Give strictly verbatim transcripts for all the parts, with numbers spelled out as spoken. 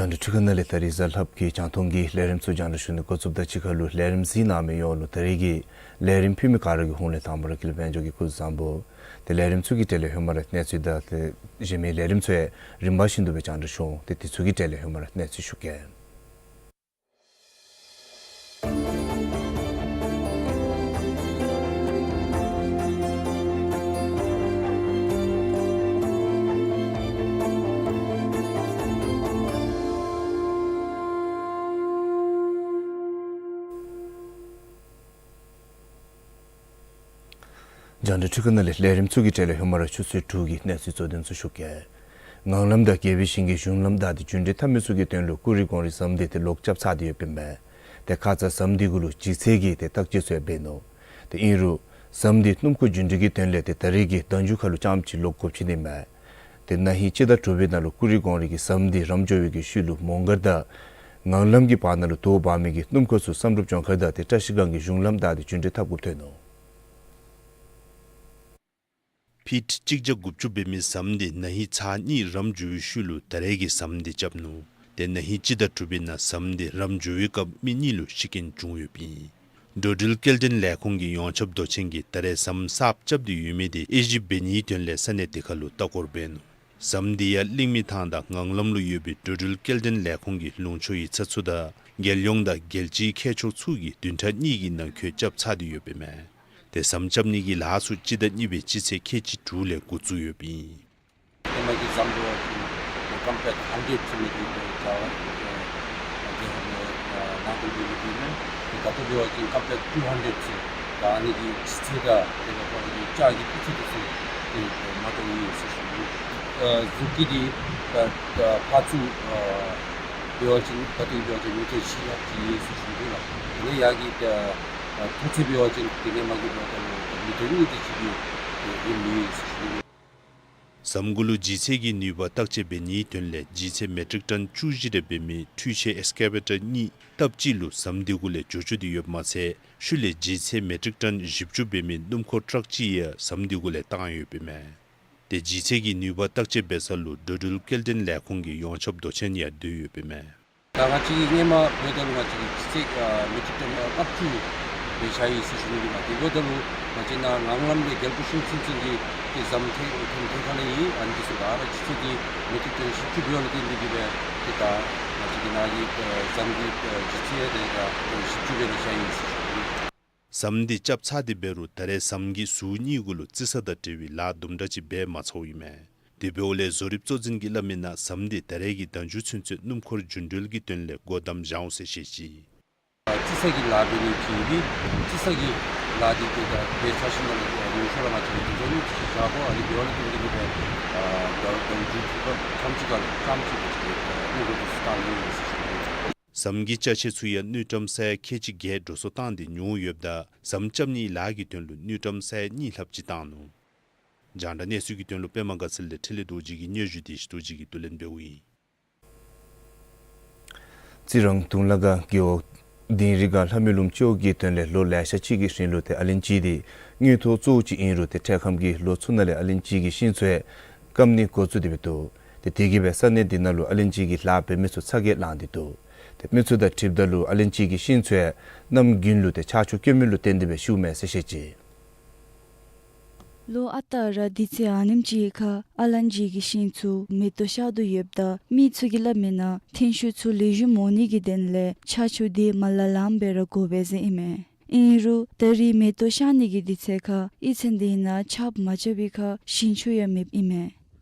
རྒྱང་བསྒྲགས་འཕྲུལ་ཁང་ནང་ལས་ད་རིས་གཟའ་ལྷགཔ་གི་རྒྱང་མཐོང་གི་ལས་རིམ་ཚུ་རྒྱང་བསྒྲགས་ཞུ་ནི་འགོ་བཙུགསཔ་དང་གཅིག་ཁར་ལུ་ལས་རིམ་གཟིགས་གནང་མི་ཡོངས་ལུ་ད་རིས་ཀྱི་ལས་རིམ་ཕུལ་མི་ག་ར་གི་ཧོངས་ལས་དང་པ་ར་དགེ་ལེགས་དཔལ་འབྱོར་གྱིས་སྐུ་གཟུགས་བཟང་པོ། ཏེ་ལས་རིམ་ཚུ་གི་གྲས་ལས་ཧེ་མ་ར་གནས་ཚུལ་དང་ཏེ་གཞན་མི་ལས་རིམ་ཚུ་ཡང་རིམ་པ་བཞིན་དུ་སྦེ་རྒྱང་བསྒྲགས་ཞུ་འོང་། ཏེ་དེ་ཚུ་གི་གྲས་ལས་ཧེ་མ་ར་གནས་ཚུལ་ཞུ་གེ། རྒྱང་བསྒྲགས་འཕྲུལ་ཁང་ནང་ལས་ལས་རིམ་ཚུ་གི་གྲས་ལས་ཧེ་མ་ར་ཆུ་ཚོད་དྲུག་གི་གནས་ཚུལ་གཙོ་དོན་ཚུ་ཞུ་གེ། ངང་ལམ་དང་རྒྱལ་པོའི་ཞིང་གི་གཞུང་ལམ་བདའ་སྟེ་རྒྱུན་འགྲུལ་འཐབ་མི་ཚུ་གི་དོན་ལུ་ཀུ་རི་སྒང་རི་ཟམ་འདི་ཏེ་ལོག་རྐྱབ་ཚར་ཏེ་ཡོདཔ་ཨིན་མས། ཏེ་ཁ་ཙ་ཟམ་འདི་གུ་ལུ་ལྗིད་ཚད་ཀྱི་ཏེ་བརྟག་དཔྱད་ཚུ་ཡང་འབད་ནུག། ཏེ་ཨིན་རུང་ཟམ་འདི་སྣུམ་འཁོར་རྒྱུན་འགྲུལ་གྱི་དོན་ལས་ཏེ་ད་རིས་ཀྱི་ཟླ་མཇུག་ཁར་ལུ་རྐྱངམ་ཅིག་ལོག་དགོཔ་ཅིག་ཨིན་མས། ཏེ་ན་ཧིང་སྤྱི་ཟླ་དྲུག་པའི་ནང་ལུ་ཀུ་རི་སྒང་རི་གི་ཟམ་འདི་རམ་འགྱོ་བའི་གི་ཤུལ་ལུ་མོང་སྒར་དང་ངང་ལམ་གྱི་བར་ན་ལུ་དོག་འབག་མི་གི་སྣུམ་འཁོར་ཚུ་བསམ་གྲུབ་ལྗོངས་མཁར་དང་ཏེ་བཀྲ་ཤིས་སྒང་གི་གཞུང་ལམ་བདའ་སྟེ་རྒྱུན་འགྲུལ་འཐབ་དགོཔ་ཐོན་ནུག། ཕིཊ་གཅིག་བརྒྱ་དགུ་བཅུ་འབད་མི་ཟམ་འདི་ན་ཧིང་ཚར་གཉིས་རམ་འགྱོ་བའི་ཤུལ་ལུ་ད་རིས་ཀྱི་ཟམ་འདི་རྐྱབ་ནུག། ཏེ་ན་ཧིང་སྤྱི་ཟླ་དྲུག་པའི་ནང་ཟམ་འདི་རམ་འགྱོ་བའི་སྐབས་མི་གཉིས་ལུ་ཤི་རྐྱེན་བྱུང་ཡོདཔ་ཨིན། འགྲོ་འགྲུལ་སྐྱེལ་འདྲེན་ལས་ཁུངས་ཀྱི་ཡོངས་ཁྱབ་མདོ་ཆེན་གྱིས་ད་རེས་ཟམ་གསརཔ་རྐྱབ་སྟེ་ཡོད་མི་འདི་དབྱེ་ཞིབ་འབད་ནིའི་དོན་ལས་ས་གནས་དེ་ཁར་ལུ་ལྟ་སྐོར་འབད་ནུག། ཟམ་འདི་ཡང་གླིང་མི་ཐང་དང་ངང་ལམ་ལུ་ཡོད་པའི་འགྲོ་འགྲུལ་སྐྱེལ་འདྲེན་ལས་ཁུངས་ཀྱི་ལུང་ཕྱོགས་ཡིག་ཚང་ཚུ་དང་རྒྱལ་ཡོངས་དང་རྒྱལ་སྤྱིའི་མཁས་མཆོག་ཚུ་གིས་བདུན་ཕྲག་གཉིས་ཀྱི་ནང་འཁོད་རྐྱབ་ཚར་ཏེ་ཡོདཔ་ཨིན་མས། ཏེ་ཟམ་རྐྱབ་ནི་གི་ལཱ་ཚུ་སྤྱི་ཟླ་གཉིས་པའི་སྤྱི་ཚེས་ཁལ་གཅིག་དྲུག་ལས་འགོ་བཙུགས་ཡོདཔ་ཨིན། ཧེ་མ་གི་ཟམ་འབད་བ་ཅིན་ཀམ་པེགཊ་ཧན་ཌེཌ་ཟེར་མི་འདི་ཏེ་ད་ཨ་ནི་ནང་འཁོད་འབད་མི་འདི་ཨིན། ཏེ་ད་ལྟོ་འབད་བ་ཅིན་ཀམ་པེགཊ་ཊུ་ཧན་ཌེཌ་ཟེར། ད་ཨ་ནི་གི་ལྗིད་ཚད་དང་དེ་ལས་ཁོང་གི་ལྕགས་ཀྱི་སྤུས་ཚད་འདི་ཚུ་ཏེ་མ་འདྲཝ་ཨིན་ཟེར་ཞུ་ནི། ཨ་གཟུགས་ཀྱི་འདི་ད་ད་ཕར་ཚུར་ཨ་འབད་བ་ཅིན་ད་ལྟོ་འབད་བ་ཅིན་མི་ཊར་བཞི་ལྷགཔ་ཅིག་ཨིན་ཟེར་ཞུ་ནི་ལགས། དེ་ལས་ཡར་གྱི་ད་ཨ་མཐོ་ཚད་འབད་བ་ཅིན་དེ་ནས་མར་གྱི་འབདཝ་ད་ལུ་ད་མི་ཊར་གཉིས་དེ་ཅིག་གི་ཨ་རིང་མི་ཡོད་ཟེར་ཞུ་ནི། ཟམ་གུ་ལུ་ལྗིད་ཚད་ཀྱི་ནུས་པ་བརྟག་དཔྱད་འབད་ནིའི་དོན་ལས་ལྗིད་ཚད་མེ་ཊིག་ཊོན་བཅུ་བཞི་རེ་འབད་མི་འཕྲུལ་ཆས་ཨེགསི་ཀེ་ཝེ་ཊར་གཉིས་སྟབས་གཅིག་ལུ་ཟམ་འདི་གུ་ལས་འགྱོ་བཅུག་སྟེ་ཡོདཔ་མ་ཚད་ཤུལ་ལས་ལྗིད་ཚད་མེ་ཊིག་ཊོན་བཞི་བཅུ་འབད་མི་སྣུམ་འཁོར་ཊག་ཅིག་ཡང་ཟམ་འདི་གུ་ལས་བཏང་ཡོདཔ་ཨིན་མས། ཏེ་ལྗིད་ཚད་ཀྱི་ནུས་པ་བརྟག་དཔྱད་འབད་ས་ལུ་འགྲོ་འགྲུལ་སྐྱེལ་འདྲེན་ལས་ཁུངས་ཀྱི་ཡོངས་ཁྱབ་མདོ་ཆེན་ཡང་སྡོད་ཡོདཔ་ཨིན་མས། ད་ང་བཅས་ཀྱིས་སྔོན་མ་འབདཝ་ད་ལུ་ང་བཅས་ཀྱིས་ལྗིད་ཚད་ཨ་མེ་ཊིག་ཊོན་ཨ་ལྔ་བཅུ་སྦེ་བཞག་ཡི་ཟེར་ཞུ་ནི་ཨིན་ལགས། དེ་འབདཝ་ད་ལུ་ང་བཅས་ནཱ་ངང་ལམ་ལས་རྒྱལ་པོ་ཤིང་ཚུན་ཚོད་ཀྱི་ཏེ་ཟམ་ཐེངས་ཐེངས་ཐེངས་ཁ་ལས་ཨིན། ཨ་ནི་འདི་ཚུ་ག་ར་ལྗིད་ཚད་འདི་མེ་ཊིག་ཊོན་བཞི་བཅུ་འབདཝ་ལས་བརྟེན་ཏེ་གིས་སྦེ་ཏེ་ད་ང་བཅས་ཀྱི་ནཱ་གི་ཨ་ཟམ་གྱི་ཨ་ལྗིད་ཚད་དེ་ད་བཞི་བཅུ་སྦེ་ནི་བཞག་ཡི་ཟེར་ཞུ་ནི་ཨིན། ཟམ་འདི་རྐྱབ་ཚར་ཏེ་འབད་རུང་ད་རེས་ཟམ་གྱི་ཟུར་གཉིས་གུ་ལུ་རྩི་ས་དང་འབྲེལ་བའི་ལཱ་དུམ་གྲ་ཅིག་འབད་མ་ཚརཝ་ཨིན་མས། དེ་འབདཝ་ལས་བཟོ་རིག་གཙོ་འཛིན་གྱིས་སླབ་མི་ནང་ཟམ་འདི་ད་རེས་ཀྱི་ཟླ་མཇུག་ཚུན་ཚོད་སྣུམ་འཁོར་རྒྱུན་འགྲུལ་གྱི་དོན་ལས་སྒོ་བསྡམ་བཞག་འོང་ཟེར་བཤད་ཅི། རྩི་ས་གི་ལཱ་འབད་ནི་ཅིག་ཨིན། རྩི་ས་གི་ལཱ་འདི་ཏེ་ད་འབད་ཚར་ཞིནམ་ལས་ལུང་ཕྱོགས་ལུ་ང་བཅས་ཀྱིས་ཟླཝ་གཉིས་ཅིག་བཞག་དགོ། ཨ་ནི་འབདཝ་ལས་བརྟེན་ཏེ་གིས་སྦེ་ཨ་ཟླཝ་ཟླཝ་མཇུག་ཚུན་ཚོད་ཐམས་ཅད་ཁར་ལུ་རྐྱངམ་ཅིག་སྦེ་ཅིག་ཨ་སྣུམ་འཁོར་འདི་ཚུ་བཏང་ནི་ཨིན་ཟེར་ཞུ་ནི་ཨིན། ཟམ་གྱི་ཅ་ཆས་ཚུ་ཡང་དངུལ་ཀྲམ་ས་ཡ་ཁལ་གཅིག་བརྒྱད་འགྲོ་སོང་བཏང་སྟེ་ཉོ་ཡོདཔ་ད་ཟམ་རྐྱབ་ནིའི་ལཱ་གི་དོན་ལུ་དངུལ་ཀྲམ་ས་ཡ་གཉིས་ལྷགཔ་ཅིག་བཏང་ནུག། རྒྱང་བསྒྲགས་གནས་ཚུལ་གྱི་དོན་ལུ་པདྨ་དགའ་ཚལ་ལས་འཕྲིན་ལས་རྡོ་རྗེ་གིས་སྙན་ཞུ་དེ་ཞུ་རྡོ་རྗེ་གིས་བསྡུ་ལེན་འབདཝ་ཨིན། རྩི་རང་དུང་ལ་སྒང་རྒེད་འོག་དིང་རི་སྒང་ལྷ་མོའི་ལུངམ་ཅོག་གི་དོན་ལས་ལོ་ལེ་ཤ་ཅིག་གི་རིང་ལུ་ཏེ་ཨ་ལན་ཅི་འདི་དངུལ་ཐོག་གཙོ་བོ་ཅིག་ཨིན་རུང་ཏེ་འཕྲལ་ཁམས་ཀྱི་ལོ་ཚུ་ནང་ལས་ཨ་ལན་ཅི་གི་ཤིང་ཚུ་ཡང་སྐམ་ནི་འགོ་བཙུགས་ཏེ་འབད་དོ། ཏེ་དེ་གིས་སྦེ་ས་གནས་འདི་ནང་ལུ་ཨ་ལན་ཅི་གི་ལཱ་འབད་མི་ཚུ་ཚ་གྱང་ལང་སྟེ་འདུག། ཏེ་མི་ཚུ་དང་འཁྲིལཝ་ད་ལུ་ཨ་ལན་ཅི་གི་ཤིང་ཚུ་ཡང་གནམ་དགུན་ལུ་ཏེ་ཆར་ཆུ་སྐྱོན་མི་ལུ་བརྟེན་ཏེ་སྦེ་ཤིཝ་མས་ཟེར་བཤད་ཅི། ལོ་ཨ་རྟག་ར་དུས་ཚོད་ཨ་ནེམ་ཅིག་ཁར་ཨ་ལན་ཅི་གི་ཤིང་ཚུ་མེ་ཏོག་ཤར་དོ་ཡོདཔ་ད་མི་ཚུ་གིས་སླབ་མིའི་ནང་ཐོན་ཤུགས་ཚུ་ལེགས་ཤོམ་འོང་ནི་གི་དོན་ལས་ཆར་ཆུ་དེ་མ་ལང་ལངམ་སྦེ་ར་དགོ་པས་ཟེར་ཨིན་མས། ཨིན་རུང་ད་རིས་མེ་ཏོག་ཤར་ནི་གི་དུས་ཚོད་ཁར་ཨི་ཚན་དེ་ནང་ཆརཔ་མ་རྐྱབ་པའི་ཁར་ཞིང་ཆུ་ཡང་མེདཔ་ཨིན་མས།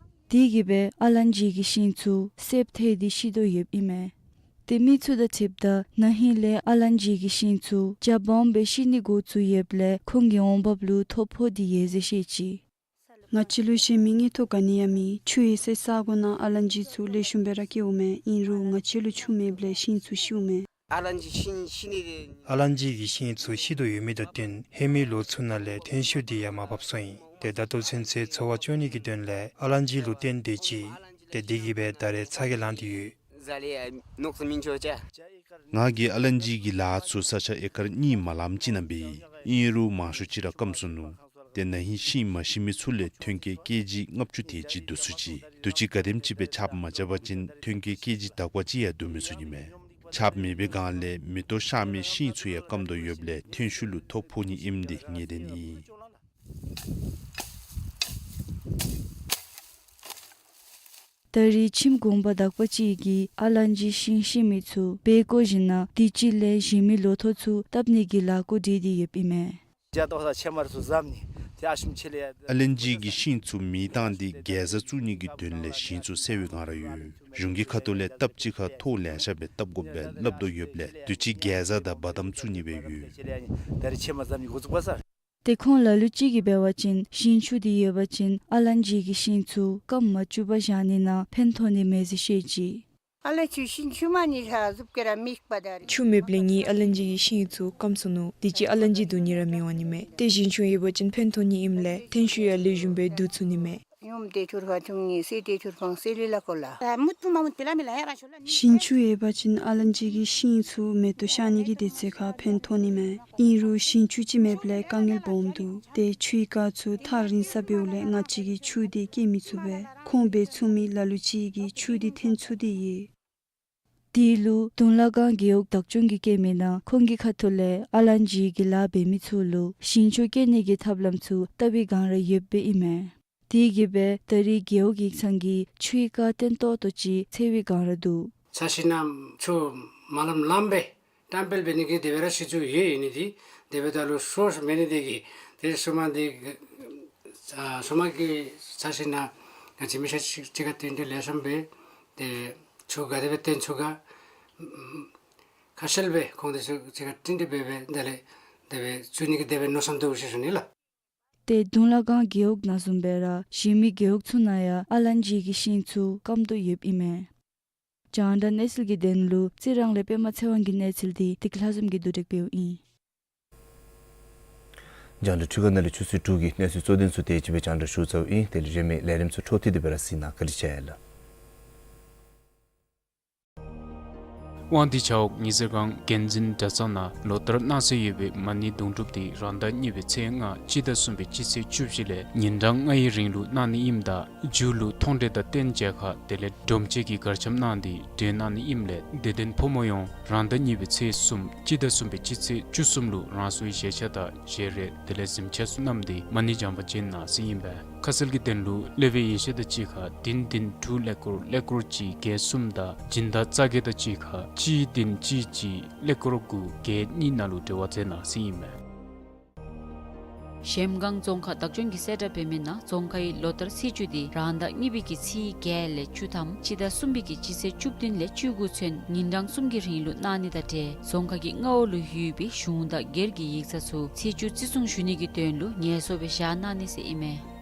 དེ་གིས་སྦེ་ཨ་ལན་ཅི་གི་ཤིང་ཚུ་སེརཔོ་ཐལ་ཏེ་ཤི་དོ་ཡོདཔ་ཨིན་མས། ཏེ་མི་ཚུ་དང་འཁྲིལཝ་ད་ན་ཧིང་ལས་ཨ་ལན་ཅི་གི་ཤིང་ཚུ་རྒྱབ་བམ་སྦེ་ཤི་ནི་འགོ་བཙུགས་ཡོདཔ་ལས་ཁོང་གི་འོང་འབབ་ལུ་ཐོ་ཕོག་སྟེ་ཡོད་ཟེར་བཤད་ཅི། ང་བཅས་ལུ་གཞན་མི་དངུལ་ཐོག་ག་ནི་ཡང་མེད། ཆུ་ཡོད་སའི་ས་གོ་ནང་ཨ་ལན་ཅི་ཚུ་ལེགས་ཤོམ་སྦེ་ར་སྐྱེཝ་མས། ཨིན་རུང་ང་བཅས་ལུ་ཆུ་མེདཔ་ལས་ཤིང་ཚུ་ཤིཝ་མས། ཨ་ལན་ཅི་ཤིང་ཤི་ནི་དེ། ཨ་ལན་ཅི་གི་ཤིང་ཚུ་ཤི་དོ་ཡོད་མི་དང་བསྟུན་ཧེ་མའི་ལོ་ཚུ་ནང་ལས་ཐོན་ཤུགས་དེ་ཡང་མར་བབས་སོང་ཡི། ཏེ་ད་ལྟོ་ཚུན་ཚོད་འཚོ་བ་སྐྱོང་ནི་གི་དོན་ལས་ཨ་ལན་ཅི་ལུ་བརྟེན་སྡོད་ཅི། ཏེ་དེ་གིས་སྦེ་ད་རེས་ཚ་གྱང་ལང་སྟེ་ཡོད། ང་གིས་ཨ་ལན་ཅི་གི་ལཱ་ཚུ་ས་ཆ་ཨེ་ཀར་གཉིས་མ་ལངམ་ཅིག་ནང་འབད་ཡི། ཨིན་རུང་མང་ཤོས་ཅིག་ར་སྐམ་སོ་ནུག། ཏེ་ན་ཧིང་ཤིང་མ་ཤི་མི་ཚུ་ལས་ཐོན་སྐྱེད་ཀེ་ཇི་ལྔ་བཅུ་དེ་ཅིག་བསྡུ་ཚུགས་ཅི། དུས་ཅི་ག་དེམ་ཅིག་སྦེ་ཆརཔ་མ་རྐྱབ་པ་ཅིན་ཐོན་སྐྱེད་ཀེ་ཇི་དག་པ་ཅིག་ཡང་བསྡུ་མི་ཚུགས་ནི་མས། ཆརཔ་མེད་པའི་སྒང་ལས་མེ་ཏོག་ཤར་མི་ཤིང་ཚུ་ཡང་སྐམ་དོ་ཡོདཔ་ལས་ཐོན་ཤུགས་ལུ་ཐོ་ཕོག་ནི་ཨིནམ་འདི་ངེས་བདེན་ཨིན། ད་རིས་ཁྱིམ་གུང་པ་དག་པ་ཅིག་གིས་ཨ་ལན་ཅི་ཤིང་ཤི་མི་ཚུ་འབད་བཀོ་བཞིན་ན་དུས་ཅི་ལས་གཞན་མི་ལོ་ཐོག་ཚུ་བཏབ་ནི་གི་ལཱ་འགོ་སྒྲིག་སྟེ་ཡོདཔ་ཨིན་མས། ཨ་ལན་ཅི་གི་ཤིང་ཚུ་མེ་བཏང་སྟེ་གེ་ཛ་བཙུགས་ནི་གི་དོན་ལས་ཞིང་ཚུ་སེལ་བའི་སྒང་ར་ཡོད། གཞུང་གི་ཁ་ཐུག་ལས་སྟབས་ཅིག་ཁར་ཐོག་ལེ་ཤ་སྦེ་བཏབ་དགོཔ་སྦེ་སླབ་དོ་ཡོདཔ་ལས་དུས་ཅི་གེ་ཛ་དང་བ་དམ་བཙུགས་ནི་སྦེ་ཡོད། ཏེ་ཁོང་ལ་ལུ་ཅིག་གིས་འབད་བ་ཅིན་ཞིང་ཆུ་དེ་ཡོད་པ་ཅིན་ཨ་ལན་ཅི་གི་ཤིང་ཚུ་སྐམ་མ་བཅུག་པར་བཞག་ནི་ནང་ཕན་ཐོགས་ནི་མས་ཟེར་བཤད་ཅི། ཨ་ལན་ཅི་ཤིང་ཆུ་མ་ནི་ཧ་ཟུབ་ཀེ་ར་མིག་པ་ད་རེ། ཆུ་མེདཔ་ལས་ངེའི་ཨ་ལན་ཅི་གི་ཤིང་ཚུ་སྐམ་སོ་ནུག། དུས་ཅི་ཨ་ལན་ཅི་བསྡུ་ནི་ར་མི་འོང་ནི་མས། ཏེ་ཞིང་ཆུ་ཡོད་པ་ཅིན་ཕན་ཐོགས་ནི་ཨིནམ་ལས་ཐོན་ཤུགས་ཡང་ལེགས་ཤོམ་སྦེ་བསྡུ་ཚུགས་ནི་མས། ཡུམ་དེ་ཐུར་ཧ་ཐུང་ནི་སེ་དེ་ཐུར་ཕང་སེ་ལི་ལ་ཀོ་ལ། ཨ་མུ་ཏུ་མ་མུ་ཏི་ལ་མི་ལ་ཡ་ར་ཤོ་ལ་ནི། ཞིང་ཆུ་ཡོད་པ་ཅིན་ཨ་ལན་ཅི་གི་ཤིང་ཚུ་མེ་ཏོག་ཤར་ནི་གི་དུས་ཚོད་ཁར་ཕན་ཐོགས་ནི་མས། ཨིན་རུང་ཞིང་ཆུ་ཅིག་མེདཔ་ལས་དཀའ་ངལ་སྦོམ་འདུག། ཏེ་ཆུའི་རྐ་ཚུ་ཐག་རིང་ས་འབདཝ་ལས་ང་བཅས་ཀྱིས་ཆུ་དེ་སྐྱེལ་མི་ཚུགས་པས། ཁོང་འབད་ཚུགས་མི་ལ་ལུ་ཅིག་གིས་ཆུ་དེ་འཐེན་ཚུགས་ཏེ་ཡོད། དེ་ལུ་དུང་ལ་སྒང་རྒེད་འོག་བདག་སྐྱོང་གིས་བཀོད་མིའི་ནང་ཁོང་གི་ཁ་ཐུག་ལས་ཨ་ལན་ཅི་གི་ལཱ་འབད་མི་ཚུ་ལུ་ཞིང་ཆུ་སྐྱེལ་ནི་གི་ཐབས་ལམ་ཚུ་བལྟ་བའི་སྒང་ར་ཡོདཔ་ཨིན་མས། དེ་གིས་སྦེ་ད་རིས་རྒེད་འོག་ཡིག་ཚང་གིས་ཆུའི་རྐ་བརྟན་ཏོག་ཏོ་ཅིག་འཚོལ་བའི་སྒང་ར་འདུག། ཚ་ཞིང་ནང་ཆུ་མ་ལངམ་ལངམ་སྦེ་བཀྲམ་སྤེལ་འབད་ནི་གི་དེ་སྦེ་ར་ཤེས་ཚུལ་ཡོད། ཨིན་ནི་དེ་དེ་སྦེ་ད་ལུ་སོརསི་མེད་ནི་དེ་གིས་ཏེ་སོ་མ་འདི་ཨ་སོ་མ་གི་ཚ་ཞིང་ནང་ང་བཅས་མི་ཤ་ཅིག་ཅིག་ཁར་བརྟེན་ཏེ་ལེགས་ཤོམ་སྦེ་ཏེ་ཆུ་ག་དེ་སྦེ་བཏོན་ཚུགས་ག་ཁ་གསལ་སྦེ་ཁོང་དེ་ཚུ་ཅིག་ཁར་བརྟེན་ཏེ་སྦེ་སྦེ་དེ་ལས་དེ་སྦེ་བཙུགས་ནི་གི་དེ་སྦེ་མནོ་བསམ་འདུག་ཟེར་ཞུ་ནི་ལགས། ཏེ་དུང་ལ་སྒང་རྒེད་འོག་ནང་བཟུམ་སྦེ་ར་གཞན་མི་རྒེད་འོག་ཚུ་ནང་ཡང་ཨ་ལན་ཅི་གི་ཤིང་ཚུ་སྐམ་དོ་ཡོདཔ་ཨིན་མས། རྒྱང་བསྒྲགས་གནས་ཚུལ་གྱི་དོན་ལུ་རྩི་རང་ལས་པདྨ་ཚེ་དབང་གི་གནས་ཚུལ་འདི་བདེ་སྐྱིད་ལྷ་འཛོམས་ཀྱིས་བསྡུ་སྒྲིག་འབདཝ་ཨིན། རྒྱང་བསྒྲགས་འཕྲུལ་ཁང་ནང་ལས་ཆུ་ཚོད་དྲུག་གི་གནས་ཚུལ་གཙོ་དོན་ཚུ་དེ་ཅིག་སྦེ་རྒྱང་བསྒྲགས་ཞུ་ཚརཝ་ཨིན། དེ་ལས་རིན་མེད་ལས་རིམ་ཚུ་འཕྲོ་མཐུད་དེ་སྦེ་ར་གཟིགས་གནང་། བཀའ་དྲིན་ཆེ་ལགས། དབང་འདུས་བྱ་འོག་ཉི་ཟེར་སྒང་དགེ་འཛིན་གྲྭ་ཚང་ནང་ལོ་ལྟར་གནང་སྲོལ་ཡོད་པའི་མ་ཎི་དུང་སྒྲུབ་དེ་རང་ཟླ་གཉིས་པའི་ཚེས་ལྔ་སྤྱི་ཟླ་གསུམ་པའི་སྤྱི་ཚེས་བཅུ་བཞི་ལས་ཉིན་གྲངས་ལྔའི་རིང་ལུ་གནང་ནི་ཨིནམ་ད་མཇུག་ལུ་མཐོང་གྲོལ་དང་རྟེན་མཇལ་ཁ་དེ་ལས་སྒྲོམ་མཆོད་ཀྱི་གར་འཆམ་གནང་སྟེ་གྲོལ་གནང་ནི་ཨིནམ་ལས་དད་ལྡན་ཕོ་མོ་ཡོངས་རང་ཟླ་གཉིས་པའི་ཚེས་གསུམ་སྤྱི་ཟླ་གསུམ་པའི་སྤྱི་ཚེས་བཅུ་གསུམ་ལུ་རང་སོའི་བཞེས་ཆ་དང་བཞེས་རས་དེ་ལས་གཟིམ་ཆས་ཚུ་བསྣམས་ཏེ་མ་ཎི་བགྱང་པར་བྱོན་གནང་ཟེར་ཨིན་པས། ཁ་གསལ་གྱི་དོན་ལུ་སློབ་དཔོན་ཡེ་ཤེས་དང་གཅིག་ཁར་བདུན་བདུན་དྲུག་ཀླད་ཀོར་ཀླད་ཀོར་གཅིག་བརྒྱད་གསུམ་དང་སྦྱིན་བདག་རྩ་བརྒྱད་དང་གཅིག་ཁར་གཅིག་བདུན་གཅིག་གཅིག་ཀླད་ཀོར་དགུ་བརྒྱད་གཉིས་ནང་ལུ་འབྲེལ་བ་མཛད་གནང་ཟེར་ཨིན་མས། གཞལམ་སྒང་རྫོང་ཁག་བདག་སྐྱོང་གིས་གསལ་བསྒྲགས་འབད་མི་ནང་རྫོང་ཁའི་ལོ་ལྟར་ཚེས་བཅུ་དེ་རང་ཟླ་གཉིས་པའི་གི་ཚེས་བརྒྱད་ལས་བཅུ་ཐམ་སྤྱི་ཟླ་གསུམ་པའི་གི་སྤྱི་ཚེས་བཅུ་བདུན་ལས་བཅུ་དགུ་ཚུན་ཉིན་གྲངས་གསུམ་གྱི་རིང་ལུ་གནང་ནི་དང་འབྲེལ་རྫོང་ཁག་གི་མངའ་འོག་ལུ་ཡོད་པའི་གཞུང་དང་སྒེར་གྱི་ཡིག་ཚང་ཚུ་ཚེས་བཅུ་བརྩི་སྲུང་ཞུ་ནི་གི་དོན་ལུ་ངལ་གསོ་སྦེ་བཞག་གནང་ནི་ཟེར་ཨིན་མས།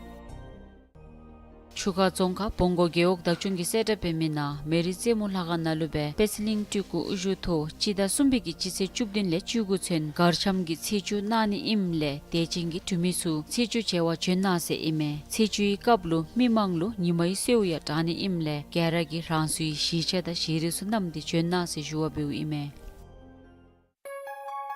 ཆུ་ཁ་རྫོང་ཁག་བོང་སྒོ་རྒེད་འོག་བདག་སྐྱོང་གིས་གསལ་བསྒྲགས་འབད་མི་ནང་མེ་རི་རྩེ་མོ་ལྷ་ཁང་ནང་ལུ་སྦེ་པད་ཚལ་གླིང་སྤྲུལ་སྐུ་དབུ་བཞུགས་ཐོག་སྤྱི་ཟླ་གསུམ་པའི་གི་སྤྱི་ཚེས་བཅུ་བདུན་ལས་བཅུ་དགུ་ཚུན་གར་འཆམ་གྱི་ཚེས་བཅུ་གནང་ནི་ཨིནམ་ལས་དད་ཅན་གྱི་འབྲུག་མི་ཚུ་ཚེས་བཅུ་མཇལ་བར་བྱོན་གནང་ཟེར་ཨིན་མས། ཚེས་བཅུའི་སྐབས་ལུ་མི་མང་ལུ་ཉི་མའི་གསོལཝ་ཡང་དྲང་ནི་ཨིནམ་ལས་ག་ར་གིས་རང་སོའི་གཞིས་ཆགས་དང་ཞིང་རིགས་ཚུ་བསྣམས་ཏེ་བྱོན་གནང་ཟེར་ཞུ་བ་འབདཝ་ཨིན་མས།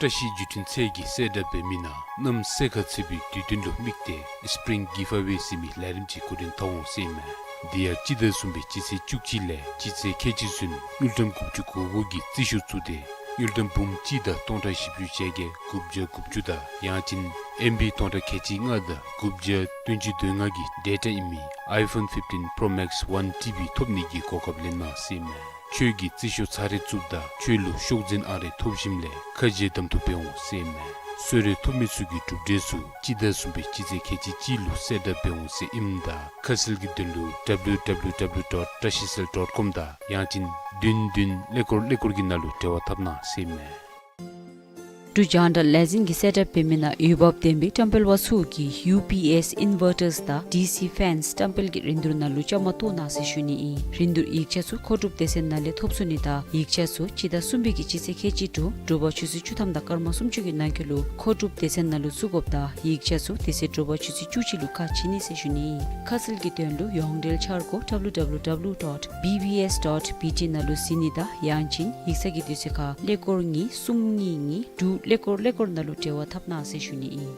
བཀྲ་ཤིས་བརྒྱུད་འཕྲིན་ཚད་ཀྱིས་གསལ་བསྒྲགས་འབད་མི་ནང་གནམ་སེར་ཁ་ཚ་བའི་དུས་སྟོན་ལུ་དམིགས་ཏེ་སི་པི་རིང་གིབ་ཨ་ཝེ་ཟེར་མི་ལས་རིམ་ཅིག་འགོ་འདྲེན་འཐབ་འོང་ཟེར་ཨིན་མས། དེ་ཡང་སྤྱི་ཟླ་གསུམ་པའི་སྤྱི་ཚེས་བཅུ་གཅིག་ལས་སྤྱི་ཚེས་ཁལ་གཅིག་ཚུན་དངུལ་ཀྲམ་དགུ་བཅུ་གོ་དགུ་གི་རྩིས་ཤོག་བཙུགས་ཏེ་དངུལ་ཀྲམ་འབུམ་གཅིག་དང་སྟོང་ཕྲག་བཞི་བཅུ་ཞེ་བརྒྱད་དགུ་བརྒྱ་དགུ་བཅུ་དང་ཡང་ཅིན་ཨེམ་བི་སྟོང་ཕྲག་ཁལ་གཅིག་ལྔ་དང་དགུ་བརྒྱ་བདུན་ཅུ་དོན་ལྔ་གི་ཌེ་ཊ་ཨིན་མི་ཨའི་ཕོན་ཕིཕ་ཊིན་པྲོ་མེགསི་ཝན་ཊི་བི་ཐོབ་ནི་གི་གོ་སྐབས་ལེན་གནང་ཟེར་ཨིན་མས། ཁྱོད་ཀྱིས་རྩིས་ཤོག་ཚར་རེ་བཙུགསཔ་ད་ཁྱོད་ལུ་ཤོག་འཛིན་ཨང་རེ་ཐོབ་ཞིནམ་ལས་ཁ་འབྱལ་གདམ་འཐུ་འབད་འོང་ཟེར་ཨིན་མས། གསོལ་རས་ཐོབ་མི་ཚུ་གིས་གྲུབ་འབྲས་ཚུ་སྤྱི་ཟླ་གསུམ་པའི་སྤྱི་ཚེས་ཁལ་གཅིག་གཅིག་ལུ་གསལ་བསྒྲགས་འབད་འོང་ཟེར་ཨིནམ་ད་ཁ་གསལ་གྱི་དོན་ལུ་ཌབ་ལིའུ་ཌབ་ལིའུ་ཌབ་ལིའུ་ཌོཊ་བཀྲ་ཤིས་ཚལ་ཌོཊ་ཀོམ་དང་ཡང་ཅིན་བདུན་བདུན་ཀླད་ཀོར་ཀླད་ཀོར་གྱི་ནང་ལུ་འབྲེལ་བ་འཐབ་གནང་ཟེར་ཨིན་མས། འབྲུག་རྒྱང་བསྒྲགས་ལས་འཛིན་གྱིས་གསལ་བསྒྲགས་འབད་མི་ནང་འོས་འབབ་ལྡན་པའི་བཀྲམ་སྤེལ་པ་ཚུ་གིས་ཡུ་པི་ཨེསི་ཨིན་ཝར་ཊརསི་དང་ཌི་སི་ཕེནསི་བཀྲམ་སྤེལ་གྱི་རིན་བསྡུར་ནང་ལུ་བཅའ་མར་གཏོགས་གནང་ཟེར་ཞུ་ནི་ཨིན། རིན་བསྡུར་ཡིག་ཆ་ཚུ་མཁོ་སྒྲུབ་སྡེ་ཚན་ནང་ལས་ཐོབ་ཚུགས་ནི་དང་ཡིག་ཆ་ཚུ་སྤྱི་ཟླ་གསུམ་པའི་གི་སྤྱི་ཚེས་ཁལ་གཅིག་དྲུག་དྲོ་པ་ཆུ་ཚོད་བཅུ་ཐམ་དང་སྐར་མ་སུམ་ཅུ་གི་ནང་འཁོད་ལུ་མཁོ་སྒྲུབ་སྡེ་ཚན་ནང་ལུ་བཙུགས་དགོཔ་དང་ཡིག་ཆ་ཚུ་དེ་ཚེ་དྲོ་པ་ཆུ་ཚོད་བཅུ་གཅིག་ལུ་ཁ་ཕྱེ་ནི་ཟེར་ཞུ་ནི་ཨིན། ཁ་གསལ་གྱི་དོན་ལུ་ཡོངས་འབྲེལ་འཆར་སྒོ་ཌབ་ལིའུ་ཌབ་ལིའུ་ཌབ་ལིའུ་ཌོཊ་བི་བི་ཨེསི་ཌོཊ་བི་ཊི་ནང་ལུ་གཟིགས་ནི་དང་ཡང་ཅིན་ཡིག་ཚང་གི་དུས་ཚོད་ཁར་ཀླད་ཀོར་གཉིས་གསུམ་གཉིས་གཉིས་དྲུག་ཀླད་ཀོར་ཀླད་ཀོར་ནང་ལུ་འབྲེལ་བ་འཐབ་གནང་ཟེར་ཞུ་ནི་ཨིན།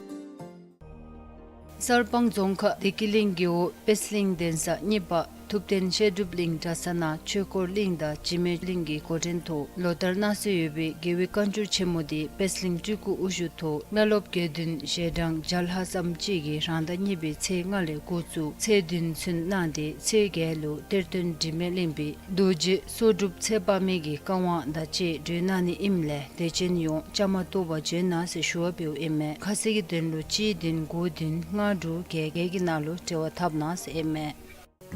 གསར་སྤང་རྫོང་ཁག་བདེ་སྐྱིད་གླིང་རྒེད་འོག་པད་ཚལ་གླིང་གདན་ས་གཉིས་པ་ཐུབ་བསྟན་བཤད་སྒྲུབ་གླིང་གྲྭ་ཚང་ནང་ཆོས་འཁོར་གླིང་དང་འཇིགས་མེད་གླིང་གི་འགོ་འདྲེན་ཐོག་ལོ་ལྟར་གནང་སྲོལ་ཡོད་པའི་རྒྱལ་བའི་བཀའ་འགྱུར་ཆེན་མོ་དེ་པད་ཚལ་གླིང་སྤྲུལ་སྐུ་དབུ་བཞུགས་ཐོག་བླ་སློབ་དགེ་འདུན་ཞལ་གྲངས་བརྒྱ་ལྷག་ཙམ་ཅིག་གིས་རང་ཟླ་གཉིས་པའི་ཚེས་ལྔ་ལས་འགོ་བཙུགས་ཚེས་བདུན་ཚུན་གནང་སྟེ་ཚེས་བརྒྱད་ལུ་གཏེར་སྟོན་དྲི་མེད་གླིང་པའི་རྡོ་རྗེ་སྲོག་སྒྲུབ་ཚེ་དཔག་མེད་ཀྱི་བཀའ་དབང་དང་བཅས་གྲོལ་གནང་ནི་ཨིནམ་ལས་དད་ཅན་ཡོངས་བཅའ་མར་གཏོགས་པར་བྱོན་གནང་ཟེར་ཞུ་བ་འབདཝ་ཨིན་མས། ཁ་གསལ་གྱི་དོན་ལུ་གཅིག་བདུན་དགུ་བདུན་ལྔ་དྲུག་བརྒྱད་བརྒྱད་ཀྱི་ནང་ལུ་འབྲེལ་བ་འཐབ་གནང་ཟེར་ཨིན་མས།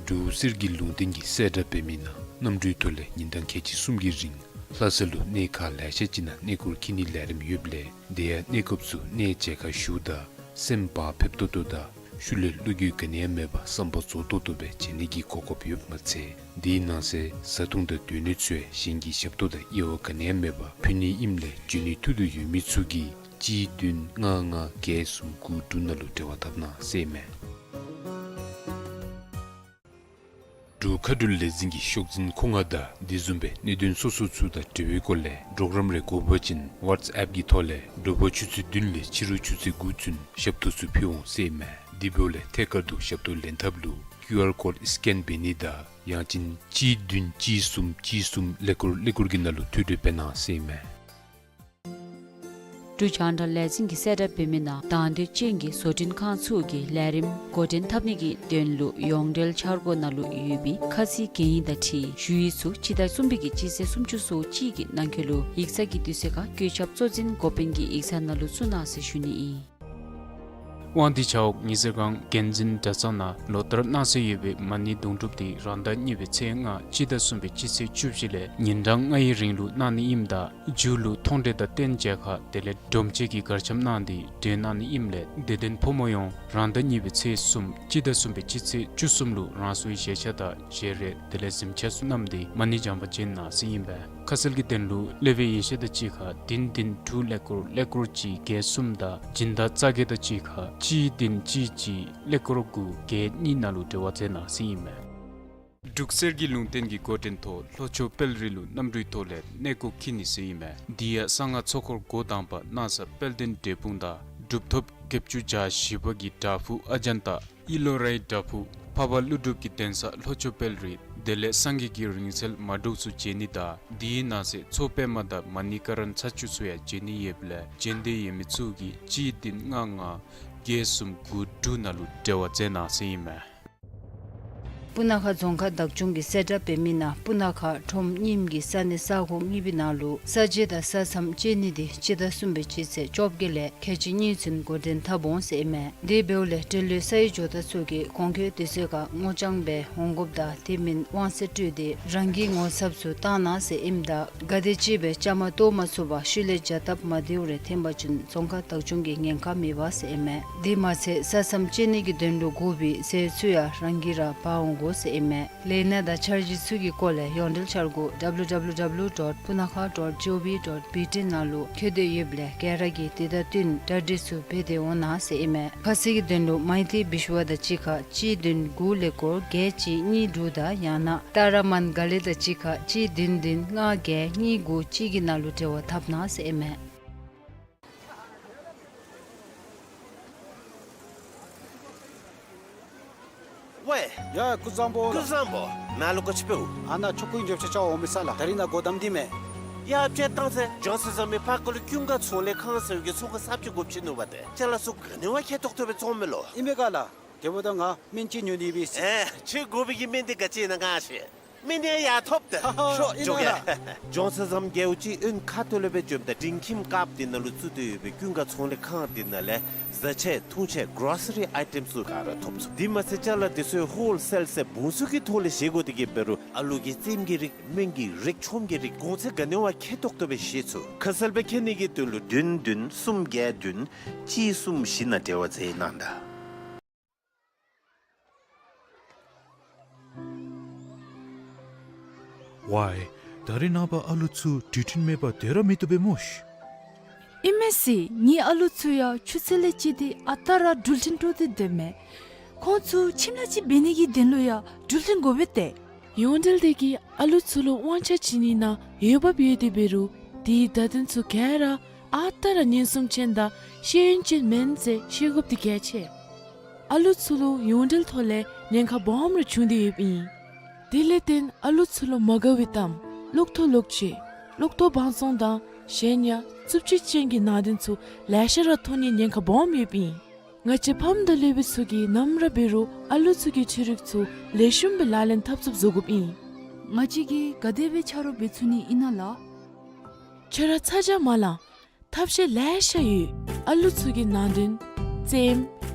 འབྲུག་གསེར་གྱི་ལུང་བསྟན་གྱིས་གསལ་བསྒྲགས་འབད་མི་ནང་གནམ་གྲུའི་ཐོག་ལས་ཉིན་གྲངས་ཁལ་གཅིག་གསུམ་གྱི་རིང་ལྷ་ས་ལུ་གནས་ཁག་ལེ་ཤ་ཅིག་ནང་གནས་སྐོར་འཁྱིད་ནིའི་ལས་རིམ་ཡོདཔ་ལས་དེ་ཡང་གནས་སྐབས་སུ་གནས་མཇལ་ཁ་ཞུཝ་ད་སེམས་བག་ཕེབས་ཏོག་ཏོ་དང་ཤུལ་ལས་བློ་འགྱོད་ག་ནི་ཡང་མེད་པར་བསམ་པ་རྫོགས་ཏོག་ཏོ་སྦེ་མཇལ་ནི་གི་གོ་སྐབས་ཡོདཔ་མ་ཚད་དེའི་ནང་གསེས་བཟའ་འཐུང་དང་སྡོད་གནས་ཚུ་ཡང་གཞན་གྱི་ཞབས་ཏོག་དང་དབྱེ་བ་ག་ནི་ཡང་མེད་པར་ཕུལ་ནི་ཨིནམ་ལས་འབྱོན་ནིའི་ཐུགས་འདོད་ཡོད་མི་ཚུ་གིས་གཅིག་བདུན་ལྔ་ལྔ་བརྒྱད་གསུམ་དགུ་དྲུག་ནང་ལུ་འབྲེལ་བ་འཐབ་གནང་ཟེར་ཨིན་མས། འབྲུག་མཁའ་འགྲུལ་ལས་འཛིན་གྱི་ཤོག་འཛིན་མཁོ་མངགས་དང་དེ་བཟུམ་སྦེ་གནད་དོན་སོ་སོ་ཚུ་དང་འབྲེལ་བའི་སྐོར་ལས་གྲོགས་རམ་རེ་དགོ་པ་ཅིན་ཝཊས་ཨེཔ་གི་ཐོག་ལས་དྲོ་པ་ཆུ་ཚོད་བདུན་ལས་ཕྱི་རུ་ཆུ་ཚོད་དགུ་ཚུན་ཞབས་ཏོག་ཚུ་ཕུལ་འོང་ཟེར་ཨིན་མས། དེ་འབདཝ་ལས་ཐད་ཀར་དུ་ཞབས་ཏོག་ལེན་ཐབས་ལུ་ཀིའུ་ཨར་ཀོཌ་སི་ཀེན་འབད་ནི་དང་ཡང་ཅིན་གཅིག་བདུན་གཅིག་གསུམ་གཅིག་གསུམ་ཀླད་ཀོར་ཀླད་ཀོར་གྱི་ནང་ལུ་ཐོ་འགོད་འབད་གནང་ཟེར་ཨིན་མས། འབྲུག་རྒྱང་བསྒྲགས་ལས་འཛིན་གྱིས་གསལ་བསྒྲགས་འབད་མི་ནང་དང་འདོད་ཅན་གྱི་བཟོ་སྐྲུན་ཁང་ཚུ་གིས་ལས་རིམ་འགོ་འདྲེན་འཐབ་ནི་གི་དོན་ལུ་ཡོངས་འབྲེལ་འཆར་སྒོ་ནང་ལུ་ཡོད་པའི་ཁ་ཚིག་གན་ཡིག་དང་འཁྲིལ་ཞུ་ཡིག་ཚུ་སྤྱི་ཟླ་གསུམ་པའི་གི་སྤྱི་ཚེས་སུམ་ཅུ་སོ་གཅིག་གི་ནང་འཁོད་ལུ་ཡིག་ཚང་གི་དུས་ཚོད་ཁར་བཀོད་ཁྱབ་གཙོ་འཛིན་འགོ་དཔོན་གྱི་ཡིག་ཚང་ནང་ལུ་བཙུགས་གནང་ཟེར་ཞུ་ནི་ཨིན། དབང་འདུས་ཇ་འོག་ཉི་ཟེར་སྒང་དགེ་འཛིན་གྲྭ་ཚང་ནང་ལོ་ལྟར་གནང་སྲོལ་ཡོད་པའི་མ་ཎི་དུང་སྒྲུབ་དེ་རང་ཟླ་གཉིས་པའི་ཚེས་ལྔ་སྤྱི་ཟླ་གསུམ་པའི་སྤྱི་ཚེས་བཅུ་བཞི་ལས་ཉིན་གྲངས་ལྔའི་རིང་ལུ་གནང་ནི་ཨིནམ་ད་མཇུག་ལུ་མཐོང་གྲོལ་དང་རྟེན་མཇལ་ཁ་དེ་ལས་སྒྲོམ་མཇལ་གྱི་གར་འཆམ་གནང་སྟེ་གྲོལ་གནང་ནི་ཨིནམ་ལས་དད་ལྡན་ཕོ་མོ་ཡོངས་རང་ཟླ་གཉིས་པའི་ཚེས་གསུམ་སྤྱི་ཟླ་གསུམ་པའི་སྤྱི་ཚེས་བཅུ་གསུམ་ལུ་རང་སོའི་བཞེས་ཆས་དང་བཞེས་རས་དེ་ལས་གཟིམ་ཆས་ཚུ་བསྣམས་ཏེ་མ་ཎི་བགྱང་པར་བྱོན་གནང་ཟེར་ཨིན་པས། ཁ་གསལ་གྱི་དོན་ལུ་སློབ་དཔོན་ཡེ་ཤེས་དང་གཅིག་ཁར་བདུན་བདུན་དྲུག་ཀླད་ཀོར་ཀླད་ཀོར་གཅིག་བརྒྱད་གསུམ་དང་སྦྱིན་བདག་རྩ་རྒྱས་དང་གཅིག་ཁར་གཅིག་བདུན་གཅིག་གཅིག་ཀླད་ཀོར་དགུ་བརྒྱད་གཉིས་ནང་ལུ་འབྲེལ་བ་མཛད་གནང་ཟེར་ཨིན་མས། འབྲུག་གསེར་གྱི་ལུང་བསྟན་གྱི་འགོ་འདྲེན་ཐོག་ལྷོ་ཕྱོགས་དཔལ་རི་ལུ་གནམ་གྲུའི་ཐོག་ལས་གནས་སྐོར་འཁྱིད་ནི་ཟེར་ཨིན་མས། དེ་ཡང་གསང་སྔགས་ཚོགས་འཁོར་འགོ་དང་པ་གནང་ས་དཔལ་ལྡན་འབྲས་སྤུངས་དང་གྲུབ་ཐོབ་བརྒྱད་ཅུ་གྱ་བཞི་པ་གི་བྲག་ཕུག་ཨ་ཛཱན་ཏ་ཨི་ལོ་རའི་བྲག་ཕུག་འཕགས་པ་ཀླུ་སྒྲུབ་ཀྱི་གདན་ས་ལྷོ་ཕྱོགས་དཔལ་རི་དེ་ལས་སངས་རྒྱས་ཀྱི་རིང་བསྲེལ་མ་འབྲུག་ཚུ་མཇལ་ནི་དང་དེའི་ནང་གསེས་མཚོ་པདྨ་དང་མ་ཎི་ཀ་ར་ན་ཚར་བཅུ་ཚུ་ཡང་མཇལ་ནི་ཡོདཔ་ལས་མཇལ་འདོད་ཡོད་མི་ཚུ་གིས་གཅིག་བདུན་ལྔ་ལྔ་བརྒྱད་གསུམ་དགུ་དྲུག་ནང་ལུ་འབྲེལ་བ་མཛད་གནང་ཟེར་ཨིན་མས། སྤུ་ན་ཁ་རྫོང་ཁག་བདག་སྐྱོང་གིས་གསལ་བསྒྲགས་འབད་མི་ནང་སྤུ་ན་ཁ་ཁྲོམ་རྙིངམ་གི་ས་གནས་ས་ཁོངས་གཉིས་པའི་ནང་ལུ་ས་འཇལ་དང་ས་མཚམས་བཅད་ནི་དེ་སྤྱི་ཟླ་གསུམ་པའི་སྤྱི་ཚེས་བཅོ་བརྒྱད་ལས་ཁལ་གཅིག་གཉིས་ཚུན་འགོ་འདྲེན་འཐབ་འོང་ཟེར་ཨིན་མས། དེ་འབདཝ་ལས་འབྲེལ་ཡོད་ས་ཡ་ཇོ་བདག་ཚུ་གིས་གོང་འཁོད་དུས་ཚོད་ཁར་སྔོ་ལྗང་སྦེ་འོང་དགོཔ་དང་དེ་མིན་དབང་ཚད་སྤྲོད་དེ་རང་གི་ངོ་ཚབ་ཚུ་བཏང་གནང་ཟེར་ཨིནམ་ད་ག་དེ་ཅིག་སྦེ་བཅའ་མར་གཏོགས་མ་ཚུགས་པར་ཤུལ་ལས་བྱ་སྟབས་མ་བདེཝ་རེ་འཐོན་པ་ཅིན་རྫོང་ཁག་བདག་སྐྱོང་གིས་ཉེན་ཁ་མེད་པ་ཟེར་ཨིན་མས། དེ་མ་ཚད་ས་མཚམས་བཅད་ནི་གི་དོན་ལུ་དགོ་པའི་ཟས་ཚུ་ཡང་རང་གིས་ར་འབག་འོང་དགོ་ཟེར་ཨིན་མས། ལས་སྣ་དང་འཆར་གཞི་ཚུ་གི་སྐོར་ལས་ཡོངས་འབྲེལ་འཆར་སྒོ་W W W dot punakha dot gov dot B T ནང་ལུ་འཁོད་དེ་ཡོདཔ་ལས་ག་ར་གིས་དེ་དང་བསྟུན་གྲ་སྒྲིག་ཚུ་འབད་དེ་འོང་གནང་ཟེར་ཨིན་མས། ཁ་གསལ་གྱི་དོན་ལུ་མའི་ཏི་བི་ཤུ་བ་དང་གཅིག་ཁར་གཅིག་བདུན་དགུ་ཀླད་ཀོར་བརྒྱད་གཅིག་གཉིས་དྲུག་དང་ཡང་ན་ཏཱ་ར་མཱན་ག་ལི་དང་གཅིག་ཁར་གཅིག་བདུན་བདུན་ལྔ་བརྒྱད་གཉིས་དགུ་གཅིག་གི་ནང་ལུ་འབྲེལ་བ་འཐབ་གནང་ཟེར་ཨིན་མས། ཝའེ། ཡ་ཀུན་བཟང་པོ། ཀུན་བཟང་པོ། ནཱ་ལུ་ག་ཅི་འབདཝ། ཨ་ནཱ་ཆོ་ག་གི་འགྱོ་ཆ་ཅིག་འོང་མི་ས་ལགས། ད་རིས་ནཱ་སྒོ་བསྡམས་ཏེ་མས། ཡ་ཅིག་བཏང་ཟེར། ཇོན་སན་ཟམ་མི་ཕར་ཁ་ལུ་ཀུན་དགའ་ཚོང་ལས་ཁང་ཟེར་བའི་གི་ཚོང་ཁང་གསརཔ་ཅིག་དགོཔ་ཅིག་ནུག་པ། ཏེ་ཅ་ལ་ཚུ་ག་ནི་བ་ཁེ་ཏོག་ཏོ་སྦེ་བཙོང་མས་ལོ། ཨིན་པས་ག་ལགས། དེ་འབདཝ་ད་ང་སྨན་ཅིག་ཉོ་ནི་ཡོད་པས་ཟེར། ཨེ་ཁྱོད་དགོ་པའི་གི་སྨན་འདི་ག་ཅི་ཨིན་ན་ང་ཤེས། སྨན་འདི་ཡང་ཐོབ་སྟེ། ཧ་ཧ། ཤོག་ཨིན་ན་འགྱོ་གེ་ལགས། ཇོན་སན་ཟམ་རྒེད་འོག་གཅིག་གཡོན་ཁ་ཐུག་ལས་སྦེ་འཛོམས་ཏེ་རིང་ཁྱིམ་དཀརཔོ་འདི་ནང་ལུ་བཙུགས་ཏེ་ཡོད་པའི་ཀུན་དགའ་ཚོང་ལས་ཁང་འདི་ནང་ལས་བཟའ་ཆས་འཐུང་ཆས་གོ་རོ་སི་རི་ཨའི་ཊེམ་ཚུ་ག་ར་ཐོབ་ཚུགས། དེ་མ་ཚད་ཅ་ལ་འདི་ཚུ་ཧོལ་སེལ་ཟེར་བུན་ཚུགས་ཀྱི་ཐོག་ལས་བཞེས་དགོ་དེ་གིས་འབད་རུང་ཨ་ལུ་གི་རྩེདམོ་གི་རིགས་སྨན་གྱི་རིགས་ཆོམ་གྱི་རིགས་གོང་ཚད་ག་ནི་བ་ཁེ་ཏོག་ཏོ་སྦེ་བཞེས་ཚུགས། ཁ་གསལ་སྦེ་མཁྱེན་ནི་གི་དོན་ལུ་བདུན་བདུན་གསུམ་བརྒྱད་བདུན་གཅིག་གསུམ་བཞི་ནང་འབྲེལ་བ་མཛད་གནང་ད། ཝའེ། ད་རེས་ནངས་པ་ཨ་ལུ་ཚུ་འགྲུལ་འཕྲིན་མེད་པར་སྡོད་ར་མི་བཏུབ་པས་སྨོ་ཤིག། ཨིན་མས་ཟེར། ངེའི་ཨ་ལུ་ཚུ་ཡང་ཆུ་ཚོད་ལས་བརྩིས་ཏེ་ཨ་རྟག་ར་འགྲུལ་འཕྲིན་དཀྲོག་སྟེ་སྡོདཔ་མས། ཁོང་ཚུ་ཁྱིམ་ལཱ་ཅིག་འབད་ནི་གི་དོན་ལུ་ཡང་འགྲུལ་འཕྲིན་དགོ་པས་ཏེ། ཡོངས་འབྲེལ་དེ་གིས་ཨ་ལུ་ཚུ་ལུ་དབང་ཆ་བྱིན་ནི་ནང་འོས་འབབ་ཡོད་དེ་འབད་རུང་དེའི་བརྡ་དོན་ཚུ་ག་ར་ཨ་རྟག་ར་ཉེན་སྲུང་ཅན་དང་ཤེས་ཡོན་ཅན་མེན་ཟེར་ཤེས་དགོཔ་འདི་གལ་ཆེ། ཨ་ལུ་ཚུ་ལུ་ཡོངས་འབྲེལ་ཐོག་ལས་ཉེན་ཁ་སྦོམ་རེ་བྱུང་སྟེ་ཡོདཔ་ཨིན། དེ་ལས་བརྟེན་ཨ་ལུ་ཚུ་ལུ་མ་དགའ་བའི་གཏམ་ལོག་ཐོ་ལོག་ཅི་ལོག་ཐོ་བང་བཙོང་དང་གཞན་ཡང་རྩུབ་སྤྱོད་ཅན་གྱི་ནང་དོན་ཚུ་ལེ་ཤ་ར་མཐོང་ནིའི་ཉེན་ཁ་སྦོམ་ཡོདཔ་ཨིན། ང་བཅས་ཕམ་དང་སློབ་དཔོན་ཚུ་གིས་ནམ་ར་འབད་རུང་ཨ་ལུ་ཚུ་གི་འཕྲུལ་རིག་ཚུ་ལེགས་ཤོམ་སྦེ་ལག་ལེན་འཐབ་ཚུགསཔ་བཟོ་དགོཔ་ཨིན། ང་བཅས་ཀྱིས་ག་དེ་སྦེ་ཆ་རོགས་འབད་ཚུགས་ནི་ཨིན་ན་ལགས། ཁྱོད་ར་ཚ་གྱང་མ་ལང་། ཐབས་ཤེས་ལེ་ཤ་ཡོད། ཨ་ལུ་ཚུ་གི་ནང་དོན་རྩེདམོ་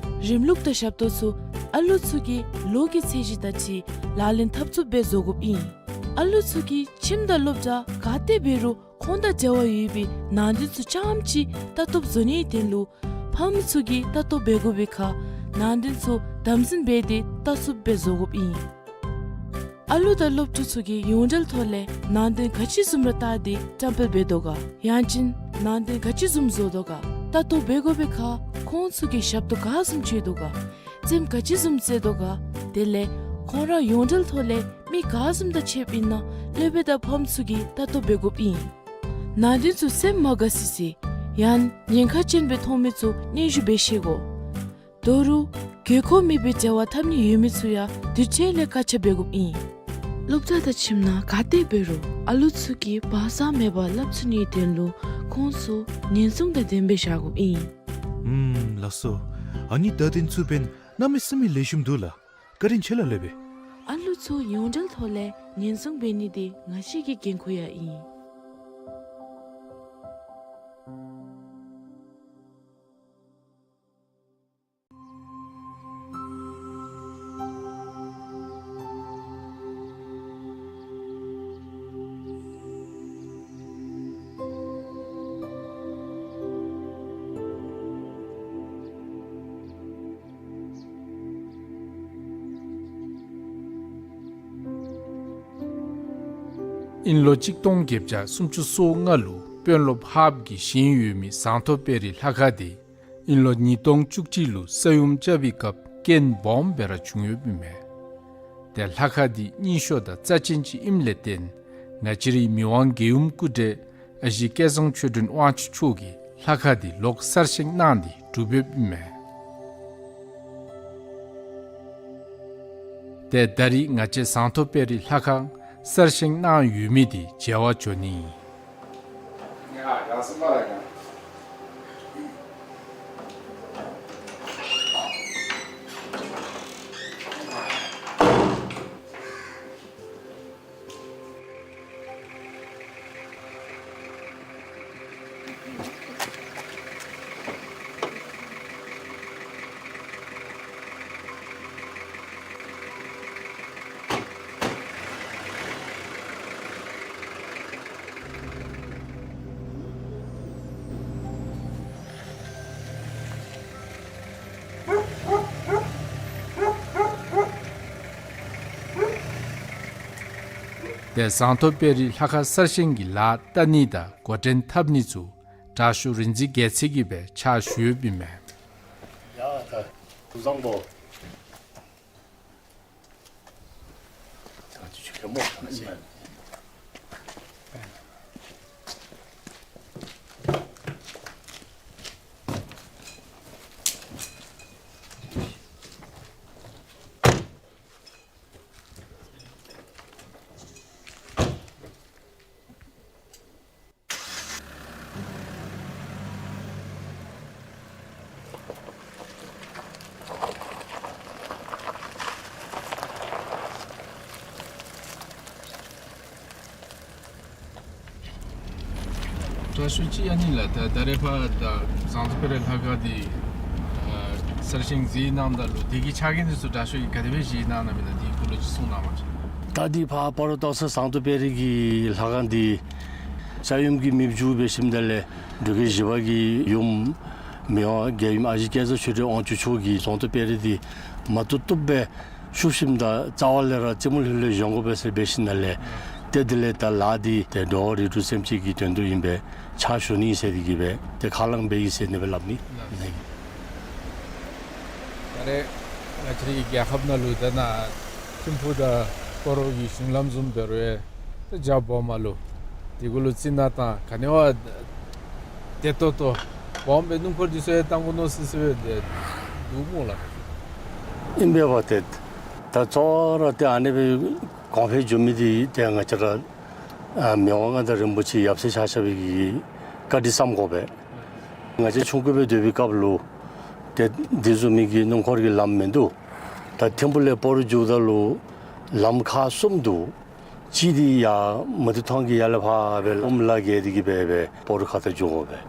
རིམ་ལུགས་དང་ཞབས་ཏོག་ཚུ་ཨ་ལུ་ཚུ་གི་ལོ་གི་ཚད་གཞི་དང་འཁྲིལ་ལག་ལེན་འཐབ་ཚུགསཔ་སྦེ་བཟོ་དགོཔ་ཨིན། ཨ་ལུ་ཚུ་གིས་ཁྱིམ་དང་སློབ་གྲྭ་ག་ཏེ་འབད་རུང་ཁོང་དང་འབྲེལ་བ་ཡོད་པའི་ནང་དོན་ཚུ་རྐྱངམ་ཅིག་ལྟ་རྟོགཔ་བཟོ་ནིའི་དོན་ལུ་ཕམ་ཚུ་གིས་ལྟ་རྟོགཔ་འབད་དགོ་པའི་ཁར་ནང་དོན་ཚུ་དམ་འཛིན་འབད་དེ་ལྟ་ཚུགསཔ་སྦེ་བཟོ་དགོཔ་ཨིན། ཨ་ལུ་དང་སློབ་ཕྲུག་ཚུ་གིས་ཡོངས་འབྲེལ་ཐོག་ལས་ནང་དོན་ག་ཅི་བཟུམ་ར་བལྟ་སྟེ་བཀྲམ་སྤེལ་འབད་དོ་ག། ཡང་ཅིན་ནང་དོན་ག་ཅི་བཟུམ་བཟོ་དོ་ག། ལྟ་རྟོགཔ་འབད་དགོ་པའི་ཁར་ཁོང་ཚུ་གིས་ཞབས་ཏོག་ག་བཟུམ་སྤྱོད་དོ་ག། རྩེདམོ་ག་ཅི་བཟུམ་རྩེ་དོ་ག། དེ་ལས་ཁོང་ར་ཡོངས་འབྲེལ་ཐོག་ལས་མི་ག་བཟུམ་དང་ཕྱདཔ་ཨིན་ན་སློབ་དཔོན་དང་ཕམ་ཚུ་གིས་ལྟ་རྟོགཔ་འབད་དགོཔ་ཨིན། ནང་དོན་ཚུ་སེམས་མ་དགའ་སི་སི་ཡང་ཉེན་ཁ་ཅན་སྦེ་མཐོང་མི་ཚུ་སྙན་ཞུ་འབད་ཤེས་དགོ། ད་རུང་དགོས་མཁོ་མེད་པའི་འབྲེལ་བ་འཐབ་ནི་ཡོད་མི་ཚུ་ཡང་དུས་ཅི་ལས་བཀག་ཆ་འབད་དགོཔ་ཨིན། སློབ་གྲྭ་དང་ཁྱིམ་ནང་ག་ཏེ་འབད་རུང་ཨ་ལུ་ཚུ་གིས་བག་ཚ་མེད་པར་སླབ་ཚུགས་ནིའི་དོན་ལུ་ཁོང་ཚུ་ཉེན་སྲུང་དང་ལྡནམ་སྦེ་བཞག་དགོཔ་ཨིན། ཨུམ་ལགས་སོ། ཨ་ནི་བརྡ་དོན་ཚུ་འབདན་གནམ་མེད་ས་མེད་ལེགས་ཤོམ་འདུག་ལགས། བཀའ་དྲིན་ཆེ་ལགས་སློབ་དཔོན། ཨ་ལུ་ཚུ་ཡོངས་འབྲེལ་ཐོག་ལས་ཉེན་སྲུང་འབད་ནི་འདི་ང་བཅས་ཀྱི་འགན་ཁུར་ཡང་ཨིན། ཨིན་ལོ་གཅིག་སྟོང་བརྒྱད་བརྒྱ་སུམ་ཅུ་སོ་ལྔ་ལུ་དཔོན་སློབ་ཧཱཔ་གིས་བཞེངས་ཡོད་མི་ཟངས་མཐོ་དཔལ་རི་ལྷ་ཁང་འདི་ཨིན་ལོ་ཉིས་སྟོང་བཅུ་གཅིག་ལུ་ས་ཡོམ་རྐྱབ་པའི་སྐབས་རྐྱེན་སྦོམ་སྦེ་ར་བྱུང་ཡོདཔ་ཨིན་མས། ཏེ་ལྷ་ཁང་འདི་རྙིང་ཤོས་དང་རྩ་ཅན་ཅིག་ཨིནམ་ལས་བརྟེན་ང་བཅས་རའི་མི་དབང་རྒྱལ་ཡུམ་སྐུ་བགྲེས་ཨ་ཞེ་སྐལ་བཟང་ཆོས་སྒྲོན་དབང་ཕྱུག་མཆོག་གིས་ལྷ་ཁང་འདི་ལོག་གསར་བཞེངས་གནང་སྟེ་གྲུབ་ཡོདཔ་ཨིན་མས། ཏེ་ད་རིས་ང་བཅས་ཟངས་མཐོ་དཔལ་རི་ལྷ་ཁང་གསར་བཞེངས་གནང་ཡོད་མི་འདི་མཇལ་བར་འགྱོ་ནི་ཨིན། ཏེ་ཟངས་མདོག་དཔལ་རི་ལྷ་ཁང་གསར་བཞེངས་ཀྱི་ལཱ་བསྟར་ནི་དང་འགོ་འདྲེན་འཐབ་ནི་ཚུ་དྲག་ཤོས་རིག་འཛིན་རྒྱལ་མཚན་གྱིས་སྦེ་ཕྱག་ཞུ་ཡོདཔ་ཨིན་མས། ཡ་ད་ཐུགས་བཟང་པོ། དྲག་ཤོས་ཅིག་ཨ་ནི་ལགས། ད་ད་རེས་ཕར་ད་ཟངས་མདོག་དཔལ་རི་ལྷ་ཁང་འདི་ཨ་གསར་བཞེངས་མཛད་གནངམ་ད་ལུ་དེ་གི་ཆ་རྐྱེན་འདི་ཚུ་དྲག་ཤོས་ཀྱིས་ག་དེ་སྦེ་བཞེས་གནང་གནངམ་ཨིན་ན་དེའི་སྐོར་ལུ་ཅིག་གསུང་གནང་བ་ཅིན། ད་འདི་ཕར་སྤ་རོ་སྟག་ཚང་ཟངས་མདོག་དཔལ་རི་གི་ལྷ་ཁང་འདི་ས་ཡོམ་གྱིས་མེདཔ་བཅུག་འབད་ཞིནམ་ད་ལས་འབྲུག་རྒྱལ་བཞི་པ་གི་ཡུམ་མི་དབང་རྒྱལ་ཡུམ་ཨ་ཞེ་སྐལ་བཟང་ཆོས་སྒྲོན་དབང་ཕྱུག་མཆོག་གིས་ཟངས་མདོག་དཔལ་རི་འདི་མ་བཏུབ་བཏུབ་སྦེ་བཤུབ་ཞིནམ་ད་རྩ་བ་ལས་ར་རྩེ་མོ་ལྷོད་ལྷོད་བཞེངས་དགོ་པས་ཟེར་འབད་ཞིནམ་ལས། ཏེ་དེ་ལས་ད་ལཱ་འདི་ཏེ་འགྲོ་བ་རིགས་དྲུག་སེམས་ཅན་གྱི་དོན་དུ་ཨིན་པས། ཕྱག་ཞུ་ནི་ཟེར་འདི་གིས་སྦེ་ཏེ་ཁས་བླངས་འབད་ཡི་ཟེར་ཨ་ནི་སྦེ་སླབ་ནི་ཨིན། ད་རེས་ང་བཅས་རའི་རྒྱལ་ཁབ་ནང་ལུ་ད་ནཱ་ཐིམ་ཕུག་དང་སྤ་རོ་གི་གཞུང་ལམ་བཟུམ་འབད་རུང་ཡང་ཏེ་རྒྱབ་འོག་མ་ལུ་དེ་གུ་ལུ་རྩི་ནག་དང་ག་ནི་བ་བདེ་ཏོག་ཏོ་སྦོམ་སྦེ་སྣུམ་འཁོར་འདི་ཚུ་ཡང་བཏང་དགོ་མནོ་སི་སི་སྦེ་ཏེ་འདུག་སྨོ་ལགས། ཨིན་པས་པ་ཏེ། ད་གཙོ་བོ་ར་ཏེ་ཨ་ནི་སྦེ་གོང་འཕེལ་འགྱོ་མི་འདི་ཏེ་ང་བཅས་ར་ཨ་མི་དབང་མངའ་བདག་རིན་པོ་ཆེ་ཡབ་སྲས་ཆ་ཁྱབ་ཀྱིས་བཀའ་དྲིན་བསམ་དགོ་པས། ང་བཅས་ཆུང་ཀུ་སྦེ་སྡོད་པའི་སྐབས་ལུ་ཏེ་འདི་བཟུམ་མའི་གི་སྣུམ་འཁོར་གྱི་ལམ་མིན་འདུག། ད་ཐིམ་ཕུག་ལས་སྤ་རོ་འགྱོཝ་ད་ལུ་ལམ་ཁག་གསུམ་འདུག། གཅིག་འདི་ཡར་མུ་ཏིག་ཐང་གི་ཡར་ལས་ཕར་སྦེ་ཨོམ་ལ་བརྒལ་ཏེ་གི་སྦེ་སྦེ་སྤ་རོ་ཁ་ཐུག་འགྱོ་དགོ་པས།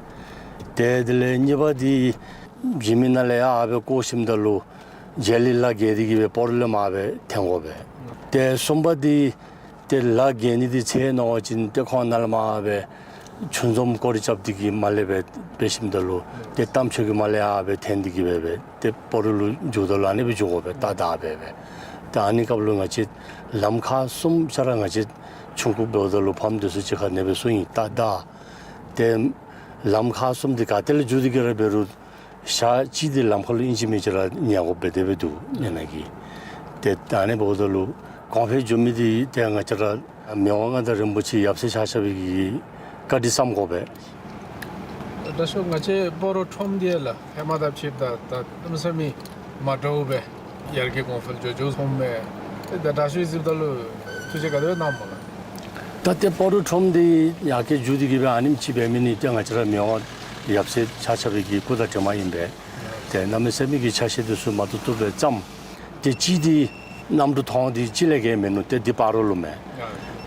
ཏེ་དེ་ལས་གཉིས་པ་འདི་འཇིགས་མེད་ནང་ལས་ཡར་སྦེ་བསྐོར་ཞིནམ་ད་ལུ་མཇལ་ལི་ལ་བརྒལ་ཏེ་གི་སྦེ་སྤ་རོ་ལས་མར་སྦེ་འཐེན་དགོ་པས། ཏེ་གསུམ་པ་འདི་ཏེ་ལ་བརྒལ་ནི་འདི་ཚེ་ནོར་བ་ཅིན་ཏེ་ཁོང་ནཱ་ལས་མར་སྦེ་ཆུ་འཛོམས་སྐོར་ར་རྐྱབ་སྟེ་གི་མར་ལས་སྦེ་འབད་ཞིནམ་ད་ལུ་ཏེ་རྟ་མཆོག་གི་མར་ལས་ཡར་སྦེ་འཐེན་ཏེ་གི་སྦེ་སྦེ་ཏེ་སྤ་རོ་ལུ་འགྱོཝ་ད་ལུ་ཨ་ནི་སྦེ་འགྱོ་དགོ་པས། ཏག་ཏག་སྦེ་སྦེ། ཏེ་ཨ་ནི་སྐབས་ལུ་ང་བཅས་ལམ་ཁག་གསུམ་ཆ་ར་ང་བཅས་ཆུང་ཀུ་འབདཝ་ད་ལུ་ཕམ་འདི་ཚུ་གཅིག་ཁར་ཨ་ནི་སྦེ་གསུངས་ཡི། ཏག་ཏག་ཏེ་ལམ་ཁག་གསུམ་འདི་ག་ཏེ་ལས་འགྱོ་སྟེ་གི་ར་འབད་རུང་ཞག་གཅིག་འདི་ལམ་ཁ་ལུ་ཨིན་ཅི་མིན་ཅི་ར་ཉལ་དགོཔ་སྦེ་དེ་སྦེ་འདུག་ཨ་ནི་གི། ཏེ་ད་ཨ་ནི་འབདཝ་ད་ལུ་གོང་འཕེལ་འགྱོ་མི་འདི་ཏེ་ང་བཅས་ར་མི་དབང་མངའ་བདག་རིན་པོ་ཆེ་ཡབ་སྲས་ཆ་ཁྱབ་ཀྱི་བཀའ་དྲིན་བསམ་དགོ་པས། ད་ཤོ་ང་བཅས་སྤ་རོ་ཁྲོམ་འདི་ལགས་ཧེ་མ་དང་ཕྱདཔ་ད་ད་གནམ་མེད་ས་མེད་མ་འདྲཝ་སྦེ་ཡར་རྒྱས་གོང་འཕེལ་འགྱོ་འགྱོཝ་མཐོངམ་མས། ཏེ་ད་དྲག་ཤོས་གཟིགསཔ་ད་ལུ་ཐུགས་རྗེ་ག་དེ་སྦེ་གནངམ་སྨོ་ལགས། ད་ཏེ་སྤ་རོ་ཁྲོམ་འདི་ཡར་རྒྱས་འགྱོ་སྟེ་གི་སྦེ་ཨ་ནེམ་ཅིག་འབད་མི་འདི་ཏེ་ང་བཅས་ར་མི་དབང་ཡབ་སྲས་ཆ་ཁྱབ་ཀྱི་སྐུ་དང་གྲིབ་མ་ཨིན་པས། ཏེ་གནམ་མེད་ས་མེད་ཀྱི་ཆ་ཤས་འདི་ཚུ་མ་བཏུབ་བཏུབ་སྦེ་བརྩམས། ཏེ་གཅིག་འདི་གནམ་གྲུ་ཐོག་འདི་གཅིག་ལས་བརྒལ་མིན་ནུག། ཏེ་འདི་སྤ་རོ་ལུ་མས།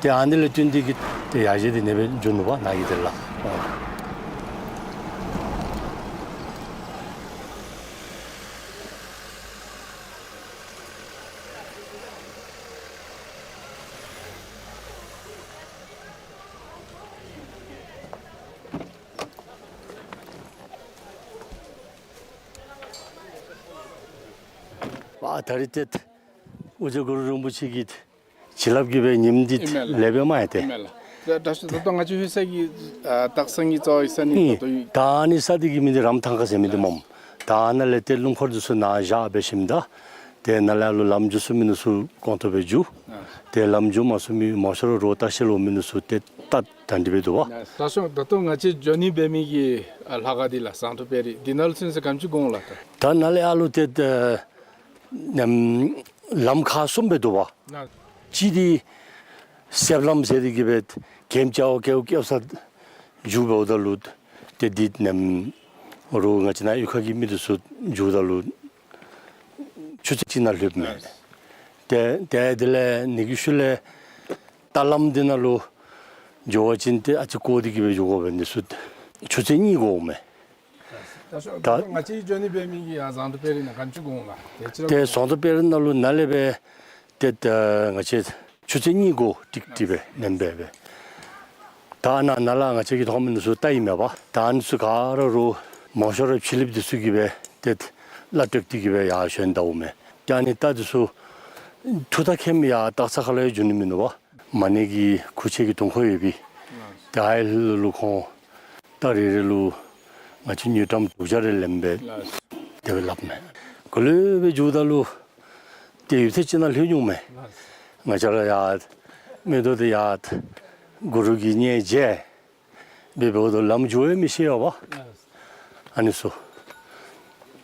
ཏེ་ཨ་ནི་ལས་བརྟེན་ཏེ་གི་ཏེ་ཡར་རྒྱས་འདི་ཨ་ནེ་སྦེ་འགྱོ་ནུག་པ་ནཱ་གི་དེ་ལགས། ཨ་ད་རིས་ཏེ་ཨོ་རྒྱན་གུ་རུ་རིན་པོ་ཆེ་གི་བྱིན་རླབས་ཀྱིས་སྦེ་ཉིནམ་འདི་ཨིན་མས་ལགས། ལེགས་པས་མ་ཡ་ཏེ། ཨིན་མས་ལགས། ད་ད་ད་ལྟོ་ང་བཅས་ལྷོད་ས་གི་ཨ་སྟག་ཚང་གི་རྩ་བའི་ས་གནས་ཨིན། ད་ལྟོ་ཡོད། ད་ཨ་ནི་ས་འདི་གི་མིང་འདི་རམ་ཐང་ཁ་ཟེར་མི་འདི་སྨོ། ད་ཨ་ནཱ་ལས་ཏེ་སྣུམ་འཁོར་འདི་ཚུ་ནཱ་བཞག་འབད་ཞིནམ་ད་ཏེ་ནཱ་ལས་ཨ་ལུ་ལམ་འགྱོ་ཚུགས་མི་འདི་ཚུ་གོང་ཐོག་སྦེ་འགྱོ། ཏེ་ལམ་འགྱོ་མ་ཚུགས་མི་མང་ཤོས་ར་རོགས་ལྟ་བཤལ་འོང་མི་འདི་ཚུ་ཏེ་ད་ད་འདི་སྦེ་འདུག་པ། ད་ཤོ་ད་ལྟོ་ང་བཅས་འགྱོ་ནི་འབད་མི་གི་ཨ་ལྷ་ཁང་འདི་ལགས་ཟངས་མདོག་དཔལ་རི་འདི་ནང་ལུ་ཚུན་ཚོད་ག་དེམ་ཅིག་འགོར་འོང་ལགས། ད་ད་ནཱ་ལས་ཨ་ལུ་ཏེ་ད་ནམ་ལམ་ཁག་གསུམ་སྦེ་འདུག་པ། ཨ་གཅིག་འདི་གསེབ་ལམ་ཟེར་ཏེ་གི་སྦེ་གེམ་ཅ་བ་ཀེའུ་ཀེའུ་ས་འགྱོ་འབདཝ་ད་ལུ་ཏེ་འདི་ནམ་རོགས་ང་བཅས་ནཱ་གཡུས་ཁ་གི་མི་འདི་ཚུ་འགྱོཝ་ད་ལུ་ཆུ་ཚོད་གཅིག་ནང་ལྷོདཔ་མས། ཏེ་ཏེ་དེ་ལས་ནི་གི་ཤུལ་ལས་རྟ་ལམ་འདི་ནང་ལུ་འགྱོ་བ་ཅིན་ཏེ་ཨ་ཙི་འགོར་ཏེ་གི་སྦེ་འགྱོ་དགོ་པས། འདི་ཚུ་ཆུ་ཚོད་གཉིས་འགོརཝ་མས། ད་ད་ང་བཅས་འགྱོ་ནི་འབད་མི་གི་ཨ་ཟངས་མདོག་དཔལ་རི་ནང་ག་དེམ་ཅིག་འགོར་འོང་ལགས། ཏེ་ཟངས་མདོག་དཔལ་རི་ནང་ལུ་ནཱ་ལས་སྦེ་ཏེ་ད་ང་བཅས་ཆུ་ཚོད་གཉིས་འགོར་ཏིག་ཏིག་སྦེ་ཨིན་པས་སྦེ། ད་ནཱ་ནཱ་ལས་ང་བཅས་ཀྱིས་མཐོང་མི་འདི་ཚུ་རྟ་ཨིན་མས་པ། ད་ཨ་ནི་ཚུ་ག་ར་རོགས་མང་ཤོས་ར་ཕྱི་གླིངཔ་འདི་ཚུ་གིས་སྦེ་ཏེ་ བླ་སྤྲོད་དེ་གིས་སྦེ་ཡར་བཞོན་ད་འོང་མས། ཏེ་ཨ་ནི་རྟ་འདི་ཚུ་འཐུ་ད་ཁེམ་ཡར་སྟག་ཚང་ཁ་ལུ་ཡང་འགྱོ་ནི་མིན་འདུག་པ། མ་ཎི་གི་ཁུར་ཆེན་གྱི་དུང་འཁོར་ཡོད་པས། ཏེ་ཨའི་ལུ་ལུ་ཁོང་རྟ་རེ་རེ་ལུ་ང་བཅས་དངུལ་ཀྲམ་དྲུག་བརྒྱ་རེ་ལེན་སྦེ་དེ་སྦེ་ལགཔ་མས། ག་ལེ་སྦེ་འགྱོཝ་ད་ལུ་ཏེ་ཡུད་ཙམ་ཅིག་ནང་ལྷོད་འོང་མས། ང་བཅས་ར་ཡར་མིག་ཏོ་འདི་ཡར་གུ་རུ་གིས་མཉེས་བྱས་སྦེ་འབདཝ་ད་ལམ་འགྱོ་ཡང་མི་ཤེས་པས། ཨ་ནི་ཚུ།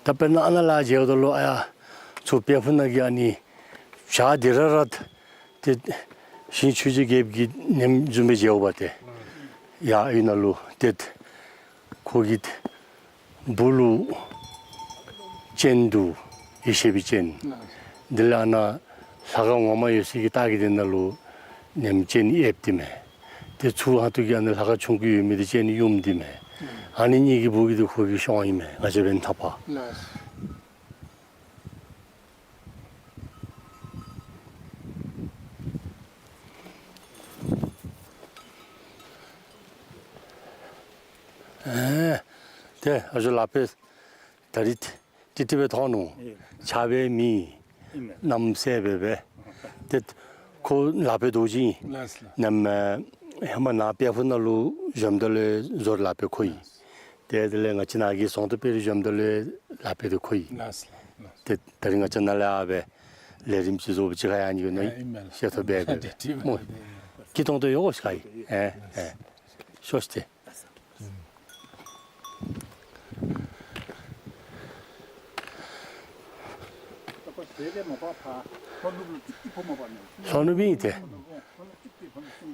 ད་དཔེར་ན་ཨ་ནཱ་ལས་མཇལཝ་ད་ལུ་ཨ་ཡར་ཚུར་དཔལ་ཕུག་ནང་གི་ཨ་ནི་བྱག་འདི་ར་ར་ཏེ་ཞིང་ཆོས་རྗེ་རྒྱལཔོ་གི་ཉམས་བཟུམ་སྦེ་མཇལཝ་ཏེ་ཡར་གཡུས་ནང་ལུ་ཏེ་ཁོ་གི་སྦུག་ལུ་སྤྱན་འདུག། ཡེ་ཤེས་པའི་སྤྱན། དེ་ལས་ཨ་ནཱ་ལྷ་ཁང་ངོ་མ་ཡོད་སའི་གི་ལྟག་གི་དེ་ནང་ལུ་ཉམས་སྤྱན་ཡེབ་སྟེ་མས། ཏེ་ཚུར་ཧ་ཏུ་གི་ཨ་ནི་ལྷ་ཁང་ཆུང་ཀུ་ཡོད་མི་འདི་སྤྱན་ཡུམ་སྟེ་མས། ཨ་ནི་གཉིས་ཀྱི་སྦུག་གི་འདི་ཁོ་གི་གཤོང་ཨིན་མས། ང་བཅས་འབདན་ཐག་པ། ཨེ་ཏེ་ཨ་ཞོ་ལག་པས་ད་རིས་ཏིག་ཏིག་སྦེ་མཐོང་ནུག། ཨེ་ཆགས་པའི་མི་ཨིན་མས། གནམ་སེར་སྦེ་སྦེ། ཏེ་ཁོ་ལག་པའི་རྡོ་རྗེ་ཨིན། ལགས་ལགས། ནམ་ཧེ་མ་ནཱ་དཔལ་ཕུག་ནང་ལུ་བཞོནམ་ད་ལུ་ཡང་བཟོ་རིག་ལག་པའི་ཁོ་ཨིན། ཏེ་དེ་ལས་ང་བཅས་ནཱ་གི་ཟངས་མདོག་དཔལ་རི་བཞོནམ་ད་ལུ་ཡང་ལག་པའི་འདི་ཁོ་ཨིན། ལགས་ལགས། ཏེ་ད་རིས་ང་བཅས་ནཱ་ལས་ཡར་སྦེ་ལས་རིམ་ཅིག་བཟོ་བ་ཅིན་ཁ་ཡང་ནི་གོ་ནི་ཨིན་མས། ཤེས་ཐོབ་སྦེ་སྦེ་ཏེ་ཏེ་སྨོ། ཏེ་སྐྱིད་ཏོང་ཏོ་ཡོད་གོ་ཤ་ཨིན། ཨེ་ཨེ་ཤོག་ཤིག་ཏེ། ལྷོ་ནུབ་ཨིན་ཏེ།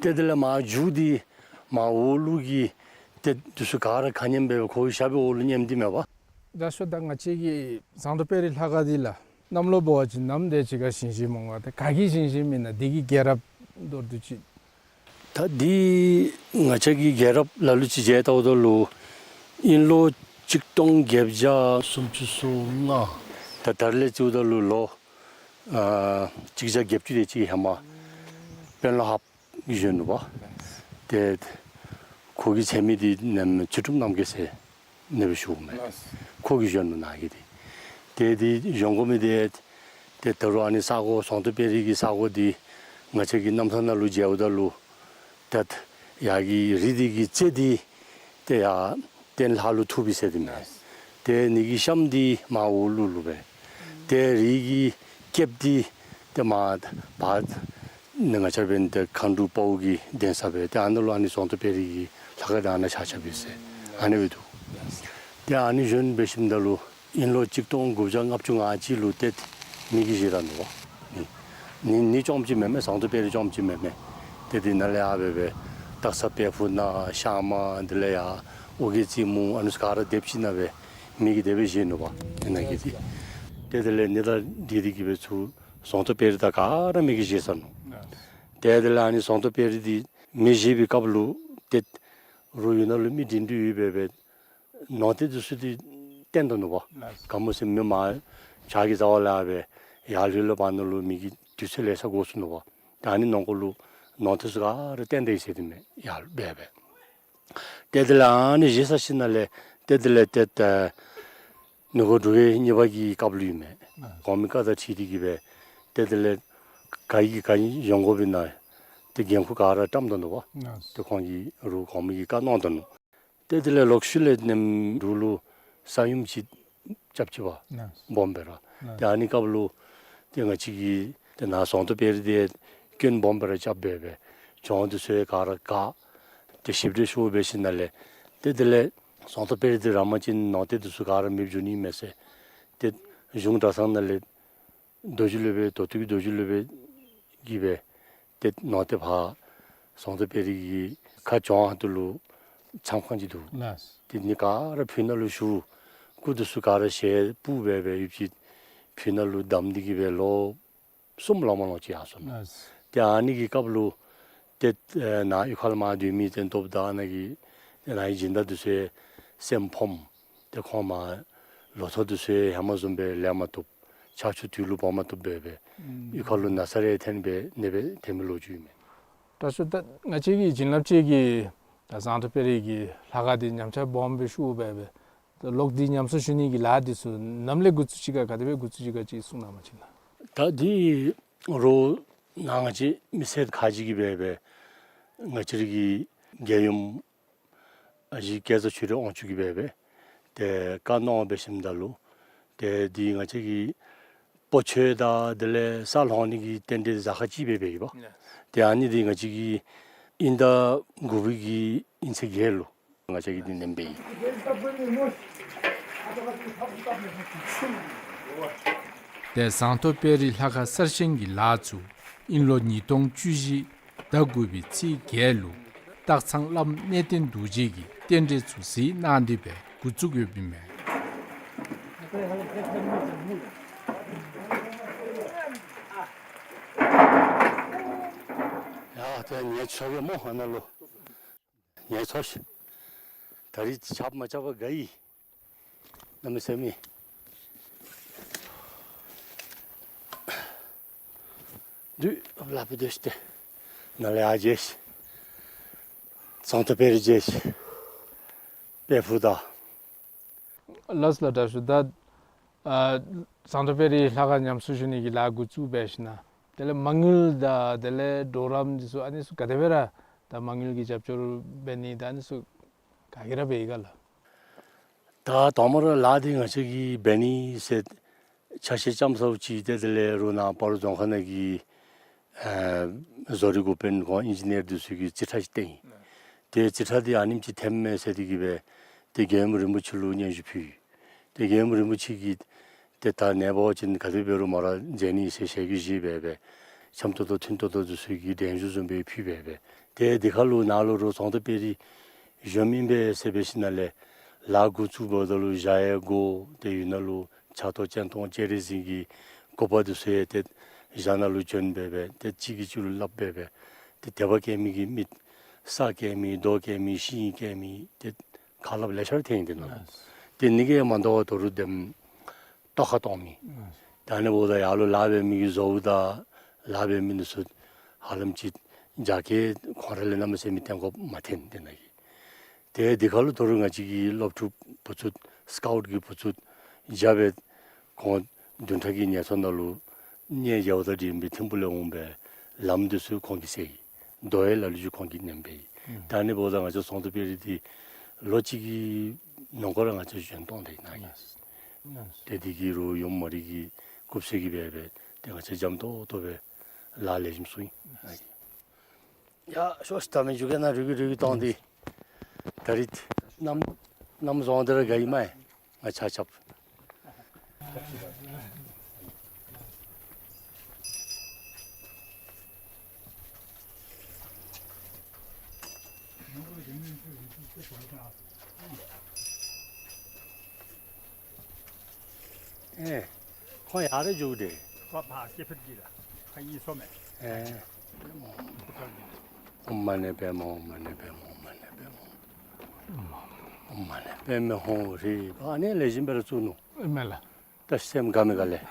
ཏེ་དེ་ལས་མར་མཇུག་འདི་མར་འོག་ལུ་གི་ཏེ་འདི་ཚུ་ག་ར་ག་མཉམ་སྦེ་ཁོ་གི་ཞབས་པའི་འོག་ལུ་མཉམ་སྟེ་མས་པ། ད་ཤོ་ད་ང་བཅས་ཀྱི་ཟངས་མདོག་དཔལ་རི་ལྷ་ཁང་འདི་ལགས་གནམ་ལོ་འབད་བ་ཅིན་ནམ་དེ་ཅིག་ཁར་བཞེངས་བཞེངསམ་འོང་ག། ཏེ་ག་གིས་བཞེངས་བཞེངསམ་ཨིན་ན། འདི་གི་རྒྱལ་རབས་མདོར་བསྡུས་ཅིག། ད་འདི་ང་བཅས་ཀྱི་རྒྱལ་རབས་ལ་ལུ་ཅིག་མཇལ་བལྟཝ་ད་ལུ་དབྱིན་ལོ་གཅིག་སྟོང་བརྒྱད་བརྒྱ་སུམ་ཅུ་སོ་ལྔ། ད་ད་རིས་ལས་བརྩིཝ་ད་ལུ་ལོ་ཨ་གཅིག་བརྒྱ་བརྒྱད་ཅུ་དེ་ཅིག་ཧེ་མ་དཔོན་སློབ་ཧཱཔ་གིས་བཞེངས་ནུག་པ། ཏེ་ཁོ་གི་ཚེ་མི་འདི་ནམ་ཚུལ་ཁྲིམས་རྣམ་རྒྱལ་ཟེར་ནི་སྦེ་ཞུཝ་མས། ལགས། ཁོ་གིས་བཞེངས་ནུག་ནཱ་གི་འདི། ཏེ་འདི་བཞེངས་དགོ་མི་འདི་ཏེ་ད་རུང་ཨ་ནི་ས་གོ་ཟངས་མདོག་དཔལ་རི་གི་ས་གོ་འདི་ང་བཅས་ཀྱི་རྣམ་ཐར་ནང་ལུ་མཇལཝ་ད་ལུ་ཏེ་ཡར་གྱི་རི་འདི་གི་རྩེ་འདི་ཏེ་ཡར་སྟེང་ལྷ་ལུ་ཐུགཔ་ཨིན་ཟེར་ཏེ་མས། ཏེ་ནི་གི་གཤམ་འདི་མར་འོག་ལུ་ལུ་སྦེ། ཏེ་རི་གི་སྐེདཔ་འདི་ཏེ་མར་བར་ནི་ང་བཅས་འབདན་ཏེ་མཁའ་འགྲོ་དཔའ་བོ་གི་གདན་ས་སྦེ་ཏེ་ཨ་ནཱ་ལུ་ཨ་ནི་ཟངས་མདོག་དཔལ་རི་གི་ལྷ་ཁང་འདི་ཨ་ནཱ་ཆགས་ཆགསཔ་ཨིན་ཟེར་ཨ་ནི་སྦེ་འདུག། ཏེ་ཨ་ནི་བཞེངས་འབད་ཞིནམ་ད་ལུ་དབྱིན་ལོ་གཅིག་སྟོང་དགུ་བརྒྱ་ལྔ་བཅུ་ང་གཅིག་ལུ་ཏེ་མི་གིས་བཞེངས་ད་ནུག་པ། ནི་ནི་ནི་རྐྱངམ་ཅིག་མེན་མས། ཟངས་མདོག་དཔལ་རི་རྐྱངམ་ཅིག་མེན་མས། ཏེ་འདི་ནཱ་ལས་ཡར་སྦེ་སྦེ་སྟག་ཚང་དཔལ་ཕུག་ནང་ཤར་མ་འདི་ལས་ཡར་ཨོ་རྒྱན་རྩེ་མོ་ཨ་ནི་ཚུ་ག་ར་སྡེབ་ཅིག་ནང་སྦེ་མི་གིས་དེ་སྦེ་བཞེངས་ནུག་པ། ཨ་ནཱ་གི་འདི་ཏེ་དེ་ལས་ནི་དང་འདི་འདི་གིས་སྦེ་ཚུར་ཟངས་མདོག་དཔལ་རི་དང་ག་ར་མི་གིས་བཞེངས་ས་ནུག། ཏེ་དེ་ལས་ཨ་ནི་ཟངས་མདོག་དཔལ་རི་འདི་མེ་བཞེངས་པའི་སྐབས་ལུ་ཏེ་རུ་ཡུལ་ནང་ལུ་མི་འདྲེན་འདྲེན་ཡོད་པས་སྦེ་ནོར་རྟེན་འདི་ཚུ་འདི་བཏོན་ད་ནུག་པ། ལགས། ག་མོ་ཟེར་མི་མར་བྱག་གི་རྩ་བ་ལས་སྦེ་ཡར་ལུ་ལུ་བར་ན་ལུ་མི་གི་དུས་ཚོད་ལེ་ཤ་འགོར་སོ་ནུག་པ། ད་ཨ་ནི་ནང་འཁོད་ལུ་ནོར་རྟེན་ཚུ་ག་ར་བཏོན་ད་ཡི་ཟེར་ཏེ་མས་ཡར་སྦེ་སྦེ། ཏེ་དེ་ལས་ཨ་ནི་བཞེངས་ཚར་ཞིནམ་ལས་ཏེ་དེ་ལས་ཏེ་ནུབ་སྒོ་འབྲུག་རྒྱལ་གཉིས་པ་གི་སྐབས་ལུ་ཨིན་མས། ཨ་གོང་མའི་བཀའ་དང་འཁྲིལ་ཏེ་གིས་སྦེ་ཏེ་དེ་ལས་ག་གིས་ག་གིས་བཞེངས་དགོཔ་ཨིན་ན་ཏེ་འགན་ཁུར་ག་ར་བཀྲམ་ད་ནུག་པ། ཨ་ཏེ་ཁོང་གིས་རུ་གོང་མའི་གི་བཀའ་གནང་ད་ནུག། ཏེ་དེ་ལས་ལོག་ཤུལ་ལས་ནེམ་འབྲུག་ལུ་ས་ཡོམ་ཅིག་རྐྱབ་ཅི་པ། ཨ་སྦོམ་སྦེ་ར། ཨ་ཏེ་ཨ་ནི་སྐབས་ལུ་ཏེ་ང་བཅས་ཀྱི་ཏེ་ནཱ་ཟངས་མདོག་དཔལ་རི་འདི་སྐྱོན་སྦོམ་སྦེ་ར་རྐྱབ་སྦེ་སྦེ་གྱོང་འདི་ཚུ་ག་ར་བཀག། ཏེ་ཞིབ་འགྲེལ་ཞུ་འབད་ཞིནམ་ལས་ཏེ་དེ་ལས་ཟངས་མདོག་དཔལ་རི་འདི་ར་མ་ཅིན་ནོར་རྟེན་འདི་ཚུ་ག་ར་མེདཔ་འགྱོ་ནི་མས་ཟེར། ཏེ་གཞུང་གྲྭ་ཚང་ནང་ལས་རྡོ་རྗེ་སློབ་དཔོན་མདོ་སྟོད་ཀྱི་རྡོ་རྗེ་སློབ་དཔོན་གྱིས་སྦེ་ཏེ་ནོར་རྟེན་ཕར་ཟངས་མདོག་དཔལ་རི་གི་ཁ་གྱོང་ཧོངས་ལུ་ཆམ་ཁང་ཅིག་འདུག། ལགས། ཏེ་ནི་ག་ར་ཕུ་ནང་ལུ་ཞུ། སྐུ་འདི་ཚུ་ག་ར་ཞལ་སྤུབས་སྦེ་སྦེ་ཡོདཔ་ཅིག་ཕུ་ནང་ལུ་བསྡམས་ཏེ་གིས་སྦེ་ལོ་གསུམ་ལང་མ་ལོང་ཅིག་ཡར་སོ་ནུག། ལགས། ཏེ་ཨ་ནི་གི་སྐབས་ལུ་ཏེ་ནཱ་གཡུས་ཁ་ལས་མར་སྡོད་མི་ཏེ་སྟོབས་དང་ནཱ་གི་ཏེ་ནཱ་གི་སྦྱིན་བདག་འདི་ཚུ་སེམས་ཕམ། ཏེ་ཁོང་མར་ལོ་ཐོག་འདི་ཚུ་ཧེ་མ་བཟུམ་སྦེ་ལེན་མ་བཏུབ། ཆར་ཆུ་དུས་ལུ་འབབ་མ་བཏུབ་སྦེ་སྦེ་ཨུམ་གཡུས་ཁ་ལུ་ན་ཚ་རེ་ཐོན་སྦེ་ནད་སྦེ་ཐོན་མི་ལོ་རྒྱུས་ཨིན་མས། དྲག་ཤོས་ད་ང་བཅས་ཀྱི་བྱིན་རླབས་ཅན་གྱི་ད་ཟངས་མདོག་དཔལ་རི་གི་ལྷ་ཁང་འདི་ཉམས་ཆག་སྦོམ་སྦེ་ཤོར་སྦེ་སྦེ་ ད་ལོག་འདི་ཉམས་གསོ་ཞུ་ནི་གི་ལཱ་འདི་ཚུ་ནམ་ལས་འགོ་བཙུགས་ཅི་ག་ག་དེ་སྦེ་འགོ་བཙུགས་ཅི་ག་ཅིག་གསུང་གནང་བ་ཅིན་ལགས། ད་འདི་རོགས་ནཱ་ང་བཅས་མི་སེར་ཁག་ཅིག་གིས་འབད་འབད་ང་བཅས་རའི་གི་རྒྱལ་ཡུམ་ཨ་ཞེ་སྐལ་བཟང་ཆོས་སྒྲོན་དབང་ཕྱུག་གིས་འབད་འབད་ཏེ་བཀའ་གནང་འབད་ཞིནམ་ད་ལུ་ཏེ་འདི་ང་བཅས་ཀྱི་སྤོ་ཆོས་དང་དེ་ལས་ས་སློང་ནི་གི་རྟེན་འབྲེལ་གཟའ་ཁ་ཅིག་འབད་འབད་ཡི་པ། ཏེ་ཨ་ནི་འདི་ང་བཅས་ཀྱིས་དབྱིན་ཟླ་དགུ་པའི་གི་དབྱིན་ཚེས་བརྒྱད་ལུ་ང་བཅས་ཀྱིས་འདི་ནེམ་འབད་ཡི། ཏེ་ཟངས་མདོག་དཔལ་རི་ལྷ་ཁང་གསར་བཞེངས་ཀྱི་ལཱ་ཚུ་དབྱིན་ལོ་ཉིས་སྟོང་བཅུ་བཞི་ཟླ་དགུ་པའི་ཚེས་བརྒྱད་ལུ་སྟག་ཚང་བླམ་གནས་བརྟན་རྡོ་རྗེ་གིས་རྟེན་འབྲེལ་ཚུ་གཟིགས་གནང་སྟེ་སྦེ་འགོ་བཙུགས་ཡོདཔ་ཨིན་མས། ཡ་ཏེ་ངལ་འཚོ་གེ་སྨོ་ཨ་ནཱ་ལུ། ངལ་འཚོ་ཤིག། ད་རིས་ཆརཔ་མ་རྐྱབ་པར་དགའ་ཡི། གནམ་མེད་ས་མེད། དུས་ལ་བུ་དེ་སྟེ་ནཱ་ལས་ཡར་མཇལ་ཤིག། ཟངས་མདོག་དཔལ་རི་མཇལ་ཤིག། དཔལ་ཕུག་དང་། ལགས་སོ་ལགས། དྲག་ཤོས། ད་ཨ་ཟངས་མདོག་དཔལ་རི་ལྷ་ཁང་ཉམས་གསོ་ཞུ་ནི་གི་ལཱ་འགོ་བཙུགས་འབད་ཞིནམ་དེ་ལས་མ་དངུལ་དང་དེ་ལས་གྲོགས་རམ་འདི་ཚུ་ཨ་ནི་ཚུ་ག་དེ་སྦེ་ར་ད་མ་དངུལ་གྱི་རྒྱབ་སྐྱོར་འབད་ནི་དང་ཨ་ནི་ཚུ་ག་གིས་ར་འབད་ཡི་ག་ལགས། ད་དང་པ་ར་ལཱ་འདི་ང་བཅས་ཀྱིས་འབད་ནི་ཟེར་ཆ་ཤས་ཙམ་ཚརཝ་ཅིག་ཏེ་དེ་ལས་རོགས་ནཱ་སྤ་རོ་རྫོང་ཁག་ནང་གི་ཨ་བཟོ་རིག་འགོ་དཔོན་ཁོང་ཨིན་ཇི་ནི་ཡར་འདི་ཚུ་གིས་རྩིས་ཁྲ་ཅིག་བཏོན་ཡི། ཏེ་རྩིས་ཁྲ་འདི་ཨ་ནེམ་ཅིག་འཐེནམ་མས་ཟེར་ཏེ་གིས་སྦེ་ཏེ་རྒྱལ་ཡུམ་རིན་པོ་ཆེ་ལུ་སྙན་ཞུ་ཕུལ་ཡི། ཏེ་རྒྱལ་ཡུམ་རིན་པོ་ཆེ་གིས་ཏེ་ད་ནངས་པ་ཅིན་ག་དེ་འབད་རུང་མ་ར་མཛད་ནི་ཟེར་ཞལ་གྱིས་བཞེས་འབད་འབད་འཆམ་ཏོག་ཏོ་མཐུན་ཏོག་ཏོ་འདི་ཚུ་གི་གདན་ཞུ་བཟུམ་སྦེ་ཕུལ་འབད་འབད་ཏེ་དེ་ཁར་ལུ་ནཱ་ལུ་རོགས་ཟངས་མདོག་དཔལ་རི་གཞོནམ་ཨིན་པས་ཟེར་འབད་ཞིནམ་ལས་ལཱ་འགོ་བཙུགས་འབདཝ་ད་ལུ་བཞག་ཡས་སྒོ་ཏེ་ཡོད་ནཱ་ལུ་ཕྱག་ཏོ་སྤྱན་སྟོང་སྤྱན་རས་གཟིགས་ཀྱི་སྐུ་པར་འདི་ཚུ་ཡང་ཏེ་བཞག་ནཱ་ལུ་བྱོན་འབད་འབད་ཏེ་གཅིག་གིས་གཅིག་ལུ་སླབ་འབད་འབད་ཏེ་དད་པ་བསྐྱེད་མི་གི་མི་ས་བཀལ་མི་རྡོ་བཀལ་མི་ཤིང་བཀལ་མི་ཏེ་ཁ་སླབ་ལེ་ཤ་ར་འཐོན་ཡི་དེ་ནང་ལུ། ཏེ་ཨ་ནི་གིས་མ་དོ་བར་དོ་རུང་དེམ་ཏོག་ཁ་གཏོང་མི། ད་ཨ་ནི་འབདཝ་ད་ཡར་ལུ་ལཱ་འབད་མི་གི་བཟོ་བོ་དང་ལཱ་འབད་མི་འདི་ཚུ་ཧ་ལམ་ཅིག་རྒྱ་སྐྱེད་ཁོང་ར་ལས་གནམ་མེད་ས་མེད་བརྟན་ཁོག་མ་འཐོན་དེ་ནང་གི། ཏེ་དེ་ཁར་ལུ་དོ་རུང་ང་བཅས་ཀྱི་སློབ་ཕྲུག་བུ་ཚུ་སི་ཀའུཊ་གི་བུ་ཚུ་རྒྱབ་སྦེ་ཁོང་བདུན་ཕྲག་གི་ཉེན་ཚོགས་ནང་ལུ་གནས་མཇལཝ་དང་འབྲེལ་བའི་ཐིམ་ཕུག་ལས་འོང་སྦེ་ལམ་འདི་ཚུ་ཁོང་གིས་བསལ་ཡི། རྡོ་ཡི་ལ་ལུ་ཅིག་ཁོང་གིས་ནེམ་འབད་ཡི། ཨུམ། ད་ཨ་ནི་འབདཝ་ད་ང་བཅས་ཟངས་མདོག་དཔལ་རི་འདི་ལོ་གཅིག་གི་ནང་འཁོད་ར་ང་བཅས་བཞེངས་གཏང་ད་ཡི་ནང་གི། ལགས་སོ། ལགས་སོ། ཏེ་འདི་གིས་རོགས་ཡོངམ་རིག་གི་སྐུ་ཚེ་གི་འབད་འབད་ཏེ་ང་བཅས་འཇམ་ཏོང་ཏོ་སྦེ་ལཱ་ལེགས་ཤོམ་ཚུགས་ཡི་ནང་གི། ཡ་ཤོག་ཤིག། ད་མི་འགྱོ་གེ་ནཱ་རུལ་གི་རུལ་གི་གཏང་སྟེ། ད་རིས་གནམ་གནམ་བཟང་དེ་ར་དགའ་ཡི་མས། ང་ཆ་ཁྱབ། ཨེ། ཁོང་ཡར་ར་འགྱོ་དེས། ཁོ་ཕར་སྐྱེ་འཕེལ་གྱི་ལ་ཁ་གཡས་སོ་མས། ཨེ། ཨོཾ་མ་ཎི་པདྨེ་ཧཱུྃ། ཨོཾ་མ་ཎི་པདྨེ་ཧཱུྃ། ཨོཾ་མ་ཎི་པདྨེ་ཧཱུྃ། ཨོཾ་མ་ཎི་པདྨེ་ཧཱུྃ་རེ། ཨ་ནི་ལེགས་ཤོམ་སྦེ་ར་བཙུགས་ནུག། ཨིན་མས་ལགས། ད་སེམས་དགའ་མི་དགའ་ལས།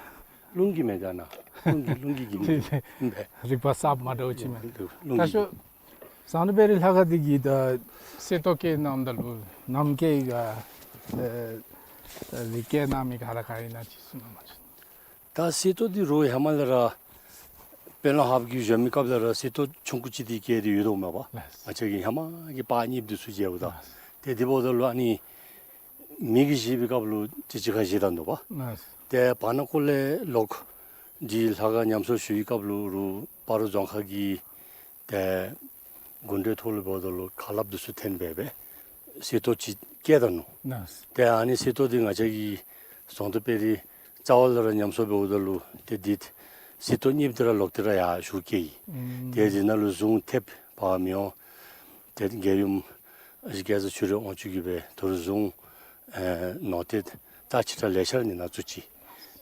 རླུང་གིས་མི་དགའ་ན། རླུང་གིས་རླུང་གིས་གིས་མི་དགའ། རིག་པ་གསརཔ་མ་འདྲཝ་ཅིག་མས། རླུང་གིས། ད་ཤོག། ཟངས་མདོག་དཔལ་རི་ལྷ་ཁང་འདི་གི་ད་གསེར་ཏོག་བཀལ་གནངམ་ད་ལུ་ནམ་བཀལ་ཡི་ག་ཨེ་ཨེ་རིགས་བཀལ་གནང་མི་ག་ར་ག་ཨིན་ན་ཅིག་གསུང་གནང་བ་ཅིན། ད་གསེར་ཏོག་འདི་རོགས་ཧེ་མ་ལས་ར་དཔོན་སློབ་ཧཱཔ་གིས་བཞོན་མི་སྐབས་ལས་ར་གསེར་ཏོག་ཆུང་ཀུ་ཅིག་འདི་བཀལ་ཏེ་ཡོད་དོ་མས་པ། ལགས། ང་བཅས་ཀྱིས་ཧེ་མ་གི་པར་རྙིངམ་འདི་ཚུ་མཇལཝ་ད། ལགས། ཏེ་འདི་འབདཝ་ད་ལུ་ཨ་ནི་མི་གིས་བཞེས་པའི་སྐབས་ལུ་ཅིག་ཅིག་ཁར་བཞེས་ད་ནུག་པ། ལགས། ཏེ་བར་ན་ཀོ་ལས་ལོག་འདི་ལྷ་ཁང་ཉམས་གསོ་ཞུ་བའི་སྐབས་ལུ་རོགས་སྤ་རོ་རྫོང་ཁག་གི་ཏེ་དགོང་དྲོའི་ཐོག་ལུ་འབདཝ་ད་ལུ་ཁ་སླབ་འདི་ཚུ་འཐེན་འབད་འབད་གསེར་ཏོག་ཅིག་བཀལ་ད་ནུག། ལགས། ཏེ་ཨ་ནི་གསེར་ཏོག་འདི་ང་བཅས་ཀྱིས་ཟངས་མདོག་དཔལ་རི་རྩ་བ་ལས་ར་ཉམས་གསོ་འབདཝ་ད་ལུ་ཏེ་འདི་གསེར་ཏོག་རྙིངམ་འདི་ར་ལོག་སྟེ་ར་ཡར་ཞུ་བསྐྱལ་ཡི། ཨུམ། ཏེ་འདི་ནང་ལུ་གཟུངས་ཐེབས་པ་མི་འོང་། ཏེ་རྒྱལ་ཡུམ་ཨ་ཞེ་སྐལ་བཟང་ཆོས་སྒྲོན་དབང་ཕྱུག་གིས་འབད་དོ་རུང་གཟུངས་ཨེ་ནོར་ཏེ་རྩ་ཆེ་དྲགས་ལེ་ཤ་ར་ནི་ནང་བཙུགས་ཅི།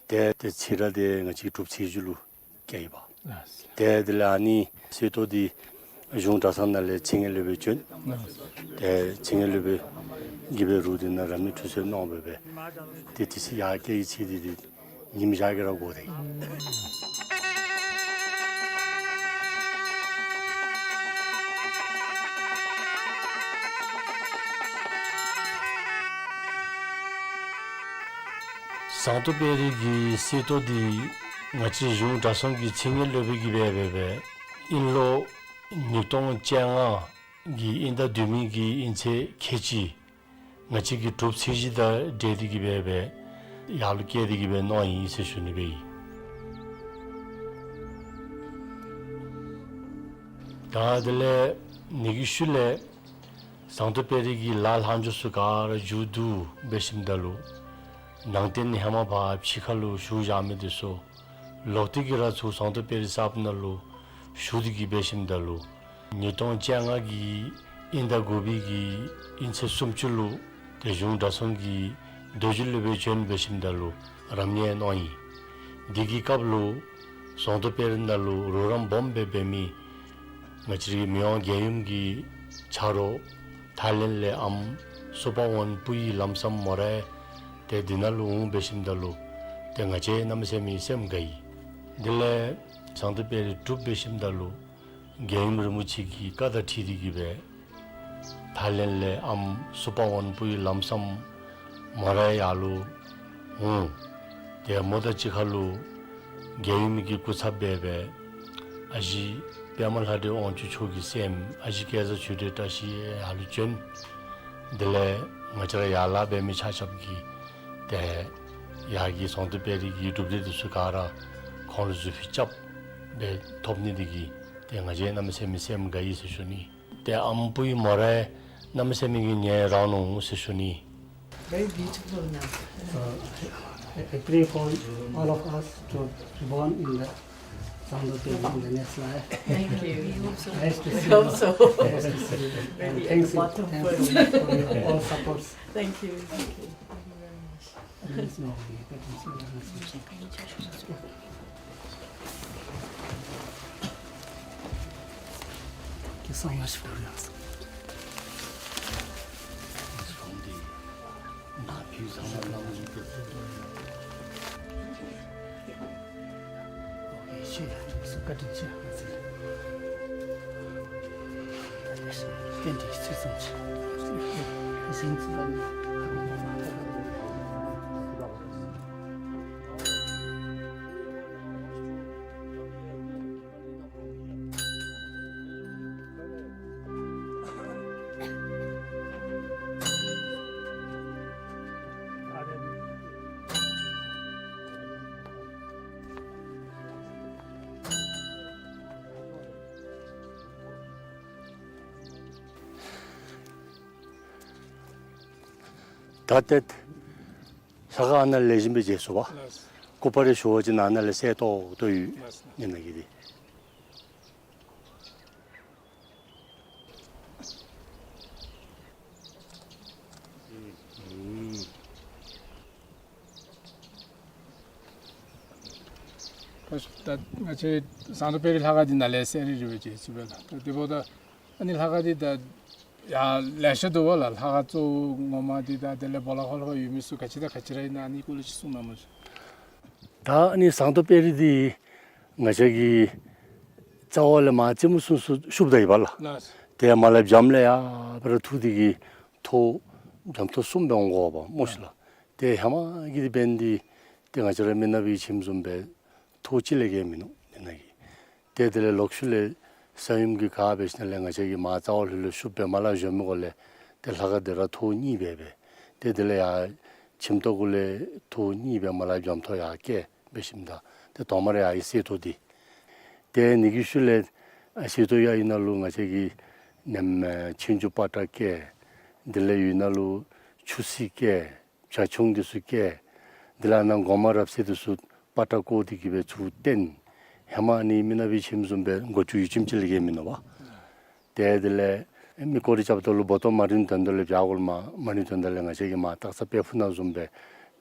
ཏེ་ཏེ་ཚེ་ར་འདི་ང་བཅས་ཀྱི་སྒྲུབ་ཚེས་བཅུ་ལུ་བསྐྱལ་ཡི་པ། ལགས། ཏེ་དེ་ལས་ཨ་ནི་གསེར་ཏོག་འདི་གཞུང་གྲྭ་ཚང་ནང་ལས་ཚེ་སྔོན་སློབ་དཔོན་བྱོན། ལགས། ཏེ་ཚེ་སྔོན་སློབ་དཔོན་གྱིས་འབད་རོགས་འདི་ནང་ར་མི་ཁྲུས་གསོལ་གནང་འབད་འབད་ཏེ་དེ་ཚེ་ཡར་བསྐྱལ་ཡི་ཚེ་འདི་འདི་ཉིམ་ཞག་གིས་ར་འགོར་ད་ཡི། ཟངས་མདོག་དཔལ་རི་གི་གསེར་ཏོག་འདི་ང་བཅས་གཞུང་གྲྭ་ཚང་གི་ཚིག་ངན་སློབ་དཔོན་གྱིས་འབད་འབད་འབད་ཨིན་ལོ་ཉིས་སྟོང་བཅོ་ལྔ་གི་དབྱིན་ཟླ་བདུན་པའི་གི་དབྱིན་ཚེས་ཁལ་གཅིག་ང་བཅས་ཀྱི་གྲུབ་ཚེས་གཞི་དང་འབྲེལ་ཏེ་གི་འབད་འབད་ཡར་ལུ་བསྐྱལ་ཏེ་གི་འབད་གནང་ཡི་ཟེར་ཞུ་ནི་འབད་ཡི། ད་དེ་ལས་ཨ་ནི་གི་ཤུལ་ལས་ཟངས་མདོག་དཔལ་རི་གི་ལ་ལྷག་འཇོག་ཚུ་ག་ར་མཇུག་བསྡུ་འབད་ཞིནམ་ད་ལུ་ནང་རྟེན་ཧེ་མ་ཕར་ཕྱི་ཁ་ལུ་བཞུགས་བཞག་མི་འདི་ཚུ་ལོག་སྟེ་གི་ར་ཚུར་ཟངས་མདོག་དཔལ་རི་གསརཔ་ནང་ལུ་བཞུགས་ཏེ་གི་འབད་ཞིནམ་ད་ལུ་ཉིས་སྟོང་བཅོ་ལྔ་གི་དབྱིན་ཟླ་དགུ་པའི་གི་དབྱིན་ཚེས་སུམ་ཅུ་ལུ་ཏེ་གཞུང་གྲྭ་ཚང་གི་རྡོ་རྗེ་སློབ་དཔོན་བྱོན་འབད་ཞིནམ་ད་ལུ་རབ་གནས་གནང་ཡི། དེ་གི་སྐབས་ལུ་ཟངས་མདོག་དཔལ་རི་ནང་ལུ་རོགས་རམ་སྦོམ་སྦེ་འབད་མི་ང་བཅས་རའི་མི་དབང་རྒྱལ་ཡུམ་གྱི་ཆ་རོགས་ཐའི་ལེནཌ་ལས་ཨམ་སུ་པ་ཝན་པུའི་ལམ་སམ་མོ་རའི་ཏེ་འདི་ནང་ལུ་འོང་འབད་ཞིནམ་ད་ལུ་ཏེ་ང་བཅས་གནམ་མེད་ས་མེད་སེམས་དགའ་ཡི། དེ་ལས་ཟངས་མདོག་དཔལ་རི་གྲུབ་འབད་ཞིནམ་ད་ལུ་རྒྱལ་ཡུམ་རིན་པོ་ཆེ་གི་བཀའ་དང་འཁྲིལ་ཏེ་གི་འབད་ཐའི་ལེནཌ་ལས་ཨམ་སུ་པ་ཝན་པུའི་ལམ་སམ་མོ་རའི་ཡར་ལུ་འོང་། ཏེ་མོ་དང་གཅིག་ཁར་ལུ་རྒྱལ་ཡུམ་གྱི་སྐུ་ཚབ་འབད་འབད་ཨ་ཞེ་པདྨ་ལྷ་འདྲེ་དབང་ཕྱུག་མཆོག་གི་སྲསམོ་ཨ་ཞེ་སྐལ་བཟང་ཆོས་སྒྲོན་བཀྲ་ཤིས་ཡར་ལུ་བྱོན། དེ་ལས་ང་བཅས་ར་ཡར་ལཱ་འབད་མི་ཆ་ཁྱབ་ཀྱིས་ཏེ་ཡར་གྱི་ཟངས་མདོག་དཔལ་རི་གི་གྲུབ་འབྲས་འདི་ཚུ་ག་ར་ཁོང་ལུ་གཟུགས་ཕུད་རྐྱབ་སྦེ་ཐོབ་ནི་འདི་གིས་ཏེ་ང་བཅས་གནམ་མེད་ས་མེད་སེམས་དགའ་ཡི་ཟེར་ཞུ་ནི། ཏེ་ཨམ་པུའི་མོ་རའི་གནམ་མེད་ས་མེད་ཀྱི་ནེ་རང་ནུག་ཟེར་ཞུ་ནི། Very beautiful now. So, I, I pray for all of us to be born in the Zangdo Devi in the next life. Thank you. We hope so. Nice to see you. We hope so. Nice to see you. Very. And at the bottom, thanks, thanks for your all supports. Thank you. Thank you. Thank you very much. ད་ཏེ་ལྷ་ཁང་ནང་ལེགས་ཤོམ་སྦེ་མཇལ་ཚུགས་པས། ལགས། སྐུ་པར་རེ་ཞུ་བ་ཅིན་ནཱ་ལས་གསལ་ཏོག་ཏོ་ཡོད། ལགས། ཨ་ནི་ནང་གི་འདི། ད་ང་བཅས་ཟངས་མདོག་དཔལ་རི་ལྷ་ཁང་འདི་ནཱ་ལས་གསལ་རི་རི་སྦེ་མཇལ་ཚུགས་པས་ལགས། ད་དེ་འབདཝ་ད་ཨ་ནི་ལྷ་ཁང་འདི་ད་ཡང་ལེ་ཤ་འདུག་པ་ལགས། ལྷ་ཁང་གཙོ་བོ་ངོ་མ་འདི་དང་དེ་ལས་སྦོ་ལོགས་ཁར་ལྷོད་ཡོད་མི་ཚུ་ག་ཅི་དང་ག་ཅི་ར་ཨིན་ན་ཨ་ནི་སྐོར་ལས་ཅིག་གསུང་གནང་མ་ཤིག། ད་ཨ་ནི་ཟངས་མདོག་དཔལ་རི་འདི་ང་བཅས་ཀྱི་རྩ་བ་ལས་མར་རྩེ་མོ་ཚུན་ཚོད་ཤུབ་ད་ཡོད་པ་ལགས། ལགས། ཏེ་མར་ལས་བྱམས་ལས་ཡར་སྦེ་ར་འཐུ་སྟེ་གི་ཐོག་བྱམས་ཐོག་གསུམ་སྦེ་འོང་དགོ་པས་སྨོ་ཤིག་ལགས། ཏེ་ཧེ་མ་གི་འདི་འབད་ནི་འདི་ཏེ་ང་བཅས་ར་མི་ནག་པའི་ཁྱིམ་བཟུམ་སྦེ་ཐོག་གཅིག་ལས་བརྒལ་མིན་ནུག་ཨ་ནི་ནང་གི། ཏེ་དེ་ལས་ལོག་ཤུལ་ལས་ས་ཡོམ་གྱིས་ག་འབད་ཞིནམ་ལས་ང་བཅས་ཀྱི་མར་རྩ་བ་ལྷོད་ལྷོད་ཤུབ་སྦེ་མར་ལས་བཞོན་མི་གུ་ལས་ཏེ་ལྷ་ཁང་འདི་ར་ཐོག་གཉིས་སྦེ་འབད། ཏེ་དེ་ལས་ཡར་ཁྱིམ་ཐོག་གུ་ལས་ཐོག་གཉིས་སྦེ་མར་ལས་བྱམས་ཐོག་ཡར་བསྐྱལ་འབད་ཞིནམ་ད་ཏེ་ཐོག་མར་ཡར་གྱི་གསེར་ཏོག་འདི། ཏེ་ཨ་ནི་གི་ཤུལ་ལས་ཨ་གསེར་ཏོག་ཡར་གྱི་ནང་ལུ་ང་བཅས་ཀྱི་ནེམ་ཨེ་ཆོས་འབྱུང་པ་ཏྲ་བསྐྱལ། དེ་ལས་ཡར་ནང་ལུ་ཆུ་སྲིན་བསྐྱལ། བྱ་ཁྱུང་འདི་ཚུ་བསྐྱལ། དེ་ལས་ཨ་ནཱ་སྒོ་མང་རབ་གསལ་འདི་ཚུ་པ་ཏྲ་བརྐོ་སྟེ་གི་སྦེ་ཚུར་བཏོན། ཧེ་མ་ཨ་ནི་མི་ནག་པའི་ཁྱིམ་བཟུམ་སྦེ་སྒོ་ཅུང་ཡུད་ཙམ་ཅིག་ལས་བརྒལ་མིན་ནུག་པ། ཏེ་དེ་ལས་མི་སྐོར་ར་རྐྱབ་ད་ལུ་སྦོ་ཏོ་མ་རིམ་དོན་དག་ལས་བྱ་གོལ་མ་མ་རིམ་དོན་དག་ལས་ང་བཅས་ཀྱི་མར་སྟག་ཚང་དཔལ་ཕུག་ནང་བཟུམ་སྦེ་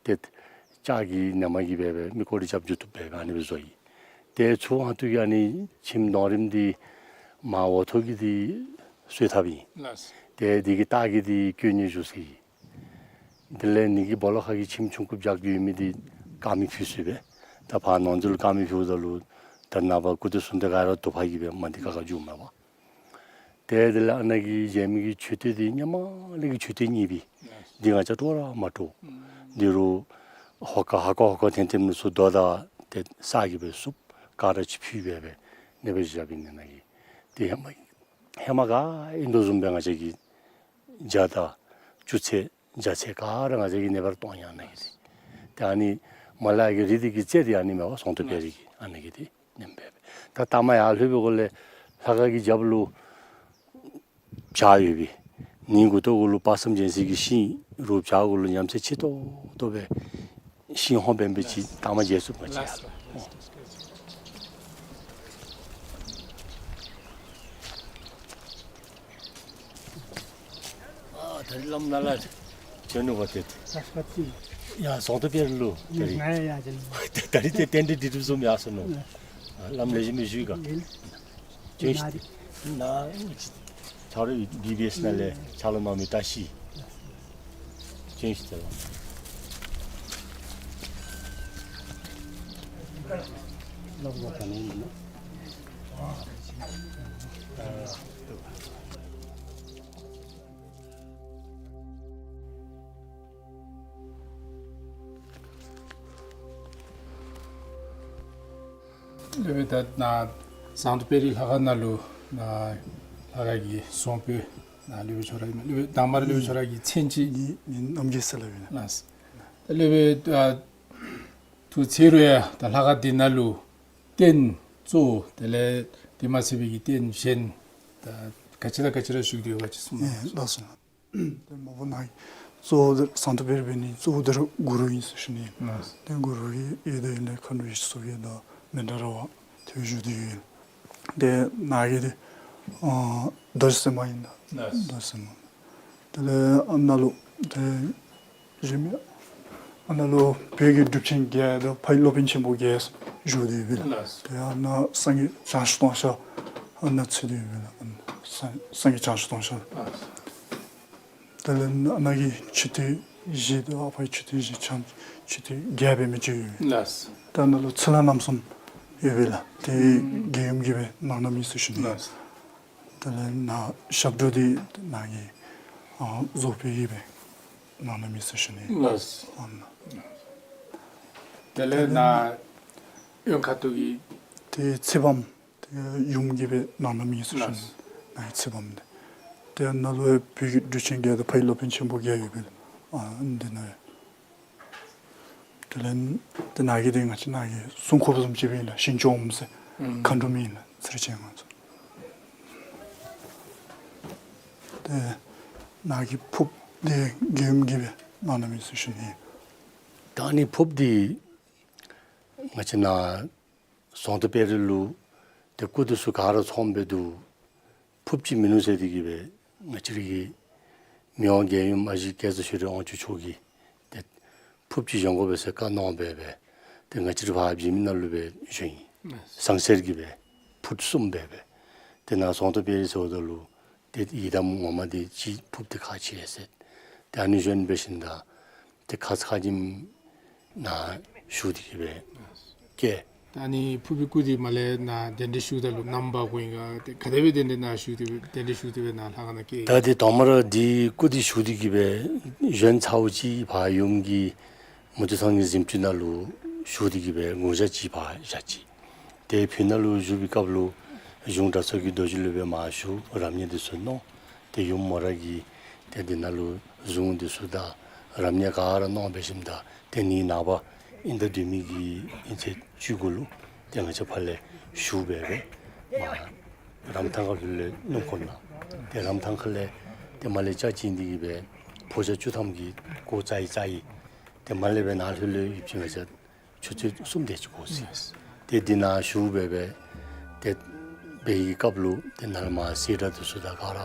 ཏེ་ལྕགས་ཀྱི་ནེམ་གིས་སྦེ་སྦེ་མི་སྐོར་ར་རྐྱབ་འགྱོ་བཏུབ་སྦེ་ཨ་ནི་སྦེ་བཟོ་ཡི། ཏེ་ཚུར་ཨ་ཐུར་གྱི་ཨ་ནི་ཁྱིམ་གདོང་རིམ་འདི་མར་འོག་ཐོག་གི་འདི་གསོལ་ཐབ་ཨིན། ལགས། ཏེ་འདི་གི་ལྟག་གི་འདི་བཀོད་ནི་བཞུགས་ཅི། དེ་ལས་ཨ་ནི་གི་སྦོ་ལོགས་ཁ་གི་ཁྱིམ་ཆུང་ཀུ་བརྒྱབ་ཀྱི་ཡོད་མི་འདི་དཀར་མེ་ཕུལ་སོང་པས། ད་ཕར་ནང་འཛུལ་དཀར་མེ་ཕུལཝ་ད་ལུ་ད་ནངས་པ་སྐུ་དེ་གསུང་དེ་ག་ར་དུ་པ་གིས་སྦེ་མ་འདི་ཁ་ཁ་འགྱོཝ་མས་པ། ཏེ་དེ་ལས་ཨ་ནཱ་གི་མཇལ་མི་གི་མཆོད་རྟེན་འདི་སྔོན་མ་ལས་ཀྱི་མཆོད་རྟེན་རྙིངམ་ཨིན་པས། འདི་ང་བཅས་སྤྲོ་ར་མ་སྤྲོ། འདི་རུ་ ཧོ་ཀ་ཧ་ཀ་ཧོ་ཀ་ཐེམ་ཐེམ་ནི་ཚུ་རྡོ་དང་ཏེ་ས་གིས་སྦེ་བསུབ་ག་ར་ཅིག་ཕུལ་སྦེ་སྦེ་ཨ་ནེ་སྦེ་བཞགཔ་ཨིན་ནི་ནང་གི། ཏེ་ཧེ་མ་ཧེ་མ་ག་ཨིན་དོ་བཟུམ་སྦེ་ང་བཅས་ཀྱི་ཇ་དང་བཅུད་ཚད་ཇ་ཚད་ག་ར་ང་བཅས་ཀྱིས་ཨ་ནེ་སྦེ་ར་བཏོན་ཡི་ཨ་ནི་གི་ཏེ། ཏེ་ཨ་ནི་མ་ལ་གི་རི་དེ་གི་རྩེ་འདི་ཨ་ནི་མེན་པ་ཟོང་དོ་དཔལ་རི་གི་ཨ་ནི་གི་ཏེ་ཨ་ནེམ་སྦེ་སྦེ། ད་ད་མ་ཡར་ལྷོད་པའི་སྒང་ལས་ལྷ་ཁང་གི་རྒྱབ་ལུ་བྱག་ཡོད་པས། ནི་མགུ་ཏོ་གུ་ལུ་དཔག་བསམ་རྒྱལ་མཚན་གྱི་ཤིང་རུ་བྱག་གུ་ལུ་ཉམས་ཚད་ཆེ་ཏོག་ཏོ་སྦེ་ཤིང་ཧོང་འབེམ་སྦེ་ཅིག་ད་མ་མཇལ་ཚུགས་པས་ཅིག་ཡར་ལུ། ཨ་ད་རིས་བླམ་ནཱ་ལས་བྱོན་ནུག་པ་ཏེ། ཡ་ཟོང་དོ་དཔལ་རི་ལུ་ད་རིས། ད་རིས་ཏེ་རྟེན་འབྲེལ་འདི་གྲུབ་བཟུམ་ཡར་སོང་ནུག། ཨ་བླམ་ལེགས་ཤོམ་སྦེ་བཞུགས་ག། བྱོན་ཤིག། ནཱ་ཆ་རོགས་བི་བི་ཨེསི་ནང་ལས་ཕྱག་ལཱ་གནང་མི་བཀྲ་ཤིས། བྱོན་ཤིག་ཏེ་ལགས། སློབ་དཔོན་ད་ནཱ་ཟོང་དོ་དཔལ་རི་ལྷ་ཁང་ནང་ལུ་ནཱ་ལྷ་ཁང་གི་ཟོང་པོ་ནཱ་སློབ་དཔོན་ཁྱོད་ར་ཨིན་མས། སློབ་དཔོན་དང་པ་ར་སློབ་དཔོན་ཁྱོད་ར་གི་མཚན་ཅིག། ངེའི་མཚན་རྣམ་རྒྱལ་ཟེར་སླབ་ཨིན་ལགས། ལགས། ད་སློབ་དཔོན་ད་ཐུགས་ཚེ་རུ་ཡང་ད་ལྷ་ཁང་འདི་ནང་ལུ་རྟེན་གཙོ་བོ་དེ་ལས་དེ་མ་ཚད་པའི་གི་རྟེན་གཞན་ད་ག་ཅི་དང་ག་ཅི་ར་བཞུགས་ཏེ་ཡོད་ག་ཅིག་གསུངས་གནང་། ལགས་སོ། ཏེ་མ་པ་ནཱ་གི་གཙོ་བོ་འདི་ཟོང་དོ་དཔལ་རི་འབད་ནི་གཙོ་བོ་འདི་ར་གུ་རུ་ཨིན་ཟེར་ཞུ་ནི། ལགས། ཏེ་གུ་རུ་ཡོད་དེ་ཨིན་ལས་མཁའ་འགྲོ་ཡེ་ཤེས་མཚོ་རྒྱལ་དང་མནྡ་ར་བ་ཏེ་བཞུགས་ཏེ་ཡོད། ཏེ་ནཱ་གི་འདི་ཨ་རྡོ་རྗེ་སེམས་དཔའ་ཨིན་ད། ལགས། རྡོ་རྗེ་སེམས་དཔའ། དེ་ལས་ཨ་ནཱ་ལུ་ཏེ་གཞན་མི་ཨ་ནཱ་ལུ་བོད་ཀྱི་གྲུབ་ཆེན་བརྒྱད་དང་ཕ་ཡི་སློབ་དཔོན་ཆེན་པོ་བརྒྱད་བཞུགས་ཏེ་ཡོད་པས་ལགས། ལགས། ཏེ་ཨ་ནཱ་སངས་རྒྱས་བྱང་ཆུབ་ཏུང་ཤ་ཨ་ནཱ་ཚུད་དེ་ཡོད་པས་ལགས། ཨ་ནཱ་སངས་རྒྱས་བྱང་ཆུབ་ཏུང་ཤ། ལགས། དེ་ལས་ཨ་ནཱ་གི་མཆོད་རྟེན་བཞི་དང་ཨ་ཕ་གི་མཆོད་རྟེན་བཞི་ཆ་མཆོད་རྟེན་བརྒྱད་འབད་མི་ཅིག་ཡོད། ལགས། ད་ནཱ་ལུ་ཚུར་ལ་རྣམ་གསུམ་ཡོད་པས་ལགས། ཏེ་རྒྱལ་ཡུམ་གྱིས་སྦེ་གནང་གནངམ་ཨིན་ཟེར་ཞུ་ནི། ལགས། དེ་ལས་ནཱ་ཞབས་དྲུང་འདི་ནཱ་གི་ཨ་རྫོགས་པའི་གིས་སྦེ་གནང་གནངམ་ཨིན་ཟེར་ཞུ་ནི། ལགས། ཨ་ནཱ་དེ་ལས་ནཱ་གཡོན་ཁ་ཐུག་གི་ཏེ་ཚེ་བམ་ཏེ་ཡུམ་གྱིས་སྦེ་གནང་གནངམ་ཨིན་ཟེར་ཞུ་ནི། ལགས། ནཱ་གི་ཚེ་བམ་འདི། ཏེ་ནཱ་ལུ་ཡང་བོད་ཀྱི་གྲུབ་ཆེན་བརྒྱད་དང་ཕ་ཡི་སློབ་དཔོན་ཆེན་པོ་བརྒྱད་ཡོད་པས་ལགས། ཨ་འདི་ནང་ཡང་དེ་ལས་ཏེ་ནཱ་གི་འདི་ང་བཅས་ནཱ་གི་སྲུང་འཁོརཔ་བཟུམ་ཅིག་སྦེ་ཨིན་ལགས། ཞིང་སྐྱོང་ཟེར་ཨུམ་མཁའ་འགྲོམ་ཨིན་ལགས། ཚུར་བྱོན་ང་ཚུ། ཏེ་ནཱ་གི་ཕུརཔ་འདི་རྒྱལ་ཡུམ་གྱིས་སྦེ་གནང་གནངམ་ཨིན་ཟེར་ཞུ་ནི། ད་ཨ་ནི་ཕུརཔ་འདི་ང་བཅས་ནཱ་ཟོང་དོ་དཔལ་རི་ལུ་ཏེ་སྐུ་འདི་ཚུ་ག་ར་ཚངམ་སྦེ་འདུག། ཕུརཔ་ཅིག་མིན་ནུག་ཟེར་ཏེ་གིས་སྦེ་ང་བཅས་ར་གི་མི་དབང་རྒྱལ་ཡུམ་ཨ་ཞེ་སྐལ་བཟང་ཆོས་སྒྲོན་དབང་ཕྱུག་མཆོག་གིས་ཏེ་ཕུརཔ་ཅིག་བཞེངས་དགོ་པས་ཟེར་བཀའ་གནང་སྦེ་སྦེ་ཏེ་ང་བཅས་ར་ཕར་བྱེ་མི་ནང་ལུ་སྦེ་བྱོན་ཡི། ལགས། ཟངས་གསེར་གྱི་སྦེ་ཕུརཔ་གསུམ་སྦེ་སྦེ་ཏེ་ནཱ་ཟོང་དོ་དཔལ་རི་ཟེརཝ་ད་ལུ་ཏེ་ཡི་དམ་ངོ་མ་འདི་ཅིག་ཕུརཔ་འདི་ཁག་ཆེ་ཟེར། ཏེ་ཨ་ནི་བཞེངས་འབད་ཞིནམ་ད་ཏེ་ཁ་ཙ་ཁ་ཉིནམ་ནཱ་ཞུ་སྟེ་གིས་སྦེ་བསྐྱལ། ད་ཨ་ནི་ཕུར་པའི་སྐུ་འདི་མར་ལས་ནཱ་གདན་འདྲེན་ཞུཝ་ད་ལུ་ནམ་འབག་དགོ་ཨིན་ག། ཏེ་ག་དེ་སྦེ་གདན་འདྲེན་ནཱ་ཞུ་སྟེ་སྦེ་གདན་འདྲེན་ཞུ་སྟེ་སྦེ་ནཱ་ལྷ་ཁང་ནང་བསྐྱལ། ད་འདི་དང་པ་ར་འདི་སྐུ་འདི་ཞུ་སྟེ་གིས་སྦེ་བཞེངས་ཚརཝ་ཅིག་ཕར་ཡུམ་གྱི་མུ་སྟེགས་ཚང་གི་གཟིམ་ཅུང་ནང་ལུ་ཞུ་སྟེ་གིས་སྦེ་དགུང་ཞག་ཅིག་ཕར་བཞག་ཅི། ཏེ་ཕུ་ནང་ལུ་བཞུགས་པའི་སྐབས་ལུ་གཞུང་གྲྭ་ཚང་གི་རྡོ་རྗེ་སློབ་དཔོན་མར་བཞུགས། རབ་གནས་འདི་ཚུ་གནང་། ཏེ་ཡུམ་མོ་ར་གིས་ཏེ་འདི་ནང་ལུ་གཟུངས་འདི་ཚུ་དང་རབ་གནས་ག་ར་གནང་འབད་ཞིནམ་ད་ཏེ་ནི་ནངས་པ་ཨིན་ཟླ་བདུན་མའི་གི་ཨིན་ཚེས་བཅུ་དགུ་ལུ་ཏེ་ང་བཅས་ཕར་ལས་ཞུ་སྦེ་སྦེ་མར་རམ་ཐང་ཁ་ལུ་ལས་སྣུམ་འཁོར་ནང་ཏེ་རམ་ཐང་ཁ་ལས་ཏེ་མར་ལས་ལྕགས་བྱིན་ཏེ་གིས་སྦེ་ཕོ་རྒྱས་བཅུ་ཐམ་གྱིས་གོ་ཙ་ཡི་ཙ་ཡི་ཏེ་མར་ལས་སྦེ་ནཱ་ལྷོད་ལྷོད་ཡུདཔ་ཅིག་ང་བཅས་ཆུ་ཚོད་གསུམ་དེ་ཅིག་འགོར་ཅི། ཏེ་འདི་ནང་བཞུགས་སྦེ་སྦེ་ཏེ་འབད་བའི་སྐབས་ལུ་ཏེ་ནཱ་ལས་མར་གསེར་སྒྲེང་འདི་ཚུ་དང་ག་ར་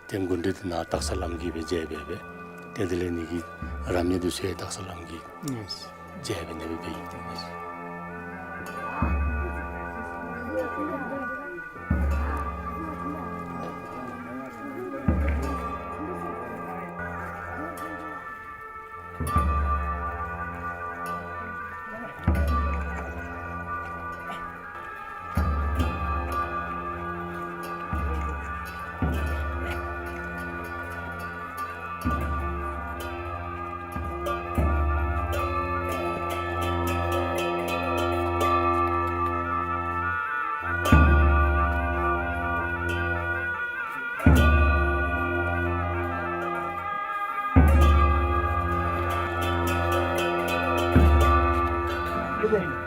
ཏེ་མགུ་འདྲེན་འདི་ནང་སྟག་ཚང་བླམ་གིས་སྦེ་མཇལ་སྦེ་སྦེ་ཏེ་དེ་ལས་ནི་གི་རབ་གནས་འདི་ཚུ་ཡང་སྟག་ཚང་བླམ་གིས་མཇལ་སྦེ་ཨ་ནེ་སྦེ་འབད་ཡི། སློབ་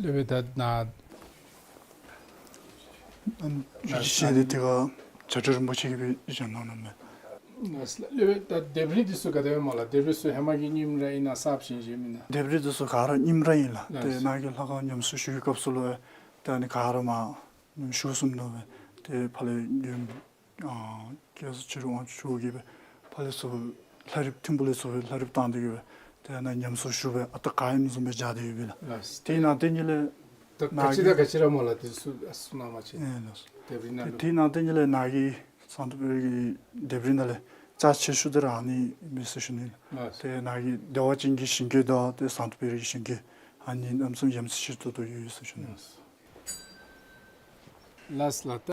དཔོན་ད་ན་ཨ་ནི་ཞུ་ཅིག་བཤད་དེ་དེ་ག་བྱ་བྲལ་རིན་པོ་ཆེ་གིས་སྦེ་བཞེངས་གནང་ནུག་མས། སློབ་དཔོན་ད་ལྡེབས་རིས་འདི་ཚུ་ག་དེ་སྦེ་སྨོ་ལགས། ལྡེབས་རིས་ཚུ་ཧེ་མ་གི་རྙིང་ར་ཨིན་ན་གསརཔ་བཞེངས་བཞེངསམ་ཨིན་ན། ལྡེབས་རིས་འདི་ཚུ་ག་ར་རྙིང་ར་ཨིན་ལགས། ལགས། ཏེ་ནཱ་གི་ལྷ་ཁང་ཉམས་གསོ་ཞུ་བའི་སྐབས་སུ་ལུ་ཏེ་ཨ་ནི་ག་ར་མར་ཞུ་སོངམ་ནུག་སྦེ། ཏེ་ཕར་ལས་ཨ་སྐྱབས་རྗེ་ཆོས་དབང་ཕྱུག་གིས་སྦེ་ཕར་ལས་ཚུར་ལྷ་རིཔ་ཐིམ་ཕུག་ལས་ཚུར་སྦེ་ལྷ་རིཔ་བཏང་སྟེ་གིས་སྦེ་ཏེ་ནཱ་ཉམས་གསོ་ཞུ་སྦེ་ཨ་རྟག་ག་ཨིནམ་བཟུམ་སྦེ་སྦྱར་ཏེ་ཡོད་པས་ལགས། ལགས། དེ་ནང་དེ་ཉིད་ལས་ད་ག་ཅི་ད་ག་ཅི་ར་སྨོ་ལགས། དེ་ཚུ་གསུང་གནང་བ་ཅིན། ཨེ་ལགས། ལྡེབས་རིས་ནང་ལུ་དེ་ནང་དེ་ཉིད་ལས་ནཱ་གི་ཟངས་མདོག་དཔལ་རི་གི་ལྡེབས་རིས་ནང་ལས་རྩ་ཆེ་ཤོས་འདི་ར་ཨ་ནི་མས་ཟེར་ཞུ་ནི་ལགས། ལགས། ཏེ་ནཱ་གི་བདེ་བ་ཅན་གྱི་ཞིང་བཀོད་དང་ཏེ་ཟངས་མདོག་དཔལ་རི་གི་ཞིང་བཀོད་ཨ་ནི་གནམ་མེད་ས་མེད་ཡ་མཚན་ཆེ་ཏོག་ཏོ་ཡོད་ཟེར་ཞུ་ནི་ལགས། ལགས་ལགས། ད་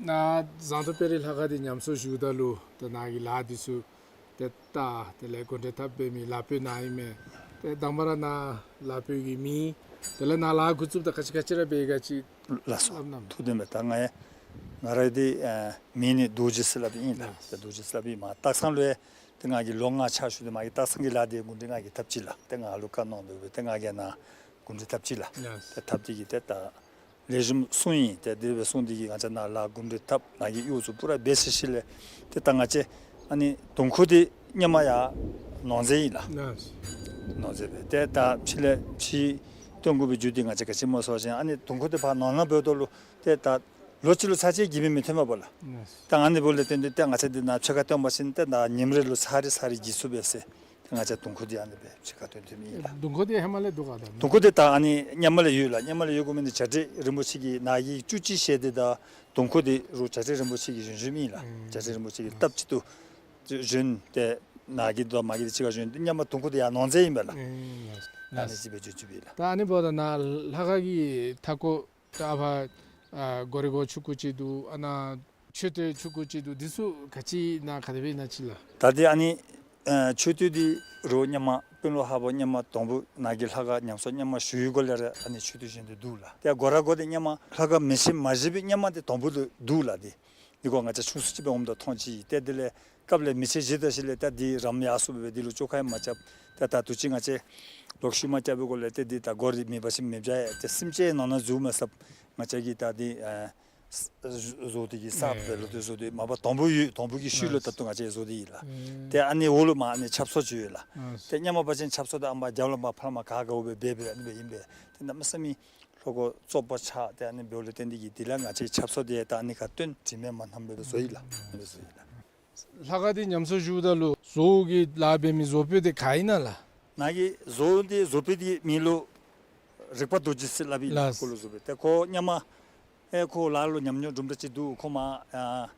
ནཱ་ཟངས་མདོག་དཔལ་རི་ལྷ་ཁང་འདི་ཉམས་གསོ་ཞུཝ་ད་ལུ་ད་ནཱ་གི་ལཱ་འདི་ཚུ་ཏེ་ད་དེ་ལས་གོ་འདྲེན་འཐབ་འབད་མི་ལ་ཕུག་ནཱ་ཨིན་མས། ཏེ་དང་པ་ར་ནཱ་ལ་ཕུག་གི་མིང་དེ་ལས་ནཱ་ལཱ་འགོ་བཙུགསཔ་ད་ག་ཅི་ག་ཅི་ར་འབད་ག་ཅི། ལགས་སོ། སླབ་གནང་། ཐུགས་བདེན་པས། ད་ང་ཡང་ང་རའི་འདི་ཨ་མིང་ནི་རྡོ་རྗེ་ཟེར་སླབ་ཨིན་ལགས། ལགས། ད་རྡོ་རྗེ་ཟེར་སླབ་ཨིན་མས། སྟག་ཚང་ལུ་ཡང་ཏེ་ང་གིས་ལོ་ལྔ་ཕྱག་ཞུ་སྟེ་མ་གི་སྟག་ཚང་གི་ལཱ་འདི་གུང་སྒྲིག་ང་གིས་འཐབ་ཅི་ལགས། ཏེ་ང་ལུ་བཀའ་གནང་འབད་སྦེ་ཏེ་ང་གིས་ནཱ་གུང་སྒྲིག་འཐབ་ཅི་ལགས། ལགས། ཏེ་འཐབ་སྟེ་གིས་ཏེ་ད་ལེགས་ཤོམ་སོང་ཡི། ཏེ་དེ་སྦེ་སོང་སྟེ་གིས་ང་བཅས་ནཱ་ལཱ་གུང་སྒྲིག་འཐབ་ནཱ་གི་གཡོག་ཚུ་པུ་ར་འབད་ཚར་ཞིནམ་ལས་ཏེ་ད་ང་བཅས་ཨ་ནི་དུང་ཁུ་འདི་སྔོན་མ་ཡར་ནོར་རྫས་ཨིན་ལགས། ལགས། ནོར་རྫས་སྦེ་ཏེ་ད་ཕྱི་ལས་ཕྱིར་བཏོན་དགོ་པའི་རྒྱུ་འདི་ང་བཅས་ག་ཅི་སྨོ་ཟེར་བ་ཅིན་ཨ་ནི་དུང་ཁུ་འདི་ཕར་ནོར་ནང་འབདཝ་ད་ལུ་ཏེ་ད་ལོ་གཅིག་ལུ་ཚར་གཅིག་གིས་སྦེ་མི་ཐོན་པས་ལགས། ལགས། ད་ཨ་ནི་འབདཝ་ལས་བརྟེན་ཏེ་ཏེ་ང་བཅས་འདི་ནཱ་ཕྱེད་ཀ་བཏོན་པ་ཅིན་ཏེ་ད་ཉིནམ་རེ་ལུ་ཚར་རེ་ཚར་རེ་གྱིས་ཚུགས་པས་ཟེར། ང་བཅས་དུང་ཁུ་འདི་ཨ་ནི་སྦེ་ཕྱེད་ཀ་བཏོན་བཏོནམ་ཨིན་ལགས། དུང་ཁུ་འདི་ཧེ་མ་ལས་འདུག་ག་ད། དུང་ཁུ་འདི་ད་ཨ་ནི་སྔོན་མ་ལས་ཡོད་ལགས། སྔོན་མ་ལས་ཡོད་དགོ་མི་འདི་བྱ་བྲལ་རིན་པོ་ཆེ་གིས་ནཱ་གི་བཅུ་གཅིག་ཞལ་འདི་དང་དུང་ཁུ་འདི་རུང་བྱ་བྲལ་རིན་པོ་ཆེ་གིས་བཞེངས་བཞེངསམ་ཨིན་ལགས། ཨེ། བྱ་བྲལ་རིན་པོ་ཆེ་གིས་སྟབས་གཅིག་ཏུ་བཞེངས་ཏེ་ནཱ་གི་དང་མ་གི་འདི་གཅིག་ཁར་བཞེངས་ཏེ་སྔོན་མ་དུང་ཁུ་འདི་ཡར་ནོར་རྫས་ཨིན་པས་ལགས། ཨེ། ཨ་ནི་ཅིག་སྦེ་བརྗོད་བརྗོདཔ་ཨིན་ལགས། ད་ཨ་ནི་འབདཝ་ད་ནཱ་ལྷ་ཁང་གི་མཐའ་སྐོར་ད་ཨ་ཕར་ཨ་སྒོ་རའི་སྒོ་ཆུང་ཀུ་ཅིག་འདུག། ཨ་ནཱ་མཆོད་རྟེན་ཆུང་ཀུ་ཅིག་འདུག། འདི་ཚུ་ག་ཅི་ཨིན་ན་ག་དེ་སྦེ་ཨིན་ན་ཅིག་ལགས། ད་འདི་ཨ་ནི་ཨ་མཆོད་རྟེན་འདི་རུང་སྔོན་མ་དཔོན་སློབ་ཧ་བོ་སྔོན་མ་དང་པོ་ནཱ་གི་ལྷ་ཁང་ཉམས་གསོ་སྔོན་མ་ཞུ་བའི་སྒོ་ལས་ར་ཨ་ནི་མཆོད་རྟེན་བཞེངས་ཏེ་འདུག་ལགས། ཏེ་སྒོ་ར་སྒོ་འདི་སྔོན་མ་ལྷ་ཁང་མེ་ཤིང་མ་བཞེངས་པའི་སྔོན་མ་འདི་དང་པོ་ལུ་འདུག་ལགས། འདི་འདི་སྒོ་ང་བཅས་ཆུང་སུ་ཅིག་སྦེ་འོངམ་ད་མཐོང་ཅི། ཏེ་དེ་ལས་སྐབས་ལས་མེ་ཤིང་བཞེངས་ད་ཞིནམ་ལས་ད་འདི་རམ་ཡར་སོངམ་སྦེ་འདི་ལུ་བཅོ་ཁ་ཡང་མ་རྐྱབ། ཏེ་ད་དུས་ཅི་ང་བཅས་ལོག་ཤུལ་མ་རྐྱབ་པའི་སྒོ་ལས་ཏེ་འདི་ད་སྒོ་ར་མེད་པ་ཅིན་མེདཔ་བྱུང་ཡི། ཏེ་སེམས་ཅན་ནང་ན་འཛུལ་མ་ཚུགསཔ་ང་བཅས་ཀྱིས་ད་འདི་ཨ་བཟོ་སྟེ་གིས་གསརཔ་སྦེ་ལོག་སྟེ་བཟོ་སྟེ་མ་པ་དང་པོ་ཡོད་དང་པོ་གི་ཤུལ་ལུ་ད་ལྟོ་ང་བཅས་བཟོ་སྟེ་ཡོད་ལགས། ཏེ་ཨ་ནི་འོག་ལུ་མར་ཨ་ནི་ཆབ་གསང་ཅིག་ཡོད་ལགས། ཏེ་སྔོན་མ་འབད་བ་ཅིན་ཆབ་གསང་འདི་ཨ་མར་རྒྱབ་ལུ་མར་ཕར་མར་ག་དགའཝ་སྦེ་འབད་འབད་ཨ་ནི་སྦེ་ཨིན་པས། ཏེ་གནམ་མེད་ས་མེད་ལྷོ་སྒོ་བཙོག་པ་ཆགས་ཏེ་ཨ་ནི་འབདཝ་ལས་བརྟེན་ཏེ་གིས་དེ་ལས་ང་བཅས་ཆབ་གསང་འདི་ད་ཨ་ནི་ཁར་བཏོན་དྲི་མེད་མ་ཉམས་པར་སྦེ་བཟོ་ཡི་ལགས། ཨ་ནི་སྦེ་བཟོ་ཡི་ལགས། ལྷ་ཁང་འདི་ཉམས་གསོ་ཞུཝ་ད་ལུ་བཟོ་གི་ལཱ་འབད་མི་བཟོ་པོ་འདི་ག་ཨིན་ན་ལགས། ནཱ་གི་བཟོ་འདི་བཟོ་པོ་འདི་མིང་ལུ་རིག་པ་རྡོ་རྗེ་ཟེར་སླབ་ཨིན་ལགས། ལགས། ཁོ་ལུ་བཟོ་སྦེ་ཏེ་ཁོ་སྔོན་མ་ཨེ་ཁོ་ལཱ་ལུ་ཉམས་མྱོང་དུམ་གྲ་ཅིག་འདུག། ཁོ་མར་ཨ་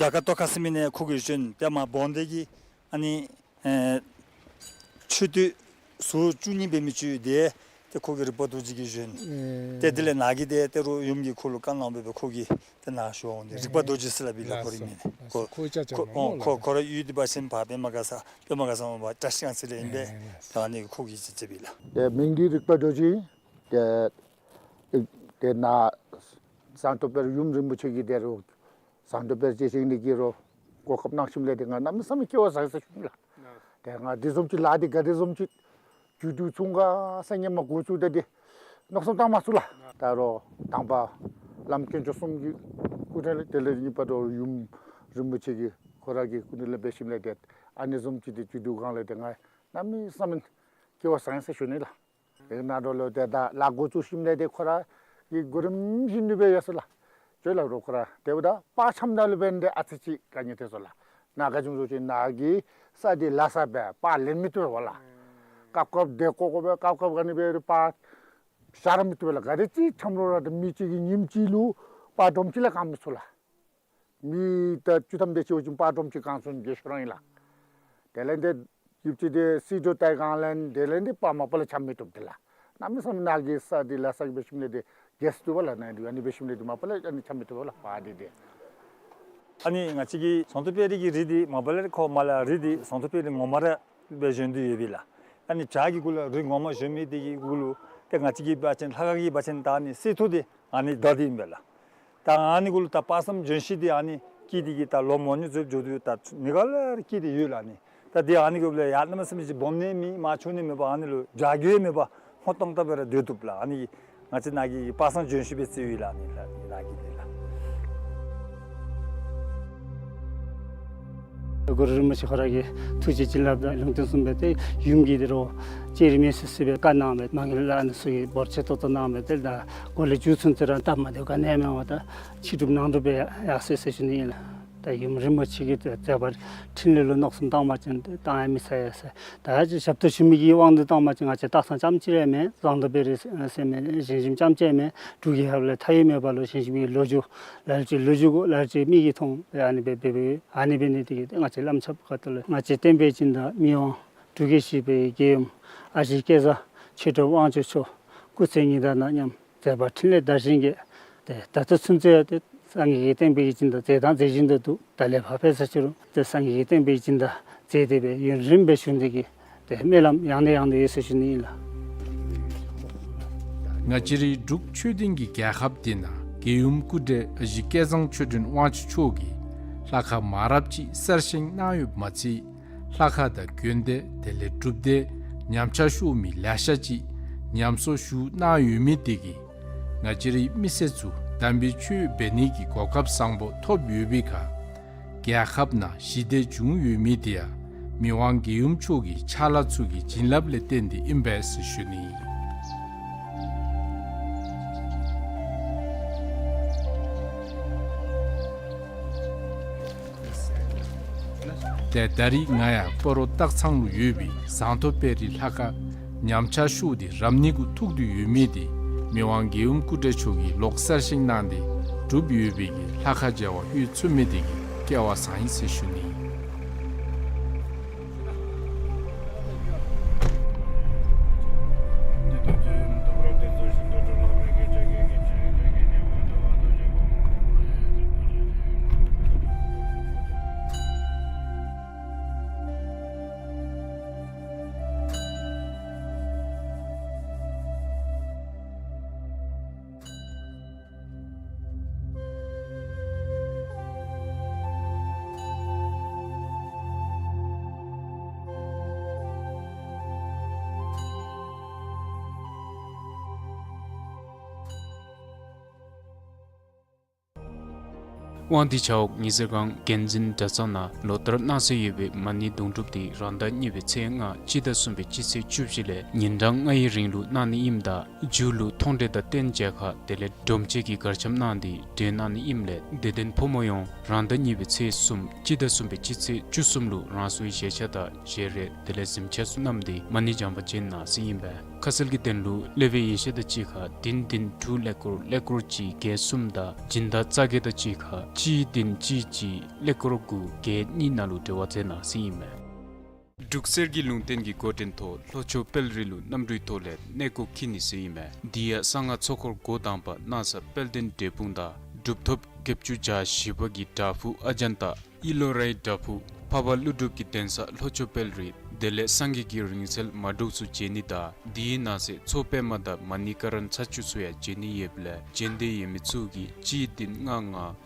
རྒྱ་གར་ལྟོ་ཁ་ཟེར་མི་ནང་ཁོ་གིས་བཞོན་ཏེ་མར་འབངས་སྡེ་གི་ཨ་ནི་ཨེ་མཆོད་རྟེན་ཟུར་བཅུ་གཉིས་འབད་མི་ཅིག་ཡོད། ཏེ་ཏེ་ཁོ་གིས་རིག་པ་རྡོ་རྗེ་གིས་བཞོན། ཨེ། ཏེ་དེ་ལས་ནཱ་གི་ཏེ་ཏེ་རུང་ཡུམ་གྱིས་ཁོ་ལུ་བཀའ་གནང་སྦེ་སྦེ་ཁོ་གིས་ཏེ་ནཱ་བཞོན་འོང་སྟེ་རིག་པ་རྡོ་རྗེ་ཟེར་སླབ་ཨིན་ལགས། ཁོ་རའི་མིང་ནི་ལགས། ཁོ་ཁོ་ཁོ་ཁོ་ཁོ་ར་ཡུལ་འདི་འབད་བ་ཅིན་ཕར་པདྨ་དགའ་ས་པདྨ་དགའ་ས་མར་བཀྲ་ཤིས་སྒང་ཚུ་ལས་ཨིན་པས། ཨེ་ལགས། ད་ཨ་ནི་ཁོ་གིས་ཅིག་ཅིག་སྦེ་ལགས། ཏེ་མིང་འདི་རིག་པ་རྡོ་རྗེ། ཏེ་ཏེ་ནཱ་ཟངས་མདོག་དཔལ་ཡུམ་རིན་པོ་ཆེ་གིས་ཏེ་རུང་ཟངས་མདོག་དཔལ་རྗེ་བཞེངས་ནི་གི་རུང་གོ་སྐབས་གནང་ཞིནམ་ལས་ཏེ་ང་གནམ་མེད་ས་མེད་སྐལ་བ་བཟང་ཡི་ཟེར་ཞུ་ནི་ལགས། ཏེ་ང་འདི་བཟུམ་ཅིག་ལཱ་འདི་ག་དེ་བཟུམ་ཅིག་མཇུག་བསྡུ་ཚུགས་ག་ཟེར་སྔོན་མ་འགོ་བཙུགས་ད་འདི་མནོ་བསམ་བཏང་མ་ཚུགས་ལགས། ད་རུང་དང་པ་བླམ་དཀོན་མཆོག་གསུམ་གྱི་སྐུ་དྲིན་ལས་དེ་ལས་གཉིས་པ་ད་རུང་ཡུམ་རིན་པོ་ཆེ་གི་ཁོ་ར་གི་སྐུ་དྲིན་ལས་འབད་ཞིནམ་ལས་ཏེ་ཨ་ནི་བཟུམ་ཅིག་འདི་མཇུག་བསྡུ་གང་ལས་ཏེ་ང་གནམ་མེད་ས་མེད་སྐལ་བ་བཟང་ཡི་ཟེར་ཞུ་ནི་ལགས། ཨེ་ནཱ་འགྱོ་ལོ་ཏེ་ད་ལཱ་འགོ་བཙུགས་ཞིནམ་ལས་ཏེ་ཁོ་ར་གི་གོ་རིམ་བཞིན་དུ་སྦེ་ཡར་སོང་ལགས། ཅོག་ལགས་རོགས་ཁོ་ར་ཏེ་འབདཝ་ད་དཔའ་ཆམ་ད་ལུ་འབད་ནི་འདི་ཨ་ཙི་ཅིག་དཀའ་ངལ་ཐོན་སོང་ལགས། ནཱ་ག་ཅི་སྨོ་ཟེར་བ་ཅིན་ནཱ་གི་ས་འདི་ལ་ས་སྦེ་པར་ལེན་མི་བཏུབ་པས་ལགས། སྐབས་སྐབས་དེ་ཀོ་ཀོ་སྦེ་སྐབས་སྐབས་ག་ནི་སྦེ་ར་པར་བཞག་ར་མི་བཏུབ་པས་ལགས། ག་དེ་ཅིག་འཁྱམས་རུང་ར་ད་མི་གཅིག་གིས་ཉིནམ་གཅིག་ལུ་པར་སྒྲོམ་གཅིག་ལས་བཀང་མི་ཚུགས་ལགས། མི་ད་བཅུ་ཐམ་དེ་ཅིག་འབད་བ་ཅིན་པར་སྒྲོམ་གཅིག་བཀང་ཚུགས་ནི་གི་ཤུལ་ར་ཨིན་ལགས། དེ་ལས་འདི་ཡུདཔ་ཅིག་འདི་སིལ་ཏོག་ཏེ་གང་ལས་དེ་ལས་འདི་པར་མ་པ་ལས་འཁྱམས་མི་བཏུབ་འདི་ལགས། གནམ་མེད་ས་མེད་ནཱ་གི་ས་འདི་ལ་ས་གི་འབད་ཞིནམ་ལས་འདི་རྒྱས་སུ་བཏུབ་པས་ལགས། ནཱ་འདི་ཨ་ནི་འབད་ཞིནམ་ལས་འདི་མ་པ་ལས་ཨ་ནི་འཁྱམས་མི་བཏུབ་པས་ལགས་པར་འདི་འདི། ཨ་ནི་ང་བཅས་ཀྱི་ཟངས་མདོག་དཔལ་རི་གི་རི་འདི་མ་པ་ལས་ཁོ་མར་ལས་རི་འདི་ཟངས་མདོག་དཔལ་རི་ངོ་མ་ར་སྦེ་བཞེངས་ཏེ་ཡོད་པས་ལགས། ཨ་ནི་བྱག་གི་གུ་ལུ་རི་ངོ་མ་བཞེངས་མི་འདི་གི་གུ་ལུ་ཏེ་ང་བཅས་ཀྱི་འབད་བ་ཅིན་ལྷ་ཁང་གི་འབད་བ་ཅིན་ད་ཨ་ནི་གསེར་ཐུར་འདི་ཨ་ནི་བདའ་སྟེ་ཨིན་པས་ལགས། ད་ཨ་ནི་གུ་ལུ་ད་དཔག་བསམ་ལྗོན་ཤིང་འདི་ཨ་ནི་སྐྱེས་ཏེ་གི་ད་ལོ་མང་ཉུང་ཚུ་འགྱོ་དོ་ད་ནི་ག་ལས་ར་སྐྱེས་ཏེ་ཡོད་ལགས། ཨ་ནི་ད་འདི་ཨ་ནི་གུ་ལུ་ཡར་གནམ་མེད་ས་མེད་ཅིག་སྦོམ་ནི་མེད་མར་ཆུང་ནི་མེད་པར་ཨ་ནི་ལུ་བྱ་རྒོད་མེད་པར་སྔོ་ཏོག་ཏོ་སྦེ་ར་སྡོད་བཏུབ་ལགས། ཨ་ནི་ང་བཅས་ནཱ་གི་དཔག་བསམ་ལྗོན་ཤིང་སྦེ་བརྩིཝ་ཨིན་ལགས། ཨ་ནི་ལགས་ནཱ་གི་འདི་ལགས། གུ་རུ་རིན་པོ་ཆེ་ཁོ་ར་གི་ཐུགས་རྗེ་བྱིན་རླབས་དང་ལུང་བསྟན་གསུངས་པའི་ཏེ་ཡུམ་གྱིས་འདི་རུ་ལྕགས་རི་མེ་སི་སི་སྦེ་བཀའ་གནང་བས་མ་གི་ལ་ཨ་ནི་ཚུ་གིས་འབོར་ཆེ་ཏོག་ཏོ་གནང་བས་ཏེ་ད་གོ་ལའི་མཇུག་ཚུན་ཚོད་ར་སྟབས་མ་བདེཝ་ག་ནི་ཡང་མེད་པར་ད་ཕྱི་སྒྲུབ་ནང་སྒྲུབ་སྦེ་ཡར་སོ་ཡི་ཟེར་ཞུ་ནི་ཨིན་ལགས། ད་ཡུམ་རིན་པོ་ཆེ་གི་མཛད་པ་འཕྲིན་ལས་ལུ་མནོ་བསམ་བཏང་བ་ཅིན་ཏེ་བཏང་ཡང་མི་ཚར་ཡི་ཟེར། ད་ཞབས་ཏོག་ཞུ་མི་གི་དབང་དུ་བཏང་བ་ཅིན་ང་བཅས་སྟག་ཚང་རྐྱངམ་ཅིག་ར་མེན། ཟངས་མདོག་དཔལ་རི་ཟེར་མི་ཞིང་ཞིང་རྐྱངམ་ཅིག་མེན། འབྲུག་གི་ཧཱཔ་ལས་མཐའ་ཡས་མེད་པ་ལུ་ཞིང་ཞིང་གི་ལོ་རྒྱུས་ལ་ལུ་ཅིག་ལོ་རྒྱུས་གུ་ལ་ལུ་ཅིག་མིག་གིས་མཐོང་སྦེ་ཨ་ནི་སྦེ་འབད་འབདཝ་ཨ་ནི་འབད་ནི་དེ་གིས་ཏེ་ང་བཅས་བླམ་ཆོསཔ་ཁ་ཐུག་ལས་ང་བཅས་བསྟན་པའི་སྦྱིན་བདག་མི་དབང་འབྲུག་རྒྱལ་བཞི་པའི་རྒྱལ་ཡུམ་ཨ་ཞེ་སྐལ་བཟང་ཆོས་གྲགས་དབང་ཕྱུག་མཆོག་སྐུ་ཚེ་ཉི་ཟླ་ནང་མཉམ་མཛད་པ་འཕྲིན་ལས་དར་ཞིང་རྒྱས། ཏེ་ད་ལྟོ་ཚུན་ཚོད་ཡང་ཏེ་སངས་རྒྱས་ཀྱི་བསྟན་པའི་སྦྱིན་བདག་མཛད་དང་མཛད་བཞིན་དུ་འདུག། ད་ལས་ཕར་འབད་ས་ཅི་རུང་ཏེ་སངས་རྒྱས་ཀྱི་བསྟན་པའི་སྦྱིན་བདག་མཛད་དེ་སྦེ་ཡུན་རིངམོ་སྦེ་བཞུགས་ནི་དེ་གིས་ཏེ་སྨོན་ལམ་ཡང་ནས་ཡང་དུ་ཡོད་ཟེར་ཞུ་ནི་ཨིན་ལགས། ང་བཅས་རའི་འབྲུག་ཆོས་ལྡན་གྱི་རྒྱལ་ཁབ་འདི་ནང་རྒྱལ་ཡུམ་སྐུ་བགྲེས་ཨ་ཞེ་སྐལ་བཟང་ཆོས་སྒྲོན་དབང་ཕྱུག་མཆོག་གིས་ལྷ་ཁང་མང་རབས་ཅིག་གསར་བཞེངས་གནང་ཡོདཔ་མ་ཚད་ལྷ་ཁང་དང་དགོན་སྡེ་དེ་ལས་སྒྲུབ་སྡེ་ཉམས་ཆག་ཤོར་མི་ལེ་ཤ་ཅིག་ཉམས་གསོ་ཞུ་གནང་ཡོད་མི་དེ་གིས་ང་བཅས་རའི་མི་སེར་ཚུ་དམ་པའི་ཆོས་འབད་ནི་གི་གོ་སྐབས་བཟང་པོ་ཐོབ་ཡོད་པའི་ཁར་རྒྱལ་ཁབ་ནང་ཞི་བདེ་བྱུང་ཡོད་མི་དེ་ཡང་མི་དབང་རྒྱལ་ཡུམ་མཆོག་གི་ཕྱག་ལཱ་ཚུ་གི་བྱིན་རླབས་ལས་བརྟེན་ཏེ་ཨིན་པས་ཟེར་ཞུ་ནི། ཏེ་ད་རིས་ང་ཡང་སྤ་རོ་སྟག་ཚང་ལུ་ཡོད་པའི་ཟངས་མདོག་དཔལ་རི་ལྷ་ཁང་ཉམས་ཆག་ཤོར་ཏེ་རབ་གནས་གུ་ཐུག་སྟེ་ཡོད་མི་དེ་མི་དབང་རྒྱལ་ཡུམ་སྐུ་བགྲེས་མཆོག་གིས་ལོག་གསར་བཞེངས་གནང་སྟེ་གྲུབ་ཡོད་པའི་གི་ལྷ་ཁང་མཇལ་བར་ལྷོད་ཚུགས་མི་དེ་གིས་སྐལ་བ་བཟང་ཡི་ཟེར་ཞུ་ནི། དབང་འདུས་ཆབ་འོག་ཉི་ཟེར་སྒང་དགོན་འཛིན་གྲྭ་ཚང་ནང་ལོ་ལྟར་གནང་སྲོལ་ཡོད་པའི་མ་ཎི་དུང་སྒྲུབ་དེ་རང་ཟླ་གཉིས་པའི་ཚེས་ལྔ་སྤྱི་ཟླ་གསུམ་པའི་སྤྱི་ཚེས་བཅུ་བཞི་ལས་ཉིན་གྲངས་ལྔའི་རིང་ལུ་གནང་ནི་ཨིནམ་ད་མཇུག་ལུ་མཐོང་གྲོལ་དང་རྟེན་མཇལ་ཁ་དེ་ལས་སྒྲོམ་གཅིག་གི་གར་འཆམ་གནང་སྟེ་གྲོལ་གནང་ནི་ཨིནམ་ལས་དད་ལྡན་ཕོ་མོ་ཡོངས་རང་ཟླ་གཉིས་པའི་ཚེས་གསུམ་སྤྱི་ཟླ་གསུམ་པའི་སྤྱི་ཚེས་བཅུ་གསུམ་ལུ་རང་སོའི་བཞེས་ཆས་དང་བཞེས་རས་དེ་ལས་གཟིམ་ཆས་ཚུ་བསྣམས་ཏེ་མ་ཎི་བགྱང་པར་བྱོན་གནང་ཟེར་ཨིན་པས། ཁ་གསལ་གྱི་དོན་ལུ་སློབ་དཔོན་ཡེ་ཤེས་དང་གཅིག་ཁར་བདུན་བདུན་དྲུག་ཀླད་ཀོར་ཀླད་ཀོར་གཅིག་བརྒྱད་གསུམ་དང་སྦྱིན་བདག་རྩ་བརྒྱད་དང་གཅིག་ཁར་གཅིག་བདུན་གཅིག་གཅིག་ཀླད་ཀོར་དགུ་བརྒྱད་གཉིས་ནང་ལུ་འབྲེལ་བ་མཛད་གནང་ཟེར་ཨིན་མས། འབྲུག་གསེར་གྱི་ལུང་བསྟན་གྱི་འགོ་འདྲེན་ཐོག་ལྷོ་ཕྱོགས་དཔལ་རི་ལུ་གནམ་གྲུའི་ཐོག་ལས་གནས་སྐོར་འཁྱིད་ནི་ཟེར་ཨིན་མས། དེ་ཡང་གསང་སྔགས་ཚོགས་འཁོར་འགོ་དང་པ་གནང་ས་དཔལ་ལྡན་འབྲས་སྤུངས་དང་གྲུབ་ཐོབ་བརྒྱད་ཅུ་གྱ་བཞི་པ་གི་བྲག་ཕུག་ཨ་ཛཱན་ཏ་ཨི་ལོ་རའི་བྲག་ཕུག་འཕགས་པ་ཀླུ་སྒྲུབ་ཀྱི་གདན་ས་ལྷོ་ཕྱོགས་དཔལ་རི་དེ་ལས་སངས་རྒྱས་ཀྱི་རིང་བསྲེལ་མ་འབྲུག་ཚུ་མཇལ་ནི་དང་དེའི་ནང་གསེས་མཚོ་པདྨ་དང་མ་ཎི་ཀ་ར་ན་ཚར་བཅུ་ཚུ་ཡང་མཇལ་ནི་ཡོདཔ་ལས་མཇལ་འདོད་ཡོད་མི་ཚུ་གིས་གཅིག་བདུན་ལྔ་ལྔ་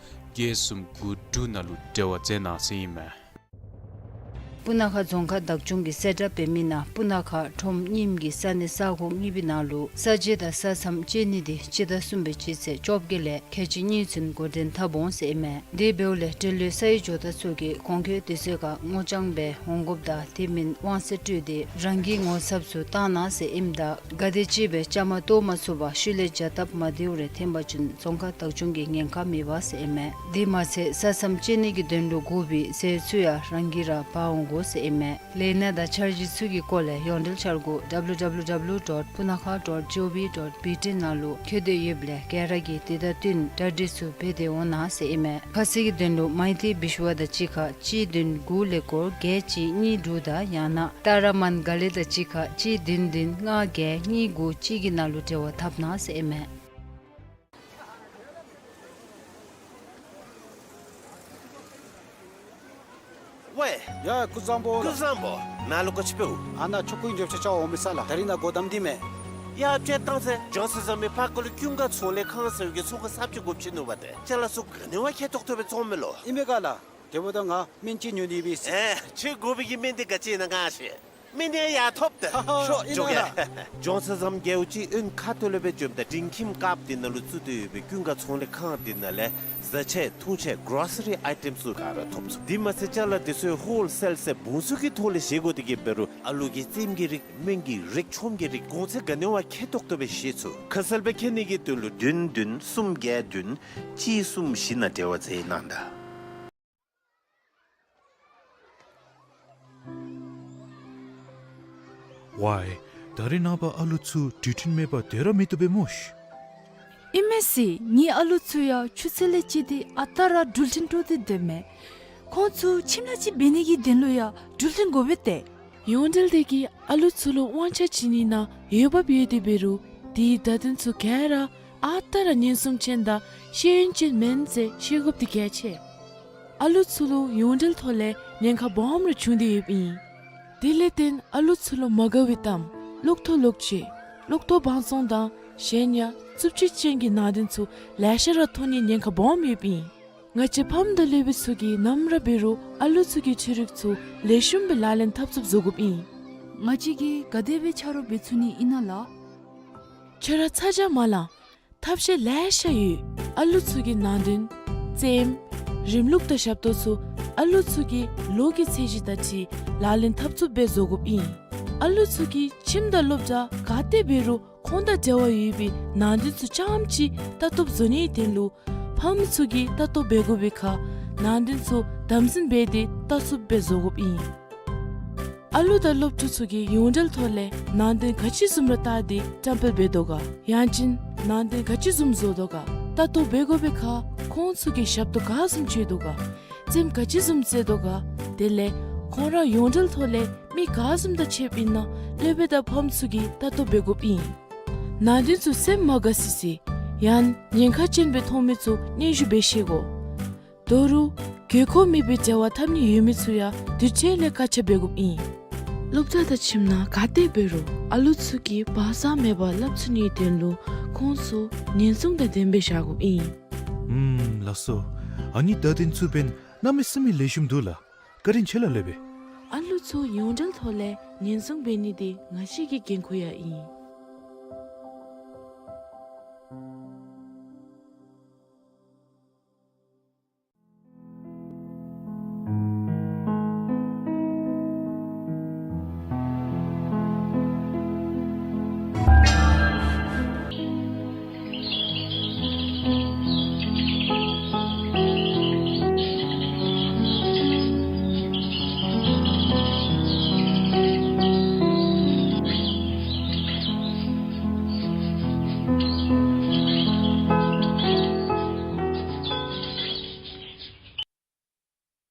བརྒྱད་གསུམ་དགུ་དྲུག་ནང་ལུ་འབྲེལ་བ་མཛད་གནང་ཟེར་ཨིན་མས། སྤུ་ན་ཁ་རྫོང་ཁག་བདག་སྐྱོང་གིས་གསལ་བསྒྲགས་འབད་མི་ནང་སྤུ་ན་ཁ་ཁྲོམ་རྙིངམ་གི་ས་གནས་ས་ཁོངས་གཉིས་པའི་ནང་ལུ་ས་འཇལ་དང་ས་མཚམས་བཅད་ནི་དེ་སྤྱི་ཟླ་གསུམ་པའི་སྤྱི་ཚེས་བཅོ་བརྒྱད་ལས་ཁལ་གཅིག་གཉིས་ཚུན་འགོ་འདྲེན་འཐབ་འོང་ཟེར་ཨིན་མས། དེ་འབདཝ་ལས་འབྲེལ་ཡོད་ས་ཡ་ཇོ་བདག་ཚུ་གིས་གོང་འཁོད་དུས་ཚོད་ཁར་སྔོ་ལྗང་སྦེ་འོང་དགོཔ་དང་དེ་མིན་དབང་ཚད་སྤྲོད་དེ་རང་གི་ངོ་ཚབ་ཚུ་བཏང་གནང་ཟེར་ཨིནམ་ད་ག་དེ་ཅིག་སྦེ་བཅའ་མར་གཏོགས་མ་ཚུགས་པར་ཤུལ་ལས་བྱ་སྟབས་མ་བདེཝ་རེ་འཐོན་པ་ཅིན་རྫོང་ཁག་བདག་སྐྱོང་གིས་ཉེན་ཁ་མེད་པས་ཟེར་ཨིན་མས། དེ་མ་ཚད་ས་མཚམས་བཅད་ནི་གི་དོན་ལུ་དགོ་པའི་ཟས་ཚུ་ཡང་རང་གིས་ར་འབག་འོང་དགོ་ཟེར་ཨིན་མས། ལས་སྣ་དང་འཆར་གཞི་ཚུ་གི་སྐོར་ལས་ཡོངས་འབྲེལ་འཆར་སྒོ་W W W dot punakha dot gov dot B T ནང་ལུ་འཁོད་དེ་ཡོདཔ་ལས་ག་ར་གིས་དེ་དང་བསྟུན་གྲ་སྒྲིག་ཚུ་འབད་དེ་འོང་གནང་ཟེར་ཨིན་མས། ཁ་གསལ་གྱི་དོན་ལུ་མའི་ཏི་བི་ཤུ་ཝ་དང་གཅིག་ཁར་གཅིག་བདུན་དགུ་ཀླད་ཀོར་བརྒྱད་གཅིག་གཉིས་དྲུག་དང་ཡང་ན་ཏཱ་ར་མན་ག་ལི་དང་གཅིག་ཁར་གཅིག་བདུན་བདུན་ལྔ་བརྒྱད་གཉིས་དགུ་གཅིག་གི་ནང་ལུ་འབྲེལ་བ་འཐབ་གནང་ཟེར་ཨིན་མས། ཝའེ། ཡ་ཀུན་བཟང་པོ། ཀུན་བཟང་པོ། ནཱ་ལུ་ག་ཅི་འབདཝ། ཨ་ནཱ་ཆོ་ག་གི་འགྱོ་ཆ་ཆ་འོང་མི་ས་ལགས། ད་རིས་ནཱ་སྒོ་བསྡམས་ཏེ་མས། ཡ་ཅིག་བཏང་ཟེར། ཇོན་སན་ཟམ་མི་ཕར་ཁ་ལུ་ཀུན་དགའ་ཚོང་ལས་ཁང་ཟེར་བའི་གི་ཚོང་ཁང་གསརཔ་ཅིག་དགོཔ་ཅིག་ནུག་པ་ཏེ། ཅ་ལ་ཚུ་ག་ནི་བ་ཁེ་ཏོག་ཏོ་སྦེ་བཙོང་མས་ལོ། ཨིན་མས་ག་ལགས། དེ་འབདཝ་ད་ང་སྨན་ཅིག་ཉོ་ནི་སྦེ་ཨིན། ཨེ་ཁྱོད་དགོ་པའི་གི་སྨན་འདི་ག་ཅི་ཨིན་ན་ང་ཤེས། སྨན་འདི་ཡང་ཐོབ་ཏེ། ཤོག་ཨིན་ན་འགྱོ་གེ། ལགས། ཇོན་སན་ཟམ་རྒེད་འོག་གཅིག་གཡོན་ཁ་ཐུག་ལས་སྦེ་འགྱོཝ་ད་འབྲིང་ཁྱིམ་དཀརཔོ་འདི་ནང་ལུ་བཙུགས་ཏེ་ཡོད་པའི་ཀུན་དགའ་ཚོང་ལས་ཁང་འདི་ནང་ལས་བཟའ་ཆས་འཐུང་ཆས་གོ་རོ་སི་རི་ཨའི་ཊེམ་ཚུ་ག་ར་ཐོབ་ཚུགས། དེ་མ་ཚད་ཅ་ལ་འདི་ཚུ་ཧོལ་སེལ་ཟེར་བུན་ཚུ་གི་ཐོག་ལས་བཞེས་དགོ་དེ་གིས་འབད་རུང་ཨ་ལུ་གི་རྩེདམོ་གི་རིགས་སྨན་གྱི་རིགས་ཆོམ་གྱི་རིགས་གོང་ཚད་ག་ནི་བ་ཁེ་ཏོག་ཏོ་སྦེ་བཞེས་ཚུགས། ཁ་གསལ་སྦེ་མཁྱེན་ནི་གི་དོན་ལུ་བདུན་བདུན་གསུམ་བརྒྱད་བདུན་གཅིག་གསུམ་བཞི་ནང་འབྲེལ་བ་མཛད་གནང་ད། ཝའེ། ད་རེས་ནངས་པ་ཨ་ལུ་ཚུ་འགྲུལ་འཕྲིན་མེད་པར་སྡོད་ར་མི་བཏུབ་པས་སྨོ་ཤིག། ཨིན་མས་ཟེར། ངེའི་ཨ་ལུ་ཚུ་ཡང་ཆུ་ཚོད་ལས་བརྩིས་ཏེ་ཨ་རྟག་ར་འགྲུལ་འཕྲིན་དཀྲོགས་ཏེ་སྡོདཔ་མས། ཁོང་ཚུ་ཁྱིམ་ནང་ཅིག་འབད་ནི་གི་དོན་ལུ་ཡང་འགྲུལ་འཕྲིན་དགོ་པས་ཏེ། ཡོངས་འབྲེལ་དེ་གིས་ཨ་ལུ་ཚུ་ལུ་དབང་ཆ་བྱིན་ནི་ནང་འོས་འབབ་ཡོད་དེ་འབད་རུང་དེའི་བརྡ་དོན་ཚུ་ག་ར་ཨ་རྟག་ར་ཉེན་སྲུང་ཅན་དང་ཤེས་ཡོན་ཅན་མེན་ཟེར་ཤེས་དགོཔ་འདི་གལ་ཆེ། ཨ་ལུ་ཚུ་ལུ་ཡོངས་འབྲེལ་ཐོག་ལས་ཉེན་ཁ་སྦོམ་ར་བྱུང་སྟེ་ཡོདཔ་ཨིན། དེ་ལས་བརྟེན་ཨ་ལུ་ཚུ་ལུ་མ་དགའ་བའི་གཏམ་ལོག་ཐོག་ལོག་སྤྱོད་ལོག་ཐོག་བང་བཙོང་དང་གཞན་ཡང་རྩུབ་སྤྱོད་ཅན་གྱི་ནང་དོན་ཚུ་ལེ་ཤ་ར་མཐོང་ནིའི་ཉེན་ཁ་སྦོམ་ཡོདཔ་ཨིན། ང་བཅས་ཕམ་དང་སློབ་དཔོན་ཚུ་གིས་ནམ་ར་འབད་རུང་ཨ་ལུ་ཚུ་གི་འཕྲུལ་རིག་ཚུ་ལེགས་ཤོམ་སྦེ་ལག་ལེན་འཐབ་ཚུགསཔ་བཟོ་དགོཔ་ཨིན། ང་བཅས་ཀྱིས་ག་དེ་སྦེ་ཆ་རོགས་འབད་ཚུགས་ནི་ཨིན་ན་ལགས། ཁྱོད་ར་ཚ་གྱང་མ་ལང་། ཐབས་ཤེས་ལེ་ཤ་ཡོད། ཨ་ལུ་ཚུ་གི་ནང་དོན་རྩེདམོ་རིམ་ལུགས་དང་ཞབས་ཏོག་ཚུ་ཨ་ལུ་ཚུ་གི་ལོ་གི་ཚད་གཞི་དང་འཁྲིལ་ལག་ལེན་འཐབ་ཚུགསཔ་སྦེ་བཟོ་དགོཔ་ཨིན། ཨ་ལུ་ཚུ་གིས་ཁྱིམ་དང་སློབ་གྲྭ་ག་ཏེ་འབད་རུང་ཁོང་དང་འབྲེལ་བ་ཡོད་པའི་ནང་དོན་ཚུ་རྐྱངམ་ཅིག་ལྟ་རྟོགཔ་བཟོ་ནིའི་དོན་ལུ་ཕམ་ཚུ་གིས་ལྟ་རྟོགཔ་འབད་དགོ་པའི་ཁར་ནང་དོན་ཚུ་དམ་འཛིན་འབད་དེ་ལྟ་ཚུགསཔ་སྦེ་བཟོ་དགོཔ་ཨིན། ཨ་ལུ་དང་སློབ་ཕྲུག་ཚུ་གིས་ཡོངས་འབྲེལ་ཐོག་ལས་ནང་དོན་ག་ཅི་བཟུམ་ར་བལྟ་སྟེ་བཀྲམ་སྤེལ་འབད་དོ་ག། ཡང་ཅིན་ནང་དོན་ག་ཅི་བཟུམ་བཟོ་དོ་ག། ལྟ་རྟོགཔ་འབད་དགོ་པའི་ཁར་ཁོང་ཚུ་གིས་ཞབས་ཏོག་ག་བཟུམ་སྤྱོད་དོ་ག། རྩེདམོ་ག་ཅི་བཟུམ་རྩེ་དོ་ག། དེ་ལས་ཁོང་ར་ཡོངས་འབྲེལ་ཐོག་ལས་མི་ག་བཟུམ་དང་ཕྱདཔ་ཨིན་ན་སློབ་དཔོན་དང་ཕམ་ཚུ་གིས་ལྟ་རྟོགཔ་འབད་དགོཔ་ཨིན། ནང་དོན་ཚུ་སེམས་མ་དགའ་སི་སི་ཡང་ཉེན་ཁ་ཅན་སྦེ་མཐོང་མི་ཚུ་སྙན་ཞུ་འབད་ཤེས་དགོ། ད་རུང་དགོས་མཁོ་མེད་པའི་འབྲེལ་བ་འཐབ་ནི་ཡོད་མི་ཚུ་ཡང་དུས་ཅི་ལས་བཀག་ཆ་འབད་དགོཔ་ཨིན། སློབ་གྲྭ་དང་ཁྱིམ་ནང་ག་ཏེ་འབད་རུང་ཨ་ལུ་ཚུ་གིས་བག་ཚ་མེད་པར་སླབ་ཚུགས་ནིའི་དོན་ལུ་ཁོང་ཚུ་ཉེན་སྲུང་དང་ལྡནམ་སྦེ་བཞག་དགོཔ་ཨིན། ཨུམ་ལགས་སོ། ཨ་ནི་བརྡ་དོན་ཚུ་འབདན་གནམ་མེད་ས་མེད་ལེགས་ཤོམ་འདུག་ལགས། བཀའ་དྲིན་ཆེ་ལགས་སློབ་དཔོན། ཨ་ལུ་ཚུ་ཡོངས་འབྲེལ་ཐོག་ལས་ཉེན་སྲུང་འབད་ནི་འདི་ང་བཅས་ཀྱི་འགན་ཁུར་ཡང་ཨིན།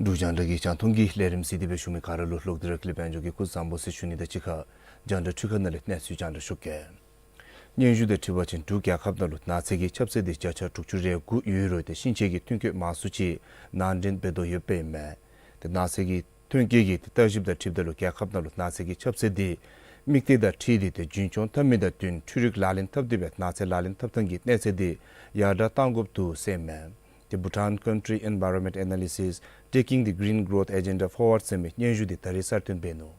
འབྲུག་རྒྱང་བསྒྲགས་ཀྱི་རྒྱང་མཐོང་གི་ལས་རིམ་གཟིགས་ཏེ་སྦེ་བཞུགས་མི་ག་ར་ལུ་ལོག་སྟེ་ར་ཀླད་པ་ཡངས་འཇོག་གི་སྐུ་གཟུགས་བཟང་པོ་ཟེར་ཞུ་ནི་དང་གཅིག་ཁར་རྒྱང་བསྒྲགས་འཕྲུལ་ཁང་ནང་ལས་གནས་ཚུལ་རྒྱང་བསྒྲགས་ཞུ་གེ། སྙན་ཞུ་དང་འཁྲིལ་བ་ཅིན་འབྲུག་རྒྱལ་ཁབ་ནང་ལུ་ནགས་ཚལ་གྱི་ཁྱབ་ཚད་འདི་བརྒྱ་ཆ་དྲུག་ཅུ་རེ་དགུ་ཡོད་རུང་ཏེ་ཤིང་ཆས་ཀྱི་ཐོན་སྐྱེད་མང་སུ་ཅིག་ནང་འདྲེན་འབད་དོ་ཡོདཔ་ཨིན་མས། ཏེ་ནགས་ཚལ་གྱི་ཐོན་སྐྱེད་ཀྱི་ཏེ་ལྟ་ཞིབ་དང་འཁྲིལཝ་ད་ལུ་རྒྱལ་ཁབ་ནང་ལུ་ནགས་ཚལ་གྱི་ཁྱབ་ཚད་འདི་དམིགས་གཏད་དང་འཁྲིལ་ཏེ་ཏེ་རྒྱུན་འཁྱོངས་འཐབ་མི་དང་བསྟུན་འཕྲུལ་རིག་ལག་ལེན་འཐབ་སྟེ་སྦེ་ནགས་ཚལ་ལག་ལེན་འཐབ་ཐངས་ཀྱི་གནས་ཚད་འདི་ཡར་དྲག་གཏང་དགོཔ་འདུག་ཟེར་ཨིན་མས། ཏེ་Bhutan Country Environment Analysis Taking the Green Growth Agenda Forward ཟེར་མི་སྙན་ཞུ་འདི་ད་རིས་གསར་བཏོན་འབད་ནུག།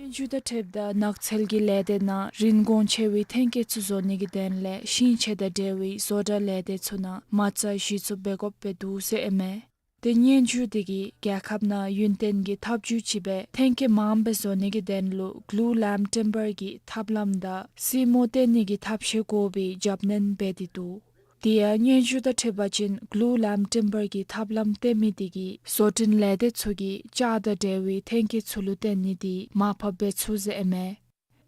སྙན་ཞུ་དང་འཁྲིལཝ་ད་ནགས་ཚལ་གྱི་ལས་སྡེ་ནང་རིན་གོང་ཆེ་བའི་ཐོན་སྐྱེད་ཚུ་བཟོ་ནི་གི་དོན་ལས་ཤིང་ཆས་དང་འབྲེལ་བའི་བཟོ་གྲྭ་ལས་སྡེ་ཚུ་ནང་མ་རྩ་གཞི་བཙུགས་འབད་དགོཔ་སྦེ་འདུག་ཟེར་ཨིན་མས། ཏེ་སྙན་ཞུ་འདི་གིས་རྒྱལ་ཁབ་ནང་ཡུན་བརྟན་གྱི་ཐབས་བྱུས་ཅིག་སྦེ་ཐོན་སྐྱེད་མངམ་སྦེ་བཟོ་ནི་གི་དོན་ལུ་ཀླུ་ལམ་ཊིམ་བར་གྱི་ཐབས་ལམ་དང་སེ་མོ་བཏོན་ནི་གི་ཐབས་ཤེས་དགོ་པའི་རྒྱབ་སྣོན་འབད་དེ་འདུག། དེ་ཡང་སྙན་ཞུ་དང་འཁྲིལ་བ་ཅིན་ཀླུ་ལམ་ཊིམ་བར་གྱི་ཐབས་ལམ་བཏོན་མི་དེ་གིས་བཟོ་སྐྲུན་ལས་སྡེ་ཚུ་གིས་ལྕགས་དང་འབྲེལ་བའི་ཐོན་སྐྱེད་ཚུ་ལུ་བརྟེན་ནི་དེ་མར་ཕབ་འབད་ཚུགས་ཟེར་ཨིན་མས།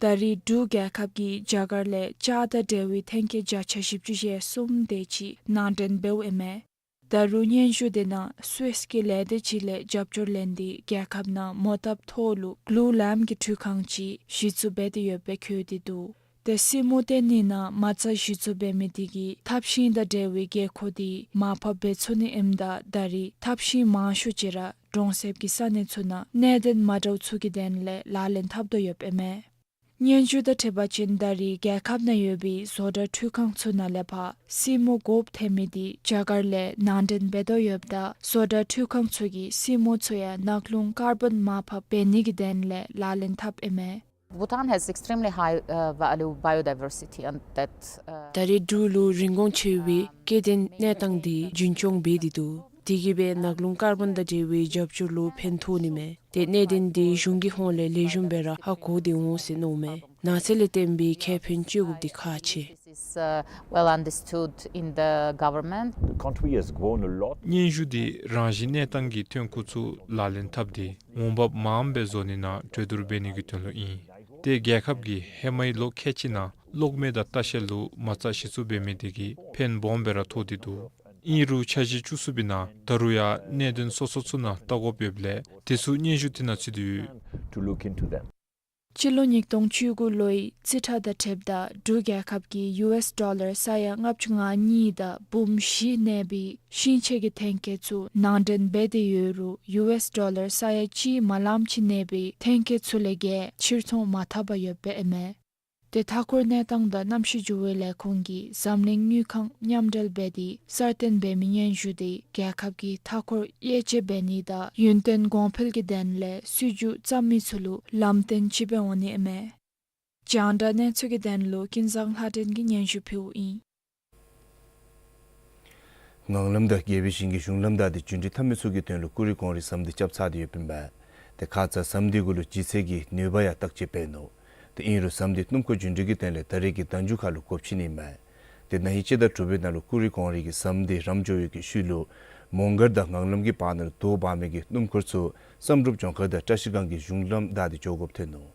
ད་རེས་འབྲུག་རྒྱལ་ཁབ་ཀྱིས་རྒྱ་གར་ལས་ལྕགས་དང་འབྲེལ་བའི་ཐོན་སྐྱེད་བརྒྱ་ཆ་བཞི་བཅུ་ཞེ་གསུམ་དེ་ཅིག་ནང་འདྲེན་འབདཝ་ཨིན་མས། ད་རུང་སྙན་ཞུ་དེ་ནང་སུད་སི་གི་ལས་སྡེ་ཅིག་ལས་རྒྱབ་སྐྱོར་ལེན་ཏེ་རྒྱལ་ཁབ་ནང་མོ་བཏབ་ཐོག་ལུ་ཀླུ་ལམ་གྱི་འཕྲུལ་ཁང་ཅིག་གཞི་བཙུགས་འབད་དེ་ཡོདཔ་སྦེ་བཀོད་དེ་འདུག། ཏེ་སེ་མོ་བཏོན་ནི་ནང་མ་རྩ་གཞི་བཙུགས་འབད་མི་དེ་གིས་ཐབས་ཤིང་དང་འབྲེལ་བའི་དགོས་མཁོ་དེ་མར་ཕབ་འབད་ཚུགས་ནི་ཨིནམ་ད་ད་རེས་ཐབས་ཤིང་མང་ཤོས་ཅིག་ར་གྲོང་གསེབ་ཀྱི་ས་གནས་ཚུ་ནང་གནད་དོན་མ་འདྲཝ་ཚུ་གི་དོན་ལས་ལག་ལེན་འཐབ་དོ་ཡོདཔ་ཨིན་མས། སྙན་ཞུ་དང་འཁྲིལ་བ་ཅིན་ད་རེས་རྒྱལ་ཁབ་ནང་ཡོད་པའི་བཟོ་གྲྭ་འཕྲུལ་ཁང་ཚུ་ནང་ལས་ཕར་སེ་མོ་དགོཔ་ཐོན་མི་དེ་རྒྱ་གར་ལས་ནང་འདྲེན་འབད་དོ་ཡོདཔ་ད་བཟོ་གྲྭ་འཕྲུལ་ཁང་ཚུ་གིས་སེ་མོ་ཚུ་ཡང་ནགས་ཀླུང་ཀར་བཱོན་མར་ཕབ་འབད་ནི་གི་དོན་ལས་ལག་ལེན་འཐབ་ཨིན་མས། Bhutan has extremely high, uh, value biodiversity, and that, uh, ད་རེས་འབྲུག་ལུ་རིན་གོང་ཆེ་བའི་སྐྱེ་ལྡན་གནས་སྟངས་འདི་རྒྱུན་འཁྱོངས་འབད་དེ་འདུག། དེ་གིས་སྦེ་ནགས་ཀླུང་ཀར་བཱོན་དང་འབྲེལ་བའི་རྒྱབ་སྐྱོར་ལུ་ཕན་ཐོགས་ནི་མས། ཏེ་གནད་དོན་འདི་གཞུང་གི་ཧོངས་ལས་ལེགས་ཤོམ་སྦེ་ར་ཧ་གོ་སྟེ་འོང་ཟེར་མནོཝ་མས། ནགས་ཚལ་ལས་བརྟེན་པའི་ཁེ་ཕན་སྤྱོད་དགོཔ་འདི་ཁག་ཆེ། This is, uh, well understood in the government. The country has grown a lot. སྙན་ཞུ་འདི་རང་བཞིན་གནས་སྟངས་ཀྱི་ཐོན་ཁུངས་ཚུ་ལག་ལེན་འཐབ་སྟེ་འོང་འབབ་མངམ་སྦེ་བཟོ་ནི་ནང་གྲོས་བསྡུར་འབད་ནི་གི་དོན་ལུ་ཨིན། ཏེ་རྒྱལ་ཁབ་ཀྱིས་ཧེ་མའི་ལོ་ཁལ་གཅིག་ནང་གློག་མེ་དང་ལྟ་བཤལ་ལུ་མ་རྩ་གཞི་བཙུགས་འབད་མི་དེ་གིས་ཕན་སྦོམ་སྦེ་ར་ཐོགས་ཏེ་འདུག། ཨིན་རུང་འཆར་གཞི་བཅུ་གསུམ་པའི་ནང་ད་རུང་ཡང་གནད་དོན་སོ་སོ་ཚུ་ནང་བལྟ་དགོཔ་ཡོདཔ་ལས་དེ་ཚུ་སྙན་ཞུ་དེ་ནང་ཚུད་དེ་ཡོད། To look into them. སྤྱི་ལོ་ཉིས་སྟོང་བཅུ་དགུ་ལོའི་རྩིས་ཁྲ་དང་འཁྲིལཝ་ད་འབྲུག་རྒྱལ་ཁབ་ཀྱིས་ཡུ་ཨེསི་ཌོ་ལར་ས་ཡ་ལྔ་བཅུ་ང་གཉིས་དང་འབུམ་བཞི་གནས་པའི་ཤིང་ཆས་ཀྱི་ཐོན་སྐྱེད་ཚུ་ནང་འདྲེན་འབད་དེ་ཡོད་རུང་ཡུ་ཨེསི་ཌོ་ལར་ས་ཡ་གཅིག་མ་ལངམ་ཅིག་གནས་པའི་ཐོན་སྐྱེད་ཚུ་ལས་བརྒལ་ཕྱིར་ཚོང་མ་འཐབ་པར་ཡོདཔ་ཨིན་མས། ཏེ་མཐའ་འཁོར་གནས་སྟངས་དང་གནམ་གཤིས་འགྱུར་བའི་ལས་ཁུངས་ཀྱིས་འཛམ་གླིང་དངུལ་ཁང་མཉམ་འབྲེལ་འབད་དེ་གསར་བཏོན་འབད་མི་སྙན་ཞུ་དེ་རྒྱལ་ཁབ་ཀྱིས་མཐའ་འཁོར་དབྱེ་དཔྱད་འབད་ནི་དང་ཡུན་བརྟན་གོང་འཕེལ་གྱི་དོན་ལས་སྲིད་བྱུས་བརྩམ་མི་ཚུ་ལུ་ལམ་སྟོན་ཅིག་སྦེ་འོང་ནི་ཨིན་མས། རྒྱང་བསྒྲགས་གནས་ཚུལ་གྱི་དོན་ལུ་ཀུན་བཟང་ལྷ་སྒྲོན་གྱིས་སྙན་ཞུ་ཕུལཝ་ཨིན། ངང་ལམ་དང་རྒྱལ་པོའི་ཞིང་གི་གཞུང་ལམ་བདའ་སྟེ་རྒྱུན་འགྲུལ་འཐབ་མི་ཚུ་གི་དོན་ལུ་ཀུ་རི་ཀོང་རི་ཟམ་འདི་རྐྱབ་ཚར་ཏེ་ཡོདཔ་ཨིན་པས། ཏེ་ཁ་ཙ་ཟམ་འདི་གུ་ལུ་ལྗིད་ཚད་ཀྱི་ནུས་པ་ཡང་བརྟག་དཔྱད་འབད་ནུག། ཏེ་ཨིན་རུང་ཟམ་འདི་སྣུམ་འཁོར་རྒྱུན་འགྲུལ་གྱི་དོན་ལས་ད་རེས་ཀྱི་ཟླ་མཇུག་ཁར་ལུ་སྒོ་ཕྱེ་ནི་ཨིན་མས། ཏེ་ན་ཧིང་སྤྱི་ཟླ་དྲུག་པའི་ནང་ལུ་ཀུ་རི་ཀོང་རི་གི་ཟམ་འདི་རམ་འགྱོ་བའི་གི་ཤུལ་ལུ་མོང་སྒར་དང་ངང་ལམ་གྱི་བར་ན་ལུ་དོ་འབག་མི་གི་སྣུམ་འཁོར་ཚུ་བསམ་གྲུབ་ལྗོངས་མཁར་དང་བཀྲ་ཤིས་སྒང་གི་གཞུང་ལམ་བདའ་སྟེ་འགྱོ་དགོཔ་ཐོན་ནུག།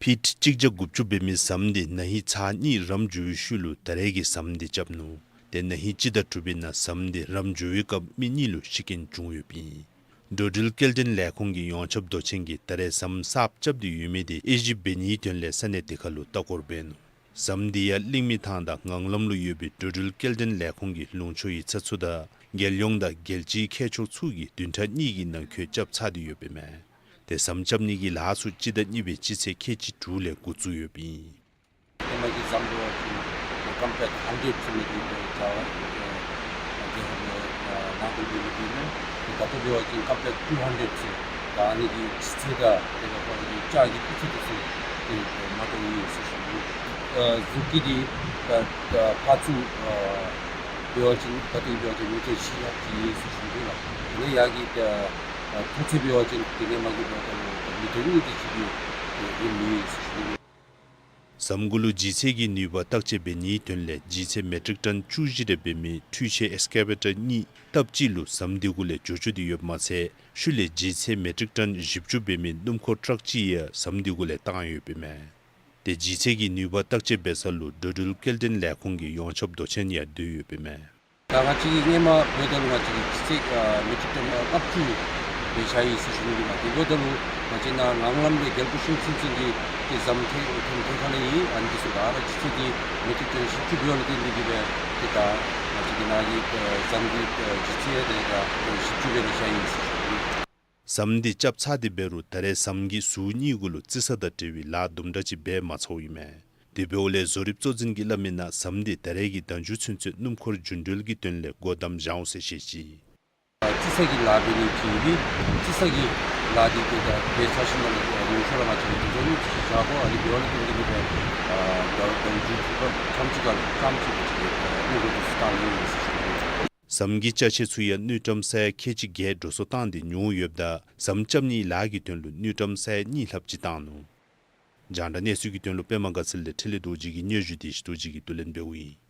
ཕིཊ་གཅིག་བརྒྱ་དགུ་བཅུ་འབད་མི་ཟམ་འདི་ན་ཧིང་ཚར་གཉིས་རམ་འགྱོ་བའི་ཤུལ་ལུ་ད་རེས་ཀྱི་ཟམ་འདི་རྐྱབ་ནུག། ཏེ་ན་ཧིང་སྤྱི་ཟླ་དྲུག་པའི་ནང་ཟམ་འདི་རམ་འགྱོ་བའི་སྐབས་མི་གཉིས་ལུ་ཤི་རྐྱེན་བྱུང་ཡོདཔ་ཨིན། འགྲོ་འགྲུལ་སྐྱེལ་འདྲེན་ལས་ཁུངས་ཀྱི་ཡོངས་ཁྱབ་མདོ་ཆེན་གྱིས་ད་རེས་ཟམ་གསརཔ་རྐྱབ་སྟེ་ཡོད་མི་དེ་དབྱེ་ཞིབ་འབད་ནིའི་དོན་ལས་ས་གནས་དེ་ཁར་ལུ་ལྟ་སྐོར་འབད་ནུག། ཟམ་འདི་ཡང་གླིང་མི་ཐང་དང་ངང་ལམ་ལུ་ཡོད་པའི་འགྲོ་འགྲུལ་སྐྱེལ་འདྲེན་ལས་ཁུངས་ཀྱི་ལུང་ཕྱོགས་ཡིག་ཚང་ཚུ་དང་རྒྱལ་ཡོངས་དང་རྒྱལ་སྤྱིའི་མཁས་མཆོག་ཚུ་གིས་བདུན་ཕྲག་གཉིས་ཀྱི་ནང་འཁོད་རྐྱབ་ཚར་ཏེ་ཡོདཔ་ཨིན་མས། ཏེ་ཟམ་རྐྱབ་ནི་གི་ལཱ་ཚུ་སྤྱི་ཟླ་གཉིས་པའི་སྤྱི་ཚེས་ཁལ་གཅིག་དྲུག་ལས་འགོ་བཙུགས་ཡོདཔ་ཨིན། ཧེ་མ་གི་ཟམ་འབད་བ་ཅིན་ཀམ་པེགཊ་ཧན་ཌེཌ་ཟེར་མི་འདི་འདི་བྱ་བ་ཏེ་ཏེ་ཧེ་མ་ནང་འཁོད་འདི་མི་འདི་ནང་ཏེ་ད་ལྟོ་འབད་བ་ཅིན་ཀམ་པེགཊ་ཊུ་ཧན་ཌེཌ་ཟེར། ད་ཨ་ནི་གི་ལྗིད་ཚད་དང་ཏེ་ད་ལྟོ་ཨ་ནི་གི་ལྕགས་ཀྱི་སྤུས་ཚད་འདི་ཚུ་ཏེ་མ་འདྲཝ་ཨིན་ཟེར་ཞུ་ནི། ཨ་ཟུར་གྱི་འདི་ད་ད་ཕར་ཚུར་ཨ་འབད་བ་ཅིན་ད་ལྟོ་འབད་བ་ཅིན་མི་ཊར་བཞི་ལྷགཔ་ཅིག་ཨིན་ཟེར་ཞུ་ནི་ལགས། དེ་ལས་ཡར་གྱི་ད་ཨ་མཐོ་ཚད་འབད་བ་ཅིན་དེ་ལས་མར་གྱི་འབད་བ་ཅིན་མི་ཊར་གཉིས་དེ་ཅིག་གི་ཨ་ཨིན་མས་ཟེར་ཞུ་ནི། ཟམ་གུ་ལུ་ལྗིད་ཚད་ཀྱི་ནུས་པ་བརྟག་དཔྱད་འབད་ནིའི་དོན་ལས་ལྗིད་ཚད་མེ་ཊིག་ཊོན་བཅུ་བཞི་རེ་འབད་མི་འཕྲུལ་ཆས་ཨེགསི་ཀེ་ཝེ་ཊར་གཉིས་སྟབས་གཅིག་ལུ་ཟམ་འདི་གུ་ལས་འགྱོ་བཅུག་སྟེ་ཡོདཔ་མ་ཚད་ཤུལ་ལས་ལྗིད་ཚད་མེ་ཊིག་ཊོན་བཞི་བཅུ་འབད་མི་སྣུམ་འཁོར་ཊརཀ་ཅིག་ཡང་ཟམ་འདི་གུ་ལས་བཏང་ཡོདཔ་ཨིན་མས། ཏེ་ལྗིད་ཚད་ཀྱི་ནུས་པ་བརྟག་དཔྱད་འབད་ས་ལུ་འགྲོ་འགྲུལ་སྐྱེལ་འདྲེན་ལས་ཁུངས་ཀྱི་ཡོངས་ཁྱབ་མདོ་ཆེན་ཡང་སྡོད་ཡོདཔ་ཨིན་མས། ད་ང་བཅས་ཀྱིས་སྔོན་མ་འབདཝ་ད་ལུ་ང་བཅས་ཀྱིས་ལྗིད་ཚད་ཨ་མེ་ཊིག་ཊོན་ཨ་ལྔ་བཅུ་ བྱ་ཡི་ཟེར་ཞུ་ནི་ཨིན་ལགས། དེ་འབདཝ་ད་ལུ་ང་བཅས་ནཱ་ངང་ལམ་སྦེ་རྒྱལ་པོ་ཤིང་ཚུན་ཚོད་ཀྱི་ཏེ་ཟམ་ཐེངས་ཐེངས་ཐེངས་ཁ་ལས་ཨིན། ཨ་ནི་འདི་ཚུ་ག་ར་ཅིག་ཅིག་འདི་མེ་ཏོག་ཐོན་བཞི་བཅུ་འབད་བ་ལུ་བརྟེན་ཏེ་གིས་སྦེ་ཏེ་ད་ང་བཅས་ཀྱི་ནཱ་གི་ཨེ་ཟམ་གྱི་ཨེ་ལྗིད་ཚད་ཡང་ཏེ་ད་བཞི་བཅུ་སྦེ་ཏེ་བཞག་ཡི་ཟེར་ཞུ་ནི། ཟམ་འདི་རྐྱབ་ཚར་ཏེ་འབད་རུང་ད་རེས་ཟམ་གྱི་ཟུར་གཉིས་གུ་ལུ་རྩི་ས་དང་འབྲེལ་བའི་ལཱ་དུམ་གྲ་ཅིག་འབད་མ་ཚརཝ་ཨིན་མས། དེ་འབདཝ་ལས་བཟོ་རིག་གཙོ་འཛིན་གྱིས་སླབ་མིའི་ནང་ཟམ་འདི་ད་རེས་ཀྱི་ཟླ་མཇུག་ཚུན་ཚོད་སྣུམ་འཁོར་རྒྱུན་འགྲུལ་གྱི་དོན་ལས་སྒོ་བསྡམ་བཞག་འོང་ཟེར་བཤད་ཅི། རྩི་ས་གི་ལཱ་འབད་ནི་ཅིག་ཨིན། རྩི་ས་གི་ལཱ་འདི་ཏེ་ད་འབད་ཚར་ཞིནམ་ལས་ཉུང་ཤོས་ར་ང་བཅས་ཀྱིས་དུས་ཚོད་ཉིནམ་གཅིག་བཞག་དགོ། ཨ་ནི་འབདཝ་ལས་བརྟེན་ཏེ་གིས་སྦེ་ཨ་ཟླཝ་ཟླཝ་མཇུག་ཐམས་ཅད་ཁར་ལུ་ཙམ་ཅིག་སྦེ་ཅིག་སྦེ་ཨ་སྣུམ་འཁོར་འདི་ཚུ་བཏང་ནི་ཨིན་ཟེར་ཞུ་ནི། ཟམ་གྱི་ཅ་ཆས་ཚུ་ཡང་དངུལ་ཀྲམ་ས་ཡ་ཁལ་གཅིག་བརྒྱད་འགྲོ་སོང་བཏང་སྟེ་ཉོ་ཡོདཔ་ད་ཟམ་རྐྱབ་ནིའི་ལཱ་གི་དོན་ལུ་དངུལ་ཀྲམ་ས་ཡ་གཉིས་ལྷགཔ་ཅིག་བཏང་ནུག། རྒྱང་བསྒྲགས་གནས་ཚུལ་གྱི་དོན་ལུ་པདྨ་དགའ་ཚལ་ལས་འཕྲིན་ལས་རྡོ་རྗེ་གི་སྙན་ཞུ་འདི་ཞི་རྡོ་རྗེ་གིས་བསྡུ་ལེན་འབདཝ་ཨིན།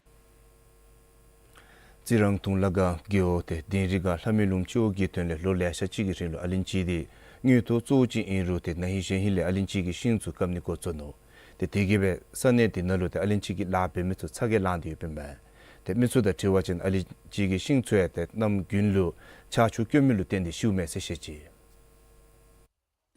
རྩི་རང་དུང་ལ་སྒང་རྒེད་འོག་ཏེ་དིང་རི་སྒང་ལྷ་མོའི་ལུང་སྤྱི་འོག་གི་དོན་ལས་ལོ་ལེ་ཤ་ཅིག་གི་རིང་ལུ་ཨ་ལན་ཅི་འདི་དངུལ་ཐོག་བཙུགས་ཅི་ཨིན་རུང་ཏེ་ན་ཧིང་གཞེས་ཧིང་ལས་ཨ་ལན་ཅི་གི་ཤིང་ཚུ་བཀབ་ནི་འགོ་བཙུགས་ནུག། ཏེ་དེ་གིས་སྦེ་ས་གནས་དེ་ནང་ལུ་ཏེ་ཨ་ལན་ཅི་གི་ལཱ་འབད་མི་ཚུ་ཚ་གྱང་ལངས་ཏེ་ཡོདཔ་ཨིན་མས། ཏེ་མི་ཚུ་དང་འཁྲིལ་བ་ཅིན་ཨ་ལན་ཅི་གི་ཤིང་ཚུ་ཡང་ཏེ་གནམ་དགུན་ལུ་ཆར་ཆུ་སྐྱོན་མི་ལུ་བརྟེན་ཏེ་ཤིཝ་མས་ཟེར་བཤད་ཅི།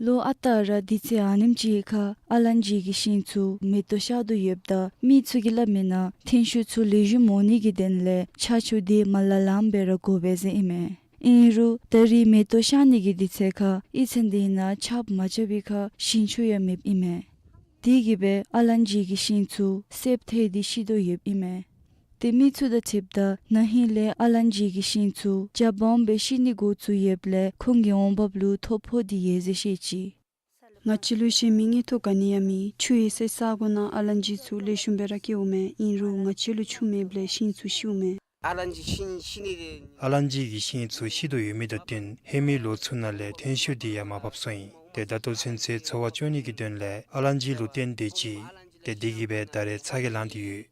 ལོ་ཨ་རྟག་ར་དུས་ཚོད་ཨ་ནེམ་ཅིག་ཁར་ཨ་ལན་ཅི་གི་ཤིང་ཚུ་མེ་ཏོག་ཤར་དོ་ཡོདཔ་ད་མི་ཚུ་གིས་སླབ་མིའི་ནང་ཐོན་ཤུགས་ཚུ་ལེགས་ཤོམ་འོང་ནི་གི་དོན་ལས་ཆར་ཆུ་འདི་མ་ལང་ལངམ་སྦེ་ར་དགོ་པས་ཟེར་ཨིན་མས། ཨིན་རུང་ད་རིས་མེ་ཏོག་ཤར་ནི་གི་དུས་ཚོད་ཁར་ཡིག་ཚང་འདི་ནང་ཆརཔ་མ་རྐྱབ་པའི་ཁར་ཞིང་ཆུ་ཡང་མེདཔ་ཨིན་མས། དེ་གིས་སྦེ་ཨ་ལན་ཅི་གི་ཤིང་ཚུ་སེརཔོ་ཐལ་ཏེ་ཤི་དོ་ཡོདཔ་ཨིན་མས། ཏེ་མི་ཚུ་དང་འཁྲིལཝ་ད་ན་ཧིང་ལས་ཨ་ལན་ཅི་གི་ཤིང་ཚུ་རྒྱབ་བམ་སྦེ་ཤི་ནི་འགོ་བཙུགས་ཡོདཔ་ལས་ཁོང་གི་འོང་འབབ་ལུ་ཐོ་ཕོག་སྟེ་ཡོད་ཟེར་བཤད་ཅི། ང་བཅས་ལུ་གཞན་མི་དངུལ་ཐོག་ག་ནི་ཡང་མེད། ཆུ་ཡོད་སའི་ས་གོ་ནང་ཨ་ལན་ཅི་ཚུ་ལེགས་ཤོམ་སྦེ་ར་སྐྱེཝ་མས། ཨིན་རུང་ང་བཅས་ལུ་ཆུ་མེདཔ་ལས་ཤིང་ཚུ་ཤིཝ་མས། ཨ་ལན་ཅི་ཤིང་ཤི་ནི་དེ་ཨ་ལན་ཅི་གི་ཤིང་ཚུ་ཤི་དོ་ཡོད་མི་དང་བསྟུན་ཧེ་མའི་ལོ་ཚུ་ནང་ལས་ཐོན་ཤུགས་འདི་ཡང་མར་བབས་སོང་ཡི། ཏེ་ད་ལྟོ་ཚུན་ཚོད་འཚོ་བ་སྐྱོང་ནི་གི་དོན་ལས་ཨ་ལན་ཅི་ལུ་བརྟེན་ཏེ་ཅི། ཏེ་དེ་གིས་སྦེ་ད་རེས་ཚ་གྱང་ལངས་ཏེ་ཡོད།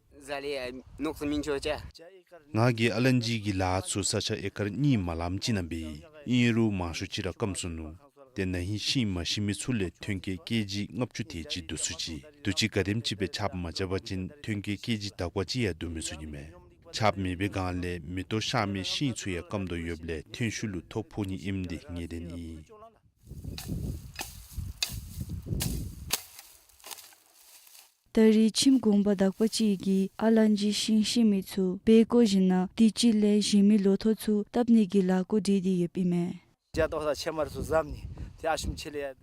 ང་གིས་ཨ་ལན་ཅི་གི་ལཱ་ཚུ་ས་ཆ་ཨེ་ཀར་གཉིས་མ་ལངམ་ཅིག་ནང་འབད་ཡི། ཨིན་རུང་མང་ཤོས་ཅིག་ར་སྐམ་སོ་ནུག། ཏེ་ན་ཧིང་ཤིང་མ་ཤི་མི་ཚུ་ལས་ཐོན་སྐྱེད་ཀེ་ཇི་ལྔ་བཅུ་དེ་ཅིག་བསྡུ་ཚུགས་ཅི། དུས་ཅི་ག་དེམ་ཅིག་སྦེ་ཆརཔ་མ་རྐྱབ་པ་ཅིན་ཐོན་སྐྱེད་ཀེ་ཇི་དག་པ་ཅིག་ཡང་བསྡུ་མི་ཚུགས་ནི་མས། ཆརཔ་མེད་པའི་སྒང་ལས་མེ་ཏོག་ཤར་མི་ཤིང་ཚུ་ཡང་སྐམ་དོ་ཡོདཔ་ལས་ཐོན་ཤུགས་ལུ་ཐོ་ཕོག་ནི་ཨིནམ་འདི་ངེས་བདེན་ཨིན། ད་རིས་ཁྱིམ་གུང་པ་དག་པ་ཅིག་གིས་ཨ་ལན་ཅི་ཤིང་ཤི་མི་ཚུ་འབག་བཀོ་ཞིནམ་ལས་དུས་ཅི་ལས་གཞན་མི་ལོ་ཐོག་ཚུ་བཏབ་ནི་གི་ལཱ་འགོ་འདྲེན་ཏེ་ཡོདཔ་ཨིན་མས།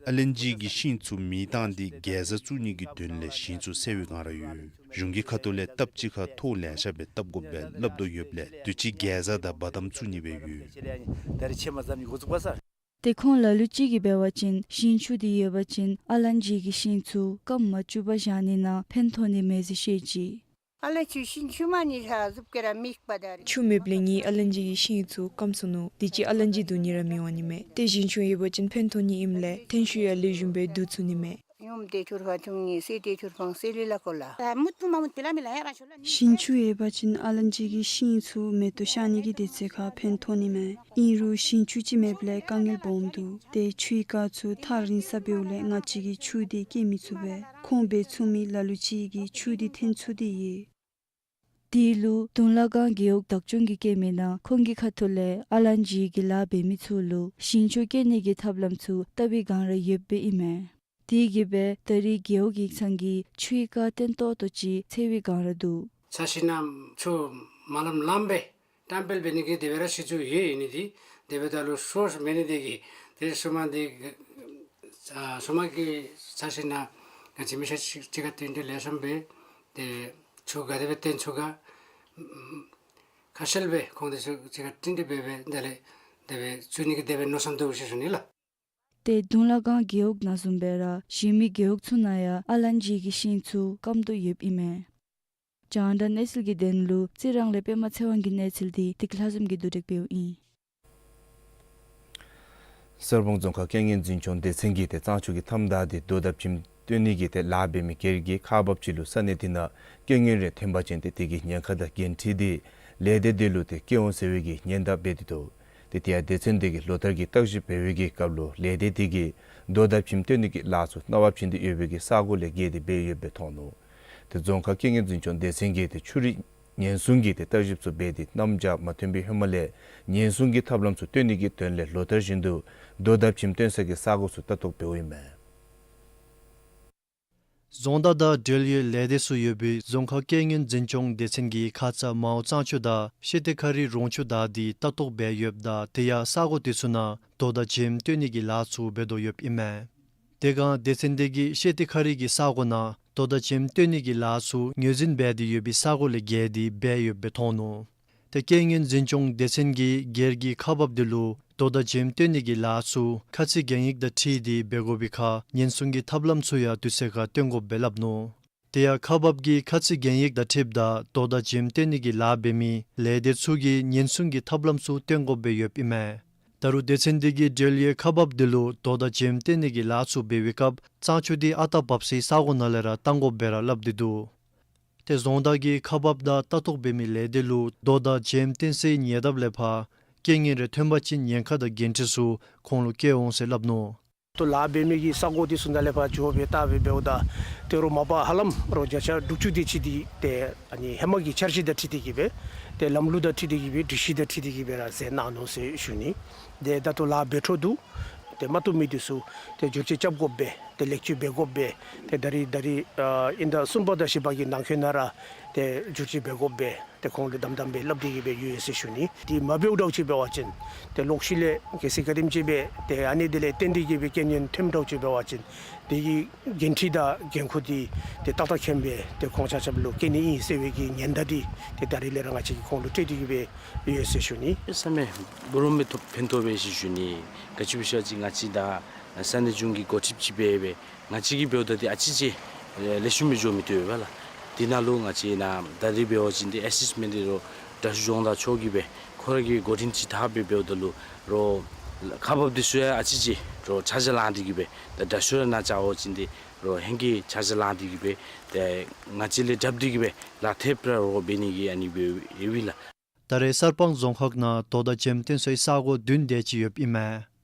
ཨ་ལན་ཅི་གི་ཤིང་ཚུ་མེ་བཏང་སྟེ་གེ་ཟ་བཙུགས་ནི་གི་དོན་ལས་ཞིང་ཚུ་སེལ་བའི་སྒང་ར་ཡོད། གཞུང་གི་ཁ་ཐུག་ལས་ལྟབ་གཅིག་ཁར་ཐོག་ལེ་ཤ་སྦེ་བཏབ་དགོཔ་སྦེ་སླབ་དོ་ཡོདཔ་ལས་དུས་ཅི་གེ་ཟ་དང་བ་དམ་བཙུགས་ནི་སྦེ་ཡོད། ཏེ་ཁོང་ལ་ལུ་ཅིག་གིས་འབད་བ་ཅིན་ཞིང་ཆུ་འདི་ཡོད་པ་ཅིན་ཨ་ལན་ཅི་གི་ཤིང་ཚུ་སྐམ་མ་བཅུག་པར་བཞག་ནི་ནང་ཕན་ཐོགས་ནི་མས་ཟེར་བཤད་ཅི། ཨ་ལན་ཅི་ཤིང་ཆུ་མ་ནི་ཧ་ཟུབ་ཀེ་ར་མིག་པ་ད་རེ། ཆུ་མེདཔ་ལས་ངེའི་ཨ་ལན་ཅི་གི་ཤིང་ཚུ་སྐམ་སོ་ནུག། དུས་ཅི་ཨ་ལན་ཅི་བསྡུ་ནི་ར་མི་འོང་ནི་མས། ཏེ་ཞིང་ཆུ་ཡོད་པ་ཅིན་ཕན་ཐོགས་ནི་ཨིནམ་ལས་ཐོན་ཤུགས་ཡང་ལེགས་ཤོམ་སྦེ་བསྡུ་ཚུགས་ནི་མས། ཡུམ་ཏེ་ཐུར་ཁ་ཐུང་ནི་སེ་ཏེ་ཐུར་ཕང་སེ་ལི་ལ་ཀོ་ལ། ཨ་མུ་ཏུ་མ་མུ་ཏི་ལ་མི་ལ་ཡ་ར་ཤོ་ལ་ནི། ཞིང་ཆུ་ཡོད་པ་ཅིན་ཨ་ལན་ཅི་གི་ཤིང་ཚུ་མེ་ཏོག་ཤར་ནི་གི་དུས་ཚོད་ཁར་ཕན་ཐོགས་ནི་མས། ཨིན་རུང་ཞིང་ཆུ་ཅིག་མེདཔ་ལས་དཀའ་ངལ་སྦོམ་འདུག། ཏེ་ཆུའི་རྐ་ཚུ་ཐག་རིང་ས་འབདཝ་ལས་ང་བཅས་ཀྱིས་ཆུ་འདི་སྐྱེལ་མི་ཚུགས་པས། ཁོང་འབད་ཚུགས་མི་ལ་ལུ་ཅིག་གིས་ཆུ་འདི་འཐེན་ཚུགས་ཏེ་ཡོད། དེ་ལུ་དུང་ལ་སྒང་རྒེད་འོག་བདག་སྐྱོང་གིས་བཀོད་མིའི་ནང་ཁོང་གི་ཁ་ཐུག་ལས་ཨ་ལན་ཅི་གི་ལཱ་འབད་མི་ཚུ་ལུ་ཞིང་ཆུ་སྐྱེལ་ནི་གི་ཐབས་ལམ་ཚུ་བལྟ་བའི་སྒང་ར་ཡོདཔ་ཨིན་མས། དེ་གིས་སྦེ་ད་རིས་རྒེད་འོག་ཡིག་ཚང་གིས་ཆུའི་རྐ་བརྟན་ཏོག་ཏོ་ཅིག་འཚོལ་བའི་སྒང་ར་འདུག། ཆ་ཤིང་ནང་ཆུ་མ་ལངམ་ལངམ་སྦེ་བཀྲམ་སྤེལ་འབད་ནི་གི་དེ་སྦེ་ར་ཞི་ཚུ་ཡོད་ཨིན་ནི་དེ། དེ་འབདཝ་ད་ལུ་སོ་སོ་མེད་ནི་དེ་གིས་ཏེ་སོ་མ་འདི་ཨ་སོ་མ་གི་ཆ་ཤིང་ནང་ང་བཅས་མི་ཤ་ཅིག་ཅིག་ཁར་བཏོན་ཏེ་ལེགས་ཤོམ་སྦེ་ཏེ་ཆུ་ག་དེ་སྦེ་བཏོན་ཚུགས་ག་ཁ་གསལ་སྦེ་ཁོང་དེ་ཚུ་ཅིག་ཁར་བཏོན་ཏེ་འབད་སྦེ་དེ་ལས་དེ་སྦེ་བཙུགས་ནི་གི་དེ་སྦེ་མནོ་བསམ་འདུག་ཟེར་ཞུ་ནི་ལགས། ཏེ་དུང་ལ་སྒང་རྒེད་འོག་ནང་བཟུམ་སྦེ་ར་གཞན་མི་རྒེད་འོག་ཚུ་ནང་ཡང་ཨ་ལན་ཅི་གི་ཤིང་ཚུ་སྐམ་དོ་ཡོདཔ་ཨིན་མས། རྒྱང་བསྒྲགས་གནས་ཚུལ་གྱི་དོན་ལུ་རྩི་རང་ལས་པདྨ་ཚེ་དབང་གི་གནས་ཚུལ་འདི་བདེ་སྐྱིད་ལྷ་འཛོམས་ཀྱིས་བསྡུ་སྒྲིག་འབདཝ་ཨིན། གསར་སྤང་རྫོང་ཁག་རྐྱེན་ངན་འཛིན་སྐྱོང་སྡེ་ཚན་གྱིས་ཏེ་གཙང་ཆུ་གི་མཐའམ་བདའ་སྟེ་རྡོ་དང་བྱེམ་བཏོན་ནི་གི་ཏེ་ལཱ་འབད་མི་སྒེར་གྱི་ཁག་འབགཔ་ཅིག་ལུ་ས་གནས་དེ་ནང་རྐྱེན་ངན་རེ་ཐོན་པ་ཅིན་ཏེ་དེ་གི་ཉེན་ཁ་དང་འགན་འཁྲི་འདི་ལས་སྡེ་དེ་ལུ་ཏེ་བཀལ་འོང་ཟེར་བའི་གི་ཉེན་བརྡ་འབད་དེ་འདུག། ཏེ་དེ་ཡང་སྡེ་ཚན་དེ་གིས་ལོ་བསྟར་གྱི་བརྟག་ཞིབ་འབད་བའི་གི་སྐབས་ལུ་ལས་སྡེ་དེ་གིས་རྡོ་དང་བྱེམ་བཏོན་ནི་གི་ལཱ་ཚུ་གནང་བ་བྱིན་ཏེ་ཡོད་པའི་གི་ས་གོ་ལས་བརྒལ་ཏེ་འབད་ཡོདཔ་སྦེ་མཐོང་ནུག། ཏེ་རྫོང་ཁག་རྐྱེན་ངན་འཛིན་སྐྱོང་སྡེ་ཚན་གྱིས་ཏེ་ཆུ་རིགས་ ཉེན་སྲུང་གི་ཏེ་བརྟག་ཞིབ་ཚུ་འབད་དེ་གནམ་བྱཱར་མ་ཐོན་པའི་ཧེ་མ་ལས་ཉེན་སྲུང་གི་ཐབས་ལམ་ཚུ་བཏོན་ནི་གི་དོན་ལས་ལོ་ལྟར་བཞིན་དུ་རྡོ་དང་བྱེམ་བཏོན་ས་གི་ས་གོ་ཚུ་ལྟ་རྟོག་འབདཝ་ཨིན་མས། རྫོང་བདག་དང་འབྲེལ་ཡོད་ལས་སྡེ་ཚུ་ཡོད་པའི་རྫོང་ཁག་རྐྱེན་ངན་འཛིན་སྐྱོང་སྡེ་ཚན་གྱིས་ཁ་ཙ་མའོ་གཙང་ཆུ་དང་ཤེ་ཏེ་ཁ་རི་རོང་ཆུ་བདའ་སྟེ་ལྟ་རྟོག་འབད་ཡོདཔ་ད་དེ་ཡང་ས་གོ་དེ་ཚུ་ནང་རྡོ་དང་བྱེམ་བཏོན་ནི་གི་ལཱ་ཚུ་འབད་དོ་ཡོདཔ་ཨིན་མས། དེ་སྒང་སྡེ་ཚན་དེ་གིས་ཤེ་ཏེ་ཁ་རི་གི་ས་གོ་ནང་རྡོ་དང་བྱེམ་བཏོན་ནི་གི་ལཱ་ཚུ་ངོས་འཛིན་འབད་དེ་ཡོད་པའི་ས་གོ་ལས་བརྒལ་ཏེ་འབད་ཡོདཔ་སྦེ་མཐོང་ནུག། ཏེ་རྐྱེན་ངན་འཛིན་སྐྱོང་སྡེ་ཚན་གྱིས་སྒེར་གྱི་ཁག་འབགཔ་དེ་ལུ་རྡོ་དང་བྱེམ་བཏོན་ནི་གི་ལཱ་ཚུ་ཁ་ཚིག་གན་ཡིག་དང་འཁྲིལ་ཏེ་འབད་དགོ་པའི་ཁར་ཉེན་སྲུང་གི་ཐབས་ལམ་ཚུ་ཡང་དུས་ཚོད་ཁར་བཏོན་དགོཔ་སྦེ་སླབ་ནུག། དེ་ཡང་ཁག་འབགཔ་གིས་ཁ་ཚིག་གན་ཡིག་དང་འཁྲིལཝ་ད་རྡོ་དང་བྱེམ་བཏོན་ནི་གི་ལཱ་འབད་མི་ལས་སྡེ་ཚུ་གིས་ཉེན་སྲུང་གི་ཐབས་ལམ་ཚུ་བཏོན་དགོཔ་སྦེ་ཡོདཔ་ཨིན་མས། ད་རུང་སྡེ་ཚན་དེ་གིས་འབྲེལ་ཡོད་ཁག་འབགཔ་དེ་ལུ་རྡོ་དང་བྱེམ་བཏོན་ནི་གི་ལཱ་ཚུ་འབད་བའི་སྐབས་གཙང་ཆུ་དེ་ཨ་རྟག་འབབ་སའི་ས་གོ་ནང་ལས་ར་བཏང་དགོཔ་སྦེ་ར་སླབ་སྟེ་འདུག། ཏེ་རྫོང་བདག་གིས་ཁག་འབགཔ་དང་ལྟ་རྟོག་འབད་མི་ལས་སྡེ་ལུ་རྡོ་དང་བྱེམ་བཏོན་སའི་ཉེ་འདབས་ལས་ཕར་རྐྱེན་ངན་རེ་ཐོན་པ་ཅིན་ཉེན་ཁ་དང་འགན་འཁྲི་ཚུ་ཁོང་ལུ་བཀལ་འོང་ཟེར་སླབ་ནུག། ཏེ་ལཱ་འབད་མི་གི་ས་གོ་དེ་ཚུ་ནང་ལས་ཕར་འགྱོ་སྦེ་བལྟ་སྦེ་འབདཝ་ད་ཏེ་རོགས་མ་པ་ཧ་ལམ་རོགས་བརྒྱ་ཆ་དྲུག་ཅུ་དེ་ཅིག་དེ་ཏེ་ཨ་ནི་ཧེ་མ་གི་འཆར་གཞི་དང་འཁྲིལ་ཏེ་གི་སྦེ་ཏེ་ལམ་ལུགས་དང་འཁྲིལ་ཏེ་གི་སྦེ་སྒྲིག་གཞི་དང་འཁྲིལ་ཏེ་གི་སྦེ་ར་མཛད་གནང་ནུག་ཟེར་ཞུ་ནི། ཏེ་ད་ལྟོ་ལཱ་འབད་འཕྲོ་འདུག། ཏེ་མ་བཏུབ་མི་དེ་ཚུ་ཏེ་བསྒྱུར་བཅོས་རྐྱབ་དགོཔ་སྦེ་ཏེ་ལེགས་བཅོས་འབད་དགོཔ་སྦེ་ཏེ་ད་རིས་ད་རིས་ཨ་དབྱིན་ཟླ་གསུམ་པ་དང་བཞི་པ་གི་ནང་འཁོད་ནང་ར་ཏེ་བསྒྱུར་བཅོས་འབད་དགོཔ་སྦེ་ཏེ་ཁོང་ལུ་དམ་དམ་སྦེ་སླབ་སྟེ་གི་སྦེ་ཡོད་ཟེར་ཞུ་ནི། དེ་མ་འབདཝ་འདྲཝ་ཅིག་འབད་བ་ཅིན་ཏེ་ལོག་ཤུལ་ལས་གལ་སྲིད་ག་དེམ་ཅིག་སྦེ་ཏེ་ཨ་ནི་དེ་ལས་བརྟེན་ཏེ་གི་སྦེ་རྐྱེན་ངན་ཐོནམ་འདྲཝ་ཅིག་འབད་བ་ཅིན་དེ་གི་འགན་འཁྲི་དང་འགན་ཁུར་དེ་ཏེ་ཏག་ཏག་མཁྱེན་པས། ཏེ་ཁོང་ཆ་ཁྱབ་ལུ་བཀལ་ནི་ཨིན་ཟེར་བའི་གི་ཉེན་བརྡ་དེ་ཏེ་ད་རིས་ལས་ར་ང་བཅས་ཀྱིས་ཁོང་ལུ་སྤྲོད་དེ་གི་སྦེ་ཡོད་ཟེར་ཞུ་ནི། བསམ་མེད་འབོར་མི་ཐོབ་ཕན་ཐོགས་པས་ཟེར་ཞུ་ནི། ག་ཅི་སྦེ་ཟེར་བ་ཅིན་ང་བཅས་ད་ས་གནས་གཞུང་གི་འགོ་ཁྲིདཔ་ཅིག་འབད་སྦེ་ང་བཅས་ཀྱིས་འབདཝ་ད་ཏེ་ཨ་ཙི་ཅིག་ལེགས་ཤོམ་སྦེ་འགྱོ་མི་བཏུབ་པས་ལགས། དེ་ནང་ལུ་ང་བཅས་ནཱ་ད་རིས་འབད་བ་ཅིན་ཏེ་ཨེ་སིསི་མེནཊ་འདི་རོགས་དྲག་ཤོས་ལྗོངས་བདག་མཆོག་གིས་སྦེ་ཁོ་ར་གིས་འགོ་འདྲེན་ཅིག་འཐབ་སྦེ་འབདཝ་ད་ལུ་རོགས་ཁག་འབགཔ་འདི་ཚུ་ཡང་ཨ་ཙི་ཅིག་རོགས་ཆ་འཇལ་ལང་སྟེ་གི་སྦེ་ད་དྲག་ཤོས་ར་ནཱ་བཅར་བ་ཅིན་ཏེ་རོགས་ཧེང་སྐལ་ཆ་འཇལ་ལང་སྟེ་གི་སྦེ་ཏེ་ང་བཅས་ལས་སྒྲུབ་སྟེ་གི་སྦེ་ལཱ་འཐབ་ར་རོགས་འབད་ནི་གི་ཨ་ནི་སྦེ་ཡོད་པས་ལགས། ད་རེས་གསར་སྤང་རྫོང་ཁག་ནང་རྡོ་དང་བྱེམ་བཏོན་སའི་ས་གོ་བདུན་དེ་ཅིག་ཡོདཔ་ཨིན་མས།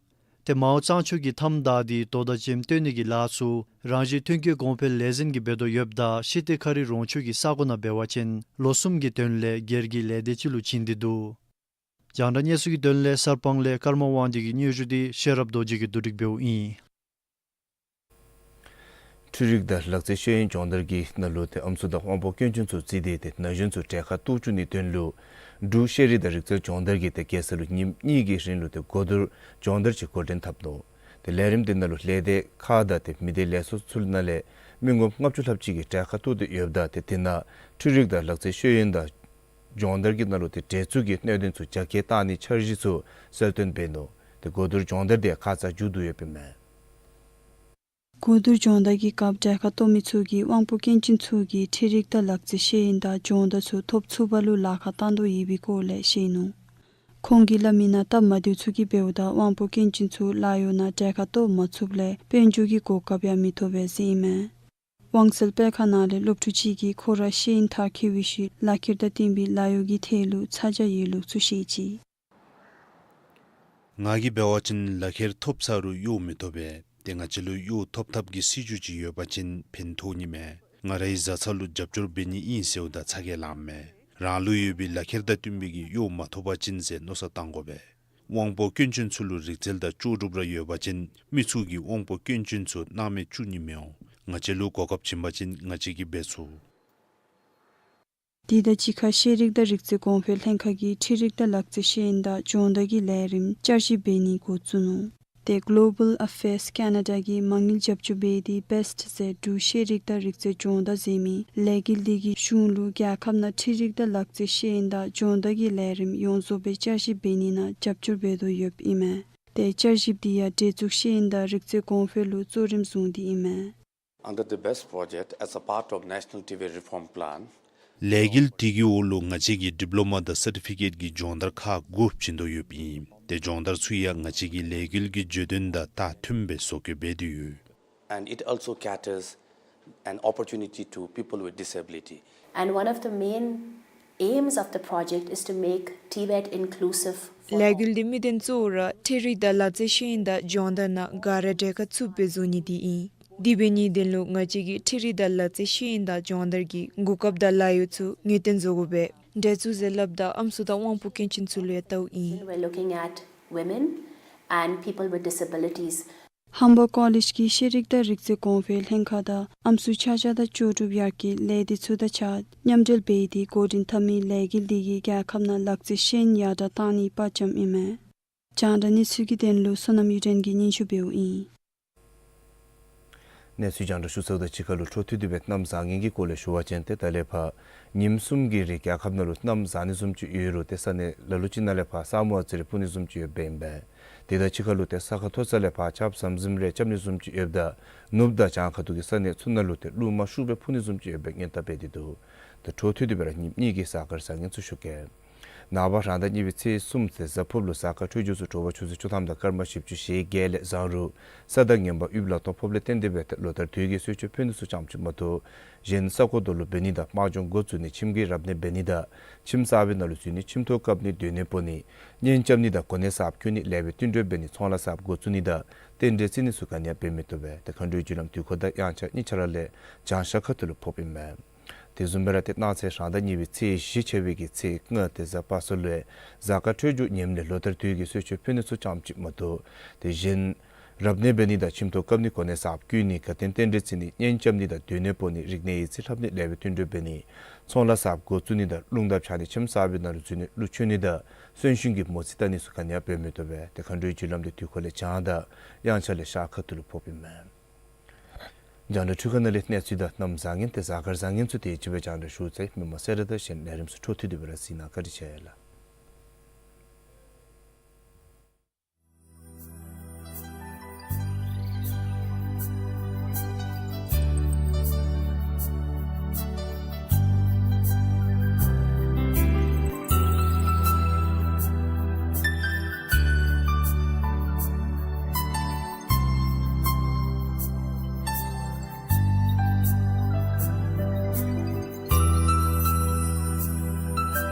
ཏེ་མའོ་གཙང་ཆུ་གི་མཐའམ་བདའ་སྟེ་རྡོ་དང་བྱེམ་བཏོན་ནི་གི་ལཱ་ཚུ་རང་བཞིན་ཐོན་སྐྱེད་གོང་འཕེལ་ལས་འཛིན་གྱིས་འབད་དོ་ཡོདཔ་ད་ཤེ་ཏེ་ཁ་རི་རོང་ཆུ་གི་ས་གོ་ནང་འབད་བ་ཅིན་ལོ་གསུམ་གྱི་དོན་ལས་སྒེར་གྱི་ལས་སྡེ་ཅིག་ལུ་བྱིན་ཏེ་འདུག། རྒྱང་བསྒྲགས་གནས་ཚུལ་གྱི་དོན་ལས་གསར་སྤང་ལས་ཀརྨ་དབང་འདུས་ཀྱི་སྙན་ཞུ་དེ་ཤེས་རབ་རྡོ་རྗེ་གིས་བསྡུ་སྒྲིག་འབདཝ་ཨིན། འཕྲུལ་རིག་དང་ལག་རྩལ་ཤེས་ཡོན་སྦྱོང་བརྡར་གྱི་ནང་ལུ་ཏེ་ཨམ་སྲུ་དང་དབང་པོ་སྐྱོན་ཅན་ཚུ་བརྩིས་ཏེ་ཏེ་ན་གཞོན་ཚུ་གྲལ་ཁར་གཏོགས་བཅུག་ནིའི་དོན་ལུ་འབྲུག་ཤེས་རིག་དང་རིག་རྩལ་སྦྱོང་བརྡར་གྱིས་ཏེ་རྒྱལ་ས་ལུ་ཉིནམ་གཉིས་ཀྱི་རིང་ལུ་ཏེ་གོ་བསྡུར་སྦྱོང་བརྡར་ཅིག་འགོ་འདྲེན་འཐབ་ནུག། ཏེ་ལས་རིམ་དེ་ནང་ལུ་ལས་སྡེ་ཁག་དང་ཏེ་མི་སྡེ་ལས་ཚོགས་ཚུ་ནང་ལས་མི་ངོམ་ལྔ་བཅུ་ལྷགཔ་ཅིག་གིས་གྲལ་ཁར་གཏོགས་ཏེ་ཡོདཔ་ད་ཏེ་དེ་ནང་འཕྲུལ་རིག་དང་ལག་རྩལ་ཤེས་ཡོན་དང་སྦྱོང་བརྡར་གྱི་ནང་ལུ་ཏེ་འབྲེལ་འཛུགས་ཀྱི་གནད་དོན་ཚུ་རྒྱ་སྐྱེད་བཏང་ནིའི་འཆར་གཞི་ཚུ་གསལ་སྟོན་འབད་ནུག། ཏེ་གོ་བསྡུར་སྦྱོང་བརྡར་དེ་ཁ་ཙ་མཇུག་བསྡུ་ཡོདཔ་ཨིན་མས། གོ་བསྡུར་སྦྱོང་བརྡར་གྱི་སྐབས་གྲལ་ཁར་གཏོགས་མི་ཚུ་གིས་དབང་པོ་སྐྱོན་ཅན་ཚུ་གིས་འཕྲུལ་རིག་དང་ལག་རྩལ་ཤེས་ཡོན་དང་སྦྱོང་བརྡར་ཚུ་ཐོབ་ཚུགསཔ་ལུ་ལཱ་ཁག་བཏང་དོ་ཡོད་པའི་སྐོར་ལས་བཤད་ནུག། ཁོང་གིས་སླབ་མིའི་ནང་སྟབས་མ་བདེཝ་ཚུ་གིས་འབདཝ་ད་དབང་པོ་སྐྱོན་ཅན་ཚུ་ལཱ་གཡོག་ནང་གྲལ་ཁར་གཏོགས་མ་ཚུགསཔ་ལས་དཔལ་འབྱོར་གྱི་གོ་སྐབས་ཡང་མི་ཐོབ་པས་ཟེར་ཨིན་མས། དབང་གསལ་སྤེལ་ཁང་ནང་ལས་སློབ་ཕྲུག་ཅིག་གིས་ཁོ་ར་ཤེས་ཡོན་མཐར་འཁྱོལ་བའི་ཤུལ་ལག་ཁྱེར་དང་བསྟུན་པའི་ལཱ་གཡོག་གི་ཐད་ལུ་ཚ་གྱང་ཡོད་ལུགས་ཚུ་བཤད་ཅི། ང་གིས་འབད་བ་ཅིན་ལག་ཁྱེར་ཐོབ་ཚར་རུང་གཡོག་མི་ཐོབ་པས། ཏེ་ང་བཅས་ལུ་གཡོག་ཐོབ་ཐབས་ཀྱི་སྲིད་བྱུས་ཅིག་ཡོད་པ་ཅིན་ཕན་ཐོགས་ནི་མས། ང་རའི་བཟའ་ཚང་ལུ་རྒྱབ་སྐྱོར་འབད་ནི་ཨིན་ཟེརཝ་ད་ཚ་གྱང་ལངམ་མས། རང་ལུ་ཡོད་པའི་ལག་ཁྱེར་དང་བསྟུན་པའི་གི་གཡོག་མ་ཐོབ་པ་ཅིན་ཟེར་མནོ་བསམ་བཏང་དགོ་པས། དབང་པོ་སྐྱོན་ཅན་ཚུ་ལུ་རིག་རྩལ་དང་ལྕོགས་གྲུབ་ར་ཡོད་པ་ཅིན་མི་ཚུ་གིས་དབང་པོ་སྐྱོན་ཅན་ཚུ་སྣང་མེད་བཅུག་ནི་མི་འོང་། ང་བཅས་ལུ་གོ་སྐབས་བྱིན་པ་ཅིན་ང་བཅས་ཀྱིས་འབད་ཚུགས། དེ་དང་གཅིག་ཁར་ཤེས་རིག་དང་རིག་རྩལ་གོང་འཕེལ་ལྷན་ཁག་གིས་འཕྲུལ་རིག་དང་ལག་རྩལ་ཤེས་ཡོན་དང་སྦྱོང་བརྡར་གྱི་ལས་རིམ་བསྐྱར་ཞིབ་འབད་ནི་འགོ་བཙུགས་ནུག། ཏེ་Global Affairs Canada གིས་མ་དངུལ་རྒྱབ་སྐྱོར་འབད་དེ་བེསཊ་ཟེར་འབྲུག་ཤེས་རིག་དང་རིག་རྩལ་སྦྱོང་བརྡར་ཟེར་མི་ལས་འགུལ་དེ་གིས་གཞུང་ལུ་རྒྱལ་ཁབ་ནང་འཕྲུལ་རིག་དང་ལག་རྩལ་ཤེས་ཡོན་དང་སྦྱོང་བརྡར་གྱི་ལས་རིམ་ཡོངས་རྫོགས་སྦེ་བསྐྱར་ཞིབ་འབད་ནི་ནང་རྒྱབ་སྐྱོར་འབད་དོ་ཡོདཔ་ཨིན་མས། ཏེ་བསྐྱར་ཞིབ་དེ་ཡང་འབྲེལ་འཛུགས་ཤེས་ཡོན་དང་རིག་རྩལ་གོང་འཕེལ་ལུ་གཙོ་རིམ་བཟུང་སྟེ་ཨིན་མས། Under the BEST project, as a part of National Tea Trade Reform Plan, ལས་འགུལ་དེ་གི་འོག་ལུ་ང་བཅས་ཀྱིས་ཌིཔ་ལོ་མ་དང་སར་ཊི་ཕི་ཀེཊ་གི་སྦྱོང་བརྡར་ཁག་དགུ་བྱིན་དོ་ཡོདཔ་ཨིན། ཏེ་སྦྱོང་བརྡར་ཚུ་ཡང་ང་བཅས་ཀྱི་ལས་འགུལ་གྱི་བརྗོད་དོན་དང་ཏན་ཏན་སྦེ་བཟོ་བཀོད་འབད་དེ་ཡོད། And it also caters an opportunity to people with disability. And one of the main aims of the project is to make TVET inclusive for all. ལས་འགུལ་འདི་དམིགས་དོན་གཙོ་བོ་ར་འཕྲུལ་རིག་དང་ལག་རྩལ་ཤེས་ཡོན་དང་སྦྱོང་བརྡར་ནང་ག་ར་གྲལ་ཁར་ཚུདཔ་སྦེ་བཟོ་ནི་དེ་ཨིན། དེ་འབད་ནིའི་དོན་ལུ་ང་བཅས་ཀྱིས་འཕྲུལ་རིག་དང་ལག་རྩལ་ཤེས་ཡོན་དང་སྦྱོང་བརྡར་གྱི་གོ་སྐབས་དང་ལཱ་གཡོག་ཚུ་ངེས་གཏན་བཟོ་དགོ་པས། འདྲེ་ཚུ་ཟེར་སླབ་ད་ཨམ་སྲུ་དང་དབང་པོ་སྐྱོན་ཅན་ཚུ་ལུ་ཡང་བལྟཝ་ཨིན། We're looking at women and people with disabilities. ཧམ་བོ་ཀོ་ལེཇ་གི་ཤེས་རིག་དང་རིག་རྩལ་གོང་འཕེལ་ལྷན་ཁག་དང་ཨམ་སྲུ་ཆ་བཞག་དང་ལྕོགས་གྲུབ་ཡར་རྒྱས་ལས་སྡེ་ཚུ་དང་གཅིག་ཁར་མཉམ་འབྲེལ་འབད་དེ་འགོ་འདྲེན་འཐབ་མི་ལས་འགུལ་འདི་གིས་རྒྱལ་ཁབ་ནང་ལག་རྩལ་ཤེས་ཡོན་ཡར་དྲག་གཏང་ནིའི་དཔའ་བཅམ་ཨིན་མས། རྒྱང་བསྒྲགས་གནས་ཚུལ་གྱི་དོན་ལུ་བསོད་ནམས་གཡུ་སྒྲོན་གྱིས་སྙན་ཞུ་འབདཝ་ཨིན། གནས་ཚུལ་རྒྱང་བསྒྲགས་ཞུ་ཚརཝ་དང་གཅིག་ཁར་ལུ་འཕྲོ་མཐུད་དེ་སྦེ་གནམ་བཟང་ངན་གྱི་སྐོར་ལས་ཞུ་བ་ཅིན་ཏེ་ད་ལས་ཕར་ཉིནམ་གསུམ་གྱི་རིང་རྒྱལ་ཁབ་ནང་ལུ་གནམ་བཟང་ནི་བཟུམ་ཅིག་ཡོད་རུང་ཏེ་ས་གནས་ལ་ལུ་ཅིག་ནང་ལས་ཕར་ས་མུ་ཨ་ཙི་རེ་སྤུ་ནི་བཟུམ་ཅིག་ཡོདཔ་ཨིན་པས། དེ་དང་གཅིག་ཁར་ལུ་ཏེ་ས་ཁ་མཐོ་ས་ལས་ཕར་ཆརཔ་ཟམ་ཟིམ་རེ་རྐྱབ་ནི་བཟུམ་ཅིག་ཡོདཔ་ད་ནུབ་དང་བྱང་ཁ་ཐུག་གི་ས་གནས་ཚུ་ནང་ལུ་ཏེ་རླུང་མ་ཤུགས་སྦེ་འཕུ་ནི་བཟུམ་ཅིག་ཡོདཔ་སྦེ་སྔོན་བརྡ་འབད་དེ་འདུག། ཏེ་འཕྲོ་མཐུད་དེ་སྦེ་ར་ཉིནམ་གཉིས་ཀྱི་གཟའ་སྐར་བཟང་ངན་ཚུ་ཞུ་གེ། ནངས་པ་རང་ཟླ་གཉིས་པའི་ཚེས་གསུམ་ཚེས་གཟའ་ཕུར་བུ་ལུ་གཟའ་སྐར་འཕྲོད་སྦྱོར་ཚུ་དྲོ་པ་ཆུ་ཚོད་བཅུ་ཐམ་དང་སྐར་མ་བཞི་བཅུ་ཞེ་བརྒྱད་ལས་བཟང་རུང་ས་དང་ངན་པ་དབུལ་ལ་གཏོང་ཕོགཔ་ལས་བརྟེན་ཏེ་སྦེ་ཏེ་ལོ་ལྟར་དུས་ཀྱི་གསོལ་མཆོད་ཕུལ་ནི་ཚུ་ཙམ་ཅིག་མ་གཏོགས་གཞན་ས་གོ་རྡོ་ལུ་འབད་ནི་དང་དམག་སྦྱོང་འགོ་བཙུགས་ནི་ཁྱིམ་གྱི་རབ་གནས་འབད་ནི་དང་ཁྱིམ་གསར་པའི་ནང་ལུ་འཛུལ་ནི་ཁྱིམ་ཐོག་བཀབ་ནི་སྡོད་གནས་སྤོ་ནི་གཉེན་རྐྱབ་ནི་དང་གོ་གནས་གསརཔ་བསྐོ་ནི་ལེགས་པའི་བསྟུན་གྲོས་འབད་ནི་ཚོང་ལཱ་གསརཔ་འགོ་བཙུགས་ནི་དང་རྟེན་འབྲེལ་བརྩི་ནི་ཚུ་ག་ནི་ཡང་འབད་མི་བཏུབ་པས། ཏེ་མཁའ་འགྲོའི་རྒྱུ་ལམ་དུས་འཁོར་དང་དབྱངས་འཆར་གཉིས་ཆ་ར་ལས་བྱང་ཤར་ཁ་ཐུག་ལུ་ཕོགཔ་ཨིན་མས། དེ་བཟུམ་སྦེ་ར་ཏེ་གནངས་ཚེ་རང་ཟླ་གཉིས་པའི་ཚེས་བཞི་ཆ་བའི་གི་ཚེས་ལྔ་ཏེ་གཟའ་པ་སངས་ལུ་གཟའ་སྐར་འཕྲོད་སྦྱོར་ངནམ་ལས་ལོ་ལྟར་དུས་ཀྱི་གསོལ་མཆོད་ཕུལ་ནི་ཚུ་ཙམ་ཅིག་མ་གཏོགས་ཏེ་གཞན་རབ་གནས་འབད་ནི་དང་ཁྱིམ་ཐོག་བཀབ་ནི་གོ་གནས་གསརཔ་བསྐོ་ནི་དགའ་སྟོན་རྟེན་འབྲེལ་བརྩི་ནི་གཉེན་རྐྱབ་ནི་དང་སྡོད་གནས་སྤོ་ནི་རིག་གནས་ཡིག་རྩིས་ལྷབ་ནི་ལེགས་པའི་བསྟུན་གྲོས་འབད་ནི་ཚོང་ལཱ་གསརཔ་འགོ་བཙུགས་ནི་དང་རླུང་རྟ་འཕྱར་ནི་ཁྱིམ་གསར་པའི་ནང་ལུ་འཛུལ་ནི་ཀླུ་མཆོད་ནི་དང་གསོན་གཤིན་གྱི་མོ་རྩིས་བལྟ་ནི་ཚུ་ག་ནི་ཡང་འབད་མི་བཏུབ་པས། ཏེ་མཁའ་འགྲོའི་རྒྱུ་ལམ་དེ་དུས་འཁོར་ལས་བྱང་དང་དབྱངས་འཆར་ལས་ཤར་ཁ་ཐུག་ལུ་ཕོགཔ་ཨིན་མས། རྒྱང་བསྒྲགས་འཕྲུལ་ཁང་ནང་ལས་གནས་ཚུལ་དང་གནམ་བཟང་ངན་ཏེ་གཟའ་སྐར་བཟང་ངན་ཚུ་དེ་ཅིག་སྦེ་རྒྱང་བསྒྲགས་ཞུ་ཚར་ཡི། མི་མང་གསལ་བསྒྲགས་དང་གཞན་ལས་རིམ་ཚུ་འཕྲོ་མཐུད་དེ་སྦེ་ར་གཟིགས་གནང། བཀའ་དྲིན་ཆེ་ལགས།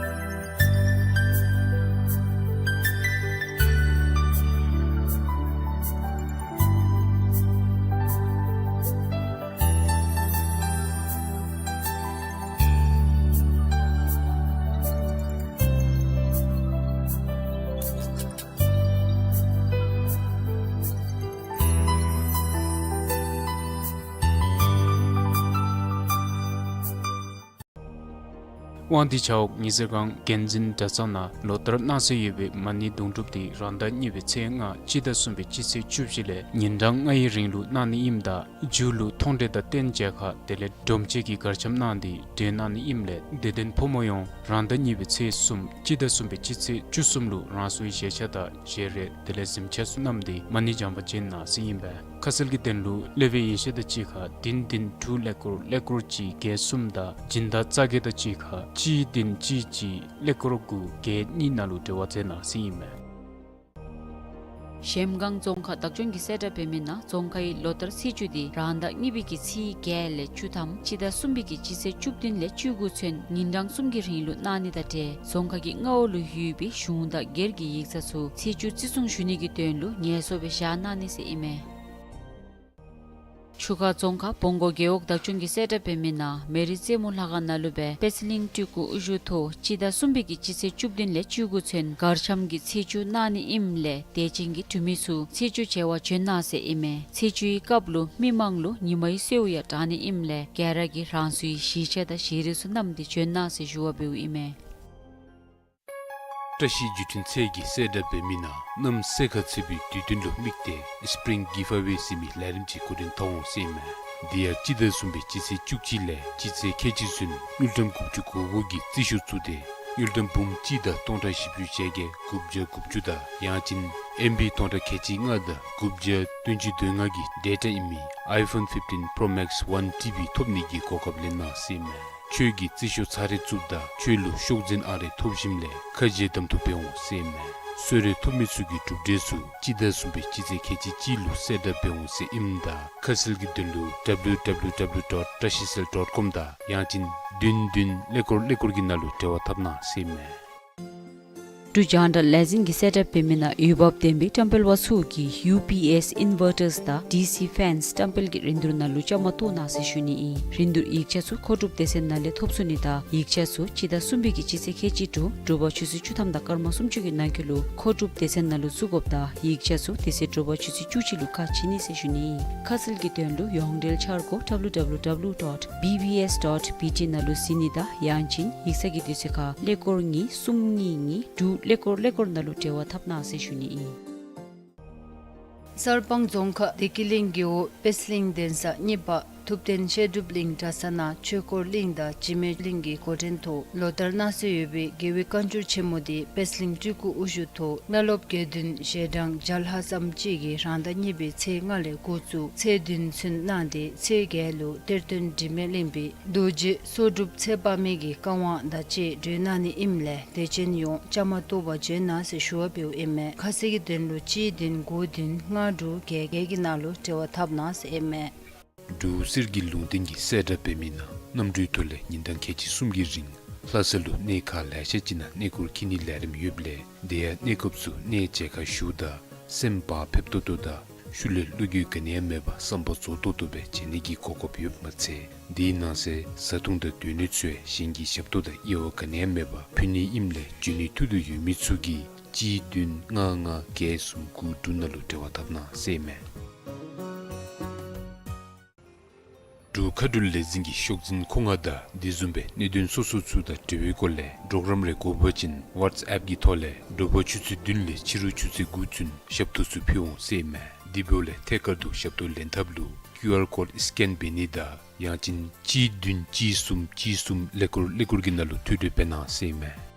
དབང་འདུས་བྱ་འོག་ཉི་ཟེར་སྒང་དགེ་འཛིན་གྲྭ་ཚང་ནང་ལོ་ལྟར་གནང་སྲོལ་ཡོད་པའི་མ་ཎི་དུང་སྒྲུབ་དེ་རང་ཟླ་གཉིས་པའི་ཚེས་ལྔ་སྤྱི་ཟླ་གསུམ་པའི་སྤྱི་ཚེས་བཅུ་བཞི་ལས་ཉིན་གྲངས་ལྔའི་རིང་ལུ་གནང་ནི་ཨིནམ་ད་མཇུག་ལུ་མཐོང་གྲོལ་དང་རྟེན་མཇལ་ཁ་དེ་ལས་སྒྲོམ་མཆོད་ཀྱི་གར་འཆམ་གནང་སྟེ་གྲོལ་གནང་ནི་ཨིནམ་ལས་དད་ལྡན་ཕོ་མོ་ཡོངས་རང་ཟླ་གཉིས་པའི་ཚེས་གསུམ་སྤྱི་ཟླ་གསུམ་པའི་སྤྱི་ཚེས་བཅུ་གསུམ་ལུ་རང་སོའི་བཞེས་ཆས་དང་བཞེས་རས་དེ་ལས་གཟིམ་ཆས་ཚུ་བསྣམས་ཏེ་མ་ཎི་བགྱང་པར་བྱོན་གནང་ཟེར་ཨིན་པས། ཁ་གསལ་གྱི་དོན་ལུ་སློབ་དཔོན་ཡེ་ཤེས་དང་གཅིག་ཁར་བདུན་བདུན་དྲུག་ཀླད་ཀོར་ཀླད་ཀོར་གཅིག་བརྒྱད་གསུམ་དང་སྦྱིན་བདག་རྩ་བརྒྱད་དང་གཅིག་ཁར་གཅིག་བདུན་གཅིག་གཅིག་ཀླད་ཀོར་དགུ་བརྒྱད་གཉིས་ནང་ལུ་འབྲེལ་བ་མཛད་གནང་ཟེར་ཨིན་མས། གཞལམ་སྒང་རྫོང་ཁག་བདག་སྐྱོང་གིས་གསལ་བསྒྲགས་འབད་མི་ནང་རྫོང་ཁའི་ལོ་ལྟར་ཚེས་བཅུ་དེ་རང་ཟླ་གཉིས་པའི་གི་ཚེས་བརྒྱད་ལས་བཅུ་ཐམ་སྤྱི་ཟླ་གསུམ་པའི་གི་སྤྱི་ཚེས་བཅུ་བདུན་ལས་བཅུ་དགུ་ཚུན་ཉིན་གྲངས་གསུམ་གྱི་རིང་ལུ་གནང་ནི་དང་འབྲེལ་རྫོང་ཁག་གི་མངའ་འོག་ལུ་ཡོད་པའི་གཞུང་དང་སྒེར་གྱི་ཡིག་ཚང་ཚུ་ཚེས་བཅུ་བརྩི་སྲུང་ཞུ་ནི་གི་དོན་ལུ་ངལ་གསོ་སྦེ་བཞག་གནང་ནི་ཟེར་ཨིན་མས། ཆུ་ཁ་རྫོང་ཁག་བོང་སྒོ་རྒེད་འོག་བདག་སྐྱོང་གིས་གསལ་བསྒྲགས་འབད་མི་ནང་མེ་རི་རྩེ་མོ་ལྷ་ཁང་ནང་ལུ་སྦེ་པད་ཚལ་གླིང་སྤྲུལ་སྐུ་དབུ་བཞུགས་ཐོག་སྤྱི་ཟླ་གསུམ་པའི་གི་སྤྱི་ཚེས་བཅུ་བདུན་ལས་བཅུ་དགུ་ཚུན་གར་འཆམ་གྱི་ཚེས་བཅུ་གནང་ནི་ཨིནམ་ལས་དད་ཅན་གྱི་འབྲུག་མི་ཚུ་ཚེས་བཅུ་མཇལ་བར་བྱོན་གནང་ཟེར་ཨིན་མས། ཚེས་བཅུའི་སྐབས་ལུ་མི་མང་ལུ་ཉི་མའི་གསོལཝ་ཡང་དྲང་ནི་ཨིནམ་ལས་ག་ར་གིས་རང་སོའི་བཞེས་ཆས་དང་བཞེས་རས་ཚུ་བསྣམས་ཏེ་བྱོན་གནང་ཟེར་ཞུ་བ་འབདཝ་ཨིན་མས། བཀྲ་ཤིས་བརྒྱུད་འཕྲིན་ཚད་ཀྱིས་གསལ་བསྒྲགས་འབད་མི་ནང་གནམ་སེར་ཁ་འཚེར་བའི་དུས་སྟོན་ལུ་དམིགས་ཏེ་སི་པི་རིང་གིབ་ཨ་ཝེ་ཟེར་མི་ལས་རིམ་ཅིག་འགོ་འདྲེན་འཐབ་འོང་ཟེར་ཨིན་མས། དེ་ཡང་སྤྱི་ཟླ་གསུམ་པའི་སྤྱི་ཚེས་བཅུ་གཅིག་ལས་སྤྱི་ཚེས་ཁལ་གཅིག་ཚུན་དངུལ་ཀྲམ་དགུ་བཅུ་གོ་དགུ་གི་རྩིས་ཤོག་བཙུགས་ཏེ་དངུལ་ཀྲམ་འབུམ་གཅིག་དང་སྟོང་ཕྲག་བཞི་བཅུ་ཞེ་བརྒྱད་དགུ་བརྒྱ་དགུ་བཅུ་དང་ཡང་ཅིན་ཨེམ་བི་སྟོང་ཕྲག་ཁལ་གཅིག་ལྔ་དང་དགུ་བརྒྱ་བདུན་ཅུ་དོན་ལྔ་གི་ཌེ་ཊ་ཨིན་མི་ཨའི་ཕོན་ཕིཕ་ཊིན་པྲོ་མེགསི་ཝན་ཊི་བི་ཐོབ་ནི་གི་གོ་སྐབས་ལེན་གནང་ཟེར་ཨིན་མས། ཁྱོད་ཀྱིས་རྩིས་ཤོག་ཚར་རེ་བཙུགསཔ་ད་ཁྱོད་ལུ་ཤོག་འཛིན་ཨང་རེ་ཐོབ་ཞིནམ་ལས་ཁ་འབྱལ་གདམ་འཐུ་འབད་འོང་ཟེར་ཨིན་མས། གསོལ་རས་ཐོབ་མི་ཚུ་གི་གྲུབ་འབྲས་ཚུ་སྤྱི་ཟླ་གསུམ་པའི་སྤྱི་ཚེས་ཁལ་གཅིག་གཅིག་ལུ་གསལ་བསྒྲགས་འབད་འོང་ཟེར་ཨིནམ་ད་ཁ་གསལ་གྱི་དོན་ལུ་ཌབ་ལིའུ་ཌབ་ལིའུ་ཌབ་ལིའུ་ཌོཊ་བཀྲ་ཤིས་སེལ་ཌོཊ་ཀོམ་དང་ཡང་ཅིན་བདུན་བདུན་ཀླད་ཀོར་ཀླད་ཀོར་གྱི་ནང་ལུ་འབྲེལ་བ་འཐབ་གནང་ཟེར་ཨིན་མས། འབྲུག་རྒྱང་བསྒྲགས་ལས་འཛིན་གྱིས་གསལ་བསྒྲགས་འབད་མི་ནང་འོས་འབབ་ལྡན་པའི་བཀྲམ་སྤེལ་པ་ཚུ་གིས་ཡུ་པི་ཨེསི་ཨིན་ཝར་ཊརསི་དང་ཌི་སི་ཕེནསི་བཀྲམ་སྤེལ་གྱི་རིན་བསྡུར་ནང་ལུ་བཅའ་མར་གཏོགས་གནང་ཟེར་ཞུ་ནི་ཨིན། རིན་བསྡུར་ཡིག་ཆ་ཚུ་མཁོ་སྒྲུབ་སྡེ་ཚན་ནང་ལས་ཐོབ་ཚུགས་ནི་དང་ཡིག་ཆ་ཚུ་སྤྱི་ཟླ་གསུམ་པའི་གི་སྤྱི་ཚེས་ཁལ་གཅིག་དྲུག་དྲོ་པ་ཆུ་ཚོད་བཅུ་ཐམ་དང་སྐར་མ་སུམ་ཅུ་གི་ནང་འཁོད་ལུ་མཁོ་སྒྲུབ་སྡེ་ཚན་ནང་ལུ་བཙུགས་དགོཔ་དང་ཡིག་ཆ་ཚུ་དེ་ཚེ་དྲོ་པ་ཆུ་ཚོད་བཅུ་གཅིག་ལུ་ཁ་ཕྱེ་ནི་ཟེར་ཞུ་ནི་ཨིན། ཁ་གསལ་གྱི་དོན་ལུ་ཡོངས་འབྲེལ་འཆར་སྒོ་W W W dot B B S dot B T ནང་ལུ་གཟིགས་ནི་དང་ཡང་ཅིན་ཡིག་ཚང་གི་དུས་ཚོད་ཁར་ཀླད་ཀོར་གཉིས་གསུམ་གཉིས་གཉིས་དྲུག་ཀླད་ཀོར་ཀླད་ཀོར་ནང་ལུ་འབྲེལ་བ་འཐབ་གནང་ཟེར་ཞུ་ནི་ཨིན། གསར་སྤང་རྫོང་ཁག་བདེ་སྐྱིད་གླིང་རྒེད་འོག་དཔལ་གླིང་གདན་ས་གཉིས་པ་ཐུབ་བསྟན་བཤད་སྒྲུབ་གླིང་གྲྭ་ཚང་ནང་ཆོས་འཁོར་གླིང་དང་འཇིགས་མེད་གླིང་གི་འགོ་འདྲེན་ཐོག་ལོ་ལྟར་གནང་སྲོལ་ཡོད་པའི་རྒྱལ་བའི་བཀའ་འགྱུར་ཆེན་མོ་དེ་དཔལ་གླིང་སྤྲུལ་སྐུ་དབུ་བཞུགས་ཐོག་བླ་སློབ་དགེ་འདུན་ཞལ་གྲངས་བརྒྱ་ལྷག་ཙམ་ཅིག་གིས་རང་ཟླ་གཉིས་པའི་ཚེས་ལྔ་ལས་འགོ་བཙུགས་ཚེས་བདུན་ཚུན་གནང་སྟེ་ཚེས་བརྒྱད་ལུ་གཏེར་སྟོན་དྲི་མེད་གླིང་པའི་རྡོ་རྗེ་སྲོག་སྒྲུབ་ཚེ་དཔག་མེད་ཀྱི་བཀའ་དབང་དང་བཅས་གྲོལ་གནང་ནི་ཨིནམ་ལས་དད་ཅན་ཡོངས་བཅའ་མར་གཏོགས་པར་བྱོན་གནང་ཟེར་ཞུ་བ་འབདཝ་ཨིན་མས། ཁ་གསལ་གྱི་དོན་ལུ་གཅིག་བདུན་དགུ་བདུན་ལྔ་དྲུག་བརྒྱད་བརྒྱད་ཀྱི་ནང་ལུ་འབྲེལ་བ་འཐབ་གནང་ཟེར་ཨིན་མས། འབྲུག་གསེར་གྱི་ལུང་བསྟན་གྱིས་གསལ་བསྒྲགས་འབད་མི་ནང་གནམ་གྲུའི་ཐོག་ལས་ཉིན་གྲངས་ཁལ་གཅིག་གསུམ་གྱི་རིང་ལྷ་ས་ལུ་གནས་ཁག་ལེ་ཤ་ཅིག་ནང་གནས་སྐོར་འཁྱིད་ནིའི་ལས་རིམ་ཡོདཔ་ལས་དེ་ཡང་གནས་སྐབས་སུ་གནས་མཇལ་ཁ་ཞུཝ་ད་སེམས་བག་ཕེབས་ཏོག་ཏོ་དང་ཤུལ་ལས་བློ་འགྱོད་ག་ནི་ཡང་མེད་པར་བསམ་པ་རྫོགས་ཏོག་ཏོ་སྦེ་མཇལ་ནི་གི་གོ་སྐབས་ཡོདཔ་མ་ཚད་དེའི་ནང་གསེས་བཟའ་འཐུང་དང་སྡོད་གནས་ཚུ་ཡང་གཞན་གྱི་ཞབས་ཏོག་དང་དབྱེ་བ་ག་ནི་ཡང་མེད་པར་ཕུལ་ནི་ཨིནམ་ལས་འབྱོན་ནི་ཐུགས་འདོད་ཡོད་མི་ཚུ་གིས་གཅིག་བདུན་ལྔ་ལྔ་བརྒྱད་གསུམ་དགུ་དྲུག་ནང་ལུ་འབྲེལ་བ་འཐབ་གནང་ཟེར་ཨིན་མས། འབྲུག་མཁའ་འགྲུལ་ལས་འཛིན་གྱི་ཤོག་འཛིན་མཁོ་མངགས་དང་དེ་བཟུམ་སྦེ་གནད་དོན་སོ་སོ་ཚུ་དང་འབྲེལ་བའི་སྐོར་ལས་གྲོགས་རམ་རེ་དགོ་པ་ཅིན་ཝཊས་ཨེཔ་གི་ཐོག་ལས་དྲོ་པ་ཆུ་ཚོད་བདུན་ལས་ཕྱི་རུ་ཆུ་ཚོད་དགུ་ཚུན་ཞབས་ཏོག་ཚུ་ཕུལ་འོང་ཟེར་ཨིན་མས། དེ་འབདཝ་ལས་ཐད་ཀར་དུ་ཞབས་ཏོག་ལེན་ཐབས་ལུ་ཀིའུ་ཨར་ཀོཌ་སི་ཀེན་འབད་ནི་དང་ཡང་ཅིན་གཅིག་བདུན་གཅིག་གསུམ་གཅིག་གསུམ་ཀླད་ཀོར་ཀླད་ཀོར་གྱི་ནང་ལུ་ཐོ་འགོད་འབད་གནང་ཟེར་ཨིན་མས།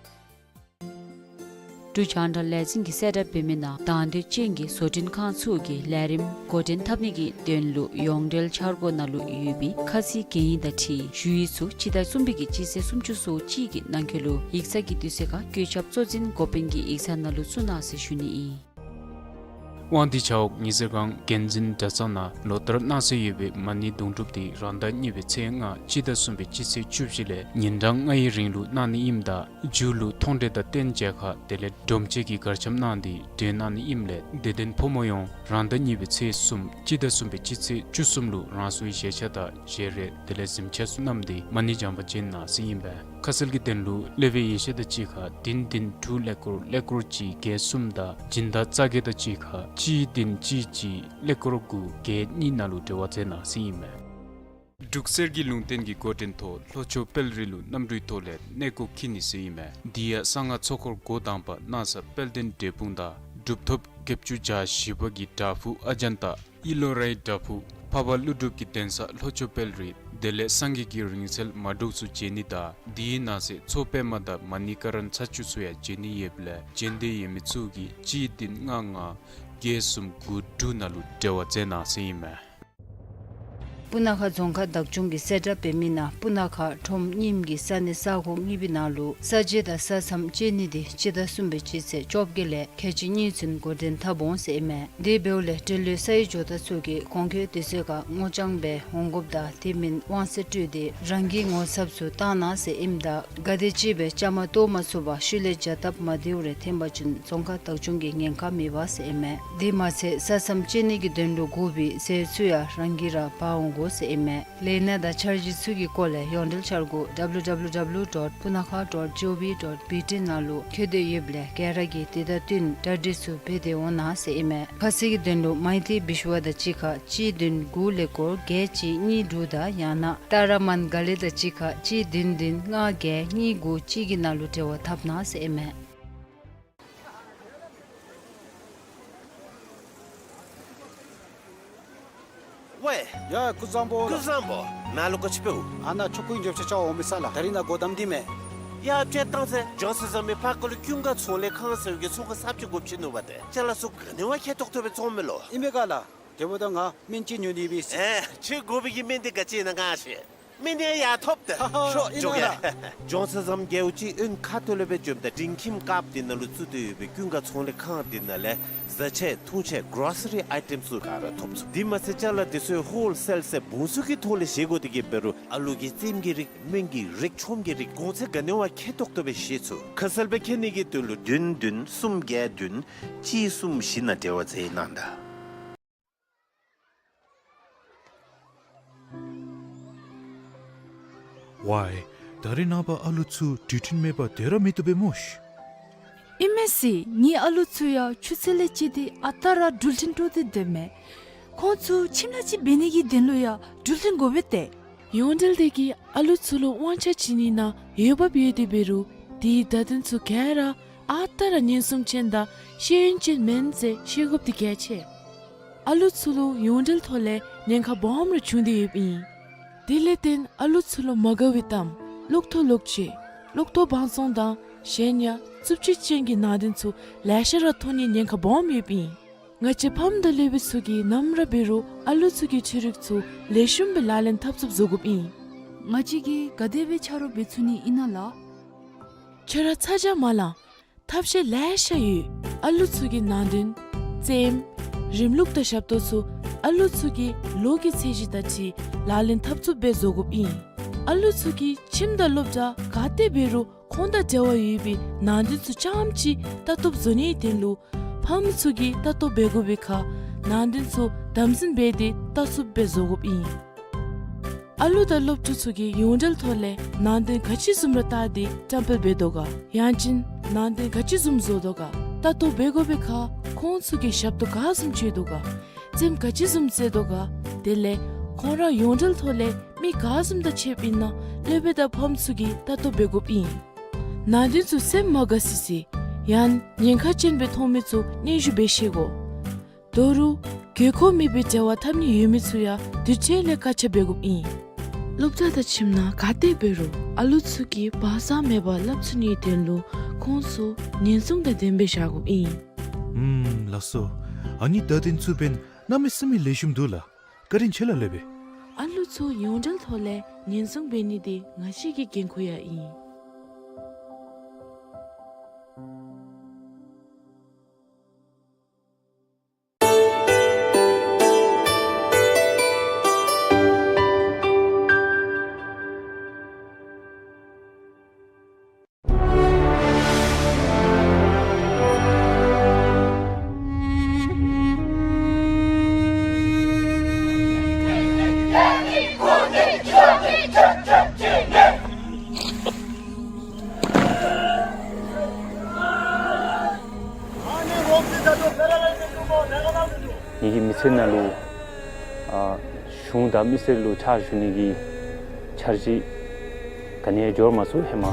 འབྲུག་རྒྱང་བསྒྲགས་ལས་འཛིན་གྱིས་གསལ་བསྒྲགས་འབད་མི་ནང་དང་འདོད་ཅན་གྱི་བཟོ་སྐྲུན་ཁང་ཚུ་གིས་ལས་རིམ་འགོ་འདྲེན་འཐབ་ནི་གི་དོན་ལུ་ཡོངས་འབྲེལ་འཆར་སྒོ་ནང་ལུ་ཡོད་པའི་ཁ་ཚིག་གན་ཡིག་དང་འཁྲིལ་ཞུ་ཡིག་ཚུ་སྤྱི་ཟླ་གསུམ་པའི་གི་སྤྱི་ཚེས་སུམ་ཅུ་སོ་གཅིག་གི་ནང་འཁོད་ལུ་ཡིག་ཚང་གི་དུས་ཚོད་ཁར་བཀོད་ཁྱབ་གཙོ་འཛིན་འགོ་དཔོན་གྱི་ཡིག་ཚང་ནང་ལུ་བཙུགས་གནང་ཟེར་ཞུ་ནི་ཨིན། དབང་འདུས་ཇ་འོག་ཉི་ཟེར་སྒང་དགོན་འཛིན་གྲྭ་ཚང་ནང་ལོ་ལྟར་གནང་སྲོལ་ཡོད་པའི་མ་ཎི་དུང་སྒྲུབ་དེ་རང་ཟླ་གཉིས་པའི་ཚེས་ལྔ་སྤྱི་ཟླ་གསུམ་པའི་སྤྱི་ཚེས་བཅུ་བཞི་ལས་ཉིན་གྲངས་ལྔའི་རིང་ལུ་གནང་ནི་ཨིནམ་ད་མཇུག་ལུ་མཐོང་གྲོལ་དང་རྟེན་མཇལ་ཁ་དེ་ལས་སྒྲོམ་མཆོད་ཀྱི་གར་འཆམ་གནང་སྟེ་གྲོལ་གནང་ནི་ཨིནམ་ལས་དད་ལྡན་ཕོ་མོ་ཡོངས་རང་ཟླ་གཉིས་པའི་ཚེས་གསུམ་སྤྱི་ཟླ་གསུམ་པའི་སྤྱི་ཚེས་བཅུ་གསུམ་ལུ་རང་སོའི་བཞེས་ཆས་དང་བཞེས་རས་དེ་ལས་གཟིམ་ཆས་ཚུ་བསྣམས་ཏེ་མ་ཎི་བགྱང་པར་བྱོན་གནང་ཟེར་ཨིན་པས། ཁ་གསལ་གྱི་དོན་ལུ་སློབ་དཔོན་ཡེ་ཤེས་དང་གཅིག་ཁར་བདུན་བདུན་དྲུག་ཀླད་ཀོར་ཀླད་ཀོར་གཅིག་བརྒྱད་གསུམ་དང་སྦྱིན་བདག་རྩ་བརྒྱད་དང་གཅིག་ཁར་གཅིག་བདུན་གཅིག་གཅིག་ཀླད་ཀོར་དགུ་བརྒྱད་གཉིས་ནང་ལུ་འབྲེལ་བ་མཛད་གནང་ཟེར་ཨིན་མས། འབྲུག་གསེར་གྱི་ལུང་བསྟན་གྱི་འགོ་འདྲེན་ཐོག་ལྷོ་ཕྱོགས་དཔལ་རི་ལུ་གནམ་གྲུའི་ཐོག་ལས་གནས་སྐོར་འཁྱིད་ནི་ཟེར་ཨིན་མས། དེ་ཡང་གསང་སྔགས་ཚོགས་འཁོར་འགོ་དང་པ་གནང་ས་དཔལ་ལྡན་འབྲས་སྤུངས་དང་གྲུབ་ཐོབ་བརྒྱད་ཅུ་གྱ་བཞི་པ་གི་བྲག་ཕུག་ཨ་ཛན་ཏ་ཨི་ལོ་རའི་བྲག་ཕུག་འཕགས་པ་ཀླུ་སྒྲུབ་ཀྱི་གདན་ས་ལྷོ་ཕྱོགས་དཔལ་རི་དེ་ལས་སངས་རྒྱས་ཀྱི་རིང་བསྲེལ་མ་འབྲུག་ཚུ་མཇལ་ནི་དང་དེའི་ནང་གསེས་མཚོ་པདྨ་དང་མ་ཎི་ཀ་ར་ན་ཚར་བཅུ་ཚུ་ཡང་མཇལ་ནི་ཡོདཔ་ལས་མཇལ་འདོད་ཡོད་མི་ཚུ་གིས་གཅིག་བདུན་ལྔ་ལྔ་བརྒྱད་གསུམ་དགུ་དྲུག་ནང་ལུ་འབྲེལ་བ་མཛད་གནང་ཟེར་ཨིན་མས། སྤུ་ན་ཁ་རྫོང་ཁག་བདག་སྐྱོང་གིས་གསལ་བསྒྲགས་འབད་མི་ནང་སྤུ་ན་ཁ་ཁྲོམ་རྙིངམ་གི་ས་གནས་ས་ཁོངས་གཉིས་པའི་ནང་ལུ་ས་འབྱེད་དང་ས་མཚམས་བཅད་ནི་དེ་སྤྱི་ཟླ་གསུམ་པའི་སྤྱི་ཚེས་བཅོ་བརྒྱད་ལས་ཁལ་གཅིག་གཉིས་ཚུན་འགོ་འདྲེན་འཐབ་འོང་ཟེར་ཨིན་མས། དེ་འབདཝ་ལས་འབྲེལ་ཡོད་ས་ཡི་ཇོ་བདག་ཚུ་གིས་གོང་འཁོད་དུས་ཚོད་ཁར་སྔོ་ལྗང་སྦེ་འོང་དགོཔ་དང་དེ་མིན་དབང་ཚད་སྤྲོད་དེ་རང་གི་ངོ་ཚབ་ཚུ་བཏང་གནང་ཟེར་ཨིནམ་ད་ག་དེམ་ཅིག་སྦེ་བཅའ་མར་གཏོགས་མ་ཚུགས་པར་ཤུལ་ལས་བྱ་སྟབས་མ་བདེཝ་རེ་ཐོན་པ་ཅིན་རྫོང་ཁག་བདག་སྐྱོང་གིས་ཉེན་ཁ་མེད་པ་ཟེར་ཨིན་མས། དེ་མ་ཚད་ས་མཚམས་བཅད་ནི་གི་དོན་ལུ་དགོ་པའི་ཟས་ཚུ་ཡང་རང་གིས་ར་འབག་འོང་དགོ་ཟེར་ཨིན་མས། ལས་སྣ་དང་འཆར་གཞི་ཚུ་གི་སྐོར་ལས་ཡོངས་འབྲེལ་འཆར་སྒོ་W W W dot punakha dot gov dot B T ནང་ལུ་འཁོད་དེ་ཡོདཔ་ལས་ག་ར་གིས་དེ་དང་བསྟུན་གྲ་སྒྲིག་ཚུ་འབད་དེ་འོང་གནང་ཟེར་ཨིན་མས། ཁ་གསལ་གྱི་དོན་ལུ་མའི་ཏི་བི་ཤུ་བ་དང་གཅིག་ཁར་གཅིག་བདུན་དགུ་ཀླད་ཀོར་བརྒྱད་གཅིག་གཉིས་དྲུག་དང་ཡང་ན་ཏཱ་ར་མཱན་ག་ལེ་དང་གཅིག་ཁར་གཅིག་བདུན་བདུན་ལྔ་བརྒྱད་གཉིས་དགུ་གཅིག་གི་ནང་ལུ་འབྲེལ་བ་འཐབ་གནང་ཟེར་ཨིན་མས། ཝེ། ཡ་ཀུན་བཟང་པོ། ཀུན་བཟང་པོ། ནཱ་ལུ་ག་ཅི་འབདཝ། ཨ་ནཱ་ཆོ་ག་གི་འགྱོ་ཆ་རྐྱབ་འོང་མི་ས་ལགས། ད་རིས་ནཱ་སྒོ་བསྡམས་ཏེ་མས། ཡ་ཁྱོད་བཏང་ཚེ་འགྱོ་ས་ཟེར་མི་ཕར་ཁ་ལུ་ཀུན་དགའ་ཚོང་ལས་ཁང་ཟེར་བའི་གི་ཚོང་ཁང་གསརཔ་ཅིག་སྒོ་ཕྱེ་ནུག་པ་ཏེ། ཅ་ལ་ཚུ་ག་ནི་བ་ཁྱད་ཏོག་ཏོ་སྦེ་བཙོང་མི་ལོ། ཨིན་པས་ག་ལགས། དེ་འབདཝ་ད་ང་སྨན་ཅིག་ཉོ་ནི་ཡོད་པས། ཨེ་ཁྱོད་དགོ་པའི་གི་སྨན་དེ་ག་ཅི་ཨིན་ན་ང་ཤེས། མི་ནི་ཡར་ཐོབ་སྟེ་ཤོག་འགྱོ་གེ། འགྱོ་ས་ཙམ་རྒྱལ་པོ་ཅིག་ཨོན་ཁ་ཐུག་ལས་སྦེ་འབྱོནམ་ད་འབྲིང་ཁྱིམ་དཀརཔོ་འདི་ནང་ལུ་བཙུགས་ཏེ་ཡོད་པའི་ཀུན་དགའ་ཚོང་ལས་ཁང་འདི་ནང་ལས་བཟའ་ཆས་འཐུང་ཆས་གྲོ་སི་རི་ཨའི་ཊེམ་ཚུ་ག་ར་ཐོབ་ཚུགས། དེ་མ་ཚད་ཅ་ལ་འདི་ཚུ་ཧོལ་སེལ་ཟེར་བུང་ཚུ་གི་ཐོག་ལས་བཞེས་དགོ། དེ་གིས་འབད་རུང་ཨ་ལུ་གི་རྩེདམོ་གི་རིགས་སྨན་གྱི་རིགས་ཆོམ་གྱི་རིགས་གོང་ཚད་ག་ནི་བ་མཁྱེན་ཏོག་ཏོ་སྦེ་བཞེས་ཚུགས། ཁ་གསལ་སྦེ་མཁྱེན་ནི་གི་དོན་ལུ་བདུན་བདུན་གསུམ་བརྒྱད་བདུན་གཅིག་གསུམ་བཞི་ནང་འབྲེལ་བ་མཛད་གནང་ད། ཝའི། ད་རེས་ནངས་པ་ཨ་ལུ་ཚུ་འགྲུལ་འཕྲིན་མེད་པར་སྡོད་ར་མི་བཏུབ་པས་སྨོ་ཤི། ཨིན་མས་ཟེར། ངེའི་ཨ་ལུ་ཚུ་ཡང་ཆུ་ཚོད་ལས་བཅད་དེ་ཨ་རྟག་ར་འགྲུལ་འཕྲིན་དཀྲོག་སྟེ་སྡོདཔ་མས། ཁོང་ཚུ་ཁྱིམ་ལས་ཅིག་འབད་ནི་གི་དོན་ལུ་ཡང་འགྲུལ་འཕྲིན་དགོ་པས་ཏེ། ཡོངས་འབྲེལ་དེ་གིས་ཨ་ལུ་ཚུ་ལུ་དབང་ཆ་བྱིན་ནི་ནང་འོས་འབབ་ཡོད་དེ་འབད་རུང་དེའི་བརྡ་དོན་ཚུ་ག་ར་ཨ་རྟག་ར་ཉེན་སྲུང་ཅན་དང་ཤེས་ཡོན་ཅན་མེན་ཟེར་ཤེས་དགོཔ་འདི་གལ་ཆེ། ཨ་ལུ་ཚུ་ལུ་ཡོངས་འབྲེལ་ཐོག་ལས་ཉེན་ཁ་སྦོམ་ར་བྱུང་སྟེ་ཡོདཔ་ཨིན། དེ་ལས་བརྟེན་ཨ་ལུ་ཚུ་ལུ་མ་དགའ་བའི་གཏམ་གློག་ཐོག་ལོག་སྤྱོད་གློག་ཐོག་བང་བཙོང་དང་གཞན་ཡང་རྩུབ་སྤྱོད་ཅན་གྱི་ནང་དོན་ཚུ་ལེ་ཤ་ར་མཐོང་ནིའི་ཉེན་ཁ་སྦོམ་ཡོདཔ་ཨིན། ང་བཅས་ཕམ་དང་སློབ་དཔོན་ཚུ་གིས་ནམ་ར་འབད་རུང་ཨ་ལུ་ཚུ་གི་ཆོས་རིག་ཚུ་ལེགས་ཤོམ་སྦེ་ལག་ལེན་འཐབ་ཚུགསཔ་བཟོ་དགོཔ་ཨིན། ང་བཅས་ཀྱིས་ག་དེ་སྦེ་ཆ་རོགས་འབད་ཚུགས་ནི་ཨིན་ན་ལགས། ཁྱོད་ར་ཚ་གྱང་མ་ལང་། ཐབས་ཤེས་ལེ་ཤ་ཡོད། ཨ་ལུ་ཚུ་གི་ནང་དོན་རྩེདམོ་རིམ་ལུགས་དང་ཞབས་ཏོག་ཚུ་ཨ་ལུ་ཚུ་གི་ལོ་གི་ཚད་གཞི་དང་འཁྲིལ་ལག་ལེན་འཐབ་ཚུགསཔ་སྦེ་བཟོ་དགོཔ་ཨིན། ཨ་ལུ་ཚུ་གིས་ཁྱིམ་དང་སློབ་གྲྭ་ག་ཏེ་འབད་རུང་ཁོང་དང་འབྲེལ་བ་ཡོད་པའི་ནང་དོན་ཚུ་རྐྱངམ་ཅིག་ལྟ་རྟོགཔ་བཟོ་ནིའི་དོན་ལུ་ཕམ་ཚུ་གིས་ལྟ་རྟོགཔ་འབད་དགོ་པའི་ཁར་ནང་དོན་ཚུ་དམ་འཛིན་འབད་དེ་ལྟ་ཚུགསཔ་སྦེ་བཟོ་དགོཔ་ཨིན། ཨ་ལུ་དང་སློབ་ཕྲུག་ཚུ་གིས་ཡོངས་འབྲེལ་ཐོག་ལས་ནང་དོན་ག་ཅི་བཟུམ་ར་བལྟ་སྟེ་བཀྲམ་སྤེལ་འབད་དོ་ག། ཡང་ཅིན་ནང་དོན་ག་ཅི་བཟུམ་བཟོ་དོ་ག་ལྟ་རྟོགཔ་འབད་དགོ་པའི་ཁར་ཁོང་ཚུ་གིས་ཞབས་ཏོག་ག་བཟུམ་སྤྱོད་དོ་ག། རྩེདམོ་ག་ཅི་བཟུམ་རྩེ་དོ་ག། དེ་ལས་ཁོང་ར་ཡོངས་འབྲེལ་ཐོག་ལས་མི་ག་བཟུམ་དང་ཕྱདཔ་ཨིན་ན་སློབ་དཔོན་དང་ཕམ་ཚུ་གིས་ལྟ་རྟོགཔ་འབད་དགོཔ་ཨིན། ནང་དོན་ཚུ་སེམས་མ་དགའ་སི་སི་ཡང་ཉེན་ཁ་ཅན་སྦེ་མཐོང་མི་ཚུ་སྙན་ཞུ་འབད་ཤེས་དགོ། དོ་རུང་དགོས་མཁོ་མེད་པའི་འབྲེལ་བ་འཐབ་ནི་ཡོད་མི་ཚུ་ཡང་དུས་ཅི་ལས་བཀག་ཆ་འབད་དགོཔ་ཨིན། སློབ་གྲྭ་དང་ཁྱིམ་ནང་ག་ཏེ་འབད་རུང་ཨ་ལུ་ཚུ་གིས་བག་ཚ་མེད་པར་སླབ་ཚུགས་ནིའི་དོན་ལུ་ཁོང་ཚུ་ཉེན་སྲུང་དང་ལྡནམ་སྦེ་བཞག་དགོཔ་ཨིན། ཨུམ་ལགས་སོ། ཨ་ནི་བརྡ་དོན་ཚུ་འབདན་གནམ་མེད་ས་མེད་ལེགས་ཤོམ་འདུག་ལགས། བཀའ་དྲིན་ཆེ་ལགས་སློབ་དཔོན། ཨ་ལུ་ཚུ་ཡོངས་འབྲེལ་ཐོག་ལས་ཉེན་སྲུང་འབད་ནི་འདི་ང་བཅས་ཀྱི་འགན་ཁུར་ཡང་ཨིན། ངེ་གི་མི་ཚེ་ནང་ལུ་ཨ་གཞུང་དང་མི་སེར་ལུ་ཕྱག་ཞུ་ནི་གི་འཆར་གཞི་ག་ནི་ཡང་འབྱོར་མ་ཚུགས་ཧེ་མ།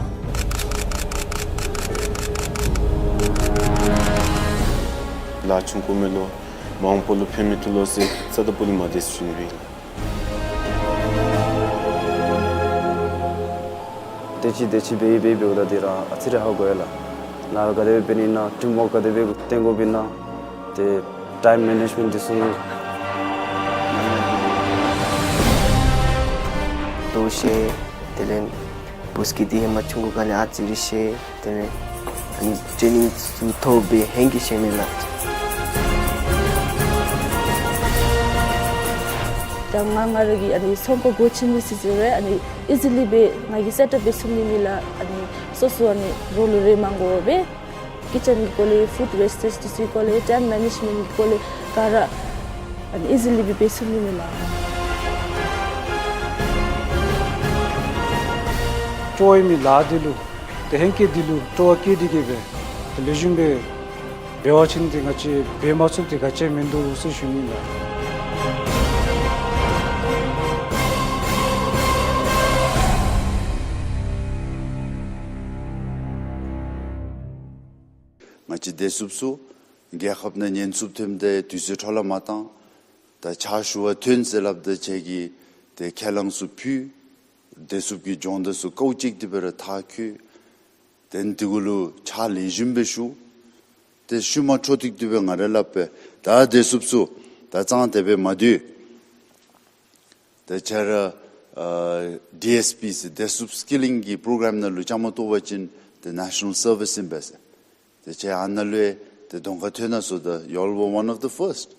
ལཱ་ཆུང་ཀུ་མེད་ལོ། མ་འོངས་པ་ལུ་ཕན་མི་ཐོགས་ལོ་ཟེར་རྩ་དང་པོ་ལས་མ་བདེ་ཟེར་ཞུ་ནི་སྦེ་ཨིན་ལགས། དེ་ཅིག་དེ་ཅིག་འབད་འབད་འབདཝ་ད་འདི་ར་ཨ་ཙི་རེ་ཧ་གོ་ཡི་ལགས། ལཱ་ག་དེ་སྦེ་འབད་ནི་ཨིན་ན་ཊིམ་ཝརཀ་ག་དེ་སྦེ་བཏོན་དགོཔ་ཨིན་ན། ཏེ་ཊའིམ་མེ་ནེཇ་མེནཊ་འདི་ཚུ་ཏེ་ཤེས། དེ་ལས་བུ་སྐྱེས་འདི་ཧེ་མ་ཆུང་ཀུ་སྒང་ལས་ཨ་ཙི་རེ་ཤེས། དེ་ལས་ཨ་ནི་ཊེ་ནིང་ཚུ་ཐོབ་སྦེ་ཧེང་གིས་ཤེས་ནི་ལགས། ད་ང་ང་ར་གི་ཨ་ནི་ཚོང་ཁང་སྒོ་ཕྱེ་ནི་ཟེར་ཟེར་རུང་ཨ་ནི་ཨི་ཛི་ལི་སྦེ་ང་གིས་སེཊ་ཨཔ་འབད་ཚུགས་ནི་མེད་ལགས། ཨ་ནི་སོ་སོ་ཨ་ནི་རོགས་ལུ་རེ་མ་དགོ་པར་སྦེ་ཀི་ཅན་གྱི་སྐོར་ལས་ཕུཌ་ཝེསི་ཊེཇ་འདི་ཚུ་གི་སྐོར་ལས་ཊའིམ་མེ་ནེཇ་མེནཊ་གི་སྐོར་ལས་ག་ར་ཨ་ནི་ཨི་ཛི་ལི་སྦེ་འབད་ཚུགས་ནི་མེད་ལགས། སྤྲོ་བ་ཡོད་མི་ལཱ་འདི་ལུ་ཏེ་ཧེང་སྐལ་འདི་ལུ་སྤྲོ་བ་བསྐྱེད་དེ་གིས་སྦེ་ཏེ་ལེགས་ཤོམ་སྦེ་འབད་བ་ཅིན་ཏེ་ང་བཅས་འབད་མ་ཚུགསཔ་འདི་ག་ཅི་ཡང་མིན་འདུག་ཟེར་ཞུ་ནི་ལགས། ང་བཅས་བདེ་སྲུངཔ་ཚུ་རྒྱལ་ཁབ་ནང་ཉེན་སྲུངཔ་ཐོནམ་ད་དུས་ཚོད་འཕྲོ་བརླག་མ་བཏང་། ད་ཕྱག་ཞུ་བར་ཐོན་ཟེར་སླབ་ད་ཁྱེད་ཀྱིས་ཏེ་ཁས་བླངས་ཚུ་ཕུལ། བདེ་སྲུངཔ་གི་སྦྱོང་བརྡར་ཚུ་ཀོ་ཅིག་དེ་སྦེ་ར་མཐར་འཁྱོལ། དེ་ནི་དེ་གུ་ལུ་ཕྱག་ལེགས་ཤོམ་སྦེ་ཞུ། ཏེ་ཤུལ་མ་འཕྲོ་མཐུད་དེ་སྦེ་ང་ར་སླབ་པས། ད་བདེ་སྲུངཔ་ཚུ་ད་གཙང་དེ་སྦེ་མ་སྡོད། ད་ཁྱེད་ར་ ཨ་ཌི་ཨེསི་པི་ཟེར་བདེ་སྲུངཔ་སི་ཀི་ལིང་གི་པྲོ་གརམ་ནང་ལུ་བཅའ་མར་གཏོགས་པ་ཅིན་ཏེ་ནེ་ཤ་ནཱལ་སར་བིསི་ཨིན་པས་ཟེར། ཏེ་ཁྱེད་ཨ་ནཱ་ལུ་ཡང་ཏེ་གདོང་ཁར་ཐོན་གནང་སོངམ་ད་you all were one of the first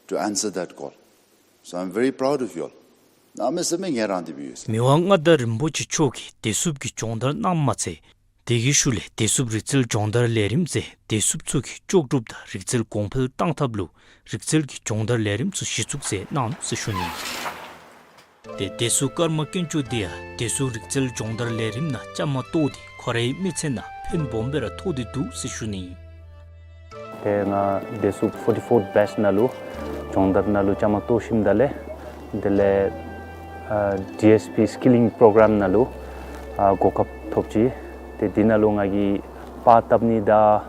to answer that call. So I'm very proud of you all. གནམ་མེད་ས་མེད་ངལ་རངས་ཏེ་འབད་ཡོད་ཟེར། མི་དབང་མངའ་བདག་རིན་པོ་ཆེ་མཆོག་གིས་བདེ་སྲུངཔ་གི་སྦྱོང་བརྡར་གནངམ་མ་ཚད་དེ་གི་ཤུལ་ལས་བདེ་སྲུངཔ་རིག་རྩལ་སྦྱོང་བརྡར་ལས་རིམ་ཟེར་བདེ་སྲུངཔ་ཚུ་གི་ལྕོགས་གྲུབ་དང་རིག་རྩལ་གོང་འཕེལ་གཏང་ཐབས་ལུ་རིག་རྩལ་གྱི་སྦྱོང་བརྡར་ལས་རིམ་ཚུ་གཞི་བཙུགས་མཛད་གནངམ་ཟེར་ཞུ་ནི། ཏེ་བདེ་སྲུངཔ་ཀརྨ་དཀོན་མཆོག་འདི་ཡང་བདེ་སྲུང་རིག་རྩལ་སྦྱོང་བརྡར་ལས་རིམ་ནང་བཅའ་མར་གཏོགས་ཏེ་ཁོ་རའི་མི་ཚེ་ནང་ཕན་སྦོམ་སྦེ་ར་ཐོགས་ཏེ་འདུག་ཟེར་ཞུ་ནི། ཏེ་ང་བདེ་སྲུངཔ་ཕོར་ཊི་ཕོརཐ་བེཆ་ནང་ལུ་སྦྱོང་བརྡར་ནང་ལུ་བཅའ་མར་གཏོགས་ཞིནམ་ད་ལས་དེ་ལས་ཨ་ཌི་ཨེསི་པི་སི་ཀི་ལིང་པྲོ་གརམ་ནང་ལུ་ཨ་གོ་སྐབས་ཐོབ་ཅི། ཏེ་འདི་ནང་ལུ་ང་གིས་པར་བཏབ་ནི་དང་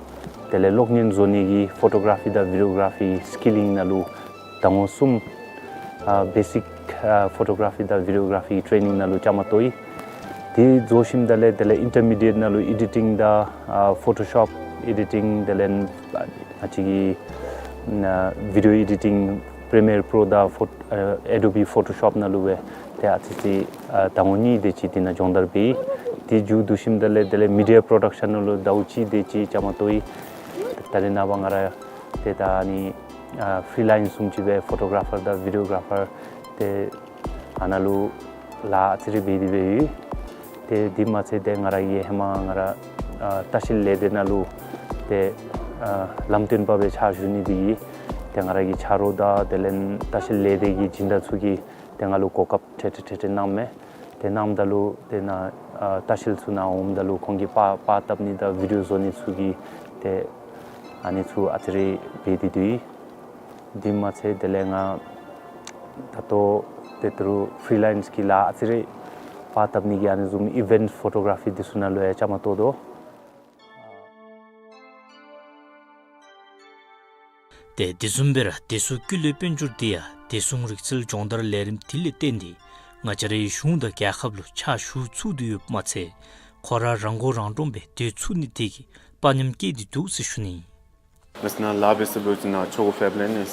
དེ་ལས་གློག་བརྙན་བཟོ་ནི་གི་ཕོ་ཊོ་གར་ཕི་དང་བི་ཌི་ཡོ་གར་ཕི་སི་ཀི་ལིང་ནང་ལུ་ཟླ་ངོ་གསུམ་ཨ་བེ་སིཀ་ཨ་ཕོ་ཊོ་གར་ཕི་དང་བི་ཌི་ཡོ་གར་ཕི་ཊེ་ནིང་ནང་ལུ་བཅའ་མར་གཏོགས་ཡི། དེ་རྫོགས་ཞིནམ་ད་ལས་དེ་ལས་ཨིན་ཊར་མི་ཌི་ཡེཊ་ནང་ལུ་ཨེ་ཌི་ཊིང་དང་ཨ་ཕོ་ཊོ་ཤོབ་ཨེ་ཌི་ཊིང་དེ་ལས་ཨ་ང་བཅས་ཀྱི་ཨ་བི་ཌི་ཡོ་ཨེ་ཌི་ཊིང་པི་རི་མི་ཡར་པྲོ་དང་ཕོ་ཨ་ཨེ་ཌོ་བི་ཕོ་ཊོ་ཤོབ་ནང་ལུ་སྦེ་ཏེ་ཨ་ཙི་ཙི་ཨ་ཟླ་ངོ་གཉིས་དེ་ཅིག་འདི་ནང་སྦྱོང་བརྡར་འབད་ཡི། དེ་མཇུག་བསྡུ་ཞིནམ་ད་ལས་དེ་ལས་མི་ཌི་ཡ་པྲོ་ཌག་ཤཱན་ནང་ལུ་ཟླཝ་གཅིག་དེ་ཅིག་བཅའ་མར་གཏོགས་ཡི། ད་རེས་ནངས་པ་ང་ར་ཏེ་ད་ཨ་ནི་ཨ་ཕི་རི་ལེནསི་བཟུམ་ཅིག་སྦེ་ཕོ་ཊོ་གར་ཕར་དང་བི་ཌི་ཡོ་གར་ཕར་ཏེ་ཨ་ནཱ་ལུ་ལཱ་ཨ་ཙི་རེ་འབད་དེ་འབད་ཡོད། ཏེ་དེ་མ་ཚད་ཏེ་ང་ར་གིས་ཧེ་མ་ང་ར་ཨ་ལྟ་བཤལ་ལས་སྡེ་ནང་ལུ་ཏེ་ཨ་ལམ་སྟོན་པ་སྦེ་ཕྱག་ཞུ་ནི་དེ་གིས་ཏེ་ང་ར་གི་ཆ་རོགས་དང་དེ་ལས་ལྟ་བཤལ་ལས་སྡེ་གི་སྦྱིན་བདག་ཚུ་གིས་ཏེ་ང་ལུ་གོ་སྐབས་འཕྲལ་འཕྲལ་འཕྲལ་འཕྲལ་གནངམ་མས། ཏེ་གནངམ་ད་ལུ་ཏེ་ནཱ་ཨ་ལྟ་བཤལ་ཚུ་ནང་འོངམ་ད་ལུ་ཁོང་གིས་པར་པར་བཏབ་ནི་དང་བི་ཌི་ཡོ་བཟོ་ནི་ཚུ་གི་ཏེ་ཨ་ནི་ཚུ་ཨ་ཙི་རེ་འབད་དེ་འདུག། དེ་མ་ཚད་དེ་ལས་ང་ད་ལྟོ་ཏེ་ད་རུང་ཕི་རི་ལེནསི་གི་ལཱ་ཨ་ཙི་རེ་པར་བཏབ་ནི་གི་ཨ་ནི་བཟུམ་ཨི་ཝེནཊསི་ཕོ་ཊོ་གར་ཕི་འདི་ཚུ་ནང་ལུ་ཡང་བཅའ་མར་གཏོགས་དོ། ཏེ་དེ་བཟུམ་སྦེ་ར་བདེ་སྲུང་ཀུན་ལེགས་དཔལ་འབྱོར་འདི་ཡང་བདེ་སྲུང་རིག་རྩལ་སྦྱོང་བརྡར་ལས་རིམ་དེ་ལས་བརྟེན་ཏེ་ང་བཅས་རའི་གཞུང་དང་རྒྱལ་ཁབ་ལུ་ཕྱག་ཞུ་ཚུགས་ཏེ་ཡོདཔ་མ་ཚད་ཁོ་ར་རང་མགོ་རང་འདྲོངས་སྦེ་སྡོད་ཚུགས་ནི་དེ་གིས་དཔའ་ཉམས་བསྐྱེད་དེ་འདུག་ཟེར་ཞུ་ནི། ང་བཅས་ནཱ་ལཱ་འབད་ས་འབད་བ་ཅིན་ནཱ་ཆོ་ག་ཕེབ་ལེན་ནི་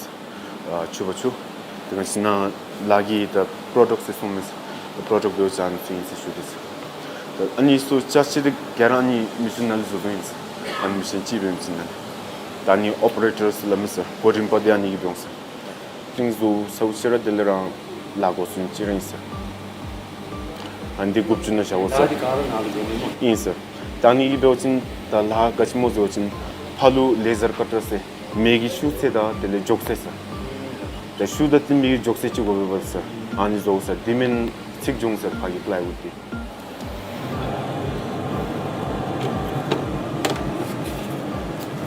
ཨ་ཕྱུ་པ་ཕྱུ། ཏེ་ང་བཅས་ནཱ་ལཱ་གི་ད་པྲོ་ཌག་ཚུ་ཚང་མས། པྲོ་ཌག་འབད་བ་ཅིན་ཨ་ནི་ཚུ་ཨིན་ཟེར་ཞུ་དེས། ད་ཨ་ནི་ཚུ་ཅ་ཆས་འདི་ག་ར་ཨ་ནི་མེ་ཤིན་ནང་ལུ་བཟོ་བཟོཝ་ཨིན་ཟེར། ཨ་ནི་མེ་ཤིན་ཅིག་སྦེ་མེ་ཤིན་ནང་ལུ། ད་ཨ་ནི་ཨོ་པ་རེ་ཊར་ཚུ་སླབ་མས་ཟེར། འགོ་འདྲེན་པ་འདི་ཨ་ནི་གིས་འདྲོངས་ཟེར། ཏིང་བཟོ་ཚརཝ་ཅིག་ར་དེ་ལས་རང་ལཱ་འགོ་བཟུང་ཅི་ར་ཨིན་ཟེར། ཨ་ནི་འདི་དགུ་བཅུ་ནང་བཞག་དགོ་ཟེར། ཨིན་ཟེར། ད་ཨ་ནི་འབད་བ་ཅིན་ད་ལཱ་ག་ཅི་སྨོ་ཟེར་བ་ཅིན་ཕར་ལུ་ལེ་ཟར་ཀ་ཊར་ཟེར་མེ་གི་ཤུགས་ཚད་དང་དེ་ལས་མགྱོགས་ཚད་ཟེར། ད་ཤུགས་དང་བསྟུན་པའི་མགྱོགས་ཚད་ཅིག་དགོ་པས་ཟེར། ཨ་ནི་བཟོ་དགོ་ཟེར། དེ་མེན་ཚིག་འགྱོ་འོང་ཟེར་ཕར་གྱི་པ་ལའི་ཝུཌ་འདི།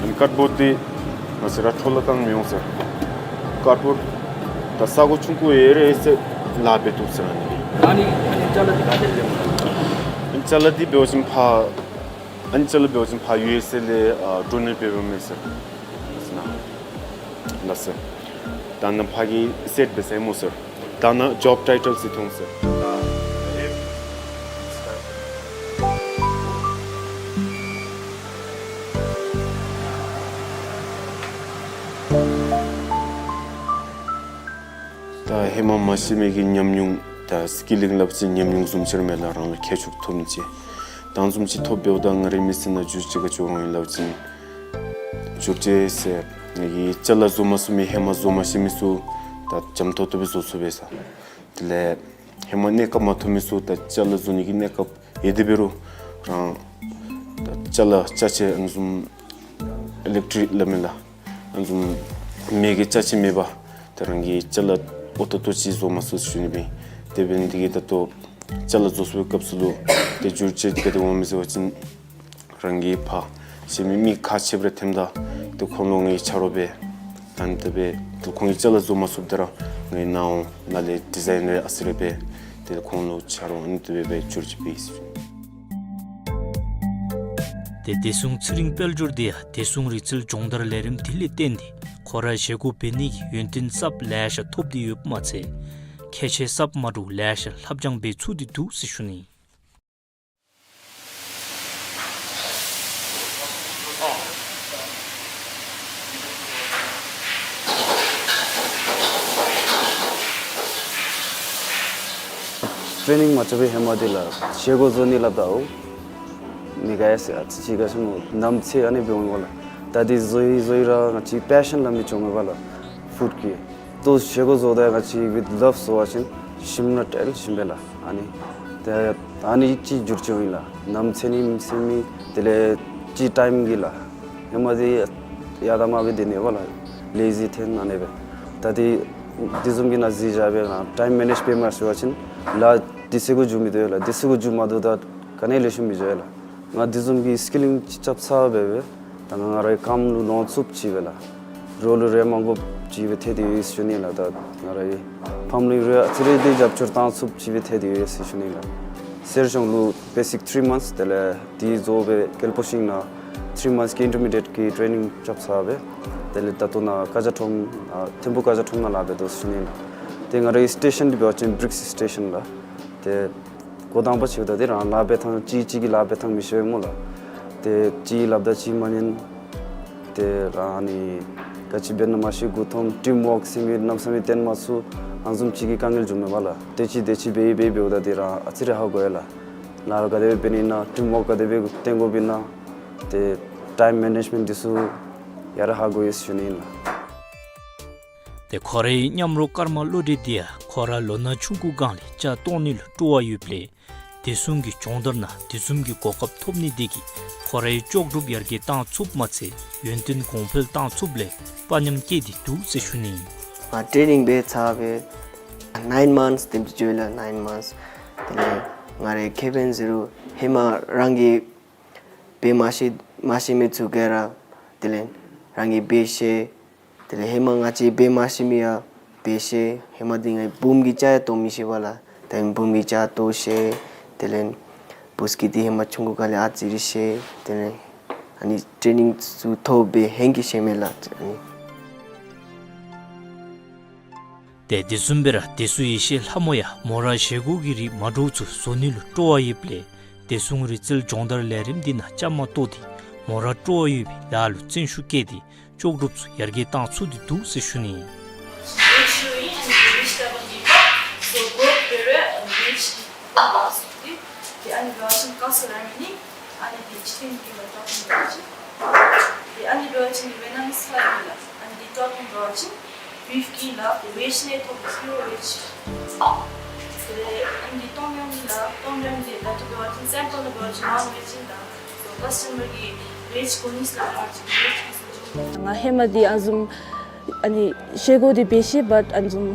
ཨ་ནི་ཀཌ་བོརཌ་འདི་ང་བཅས་ར་འཕྲོ་བརླག་བཏང་མི་འོང་ཟེར། ཀཌ་བོརཌ་ད་ས་གོ་ཆུང་ཀུ་ཡོད་རུང་ཡོད་ཟེར་ལཱ་འབད་བཏུབ་ཟེར་ཨ་ནི་འདི། ཨ་ནི་ཨ་ནི་ཅ་ལ་འདི་ག་ཏེ་ལས་འབད་འོང་ཟེར། ཨ་ནི་ཅ་ལ་འདི་འབད་བ་ཅིན་ཕར་ཨ་ནི་ཅ་ལ་འབད་བ་ཅིན་ཕར་ཡུ་ཨེསི་ཨེ་ལས་ཨ་ཌོ་ནེཊ་འབད་འབདཝ་མས་ཟེར། ལགས་སོ། ད་ནཱ་ཕར་གྱི་སེཊ་འབད་ས་སྨོ་ཟེར། ད་ནཱ་ཇོབ་ཊའི་ཊལ་ཚུ་མཐོང་ཟེར། ད་ཧེ་མ་མ་ཤེས་མི་གི་ཉམས་མྱོང་ད་སི་ཀི་ལིང་སླབ་ཅིན་ཉམས་མྱོང་བཟུམ་ཅིག་ར་མས་ལགས། རང་ལུ་ཁྱད་ཆོས་ཐོབ་མི་ཅིག་ད་བཟུམ་ཅིག་ཐོབ་འབདཝ་ད་ང་རའི་མི་ཚེ་ནང་འགྱུར་བཅོས་ག་ཅི་འོང་ཡི་སླབ་ཅིན་འགྱུར་བཅོས་ཟེར་ངེ་གི་ཅ་ལ་བཟོ་མ་ཚུགས་མི་ཧེ་མ་བཟོ་མ་ཤེས་མི་ཚུ་ད་འཇམ་ཏོག་ཏོ་སྦེ་བཟོ་ཚུགས་པས་ཟེར། དེ་ལས་ཧེ་མ་གནས་སྐབས་མ་ཐོབ་མི་ཚུ་ད་ཅ་ལ་བཟོ་ནི་གི་གནས་སྐབས་ཡོད་དེ་འབད་རུང་རང་ད་ཅ་ལ་ཅ་ཆས་ཨ་ནི་བཟུམ་ཨི་ལེཀ་ཊིག་སླབ་མས་ལགས། ཨ་ནི་བཟུམ་མེ་གི་ཅ་ཆས་མེད་པར་ད་རང་གིས་ཅ་ལ་ཨོ་ཏོག་ཏོ་ཅིག་བཟོ་མ་ཚུགས་ཟེར་ཞུ་ནི་སྦེ། དེ་འབད་ནི་དེ་གིས་ད་ལྟོ་ཅ་ལ་བཟོ་བཟོ་བའི་སྐབས་སུ་ལུ་ཏེ་འགྱུར་བཅོས་འདི་ག་དེ་འོང་མས་ཟེར་བ་ཅིན་རང་གིས་ཕར་ཤེས་མི་མི་ཁག་ཆེ་བར་འཐེནམ་ད་ཏེ་ཁོང་ལུ་ངེའི་ཆ་རོགས་འབད་ད་ནི་དེ་སྦེ་ཏེ་ཁོང་གིས་ཅ་ལ་བཟོ་མ་ཚུགསཔ་ད་ར་ངེའི་ནཱ་འོང་ནཱ་ལས་ཌི་ཛའིན་རེ་ཨ་ཙི་རེ་འབད་ཏེ་ཁོང་ལུ་ཆ་རོགས་ཨ་ནི་དེ་སྦེ་འབད་འགྱུར་བཅོས་འབད་ཡི་ཟེར། ཏེ་བདེ་སྲུང་ཚེ་རིང་དཔལ་འབྱོར་འདི་ཡང་བདེ་སྲུང་རིག་རྩལ་སྦྱོང་བརྡར་ལས་རིམ་དེ་ལས་བརྟེན་ཏེ་ཁོ་ར་བཞེས་སྒོ་འབད་ནི་གི་ཡོན་ཏན་གསརཔ་ལེ་ཤ་ཐོབ་སྟེ་ཡོདཔ་མ་ཚད་ཁྱད་ཆོས་གསརཔ་མ་འདྲཝ་ལེ་ཤ་ལྷབ་སྦྱང་འབད་ཚུགས་ཏེ་འདུག་ཟེར་ཞུ་ནི། ཊེ་ནིང་མ་རྐྱབ་པའི་ཧེ་མ་འདི་ལགས་བཞེས་སྒོ་བཟོ་ནི་སླབ་ད་འོང་། མི་ག་ཡ་ཟེར་ཨ་ཙི་ཅིག་ག་ཤོང་ནམ་ཚེ་ཨ་ནི་འབདཝ་ཨིན་པས་ལགས། ད་འདི་བཟོ་ཡི་བཟོ་ཡི་ར་ང་བཅས་པེ་ཤཱན་སླབ་མི་བྱུང་མས་པ་ལགས། ཕུཌ་ཀྱི། ད་བཞེས་སྒོ་བཟོཝ་ད་ང་བཅས་with love བཟོ་བ་ཅིན་ཞིམ་ན་ཏེ་ཞིམ་པས་ལགས། ཨ་ནི་ཏེ་ཨ་ནི་ཅིག་འགྱུར་བཅོས་ཨིན་ལགས། ནམ་ཚེ་ནི་མི་ཟེར་མི་དེ་ལས་ཅིག་ཊའིམ་གྱི་ལགས། ཧེ་མ་འདི་ཡར་དང་མར་སྦེ་སྡོད་ནི་པ་ལགས། ལེ་ཟི་ཐོན་ཨ་ནི་སྦེ། ད་འདི་འདི་བཟུམ་གྱི་ནང་གཟིགས་བཞག་སྦེ་ན་ཊའིམ་མེ་ནེཇ་འབད་མ་ཚུགས་པ་ཅིན་ལགས་དུས་ཚོད་གུ་འགྱོ་མི་བཏུབ་ལགས། དུས་ཚོད་གུ་འགྱོ་མ་བཏུབ་ད་ག་ནི་ལེགས་ཤོམ་མི་འགྱོ་ལགས། ང་འདི་བཟུམ་གྱི་སི་ཀི་ལིང་ཅིག་རྐྱབ་ཚར་སྦེ་སྦེ་ད་ང་རའི་ཀམ་ལུ་ལོང་ཚུགསཔ་ཅིག་སྦེ་ལགས། རོགས་ལུ་རེ་མ་དགོཔ་ཅིག་སྦེ་ཐལ་ཏེ་ཡོད་ཟེར་ཞུ་ནི་ལགས། ད་ང་རའི་ཕམ་ལུ་རེ་ཨ་ཙི་རེ་འདི་རྒྱབ་སྐྱོར་བཏང་ཚུགསཔ་ཅིག་སྦེ་ཐལ་ཏེ་ཡོད་ཟེར་ཞུ་ནི་ལགས། གསེར་གཞོང་ལུ་བེ་སིཀ་ཐིརི་མནཐས་དེ་ལས་འདི་བཟོ་སྦེ་སྐལ་པོ་ཤིང་ནང་ཐིརི་མནཐས་ཀྱི་ཨིན་ཊར་མི་ཌི་ཡེཊ་ཀྱི་ཊེ་ནིང་རྐྱབ་ཚར་སྦེ། དེ་ལས་ད་ལྟོ་ནཱ་ཀ་ཇ་ཁྲོམ་ཨ་ཐིམ་ཕུག་ཀ་ཇ་ཁྲོམ་ནང་ལཱ་འབད་དོ་ཟེར་ཞུ་ནི་ལགས། ཏེ་ང་རའི་སི་ཊེ་ཤཱན་འདི་འབད་བ་ཅིན་བི་རིཀསི་སི་ཊེ་ཤཱན་ལགས། ཏེ་འགོ་དང་པ་ཅིག་ད་འདི་རང་ལཱ་འབད་ཐངས་གཅིག་གཅིག་གི་ལཱ་འབད་ཐངས་མི་ཤེས་སྨོ་ལགས། ཏེ་གཅིག་སླབ་ད་གཅིག་མ་ཉན། ཏེ་རང་ཨ་ནི་ག་ཅི་འབད་ན་མ་ཤེས། མགུ་འཐོམ། ཊིམ་ཝརཀ་ཟེར་མི་གནམ་མེད་ས་མེད་སྟོན་མ་ཚུགས། ཨ་ནི་བཟུམ་ཅིག་གི་དཀའ་ངལ་འབྱུངམ་མས་པ་ལགས། དེ་ཅིག་དེ་ཅིག་འབད་འབད་འབདཝ་ད་འདི་རང་ཨ་ཙི་རེ་ཧ་གོ་ཡི་ལགས། ལཱ་ག་དེ་སྦེ་འབད་ནི་ཨིན་ན། ཊིམ་ཝརཀ་ག་དེ་སྦེ་སྟོན་དགོཔ་ཨིན་ན། ཏེ་ཊའིམ་མེ་ནེཇ་མེནཊ་འདི་ཚུ་ཡར་ཧ་གོ་ཡི་ཟེར་ཞུ་ནི་ཨིན་ལགས། ཏེ་ཁོ་རའི་མཉམ་རོགས་ཀརྨ་བློ་གྲོས་འདི་ཡང་ཁོ་ར་ལོ་ན་ཆུང་ཀུ་སྒང་ལས་ཅ་བཏོག་ནི་ལུ་སྤྲོ་བ་ཡོདཔ་ལས་བདེ་སྲུང་གི་སྦྱོང་བརྡར་ནང་དེ་བཟུམ་གྱི་གོ་སྐབས་ཐོབ་ནི་འདི་གིས་ཁོ་རའི་ལྕོགས་གྲུབ་ཡར་རྒྱས་བཏང་ཚུགསཔ་མ་ཚད་ཡོན་ཏན་གོང་འཕེལ་བཏང་ཚུགསཔ་ལས་དཔའ་ཉམས་སྐྱེས་ཏེ་འདུག་ཟེར་ཞུ་ནི་ཨིན། ང་ཊེ་ནིང་འབད་ཚར་སྦེ་ནའིན་མནཐས་དེམ་ཅིག་འགྱོ་ཡི་ལགས། ནའིན་མནཐས། དེ་ལས་ང་རའི་ཁེ་ཕན་ཟེར་རུང་ཧེ་མ་རང་གིས་འབད་མ་ཤེས་མ་ཤེས་མི་ཚུ་ག་ར་དེ་ལས་རང་གིས་འབད་ཤེས། དེ་ལས་ཧེ་མ་ང་བཅས་འབད་མ་ཤེས་མི་ཡང་འབད་ཤེས། ཧེ་མ་འདི་ང་བུམོ་གི་ཅ་ཡང་བཏོག་མི་ཤེས་པ་ལགས། ད་བུམོ་གི་ཅ་བཏོག་ཤེས། དེ་ལས་བུ་སྐྱིད་འདི་ཧེ་མ་ཆུང་ཀུ་སྒང་ལས་ཨ་ཙི་རེ་ཤེས། དེ་ལས་ཨ་ནི་ཊེ་ནིང་ཚུ་ཐོབ་སྦེ་ཧེང་གི་ཤེས་མས་ལགས། ཨ་ནི་ཏེ་དེ་བཟུམ་སྦེ་ར་བདེ་སྲུང་ཡེ་ཤེས་ལྷ་མོ་ཡང་མོ་ར་བཞེས་སྒོ་གི་རིགས་མ་འདྲཝ་ཚུ་བཟོ་ནི་ལུ་སྤྲོ་བ་ཡོདཔ་ལས་བདེ་སྲུང་རིག་རྩལ་སྦྱོང་བརྡར་ལས་རིམ་འདི་ནང་བཅའ་མར་གཏོགས་ཏེ་མོ་ར་སྤྲོ་བ་ཡོད་པའི་ལཱ་ལུ་བརྩོན་ཤུགས་བསྐྱེད་དེ་ལྕོགས་གྲུབ་ཚུ་ཡར་རྒྱས་བཏང་ཚུགས་ཏེ་འདུག་ཟེར་ཞུ་ནི་ཨིན། Veg ཡོད་ཨིན། ཨ་ནི་vegetable འདི་ཡོད། So both བེ་རེ་ཨ་ནི་བེཇ་འདི་ཡོད་ཟེར་ཏེ། ཏེ་ཨ་ནི་འབད་བ་ཅིན་ཀ་སི་ར་མེན་ཨིན། ཨ་ནི་འདི་ཅི་ཀེན་འདི་ལགས་ཊོ་པིང་འབད་བ་ཅིན། ཏེ་ཨ་ནི་འབད་བ་ཅིན་འདི་ཝེ་ནམ་སི་ལའིམ་ཨིན་ལགས། ཨ་ནི་འདི་ཊོ་པིང་འབད་བ་ཅིན་བིཕ་གི་ལགས། ཏེ་བེཇ་ནང་ཐོབ་པའི་པིའོར་བེཇ། ཏེ་ཨ་ནི་འདི་ཏོམ་ཡམ་ཨིན་ལགས། ཏོམ་ཡམ་འདི་ད་ལྟོ་འབད་བ་ཅིན་སེམ་པལ་ནང་འབད་བ་ཅིན་ནོན་བེཇ་ཨིན་ལགས། སོ་ཀ་སི་ཊ་མར་གིས་བེཇ་དགོ་ནི་ཟེར་སླབ་པ་ཅིན་བེཇ་གི་ང་ཧེ་མ་འདི་ཨ་ནི་བཟུམ་ཨ་ནི་བཞེས་སྒོ་འདི་འབད་ཤེས། བཊ་ཨ་ནི་བཟུམ་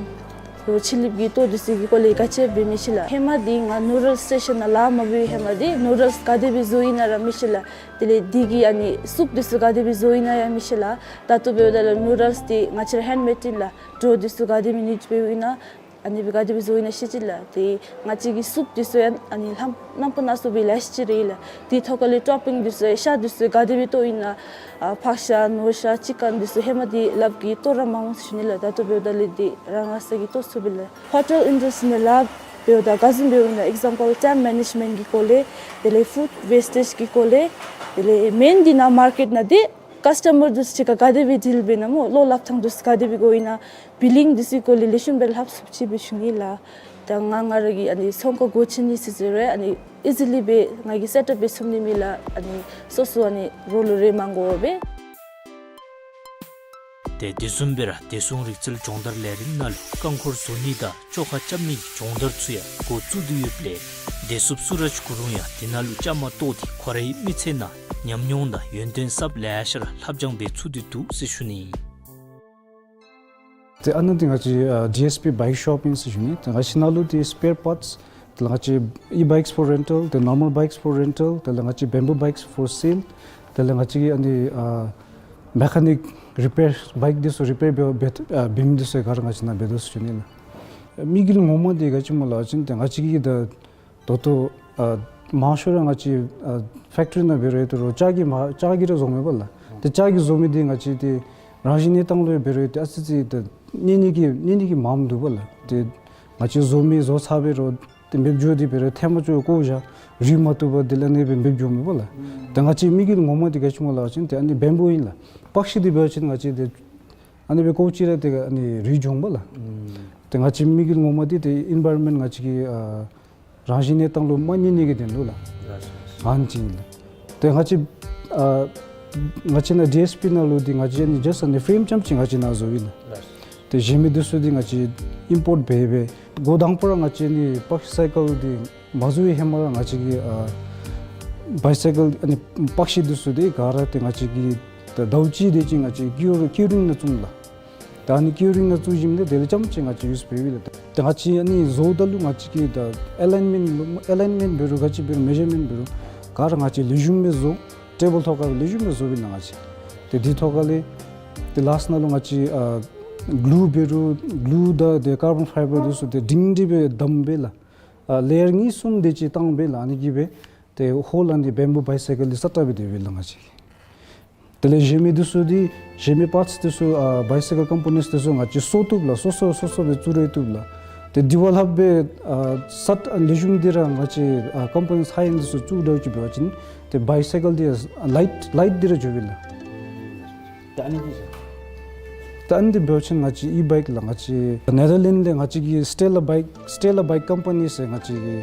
ལོ་ཕྱི་གླིངཔ་གི་ལྟོ་འདི་ཚུ་གི་སྐོར་ལས་ག་ཅི་འབད་མི་ཤེས་ལགས། ཧེ་མ་འདི་ང་ནུ་ཌལ་སི་ཊེ་ཤཱན་ནང་ལཱ་མ་འབད་བའི་ཧེ་མ་འདི་ནུ་ཌལ་སི་ག་དེ་སྦེ་བཟོ་ཡི་ན་ར་མི་ཤེས་ལགས། དེ་ལས་འདི་གི་ཨ་ནི་སུབ་འདི་ཚུ་ག་དེ་སྦེ་བཟོ་ཡི་ན་ཡང་མི་ཤེས་ལགས། ད་ལྟོ་འབདཝ་ད་ལགས་ནུ་ཌལ་སི་འདི་ང་བཅས་ར་ཧེནཌ་མེཌ་ཨིན་ལགས། ཌོ་འདི་ཚུ་ག་དེ་སྦེ་ནིཊ་འབདཝ་ཨིན་ན་ཨ་ནི་སྦེ་ག་དེ་སྦེ་བཟོ་ཡི་ན་ཤེས་ཅི་ལགས། ཏེ་ང་བཅས་ཀྱི་སུབ་འདི་ཚུ་ཡང་ཨ་ནི་ལྷམ་རྣམ་པ་སྣ་ཚོགས་སྦེ་ལེགས་ཤོམ་ཅིག་རེ་ལགས། ཏེ་ཐོག་ཁ་ལས་ཊོ་པིང་འདི་ཚུ་ཤ་འདི་ཚུ་ག་དེ་སྦེ་བཏོག་ཡི་ན། ཨ་ཕག་ཤ་ནོར་ཤ་ཅི་ཀེན་འདི་ཚུ་ཧེ་མ་འདི་ལགཔ་གིས་བཏོག་ར་མ་འོང་ཟེར་ཞུ་ནི་ལགས། ད་ལྟོ་འབདཝ་ད་ལས་འདི་རང་རང་སོ་གིས་བཏོག་ཚུགས་པས་ལགས། ཧོ་ཊེལ་ཨིན་ཌསི་ཊི་ནང་ལཱ་འབདཝ་ད་ག་བཟུམ་འབདཝ་ཨིན་ན་ཨིག་ཛམ་པལ་ཊའིམ་མེ་ནེཇ་མེནཊ་གི་སྐོར་ལས། དེ་ལས་ཕུཌ་ཝེསི་ཊེཇ་གི་སྐོར་ལས། དེ་ལས་མེན་འདི་ནང་མར་ཀེཊ་ནང་འདི་ཀ་སི་ཊ་མར་འདི་ཚུ་གཅིག་ཁར་ག་དེ་སྦེ་ཌིལ་འབད་ནི་སྨོ། བློ་སླབ་ཐངས་འདི་ཚུ་ག་དེ་སྦེ་དགོ་ཡི་ན། བིལ་ལིང་འདི་ཚུ་གི་སྐོར་ལས་ལེགས་ཤོམ་སྦེ་སླབ་ཚུགསཔ་ཅིག་སྦེ་ཞུ་ནི་ལགས། ད་ང་ང་ར་གིས་ཨ་ནི་ཚོང་ཁང་སྒོ་ཕྱེ་ནི་ཟེར་ཟེར་རུང་ཨ་ནི་ཨི་ཛི་ལི་སྦེ་ང་གིས་སེཊ་ཨཔ་འབད་ཚུགས་ནི་མེད་ལགས། ཨ་ནི་སོ་སོ་ཨ་ནི་རོགས་ལུ་རེ་མ་དགོ་པར་སྦེ། ཏེ་དེ་བཟུམ་སྦེ་ར་བདེ་སྲུང་རིག་རྩལ་སྦྱོང་བརྡར་ལས་རིམ་ནང་ལུ་རྐང་འཁོར་བཟོ་ནི་དང་བཅོ་ཁ་རྐྱབ་ནི་གི་སྦྱོང་བརྡར་ཚུ་ཡང་འགོ་བཙུགས་ཏེ་ཡོདཔ་ལས་བདེ་སྲུངཔ་སུ་རཱཇ་གུ་རུང་ཡང་དེ་ནང་ལུ་བཅའ་མར་གཏོགས་ཏེ་ཁོ་རའི་མི་ཚེ་ནང་ཉམས་མྱོང་དང་ཡོན་ཏན་གསརཔ་ལེ་ཤ་ར་ལྷབ་སྦྱང་འབད་ཚུགས་ཏེ་འདུག་ཟེར་ཞུ་ནི་ཨིན། ཏེ་ཨ་ནཱ་འདི་ང་བཅས་ཨ་ཌི་ཨེསི་པི་བའིཀ་ཤོབ་ཨིན་ཟེར་ཞུ་ནི། ཏེ་ང་བཅས་ནང་ལུ་འདི་སི་པེར་པཱརཊསི་དེ་ལས་ང་བཅས་ཨི་བའིཀསི་ཕོར་རེན་ཊལ། ཏེ་ནོར་མཱལ་བའིཀསི་ཕོར་རེན་ཊལ། དེ་ལས་ང་བཅས་བེམ་བུ་བའིཀསི་ཕོར་སེལ། དེ་ལས་ང་བཅས་ཀྱི་ཨ་ནི་ཨ་མེ་ཀ་ནིཀ་རི་པེར་བའིཀ་འདི་ཚུ་རི་པེར་འབད་འབད་ཨ་འབད་མི་འདི་ཚུ་ག་ར་ང་བཅས་ནང་འབད་དོ་ཟེར་ཞུ་ནི་ལགས། དམིགས་ཡུལ་ངོ་མ་འདི་ག་ཅི་སྨོ་ལབ་པ་ཅིན་ཏེ་ང་བཅས་ཀྱིས་ད་ད་ལྟོ་ཨ་མང་ཤོས་ར་ང་བཅས་ཨ་ཕེཀ་ཊི་རི་ནང་འབད་རུང་ཡོད་དོ་རུང་ལྕགས་ཀྱིས་མ་ལྕགས་ཀྱིས་ར་བཟོཝ་མས་པ་ལགས། ཏེ་ལྕགས་ཀྱིས་བཟོ་མི་འདི་ང་བཅས་ཏེ་རང་བཞིན་གནས་སྟངས་ལུ་འབད་རུང་ཡོད་དེ་ཨ་ཙི་ཙི་ཏེ་གནས་ནི་གི་གནས་ནི་གི་མངམ་འདུག་པ་ལགས། ཏེ་ང་བཅས་བཟོ་མི་བཟོ་ཚར་འབད་རུང་ཏེ་འབདཝ་འགྱོ་སྟེ་འབད་རུང་ཐལ་མ་ཆོད་བཀོ་བཞག་རིག་མ་བཏུབ་པར་དེ་ལས་ཨ་ནི་སྦེ་འབདཝ་འགྱོཝ་མས་པ་ལགས། ཏེ་ང་བཅས་དམིགས་ཡུལ་ངོ་མ་འདི་ག་ཅི་སྨོ་ལབ་པ་ཅིན་ཏེ་ཨ་ནི་བེམ་བུ་ཨིན་ལགས། པགས་ཤིང་འདི་འབད་བ་ཅིན་ང་བཅས་ཏེ་ཨ་ནི་སྦེ་བཀོ་ཅི་ར་ཏེ་ཨ་ནི་རིག་འགྱོཝ་མས་པ་ལགས། ཏེ་ང་བཅས་དམིགས་ཡུལ་ངོ་མ་འདི་ཏེ་ཨེན་བཱའི་རོན་མེནཊ་ང་བཅས་ཀྱི་ཨ་ རང་བཞིན་གནས་སྟངས་ལུ་མ་ཉན་ནི་གི་དོན་ལུ་ལགས། ལགས་སོ། ཨ་ནི་ཅིག་ཨིན་ལགས། ཏེ་ང་བཅས་ཨ་ང་བཅས་ནཱ་ཌི་ཨེསི་པི་ནང་ལུ་འདི་ང་བཅས་ཨ་ནི་ཇཱསཊ་ཨ་ནི་ཕྲེམ་རྐྱངམ་ཅིག་ང་བཅས་ནཱ་བཟོཝ་ཨིན་ལགས། ལགས་སོ། ཏེ་གཞན་མི་འདི་ཚུ་འདི་ང་བཅས་ཨིམ་པོརཊ་འབད་འབད། འགོ་དང་པ་ར་ང་བཅས་ཨ་ནི་པག་ཤི་སའི་ཀལ་འདི་མ་བཟོ་བའི་ཧེ་མ་ར་ང་བཅས་ཀྱིས་ཨ་བའི་སའི་ཀལ་ཨ་ནི་པག་ཤི་འདི་ཚུ་འདི་ག་ར་ཏེ་ང་བཅས་ཀྱིས་ད་ཟླཝ་གཅིག་དེ་ཅིག་ང་བཅས་ཀིའུ་རི་ཀིའུ་རིང་ནང་བཙུགས་ལགས། ད་ཨ་ནི་ཀིའུ་རིང་ནང་བཙུགས་ཞིནམ་ལས་དེ་ལས་རྐྱངམ་ཅིག་ང་བཅས་ཡུསི་འབདཝ་ཨིན་ལགས། ད་ང་བཅས་ཨ་ནི་བཟོཝ་ད་ལུ་ང་བཅས་ཀྱིས་ད་ཨེ་ལའིན་མེནཊ་ལུ་ཨེ་ལའིན་མེནཊ་འབད་རུང་ག་ཅི་འབད་རུང་མེ་ཇར་མེནཊ་འབད་རུང་ག་ར་ང་བཅས་ལེགས་ཤོམ་སྦེ་བཟོ། ཊེ་བཱལ་ཐོག་ཁར་ལེགས་ཤོམ་སྦེ་བཟོཝ་ཨིན་ལགས་ང་བཅས། ཏེ་དེ་ཐོག་ཁ་ལས་ཏེ་ལཱསཊ་ནང་ལུ་ང་བཅས་ཨ་གླུ་འབད་རུང་གླུ་དང་ཏེ་ཀར་བཱན་ཕའི་བར་འདི་ཚུ་ཏེ་སྒྲིང་སྒྲི་སྦེ་བསྡམས་སྦེ་ལགས། ཨ་ལེ་ཡར་གཉིས་གསུམ་དེ་ཅིག་བཏང་སྦེ་ལགས། ཨ་ནི་གིས་སྦེ་ཏེ་ཧོལ་ཨ་ནི་བེམ་བུ་བའི་སའི་ཀལ་འདི་སྲ་ཀྲག་སྦེ་སྡོདཔ་ཨིན་ལགས་ང་བཅས། དེ་ལས་གཞན་མི་འདི་ཚུ་འདི་གཞན་མི་པཱརཊསི་འདི་ཚུ་ཨ་བའི་སའི་ཀལ་ཀམ་པོ་ནེནཊསི་འདི་ཚུ་ང་བཅས་སོར་བཏུབ་ལགས། སོ་སོ་སོ་སོ་སྦེ་བཙུགས་ར་བཏུབ་ལགས། ཏེ་དེ་བ་ལྷགཔ་སྦེ་ཨ་སར་ཨ་ལེགས་ཤོམ་འདི་ར་ང་བཅས་ཨ་ཀམ་པོ་ནེནཊསི་ཧའི་ཨེནཌ་འདི་ཚུ་བཙུགས་འདྲཝ་ཅིག་འབད་བ་ཅིན་ཏེ་བའི་སའི་ཀལ་འདི་ལའིཊ་ལའིཊ་འདི་ར་འགྱོཝ་ཨིན་ལགས། ད་ཨ་ནི་འདི་ད་ཨ་ནི་འདི་འབད་བ་ཅིན་ང་བཅས་ཨི་བའིཀ་ལགས། ང་བཅས་ནེ་དར་ལེནཌ་ལས་ང་བཅས་ཀྱི་སི་ཊེ་ལ་བའིཀ་སི་ཊེ་ལ་བའིཀ་ཀམ་པ་ནི་ཟེར་ང་བཅས་ཀྱི་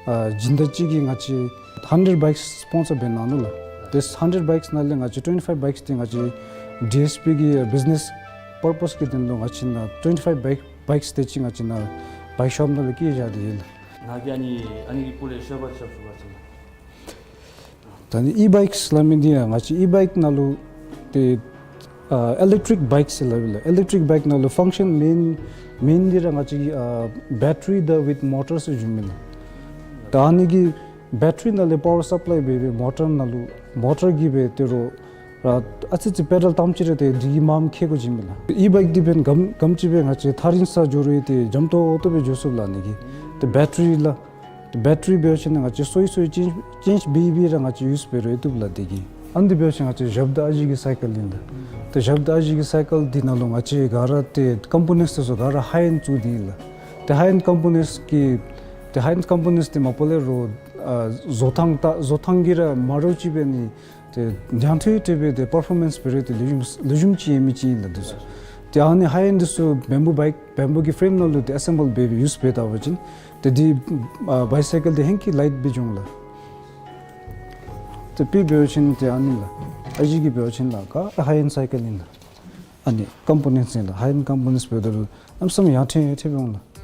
ཨ་སྦྱིན་བདག་ཅིག་གིས་ང་བཅས་ཧན་ཌེཌ་བའིཀསི་སི་པོན་སར་འབད་གནང་ནུག་ལགས། ཏེ་ཧན་ཌེཌ་བའིཀསི་ནང་ལས་ང་བཅས་ཊུ་ཝེན་ཊི་ཕའིབ་བའིཀསི་འདི་ང་བཅས་ཌི་ཨེསི་པི་གི་བིཛི་ནེསི་པར་པོསི་གི་དོན་ལུ་ང་བཅས་ནཱ་ཊུ་ཝེན་ཊི་ཕའིབ་བའིཀ་བའིཀསི་དེ་ཅིག་ང་བཅས་ནཱ་བའིཀ་ཤོབ་ནང་ལུ་བསྐྱལ་བཞག་སྟེ་ཡོད་ལགས། ང་གིས་ཨ་ནི་ཨ་ནི་གི་སྐོར་ལས་ཤོབ་ཁ་ཞུ་བ་ཅིན་ད་ཨི་བའིཀསི་སླབ་མི་འདི་ཡང་ང་བཅས་ཨི་བའིཀ་ནང་ལུ་ཏེ་ཨ་ཨི་ལེག་ཊིག་བའིཀསི་ཟེར་སླབ་ཨིན་ལགས། ཨི་ལེག་ཊིག་བའིཀ་ནང་ལུ་ཕང་ཤཱན་མེན་མེན་འདི་ར་ང་བཅས་ཨ་བེ་ཊ་རི་དང་ཝིཐ་མོ་ཊར་ཟེར་འགྱོཝ་ཨིན་ལགས། ད་ཨ་ནི་གིས་བེ་ཊ་རི་ནང་ལས་པ་ཝར་སབ་ལའི་འབད་འབད་མོ་ཊར་ནང་ལུ་མོ་ཊར་གིས་འབད་དེ་རུང་ར་ཨ་ཙི་ཙི་པེ་ཌལ་བཏངམ་ཅིག་ར་ཏེ་འདི་གིས་མངམ་འཁྱིད་དགོཔ་ཨིན་ལགས། ཨི་བའིཀ་འདི་འབདན་ག་ག་དེམ་ཅིག་སྦེ་ང་བཅས་ཐག་རིང་ས་འགྱོ་རུང་ཏེ་འཇམ་ཏོག་ཏོ་སྦེ་འགྱོ་ཚུགས་ལགས། ཨ་ནི་གིས་ཏེ་བེ་ཊ་རི་ལགས། ཏེ་བེ་ཊ་རི་འབད་བ་ཅིན་ང་བཅས་སོ་སོ་ཅེན་ཅེནཇ་འབད་འབད་ར་ང་བཅས་ཡུསི་འབད་རུང་བཏུབ་ལགས་དེ་གིས། ཨ་ནི་འདི་འབད་བ་ཅིན་ང་བཅས་ཞབས་དང་ཨ་ཞེ་གི་སའི་ཀལ་ཨིན་ལགས། ཏེ་ཞབས་དང་ཨ་ཞེ་གི་སའི་ཀལ་འདི་ནང་ལུ་ང་བཅས་ག་ར་ཏེ་ཀམ་པོ་ནེནཊསི་འདི་ཚུ་ག་ར་ཧའི་ཨེནཌ་བཙུགས་ཏེ་ཨིན་ལགས། ཏེ་ཧའི་ཨེནཌ་ཀམ་པོ་ནེནཊསི་གི་ཏེ་ཧའི་ཨེནཌ་ཀམ་པོ་ནེནཊསི་འདི་མ་པ་ལས་རུང་ཨ་བཟོ་ཐངས་ད་བཟོ་ཐངས་ཀྱིས་ར་མ་འདྲཝ་ཅིག་འབད་ནི་ཏེ་ཡང་ཐོན་ཏེ་འབད་དེ་པར་ཕོར་མེནསི་འབད་རུང་ཏེ་ལེགས་ཤོམ་ལེགས་ཤོམ་ཅིག་ཡོད་མི་ཅིག་ཨིན་ལགས་འདི་ཚུ། ཏེ་ཨ་ནི་ཧའི་ཨེནཌ་འདི་ཚུ་བེམ་བུ་བའིཀ་བེམ་བུ་གི་ཕྲེམ་ནང་ལུ་ཏེ་ཨེ་སེམ་བཱལ་འབད་འབད་ཡུསི་འབད་ད་པ་ཅིན་ཏེ་འདི་ཨ་བའི་སའི་ཀལ་འདི་ཧེང་སྐལ་ལའིཊ་སྦེ་འགྱོ་འོང་ལགས། ཏེ་དཔེ་འབད་བ་ཅིན་ཏེ་ཨ་ནི་ལགས། ཨ་ཞེ་གི་འབད་བ་ཅིན་ལགས་ག་ཧའི་ཨེནཌ་སའི་ཀལ་ཨིན་ལགས། ཨ་ནི་ཀམ་པོ་ནེནཊསི་ཨིན་ལགས། ཧའི་ཨེནཌ་ཀམ་པོ་ནེནཊསི་འབདཝ་ད་ལུ་གནམ་མེད་ས་མེད་ཡར་ཐོན་ཡར་ཐོན་འོང་ལགས།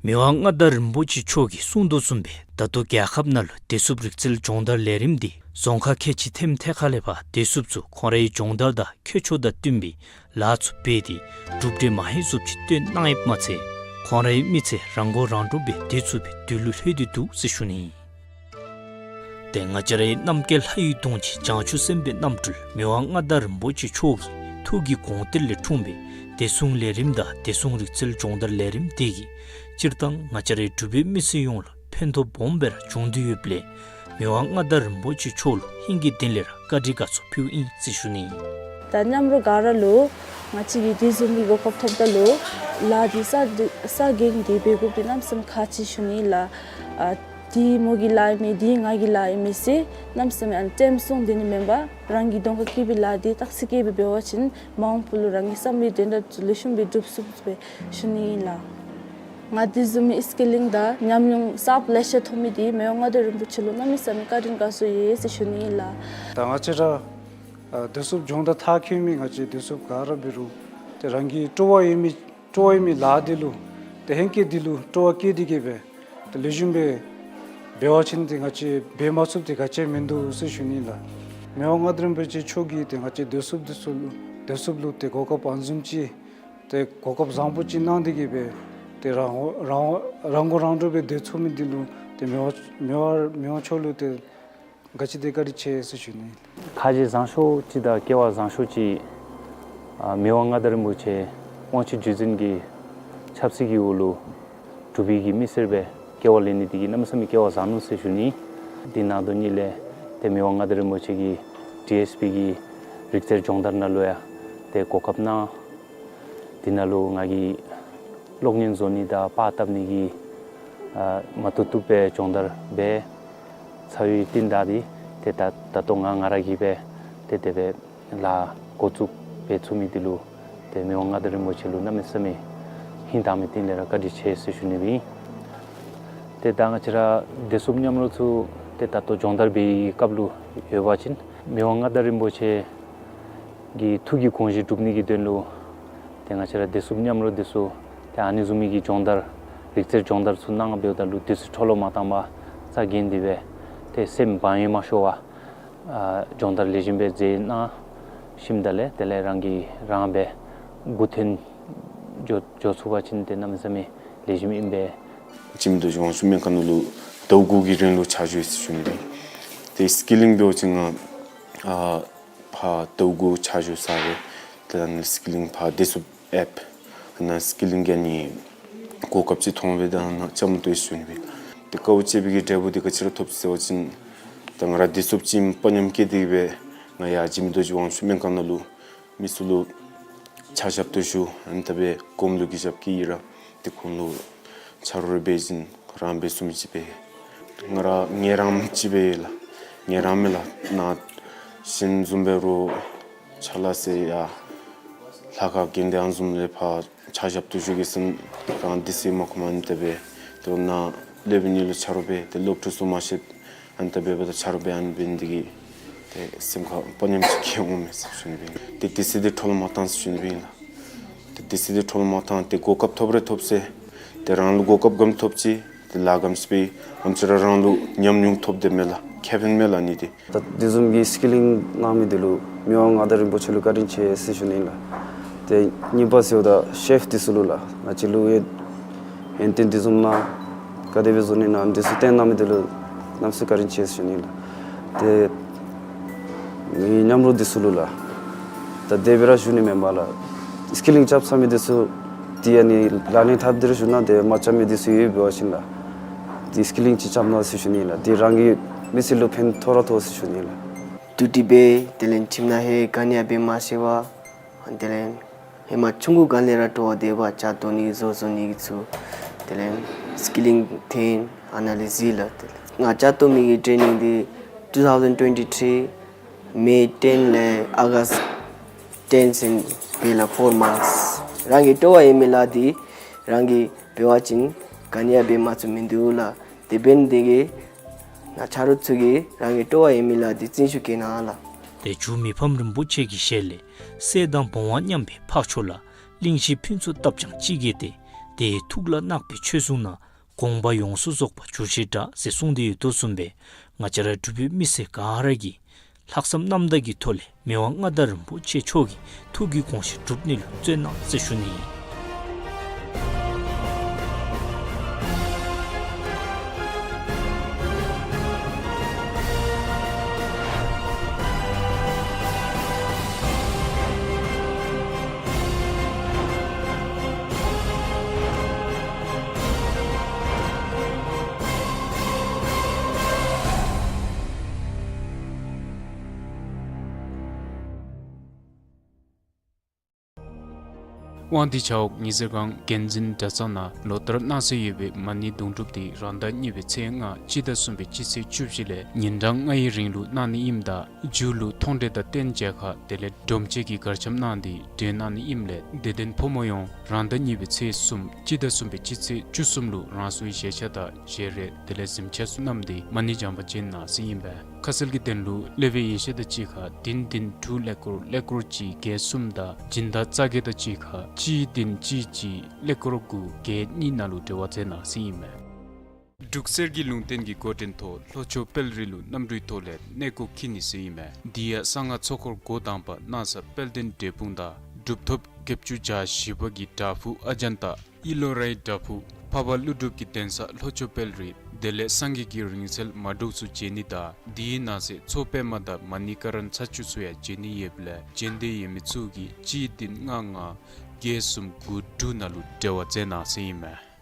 མི་དབང་མངའ་བདག་རིན་པོ་ཆེ་མཆོག་གིས་གསུངས་དོ་བཟུམ་སྦེ་ད་ལྟོ་རྒྱལ་ཁབ་ནང་ལུ་བདེ་སྲུངཔ་རིག་རྩལ་སྦྱོང་བརྡར་ལས་རིམ་འདི་རྫོང་ཁག་ཁལ་གཅིག་ཐེམ་ཐེ་ཁ་ལས་ཕར་བདེ་སྲུངཔ་ཚུ་ཁོང་རའི་སྦྱོང་བརྡར་དང་ཁྱད་ཆོས་དང་བསྟུན་པའི་ལཱ་ཚུ་འབད་དེ་གྲུབ་འབྲས་མ་ཧེ་བཟུམ་ཅིག་བཏོན་གནང་ཡོདཔ་མ་ཚད་ཁོང་རའི་མི་ཚེ་རང་མགོ་རང་འདྲོངས་སྦེ་སྡོད་ཚུགས་པའི་དུས་ལུ་ལྷོད་དེ་འདུག་ཟེར་ཞུ་ནི། ཏེ་ང་བཅས་རའི་རྣམ་རྒྱལ་ལྷ་ཡི་གདུང་ཆེན་བྱང་ཆུབ་སེམས་དཔའི་རྣམ་སྤྲུལ་མི་དབང་མངའ་བདག་རིན་པོ་ཆེ་མཆོག་གི་ཐུགས་ཀྱི་དགོངས་གཏེར་ལས་འཁྲུངས་པའི་བདེ་སྲུང་ལས་རིམ་དང་བདེ་སྲུང་རིག་རྩལ་སྦྱོང་བརྡར་ལས་རིམ་དེ་གིས་སྤྱིར་བཏང་ང་བཅས་རའི་འབྲུག་པའི་མི་སེར་ཡོངས་ལུ་ཕན་ཐོགས་སྦོམ་སྦེ་ར་བྱུང་སྟེ་ཡོདཔ་ལས་མི་དབང་མངའ་བདག་རིན་པོ་ཆེ་མཆོག་ལུ་ཧིང་གི་གཏིང་ལས་ར་བཀའ་དྲིན་དགའ་ཚོར་ཕུལཝ་ཨིན་ཟེར་ཞུ་ནི། ད་མཉམ་རོགས་ག་ར་ལུ་ང་བཅས་ཀྱིས་དེ་བཟུམ་གྱི་གོ་སྐབས་ཐོབ་ད་ལུ་ལཱ་འདི་ས་འདི་ས་འགན་འདི་འབད་དགོཔ་འདི་གནམ་མེད་ས་མེད་ཁག་ཆེ་ཞུ་ནི་ལགས། ཨ་འདི་མོ་གི་ལཱ་ཨིན་མས་འདི་ང་གི་ལཱ་ཨིན་མས་ཟེར་གནམ་མེད་ས་མེད་ཨ་ནི་ཙེམ་སོང་སྡོད་ནི་མེན་པར་རང་གི་གདོང་ཁར་བཀལ་བའི་ལཱ་འདི་ཏག་ཏག་སྦེ་འབད་བ་ཅིན་མ་འོངས་པ་ལུ་རང་གི་བསམ་པའི་དོན་དག་ཚུ་ལེགས་ཤོམ་སྦེ་འགྲུབ་ཚུགས་པའི་ཞུ་ནི་ལགས། ང་འདི་བཟུམ་མའི་སི་ཀིལ་ལིང་དང་ཉམས་མྱོང་གསརཔ་ལེ་ཤ་ཐོབ་མི་འདི་མི་དབང་མངའ་བདག་རིན་པོ་ཆེ་ལུ་གནམ་མེད་ས་མེད་བཀའ་དྲིན་དགའ་ཚོར་ཡོད་ཟེར་ཞུ་ནི་ལགས། ད་ང་བཅས་ར་ཨ་བདེ་སྲུངཔ་སྦྱོང་བརྡར་མཐར་འཁྱོལ་མི་ང་བཅས་བདེ་སྲུངཔ་ག་ར་འབད་རུང་ཏེ་རང་གི་སྤྲོ་བ་ཡོད་མི་སྤྲོ་བ་ཡོད་མི་ལཱ་འདི་ལུ་ཏེ་ཧེང་སྐལ་འདི་ལུ་སྤྲོ་བ་བསྐྱེད་དེ་གིས་སྦེ་ཏེ་ལེགས་ཤོམ་སྦེ་འབད་བ་ཅིན་ཏེ་ང་བཅས་འབད་མ་ཚུགསཔ་འདི་ག་ཅི་ཡང་མིན་འདུག་ཟེར་ཞུ་ནི་ལགས། མི་དབང་མངའ་བདག་རིན་པོ་ཆེ་མཆོག་གིས་ཏེ་ང་བཅས་བདེ་སྲུངཔ་འདི་ཚུ་ལུ་བདེ་སྲུངཔ་ལུ་ཏེ་གོ་སྐབས་ཨ་ནི་བཟུམ་ཅིག་ཏེ་གོ་སྐབས་བཟང་པོ་ཅིག་གནང་དེ་གིས་སྦེ་ཏེ་རང་རང་རང་མགོ་རང་འདྲོངས་སྦེ་སྡོད་ཚུགས་མི་འདི་ལུ་ཏེ་མི་དབང་མི་དབང་མི་དབང་མཆོག་ལུ་ཏེ་ ག་ཅི་དེ་བཀའ་དྲིན་ཆེ་ཟེར་ཞུ་ནི། ཁ་རྗེ་བཟང་ཤོས་ཅིག་དང་སྐལ་བ་བཟང་ཤོས་ཅིག་ཨ་མི་དབང་མངའ་བདག་རིན་པོ་ཆེ་དབང་ཕྱུག་བརྒྱུད་འཛིན་གྱི་ཆབ་སྲིད་ཀྱི་འོག་ལུ་འབྲུག་པའི་གི་མི་སེར་སྦེ་སྐྱེ་བ་ལེན་ནི་དེ་གིས་གནམ་མེད་ས་མེད་སྐལ་བ་བཟང་ནུག་ཟེར་ཞུ་ནི། དེ་ནང་དོན་ཉིད་ལས་ཏེ་མི་དབང་མངའ་བདག་རིན་པོ་ཆེ་གིས་ཌི་ཨེསི་པི་གི་རིག་རྩལ་སྦྱོང་བརྡར་ནང་ལུ་ཡང་ཏེ་གོ་སྐབས་གནང་། དེ་ནང་ལུ་ང་གིས་གློག་བརྙན་བཟོ་ནི་དང་པར་བཏབ་ནི་གི་ཨ་མ་བཏུབ་བཏུབ་སྦེ་སྦྱོང་བརྡར་འབད་ཚར་བའི་རྟིང་བདའ་སྟེ་ཏེ་ད་ད་ལྟོ་ང་ང་ར་གིས་སྦེ་ཏེ་དེ་སྦེ་ལཱ་འགོ་བཙུགས་འབད་ཚུགས་མི་དེ་ལུ་ཏེ་མི་དབང་མངའ་བདག་རིན་པོ་ཆེ་ལུ་གནམ་མེད་ས་མེད་ཧིང་དྭངས་མི་རྟིང་ལས་ར་བཀའ་དྲིན་ཆེ་ཟེར་ཞུ་ནི་ཨིན། ཏེ་ད་ང་བཅས་ར་བདེ་སྲུངཔ་མཉམ་རོགས་ཚུ་ཏེ་ད་ལྟོ་སྦྱོང་བརྡར་འབད་བའི་སྐབས་ལུ་ཡོད་པ་ཅིན་མི་དབང་མངའ་བདག་རིན་པོ་ཆེ་གི་ཐུགས་ཀྱི་དགོངས་བཞེད་སྒྲུབ་ནི་གི་དོན་ལུ་ཏེ་ང་བཅས་ར་བདེ་སྲུངཔ་མཉམ་རོགས་དེ་ཚུ་ཏེ་ཨ་ནི་བཟུམ་མའི་གི་སྦྱོང་བརྡར་རིག་རྩལ་སྦྱོང་བརྡར་ཚུ་གནང་འབདཝ་ད་ལུ་དེ་ཚུ་འཕྲོ་བརླག་མ་བཏང་པར་རྩ་འགེངས་ཏེ་སྦེ་ཏེ་སེམས་བག་ཡངས་མ་ཤོར་བར་ཨ་སྦྱོང་བརྡར་ལེགས་ཤོམ་སྦེ་མཛད་གནང་ཞིནམ་ད་ལས་དེ་ལས་རང་གིས་རང་སྦེ་མགུ་འཐོན་འགྱོ་འགྱོ་ཚུགས་པ་ཅིན་ཏེ་གནམ་མེད་ས་མེད་ལེགས་ཤོམ་ཨིན་པས། འཆི་མེད་རྡོ་རྗེ་དབང་ཕྱུག་སྨན་ཁང་ནང་ལུ་ཟླཝ་དགུ་གི་རིང་ལུ་ཕྱག་ཞུ་ཡི་ཟེར་ཞུ་ནི་ཨིན། ཏེ་སི་ཀི་ལིང་འབད་བ་ཅིན་ང་ཨ་ཕར་ཟླཝ་དགུ་ཕྱག་ཞུ་ཚར་རེ། ཏེ་ད་ནི་སི་ཀི་ལིང་ཕར་བདེ་སྲུངཔ་ཨེཔ་ནང་སི་ཀི་ལིང་གི་ཨ་ནི་གོ་སྐབས་ཅིག་མཐོང་སྦེ་ད་ནཱ་བཅའ་མར་གཏོགས་ཡི་ཟེར་ཞུ་ནི་ཨིན། ཏེ་དཀའཝ་སྤྱད་པའི་གི་འབྲས་བུ་དེ་ག་ཅི་ར་ཐོབ་ཟེར་བ་ཅིན་ད་ང་ར་བདེ་སྲུངཔ་ཅིག་ཨིནམ་དཔའ་ཉམས་བསྐྱེད་དེ་སྦེ་ང་ཡར་འཆི་མེད་རྡོ་རྗེ་དབང་ཕྱུག་སྨན་ཁང་ནང་ལུ་མི་ཚུ་ལུ་ཕྱག་ཞབས་ཏོག་ཞུ། ཨ་ནི་ད་སྦེ་སྒོམ་ལུགས་ཀྱི་ཞབས་ཀྱིས་ཡི་ར་ཏེ་ཁོང་ལུ་ཆ་རོགས་རེ་འབད་བཞིན་རང་འབད་ཚུགས་མི་ཅིག་སྦེ་ང་ར་ངལ་རངམ་ཅིག་སྦེ་ལགས། ངལ་རངམ་མས་ལགས། ནཱ་གཞན་བཟུམ་འབད་རུང་ཕྱག་ལཱ་ཟེར་ཡང་ལྷ་ཁང་དགོན་སྡེ་ཨ་ནི་བཟུམ་ལས་ཕར་ཕྱག་ཞབས་ཏོག་ཞུ་གེ་ཟེར་རང་དེ་ཚེ་མ་ཁོམ་ཨ་ནི་ད་སྦེ་ཏེ་ནཱ་སློབ་དཔོན་གཉིས་ལུ་ཆ་རོགས་འབད་ཏེ་སློབ་ཕྲུག་ཚུ་མ་ཤེསཔ་ཨ་ནི་ད་འབདཝ་ད་ཆ་རོགས་འབད་ཨ་ནི་འབད་ནི་དེ་གིས་ཏེ་སེམས་ཁར་དཔའ་ཉམས་ཅིག་སྐྱེ་འོང་མས་ཟེར་ཞུ་ནི་ཨིན། ཏེ་དེ་ཚེ་འདི་འཕྲོ་བརླག་མ་བཏང་ཟེར་ཞུ་ནི་ཨིན་ལགས། ཏེ་དེ་ཚེ་འདི་འཕྲོ་བརླག་མ་བཏང་། ཏེ་གོ་སྐབས་ཐོབ་རེ་ཐོབ་ཟེར་ཏེ་རང་ལུ་གོ་སྐབས་ག་དེམ་ཐོབ་ཅི་ཏེ་ལཱ་ག་དེམ་ཅིག་འབད་ཨ་ནེམ་ཅིག་ར་རང་ལུ་ཉམས་མྱོང་ཐོབ་སྟེ་མས་ལགས། ཁེ་ཕན་མས་ལགས་ཨ་ནི་འདི། ད་དེ་བཟུམ་གྱི་སི་ཀི་ལིང་གནང་མི་འདི་ལུ་མི་དབང་མངའ་བདག་རིན་པོ་ཆེ་ལུ་བཀའ་དྲིན་ཆེ་ཟེར་ཞུ་ནི་ཨིན་ལགས། ཏེ་གཉིས་པ་ཟེརཝ་ད་ཤེཕ་འདི་ཚུ་ལུ་ལགས། ང་བཅས་ལུ་ཡང་ཡོན་ཏན་འདི་བཟུམ་གནང་ག་དེ་སྦེ་བཟོ་ནི་ཨིན་ན་འདི་ཚུ་སྟོན་གནང་མི་འདི་ལུ་གནམ་མེད་ས་མེད་བཀའ་དྲིན་ཆེ་ཟེར་ཞུ་ནི་ཨིན་ལགས། ཏེ་མི་མཉམ་རོགས་འདི་ཚུ་ལུ་ལགས། ད་དེ་སྦེ་ར་ཞུ་ནི་མེན་པར་ལགས། སི་ཀི་ལིང་རྐྱབ་ཚར་མི་འདི་ཚུ་ཏེ་ཨ་ནི་ལག་ལེན་འཐབ་སྟེ་ར་ཞུ་ན་ཏེ་མ་རྐྱབ་མི་འདི་ཚུ་ཡོདཔ་འབད་བ་ཅིན་ལགས། ཏེ་སི་ཀི་ལིང་ཅིག་རྐྱབ་གནང་ཟེར་ཞུ་ནི་ཨིན་ལགས། ཏེ་རང་གི་མི་ཚེ་ལུ་ཕན་ཐོགས་ར་ཐོགས་ཟེར་ཞུ་ནི་ཨིན་ལགས། ཏུ་ཏི་སྦེ་དེ་ལས་ཁྱིམ་ནང་ཧེ་ག་ནི་ཡང་འབད་མ་ཤེས་པར་དེ་ལས་ཧེ་མ་ཆུང་ཀུ་སྒང་ལས་ར་སྤྲོ་བ་དེ་སྦེ་ལྕགས་བཏོག་ནི་བཟོ་བཟོ་ནི་གི་ཚུ་དེ་ལས་སི་ཀི་ལིང་འཐོན་ཨ་ནཱ་ལས་གཟིགས་ལགས། དེ་ལས་ང་ལྕགས་བཏོག་མི་གི་ཊེ་ནིང་འདི་ཊུ་ཐའུ་ཟེན་ཊུ་ཝེན་ཊི་ཐི་རི་མེ་ཊེན་ལས་ཨོ་གསཊ་ཊེན་ཚུན་སྦེ་ལགས། ཕོར་མནཐས། རང་གི་སྤྲོ་བ་ཡོད་མི་ལཱ་འདི་རང་གིས་འབད་བ་ཅིན་ག་ནི་ཡང་འབད་མ་ཚུགས་མི་འདུག་ལགས། དེ་འབད་ནི་དེ་གིས་ནཱ་ཆ་རོགས་ཚུ་གིས་རང་གི་སྤྲོ་བ་ཡོད་མི་ལཱ་འདི་བརྩོན་ཤུགས་བསྐྱེད་གནང་ལགས། ཏེ་ཇོ་མི་ཕམ་རིན་པོ་ཆེ་གི་ཞལ་ལས་སྲས་དང་བུམ་དབང་མཉམ་པའི་འཕགས་མཆོག་ལ། གླིང་བཞི་ཕུན་ཚོགས་བཏབ་ཀྱང་ཅི་དགེ་སྟེ། དེ་ཡི་ཐུགས་ལ་བརྣག་པའི་ཆོས་སྲུང་ན། དགོངས་པ་ཡོངས་སུ་རྫོགས་པར་གྱུར་ཅིག་འདྲ་ཟེར་གསུངས་ཏེ་ཡོད་དོ་བཟུམ་སྦེ་ང་བཅས་ར་འབྲུག་པའི་མི་སེར་ག་ར་གིས་ལྷག་བསམ་རྣམ་དག་གི་ཐོག་ལས་མི་དབང་མངའ་བདག་རིན་པོ་ཆེ་མཆོག་གི་ཐུགས་ཀྱི་དགོངས་བཞེད་སྒྲུབ་ནི་ལུ་བརྩོན་གནང་ཟེར་ཞུ་ནི་ཨིན། དབང་འདུས་ཆབ་འོག་ཉི་ཟེར་སྒང་དགོན་འཛིན་གྲྭ་ཚང་ནང་ལོ་ལྟར་གནང་སྲོལ་ཡོད་པའི་མ་ཎི་དུང་སྒྲུབ་དེ་རང་ཟླ་གཉིས་པའི་ཚེས་ལྔ་སྤྱི་ཟླ་གསུམ་པའི་སྤྱི་ཚེས་བཅུ་བཞི་ལས་ཉིན་གྲངས་ལྔའི་རིང་ལུ་གནང་ནི་ཨིནམ་ད་མཇུག་ལུ་མཐོང་གྲོལ་དང་རྟེན་མཇལ་ཁ་དེ་ལས་སྒྲོམ་མཆོད་ཀྱི་གར་འཆམ་གནང་སྟེ་གྲོལ་གནང་ནི་ཨིནམ་ལས་དད་ལྡན་ཕོ་མོ་ཡོངས་རང་ཟླ་གཉིས་པའི་ཚེས་གསུམ་སྤྱི་ཟླ་གསུམ་པའི་སྤྱི་ཚེས་བཅུ་གསུམ་ལུ་རང་སོའི་བཞེས་ཆས་དང་བཞེས་རས་དེ་ལས་གཟིམ་ཆས་ཚུ་བསྣམས་ཏེ་མ་ཎི་བགྱང་པར་བྱོན་གནང་ཟེར་ཨིན་པས། ཁ་གསལ་གྱི་དོན་ལུ་སློབ་དཔོན་ཡེ་ཤེས་དང་གཅིག་ཁར་བདུན་བདུན་དྲུག་ཀླད་ཀོར་ཀླད་ཀོར་གཅིག་བརྒྱད་གསུམ་དང་སྦྱིན་བདག་རྩ་བརྒྱད་དང་གཅིག་ཁར་གཅིག་བདུན་གཅིག་གཅིག་ཀླད་ཀོར་དགུ་བརྒྱད་གཉིས་ནང་ལུ་འབྲེལ་བ་མཛད་གནང་ཟེར་ཨིན་མས། འབྲུག་གསེར་གྱི་ལུང་བསྟན་གྱི་འགོ་འདྲེན་ཐོག་ལྷོ་ཕྱོགས་དཔལ་རི་ལུ་གནམ་གྲུའི་ཐོག་ལས་གནས་སྐོར་འཁྱིད་ནི་ཟེར་ཨིན་མས། དེ་ཡང་གསང་སྔགས་ཚོགས་འཁོར་འགོ་དང་པ་གནང་ས་དཔལ་ལྡན་འབྲས་སྤུངས་དང་གྲུབ་ཐོབ་བརྒྱད་ཅུ་གྱ་བཞི་པ་གི་བྲག་ཕུག་ཨ་ཛཱན་ཏ། ཨི་ལོ་རའི་བྲག་ཕུག། འཕགས་པ་ཀླུ་སྒྲུབ་ཀྱི་གདན་ས་ལྷོ་ཕྱོགས་དཔལ་རི། དེ་ལས་སངས་རྒྱས་ཀྱི་རིང་བསྲེལ་མ་འདྲཝ་ཚུ་མཇལ་ནི་དང་དེའི་ནང་གསེས་མཚོ་པདྨ་དང་མ་ཎི་ཀ་ར་ན་ཚ་བཅུ་ཚུ་ཡང་མཇལ་ནི་ཡོདཔ་ལས་མཇལ་འདོད་ཡོད་མི་ཚུ་གིས་གཅིག་བདུན་ལྔ་ལྔ་བརྒྱད་གསུམ་དགུ་དྲུག་ནང་ལུ་འབྲེལ་བ་མཛད་གནང་ཟེར་ཨིན་མས།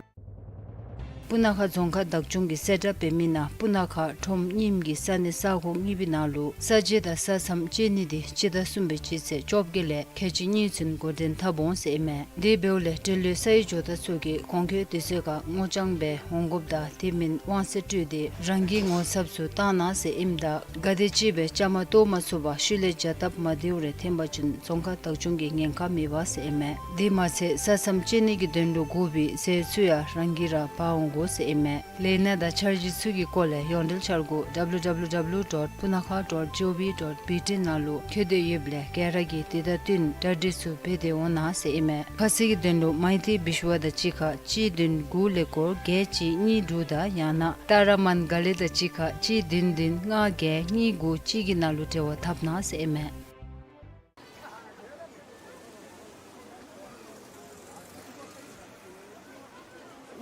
སྤུ་ན་ཁ་རྫོང་ཁག་བདག་སྐྱོང་གིས་གསལ་བསྒྲགས་འབད་མི་ནང་སྤུ་ན་ཁ་ཁྲོམ་རྙིངམ་གི་ས་གནས་ས་གོ་གཉིས་པའི་ནང་ལུ་ས་འབྱེལ་དང་ས་མཚམས་བཅད་ནི་དེ་སྤྱི་ཟླ་གསུམ་པའི་སྤྱི་ཚེས་བཅོ་བརྒྱད་ལས་ཁལ་གཅིག་གཉིས་ཚུན་འགོ་འདྲེན་འཐབ་འོང་ཟེར་ཨིན་མས། དེ་འབདཝ་ལས་འབྲེལ་ཡོད་ས་ཡི་ཇོ་བདག་ཚུ་གིས་གོང་འཁོད་དུས་ཚོད་ཁར་སྔོ་ལྗང་སྦེ་འོང་དགོཔ་དང་དེ་མིན་དབང་ཚད་སྤྲོད་དེ་རང་གི་ངོ་ཚབ་ཚུ་བཏང་གནང་ཟེར་ཨིནམ་ད་ག་དེ་ཅིག་སྦེ་བཅའ་མར་གཏོགས་མ་ཚུགས་པར་ཤུལ་ལས་བྱ་སྟབས་མ་བདེཝ་རེ་ཐོན་པ་ཅིན་རྫོང་ཁག་བདག་སྐྱོང་གིས་ཉེན་ཁ་མེད་པ་ཟེར་ཨིན་མས། དེ་མ་ཚད་ས་མཚམས་བཅད་ནི་གི་དོན་ལུ་དགོ་པའི་ཟས་ཚུ་ཡང་རང་གིས་ར་འབག་འོང་དགོ་ཟེར་ཨིན་མས། ལས་སྣ་དང་འཆར་གཞི་ཚུ་གི་སྐོར་ལས་ཡོངས་འབྲེལ་འཆར་སྒོ་W W W dot punakha dot gov dot B T ནང་ལུ་འཁོད་དེ་ཡོདཔ་ལས་ག་ར་གིས་དེ་དང་བསྟུན་གྲ་སྒྲིག་ཚུ་འབད་དེ་འོང་གནང་ཟེར་ཨིན་མས། ཁ་གསལ་གྱི་དོན་ལུ་མའི་ཏི་བི་ཤུ་བ་དང་གཅིག་ཁར་གཅིག་བདུན་དགུ་ཀླད་ཀོར་བརྒྱད་གཅིག་གཉིས་དྲུག་དང་ཡང་ན་ཏཱ་ར་མཱན་ག་ལི་དང་གཅིག་ཁར་གཅིག་བདུན་བདུན་ལྔ་བརྒྱད་གཉིས་དགུ་གཅིག་གི་ནང་ལུ་འབྲེལ་བ་འཐབ་གནང་ཟེར་ཨིན་མས།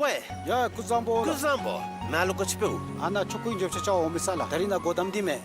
ཝེ། ཡ་ཀུན་བཟང་པོ། ཀུན་བཟང་པོ། ནཱ་ལུ་ག་ཅི་འབདཝ། ཨ་ནཱ་ཆོ་ག་ཡོདཔ་ཅིག་བཅར་འོང་མི་ས་ལགས། ད་རིས་ནཱ་སྒོ་བསྡམས་ཏེ་མས།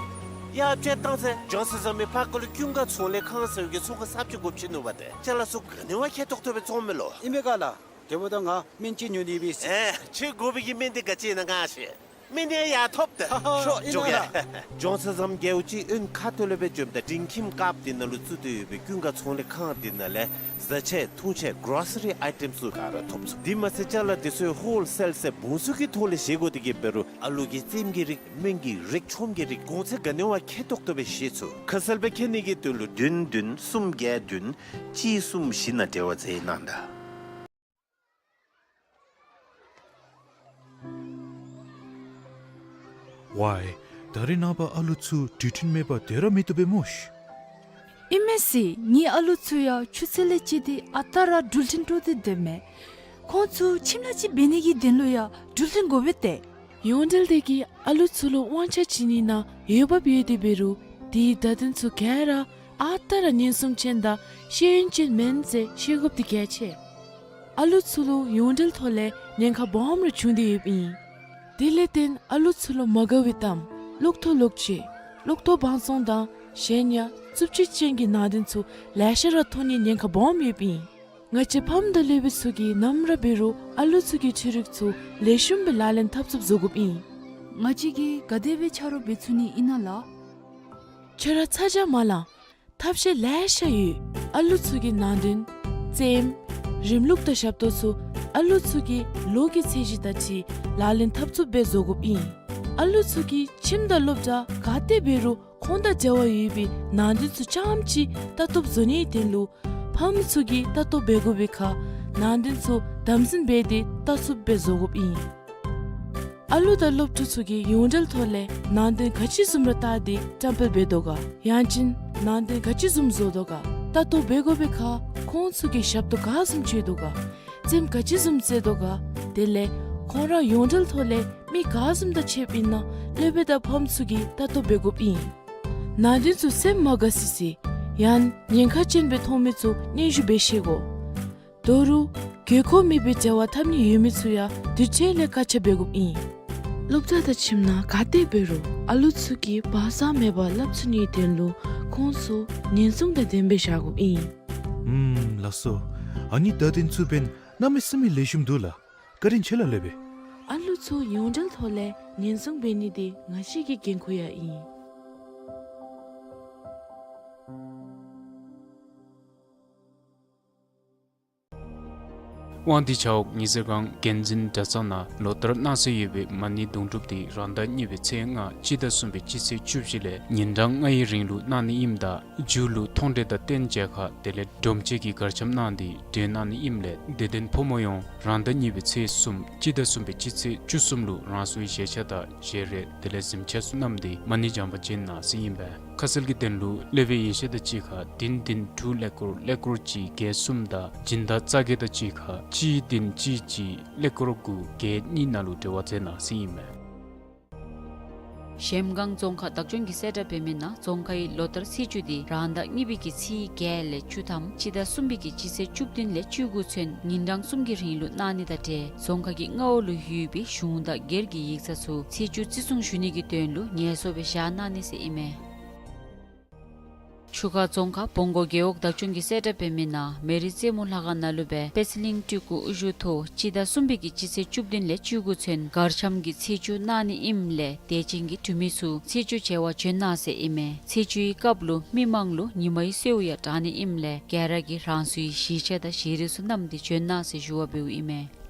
ཡ་ཅིག་བཏང་ཟེར། ཇོན་སན་ཟམ་པའི་ཕར་ཁ་ལུ་ཀུན་དགའ་ཚོང་ལས་ཁང་ཟེར་བའི་གི་ཚོང་ཁང་གསརཔ་ཅིག་དགོཔ་ཅིག་ནུག་པ་ཏེ། ཅ་ལ་ཚུ་ག་ནི་བ་ཁེ་ཏོག་ཏོ་སྦེ་བཙོང་མས་ལོ། ཨིན་མས་ག་ལགས། དེ་འབདཝ་ད་ང་སྨན་ཅིག་ཉོ་ནི་ཡོད་པས་ཟེར། ཨེ་ཁྱོད་དགོ་པའི་གི་སྨན་འདི་ག་ཅི་ཨིན་ན་ག་ཤེས། སྨན་འདི་ཡང་ཐོབ་ཏེ། ཧ་ཧ། ཤོག་ཨིན་ན་འགྱོ་གེ་ལགས། ཇོན་སན་ཟམ་རྒྱལ་པོ་ཅིག་དབོན་ཁ་ཐུག་ལས་སྦེ་འབྱོནམ་ད་འབྲིང་ཁྱིམ་ཁགཔ་འདི་ནང་ལུ་བཙུགས་ཏེ་ཡོད་པའི་ཀུན་དགའ་ཚོང་ལས་ཁང་འདི་ནང་ལས་བཟའ་ཆས་འཐུང་ཆས་གོ་རོ་སི་རི་ཨའི་ཊེམ་ཚུ་ག་ར་ཐོབ་ཚུགས། དེ་མ་ཚད་ཅ་ལ་འདི་ཚུ་ཧོལ་སེལ་ཟེར་བུན་ཚུ་གི་ཐོག་ལས་བཞེས་དགོ་དེ་གིས་འབད་རུང་ཨ་ལུ་གི་རྩེདམོ་གི་རིགས་སྨན་གྱི་རིགས་ཆོམ་གྱི་རིགས་གོང་ཚད་ག་ནི་བ་ཁེ་ཏོག་ཏོ་སྦེ་བཞེས་ཚུགས། ཁ་གསལ་སྦེ་མཁྱེན་ནི་གི་དོན་ལུ་བདུན་བདུན་གསུམ་བརྒྱད་བདུན་གཅིག་གསུམ་བཞི་ནང་འབྲེལ་བ་མཛད་གནང་ད། ཝའི། ད་རེས་ནངས་པ་ཨ་ལུ་ཚུ་འགྲུལ་འཕྲིན་མེད་པར་སྡོད་ར་མི་བཏུབ་པས་སྨོ་ཤི། ཨིན་མས་ཟེར། ངེའི་ཨ་ལུ་ཚུ་ཡང་ཆུ་ཚོད་ལས་བཅད་དེ་ཨ་རྟག་ར་འགྲུལ་འཕྲིན་སྤྲོད་དེ་སྡོད་མས། ཁོང་ཚུ་ཁྱིམ་ལས་ཅིག་འབད་ནི་གི་དོན་ལུ་ཡང་འགྲུལ་འཕྲིན་དགོ་པས་ཏེ། ཡོངས་འབྲེལ་དེ་གིས་ཨ་ལུ་ཚུ་ལུ་དབང་ཆ་བྱིན་ནི་ནང་འོས་འབབ་ཡོད་དེ་འབད་རུང་དེའི་བརྡ་དོན་ཚུ་ག་ར་ཨ་རྟག་ར་ཉེན་སྲུང་ཅན་དང་ཤེས་ཡོན་ཅན་མེན་ཟེར་ཤེས་དགོཔ་འདི་གལ་ཆེ། ཨ་ལུ་ཚུ་ལུ་ཡོངས་འབྲེལ་ཐོག་ལས་ཉེན་ཁ་སྦོམ་ར་བྱུང་སྟེ་ཡོདཔ་ཨིན། དེ་ལས་བརྟེན་ཨ་ལུ་ཚུ་ལུ་མ་དགའ་བའི་གཏམ་གློག་ཐོག་ལོག་སྤྱོད་གློག་ཐོག་བང་བཙོང་དང་གཞན་ཡང་རྩུབ་སྤྱོད་ཅན་གྱི་ནང་དོན་ཚུ་ལེ་ཤ་ར་མཐོང་ནིའི་ཉེན་ཁ་སྦོམ་ཡོདཔ་ཨིན། ང་བཅས་ཕམ་དང་སློབ་དཔོན་ཚུ་གིས་ནམ་ར་འབད་རུང་ཨ་ལུ་ཚུ་གི་འཕྲུལ་རིག་ཚུ་ལེགས་ཤོམ་སྦེ་ལག་ལེན་འཐབ་ཚུགསཔ་བཟོ་དགོཔ་ཨིན། ང་བཅས་ཀྱིས་ག་དེ་སྦེ་ཆ་རོགས་འབད་ཚུགས་ནི་ཨིན་ན་ལགས། ཁྱོད་ར་ཚ་གྱང་མ་ལང་། ཐབས་ཤེས་ལེ་ཤ་ཡོད། ཨ་ལུ་ཚུ་གི་ནང་དོན་རྩེདམོ་རིམ་ལུགས་དང་ཞབས་ཏོག་ཚུ་ཨ་ལུ་ཚུ་གི་ལོ་གི་ཚད་གཞི་དང་འཁྲིལ་ལག་ལེན་འཐབ་ཚུགསཔ་སྦེ་བཟོ་དགོཔ་ཨིན། ཨ་ལུ་ཚུ་གིས་ཁྱིམ་དང་སློབ་གྲྭ་ག་ཏེ་འབད་རུང་ཁོང་དང་འབྲེལ་བ་ཡོད་པའི་ནང་དོན་ཚུ་རྐྱངམ་ཅིག་ལྟ་རྟོགཔ་བཟོ་ནིའི་དོན་ལུ་ཕམ་ཚུ་གིས་ལྟ་རྟོགཔ་འབད་དགོ་པའི་ཁར་ནང་དོན་ཚུ་དམ་འཛིན་འབད་དེ་ལྟ་ཚུགསཔ་སྦེ་བཟོ་དགོཔ་ཨིན། ཨ་ལུ་དང་སློབ་ཕྲུག་ཚུ་གིས་ཡོངས་འབྲེལ་ཐོག་ལས་ནང་དོན་ག་ཅི་བཟུམ་ར་བལྟ་སྟེ་བཀྲམ་སྤེལ་འབད་དོ་ག། ཡང་ཅིན་ནང་དོན་ག་ཅི་བཟུམ་བཟོ་དོ་ག། ལྟ་རྟོགཔ་འབད་དགོ་པའི་ཁར་ཁོང་ཚུ་གིས་ཞབས་ཏོག་ག་བཟུམ་སྤྱོད་དོ་ག། རྩེདམོ་ག་ཅི་བཟུམ་རྩེ་དོ་ག། དེ་ལས་ཁོང་ར་ཡོངས་འབྲེལ་ཐོག་ལས་མི་ག་བཟུམ་དང་ཕྱདཔ་ཨིན་ན་སློབ་དཔོན་དང་ཕམ་ཚུ་གིས་ལྟ་རྟོགཔ་འབད་དགོཔ་ཨིན། ནང་དོན་ཚུ་སེམས་མ་དགའ་སི་སི་ཡང་ཉེན་ཁ་ཅན་སྦེ་མཐོང་མི་ཚུ་སྙན་ཞུ་འབད་ཤེས་དགོ། ད་རུང་དགོས་མཁོ་མེད་པའི་འབྲེལ་བ་འཐབ་ནི་ཡོད་མི་ཚུ་ཡང་དུས་ཅི་ལས་བཀག་ཆ་འབད་དགོཔ་ཨིན། སློབ་གྲྭ་དང་ཁྱིམ་ནང་ག་ཏེ་འབད་རུང་ཨ་ལུ་ཚུ་གིས་བག་ཚ་མེད་པར་སླབ་ཚུགས་ནིའི་དོན་ལུ་ཁོང་ཚུ་ཉེན་སྲུང་དང་ལྡནམ་སྦེ་བཞག་དགོཔ་ཨིན། ཨུམ་ལགས་སོ། ཨ་ནི་བརྡ་དོན་ཚུ་འབདན་གནམ་མེད་ས་མེད་ལེགས་ཤོམ་འདུག་ལགས། བཀའ་དྲིན་ཆེ་ལགས་སློབ་དཔོན། ཨ་ལུ་ཚུ་ཡོངས་འབྲེལ་ཐོག་ལས་ཉེན་སྲུང་འབད་ནི་འདི་ང་བཅས་ཀྱི་འགན་ཁུར་ཡང་ཨིན། དབང་འདུས་ཆབ་འོག་ཉི་ཟེར་སྒང་དགོན་འཛིན་གྲྭ་ཚང་ནང་ལོ་ལྟར་གནང་སྲོལ་ཡོད་པའི་མ་ཎི་དུང་སྒྲུབ་འདི་རང་ཟླ་གཉིས་པའི་ཚེས་ལྔ་སྤྱི་ཟླ་གསུམ་པའི་སྤྱི་ཚེས་བཅུ་བཞི་ལས་ཉིན་གྲངས་ལྔའི་རིང་ལུ་གནང་ནི་ཨིནམ་ད་མཇུག་ལུ་མཐོང་གྲོལ་དང་རྟེན་མཇལ་ཁ་དེ་ལས་སྒྲོམ་མཆོད་ཀྱི་གར་འཆམ་གནང་སྟེ་སྒྲོལ་གནང་ནི་ཨིནམ་ལས་དད་ལྡན་ཕོ་མོ་ཡོངས་རང་ཟླ་གཉིས་པའི་ཚེས་གསུམ་སྤྱི་ཟླ་གསུམ་པའི་སྤྱི་ཚེས་བཅུ་གསུམ་ལུ་རང་སོའི་བཞེས་ཆས་དང་བཞེས་རས་དེ་ལས་གཟིམ་ཆས་ཚུ་བསྣམས་ཏེ་མ་ཎི་བགྱང་པར་བྱོན་གནང་ཟེར་ཨིན་པས། ཁ་གསལ་གྱི་དོན་ལུ་སློབ་དཔོན་ཡེ་ཤེས་དང་གཅིག་ཁར་བདུན་བདུན་དྲུག་ཀླད་ཀོར་ཀླད་ཀོར་གཅིག་བརྒྱད་གསུམ་དང་སྦྱིན་བདག་རྩ་བརྒྱད་དང་གཅིག་ཁར་གཅིག་བདུན་གཅིག་གཅིག་ཀླད་ཀོར་དགུ་བརྒྱད་གཉིས་ནང་ལུ་འབྲེལ་བ་མཛད་གནང་ཟེར་ཨིན་མས། གཞལམ་སྒང་རྫོང་ཁག་བདག་སྐྱོང་གིས་གསལ་བསྒྲགས་འབད་མི་ནང་རྫོང་ཁའི་ལོ་ལྟར་ཚེས་བཅུ་དེ་རང་ཟླ་གཉིས་པའི་གི་ཚེས་བརྒྱད་ལས་བཅུ་ཐམ་སྤྱི་ཟླ་གསུམ་པའི་གི་སྤྱི་ཚེས་བཅུ་བདུན་ལས་བཅུ་དགུ་ཚུན་ཉིན་གྲངས་གསུམ་གྱི་རིང་ལུ་གནང་ནི་དང་འབྲེལ་རྫོང་ཁག་གི་མངའ་འོག་ལུ་ཡོད་པའི་གཞུང་དང་སྒེར་གྱི་ཡིག་ཚང་ཚུ་ཚེས་བཅུ་བརྩི་སྲུང་ཞུ་ནི་གི་དོན་ལུ་ངལ་གསོ་སྦེ་བཞག་གནང་ནི་ཟེར་ཨིན་མས། ཆུ་ཁ་རྫོང་ཁག་བོང་སྒོ་རྒེད་འོག་བདག་སྐྱོང་གིས་གསལ་བསྒྲགས་འབད་མི་ནང་མེ་རི་རྩེ་མོ་ལྷ་ཁང་ནང་ལུ་སྦེ་པད་ཚལ་གླིང་སྤྲུལ་སྐུ་དབུ་བཞུགས་ཐོག་སྤྱི་ཟླ་གསུམ་པའི་གི་སྤྱི་ཚེས་བཅུ་བདུན་ལས་བཅུ་དགུ་ཚུན་གར་འཆམ་གྱི་ཚེས་བཅུ་གནང་ནི་ཨིནམ་ལས་དད་ཅན་གྱི་འབྲུག་མི་ཚུ་ཚེས་བཅུ་མཇལ་བར་བྱོན་གནང་ཟེར་ཨིན་མས། ཚེས་བཅུའི་སྐབས་ལུ་མི་མང་ལུ་ཉི་མའི་གསོལཝ་ཡང་དྲང་ནི་ཨིནམ་ལས་ག་ར་གིས་རང་སོའི་གཞིས་ཆགས་དང་ཞལ་རས་ཚུ་བསྣམས་ཏེ་བྱོན་གནང་ཟེར་ཞུ་བ་འབདཝ་ཨིན་མས།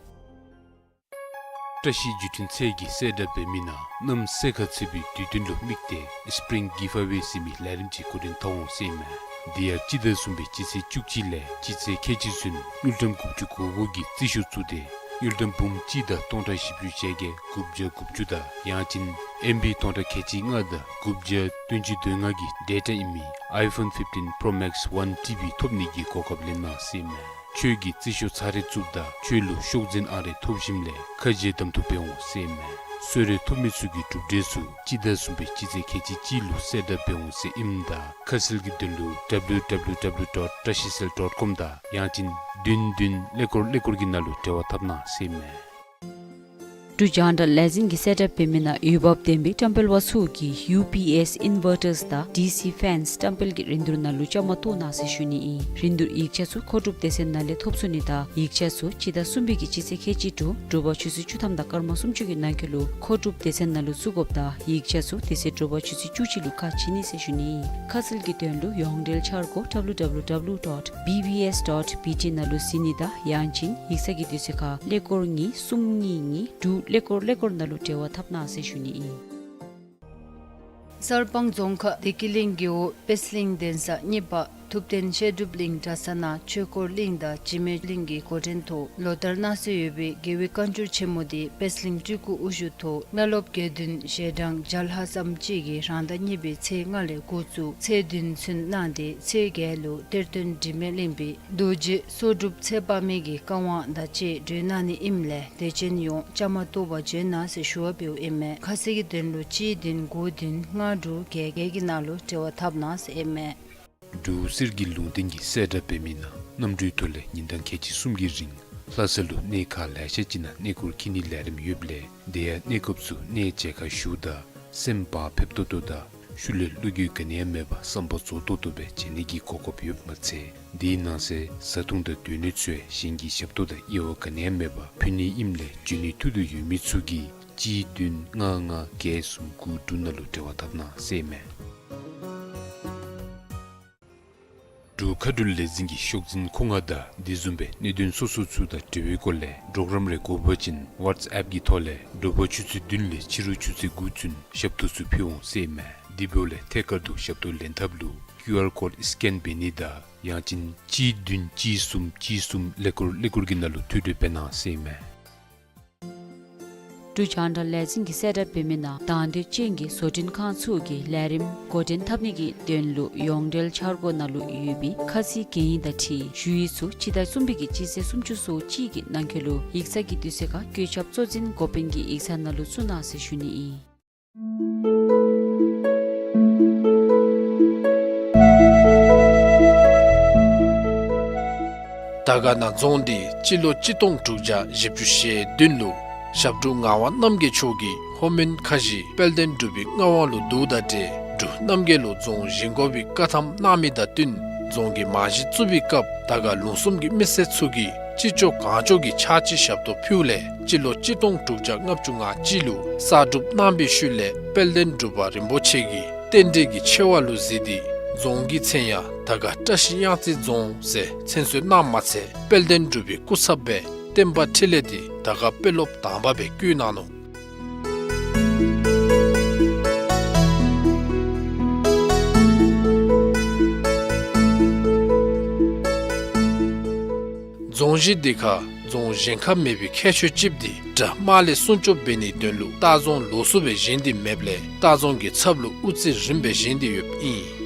བཀྲ་ཤིས་བརྒྱུད་འཕྲིན་ཚད་ཀྱིས་གསལ་བསྒྲགས་འབད་མི་ནང་གནམ་སེར་ཁ་ཚ་བའི་དུས་སྟོན་ལུ་དམིགས་ཏེ་སི་པི་རིང་གིབ་ཨ་ཝེ་ཟེར་མི་ལས་རིམ་ཅིག་འགོ་འདྲེན་འཐབ་འོང་ཟེར་ཨིན་མས། དེ་ཡང་སྤྱི་ཟླ་གསུམ་པའི་སྤྱི་ཚེས་བཅུ་གཅིག་ལས་སྤྱི་ཚེས་ཁལ་གཅིག་ཚུན་དངུལ་ཀྲམ་དགུ་བཅུ་གོ་དགུ་གི་རྩིས་ཤོག་བཙུགས་ཏེ་དངུལ་ཀྲམ་འབུམ་གཅིག་དང་སྟོང་ཕྲག་བཞི་བཅུ་ཅན་གྱི་དགུ་བརྒྱ་དགུ་བཅུ་དང་ཡང་ཅིན་ཨེམ་བི་སྟོང་ཕྲག་ཁལ་གཅིག་ལྔ་དང་དགུ་བརྒྱ་བདུན་ཅུ་དོན་ལྔ་གི་ཌེ་ཊ་ཨིན་མི་ཨའི་ཕོན་ཕིཕ་ཊིན་པྲོ་མེགསི་ཝན་ཊི་བི་ཐོབ་ནི་གི་གོ་སྐབས་ལེན་གནང་ཟེར་ཨིན་མས། ཁྱོད་ཀྱིས་རྩིས་ཤོག་ཚར་རེ་བཙུགསཔ་ད་ཁྱོད་ལུ་ཤོག་འཛིན་ཨང་རེ་ཐོབ་ཞིནམ་ལས་ཁ་འབྱལ་གདམ་འཐུ་འབད་འོང་ཟེར་ཨིན་མས། གསོལ་རས་ཐོབ་མི་ཚུ་གིས་གྲུབ་འབྲས་ཚུ་སྤྱི་ཟླ་གསུམ་པའི་སྤྱི་ཚེས་ཁལ་གཅིག་གཅིག་ལུ་གསལ་བསྒྲགས་འབད་འོང་ཟེར་ཨིནམ་ད་ཁ་གསལ་གྱི་དོན་ལུ་ཌབ་ལིའུ་ཌབ་ལིའུ་ཌབ་ལིའུ་ཌོཊ་བཀྲ་ཤིས་སེལ་ཌོཊ་ཀོམ་དང་ཡང་ཅིན་བདུན་བདུན་ཀླད་ཀོར་ཀླད་ཀོར་གྱི་ནང་ལུ་འབྲེལ་བ་འཐབ་གནང་ཟེར་ཨིན་མས། འབྲུག་རྒྱང་བསྒྲགས་ལས་འཛིན་གྱིས་གསལ་བསྒྲགས་འབད་མི་ནང་འོས་འབབ་ལྡན་པའི་བཀྲམ་སྤེལ་པ་ཚུ་གིས་ཡུ་པི་ཨེསི་ཨིན་ཝར་ཊརསི་དང་ཌི་སི་ཕེནསི་བཀྲམ་སྤེལ་གྱི་རིན་བསྡུར་ནང་ལུ་བཅའ་མར་གཏོགས་གནང་ཟེར་ཞུ་ནི་ཨིན། རིན་བསྡུར་ཡིག་ཆ་ཚུ་མཁོ་སྒྲུབ་སྡེ་ཚན་ནང་ལས་ཐོབ་ཚུགས་ནི་དང་ཡིག་ཆ་ཚུ་སྤྱི་ཟླ་གསུམ་པའི་གི་སྤྱི་ཚེས་ཁལ་གཅིག་དྲུག་དྲོ་པ་ཆུ་ཚོད་བཅུ་ཐམ་དང་སྐར་མ་སུམ་ཅུ་གི་ནང་འཁོད་ལུ་མཁོ་སྒྲུབ་སྡེ་ཚན་ནང་ལུ་བཙུགས་དགོཔ་དང་ཡིག་ཆ་ཚུ་དེ་ཚེ་དྲོ་པ་ཆུ་ཚོད་བཅུ་གཅིག་ལུ་ཁ་ཕྱེ་ནི་ཟེར་ཞུ་ནི་ཨིན། ཁ་གསལ་གྱི་དོན་ལུ་ཡོངས་འབྲེལ་འཆར་སྒོ་ཌབ་ལིའུ་ཌབ་ལིའུ་ཌོཊ་བི་བི་ཨེསི་ཌོཊ་བི་ཊི་ནང་ལུ་གཟིགས་ནི་དང་ཡང་ཅིན་ཡིག་ཚང་གི་དུས་ཚོད་ཁར་ཀླད་ཀོར་གཉིས་གསུམ་གཉིས་གཉིས་དྲུག་ཀླད་ཀོར་ཀླད་ཀོར་ནང་ལུ་འབྲེལ་བ་འཐབ་གནང་ཟེར་ཞུ་ནི་ཨིན། གསར་སྤང་རྫོང་ཁག་བདེ་སྐྱིད་གླིང་རྒེད་འོག་དཔལ་གླིང་གདན་ས་གཉིས་པ་ཐུབ་བསྟན་བཤད་སྒྲུབ་གླིང་གྲྭ་ཚང་ནང་ཆོས་འཁོར་གླིང་དང་འཇིགས་མེད་གླིང་གི་འགོ་འདྲེན་ཐོག་ལོ་ལྟར་གནང་སྲོལ་ཡོད་པའི་རྒྱལ་བའི་བཀའ་འགྱུར་ཆེན་མོ་དེ་དཔལ་གླིང་སྤྲུལ་སྐུ་དབུ་བཞུགས་ཐོག་བླ་སློབ་དགེ་འདུན་ཞལ་གྲངས་བརྒྱ་ལྷག་ཙམ་ཅིག་གིས་རང་ཟླ་གཉིས་པའི་ཚེས་ལྔ་ལས་འགོ་བཙུགས་ཚེས་བདུན་ཚུན་གནང་སྟེ་ཚེས་བརྒྱད་ལུ་གཏེར་སྟོན་དྲི་མེད་གླིང་པའི་རྡོ་རྗེ་སྲོག་སྒྲུབ་ཚེ་དཔག་མེད་ཀྱི་བཀའ་དབང་དང་བཅས་གྲོལ་གནང་ནི་ཨིནམ་ལས་དད་ཅན་ཡོངས་བཅའ་མར་གཏོགས་པར་བྱོན་གནང་ཟེར་ཞུ་བ་འབདཝ་ཨིན་མས། ཁ་གསལ་གྱི་དོན་ལུ་གཅིག་བདུན་དགུ་བདུན་ལྔ་དྲུག་བརྒྱད་བརྒྱད་ཀྱི་ནང་ལུ་འབྲེལ་བ་འཐབ་གནང་ཟེར་ཨིན་མས། འབྲུག་གསེར་གྱི་ལུང་བསྟན་གྱིས་གསལ་བསྒྲགས་འབད་མི་ནང་གནམ་གྲུའི་ཐོག་ལས་ཉིན་གྲངས་ཁལ་གཅིག་གསུམ་གྱི་རིང་ལྷ་ས་ལུ་གནས་ཁག་ལེ་ཤ་ཅིག་ནང་གནས་སྐོར་འཁྱིད་ནིའི་ལས་རིམ་ཡོདཔ་ལས་དེ་ཡང་གནས་སྐབས་སུ་གནས་མཇལ་ཁར་བཞུགས་ད་སེམས་བག་ཕེབས་ཏོག་ཏོ་དང་ཤུལ་ལས་བློ་འགྱོད་ག་ནི་ཡང་མེད་པར་བསམ་པ་རྫོགས་ཏོག་ཏོ་སྦེ་མཇལ་ནི་གི་གོ་སྐབས་ཡོདཔ་མ་ཚད་དེའི་ནང་གསེས་བཟའ་འཐུང་དང་སྡོད་གནས་ཚུ་ཡང་གཞན་གྱིས་ཞབས་ཏོག་དང་དབྱེ་བ་ག་ནི་ཡང་མེད་པར་ཕུལ་ནི་ཨིནམ་ལས་འབྱོན་ནི་ཐུགས་འདོད་ཡོད་མི་ཚུ་གིས་གཅིག་བདུན་ལྔ་ལྔ་བརྒྱད་གསུམ་དགུ་དྲུག་ནང་ལུ་འབྲེལ་བ་འཐབ་གནང་ཟེར་ཨིན་མས། འབྲུག་མཁའ་འགྲུལ་ལས་འཛིན་གྱིས་ཤོག་འཛིན་མཁོ་མངགས་དང་དེ་བཟུམ་སྦེ་གནད་དོན་སོ་སོ་ཚུ་དང་འབྲེལ་བའི་སྐོར་ལས་གྲོགས་རམ་རེ་དགོ་པ་ཅིན་ཝཊས་ཨེཔ་གི་ཐོག་ལས་དྲོ་པ་ཆུ་ཚོད་བདུན་ལས་ཕྱི་རུ་ཆུ་ཚོད་དགུ་ཚུན་ཞབས་ཏོག་ཚུ་ཕུལ་འོང་ཟེར་ཨིན་མས། དེ་འབདཝ་ལས་ཐད་ཀར་དུ་ཞབས་ཏོག་ལེན་ཐབས་ལུ་ཀིའུ་ཨར་ཀོཌ་སི་ཀེན་འབད་ནི་དང་ཡང་ཅིན་གཅིག་བདུན་གཅིག་གསུམ་གཅིག་གསུམ་ཀླད་ཀོར་ཀླད་ཀོར་གྱི་ནང་ལུ་ཐོ་འགོད་འབད་གནང་ཟེར་ཨིན་མས། འབྲུག་རྒྱང་བསྒྲགས་ལས་འཛིན་གྱིས་གསལ་བསྒྲགས་འབད་མི་ནང་དང་འདོད་ཅན་གྱི་བཟོ་སྐྲུན་ཁང་ཚུ་གིས་ལས་རིམ་འགོ་འདྲེན་འཐབ་ནི་གི་དོན་ལུ་ཡོངས་འབྲེལ་འཆར་སྒོ་ནང་ལུ་ཡོད་པའི་ཁ་ཚིག་གན་ཡིག་དང་འཁྲིལ་ཞུ་ཡིག་ཚུ་སྤྱི་ཟླ་གསུམ་པའི་གི་སྤྱི་ཚེས་སུམ་ཅུ་སོ་གཅིག་གི་ནང་འཁོད་ལུ་ཡིག་ཚང་གི་དུས་ཚོད་ཁར་བཀོད་ཁྱབ་གཙོ་འཛིན་འགོ་དཔོན་གྱི་ཡིག་ཚང་ནང་ལུ་བཙུགས་གནང་ཟེར་ཞུ་ནི་ཨིན། དར་དཀར་ན་རྫོང་འདི་སྤྱི་ལོ་གཅིག་སྟོང་དྲུག་བརྒྱ་བཞི་བཅུ་ཞེ་བདུན་ལུ་ཞབས་དྲུང་ངག་དབང་རྣམ་རྒྱལ་མཆོག་གིས་ལྷོ་མོན་ཁ་བཞི་དཔལ་ལྡན་འབྲུག་པའི་མངའ་དབང་ལུ་བསྡུཝ་དང་འབྲེལ་འབྲུག་རྣམ་རྒྱལ་ལུ་རྫོང་བཞེངས་དགོ་པའི་བཀའ་ཐམ་གནང་མི་དང་བསྟུན་རྫོང་གི་རྨང་གཞི་བཙུགས་པའི་སྐབས་དར་དཀར་ལུང་གསུམ་གྱི་མི་སེར་ཚུ་གིས་ཅི་ལྕོགས་གང་ལྕོགས་ཀྱི་ཕྱག་ཕྱིད་ཞབས་ཏོག་ཕུལཝ་ལས་སྤྱི་ལོ་གཅིག་སྟོང་དྲུག་བརྒྱ་ལྔ་བཅུ་ང་གཅིག་ལུ་གསར་སྒྲུབ་གནང་བའི་ཤུལ་ལས་དཔལ་ལྡན་འབྲུག་པ་རིན་པོ་ཆེ་གིས་རྟེན་འབྲེལ་གྱི་ཆེ་བ་ལུ་གཟིགས་ཏེ་རྫོང་གི་མཚན་ཡང་དར་དཀར་བཀྲ་ཤིས་གཡང་རྩེ་རྫོང་ཟེར་མཚན་གསོལ་གནངམ་མ་ཚད་དཔལ་ལྡན་འབྲུག་པའི་སྐུ་ཚབ་སྦེ་བསྟན་པ་འཕྲིན་ལས་འདི་དར་དཀར་དཔོན་སློབ་དང་པ་སྦེ་བསྐོས་གནང་ནུག། རྫོང་གཞི་འདི་ཁར་རྫོང་གཞན་ཁར་མེད་པའི་ཁྱད་ཆོས་ཅིག་འདི་དགྲ་དམག་ལས་སྲུང་སྐྱོབ་འབད་ནིའི་དོན་ལུ་ལྟ་རྫོང་ལོགས་སུ་སྦེ་བཞེངས་ཏེ་མེདཔ་ལས་ལྟ་རྫོང་གི་ཚབ་ལུ་དབུ་རྩེ་རིངམ་སྦེ་བཞེངས་ཏེ་ཡོདཔ་ཨིན།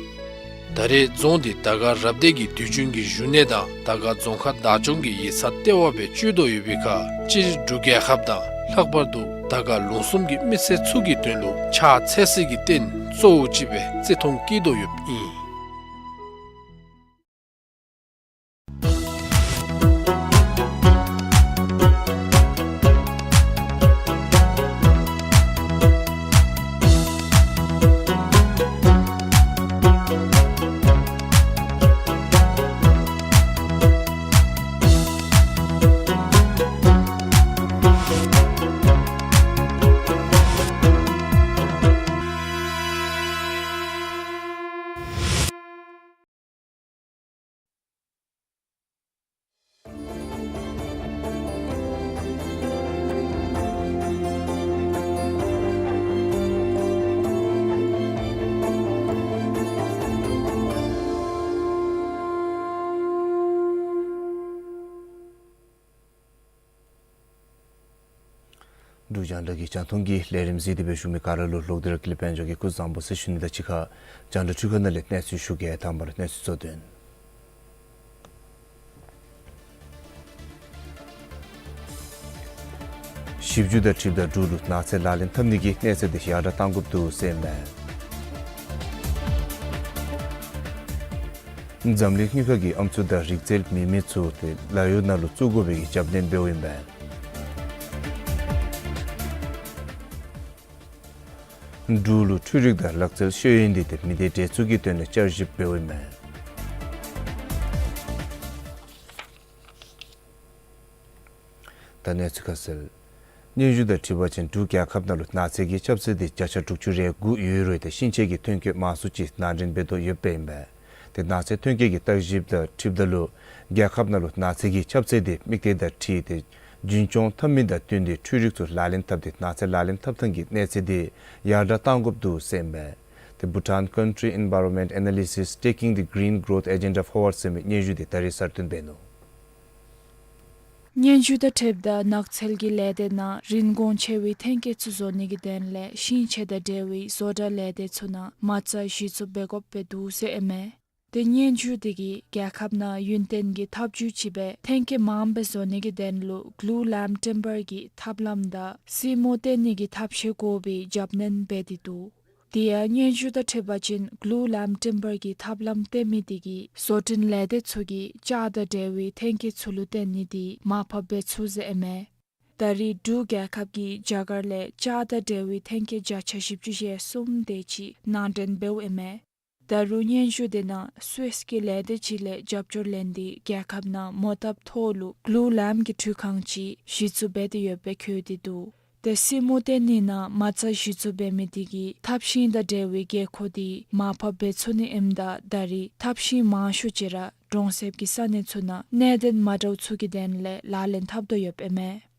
ད་རེས་རྫོང་འདི་དར་དཀར་རབ་སྡེ་གི་དུས་རྒྱུན་གྱི་བཞུགས་གནས་དང་དར་དཀར་རྫོང་ཁག་བདག་སྐྱོང་གི་ཡིག་ཚང་ལྟེ་བ་སྦེ་སྤྱོད་དོ་ཡོད་པའི་ཁར་སྤྱིར་འབྲུག་རྒྱལ་ཁབ་དང་ ལྷག་པར་དུ་དར་དཀར་ལུང་གསུམ་གྱི་མི་སེར་ཚུ་གི་དོན་ལུ་ཕྱག་འཚལ་སྲིད་ཀྱི་རྟེན་གཙོ་བོ་ཅིག་སྦེ་བརྩི་མཐོང་བསྐྱེད་དོ་ཡོདཔ་ཨིན། འབྲུག་རྒྱང་བསྒྲགས་ཀྱི་རྒྱང་མཐོང་གི་ལས་རིམ་གཟིགས་ཏེ་སྦེ་བཞུགས་མི་ག་ར་ལུ་ལོག་སྟེ་ར་ཀུན་ལེགས་དཔལ་འབྱོར་གྱིས་སྐུ་གཟུགས་བཟང་པོ་ཟེར་ཞུ་ནི་དང་གཅིག་ཁར་རྒྱང་བསྒྲགས་འཕྲུལ་ཁང་ནང་ལས་གནས་ཚུལ་ཞུ་གེ། དང་པ་ར་གནས་ཚུལ་གཙོ་དོན། ཞིབ་འཇུག་དང་འཁྲིལཝ་ད་འབྲུག་ལུ་ནགས་ཚལ་ལག་ལེན་འཐབ་ནི་གི་གནས་ཚད་དེ་ཡར་དྲག་གཏང་དགོཔ་འདུག་ཟེར་ཨིན་མས། འཛམ་གླིང་དངུལ་ཁང་གིས་ཨམ་སྲུ་དང་རིག་རྩལ་མེད་མི་ཚུ་ཏེ་ལཱ་གཡོག་ནང་ལུ་བཙུགས་དགོ་པའི་གི་རྒྱབ་སྣོན་འབདཝ་ཨིན་པས། འབྲུག་ལུ་འཕྲུལ་རིག་དང་ལག་རྩལ་ཤེས་ཡོན་འདི་ཏེ་མི་སྡེ་གྲོས་ཚོགས་ཀྱི་དོན་ལས་བསྐྱར་ཞིབ་འབདཝ་ཨིན་མས། ད་གནས་ཚུལ་ཁ་གསལ། སྙན་ཞུ་དང་འཁྲིལ་བ་ཅིན་འབྲུག་རྒྱལ་ཁབ་ནང་ལུ་ནགས་ཚལ་གྱི་ཁྱབ་ཚད་དེ་བརྒྱ་ཆ་དྲུག་ཅུ་རེ་དགུ་ཡོད་རུང་ཏེ་ཤིང་ཆས་ཀྱི་ཐོན་སྐྱེད་མང་སུ་ཅིག་ནང་འདྲེན་འབད་དོ་ཡོདཔ་ཨིན་པས། ཏེ་ནགས་ཚལ་ཐོན་སྐྱེད་ཀྱི་བརྟག་ཞིབ་དང་འཁྲིལཝ་ད་ལུ་རྒྱལ་ཁབ་ནང་ལུ་ནགས་ཚལ་གྱི་ཁྱབ་ཚད་དེ་དམིགས་གཏད་དང་འཁྲིལ་ཏེ་རྒྱུན་སྐྱོང་འཐབ་མི་དང་བསྟུན་ཏེ་འཕྲུལ་རིག་ཚུ་ལག་ལེན་འཐབ་སྟེ་ནགས་ཚལ་ལག་ལེན་འཐབ་ཐངས་ཀྱི་གནས་ཚད་དེ་ཡར་དྲག་གཏང་དགོཔ་འདུག་ཟེར་ཨིན་པས། ཏེ་Bhutan Country Environment Analysis Taking the Green Growth Agenda Forward ཟེར་མི་སྙན་ཞུ་དེ་ད་རིས་གསར་བཏོན་འབད་ནུག། སྙན་ཞུ་དང་འཁྲིལཝ་ད་ནགས་ཚལ་གྱི་ལས་སྡེ་ནང་རིན་གོང་ཆེ་བའི་ཐོན་སྐྱེད་ཚུ་བཟོ་ནི་གི་དོན་ལས་ཤིང་ཆས་དང་འབྲེལ་བའི་བཟོ་གྲྭ་ལས་སྡེ་ཚུ་ནང་མ་རྩ་གཞི་བཙུགས་འབད་དགོཔ་སྦེ་འདུག་ཟེར་ཨིན་མས། ཏེ་སྙན་ཞུ་དེ་གིས་རྒྱལ་ཁབ་ནང་ཡུན་བརྟན་གྱི་ཐབས་བྱུས་ཅིག་སྦེ་ཐོན་སྐྱེད་མངམ་སྦེ་བཟོ་ནི་གི་དོན་ལུ་Glulam Timber གི་ཐབས་ལམ་དང་སེན་མོ་བཏོན་ནི་གི་ཐབས་ཤེས་དགོ་པའི་རྒྱབ་སྣོན་འབད་དེ་འདུག། དེ་ཡང་སྙན་ཞུ་དང་འཁྲིལ་བ་ཅིན་Glulam Timber གི་ཐབས་ལམ་བཏོན་མི་དེ་གིས་བཟོ་སྐྲུན་ལས་སྡེ་ཚུ་གིས་ལྕགས་དང་འབྲེལ་བའི་ཐོན་སྐྱེད་ཚུ་ལུ་བརྟེན་ནི་དེ་མར་ཕབ་འབད་ཚུགས་ཟེར་ཨིན་མས། ད་རེས་འབྲུག་རྒྱལ་ཁབ་ཀྱིས་རྒྱ་གར་ལས་ལྕགས་དང་འབྲེལ་བའི་ཐོན་སྐྱེད་བརྒྱ་ཆ་བཞི་བཅུ་ཞེ་གསུམ་དེ་ཅིག་ནང་འདྲེན་འབདཝ་ཨིན་མས། ད་རུང་སྙན་ཞུ་དེ་ནང་སུད་སི་གི་ལས་སྡེ་ཅིག་ལས་རྒྱབ་སྐྱོར་ལེན་ཏེ་རྒྱལ་ཁབ་ནང་མོ་བཏབ་ཐོག་ལུ་Glulam གི་འཕྲུལ་ཁང་ཅིག་གཞི་བཙུགས་འབད་དེ་ཡོདཔ་སྦེ་འཁོད་དེ་འདུག། ཏེ་སེན་མོ་བཏོན་ནི་ནང་མ་རྩ་གཞི་བཙུགས་འབད་མི་དེ་གིས་ཐབས་ཤིང་དང་འབྲེལ་བའི་དགོས་མཁོ་དེ་མར་ཕབ་འབད་ཚུགས་ནི་ཨིནམ་ད་ད་རེས་ཐབས་ཤིང་མང་ཤོས་ཅིག་ར་གྲོང་གསེབ་ཀྱི་ས་གནས་ཚུ་ནང་གནད་དོན་མ་འདྲཝ་ཚུ་གི་དོན་ལས་ལག་ལེན་འཐབ་དོ་ཡོདཔ་ཨིན་མས།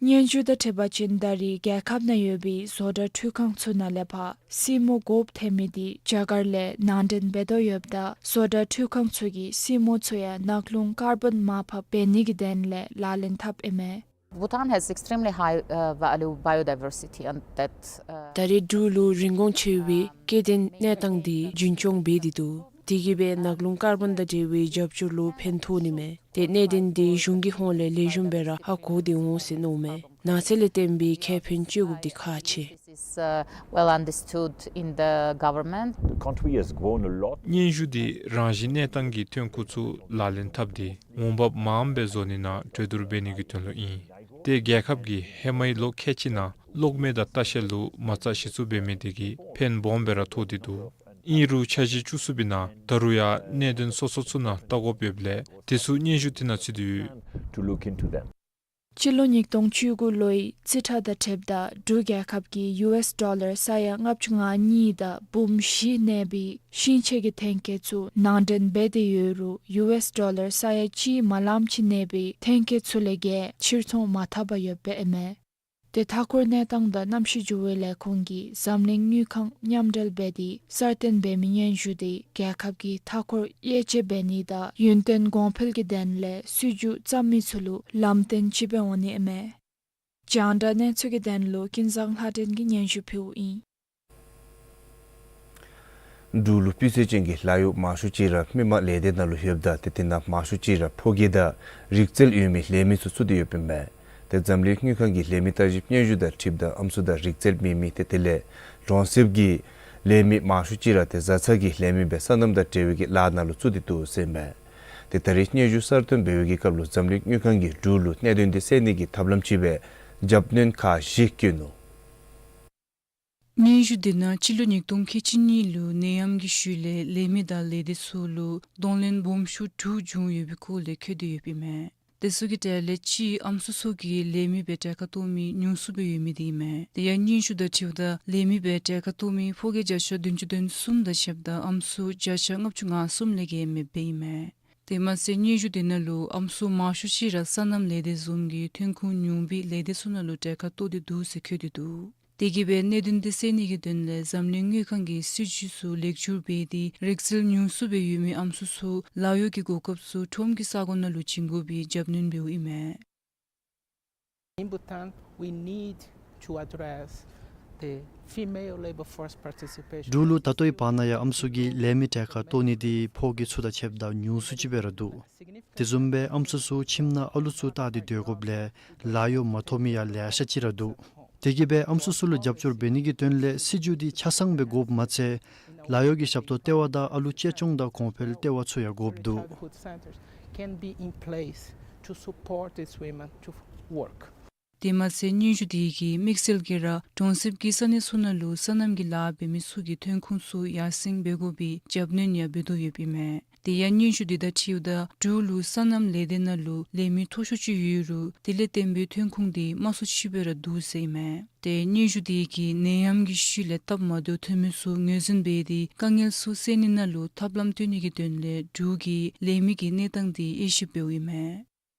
སྙན་ཞུ་དང་འཁྲིལ་བ་ཅིན་ད་རེས་རྒྱལ་ཁབ་ནང་ཡོད་པའི་བཟོ་གྲྭ་འཕྲུལ་ཁང་ཚུ་ནང་ལས་ཕར་སེན་མོ་དགོཔ་ཐོན་མི་དེ་རྒྱ་གར་ལས་ནང་འདྲེན་འབད་དོ་ཡོདཔ་ད་བཟོ་གྲྭ་འཕྲུལ་ཁང་ཚུ་གིས་སེན་མོ་ཚུ་ཡང་ནགས་ཀླུང་ཀར་བཱོན་མར་ཕབ་འབད་ནི་གི་དོན་ལས་ལག་ལེན་འཐབ་ཨིན་མས། Bhutan has extremely high, uh, value biodiversity and that, uh, ད་རེས་འབྲུག་ལུ་རིན་གོང་ཆེ་བའི་སྐྱེ་ལྡན་གནས་སྟངས་དེ་རྒྱུན་སྐྱོང་འབད་དེ་འདུག། དེ་གིས་སྦེ་ནགས་ཀླུང་ཀར་བཱོན་དང་འབྲེལ་བའི་རྒྱབ་སྐྱོར་ལུ་ཕན་ཐོགས་ནི་མས། ཏེ་གནད་དོན་དེ་གཞུང་གི་ཧོངས་ལས་ལེགས་ཤོམ་སྦེ་ར་ཧ་གོ་སྟེ་འོང་ཟེར་མནོཝ་མས། ནགས་ཚལ་ལས་བརྟེན་པའི་ཁེ་ཕན་སྤྱོད་དགོཔ་དེ་ཁག་ཆེ། This is, uh, well understood in the government. The country has grown a lot. སྙན་ཞུ་དེ་རང་བཞིན་གནས་སྟངས་ཀྱི་ཐོན་ཁུངས་ཚུ་ལག་ལེན་འཐབ་སྟེ་འོང་འབབ་མངམ་སྦེ་བཟོ་ནི་ནང་གྲོས་བསྡུར་འབད་ནི་གི་དོན་ལུ་ཨིན། ཏེ་རྒྱལ་ཁབ་ཀྱིས་ཧེ་མའི་ལོ་ཁལ་གཅིག་ནང་གློག་མེ་དང་ལྟ་བཤལ་ལུ་མ་རྩ་གཞི་བཙུགས་འབད་མི་དེ་གིས་ཕན་སྦོམ་སྦེ་ར་ཐོགས་ཏེ་འདུག། ཨིན་རུང་འཆར་གཞི་བཅུ་གསུམ་པའི་ནང་ད་རུང་ཡང་གནད་དོན་སོ་སོ་ཚུ་ནང་བལྟ་དགོཔ་ཡོདཔ་ལས་དེ་ཚུ་སྙན་ཞུ་དེ་ནང་ཚུད་དེ་ཡོད། To look into them. སྤྱི་ལོ་ཉིས་སྟོང་བཅུ་དགུ་ལོའི་རྩིས་ཁྲ་དང་འཁྲིལཝ་ད་འབྲུག་རྒྱལ་ཁབ་ཀྱིས་ཡུ་ཨེསི་ཌོ་ལར་ས་ཡ་ལྔ་བཅུ་ང་གཉིས་དང་འབུམ་བཞི་གནས་པའི་ཤིང་ཆས་ཀྱི་ཐོན་སྐྱེད་ཚུ་ནང་འདྲེན་འབད་དེ་ཡོད་རུང་ཡུ་ཨེསི་ཌོ་ལར་ས་ཡ་གཅིག་མ་ལངམ་ཅིག་གནས་པའི་ཐོན་སྐྱེད་ཚུ་ལས་བརྒལ་ཕྱིར་ཚོང་མ་འཐབ་པར་ཡོདཔ་ཨིན་མས། ཏེ་མཐའ་འཁོར་གནས་སྟངས་དང་གནམ་གཤིས་འགྱུར་བའི་ལས་ཁུངས་ཀྱིས་འཛམ་གླིང་དངུལ་ཁང་མཉམ་འབྲེལ་འབད་དེ་གསར་བཏོན་འབད་མི་སྙན་ཞུ་དེ་རྒྱལ་ཁབ་ཀྱི་མཐའ་འཁོར་དབྱེ་འབྱེད་འབད་ནི་དང་ཡུན་བརྟན་གོང་འཕེལ་གྱི་དོན་ལས་སྲིད་བྱུས་བརྩམ་མི་ཚུ་ལུ་ལམ་སྟོན་ཅིག་སྦེ་འོང་ནི་ཨིན་མས། རྒྱང་བསྒྲགས་གནས་ཚུལ་གྱི་དོན་ལུ་ཀུན་བཟང་ལྷ་སྒྲོན་གྱིས་སྙན་ཞུ་ཕུལཝ་ཨིན། འབྲུག་ལུ་སྤུས་ཚད་ཅན་གྱི་ལཱ་གཡོག་མང་ཤོས་ཅིག་ར་མི་མང་ལས་སྡེ་ནང་ལུ་ཡོདཔ་ད་ཏེ་དེ་ནང་མང་ཤོས་ཅིག་ར་ཕོ་སྐྱེས་དང་རིག་རྩལ་ཡོད་མི་ལས་མི་ཚུ་ཚུད་དེ་ཡོདཔ་ཨིན་མས། ད་ ཏེ་འཛམ་གླིང་དངུལ་ཁང་གི་ལས་མི་བརྟག་ཞིབ་སྙན་ཞུ་དང་འཁྲིལཝ་ད་ཨམ་སྲུ་དང་རིག་རྩལ་མེད་མི་ཏེ་དེ་ལས་གྲོང་གསེབ་ཀྱི་ལས་མི་མང་ཤོས་ཅིག་ར་ཏེ་བཟའ་ཚང་གི་ལས་མི་སྦེ་སོ་ནམ་དང་འབྲེལ་བའི་གི་ལཱ་ནང་ལུ་བཙུགས་ཏེ་འདུག་ཟེར་ཨིན་མས། ཏེ་ད་རེས་སྙན་ཞུ་གསར་བཏོན་འབད་བའི་གི་སྐབས་ལུ་འཛམ་གླིང་དངུལ་ཁང་གིས་འབྲུག་ལུ་གནད་དོན་འདི་སེལ་ནི་གི་ཐབས་ལམ་ཅིག་སྦེ་རྒྱབ་སྣོན་ཁག་བཞི་བཀོད་ནུག། སྙན་ཞུ་འདི་ནང་སྤྱི་ལོ་ཉིས་སྟོང་ཁལ་གཅིག་གཉིས་ལུ་ནད་ཡམས་ཀྱི་ཤུལ་ལས་ལས་མི་དང་ལས་སྡེ་ཚུ་ལུ་གདོང་ལེན་སྦོམ་ཤོས་དྲུག་བྱུང་ཡོད་པའི་སྐོར་ལས་འཁོད་དེ་ཡོདཔ་ཨིན་མས། དེ་ཚུ་གི་གྲས་ལས་གཅིག་ཨམ་སྲུ་ཚུ་གིས་ལས་མི་སྦེ་གྲལ་ཁར་གཏོགས་མི་ཉུང་སུ་སྦེ་ཡོད་མི་འདི་ཨིན་མས། དེ་ཡང་སྙན་ཞུ་དང་འཁྲིལཝ་ད་ལས་མི་སྦེ་གྲལ་ཁར་གཏོགས་མི་ཕོ་སྐྱེས་བརྒྱ་ཆ་བདུན་ཅུ་དོན་གསུམ་དང་ཕྱདཔ་ད་ཨམ་སྲུ་བརྒྱ་ཆ་ལྔ་བཅུ་ང་གསུམ་ལས་བརྒལ་མེདཔ་ཨིན་མས། དེ་མ་ཚད་སྙན་ཞུ་དེ་ནང་ལུ་ཨམ་སྲུ་མང་ཤོས་ཅིག་ར་སོ་ནམ་ལས་སྡེ་བཟུམ་གྱི་ཐོན་ཁུངས་ཉུང་བའི་ལས་སྡེ་ཚུ་ནང་ལུ་གྲལ་ཁར་གཏོགས་ཏེ་འདུག་ཟེར་འཁོད་དེ་འདུག། དེ་གིས་སྦེ་གནད་དོན་འདི་སེལ་ནི་གི་དོན་ལས་འཛམ་གླིང་དངུལ་ཁང་གིས་སྲིད་བྱུས་ཚུ་ལེགས་བསྒྱུར་འབད་དེ་རིག་རྩལ་ཉུང་སུ་སྦེ་ཡོད་མི་ཨམ་སྲུ་ཚུ་ལཱ་གཡོག་གི་གོ་སྐབས་ཚུ་ཁྲོམ་གྱི་ས་གོ་ནང་ལུ་བྱིན་དགོ་པའི་རྒྱབ་སྣོན་འབདཝ་ཨིན་མས། In Bhutan, we need to address the female labor force participation. འབྲུག་ལུ་ད་ལྟོའི་བར་ན་ཡང་ཨམ་སྲུ་གི་ལས་མི་གྲལ་ཁར་གཏོགས་ནི་འདི་ཕོ་སྐྱེས་ཚུ་དང་ཕྱདཔ་ད་ཉུང་སུ་ཅིག་སྦེ་ར་འདུག། དེ་བཟུམ་སྦེ་ཨམ་སྲུ་ཚུ་ཁྱིམ་ནང་ཨ་ལུ་ཚུ་བལྟ་སྟེ་སྡོད་དགོཔ་ལས་ལཱ་གཡོག་མ་ཐོབ་མི་ཡང་ལེ་ཤ་ཅིག་ར་འདུག། དེ་གིས་སྦེ་ཨམ་སྲུ་ཚུ་ལུ་རྒྱབ་སྐྱོར་འབད་ནི་གི་དོན་ལས་སྲིད་བྱུས་འདི་ཆ་ཚང་སྦེ་དགོཔ་མ་ཚད་ལཱ་གཡོག་གི་ཞབས་ཏོག་ལྟེ་བ་དང་ཨ་ལུ་གཅེས་སྐྱོང་དང་གོང་འཕེལ་ལྟེ་བ་ཚུ་ཡང་དགོཔ་འདུག། Childhood centers can be in place to support these women to work. དེ་མ་ཚད་སྙན་ཞུ་དེ་གིས་དམིགས་བསལ་གྱིས་ར་གྲོང་གསེབ་ཀྱི་ས་གནས་ཚུ་ནང་ལུ་སོ་ནམ་གྱི་ལཱ་འབད་མི་ཚུ་གི་ཐོན་ཁུངས་ཚུ་ཡར་སེང་འབད་དགོ་པའི་རྒྱབ་སྣོན་ཡང་འབད་དོ་ཡོདཔ་ཨིན་མས། དེ་ཡང་སྙན་ཞུ་དེ་དང་འཁྲིལཝ་ད་འབྲུག་ལུ་སོ་ནམ་ལས་སྡེ་ནང་ལུ་ལས་མི་མཐོ་ཤོས་ཅིག་ཡོད་རུང་དེ་ལས་བརྟེན་པའི་ཐོན་ཁུངས་དེ་དམའ་སུ་ཅིག་སྦེ་ར་འདུག་ཟེར་ཨིན་མས། ཏེ་སྙན་ཞུ་དེ་གིས་ནད་ཡམས་ཀྱི་ཤུལ་ལས་སྟབས་མ་བདེཝ་ཐོན་མི་ཚུ་ངོས་འཛིན་འབད་དེ་དཀའ་ངལ་ཚུ་སེལ་ནི་ནང་ལུ་ཐབས་ལམ་སྟོན་ནི་གི་དོན་ལས་འབྲུག་གིས་ལས་མི་གི་གནས་སྟངས་དེ་དབྱེ་ཞིབ་འབདཝ་ཨིན་མས།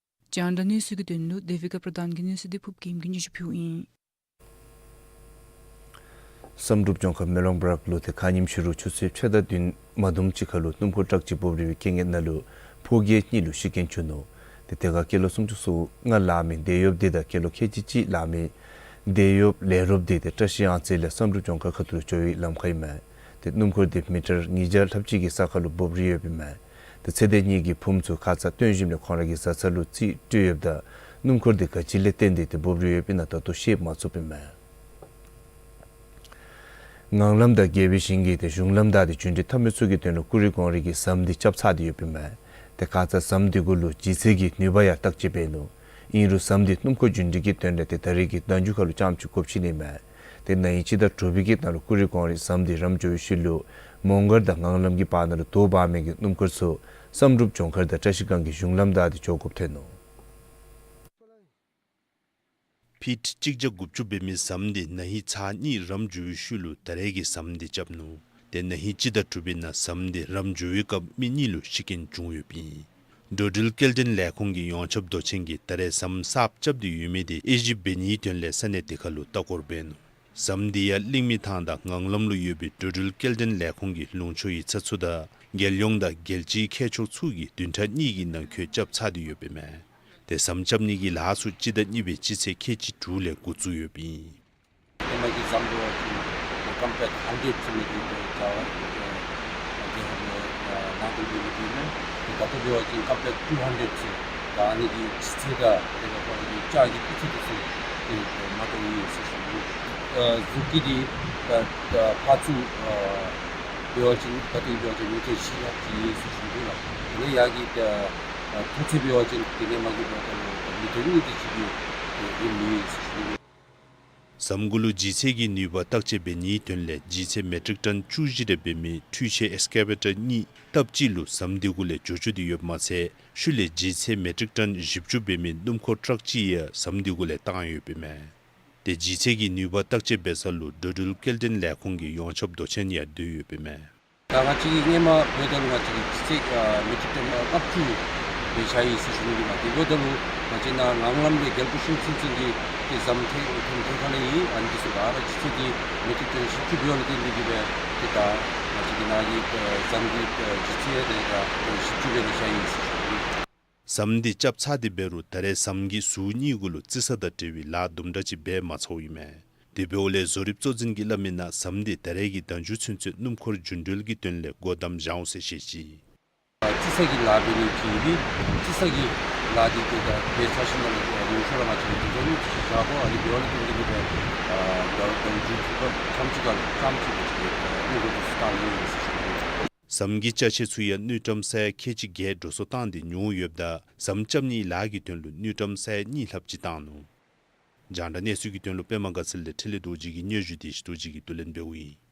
རྒྱང་བསྒྲགས་གནས་ཚུལ་གྱི་དོན་ལུ་དེ་བི་ཀ་པྲ་དཱན་གྱིས་གནས་ཚུལ་འདི་ཕུབ་རྒྱལམ་གྱིས་སྙན་ཞུ་ཕུལཝ་ཨིན། བསམ་གྲུབ་ལྗོངས་མཁར་མེ་ལོང་བྲག་ལུ་ཏེ་ཁ་ཉིནམ་ཕྱི་རུ་ཆུ་ཚོད་ཕྱེད་དང་བདུན་མ་དུམ་ཅིག་ཁར་ལུ་སྣུམ་འཁོར་ཊཱག་ཅིག་སྦོམ་རིལ་བའི་རྐྱེན་ངན་ནང་ལུ་ཕོ་སྐྱེས་གཉིས་ལུ་ཤི་རྐྱེན་བྱུང་ནུག། ཏེ་དེ་ཁར་སྐྱེས་ལོ་སུམ་ཅུ་སོ་ལྔ་ལང་མི་འདས་ཡོདཔ་དེ་དང་སྐྱེས་ལོ་ཁལ་གཅིག་གཅིག་ལང་མི་འདས་ཡོདཔ་ལས་རོགསཔ་དེ་ཏེ་བཀྲ་ཤིས་གཡང་རྩེ་ལས་བསམ་གྲུབ་ལྗོངས་མཁར་ཁ་ཐུག་ལུ་འགྱོ་བའི་ལམ་ཁར་ཨིན་མས། ཏེ་སྣུམ་འཁོར་དེ་མི་ཊར་ཉིས་བརྒྱ་ལྷགཔ་ཅིག་གི་ས་ཁར་ལུ་སྦོམ་རིལ་ཡོདཔ་ཨིན་མས། ཏེ་ཚེ་འདས་གཉིས་ཀྱི་ཕུངམ་ཚུ་ཁ་ཙ་བཏོན་ཞིནམ་ལས་ཁོང་ར་གི་བཟའ་ཚང་ལུ་རྩིས་སྤྲོད་ཡོདཔ་ད་སྣུམ་འཁོར་དེ་ག་ཅི་ལས་བརྟེན་ཏེ་ཏེ་སྦོམ་རིལ་ཡོདཔ་ཨིན་ན་ད་ལྟོ་ཤེས་མ་ཚུགསཔ་ཨིན་མས། ངང་ལམ་དང་རྒྱལ་པོའི་ཞིང་གི་ཏེ་གཞུང་ལམ་བདའ་སྟེ་རྒྱུན་འགྲུལ་འཐབ་མི་ཚུ་གི་དོན་ལུ་ཀུ་རི་སྒང་རི་གི་ཟམ་འདི་རྐྱབ་ཚར་ཏེ་ཡོདཔ་ཨིན་མས། ཏེ་ཁ་ཙ་ཟམ་འདི་གུ་ལུ་ལྗིད་ཚད་ཀྱི་ནུས་པ་ཡང་བརྟག་དཔྱད་འབད་ནུག། ཨིན་རུང་ཟམ་འདི་སྣུམ་འཁོར་རྒྱུན་འགྲུལ་གྱི་དོན་ལས་ཏེ་ད་རེས་ཀྱི་ཟླཝ་མཇུག་ཁར་ལུ་རྐྱངམ་ཅིག་སྒོ་ཕྱེ་ནི་ཨིན་མས། ཏེ་ན་ཧིང་སྤྱི་ཟླ་དྲུག་པའི་གི་ནང་ལུ་ཀུ་རི་སྒང་རི་ཟམ་འདི་རམ་འགྱོ་བའི་ཤུལ་ལུ་མོང་སྒར་དང་ངང་ལམ་གྱི་བར་ན་ལུ་དོ་འབག་མི་གི་སྣུམ་འཁོར་ཚུ་བསམ་གྲུབ་ལྗོངས་མཁར་དང་བཀྲ་ཤིས་སྒང་གི་གཞུང་ལམ་བདའ་སྟེ་འགྱོ་དགོཔ་ཐོན་ནུག། ཕིཊ་གཅིག་བརྒྱ་དགུ་བཅུ་འབད་མི་ཟམ་འདི་ན་ཧིང་ཚར་གཉིས་རམ་འགྱོ་བའི་ཤུལ་ལུ་ད་རེས་ཀྱི་ཟམ་འདི་རྐྱབ་ནུག། ཏེ་ན་ཧིང་སྤྱི་ཟླ་དྲུག་པའི་ནང་ཟམ་འདི་རམ་འགྱོ་བའི་སྐབས་མི་གཉིས་ལུ་ཤི་རྐྱེན་བྱུང་ཡོདཔ་ཨིན། འགྲོ་འགྲུལ་སྐྱེལ་འདྲེན་ལས་ཁུངས་ཀྱི་ཡོངས་ཁྱབ་མདོ་ཆེན་གྱིས་ད་རེས་ཟམ་གསརཔ་རྐྱབ་སྟེ་ཡོད་མི་དེ་དབྱེ་ཞིབ་འབད་ནིའི་དོན་ལས་ས་གནས་དེ་ཁར་ལུ་ལྟ་སྐོར་འབད་ནུག། ཟམ་འདི་ཡང་གླིང་མི་ཐང་དང་ངང་ལམ་ལུ་ཡོད་པའི་འགྲོ་འགྲུལ་སྐྱེལ་འདྲེན་ལས་ཁུངས་ཀྱི་ལུང་ཕྱོགས་ཡིག་ཚང་ཚུ་དང་རྒྱལ་ཡོངས་དང་རྒྱལ་སྤྱིའི་མཁས་མཆོག་ཚུ་གིས་བདུན་ཕྲག་གཉིས་ཀྱི་ནང་འཁོད་རྐྱབ་ཚར་ཏེ་ཡོདཔ་ཨིན་མས། ཏེ་ཟམ་རྐྱབ་ནི་གི་ལཱ་ཚུ་སྤྱི་ཟླ་གཉིས་པའི་སྤྱི་ཚེས་ཁལ་གཅིག་དྲུག་ལས་འགོ་བཙུགས་ཡོདཔ་ཨིན། ཧེ་མ་གི་ཟམ་འབད་བ་ཅིན་ཀོམ་པེགཊ་ཧན་ཌེཌ་ཟེར་མི་འདི་ཏེ་རྒྱ་གར་གྱི་ནང་དོན་འདི་མི་འདི་ནི་ཏེ་ད་ལྟོ་འབད་བ་ཅིན་ཀོམ་པེགཊ་ཊུ་ཧན་ཌེཌ་ཟེར། ད་ཨ་ནི་གི་ལྗིད་ཚད་དང་དེ་ལས་ཁོ་ར་གི་ལྕགས་ཀྱི་སྤུས་ཚད་འདི་ཚུ་ཏེ་མ་འདྲཝ་ཨིན་ཟེར་ཞུ་ནི། ཨ་ཟུར་གྱི་འདི་ད་ད་ཕར་ཚུར་ཨ་འབད་བ་ཅིན་ད་ལྟོ་འབད་བ་ཅིན་མི་ཊར་བཞི་ལྷགཔ་ཅིག་ཨིན་ཟེར་ཞུ་ནི་ལགས། དེ་ལས་ཡར་གྱི་ད་ཨ་མཐོ་ཚད་འབད་བ་ཅིན་དེ་ནས་མར་གྱི་འབདཝ་ད་ལུ་མི་ཊར་གཉིས་དེ་ཅིག་གི་ཨ་རིང་མི་ཡོད་ཟེར་ཞུ་ནི། ཟམ་གུ་ལུ་ལྗིད་ཚད་ཀྱི་ནུས་པ་བརྟག་དཔྱད་འབད་ནིའི་དོན་ལས་ལྗིད་ཚད་མེ་ཊིག་ཊོན་བཅུ་བཞི་རེ་འབད་མི་འཕྲུལ་ཆས་ཨེགསི་ཀེ་ཝེ་ཊར་གཉིས་སྟབས་གཅིག་ལུ་ཟམ་འདི་གུ་ལས་འགྱོ་བཅུག་སྟེ་ཡོདཔ་མ་ཚད་ཤུལ་ལས་ལྗིད་ཚད་མེ་ཊིག་ཊོན་བཞི་བཅུ་འབད་མི་སྣུམ་འཁོར་ཊཱག་ཅིག་ཡང་ཟམ་འདི་གུ་ལས་བཏང་ཡོདཔ་ཨིན་མས། ཏེ་ལྗིད་ཚད་ཀྱི་ནུས་པ་བརྟག་དཔྱད་འབད་ས་ལུ་འགྲོ་འགྲུལ་སྐྱེལ་འདྲེན་ལས་ཁུངས་ཀྱི་ཡོངས་ཁྱབ་མདོ་ཆེན་ཡང་སྡོད་ཡོདཔ་ཨིན་མས། ད་ང་བཅས་ཀྱིས་སྔོན་མ་འབདཝ་ད་ལུ་ང་བཅས་ཀྱི་ལྗིད་ཚད་ཨ་མེ་ཊིག་ཊོན་ཨ་ལྔ་བཅུ་སྦེ་བཞག་ཡི་ཟེར་ཞུ་ནི་ཨིན་ལགས། དེ་འབདཝ་ད་ལུ་ང་བཅས་ནཱ་ངང་ལམ་ལས་རྒྱལ་པོ་ཤིང་ཚུན་ཚོད་ཀྱི་ཏེ་ཟམ་ཐེངས་ཐེངས་ཐེངས་ཁ་ལས་ཨིན། ཨ་ནི་འདི་ཚུ་ག་ར་ལྗིད་ཚད་འདི་མེ་ཊིག་ཊོན་བཞི་བཅུ་འབདཝ་ལས་བརྟེན་ཏེ་གིས་སྦེ་ཏེ་ད་ང་བཅས་ཀྱི་ནཱ་གི་ཨ་ཟམ་གྱི་ཨ་ལྗིད་ཚད་དེ་ད་བཞི་བཅུ་སྦེ་ནི་བཞག་ཡི་ཟེར་ཞུ་ནི་ཨིན། ཟམ་འདི་རྐྱབ་ཚར་ཏེ་འབད་རུང་ད་རེས་ཟམ་གྱི་ཟུར་གཉིས་གུ་ལུ་རྩི་ས་དང་འབྲེལ་བའི་ལཱ་དུམ་གྲ་ཅིག་འབད་མ་ཚརཝ་ཨིན་མས། དེ་འབདཝ་ལས་བཟོ་རིག་གཙོ་འཛིན་གྱིས་སླབ་མིའི་ནང་ཟམ་འདི་ད་རེས་ཀྱི་ཟླཝ་མཇུག་ཚུན་ཚོད་སྣུམ་འཁོར་རྒྱུན་འགྲུལ་གྱི་དོན་ལས་སྒོ་བསྡམ་བཞག་འོང་ཟེར་བཤད་ཅི། རྩི་ས་གི་ལཱ་འབད་ནི་ཅིག་ཨིན། རྩི་ས་གི་ ལཱ་འདི་ཏེ་ད་འབད་ཚར་ཞིནམ་ལས་ལུང་ཤུར་ར་ང་བཅས་ཀྱིས་དེ་ཚུ་ནི་ཅིག་བཞག་དགོ། ཨ་ནི་འབདཝ་ལས་བརྟེན་ཏེ་གིས་སྦེ་ཨ་ད་ད་མཇུག་ཐུག་པ་ཙམ་ཅིག་ཁར་ཙམ་ཅིག་སྦེ་ཅིག་གནོད་འགོག་ཚུ་བཏང་ནི་ཨིན་ཟེར་ཞུ་ནི། ཟམ་གྱི་ཅ་ཆས་ཚུ་ཡང་དངུལ་ཀྲམ་ས་ཡ་ཁལ་གཅིག་བརྒྱད་འགྲོ་སོང་བཏང་སྟེ་ཉོ་ཡོདཔ་ད་ཟམ་རྐྱབ་ནིའི་ལཱ་གི་དོན་ལུ་དངུལ་ཀྲམ་ས་ཡ་གཉིས་ལྷགཔ་ཅིག་བཏང་ནུག། རྒྱང་བསྒྲགས་གནས་ཚུལ་གྱི་དོན་ལུ་པདྨ་དགའ་ཚལ་ལས་འཕྲིན་ལས་རྡོ་རྗེ་གི་སྙན་ཞུ་དེ་ཞི་རྡོ་རྗེ་གིས་བསྡུ་ལེན་འབདཝ་ཨིན།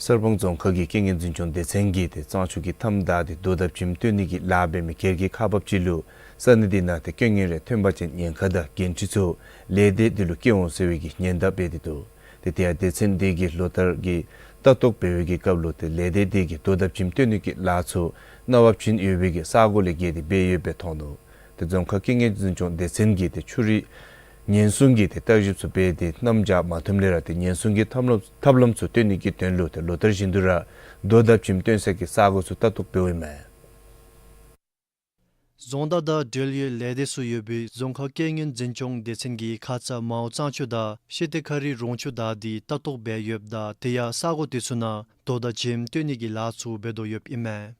གསར་སྤང་རྫོང་ཁག་གི་རྐྱེན་ངན་འཛིན་སྐྱོང་སྡེ་ཚན་གྱིས་ཏེ་གཙང་ཆུ་གི་མཐའམ་བདའ་སྟེ་རྡོ་དང་བྱེམ་བཏོན་ནི་གི་ལཱ་འབད་མི་སྒེར་གྱི་ཁག་འབགཔ་ཅིག་ལུ་ས་གནས་དེ་ནང་ཏེ་རྐྱེན་ངན་རེ་ཐོན་པ་ཅིན་ཉེན་ཁ་དང་འགན་འཁྲི་ཚུ་ལས་སྡེ་དེ་ལུ་བཀལ་འོང་ཟེར་བའི་གི་ཉེན་བརྡ་འབད་དེ་འདུག། ཏེ་དེ་ཡང་སྡེ་ཚན་དེ་གིས་ལོ་ལྟར་གྱི་ལྟ་རྟོག་འབད་བའི་གི་སྐབས་ལུ་ཏེ་ལས་སྡེ་དེ་གིས་རྡོ་དང་བྱེམ་བཏོན་ནི་གི་ལཱ་ཚུ་གནང་བ་བྱིན་ཡོད་པའི་གི་ས་གོ་ལས་བརྒལ་ཏེ་འབད་ཡོདཔ་སྦེ་མཐོང་ནུག། ཏེ་རྫོང་ཁག་རྐྱེན་ངན་འཛིན་སྐྱོང་སྡེ་ཚན་གྱིས་ཏེ་ཆུ་རུད་ཉེན་སྲུང་གི་ཏེ་བརྟག་ཞིབ་ཚུ་འབད་དེ་གནམ་བྱཱར་མ་ཐོནམ་ལས་ར་ཏེ་ཉེན་སྲུང་གི་ཐབས་ལམ་ཐབས་ལམ་ཚུ་སྟོན་ནི་གི་དོན་ལུ་ཏེ་ལོ་ལྟར་བཞིན་དུ་ར་རྡོ་དང་བྱེམ་བཏོན་ས་གི་ས་གོ་ཚུ་ལྟ་རྟོག་འབདཝ་ཨིན་མས། རྫོང་བདག་དང་འབྲེལ་ཡོད་ལས་སྡེ་ཚུ་ཡོད་པའི་རྫོང་ཁག་རྐྱེན་ངན་འཛིན་སྐྱོང་སྡེ་ཚན་གྱིས་ཁ་ཙ་མའོ་གཙང་ཆུ་དང་ཤེ་ཏེ་ཁ་རི་རོང་ཆུ་བདའ་སྟེ་ལྟ་རྟོག་འབད་ཡོདཔ་ད་དེ་ཡང་ས་གོ་དེ་ཚུ་ནང་རྡོ་དང་བྱེམ་བཏོན་ནི་གི་ལཱ་ཚུ་འབད་དོ་ཡོདཔ་ཨིན་མས།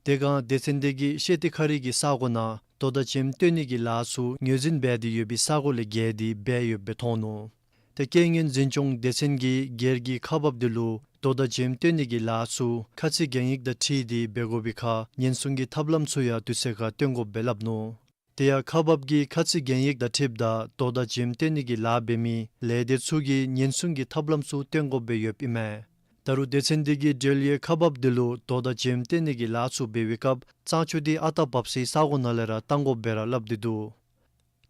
དེ་སྒང་སྡེ་ཚན་དེ་གིས་ཤེ་ཏེ་ཁ་རི་གི་ས་གོ་ནང་རྡོ་དང་བྱེམ་བཏོན་ནི་གི་ལཱ་ཚུ་ངོས་འཛིན་འབད་དེ་ཡོད་པའི་ས་གོ་ལས་བརྒལ་ཏེ་འབད་ཡོདཔ་སྦེ་མཐོང་ནུག། ཏེ་རྐྱེན་ངན་འཛིན་སྐྱོང་སྡེ་ཚན་གྱིས་སྒེར་གྱི་ཁག་འབགཔ་དེ་ལུ་རྡོ་དང་བྱེམ་བཏོན་ནི་གི་ལཱ་ཚུ་ཁ་ཚིག་གན་ཡིག་དང་འཁྲིལ་ཏེ་འབད་དགོ་པའི་ཁར་ཉེན་སྲུང་གི་ཐབས་ལམ་ཚུ་ཡང་དུས་ཚོད་ཁར་སྟོན་དགོཔ་སྦེ་སླབ་ནུག། དེ་ཡང་ཁག་འབགཔ་གི་ཁ་ཚིག་གན་ཡིག་དང་འཁྲིལཝ་ད་རྡོ་དང་བྱེམ་བཏོན་ནི་གི་ལཱ་འབད་མི་ལས་སྡེ་ཚུ་གིས་ཉེན་སྲུང་གི་ཐབས་ལམ་ཚུ་སྟོན་དགོཔ་སྦེ་ཡོདཔ་ཨིན་མས། ད་རུང་སྡེ་ཚན་དེ་གིས་འབྲེལ་ཡོད་ཁག་འབགཔ་དེ་ལུ་རྡོ་དང་བྱེམ་བཏོན་ནི་གི་ལཱ་ཚུ་འབད་བའི་སྐབས་གཙང་ཆུ་དེ་ཨ་རྟག་འབབ་སའི་ས་གོ་ནང་ལས་ར་བཏང་དགོཔ་སྦེ་ར་སླབ་སྟེ་འདུག།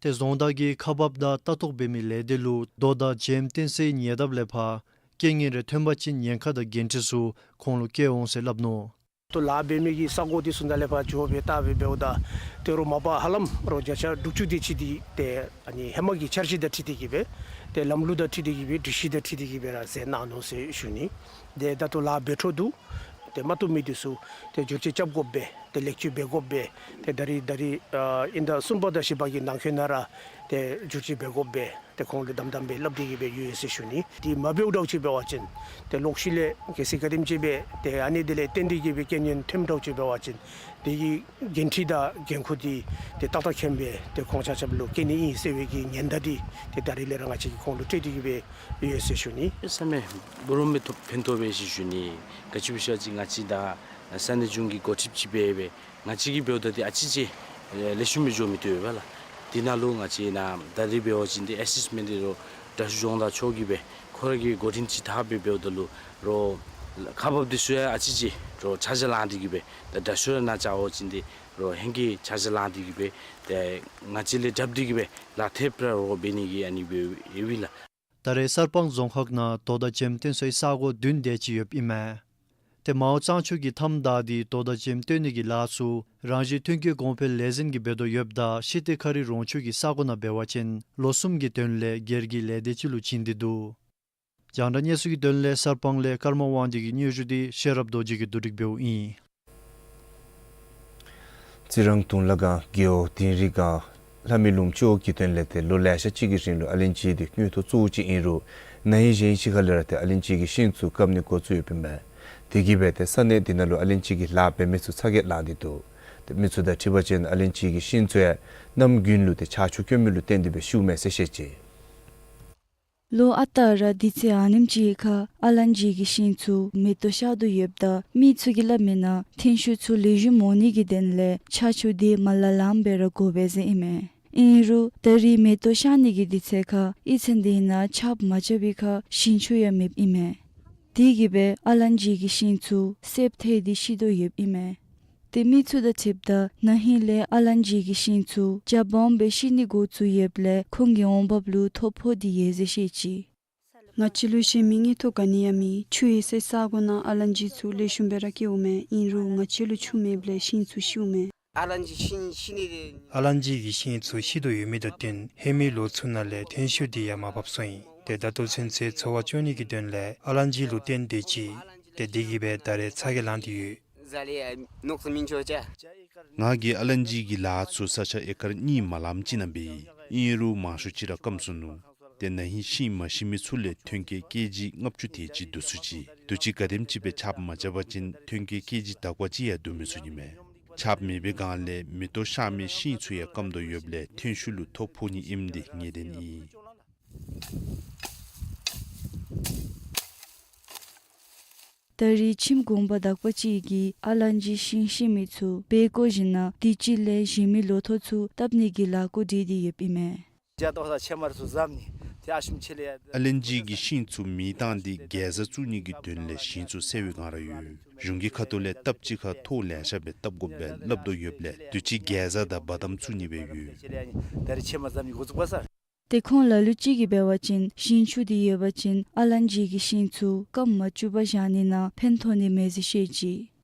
ཏེ་རྫོང་བདག་གིས་ཁག་འབགཔ་དང་ལྟ་རྟོག་འབད་མི་ལས་སྡེ་ལུ་རྡོ་དང་བྱེམ་བཏོན་སའི་ཉེ་འདབས་ལས་ཕར་རྐྱེན་ངན་རེ་ཐོན་པ་ཅིན་ཉེན་ཁ་དང་འགན་འཁྲི་ཚུ་ཁོང་ལུ་བཀལ་འོང་ཟེར་སླབ་ནུག། ཏེ་ལཱ་འབད་མི་གི་ས་གོ་དེ་ཚུ་ནང་ལས་ཕར་འགྱོ་སྦེ་ལྟ་སྦེ་འབདཝ་ད་ཏེ་རོགས་མ་པ་ཧ་ལམ་རོགས་བརྒྱ་ཆ་དྲུག་ཅུ་དེ་ཅིག་དེ་ཏེ་ཨ་ནི་ཧེ་མ་གི་འཆར་གཞི་དང་འཁྲིལ་ཏེ་གིས་སྦེ་ཏེ་ལམ་ལུགས་དང་འཁྲིལ་ཏེ་གིས་སྦེ་སྒྲིག་གཞི་དང་འཁྲིལ་ཏེ་གིས་སྦེ་ར་མཛད་གནང་ནུག་ཟེར་ཞུ་ནི། ཏེ་ད་ལྟོ་ལཱ་འབད་འཕྲོ་འདུག། ཏེ་མ་བཏུབ་མི་དེ་ཚུ་ཏེ་བསྒྱུར་བཅོས་རྐྱབ་དགོཔ་སྦེ་ཏེ་ལེགས་བཅོས་འབད་དགོཔ་སྦེ་ཏེ་ད་རིས་ད་རིས་ཨ་དབྱིན་ཟླ་གསུམ་པ་དང་བཞི་པ་གི་ནང་འཁོད་ནང་ར་ཏེ་བསྒྱུར་བཅོས་འབད་དགོཔ་སྦེ་ཏེ་ཁོང་ལུ་དམ་དམ་སྦེ་སླབ་སྟེ་གིས་སྦེ་ཡོད་ཟེར་ཞུ་ནི། དེ་མ་འབདཝ་འདྲཝ་ཅིག་འབད་བ་ཅིན་ཏེ་ལོག་ཤུལ་ལས་གལ་སྲིད་ག་དེམ་ཅིག་སྦེ་ཏེ་ཨ་ནི་དེ་ལས་བརྟེན་ཏེ་གིས་སྦེ་རྐྱེན་ངན་ཐོནམ་འདྲཝ་ཅིག་འབད་བ་ཅིན་དེ་གི་འགན་འཁྲི་དང་འགན་ཁུར་དེ་ཏེ་ཏག་ཏག་མཁྱེན་སྦེ་ཏེ་ཁོང་ཆ་ཁྱབ་ལུ་བཀལ་ནི་ཨིན་ཟེར་བའི་གི་ཉེན་བརྡ་དེ་ཏེ་ད་རིས་ལས་ར་ང་བཅས་ཀྱིས་ཁོང་ལུ་སྤྲོད་དེ་གིས་སྦེ་ཡོད་ཟེར་ཞུ་ནི། བསམ་མེད་སྤྲོ་བ་མེད་ཐོག་ཕན་ཐོགས་སྦེ་ཟེར་ཞུ་ནི། ག་ཅི་སྦེ་ཟེར་བ་ཅིན་ང་བཅས་ད་ས་གནས་གཞུང་གི་འགོ་ཁྲིདཔ་ཅིག་འབད་སྦེ་ང་བཅས་ཀྱིས་འབདཝ་ད་ཏེ་ཨ་ཙི་ཅིག་ལེགས་ཤོམ་སྦེ་འགྱོ་མི་བཏུབ་པས་ལགས། དེ་ནང་ལུ་ང་བཅས་ནཱ་ད་རིས་འབད་བ་ཅིན་ཏེ་ཨེ་སིསི་མེནཊ་འདི་རོགས་དྲག་ཤོས་གཞུང་བདག་མཆོག་གིས་སྦེ་ཁོ་ར་གི་འགོ་འདྲེན་ཅིག་འཐབ་སྦེ་འབདཝ་ད་ལུ་རོགས་ཁག་འབགཔ་དེ་ཚུ་ཡང་ཨ་ཙི་ཅིག་རོགས་ཆ་འཇོག་ལངས་ཏེ་གིས་སྦེ་ད་དྲག་ཤོས་ར་ནཱ་བཅར་བ་ཅིན་ཏེ་རོགས་ཧེང་སྐལ་ཆ་འཇོག་ལངས་ཏེ་གིས་སྦེ་ཏེ་ང་བཅས་ལས་སྒྲུབ་སྟེ་གིས་སྦེ་ལཱ་འཐབ་ར་རོགས་འབད་ནི་གི་ཨ་ནི་སྦེ་ཡོད་པས་ལགས། ད་རེས་གསར་སྤང་རྫོང་ཁག་ནང་རྡོ་དང་བྱེམ་བཏོན་སའི་ས་གོ་བདུན་དེ་ཅིག་ཡོདཔ་ཨིན་མས། ཏེ་མའོ་གཙང་ཆུ་གི་མཐའམ་བདའ་སྟེ་རྡོ་དང་བྱེམ་བཏོན་ནི་གི་ལཱ་ཚུ་རང་བཞིན་ཐོན་སྐྱེད་གོང་འཕེལ་ལས་འཛིན་གྱིས་འབད་དོ་ཡོདཔ་ད་ཤེ་ཏེ་ཁ་རི་རོང་ཆུ་གི་ས་གོ་ནང་འབད་བ་ཅིན་ལོ་གསུམ་གྱི་དོན་ལས་སྒེར་གྱི་ལས་སྡེ་ཅིག་ལུ་བྱིན་ཏེ་འདུག། རྒྱང་བསྒྲགས་གནས་ཚུལ་གྱི་དོན་ལས་གསར་སྤང་ལས་ཀརྨ་དབང་འདུས་ཀྱི་སྙན་ཞུ་དེ་ཤེས་རབ་རྡོ་རྗེ་གིས་བསྡུ་སྒྲིག་འབདཝ་ཨིན། རྩི་རང་དུང་ལ་སྒང་རྒེད་འོག་དིང་རི་སྒང་ལྷ་མི་ལུངམ་ཅོག་གི་དོན་ལས་ཏེ་ལོ་ལེ་ཤ་ཅིག་གི་རིང་ལུ་ཨ་ལན་ཅི་དེ་དངུལ་ཐོག་གཙོ་བོ་ཅིག་ཨིན་རུང་ན་ཧིང་གཞེས་ཧིང་ཅིག་ཁ་ལས་ར་ཏེ་ཨ་ལན་ཅི་གི་ཤིང་ཚུ་བཀབ་ནི་འགོ་བཙུགས་ཡོདཔ་ཨིན་མས། དེ་གིས་སྦེ་ཏེ་ས་གནས་དེ་ནང་ལུ་ཨ་ལན་ཅི་གི་ལཱ་འབད་མི་ཚུ་ཚ་གྱང་ལང་སྟེ་འདུག། ཏེ་མི་ཚུ་དང་འཁྲིལ་བ་ཅིན་ཨ་ལན་ཅི་གི་ཤིང་ཚུ་ཡང་གནམ་དགུན་ལུ་ཏེ་ཆར་ཆུ་སྐྱོན་མི་ལུ་བརྟེན་ཏེ་སྦེ་ཤིཝ་མས་ཟེར་བཤད་ཅི། ལོ་ཨ་རྟག་ར་དུས་ཚོད་ཨ་ནེམ་ཅིག་ཁར་ཨ་ལན་ཅི་གི་ཤིང་ཚུ་མེ་ཏོག་ཤར་དོ་ཡོདཔ་ད་མི་ཚུ་གིས་སླབ་མིའི་ནང་ཐོན་ཤུགས་ཚུ་ལེགས་ཤོམ་འོང་ནི་གི་དོན་ལས་ཆར་ཆུ་དེ་མ་ལང་ལངམ་སྦེ་ར་དགོ་པས་ཟེར་ཨིན་མས། ཨིན་རུང་ད་རིས་མེ་ཏོག་ཤར་ནི་གི་དུས་ཚོད་ཁར་ཨི་ཚན་དེ་ནང་ཆརཔ་མ་རྐྱབ་པའི་ཁར་ཞིང་ཆུ་ཡང་མེདཔ་ཨིན་མས། དེ་གིས་སྦེ་ཨ་ལན་ཅི་གི་ཤིང་ཚུ་སེརཔོ་ཐལ་ཏེ་ཤི་དོ་ཡོདཔ་ཨིན་མས། ཏེ་མི་ཚུ་དང་འཁྲིལཝ་ད་ན་ཧིང་ལས་ཨ་ལན་ཅི་གི་ཤིང་ཚུ་རྒྱབ་བམ་སྦེ་ཤི་ནི་འགོ་བཙུགས་ཡོདཔ་ལས་ཁོང་གི་འོང་འབབ་ལུ་ཐོ་ཕོག་སྟེ་ཡོད་ཟེར་བཤད་ཅི། ང་བཅས་ལུ་གཞན་མི་དངོས་ཐོག་ག་ནི་ཡང་མེད། ཆུ་ཡོད་སའི་ས་གོ་ནང་ཨ་ལན་ཅི་ཚུ་ལེགས་ཤོམ་སྦེ་ར་སྐྱེཝ་མས། ཨིན་རུང་ང་བཅས་ལུ་ཆུ་མེདཔ་ལས་ཤིང་ཚུ་ཤིཝ་མས། ཨ་ལན་ཅི་ཤིང་ཤི་ནི་དེ་ཨ་ལན་ཅི་གི་ཤིང་ཚུ་ཤི་དོ་ཡོད་མི་དང་བསྟུན་ཧེ་མའི་ལོ་ཚུ་ནང་ལས་ཐོན་ཤུགས་དེ་ཡང་མར་བབས་སོང་ཡི། ཏེ་ད་ལྟོ་ཚུན་ཚོད་འཚོ་བ་སྐྱོང་ནི་གི་དོན་ལས་ཨ་ལན་ཅི་ལུ་བརྟེན་ཏེ་ཅི། ཏེ་དེ་གིས་སྦེ་ད་རེས་ཚ་གྱང་ལང་སྟེ་ཡོད། ང་གིས་ཨ་ལན་ཅི་གི་ལཱ་ཚུ་ས་ཆ་ཨེ་ཀར་གཉིས་མ་ལངམ་ཅིག་ནང་འབད་ཡི། ཨིན་རུང་མང་ཤོས་ཅིག་ར་སྐམ་སོང་ནུག། ཏེ་ན་ཧིང་ཤིང་མ་ཤི་མི་ཚུ་ལས་ཐོན་སྐྱེད་ཀེ་ཇི་ལྔ་བཅུ་དེ་ཅིག་བསྡུ་ཚུགས་ཅི། དུས་ཅི་ག་དེམ་ཅིག་སྦེ་ཆརཔ་མ་རྐྱབ་པ་ཅིན་ཐོན་སྐྱེད་ཀེ་ཇི་དག་པ་ཅིག་ཡང་བསྡུ་མི་ཚུགས་ནི་མས། ཆརཔ་མེད་པའི་སྒང་ལས་མེ་ཏོག་ཤར་མི་ཤིང་ཚུ་ཡང་སྐམ་དོ་ཡོདཔ་ལས་ཐོན་ཤུགས་ལུ་ཐོ་ཕོག་ནི་ཨིནམ་འདི་ངེས་བདེན་ཨིན། ད་རེས་ཁྱིམ་གུང་པ་དག་པ་ཅིག་གིས་ཨ་ལན་ཇི་ཤིང་བཤིག་མི་ཚུ་སྦེ་བཀོ་བཞིན་ན་དུས་ཅི་ལས་གཞན་མི་ལོ་ཐོག་ཚུ་བཏབ་ནི་གི་ལཱ་འགོ་འདྲེན་ཏེ་ཡོདཔ་ཨིན་མས། ཨ་ལན་ཇི་གི་ཤིང་ཚུ་མེ་བཏང་སྟེ་གེ་ཛ་བཙུགས་ནི་གི་དོན་ལས་ཤིང་ཚུ་བསལ་བའི་སྒང་ར་ཡོད། གཞུང་གི་ཁ་ཐུག་ལས་སྟབས་གཅིག་ཁར་ཐོག་ལེ་ཤ་སྦེ་བཏབ་དགོཔ་སྦེ་སླབ་དོ་ཡོདཔ་ལས་དུས་ཅི་གེ་ཛ་དང་བ་དམ་བཙུགས་ནི་སྦེ་ཡོད། ཏེ་ཁོང་ལ་ལུ་ཅིག་གིས་འབད་བ་ཅིན་ཞིང་ཆུ་འདི་ཡོད་པ་ཅིན་ཨ་ལན་ཇི་གི་ཤིང་ཚུ་སྐམ་མ་བཅུག་པར་བཞག་ནི་ནང་ཕན་ཐོགས་ནི་མས་ཟེར་བཤད་ཅི།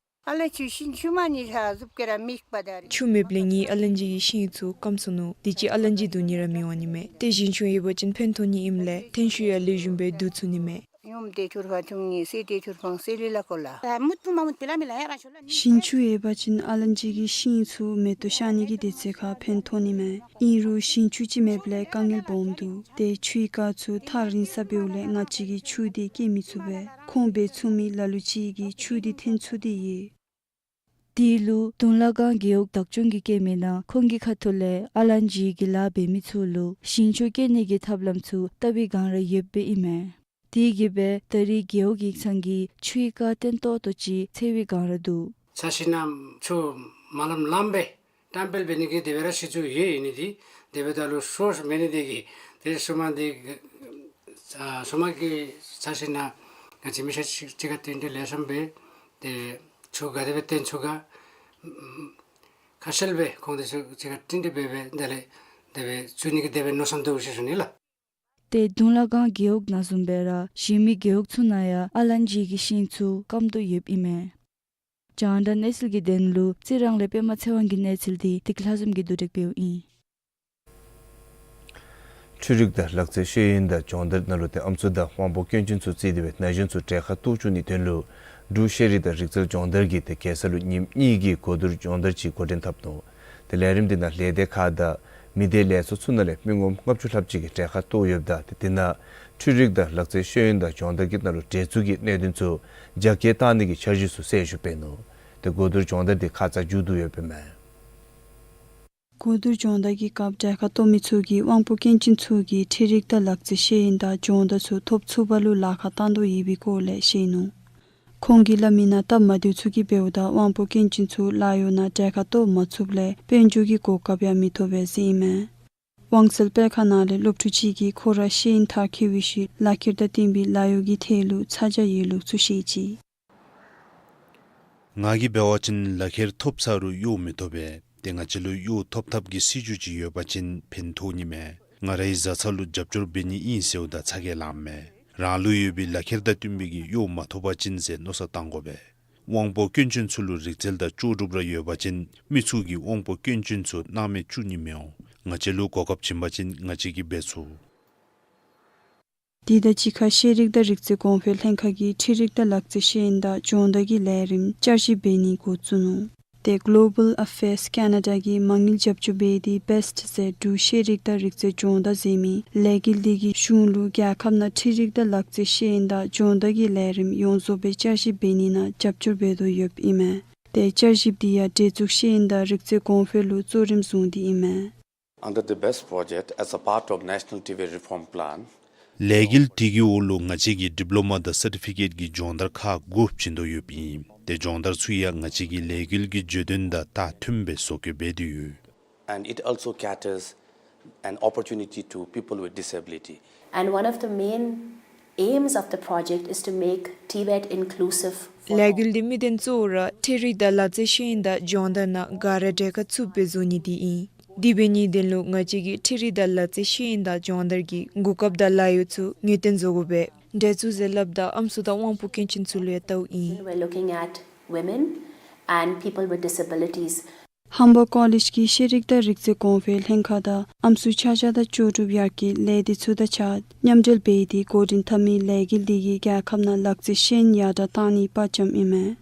ཨ་ལན་ཇི་ཤིང་ཆུ་མེད་ནི་ཧ་ཟུབ་ཀེ་ར་མིག་པ་ད་རེ། ཆུ་མེདཔ་ལས་ངེའི་ཨ་ལན་ཇི་གི་ཤིང་ཚུ་སྐམ་སོ་ནུག། དུས་ཅི་ཨ་ལན་ཇི་བདུག་ནི་ར་མི་འོང་ནི་མས། ཏེ་ཞིང་ཆུ་ཡོད་པ་ཅིན་ཕན་ཐོགས་ནི་ཨིནམ་ལས་ཐོན་ཤུགས་ཡང་ལེགས་ཤོམ་སྦེ་བསྡུ་ཚུགས་ནི་མས། ཡུམ་ཏེ་ཐུར་ཁ་ཐུང་ནི་སི་ཏེ་ཐུར་ཕང་སི་ལི་ལ་ཀོ་ལ། ཤིང་ཆུ་ཡོད་པ་ཅིན་ཨ་ལན་ཇི་གི་ཤིང་ཚུ་མེ་ཏོག་ཤར་ནི་གི་དུས་ཚོད་ཁར་ཕན་ཐོགས་ནི་མས། ཨིན་རུང་ཞིང་ཆུ་ཅིག་མེདཔ་ལས་དཀའ་ངལ་སྦོམ་འདུག། ཏེ་ཆུའི་རྐ་ཚུ་ཐག་རིང་ས་འབདཝ་ལས་ང་བཅས་ཀྱིས་ཆུ་འདི་སྐྱེལ་མི་ཚུགས་པས། ཁོང་འབད་ཚུགས་མི་ལ་ལུ་ཅིག་གིས་ཆུ་འདི་འཐེན་ཚུགས་ཏེ་ཡོད། དེ་ལུ་དུང་ལ་སྒང་རྒེད་འོག་བདག་སྐྱོང་གིས་བཀོད་མི་ནང་ཁོང་གི་ཁ་ཐུག་ལས་ཨ་ལན་ཇི་གི་ལཱ་འབད་མི་ཚུ་ལུ་ཞིང་ཆུ་སྐྱེལ་ནི་གི་ཐབས་ལམ་ཚུ་བལྟ་བའི་སྒང་ར་ཡོདཔ་ཨིན་མས། དེ་གིས་སྦེ་ད་རེས་རྒེད་འོག་ཡིག་ཚང་གིས་ཆུའི་རྐ་བརྟན་ཏོག་ཏོ་ཅིག་འཚོལ་བའི་སྒང་ར་འདུག། ཆ་ཤིག་ནང་ཆུ་མ་ལམ་ལམ་སྦེ་བཀྲམ་སྤེལ་འབད་ནི་གི་དེ་སྦེ་ར་ཤེས་ཚུལ་ཡོད། ཨིན་ནི་འདི་དེ་སྦེ་ད་ལུ་སོརསི་མེད་ནི་དེ་གིས་ཏེ་སོ་མ་འདི་ཨ་སོ་མ་གི་ཆ་ཤིག་ནང་ང་བཅས་མི་ཤ་ཤིག་གཅིག་ཁར་བསྟུན་ཏེ་ལེགས་ཤོམ་སྦེ་ཏེ་ཆུ་ག་དེ་སྦེ་བཏོན་ཚུགས་ག་ཁ་གསལ་སྦེ་ཁོང་དེ་ཚུ་གཅིག་ཁར་བསྟུན་ཏེ་འབད་འབད་དེ་ལས་དེ་སྦེ་བཙུགས་ནི་གི་དེ་སྦེ་མནོ་བསམ་འདུག་ཟེར་ཞུ་ནི་ལགས། ཏེ་དུང་ལ་སྒང་རྒེད་འོག་ནང་བཟུམ་སྦེ་ར་གཞན་མི་རྒེད་འོག་ཚུ་ནང་ཡང་ཨ་ལན་ཇི་གི་ཤིང་ཚུ་སྐམ་དོ་ཡོདཔ་ཨིན་མས། རྒྱང་བསྒྲགས་གནས་ཚུལ་གྱི་དོན་ལུ་རྩི་རང་ལས་པདྨ་ཚེ་དབང་གི་གནས་ཚུལ་འདི་ཏེ་ལྷ་འཛོམས་ཀྱིས་བསྡུ་སྒྲིག་འབདཝ་ཨིན། འཕྲུལ་རིག་དང་ལག་རྩལ་ཤེས་ཡོན་དང་སྦྱོང་བརྡར་ནང་ལུ་ཏེ་ཨམ་སྲུ་དང་དབང་པོ་སྐྱོན་ཅན་ཚུ་བརྩིས་ཏེ་སྦེ་ན་གཞོན་ཚུ་གྲལ་ཁར་གཏོགས་བཅུག་ནིའི་དོན་ལུ་འབྲུག་ཤེས་རིག་དང་རིག་རྩལ་སྦྱོང་བརྡར་གྱིས་ཏེ་རྒྱལ་ས་ལུ་ཉིནམ་གཉིས་ཀྱི་གོ་བསྡུར་སྦྱོང་བརྡར་ཅིག་འགོ་འདྲེན་འཐབ་ནུག། ཏེ་ལས་རིམ་འདི་ནང་ལས་སྡེ་ཁག་དང་མི་སྡེ་ལས་ཚོགས་ཚུ་ནང་ལས་མི་ངོམ་ལྔ་བཅུ་ལྷགཔ་ཅིག་གིས་གྲལ་ཁར་གཏོགས་ཡོདཔ་ད་ཏེ་དེ་ནང་འཕྲུལ་རིག་དང་ལག་རྩལ་ཤེས་ཡོན་དང་སྦྱོང་བརྡར་གྱི་ནང་ལུ་གྲལ་ཚུད་ཀྱི་གནད་དོན་ཚུ་རྒྱ་སྐྱེད་བཏང་ནི་གི་འཆར་གཞི་ཚུ་གསལ་ཞུ་འབད་ནུག། ཏེ་གོ་བསྡུར་སྦྱོང་བརྡར་འདི་ཁ་ཙ་མཇུག་བསྡུ་ཡོདཔ་ཨིན་མས། གོ་བསྡུར་སྦྱོང་བརྡར་གྱི་སྐབས་གྲལ་ཁར་གཏོགས་མི་ཚུ་གིས་དབང་པོ་སྐྱོན་ཅན་ཚུ་གིས་འཕྲུལ་རིག་དང་ལག་རྩལ་ཤེས་ཡོན་དང་སྦྱོང་བརྡར་ཚུ་ཐོབ་ཚུགས་པ་ལུ་ལཱ་ཁག་བཏང་དོ་ཡོད་པའི་སྐོར་ལས་བཤད་ནུག། ཁོང་གིས་སླབ་མི་ནང་སྟབས་མ་བདེཝ་ཚུ་གིས་འབདཝ་ད་དབང་པོ་སྐྱོན་ཅན་ཚུ་ལཱ་གཡོག་ནང་གྲལ་ཁར་གཏོགས་མ་ཚུགསཔ་ལས་དཔལ་འབྱོར་གྱི་གོ་སྐབས་ཡང་མི་ཐོབ་པས་ཟེར་ཨིན་མས། དབང་གསལ་སྤེལ་ཁང་ནང་ལས་སློབ་ཕྲུག་ཅིག་གིས་ཁོ་ར་ཤེས་ཡོན་མཐར་འཁྱོལ་བའི་ཤུལ་ལག་ཁྱེར་དང་བསྟུན་པའི་ལཱ་གཡོག་གི་ཐད་ལུ་ཚ་གྱང་ཡོད་ལུགས་ཚུ་བཤད་ཅི། ང་གིས་འབད་བ་ཅིན་ལག་ཁྱེར་ཐོབ་ཚར་རུང་གཡོག་མི་ཐོབ་པས། ཏེ་ང་བཅས་ལུ་གཡོག་ཐོབ་ཐབས་ཀྱི་སྲིད་བྱུས་ཅིག་ཡོད་པ་ཅིན་ཕན་ཐོགས་ནི་མས། ང་རའི་བཟའ་ཚང་ལུ་རྒྱབ་སྐྱོར་འབད་ནི་ཨིན་ཟེརཝ་ད་ཚ་གྱང་ལངམ་མས། རང་ལུ་ཡོད་པའི་ལག་ཁྱེར་དང་བསྟུན་པའི་གི་གཡོག་མ་ཐོབ་པ་ཅིན་ཟེར་མནོ་བསམ་བཏང་དགོ་པས། དབང་པོ་སྐྱོན་ཅན་ཚུ་ལུ་རིག་རྩལ་དང་ལྕོགས་གྲུབ་ར་ཡོད་པ་ཅིན་མི་ཚུ་གིས་དབང་པོ་སྐྱོན་ཅན་ཚུ་སྣང་མེད་བཅུག་ནི་མི་འོང་། ང་བཅས་ལུ་གོ་སྐབས་བྱིན་པ་ཅིན་ང་བཅས་ཀྱིས་འབད་ཚུགས། དེ་དང་གཅིག་ཁར་ཤེས་རིག་དང་རིག་རྩལ་གོང་འཕེལ་ལྷན་ཁག་གིས་འཕྲུལ་རིག་དང་ལག་རྩལ་ཤེས་ཡོན་དང་སྦྱོང་བརྡར་གྱི་ལས་རིམ་བསྐྱར་ཞིབ་འབད་ནི་འགོ་བཙུགས་ནུག། ཏེ་Global Affairs Canada གིས་མ་དངུལ་རྒྱབ་སྐྱོར་འབད་དེ་བེསཊ་ཟེར་འབྲུག་ཤེས་རིག་དང་རིག་རྩལ་སྦྱོང་བརྡར་ཟེར་མི་ལས་འགུལ་འདི་གིས་གཞུང་ལུ་རྒྱལ་ཁབ་ནང་འཕྲུལ་རིག་དང་ལག་རྩལ་ཤེས་ཡོན་དང་སྦྱོང་བརྡར་གྱི་ལས་རིམ་ཡོངས་རྫོགས་སྦེ་བསྐྱར་ཞིབ་འབད་ནི་ནང་རྒྱབ་སྐྱོར་འབད་དོ་ཡོདཔ་ཨིན་མས། ཏེ་བསྐྱར་ཞིབ་འདི་ཡང་སྒྲིག་འཛུགས་ཤེས་ཡོན་དང་རིག་རྩལ་གོང་འཕེལ་ལུ་གཙོ་རིམ་བཟུང་སྟེ་ཨིན་མས། Under the BEST project, as a part of National TVET reform plan, ལས་འགུལ་འདི་གི་འོག་ལུ་ང་བཅས་ཀྱིས་ཌིབ་ལོ་མ་དང་སར་ཊི་ཕི་ཀེཊ་གི་སྦྱོང་བརྡར་ཁག་དགུ་བྱིན་དོ་ཡོདཔ་ཨིན། ཏེ་སྦྱོང་བརྡར་ཚུ་ཡང་ང་བཅས་ཀྱི་ལས་འགུལ་གྱི་བརྗོད་དོན་དང་མཐུནམ་སྦེ་བཟོ་བཀོད་འབད་དེ་ཡོད། And it also caters an opportunity to people with disability. And one of the main aims of the project is to make TVET inclusive for all. ལས་འགུལ་འདི་དམིགས་དོན་གཙོ་བོ་ར་འཕྲུལ་རིག་དང་ལག་རྩལ་ཤེས་ཡོན་དང་སྦྱོང་བརྡར་ནང་ག་ར་གྲལ་ཁར་ཚུདཔ་སྦེ་བཟོ་ནི་འདི་ཨིན། དེ་འབད་ནིའི་དོན་ལུ་ང་བཅས་ཀྱིས་འཕྲུལ་རིག་དང་ལག་རྩལ་ཤེས་ཡོན་དང་སྦྱོང་བརྡར་གྱི་གོ་སྐབས་དང་ལཱ་གཡོག་ཚུ་ངེས་བཏོན་བཟོ་དགོ་པས། གྲལ་ཚུད་ཟེར་སླབ་ད་ཨམ་སྲུ་དང་དབང་པོ་སྐྱོན་ཅན་ཚུ་ལུ་ཡང་བལྟཝ་ཨིན། We're looking at women and people with disabilities. ཧམ་བར་ཀོ་ལེཇ་གི་ཤེས་རིག་དང་རིག་རྩལ་གོང་འཕེལ་ལྷན་ཁག་དང་ཨམ་སྲུ་ཆ་བཞག་དང་ལྕོགས་གྲུབ་ཡར་རྒྱས་ལས་སྡེ་ཚུ་དང་གཅིག་ཁར་མཉམ་འབྲེལ་འབད་དེ་འགོ་འདྲེན་འཐབ་མི་ལས་འགུལ་འདི་གིས་རྒྱལ་ཁབ་ནང་ལག་རྩལ་ཤེས་ཡོན་ཡར་དྲག་གཏང་ནི་དཔའ་བཅམ་ཨིན་མས།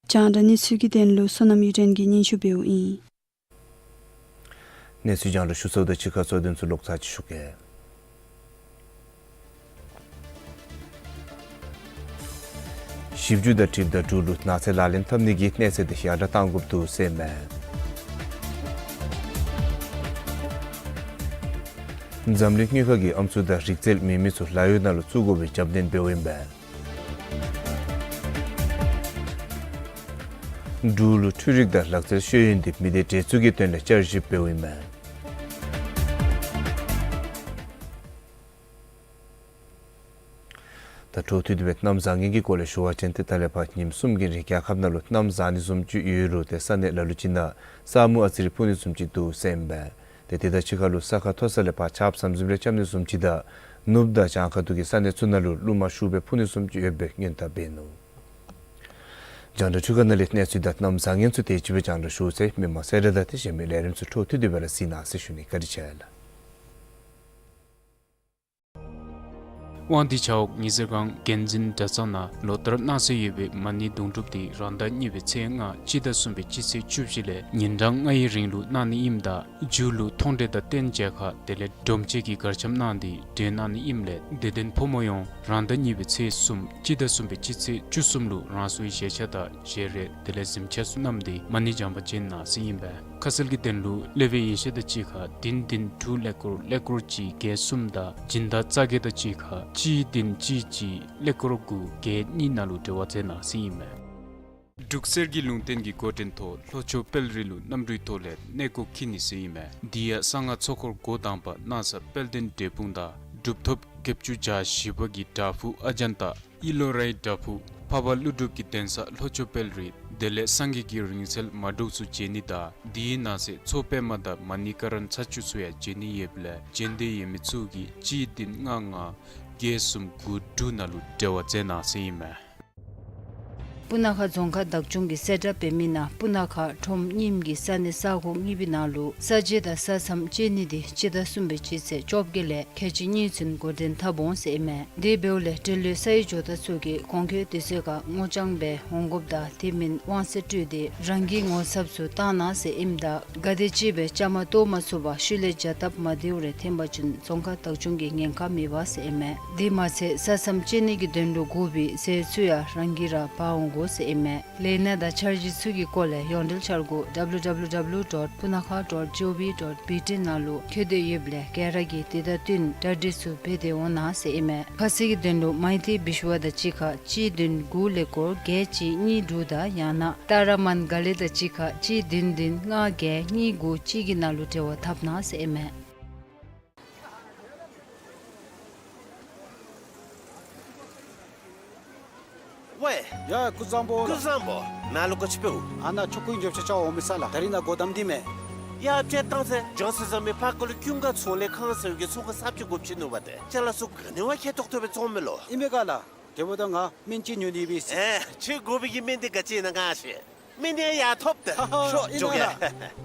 རྒྱང་བསྒྲགས་གནས་ཚུལ་གྱི་དོན་ལུ་བསོད་ནམས་གཡུ་སྒྲོན་གྱིས་སྙན་ཞུ་འབདཝ་ཨིན། གནས་ཚུལ་རྒྱང་བསྒྲགས་ཞུ་ཚརཝ་དང་གཅིག་ཁར་གཙོ་དོན་ཚུ་ལོག་ཚར་ཅིག་ཞུ་གེ། ཞིབ་འཇུག་དང་འཁྲིལཝ་ད་འབྲུག་ལུ་ནགས་ཚལ་ལག་ལེན་འཐབ་ནི་གི་གནས་ཚད་དེ་ཡར་དྲག་གཏང་དགོཔ་འདུག་ཟེར་ཨིན་མས། འཛམ་གླིང་དངུལ་ཁང་གིས་ཨམ་སྲུ་དང་རིག་རྩལ་མེད་མི་ཚུ་ལཱ་གཡོག་ནང་ལུ་བཙུགས་དགོ་པའི་རྒྱབ་སྣོན་འབདཝ་ཨིན་པས། འབྲུག་ལུ་འཕྲུལ་རིག་དང་ལག་རྩལ་ཤེས་ཡོན་དེ་མི་སྡེ་གྲལ་ཚུད་ཀྱི་དོན་ལས་བསྐྱར་ཞིབ་འབདཝ་ཨིན་མས། ད་འཕྲོ་མཐུད་དེ་སྦེ་གནམ་བཟང་ངན་གྱི་སྐོར་ལས་ཞུ་བ་ཅིན་ཏེ་ད་ལས་ཕར་ཉིནམ་གསུམ་གྱི་རིང་རྒྱལ་ཁབ་ནང་ལུ་གནམ་བཟང་ནི་བཟུམ་ཅིག་ཡོད་རུང་ཏེ་ས་གནས་ལ་ལུ་ཅིག་ནང་ས་སྨུག་ཨ་ཙི་རེ་ཕུབ་ནི་བཟུམ་ཅིག་འདུག་ཟེར་ཨིན་པས། ཏེ་དེ་དང་གཅིག་ཁར་ལུ་ས་ཁ་མཐོ་ས་ལས་ཕར་ཆརཔ་ཟམ་ཟིམ་རེ་རྐྱབ་ནི་བཟུམ་ཅིག་དང་ནུབ་དང་བྱང་ཁ་ཐུག་གི་ས་གནས་ཚུ་ནང་ལུ་རླུང་མ་ཤུགས་སྦེ་ཕུ་ནི་བཟུམ་ཅིག་ཡོད་པའི་སྔོན་བརྡ་འབད་ནུག། རྒྱང་བསྒྲགས་འཕྲུལ་ཁང་ནང་ལས་གནས་ཚུལ་དང་གནམ་བཟང་ངན་ཚུ་དེ་ཅིག་སྦེ་རྒྱང་བསྒྲགས་ཞུ་ཚེ་མི་མང་སེར་དང་དེ་བཞིན་མི་ལས་རིམ་ཚུ་འཕྲོ་མཐུད་དེ་སྦེ་ར་གཟིགས་གནང་ཟེར་ཞུ་ནི། བཀའ་དྲིན་ཆེ་ལགས། དབང་འདུས་ཆབ་འོག་ཉི་ཟེར་སྒང་དགེ་འཛིན་གྲྭ་ཚང་ནང་ལོ་ལྟར་གནང་སྲོལ་ཡོད་པའི་མ་ཎི་དུང་སྒྲུབ་དེ་རང་ཟླ་གཉིས་པའི་ཚེས་ལྔ་སྤྱི་ཟླ་གསུམ་པའི་སྤྱི་ཚེས་བཅུ་བཞི་ལས་ཉིན་གྲངས་ལྔའི་རིང་ལུ་གནང་ནི་ཨིནམ་ད་མཇུག་ལུ་མཐོང་གྲོལ་དང་རྟེན་མཇལ་ཁ་དེ་ལས་སྒྲོམ་མཆོད་ཀྱི་གར་འཆམ་གནང་སྟེ་གྲོལ་གནང་ནི་ཨིནམ་ལས་དད་ལྡན་ཕོ་མོ་ཡོངས་རང་ཟླ་གཉིས་པའི་ཚེས་གསུམ་སྤྱི་ཟླ་གསུམ་པའི་སྤྱི་ཚེས་བཅུ་གསུམ་ལུ་རང་སོའི་བཞེས་ཆས་དང་བཞེས་རས་དེ་ལས་གཟིམ་ཆས་ཚུ་བསྣམས་ཏེ་མ་ཎི་བགྱང་པར་བྱོན་གནང་ཟེར་ཨིན་པས། ཁ་གསལ་གྱི་དོན་ལུ་སློབ་དཔོན་ཡེ་ཤེས་དང་གཅིག་ཁར་བདུན་བདུན་དྲུག་ཀླད་ཀོར་ཀླད་ཀོར་གཅིག་བརྒྱད་གསུམ་དང་སྦྱིན་བདག་རྩ་རྒྱས་དང་གཅིག་ཁར་གཅིག་བདུན་གཅིག་གཅིག་ཀླད་ཀོར་དགུ་བརྒྱད་གཉིས་ནང་ལུ་འབྲེལ་བ་མཛད་གནང་ཟེར་ཨིན་མས། འབྲུག་གསེར་གྱི་ལུང་བསྟན་གྱི་འགོ་འདྲེན་ཐོག་ལྷོ་ཕྱོགས་དཔལ་རི་ལུ་གནམ་གྲུའི་ཐོག་ལས་གནས་སྐོར་འཁྱིད་ནི་ཟེར་ཨིན་མས། དེ་ཡང་གསང་སྔགས་ཚོགས་འཁོར་འགོ་དང་པ་གནང་ས་དཔལ་ལྡན་འབྲས་སྤུངས་དང་གྲུབ་ཐོབ་བརྒྱད་ཅུ་གྱ་བཞི་པ་གི་བྲག་ཕུག་ཨ་ཛན་ཏ་ཨི་ལོ་རའི་བྲག་ཕུག་འཕགས་པ་ཀླུ་སྒྲུབ་ཀྱི་གདན་ས་ལྷོ་ཕྱོགས་དཔལ་རི་དེ་ལས་སངས་རྒྱས་ཀྱི་རིང་བསྲེལ་མ་འབྲུག་ཚུ་མཇལ་ནི་དང་དེའི་ནང་གསེས་མཚོ་པདྨ་དང་མ་ཎི་ཀ་ར་ན་ཚ་ཆུ་ཚུ་ཡང་མཇལ་ནི་ཡོདཔ་ལས་མཇལ་འདོད་ཡོད་མི་ཚུ་གིས་གཅིག་བདུན་ལྔ་ལྔ་བརྒྱད་གསུམ་དགུ་དྲུག་ནང་ལུ་འབྲེལ་བ་མཛད་གནང་ཟེར་ཨིན་མས། སྤུ་ན་ཁ་རྫོང་ཁག་བདག་སྐྱོང་གིས་གསལ་བསྒྲགས་འབད་མི་ནང་སྤུ་ན་ཁ་ཁྲོམ་རྙིངམ་གི་ས་གནས་ས་ཁོངས་གཉིས་པའི་ནང་ལུ་ས་འབྱེད་དང་ས་མཚམས་བཅད་ནི་དེ་སྤྱི་ཟླ་གསུམ་པའི་སྤྱི་ཚེས་བཅོ་བརྒྱད་ལས་ཁལ་གཅིག་གཉིས་ཚུན་འགོ་འདྲེན་འཐབ་འོང་ཟེར་ཨིན་མས། དེ་འབདཝ་ལས་འབྲེལ་ཡོད་ས་ཡི་ཇོ་བདག་ཚུ་གིས་གོང་འཁོད་དུས་ཚོད་ཁར་སྔོ་ལྗང་སྦེ་འོང་དགོཔ་དང་དེ་མིན་དབང་ཚད་སྤྲོད་དེ་རང་གི་ངོ་ཚབ་ཚུ་བཏང་གནང་ཟེར་ཨིནམ་ད་ག་དེ་ཅིག་སྦེ་བཅའ་མར་གཏོགས་མ་ཚུགས་པར་ཤུལ་ལས་བྱ་སྟབས་མ་བདེཝ་རེ་ཐོན་པ་ཅིན་རྫོང་ཁག་བདག་སྐྱོང་གིས་ཉེན་ཁ་མེད་པས་ཟེར་ཨིན་མས། དེ་མ་ཚད་ས་མཚམས་བཅད་ནི་གི་དོན་ལུ་དགོ་པའི་ཟས་ཚུ་ཡང་རང་གིས་ར་འབག་འོང་དགོ་ཟེར་ཨིན་མས། ལས་སྣ་དང་འཆར་གཞི་ཚུ་གི་སྐོར་ལས་ཡོངས་འབྲེལ་འཆར་སྒོ་W W W dot punakha dot gov dot B T ནང་ལུ་འཁོད་དེ་ཡོདཔ་ལས་ག་ར་གིས་དེ་དང་བསྟུན་གྲ་སྒྲིག་ཚུ་འབད་དེ་འོང་གནང་ཟེར་ཨིན་མས། ཁ་གསལ་གྱི་དོན་ལུ་མའི་ཏི་བི་ཤུ་བ་དང་གཅིག་ཁར་གཅིག་བདུན་དགུ་ཀླད་ཀོར་བརྒྱད་གཅིག་གཉིས་དྲུག་དང་ཡང་ན་ཏཱ་ར་མན་ག་ལི་དང་གཅིག་ཁར་གཅིག་བདུན་བདུན་ལྔ་བརྒྱད་གཉིས་དགུ་གཅིག་གི་ནང་ལུ་འབྲེལ་བ་འཐབ་གནང་ཟེར་ཨིན་མས། ཝེ། ཡ་ཀུན་བཟང་པོ་ལགས། ཀུན་བཟང་པོ། ནཱ་ལུ་ག་ཅི་འབདཝ། ཨ་ནཱ་ཆོ་ག་གི་འགྱོ་བཅར་འོང་མི་ས་ལགས། ད་རིས་ནཱ་སྒོ་བསྡམས་ཏེ་མས། ཡ་བཅད་བཏང་ཟེར། ལྗོངས་གསར་རྩམ་པའི་ཕར་ཁ་ལུ་ཀུན་དགའ་ཚོང་ལས་ཁང་ཟེར་བའི་གི་ཚོང་ཁང་གསརཔ་ཅིག་འགོ་བཙུགས་ནུག་པ་ཏེ། ཅ་ལ་ཚུ་ག་ནི་བ་ཁེ་ཏོག་ཏོ་སྦེ་བཙོངམ་མས་ལོ། ཨིན་མས་ག་ལགས། དེ་འབདཝ་ད་ང་སྨན་ཅིག་ཉོ་ནི་ཡོད་པས། ཨེ་ཁྱོད་དགོ་པའི་གི་སྨན་འདི་ག་ཅི་ཨིན་ན་ང་ཤེས། སྨན་ཡང་ཡར་ཐོབ་ཏེ། ཤོག་ཤོག་ཅོག་ཡ།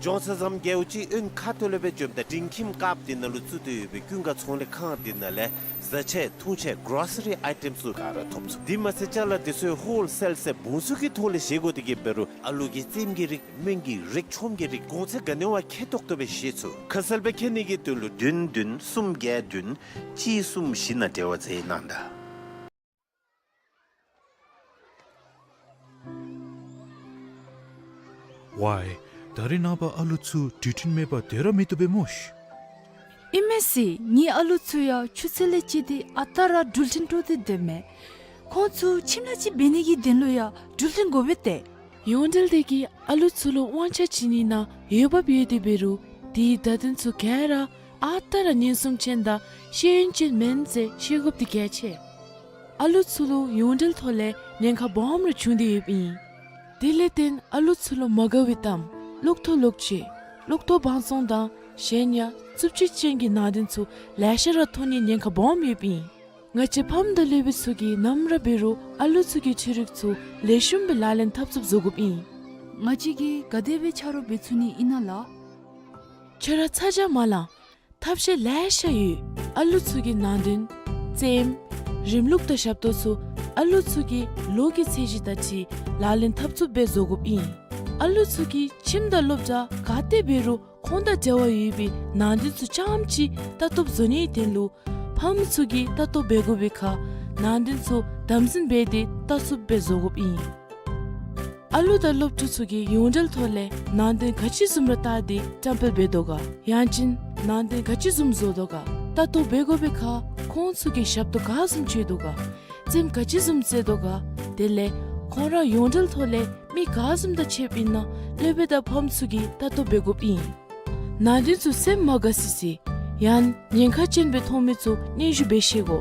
ལྗོངས་གསར་རྩམ་རྒྱལ་པོ་ཅིག་དབོན་ཁ་ཐུག་ལས་སྦེ་འགྱོཝ་ད་སྒྲིང་ཁྱིམ་དཀརཔོ་འདི་ནང་ལུ་བཙུགས་ཏེ་ཡོད་པའི་ཀུན་དགའ་ཚོང་ལས་ཁང་འདི་ནང་ལས་བཟའ་ཆས་འཐུང་ཆས་གོ་རོ་སི་རི་ཨའི་ཊེམ་ཚུ་ག་ར་ཐོབ་ཚུགས། དེ་མ་ཚད་ཅ་ལ་དེ་ཚུ་ཧོལ་སེལ་ཟེར་བུམ་ཚུ་གི་ཐོག་ལས་བཞེས་དགོ་དེ་གིས་འབད་རུང་ཨ་ལུ་གི་རྩེདམོ་གི་རིགས་སྨན་གྱི་རིགས་ཆོམ་གྱི་རིགས་གོང་ཚད་ག་ནི་བ་ཁེ་ཏོག་ཏོ་སྦེ་བཞེས་ཚུགས། ཁ་གསལ་སྦེ་མཁྱེན་ནི་གི་དོན་ལུ་བདུན་བདུན་གསུམ་བརྒྱད་བདུན་གཅིག་གསུམ་བཞི་ནང་འབྲེལ་བ་མཛད་གནང་ད། ཝའི། ད་རིས་ནངས་པ་ཨ་ལུ་ཚུ་འགྲུལ་འཕྲིན་མེད་པར་སྡོད་ར་མི་བཏུབ་པས་སྨོ་ཤི། ཨིན་མས་ཟེར། ངེའི་ཨ་ལུ་ཚུ་ཡང་ཆུ་ཚོད་ལས་བཅད་དེ་ཨ་རྟག་ར་འགྲུལ་འཕྲིན་དཀྲོག་སྟེ་སྡོདཔ་མས། ཁོང་ཚུ་ཁྱིམ་ལཱ་ཅིག་འབད་ནི་གི་དོན་ལུ་ཡང་འགྲུལ་འཕྲིན་དགོ་པས་ཏེ། ཡོངས་འབྲེལ་དེ་གིས་ཨ་ལུ་ཚུ་ལུ་དབང་ཆ་བྱིན་ནི་ནང་འོས་འབབ་ཡོད་དེ་འབད་རུང་དེའི་བརྡ་དོན་ཚུ་ག་ར་ཨ་རྟག་ར་ཉན་སྲུང་ཅན་དང་ཤེས་ཡོན་ཅན་མེན་ཟེར་ཤེས་དགོཔ་འདི་གལ་ཆེ། ཨ་ལུ་ཚུ་ལུ་ཡོངས་འབྲེལ་ཐོག་ལས་ཉེན་ཁ་སྦོམ་རེ་བྱུང་སྟེ་ཡོདཔ་ཨིན། དེ་ལས་བརྟེན་ཨ་ལུ་ཚུ་ལུ་མ་དགའ་བའི་གཏམ་ལོག་ཐོག་ལོག་ཆོས་ལོག་ཐོག་བང་བཙོང་དང་གཞན་ཡང་རྩུབ་སྤྱོད་ཅན་གྱི་ནང་དོན་ཚུ་ལེ་ཤ་ར་མཐོང་ནིའི་ཉེན་ཁ་སྦོམ་ཡོདཔ་ཨིན། ང་བཅས་ཕམ་དང་སློབ་དཔོན་ཚུ་གིས་ནམ་ར་འབད་རུང་ཨ་ལུ་ཚུ་གི་འཕྲུལ་རིག་ཚུ་ལེགས་ཤོམ་སྦེ་ལག་ལེན་འཐབ་ཚུགསཔ་བཟོ་དགོཔ་ཨིན། ང་བཅས་ཀྱིས་ག་དེ་སྦེ་ཆ་རོགས་འབད་ཚུགས་ནི་ཨིན་ན་ལགས། ཁྱོད་ར་ཚ་གྱང་མ་ལང་། ཐབས་ཤེས་ལེ་ཤ་ཡོད། ཨ་ལུ་ཚུ་གི་ནང་དོན་རྩེདམོ་རིམ་ལུགས་དང་ཞབས་ཏོག་ཚུ་ཨ་ལུ་ཚུ་གི་ལོ་གི་ཚད་གཞི་དང་འཁྲིལ་ལག་ལེན་འཐབ་ཚུགསཔ་སྦེ་བཟོ་དགོཔ་ཨིན། ཨ་ལུ་ཚུ་གིས་ཁྱིམ་དང་སློབ་གྲྭ་ག་ཏེ་འབད་རུང་ཁོང་དང་འབྲེལ་བ་ཡོད་པའི་ནང་དོན་ཚུ་རྐྱངམ་ཅིག་ལྟ་རྟོག་བཟོ་ནིའི་དོན་ལུ་ཕམ་ཚུ་གིས་ལྟ་རྟོག་འབད་དགོ་པའི་ཁར་ ནང་དོན་ཚུ་དམ་འཛིན་འབད་དེ་ལྟ་ཚུགསཔ་སྦེ་བཟོ་དགོཔ་ཨིན། ཨ་ལུ་དང་སློབ་ཕྲུག་ཚུ་གིས་ཡོངས་འབྲེལ་ཐོག་ལས་ནང་དོན་ག་ཅི་བཟུམ་ར་བལྟ་སྟེ་བཀྲམ་སྤེལ་འབད་དོ་ག། ཡང་ཅིན་ནང་དོན་ག་ཅི་བཟུམ་བཟོ་དོ་ག། ལྟ་རྟོག་འབད་དགོ་པའི་ཁར་ཁོང་ཚུ་གིས་ཞབས་ཏོག་ག་བཟུམ་སྤྱོད་དོ་ག། རྩེདམོ་ག་ཅི་བཟུམ་རྩེ་དོ་ག། དེ་ལས་ཁོང་ར་ཡོངས་འབྲེལ་ཐོག་ལས་མི་ག་བཟུམ་དང་ཕྱདཔ་ཨིན་ན་སློབ་དཔོན་དང་ཕམ་ཚུ་གིས་ལྟ་རྟོག་འབད་དགོཔ་ཨིན། ནང་དོན་ཚུ་སེམས་མ་དགའ་སི་སི་ཡང་ཉེན་ཁ་ཅན་སྦེ་མཐོང་མི་ཚུ་སྙན་ཞུ་འབད་ཤེས་དགོ།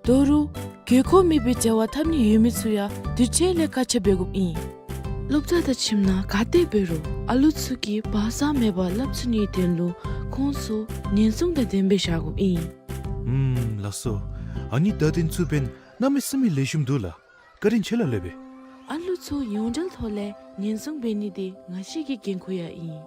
དོ་རུང་དགོས་མཁོ་མེད་པའི་འབྲེལ་བ་འཐབ་ནི་ཡོད་མི་ཚུ་ཡང་དུས་ཅི་ལས་བཀག་ཆ་འབད་དགོཔ་ཨིན། སློབ་གྲྭ་དང་ཁྱིམ་ནང་ག་ཏེ་འབད་རུང་ཨ་ལུ་ཚུ་གིས་བག་ཚ་མེད་པར་སླབ་ཚུགས་ནིའི་དོན་ལུ་ཁོང་ཚུ་ཉེན་སྲུང་དང་ལྡནམ་སྦེ་བཞག་དགོཔ་ཨིན། ཨུམ་ལགས་སོ། ཨ་ནི་བརྡ་དོན་ཚུ་འབདན་གནམ་མེད་ས་མེད་ལེགས་ཤོམ་འདུག་ལགས། བཀའ་དྲིན་ཆེ་ལགས་སློབ་དཔོན། ཨ་ལུ་ཚུ་ཡོངས་འབྲེལ་ཐོག་ལས་ཉེན་སྲུང་འབད་ནི་འདི་ང་བཅས་ཀྱི་འགན་ཁུར་ཡང་ཨིན།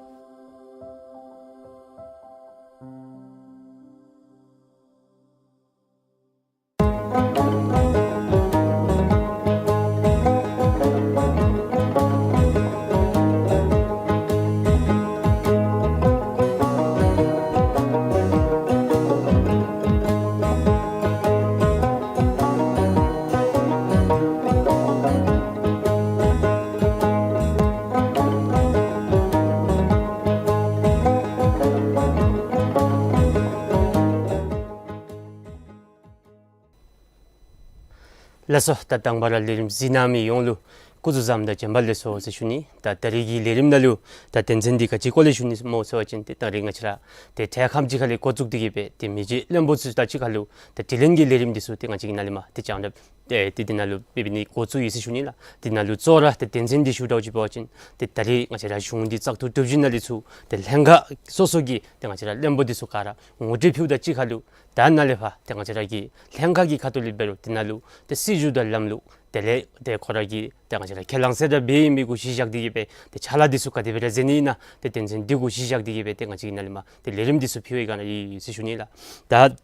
ལགས་སོ། ད་དང་པ་ར་ལས་རིམ་གཟིགས་གནང་མི་ཡོངས་ལུ་སྐུ་གཟུགས་བཟང་དང་བྱོན་པ་ལེགས་སོ་ཟེར་ཞུ་ནི། ད་ད་རིས་ཀྱི་ལས་རིམ་ནང་ལུ་ད་དོན་ཚན་འདི་ག་ཅི་སྐོར་ལས་ཞུ་ནི་སྨོ་ཟེར་བ་ཅིན་ཏེ་ད་རིས་ང་བཅས་ར་ཏེ་འཕྲལ་ཁམས་ཅིག་ཁ་ལས་འགོ་བཙུགས་ཏེ་གི་སྦེ་ཏེ་མི་རྗེ་བློན་པོ་ཚུ་དང་གཅིག་ཁར་ལུ་ཏེ་དྲི་ལན་གྱི་ལས་རིམ་འདི་ཚུ་ཏེ་ང་བཅས་ཀྱི་ནང་ལས་མར་ཏེ་སྤྱན་རས་ཏེ་ཏེ་འདི་ནང་ལུ་འབད་འབད་ནི་འགོ་བཙུགས་ཡི་ཟེར་ཞུ་ནི་ལགས། འདི་ནང་ལུ་གཙོ་བོ་ར་ཏེ་དོན་ཚན་འདི་ཞུ་དགོཔ་ཅིག་འབད་བ་ཅིན་ཏེ་ད་རིས་ང་བཅས་ར་གཞུང་འདི་བཙག་འཐུ་གྲུབ་ཞིནམ་ལས་ཚུར་ཏེ་ལྷན་ཁག་སོ་སོ་གི་ཏེ་ང་བཅས་ར་བློན་པོ་འདི་ཚུ་ག་ར་ངོ་སྤྲོད་ཕུལཝ་དང་གཅིག་ཁར་ལུ་ད་ནཱ་ལས་ཕར་ཏེ་ང་བཅས་ར་གི་ལྷན་ཁག་གི་ཁ་ཐུག་ལས་འབད་རུང་འདི་ནང་ལུ་ཏེ་སྲིད་བྱུས་དང་ལམ་ལུགས་དེ་ལས་ཏེ་ཁོ་ར་གི་ཏེ་ང་བཅས་ར་ཁས་བླངས་ཟེར་ར་འབད་མི་གུ་གཞི་བཞག་སྟེ་གི་སྦེ་ཏེ་ཕྱག་ལཱ་འདི་ཚུ་ག་དེ་སྦེ་ར་མཛད་ནི་ཨིན་ན་ཏེ་དོན་ཚན་འདི་གུ་གཞི་བཞག་སྟེ་གི་སྦེ་ཏེ་ང་བཅས་ཀྱི་ནང་ལས་མར་ཏེ་ལས་རིམ་འདི་ཚུ་ཕུལ་བའི་སྒང་ལས་ཨིན་ཟེར་ཞུ་ནི་ལགས། ད་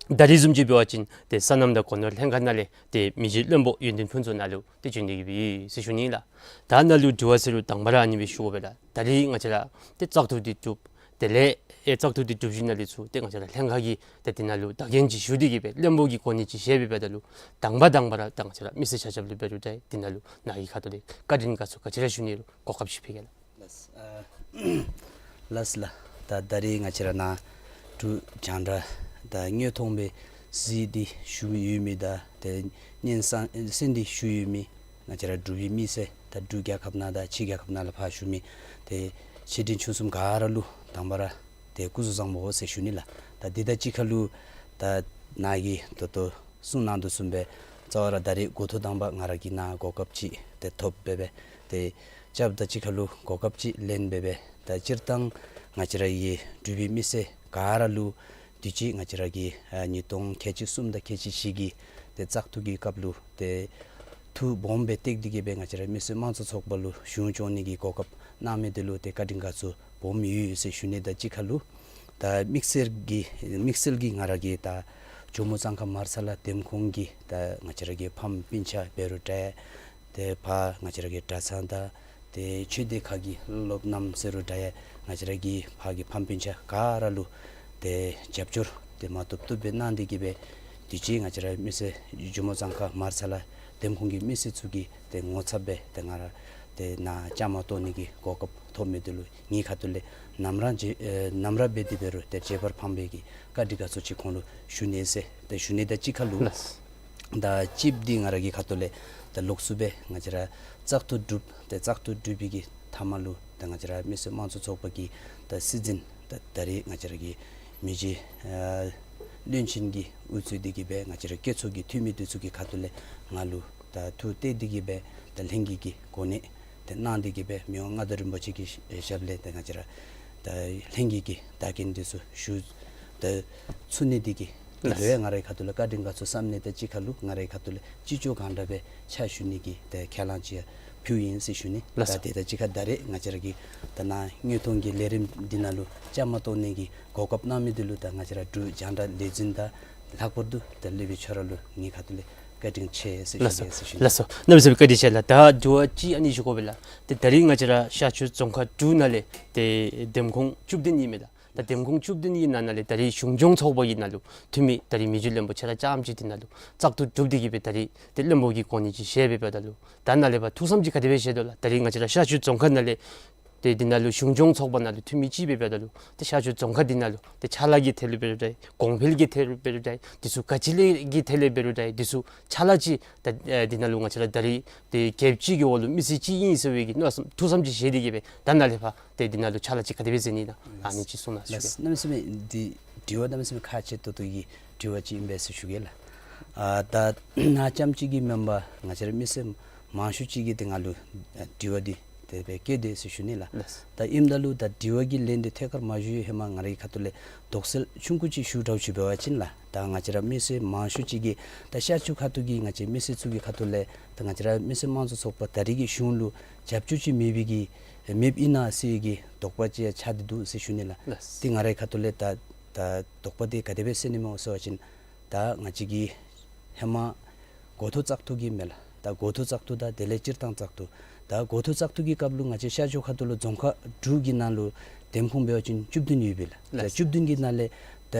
ད་རིས་བཟུམ་ཅིག་འབད་བ་ཅིན་ཏེ་སོ་ནམ་དང་སྒོ་ནོར་ལྷན་ཁག་ནང་ལས་ཏེ་མི་རྗེ་བློན་པོ་ཡོན་ཏན་ཕུན་ཚོགས་ནཱ་ལུ་ཏེ་བྱོན་ཏེ་གི་སྦེ་ཨིན་ཟེར་ཞུ་ནི་ལགས། ད་ནཱ་ལུ་དྲི་བ་ཟེར་རུང་དང་པ་ར་ཨ་ནི་སྦེ་ཞུ་དགོ་པས་ལགས། ད་རིས་ང་བཅས་ར་ཏེ་བཙག་འཐུ་འདི་གྲུབ། དེ་ལས་ཨེ་བཙག་འཐུ་འདི་གྲུབ་ཞིནམ་ལས་ཚུར་ཏེ་ང་བཅས་ར་ལྷན་ཁག་གིས་ཏེ་འདི་ནང་ལུ་བདག་འཛིན་ཅིག་ཞུ་སྟེ་གི་སྦེ་བློན་པོ་གི་གོ་གནས་ཅིག་བཞེས་པའི་བར་ན་ལུ་དང་པ་དང་པ་ར་ད་ང་བཅས་ར་མི་སེར་ཆ་ཁྱབ་ལུ་འབད་རུང་ཏེ་འདི་ནང་ལུ་ནཱ་གི་ཁ་ཐུག་ལས་བཀའ་དྲིན་དགའ་ཚོར་ག་ཅི་ར་ཞུ་ནི་རུང་གོ་སྐབས་ཅིག་ཕུལ་གེ་ལགས། ལགས་ལགས་ལགས། ད་ད་རིས་ང་བཅས་ར་ནཱ་འབྲུག་རྒྱང་བསྒྲགས་ད་དངོས་མཐོང་སྦེ་གཟིགས་ཏེ་བཞུགས་ཡོད་མི་དང་ཏེ་སྙན་གསན་གསན་ཏེ་བཞུགས་ཡོད་མི་ང་བཅས་ར་འབྲུག་པའི་མི་སེར་ད་འབྲུག་རྒྱལ་ཁབ་ནང་དང་ཕྱི་རྒྱལ་ཁབ་ནང་ལས་ཕར་བཞུགས་མི་ཏེ་ཆེ་འབྲིང་ཆུང་གསུམ་ག་ར་ལུ་དང་པ་ར་ཏེ་སྐུ་གཟུགས་བཟང་པོ་ཟེར་ཞུ་ནི་ལགས། ད་འདི་དང་གཅིག་ཁར་ལུ་ད་ནཱ་གིས་ད་ལྟོ་གསུང་གནང་དོ་བཟུམ་སྦེ་གཙོ་བོ་ར་ད་རིས་འགོ་ཐོག་དང་པ་ང་ར་གིས་ནཱ་གོ་སྐབས་ཅིག་ཏེ་ཐོབ་སྦེ་སྦེ་ཏེ་རྐྱབ་ད་གཅིག་ཁར་ལུ་གོ་སྐབས་ཅིག་ལེན་སྦེ་སྦེ་ད་སྤྱིར་བཏང་ང་བཅས་ར་གི་འབྲུག་པའི་མི་སེར་ག་ར་ལུ་དུས་ཅི་ང་བཅས་ར་གི་ཨ་ཉིས་སྟོང་ཁལ་གཅིག་གསུམ་དང་ཁལ་གཅིག་བཞི་གི་ཏེ་བཙག་འཐུ་གི་སྐབས་ལུ་ཏེ་འཐུ་སྦོམ་སྦེ་བཏེགས་ཏེ་གི་སྦེ་ང་བཅས་ར་མི་སེར་དམངས་གཙོ་ཚོགས་པ་ལུ་གཞུང་སྐྱོང་ནི་གི་གོ་སྐབས་གནང་མི་འདི་ལུ་ཏེ་བཀའ་དྲིན་དགའ་ཚོར་སྦོམ་ཡོད་ཟེར་ཞུ་ནི་དང་གཅིག་ཁར་ལུ་ད་དམིགས་བསལ་གྱི་དམིགས་བསལ་གྱི་ང་ར་གིས་ད་ཇོ་མོ་གཙང་ཁ་མར་ཚ་ལ་འདེམས་ཁོངས་ཀྱི་ད་ང་བཅས་ར་གི་ཕམ་སྤུན་ཆ་འབད་རུང་འདྲ་ཏེ་ཕར་ང་བཅས་ར་གི་གྲྭ་ཚང་དང་ཏེ་ཆོས་སྡེ་ཁག་གི་སློབ་རྣམས་ཟེར་རུང་འདྲ་ཡང་ང་བཅས་ར་གི་ཕར་གྱི་ཕམ་སྤུན་ཆ་ག་ར་ལུ་ཏེ་རྒྱབ་སྐྱོར་ཏེ་མ་བཏུབ་བཏུབ་སྦེ་གནང་སྟེ་གི་སྦེ་དུས་ཅི་ང་བཅས་ར་མི་སེར་ཇོ་མོ་གཙང་ཁ་མར་ཚ་ལ་འདེམས་ཁོངས་ཀྱི་མི་སེར་ཚུ་གིས་ཏེ་ངོ་ཚབ་སྦེ་ཏེ་ང་ར་ཏེ་ནཱ་བཅའ་མར་གཏོགས་ནི་གི་གོ་སྐབས་ཐོབ་མི་འདི་ལུ་ངེའི་ཁ་ཐུག་ལས་ནམ་ར་རྗེ་ཨེ་ནམ་ར་འབད་དེ་འབད་རུང་ཏེ་རྗེ་འབངས་ཕམ་སྤུན་གྱིས་བཀའ་དྲིན་དགའ་ཚོར་ཅིག་ཁོང་ལུ་ཞུ་ནི་ཟེར་ཏེ་ཞུ་ནི་དང་གཅིག་ཁར་ལུ་ལགས། ད་གཅིག་འདི་ང་ར་གི་ཁ་ཐུག་ལས་ད་ལོགས་སུ་སྦེ་ང་བཅས་ར་བཙག་འཐུ་གྲུབ་ཏེ་བཙག་འཐུ་གྲུབ་པའི་གི་མཐའ་མ་ལུ་ད་ང་བཅས་ར་མི་སེར་དམངས་གཙོ་ཚོགས་པ་གི་ད་སྲིད་འཛིན་ད་ད་རིས་ང་བཅས་ར་གི་མི་རྗེ་ཨ་བློན་ཆེན་གྱིས་དབུ་གཙོས་ཏེ་གི་སྦེ་ང་བཅས་ར་བཀོད་ཚོགས་ཀྱི་འཐུས་མི་འདི་ཚུ་གི་ཁ་ཐུག་ལས་ང་ལུ་ད་འཐུ་བཏེགས་ཏེ་གི་སྦེ་ད་ལྷན་རྒྱས་ཀྱི་གོ་གནས་ཏེ་གནང་སྟེ་གི་སྦེ་མི་དབང་མངའ་བདག་རིན་པོ་ཆེ་གི་ཞབས་ལས་ཏེ་ང་བཅས་ར་ད་ལྷན་རྒྱས་ཀྱི་བདག་རྐྱེན་འདི་ཚུ་ཞུ་ད་ཚུགས་ནི་འདི་གིས་ད་ལོ་ཡང་ང་རའི་ཁ་ཐུག་ལས་བཀའ་དྲིན་དགའ་ཚོར་བསམ་ནི་དང་གཅིག་ཁར་ལུ་ང་རའི་ཁ་ཐུག་ལས་ཅི་ལྕོགས་གང་དྲག་སྦེ་ཕྱག་ཞུ་ནི་གི་ད་ཁས་བླངས་ཅིག་ཡང་ཕུལཝ་ཨིན་ཟེར་ཞུ་ནི། ལགས་སོ། ད་དེ་དང་གཅིག་ཁར་ད་རེས་ང་བཅས་ར་གི་ད་ནཱ་དངོས་མཐོང་གི་ལས་རིམ་འདི་ནང་ལུ་བཅའ་མར་གཏོགས་ནི་གི་གོ་སྐབས་གནང་མི་འདི་ལུ་ད་ང་བཅས་ར་འབྲུག་རྒྱང་བསྒྲགས་ལས་འཛིན་དང་ལྷག་པར་དུ་ད་སློབ་དཔོན་ཁྱོད་ར་ལུ་ངེའི་ཁ་ཐུག་ལས་བཀའ་དྲིན་ཆེ་ཟེར་ཞུ་ལགས་སོ། ནི་ཟེར་ཞུ་ནི། ལགས་སོ། གནམ་མེད་ས་མེད་བཀའ་དྲིན་ཆེ་ལགས། ད་དྲི་བ་ཅིག་ཨ་ནི་ཞུ་དགོ་པས་ལགས། ཏེ་ད་རིས་ང་བཅས་ར་ཤར་ཕྱོགས་རྫོང་ཁག་དྲུག་ནང་ལས་ཏེ་འདེམས་ཁོངས་བཅུ་བདུན་ཨིན་མས་ལགས། ད་འདེམས་ཁོངས་བཅུ་བདུན་གྱི་ནང་ན་ལས་ད་རིས་གཞུང་སྐྱོང་ཚོགས་པ་གི་ནང་ལུ་འཐུས་མི་ད་རིས་མི་རྗེ་བློན་པོ་ཁྱེད་ར་རྐྱངམ་གཅིག་འདི་ནང་ལུ་བཙག་འཐུ་གྲུབ་སྟེ་གི་སྦེ་ད་རིས་ཏེ་བློན་པོ་གི་གོ་གནས་ཅིག་བཞེས་སྦེ་འབདཝ་ད་ལུ་ད་ནཱ་ལས་ཕར་ཐུགས་བསམ་ཅིག་ག་དེ་སྦེ་བཞེས་དོ་ལགས། ད་རིས་ང་བཅས་ར་ཤར་ཕྱོགས་རྫོང་ཁག་ནང་ལས་ཏེ་འདི་ནང་ལུ་གཞུང་སྐྱོང་ཚོགས་པ་ནང་ལུ་འཐུས་མི་ཅིག་སྦེ་འབདཝ་ད་ལུ་ཏེ་ཤར་ཕྱོགས་རྫོང་ཁག་འདི་ནང་ལུ་ཏེ་ཕྱག་ལཱ་གི་ཐད་ལུ་འབད་རུང་འདྲ་གོང་འཕེལ་གྱི་ཐད་ལུ་འབད་རུང་འདྲ་འདི་ཚུ་ག་ཅི་ལས་ཀྱི་ཐད་ལས་འབད་རུང་འདྲ་འདི་ཚུ་ཕྱག་ལཱ་ཅིག་ད་ཨེ་འདི་ནང་ལུ་ང་བཅས་ར་ད་རིས་ཏེ་རྒྱལཔོ་གཅིག་གི་འོག་ལུ་མི་སེར་གཅིག་ཨིན་ཟེར་བའི་གི་མནོ་བསམ་ཐུགས་བསམ་ཅིག་བཞེས་ཏེ་གི་སྦེ་ད་ནཱ་ལས་ཕར་ཏེ་འདི་ནང་ལུ་ཕྱག་ལཱ་ཅིག་ག་དེ་སྦེ་མཛད་ནི་ན་ཨ་ནི་ཅིག་གསུང་གནང་ཞུ་གེ། གནམ་མེད་ས་མེད་འདི་དྲི་བ་གནམ་མེད་ས་མེད་ཁག་ཆེ་ཏོག་ཏོ་གི་དྲི་བ་ཅིག་ཨིན་པས་ཟེར་ཞུ་གེ་ལགས། ཨ་ད་ནཱ་རྐྱངམ་གཅིག་གིས་མེན་པར་ང་བཅས་ར་མི་སེར་མང་ཤོས་ཅིག་གིས་ཏེ་ང་ལུ་ཨ་དྲི་བ་འདི་དེ་སྦེ་བཀོད་དེས་ཟེར་ཞུ་ནི་ལགས། ལགས། ད་ཨིནམ་ད་ལུ་ད་དྲི་བ་གི་ལན་འདི་ཐད་ཀར་མ་ཞུ་བའི་ཧེ་མ་ང་རའི་ཁ་ཐུག་ལས་དོགས་སེལ་ཆུང་ཀུ་ཅིག་ཞུ་དྲག་ཅིག་འབད་བ་ཅིན་ལགས། ད་ང་བཅས་ར་མི་སེར་མང་ཤོས་ཅིག་གིས་ད་ཤར་ཕྱོགས་ཁ་ཐུག་གི་ང་བཅས་མི་སེར་ཚུ་གི་ཁ་ཐུག་ལས་ད་ང་བཅས་ར་མི་སེར་དམངས་གཙོ་ཚོགས་པ་ད་རེས་ཀྱི་གཞུང་ལུ་རྒྱབ་སྐྱོར་ཅིག་མེད་པའི་གི་མེདཔ་ཨིན་ན་ཟེར་བའི་གི་དོགས་པ་ཅིག་ཡང་ཆགས་ཏེ་འདུག་ཟེར་ཞུ་ནི་ལགས། ལགས། ཏེ་ང་རའི་ཁ་ཐུག་ལས་ད་ད་དོགས་པ་འདི་ག་དེ་སྦེ་སེལ་ནི་སྨོ་ཟེར་བ་ཅིན་ད་ང་བཅས་ཀྱི་ཧེ་མ་འགོ་ཐོག་བཙག་འཐུ་གི་མས་ལགས། ད་འགོ་ཐོག་བཙག་འཐུ་དང་དེ་ལས་སྤྱིར་བཏང་བཙག་འཐུ། ད་འགོ་ཐོག་བཙག་འཐུ་གི་སྐབས་ལུ་ང་བཅས་ཤར་ཕྱོགས་ཁ་ཐུག་ལུ་རྫོང་ཁག་དྲུག་གི་ནང་ལུ་འདེམས་ཁོངས་འབད་བ་ཅིན་བཅུ་བདུན་ཡོད་པས་ལགས། ད་ལགས། བཅུ་བདུན་གྱི་ནང་ལས་ད་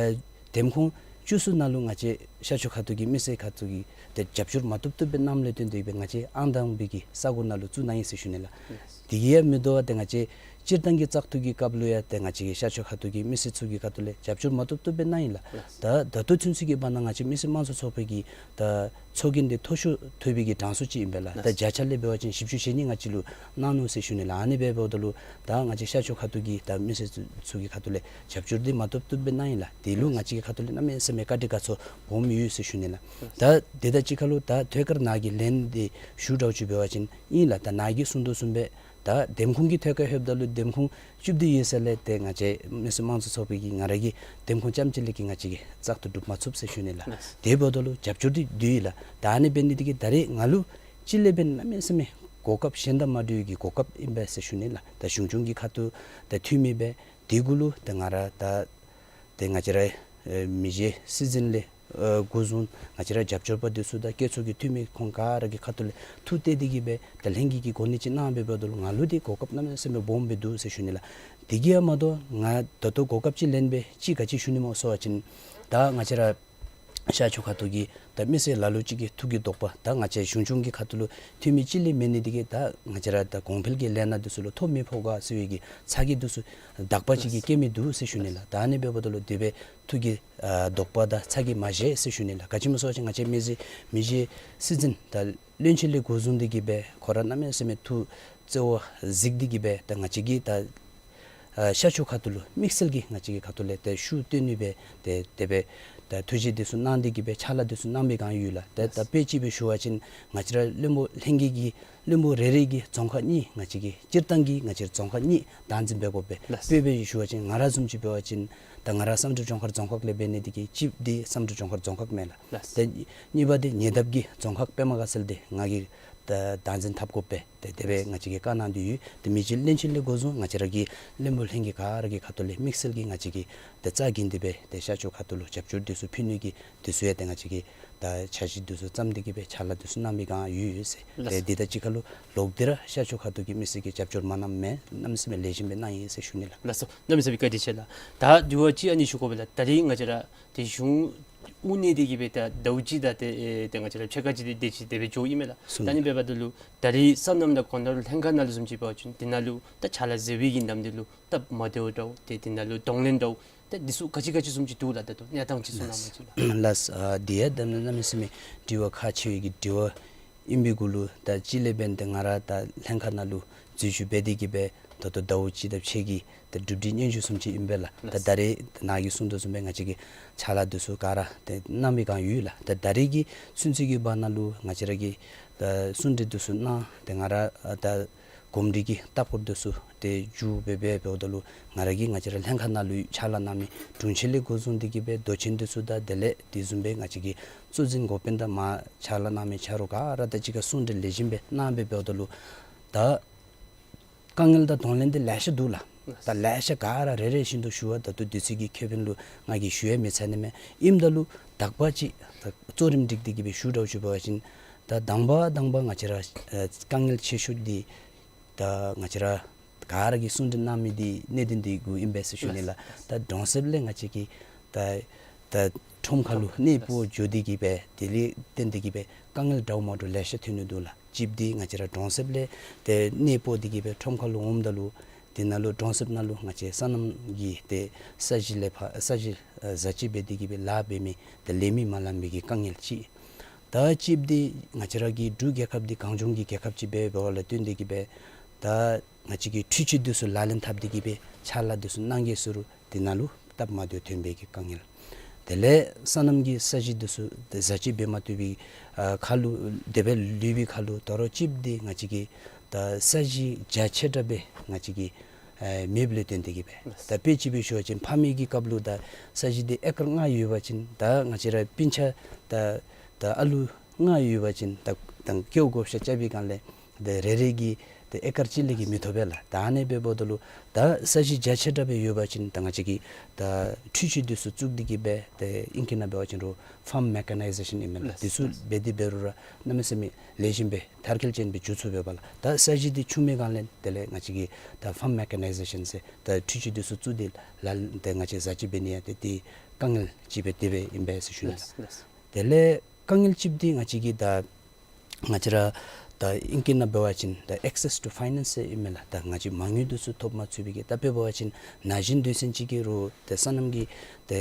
འདེམས་ཁོངས་བཅུ་གསུམ་ནང་ལུ་ང་བཅས་ཤར་ཕྱོགས་ཁ་ཐུག་གི་མི་སེར་ཁ་ཐུག་གིས་ད་རྒྱབ་སྐྱོར་མ་བཏུབ་བཏུབ་སྦེ་གནངམ་ལས་བརྟེན་ཏེ་སྦེ་ང་བཅས་ཨང་དང་པའི་གི་ས་གོ་ནང་ལུ་བཙུགས་གནང་ཡི་ཟེར་ཞུ་ནི་ལགས། ལགས། དེ་གིས་ཡང་མི་དོ་བར་ཏེ་ང་བཅས་སྤྱིར་བཏང་གི་བཙག་འཐུ་གི་སྐབས་ལུ་ཡང་ཏེ་ང་བཅས་ཀྱི་ཤར་ཕྱོགས་ཁ་ཐུག་གི་མི་སེར་ཚུ་གི་ཁ་ཐུག་ལས་རྒྱབ་སྐྱོར་མ་བཏུབ་བཏུབ་སྦེ་གནང་ཡི་ལགས། ལགས། ད་ད་ལྟོ་ཚུན་ཚོད་ཀྱི་བར་ན་ང་བཅས་མི་སེར་དམངས་གཙོ་ཚོགས་པའི་གི་ད་ཚོགས་རྒྱན་འདི་མཐོ་ཤོས་ཐོབ་པའི་གི་གྲངས་སུ་ཅིག་ཨིན་པས་ལགས། ད་ལགས། བརྒྱ་ཆ་ལས་འབད་བ་ཅིན་བཞི་བཅུ་ཞེ་གཉིས་ང་བཅས་ལུ་གནང་ནུག་ཟེར་ཞུ་ནི་ལགས། ཨ་ནི་སྦེ་འབདཝ་ད་ལུ་ད་ང་བཅས་ཤར་ཕྱོགས་ཁ་ཐུག་གི་ད་མི་སེར་ཚུ་གི་ཁ་ཐུག་ལས་རྒྱབ་སྐྱོར་འདི་མ་བཏུབ་བཏུབ་སྦེ་གནང་ཡི་ལགས། དེ་ལུ་ང་བཅས་ཀྱི་ཁ་ཐུག་ལས་གནམ་མེད་ས་མེད་བཀའ་དྲིན་དགའ་ཚོར་སྦོམ་ཡོད་ཟེར་ཞུ་ནི་ལགས། ད་དེ་དང་གཅིག་ཁར་ལུ་ད་ཐད་ཀར་ནཱ་གི་ལན་འདི་ཞུ་དྲག་ཅིག་འབད་བ་ཅིན་ཨིན་ལགས། ད་ནཱ་གིས་གསུང་དོ་བཟུམ་སྦེ་ད་འདེམས་ཁོངས་ཀྱི་ཐད་ཁར་ལྷོདཔ་ད་ལུ་འདེམས་ཁོངས་བཅུ་བདུན་ཡོད་ས་ལས་ཏེ་ང་བཅས་མི་སེར་དམངས་གཙོ་ཚོགས་པའི་གི་ང་ར་གི་འདེམས་ཁོངས་རྐྱངམ་གཅིག་ལས་ཀྱི་ང་བཅས་ཀྱིས་བཙག་འཐུ་གྲུབ་མ་ཚུགས་ཟེར་ཞུ་ནི་ལགས། ལགས། དེ་འབདཝ་ད་ལུ་རྒྱབ་སྐྱོར་འདི་འདུག་ཡི་ལགས། ད་ཨ་ནི་འབད་ནི་འདི་གིས་ད་རེས་ང་ལུ་གཅིག་ལས་འབད་གནམ་མེད་ས་མེད་གོ་སྐབས་གཞན་དང་མ་འདྲ་བའི་གི་གོ་སྐབས་ཨིན་པས་ཟེར་ཞུ་ནི་ལགས། ད་གཞུང་སྐྱོང་གི་ཁ་ཐུག་ད་འཐུས་མི་སྦེ་དེ་གུ་ལུ་ད་ང་ར་ད་ཏེ་ང་བཅས་ར་ཨེ་མི་རྗེ་སྲིད་འཛིན་ལས་ཨེ་འགོ་བཟུང་ང་བཅས་ར་རྒྱབ་སྐྱོར་པ་འདི་ཚུ་དང་སྐྱེད་ཚོར་གྱི་འཐུས་མི་ཁོང་ག་ར་གི་ཁ་ཐུག་ལས་ཐུགས་གཏད་དེ་གི་སྦེ་ད་ལྷན་རྒྱས་ཀྱི་གོ་གནས་ཅིག་གནང་སྦེ་འབདཝ་ད་ལུ་ང་ལུ་འདི་གོ་སྐབས་གནམ་མེད་ས་མེད་སྦོམ་སྦེ་འདུག་ཟེར་ཞུ་ནི་ལགས། དེ་གིས་ཡང་མ་དོ་ང་ད་ལྟོ་གོ་སྐབས་ཅིག་ལེན་སྦེ་ཅིག་ག་ཅི་ཞུ་ནི་སྨོ་ཟེར་བ་ཅིན་ད་ང་བཅས་ར་ཤར་ཕྱོགས་ཁ་ཐུག་གི་ད་མི་སེར་ལ་ལུ་ཅིག་གི་ཐུགས་ཀྱི་དོགས་པ་ད་ང་བཅས་གཞུང་སྐྱོང་གི་ཁ་ཐུག་ལུ་འཐུས་མི་གཅིག་ལས་མེད་ནི་འདི་གིས་ད་ང་བཅས་ར་ད་གོང་འཕེལ་གྱི་ལས་སྣ་འདི་ཚུ་ལུ་ཐོ་མི་ཕོག་ག་ཟེར་བའི་གི་ཚ་གྱང་འདི་ཚུ་དག་པ་ཅིག་གི་སྐྱེ་མི་འདུག་ཟེར་ཞུ་ནི་ལགས། ད་ཨ་ནི་འབདཝ་ད་ལུ་དེ་སྦེ་ཐུགས་ཀྱི་ཨ་དོགས་པ་དང་ཚ་གྱང་མ་བཞེས་ཟེར་ཞུ་ནི་ལགས། ག་ཅི་སྨོ་ཟེར་བ་ཅིན་ང་བཅས་མི་རྗེ་མི་རྗེ་སྲིད་འཛིན་ད་བློན་ཆེན་ལས་འགོ་བཟུང་སྟེ་གི་སྦེ་ཁོ་ར་གནམ་མེད་ས་མེད་ཐུགས་བརྩེ་བ་གཟིགས་ཏེ་གི་སྦེ་ད་ང་བཅས་ཀྱི་ད་ཨ་ཤར་ཕྱོགས་ཁ་ཐུག་ལུ་དམིགས་བསལ་གྱིས་ང་བཅས་ཀྱི་ཁ་ཐུག་ལས་ཏེ་ཤུགས་བཏོན་ནི་སྦེ་ཏེ་དེ་སྦེ་ད་ཐུགས་བཞེད་འདི་ཚུ་གནང་སྟེ་གི་སྦེ་ཕྱག་ལཱ་འདི་ཚུ་གནང་བའི་སྒང་ཡོད་ལགས། ཏེ་ད་དཔེ་ཅིག་སྦེ་ཞུ་བ་ཅིན་ང་བཅས་ར་བློན་པོ་ལྷན་རྒྱས་ཀྱི་བློན་པོ་རེ་རེ་གིས་རྫོང་ཁག་གཉིས་ང་བཅས་ཀྱི་སྤྱིར་བཏང་གི་ང་བཅས་རྫོང་ཁག་གཉིས་བདག་འཛིན་འབད་དགོ་པས། ལགས། དཔེ་སྦེ་ཞུ་བ་ཅིན་ང་ར་བཟུམ་ཅིག་འབད་བ་ཅིན་ད་ང་ར་བསམ་གྲུབ་ལྗོངས་མཁར་རྫོང་ཁག་ལས་འབད་ནི་འདི་གིས་གཅིག་འདི་བསམ་གྲུབ་ལྗོངས་མཁར་རྫོང་ཁག་མས་ལགས། ལགས། ཏེ་གཉིས་པ་འདི་ཉེ་འདབས་ཀྱི་རྫོང་ཁག་པདྨ་དགའ་ཚལ་འདི་ང་གིས་ད་བདག་འཛིན་འཐབ་དགོ་པས། ཏེ་དེ་སྦེ་ང་བཅས་ཀྱིས་བཀའ་གནང་སྟེ་ཡོད། ཏེ་མི་རྗེ་བློན་ཆེན་ལས་འགོ་བཟུང་ང་བཅས་ར་གི་བློན་པོ་ལྷན་རྒྱས་ག་ར་གི་ཁ་ཐུག་ལས་དམིགས་བསལ་གྱིས་ང་བཅས་ཀྱིས་ཏེ་རྩ་འགེངས་ཏེ་སྦེ་ཏེ་ཤར་ཕྱོགས་ཁ་ཐུག་ལུ་རྒྱབ་སྐྱོར་འདི་ཚུ་ཕུལ་ནི་གི་འདི་ཚུ་ཡང་ཏེ་ང་བཅས་ཀྱིས་ད་འཆར་གཞི་འདི་ཚུ་བརྩམས་ཏེ་གི་སྦེ་ཕྱག་ལཱ་འདི་ཚུ་གནང་བའི་སྒང་ཡོད་ཡོད་ཟེར། ལགས། ཏེ་འདི་དང་གཅིག་ཁར་ལུ་ལོག་སྟེ་ར་ཤར་ཕྱོགས་ཁ་ཐུག་གི་མི་སེར་གྱིས་རྒྱབ་སྐྱོར་མ་གནངམ་མེད། གནམ་མེད་ས་མེད་ལེགས་ཤོམ་སྦེ་གནང་ཡི་ཟེར་ཞུ་ནི་ལགས། ལགས་སོ། གནམ་མེད་ས་མེད་བཀའ་དྲིན་ཆེ་ལགས། ད་དྲི་བ་ཅིག་ཨ་ནི་ཞུ་དགོ་པས་ལགས། ད་རིས་ང་བཅས་ར་ཏེ་གཞུང་དབུ་གནས་ཏེ་གི་སྦེ་ད་ཟླཝ་གཅིག་དང་ཏེ་ཨེ་ཏེ་ང་བཅས་ར་ཕྱེད་ཀ་ཅིག་ཏེ་དེ་ཅིག་དེ་སྦེ་འགྱོཝ་ཨིན་མས་ལགས། གསུངས། ད་ཨ་ནི་འབདཝ་ད་ལུ་ད་རིས་སོ་ནམ་དང་གོ་ནོར་ལྷན་ཁག་ནང་ལུ་བཟུམ་ཅིག་འབད་བ་ཅིན་འདི་ནང་ལུ་ད་ཕྱག་ལཱ་མཛད་པའི་གི་ནམ་དུས་ལུ་སྟབས་མ་བདེཝ་འདྲཝ་ཏེ་འདི་ནང་ལུ་གདོང་ལེན་འདྲཝ་ཏེ་འདི་ཚུ་ག་ཅི་ག་ཅི་བཟུམ་ཅིག་འདུག་ལགས། ད་ལྟོ་གནས་སྟངས་ཅིག་གསུང་གནང་བ་ཅིན་ལགས། ལགས། ཨ་འདི་ཡང་ད་གནམ་མེད་ས་མེད་དྲི་བ་ཁག་ཆེ་བའི་གི་དྲི་བ་ཨིན་པའི་གུ་ལུ་ད་གཅིག་ལས་འབད་ཏེ་ང་ར་ད་ལྷན་ཁག་ནང་ལུ་འཛུལ་ཞུགས་འབད་དེ་གི་སྦེ་ད་ལྟོ་ཟླཝ་གཅིག་དང་ཕྱེད་ཀྱི་ད་གྲུབ་འབྲས་སྙན་ཞུ་བཟུམ་ཅིག་ཨིན་པས་ལགས། ད་ལགས། ད་རེས་ད་ནཱ་གིས་གསུངས་དོ་བཟུམ་སྦེ་ང་བཅས་ཀྱིས་ཕྱག་ལཱ་འདི་ཚུ་ག་ར་ཏེ་གནང་བའི་སྒང་ཡོད་ལགས། ད་ད་རེས་ཀྱི་ཚུན་ཚོད་ཀྱི་བར་ན་ལུ་ང་བཅས་ར་གིས་ད་གསུང་གྲོས་འདི་ཚུ་གནང་ཏེ་ང་ར་ད་གོམས་འདྲིས་ཀྱི་ལྟ་སྐོར་འདི་ཚུ་ཏེ་མཇུག་སྦེ་འབད་འབདཝ་ད་ལུ་ང་ར་གིས་ང་བཅས་ར་ལྷན་ཁག་ནང་ལུ་ཕྱག་ལཱ་གནང་མི་དྲུང་ཆེན་ལས་འགོ་བཟུང་སྟེ་གི་སྦེ་མདོ་ཆེན་འདི་ཚུ་དང་དེ་ལས་དེ་བཟུམ་སྦེ་ང་བཅས་ཀྱི་གཙོ་འཛིན་འགོ་དཔོན་དང་མར་ཕྱག་ལཱ་གནང་མི་ཆ་རོགས་ག་ར་དང་གཅིག་ཁར་གསུང་གྲོས་ལེགས་ཤོམ་སྦེ་གནང་སྦེ་འབདཝ་ད་ལུ་ད་དཀའ་ངལ་དང་གདོང་ལེན་འདི་ལེ་ཤ་འདུག་ལགས། ད་ལེ་ཤ་ག་ར་རེ་རེ་བཞིན་དུ་ཞུ་བ་ད་ལྟོ་དུས་ཚོད་ཀྱི་ཁེ་ཕན་ལུ་ང་གིས་ཞུ་ཡང་མི་ཚར་ནི་མས། ཨིནམ་ད་ལུ་དག་པ་ཅིག་ད་གཙོ་རིམ་སྒྲིག་སྟེ་གི་སྦེ་ཞུ་དྲག་ཅིག་འབད་བ་ཅིན་ད་དང་པ་དང་པ་ང་བཅས་ར་ཨ་དཀའ་ངལ་ཆེ་ཤོས་འདི་ད་ང་བཅས་ར་ད་ ག་ར་གིས་གསུང་གྲོས་གནང་མི་འདི་གནད་དོན་འདི་གུ་ཨིན་པས་ཟེར་ཞུ་ནི་ལགས། ད་གྲོང་གསེབ་ལས་ང་བཅས་ཀྱི་ད་ད་ཁྲོམ་ཁ་ལུ་གནས་སྤོ་འགྱོ་སྟེ་གི་སྦེ་དེ་ལས་བརྟེན་ཏེ་གི་སྦེ་དཀའ་ངལ་འདྲཝ་མ་འདྲཝ་ལེ་ཤ་ཐོན་ནི་འདུག་ལགས། གཅིག་འདི་ང་བཅས་ར་གྲོང་གསེབ་ལས་ཏེ་གནས་སྤོ་སྟེ་གི་སྦེ་ཁྲོམ་ཁ་ལུ་འོངམ་ད་ལུ་དེ་ནང་ལུ་གྲོང་གསེབ་ནང་ལུ་ང་བཅས་སོ་ནམ་གྱི་ཏེ་ས་གཞི་ལས་ཕར་ས་གཞི་ཨ་བཟའ་སྤྱོད་འབད་དེ་གི་སྦེ་ལཱ་འབད་མི་ཏེ་ལས་མི་མ་ལང་པའི་གི་དཀའ་ངལ་གཅིག། ད་གཅིག་འདི་ང་བཅས་ར་གི་འབྲུག་རྒྱལ་ཁབ་འདི་གངས་ལྗོངས་ཀྱི་རྒྱལ་ཁབ་ཅིག་འབད་འབདཝ་ལས་བརྟེན་ཏེ་གི་སྦེ་ད་ང་བཅས་ཀྱི་འཕྲུལ་ཆས་འདི་ཚུ་ལག་ལེན་འཐབ་སྟེ་གི་སྦེ་ཕྱག་ལཱ་འདི་ཚུ་གནང་གེ་ཟེར་རུང་དེ་ནང་ལུ་སྟབས་མ་བདེཝ་ཐོན་པའི་གི་དཀའ་ངལ། དེ་ལས་སོ་ནམ་གྱི་ས་གཞི་འདི་ཚུ་ཏེ་བཟའ་སྤྱོད་འབད་མ་བཏུབ་པའི་ཨ་ཁར་ལུ་དེ་སྦེ་ལུས་པའི་ཁར་ལུ་ད་རུང་གཅིག་འདི་ང་བཅས་ཀྱི་ད་ས་གཞི་རྒྱ་ཆེ་དྲགས་སྦེ་ང་བཅས་ཀྱི་ཨེ་མེདཔ་ལས་བརྟེན་ཏེ་གི་སྦེ། ད་དཔེ་ཅིག་སྦེ་ཞུ་བ་ཅིན་ཕ་མེས་ཀྱི་སྐབས་ལུ་ད་ས་གཞི་འདི་ཨེ་ཀར་ལྔ་ཡོད་པ་ཅིན་ད་ང་བཅས་ར་སྤུན་ཆ་ད་ད་ཨ་ལུ་ལྔ་ཡོད་པ་ཅིན་ད་ད་སྐྱེ་བོ་བགོ་བཤའ་རྐྱབ་པའི་སྒང་ལས་ད་རེ་རེ་གིས་ད་ཨེ་ཀར་གཅིག་ལས་ཀྱི་མི་ཐོབ་པས་ལགས། ད་ཨ་ནི་འབདཝ་ད་ལུ་ད་ས་གཞི་རྒྱ་ཆེ་དྲགས་སྦེ་ཡོད་པ་ཅིན་ད་ང་བཅས་ཀྱིས་ད་འཕྲུལ་ཆས་འདི་ཚུ་བཙུགས་ཏེ་གི་སྦེ་ད་ཨིང་སྐད་ནང་འབད་བ་ཅིན་རུང་ཕཱརམ་མེ་ཀ་ནའི་ཟེ་ཤཱན་ཨིན་མས་ལགས། འདི་ཚུ་འབད་དེ་འབད་རུང་ར་གནམ་མེད་ས་མེད་ལེགས་ཤོམ་སྦེ་མཐར་འཁྱོལ་ཅན་སྦེ་འགྱོ་ཚུགས་པས་ལགས། ད་ས་གཞི་འདི་ཆུང་མི་སྒང་ལས་དེ་ལས་ང་བཅས་ཀྱིས་ད་ཕཱརམ་མེ་ཀ་ནའི་ཟེ་ཤཱན་ཟེར་ད་འཕྲུལ་ཆས་འདི་ཚུ་བཙུགས་ཏེ་ལཱ་ད་ང་བཅས་བཟའ་སྤྱོད་འབད་ནི་ཡང་ཏེ་དེ་དཀའ་ངལ་ཅིག་སྦེ་དེ་སྦེ་ཨིན་པས་ཟེར་ཞུ་ནི་ལགས། ལགས། དེ་ལས་དཀའ་ངལ་གཅིག་འདི་ང་བཅས་ཀྱི་ད་ང་བཅས་ར་ད་ཨིང་སྐད་ནང་འབད་བ་ཅིན་ད་access to finance ཟེར་ཨིན་མས་ལགས། ད་ང་བཅས་མ་དངུལ་འདི་ཚུ་ཐོབ་མ་ཚུགས་པའི་གི་ད་དཔེ་འབད་བ་ཅིན་ན་གཞོན་སྡེ་ཚན་ཅིག་གིས་རུང་ད་སོ་ནམ་གྱི་ད་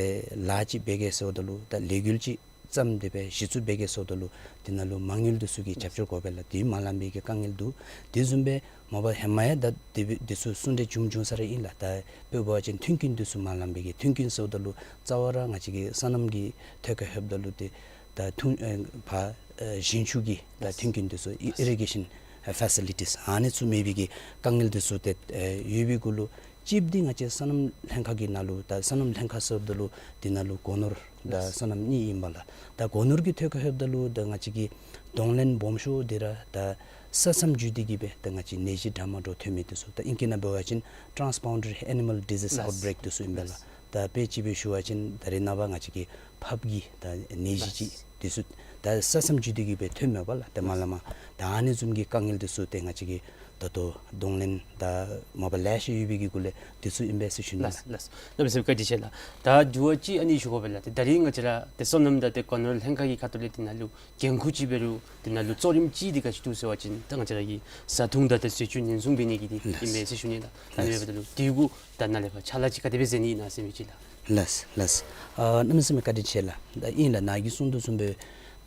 ལཱ་ཅིག་འབད་གེ་ཟེརཝ་ད་ལུ་ད་ལས་འགུལ་ཅིག་བརྩམས་ཏེ་སྦེ་གཞི་བཙུགས་འབད་གེ་ཟེརཝ་ད་ལུ་དེ་ནང་ལུ་མ་དངུལ་འདི་ཚུ་གི་རྒྱབ་སྐྱོར་དགོ་པས་ལགས། དེ་མ་ལང་པའི་གི་དཀའ་ངལ་འདུག། དེ་བཟུམ་སྦེ་མ་པ་ཧེ་མ་ཡང་ད་དེ་སྦེ་འདི་ཚུ་གསུང་གྲོས་བྱུང་བྱུང་ས་ར་ཨིན་ལགས། ད་དཔེ་འབད་བ་ཅིན་མཐུན་རྐྱེན་འདི་ཚུ་མ་ལང་པའི་གི་མཐུན་རྐྱེན་ཟེརཝ་ད་ལུ་རྩ་བ་ར་ང་བཅས་ཀྱི་སོ་ནམ་གྱི་ཐད་ཁར་ལྷོདཔ་ད་ལུ་ཏེ་ད་ཐུང་ཨེ་ཕར་ཨེ་ཞིང་ཆུ་གི་ད་མཐུན་རྐྱེན་འདི་ཚུ་ཨི་ཨི་རི་གེ་ཤཱན་ཨེ་ཕེ་སི་ལི་ཊིས་ཨ་ནི་ཚུ་མེད་པའི་གི་དཀའ་ངལ་འདི་ཚུ་ཏེ་ཨེ་ཡོད་པའི་གུ་ལུ་གཅིག་འདི་ང་བཅས་སོ་ནམ་ལྷན་ཁག་གི་ནང་ལུ་ད་སོ་ནམ་ལྷན་ཁག་ཟེརཝ་ད་ལུ་དེ་ནང་ལུ་སྒོ་ནོར་ད་སོ་ནམ་གཉིས་ཨིན་པས་ལགས། ད་སྒོ་ནོར་གྱི་ཐད་ཁར་ལྷོདཔ་ད་ལུ་ད་ང་བཅས་ཀྱི་གདོང་ལེན་སྦོམ་ཤོས་འདི་ར་ད་ས་མཚམས་བརྒྱུད་དེ་གི་སྦེ་ད་ང་བཅས་ནད་གཞི་འདྲ་མ་འདྲཝ་ཐོན་མི་འདི་ཚུ་ད་ཨིང་སྐད་ནང་འབད་བ་ཅིན་transboundary animal disease outbreak འདི་ཚུ་ཨིན་པས་ལགས། ད་དཔེ་ཅིག་སྦེ་ཞུ་བ་ཅིན་ད་རེས་ནངས་པ་ང་བཅས་ཀྱི་ཕགཔ་གི་ད་ནད་གཞི་ཅིག་འདི་ཚུ་ད་ས་མཚམས་བརྒྱུད་དེ་གི་སྦེ་ཐོནམ་མས་པ་ལགས། ད་མ་ལ་མ་ད་ཨ་ནི་བཟུམ་གྱི་དཀའ་ངལ་འདི་ཚུ་ཏེ་ང་བཅས་ཀྱིས་ད་ལྟོ་གདོང་ལེན་ད་མ་པ་ལེ་ཤ་ཡོད་པའི་གི་གུ་ལས་འདི་ཚུ་ཨིན་པས་ཟེར་ཞུ་ནི་ལགས། ལགས་ལགས། གནམ་མེད་ས་མེད་བཀའ་དྲིན་ཆེ་ལགས། ད་དྲི་བ་ཅིག་ཨ་ནི་ཞུ་དགོ་པས་ལགས། ཏེ་ད་རིས་ང་བཅས་ར་ཏེ་སོ་ནམ་དང་ཏེ་སྒོ་ནོར་ལྷན་ཁག་གི་ཁ་ཐུག་ལས་དེ་ནང་ལུ་འགན་ཁུར་ཅིག་འབད་རུང་དེ་ནང་ལུ་གཙོ་རིམ་ཅིག་འདི་ག་ཅི་འདུག་ཟེར་བ་ཅིན་ད་ང་བཅས་ར་གི་བཟའ་འཐུང་དང་ཏེ་བཟའ་སྤྱོད་ཉེན་སྲུང་འབད་ནི་གི་འདི་ཨིན་པས་ཟེར་ཞུ་ནི་ལགས། ཨ་ནི་འབདཝ་ད་ལུ་དེ་གུ་ད་ནཱ་ལས་ཕར་ཕྱག་ལཱ་ཅིག་ག་དེ་སྦེ་མཛད་ནི་ཨིན་ན་ཟེར་མི་ཅིག་ལགས། ལགས་ལགས། ཨ་གནམ་མེད་ས་མེད་བཀའ་དྲིན་ཆེ་ལགས། ད་ཨིན་ལགས། ནཱ་གིས་གསུང་དོ་བཟུམ་སྦེ་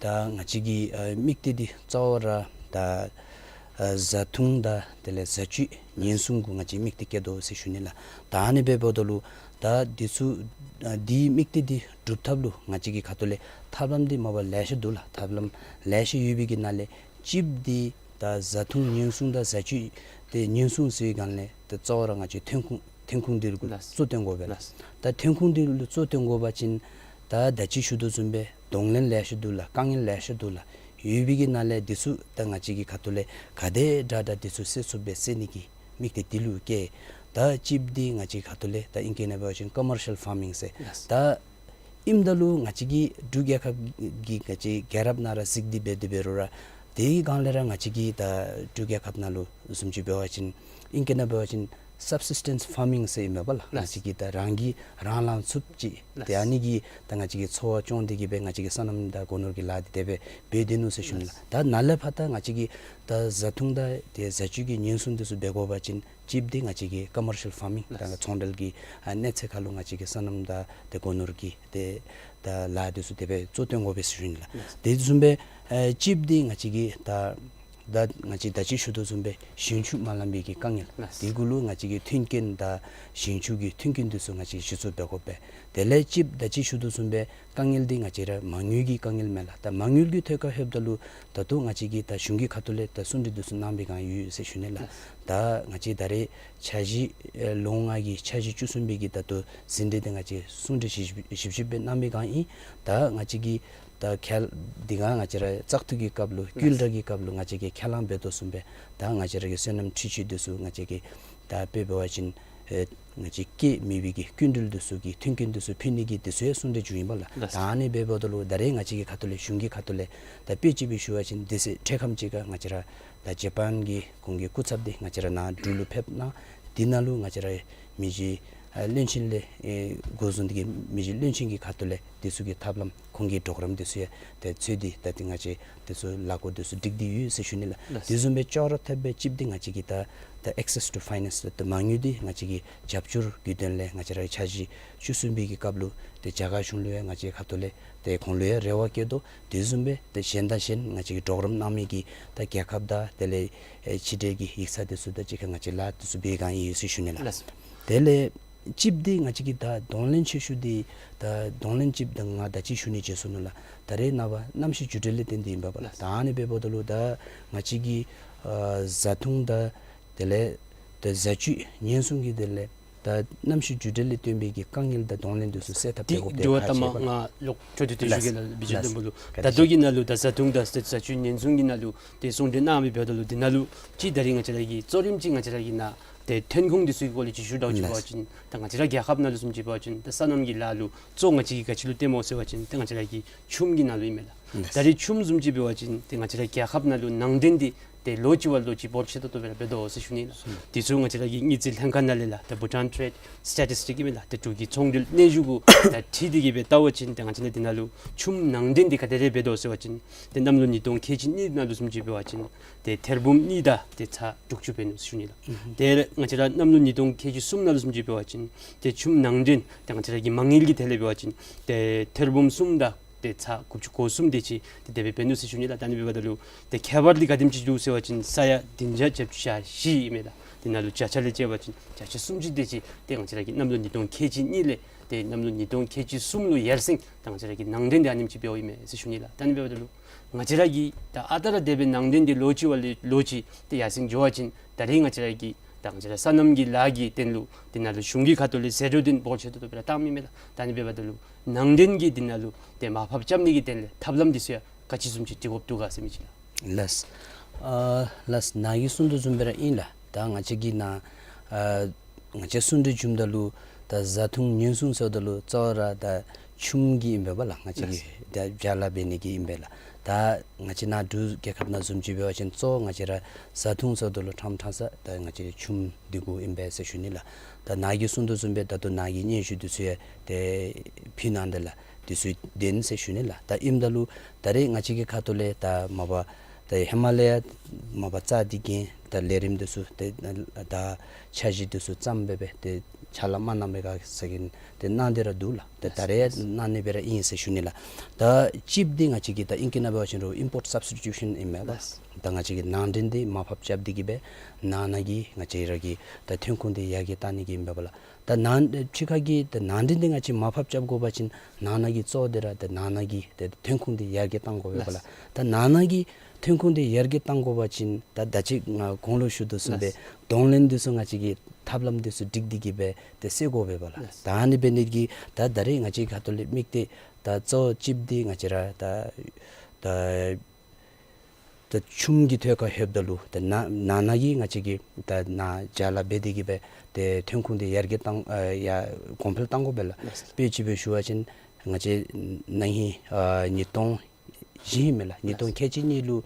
ད་ང་བཅས་ཀྱི་ཨ་དམིགས་གཏད་འདི་གཙོ་བོ་ར་ད་ཨ་བཟའ་འཐུང་དང་དེ་ལས་བཟའ་སྤྱོད་ཉེན་སྲུང་གུ་ང་བཅས་དམིགས་གཏད་བསྐྱེད་དོ་ཟེར་ཞུ་ནི་ལགས། ད་ཨ་ནི་འབདཝ་ད་ལུ་ད་འདི་ཚུ་ཨ་འདི་དམིགས་གཏད་འདི་སྒྲུབ་ཐབས་ལུ་ང་བཅས་ཀྱི་ཁ་ཐུག་ལས་ཐབས་ལམ་འདི་མ་པ་ལེ་ཤ་འདུག་ལགས། ཐབས་ལམ་ལེ་ཤ་ཡོད་པའི་གི་ནང་ལས་གཅིགཔ་འདི་ད་བཟའ་འཐུང་ཉེན་སྲུང་དང་བཟའ་སྤྱོད་ཏེ་ཉེན་སྲུང་ཟེར་བའི་སྒང་ལས་ད་གཙོ་བོ་ར་ང་བཅས་ཐོན་ཁུངས་ཐོན་ཁུངས་འདི་ལུ་ལགས། གཙོ་བཏོན་དགོ་པས་ལགས། ལགས། ད་ཐོན་ཁུངས་འདི་ལུ་གཙོ་བཏོན་དགོ་པ་ཅིན་ད་ད་ཅི་ཞུ་དོ་བཟུམ་སྦེ་གདོང་ལེན་ལེ་ཤ་འདུག་ལགས། དཀའ་ངལ་ལེ་ཤ་འདུག་ལགས། ཡོད་པའི་གི་ནང་ལས་འདི་ཚུ་ད་ང་བཅས་ཀྱི་ཁ་ཐུག་ལས་ག་དེ་དྲག་དྲག་འདི་ཚུ་སེལ་ཚུགསཔ་སྦེ་སེལ་ནི་གི་དམིགས་གཏད་འདི་ལུ་བསྐྱེད། ད་གཅིགཔ་འདི་ང་བཅས་ཁ་ཐུག་ལས་ད་ཨིང་སྐད་ནང་འབད་བ་ཅིན་ཀོ་མར་ཤལ་ཕཱར་མིང་ཟེར། ལགས། ད་ཨིནམ་ད་ལུ་ང་བཅས་ཀྱི་འབྲུག་རྒྱལ་ཁབ་ཀྱི་ང་བཅས་རྒྱལ་རབས་ནང་ར་གཟིགས་ཏེ་འབད་དེ་འབད་རུང་ར་དེའི་སྒང་ལས་ར་ང་བཅས་ཀྱི་ད་འབྲུག་རྒྱལ་ཁབ་ནང་ལུ་བཟུམ་ཅིག་འབད་བ་ཅིན་ཨིང་སྐད་ནང་འབད་བ་ཅིན་སབ་སིས་ཊེནསི་ཕཱར་མིང་ཟེར་ཨིན་མས་པ་ལགས། ལགས། ང་བཅས་ཀྱིས་ད་རང་གིས་རང་ལངས་ཚུགསཔ་ཅིག། ལགས། ཏེ་ཨ་ནི་གིས་ད་ང་བཅས་ཀྱི་འཚོ་བ་སྐྱོང་སྟེ་གི་སྦེ་ང་བཅས་ཀྱི་སོ་ནམ་དང་སྒོ་ནོར་གྱི་ལཱ་འདི་དེ་སྦེ་འབད་དེ་ནུག་ཟེར་ཞུ་ནི་ལགས། ལགས། ད་ནཱ་ལས་ཕར་ད་ང་བཅས་ཀྱིས་ད་བཟའ་འཐུང་དང་ཏེ་བཟའ་སྤྱོད་ཀྱི་ཉེན་སྲུང་འདི་ཚུ་འབད་དགོ་པ་ཅིན་གཅིགཔ་འདི་ང་བཅས་ཀྱི་ཀོ་མར་ཤལ་ཕཱར་མིང་ད་ལགས། ཚོང་འབྲེལ་གྱི་ཨ་གནས་ཚད་ཁར་ལུ་ང་བཅས་ཀྱི་སོ་ནམ་དང་ཏེ་སྒོ་ནོར་གྱི་ཏེ་ད་ལཱ་འདི་ཚུ་དེ་སྦེ་གཙོ་བཏོན་དགོ་པས་ཟེར་ཞུ་ནི་ལགས། ལགས། དེ་བཟུམ་སྦེ་ཨེ་གཅིགཔ་འདི་ང་བཅས་ཀྱི་ད་ད་ང་བཅས་ད་ཅི་ཞུ་དོ་བཟུམ་སྦེ་ཞིང་ཆུ་མ་ལང་པའི་གི་དཀའ་ངལ། ལགས། དེ་གུ་ལུ་ང་བཅས་ཀྱི་མཐུན་རྐྱེན་དང་ཞིང་ཆུ་གི་མཐུན་རྐྱེན་འདི་ཚུ་ང་བཅས་གཞི་བཙུགས་འབད་དགོ་པས། དེ་ལས་གཅིགཔ་ད་ཅི་ཞུ་དོ་བཟུམ་སྦེ་དཀའ་ངལ་འདི་ང་བཅས་ར་མ་དངུལ་གྱི་དཀའ་ངལ་མས་ལགས། ད་མ་དངུལ་གྱི་ཐད་ཁར་ལྷོདཔ་ད་ལུ་ད་ལྟོ་ང་བཅས་ཀྱིས་ད་གཞུང་གི་ཁ་ཐུག་ལས་ད་གསུང་གྲོས་འདི་ཚུ་གནང་པའི་སྒང་ཡོད་ཟེར་ཞུ་ནི་ལགས། ལགས། ད་ང་བཅས་ད་རེས་འཆར་གཞི་ཨེ་ལོ་ལྔ་གི་འཆར་གཞི་བཅུ་གསུམ་པའི་གི་ད་ལྟོ་ཟིན་བྲིས་འདི་ང་བཅས་གསུང་གྲོས་ཞིབ་ཞིབ་ཞིབ་སྦེ་གནང་པའི་སྒང་ཨིན། ད་ང་བཅས་ཀྱིས་ད་ཁེལ་འདི་ག་ང་བཅས་ར་བཙག་འཐུ་གི་སྐབས་ལུ་བསྐུལ་བསྒྲགས་ཀྱི་སྐབས་ལུ་ང་བཅས་ཀྱིས་ཁས་བླངས་འབད་དོ་བཟུམ་སྦེ་ད་ང་བཅས་ར་གི་སོ་ནམ་འཕྲུལ་ཆས་འདི་ཚུ་ང་བཅས་ཀྱིས་ད་དཔེ་འབད་བ་ཅིན་ཨེ་ང་བཅས་སྐྱེད་མེད་པའི་གི་སྐྱིན་འགྲུལ་འདི་ཚུ་གི་མཐུན་རྐྱེན་འདི་ཚུ་ཕུལ་ནི་གི་འདི་ཚུ་ཡང་གསུང་གྲོས་བྱུང་ཡི་པ་ལགས། ལགས། ད་ཨ་ནི་འབདཝ་ད་ལུ་ད་རེས་ང་བཅས་ཀྱི་ཁ་ཐུག་ལས་གཞུང་གི་ཁ་ཐུག་ལས་ད་དཔེ་ཅིག་སྦེ་ཞུ་བ་ཅིན་དེ་ཚེ་འཕྲལ་ཁམས་ཅིག་ཁར་ང་བཅས་ར་ད་ཇ་པཱན་གྱི་ཁོང་གི་སྐུ་ཚབ་འདི་ང་བཅས་ར་ནཱ་འབྲུག་ལུ་ཕེབས་གནང་ དེ་ནང་ལུ་ང་བཅས་ར་མི་རྗེ་ཨ་བློན་ཆེན་ལས་ཨེ་འགོ་བཟུང་སྟེ་གི་མི་རྗེ་བློན་ཆེན་གྱི་ཁ་ཐུག་ལས་དེ་ཚུ་གི་ཐབས་ལམ་ཁོང་གི་གྲོགས་རམ་དེ་ཚུ་ཡང་ཏེ་འཚོལ་ཏེ་ད་ཏེ་ང་བཅས་དེ་ཚུ་ལཱ་འགོ་དེ་ཚུ་སྒྲིག་སྟེ་ཡོད་ཟེར་ཞུ་ནི་ལགས། ལགས། དེ་བཟུམ་སྦེ་ཅོག་ར་འཐདཔ་སྦེ་གཅིག་འདི་ང་བཅས་ཀྱི་ད་ད་access to finance ད་མ་དངུལ་འདི་ང་བཅས་ཀྱི་རྒྱབ་སྐྱོར་གྱི་དོན་ལས་ང་བཅས་ར་འཆར་གཞི་བཅུ་གསུམ་པའི་གི་སྐབས་ལུ་ཏེ་རྒྱ་གར་གཞུང་ལུ་ཡང་ང་བཅས་ཁ་ཐུག་ལས་ཏེ་ཁོང་ལུ་ཡང་རེ་བ་བསྐྱེད་དོ། དེ་བཟུམ་སྦེ་ཏེ་གཞན་དང་གཞན་ང་བཅས་ཀྱི་གྲོགས་རམ་གནང་མི་གི་ད་རྒྱལ་ཁབ་དང་དེ་ལས་ཨེ་ཕྱི་འབྲེལ་གྱི་ཡིག་ཚང་དེ་ཚུ་དང་གཅིག་ཁར་ང་བཅས་ལཱ་དེ་ཚུ་འབད་གེ་ཨིན་ཟེར་ཞུ་ནི་ལགས། ལགས། དེ་ལས་གཅིག་འདི་ང་བཅས་ཀྱི་ད་གདོང་ལེན་ཆེ་ཤོས་འདི་ད་གདོང་ལེན་གཅིག་ད་ང་ད་ཅི་ཞུ་ནི་བརྗེད་སོ་ནུག་ལགས། ད་རེས་ནངས་པ་གནམ་གཤིས་འགྱུར་འགྲོས་ལས་བརྟེན་ཏེ་ཨིན་པས་ལགས། ལགས། ད་ཨ་ནི་འབདཝ་ད་ལུ་ད་ང་བཅས་ཀྱི་ཨ་བཟའ་འཐུང་དང་དེ་ལས་ད་བཟའ་བཅའ་ཉེན་སྲུང་གི་དེ་ལས་ད་གནམ་གཤིས་འགྱུར་འགྲོས་ལས་བརྟེན་པའི་གི་དཀའ་ངལ་དང་གདོང་ལེན་དེ་ཚུ་སེལ་ཐབས་འབད་དགོཔ་དེ་འགྱུར་བ་ཕར་ལྟ་མ་ཞུ་ནི་ལགས། ང་ལོག་འཕྲོ་མཐུད་དེ་ཞུ་གེ་ལགས། ལགས། བི་ཇི་ལགས། བློན་པོ་ལུ། བཀའ་དྲིན་ཆེ། ད་ལྟོ་གི་ནང་ལུ་ད་བཟའ་འཐུང་དང་བཟའ་བཅའ་ཉེན་སྲུང་གི་ནང་ལུ་ཏེ་གསུང་གྲོས་གནང་མི་འབདཝ་ད་ལུ་དེ་ནང་ལུ་གཅིག་ད་རེས་ང་བཅས་ར་གི་གཙོ་རིམ་ཅིག་ང་བཅས་ར་གི་ནཱ་ཏེ་ཐོན་ཁུངས་དེ་ཚུ་གི་སྐོར་ལས་ཅིག་ཞུ་དགོཔ་ཅིག་འབད་བ་ཅིན་ད་ང་བཅས་ར་རྒྱལ་ཁབ་ནང་ལུ་བཟུམ་ཅིག་འབད་བ་ཅིན་ད་སོ་ནམ་གྱི་ལཱ་ལུ་གཙོ་ང་བཅས་ཀྱིས་ག་ཅི་ལུ་བརྟེན་སྨོ་ཟེར་བ་ཅིན་ད་ང་བཅས་ར་གི་ཆུམ་གྱི་ནང་ལུ་ཨིན་མས་ལགས། ད་རེས་ཆུམ་བཟུམ་ཅིག་འབད་བ་ཅིན་ཏེ་ང་བཅས་ར་རྒྱལ་ཁབ་ནང་ལུ་ནང་འདྲེན་འདི་ཏེ་ལོ་གཅིག་བ་ལོ་གཅིག་འབོར་ཆེ་ཏོག་ཏོ་སྦེ་ར་འབད་དོ་ཟེར་ཞུ་ནི་ལགས། དེ་ཚུ་ང་བཅས་ར་གི་དངུལ་རྩིས་ལྷན་ཁག་ནང་ལས་ལགས་ད་བྷུ་ཊཱན་ཊེཌ་སི་ཊེ་ཊིསི་ཊིཀ་ཨིན་མས་ལགས། ད་འབྲུག་གི་ཚོང་འབྲེལ་སྙན་ཞུ་གུ་ད་འཁྲིལ་ཏེ་གི་སྦེ་བལྟ་བ་ཅིན་ཏེ་ང་བཅས་ནཱ་འདི་ནང་ལུ་ཆུམ་ནང་འདྲེན་འདི་ག་དེ་རེ་འབད་དོ་ཟེར་བ་ཅིན་ཏེ་གནམ་ལོ་ཉིས་སྟོང་ཁལ་གཅིག་གཉིས་ནང་ལུ་བཟུམ་ཅིག་འབད་བ་ཅིན་ཏེ་ཐེར་འབུམ་གཉིས་དང་ཏེ་ཚག་དྲུག་ཅུ་འབད་ནུག་ཟེར་ཞུ་ནི་ལགས། ཨུམ། ཏེ་ང་བཅས་ར་གནམ་ལོ་ཉིས་སྟོང་ཁལ་གཅིག་གསུམ་ནང་ལུ་བཟུམ་ཅིག་འབད་བ་ཅིན་ཏེ་ཆུམ་ནང་འདྲེན་ཏེ་ང་བཅས་ར་གི་མ་དངུལ་གྱི་ཐད་ལས་འབད་བ་ཅིན་ཏེ་ཐེར་འབུམ་གསུམ་དང་ཏེ་ཚག་དགུ་བཅུ་གོ་གསུམ་དེ་ཅིག་ཏེ་དེ་སྦེ་འབད་ནུག་ཟེར་ཞུ་ནི་ལགས། ད་ཨ་ནི་འབདཝ་ད་ལུ་ཏེ་ཁྱད་པར་འདི་ག་དེམ་ཅིག་འདུག་ཟེར་བ་ཅིན་ས་ཡ་བདུན་བརྒྱ་བརྒྱད་ཅུ་གྱ་བཞི་ཨིན་མས་ལགས། དེ་ནང་ལུ་བརྒྱ་ཆ་ལས་བཅད་པ་ཅིན་བརྒྱ་ཆ་སུམ་ཅུ་དེ་ཅིག་ཏེ་ང་བཅས་ར་གི་གནམ་ལོ་ཉིས་སྟོང་ཁལ་གཅིག་གཉིས་ལས་ཏེ་གནམ་ལོ་ཉིས་སྟོང་ཁལ་གཅིག་གསུམ་ལུ་ཡར་སེང་ད་ང་བཅས་ར་གི་ནང་འདྲེན་འདི་ཨ་ནེམ་ཅིག་འབདཝ་ཨིན་མས་ཟེར་ཞུ་ནི་ལགས། ད་ཨ་ནི་འབདཝ་ད་ལུ་ང་བཅས་ར་གི་ད་ཨ་རྟག་ར་དེ་སྦེ་ནང་འདྲེན་འདི་ལོ་གཅིག་བ་ལས་ལོ་གཅིག་ཏེ་ཡར་སེང་འགྱོ་བ་ཅིན་ད་རེས་ང་བཅས་ར་གི་ད་ང་བཅས་ར་སོ་ནམ་གྱི་ལཱ་གི་དོན་ལུ་དེ་ནང་ལུ་གཞུང་གི་ཁ་ཐུག་ལས་ཟད་འགྲོ་འདི་འབོར་ཆེ་ཏོག་ཏོ་སྦེ་ར་བཏངམ་ཨིན་མས་ལགས། ད་ཨ་ནི་འབདཝ་ད་ལུ་ནང་འདྲེན་གྱི་དེ་ནང་ལུ་ཏེ་མར་ཕབ་རྐྱབ་ནི་གི་དོན་ལས་ཐབས་ལམ་དེ་ཚུ་ཡང་ག་ཅི་བཟུམ་ཅིག་སྒྲིག་དགོཔ་འདུག་ག་ཟེར་མི་ཅིག་ལགས། ལགས། ཨ་ལགས། ནཱ་གིས་གསུང་དོ་བཟུམ་སྦེ་ར་ཨིན་ལགས། ད་ང་བཅས་ཀྱི་ནཱ་ཨ་ང་བཅས་གསུང་གྲོས་བྱུངམ་ད་ལུ་ད་བཟའ་འཐུང་ཉེན་སྲུང་ཟེརཝ་ད་ལུ་གཙོ་བོ་ར་ད་ཆུམ་གྱི་ཨིན་པས་ལགས། ང་བཅས་ཀྱི་ལགས། ད་བྱ་ལཱ་འབད་ནི་གི་ཨིན་པས་ལགས། ད་ང་བཅས་ནཱ་འབྲུག་རྒྱལ་ཁབ་ནང་བཟུམ་ཅིག་འབད་བ་ཅིན་གཙོ་བོ་ང་བཅས་ར་བཟའ་འཐུང་ཟེརཝ་ད་ལུ་ཕྲང་ཕྲང་ས་ད་ང་བཅས་ཆུམ་འདི་གུ་ཨིན་པས་ཟེར་ཞུ་ནི་ལགས། ད་ནཱ་གིས་གསུང་དོ་བཟུམ་སྦེ་ད་ལྟོ་ནཱ་གི་སྙན་ཞུ་དེ་ཚུ་ཡང་ཏེ་ཕུལ་གནང་ད་ལགས། དེ་ཚུ་བདེན་ཟེར་ཞུ་ནི་ལགས། ད་ཨིནམ་ད་ལུ་ད་རེས་ང་བཅས་ཀྱི་ཁ་ཐུག་ལས་ད་མ་པ་ད་ཧེ་མ་ལས་ཡང་མ་པ་རྩ་འདི་གི་ད་ལས་རིམ་དེ་ཚུ་ཏེ་ད་འཆར་གཞི་དེ་ཚུ་བརྩམས་སྦེ་སྦེ་ཏེ་ཕྱག་ལཱ་མ་གནང་པས་ག་ཟེར་གི་ཏེ་གནང་སྟེ་ར་འདུག་ལགས། ཏེ་ད་རེས་ཡང་གནང་ནི་སྦེ་ར་ཨིན་ཟེར་ཞུ་ནི་ལགས། ད་གཅིག་འདི་ང་བཅས་ཀྱི་ད་ཨིང་སྐད་ནང་འབད་བ་ཅིན་རུང་ཨིམ་པོརཊ་སབ་སི་ཊི་ཊུ་ཤཱན་ཨིན་མས་ལགས། ལགས། ད་ང་བཅས་ཀྱིས་ནང་འདྲེན་འདི་མར་ཕབ་རྐྱབ་སྟེ་གི་སྦེ་ནང་ན་གི་ང་བཅས་ར་གི་ད་ཐོན་ཁུངས་འདི་ཡར་རྒྱས་གཏང་ནི་གི་ཨིན་པས་ལགས། ད་ནང་ཕྱི་ཁ་གི་ད་ནང་འདྲེན་འདི་ང་བཅས་མར་ཕབ་རྐྱབ་དགོ་པ་ཅིན་ནང་ན་གི་གཙོ་བོ་འདི་ར་ད་ནང་ན་གི་ད་ཐོན་ཁུངས་འདི་ཡར་རྒྱས་གཏང་དགོ་པས་ལགས། ལགས། ད་ནང་ན་གི་ཐོན་ཁུངས་འདི་ཡར་རྒྱས་གཏང་དགོ་པ་ཅིན་ད་ད་ཅི་ང་གོང་ལུ་ཞུ་དོ་བཟུམ་སྦེ་ལགས། གདོང་ལེན་འདི་ཚུ་ང་བཅས་ཀྱིས་ཐབས་ལམ་འདི་ཚུ་སྒྲིག་སྟེ་གི་སྦེ་ཏེ་སེལ་དགོ་པས་ལགས། ལགས། ད་ཨ་ནི་འབད་ནི་གི་ད་ད་རེས་ང་བཅས་ཁ་ཐུག་ལས་དམིགས་ཏེ་ད་གཙོ་བོ་གཅིག་འདི་ང་བཅས་ར་ད་ད་ད་ཆུམ་གྱི་ཐོག་ཁར་ལྷོདཔ་ད་ལུ་ད་ནང་ནང་ན་གི་ང་བཅས་ཀྱིས་ད་ནཱ་བྱ་ལཱ་འབད་དེ་གིས་སྦེ་ཏེ་ཐོན་ཁུངས་འདི་ཡར་རྒྱས་གཏང་ཨ་ཡར་གོང་འཕེལ་གཏང་དགོ་པས་ལགས། ལགས། དཔེ་ཅིག་སྦེ་ཞུ་བ་ཅིན་ང་བཅས་ན་ཧིང་ཨ་ཉིས་སྟོང་བཞི་ཨིན་མས་ལགས། ཉིས་སྟོང་ཁལ་གཅིག་གཉིས་ལུ་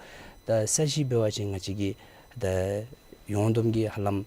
ད་ས་གཞི་འབད་བ་ཅིན་ང་བཅས་ཀྱིས་ད་ཡོངས་བསྡོམས་ཀྱི་ཧ་ལམ་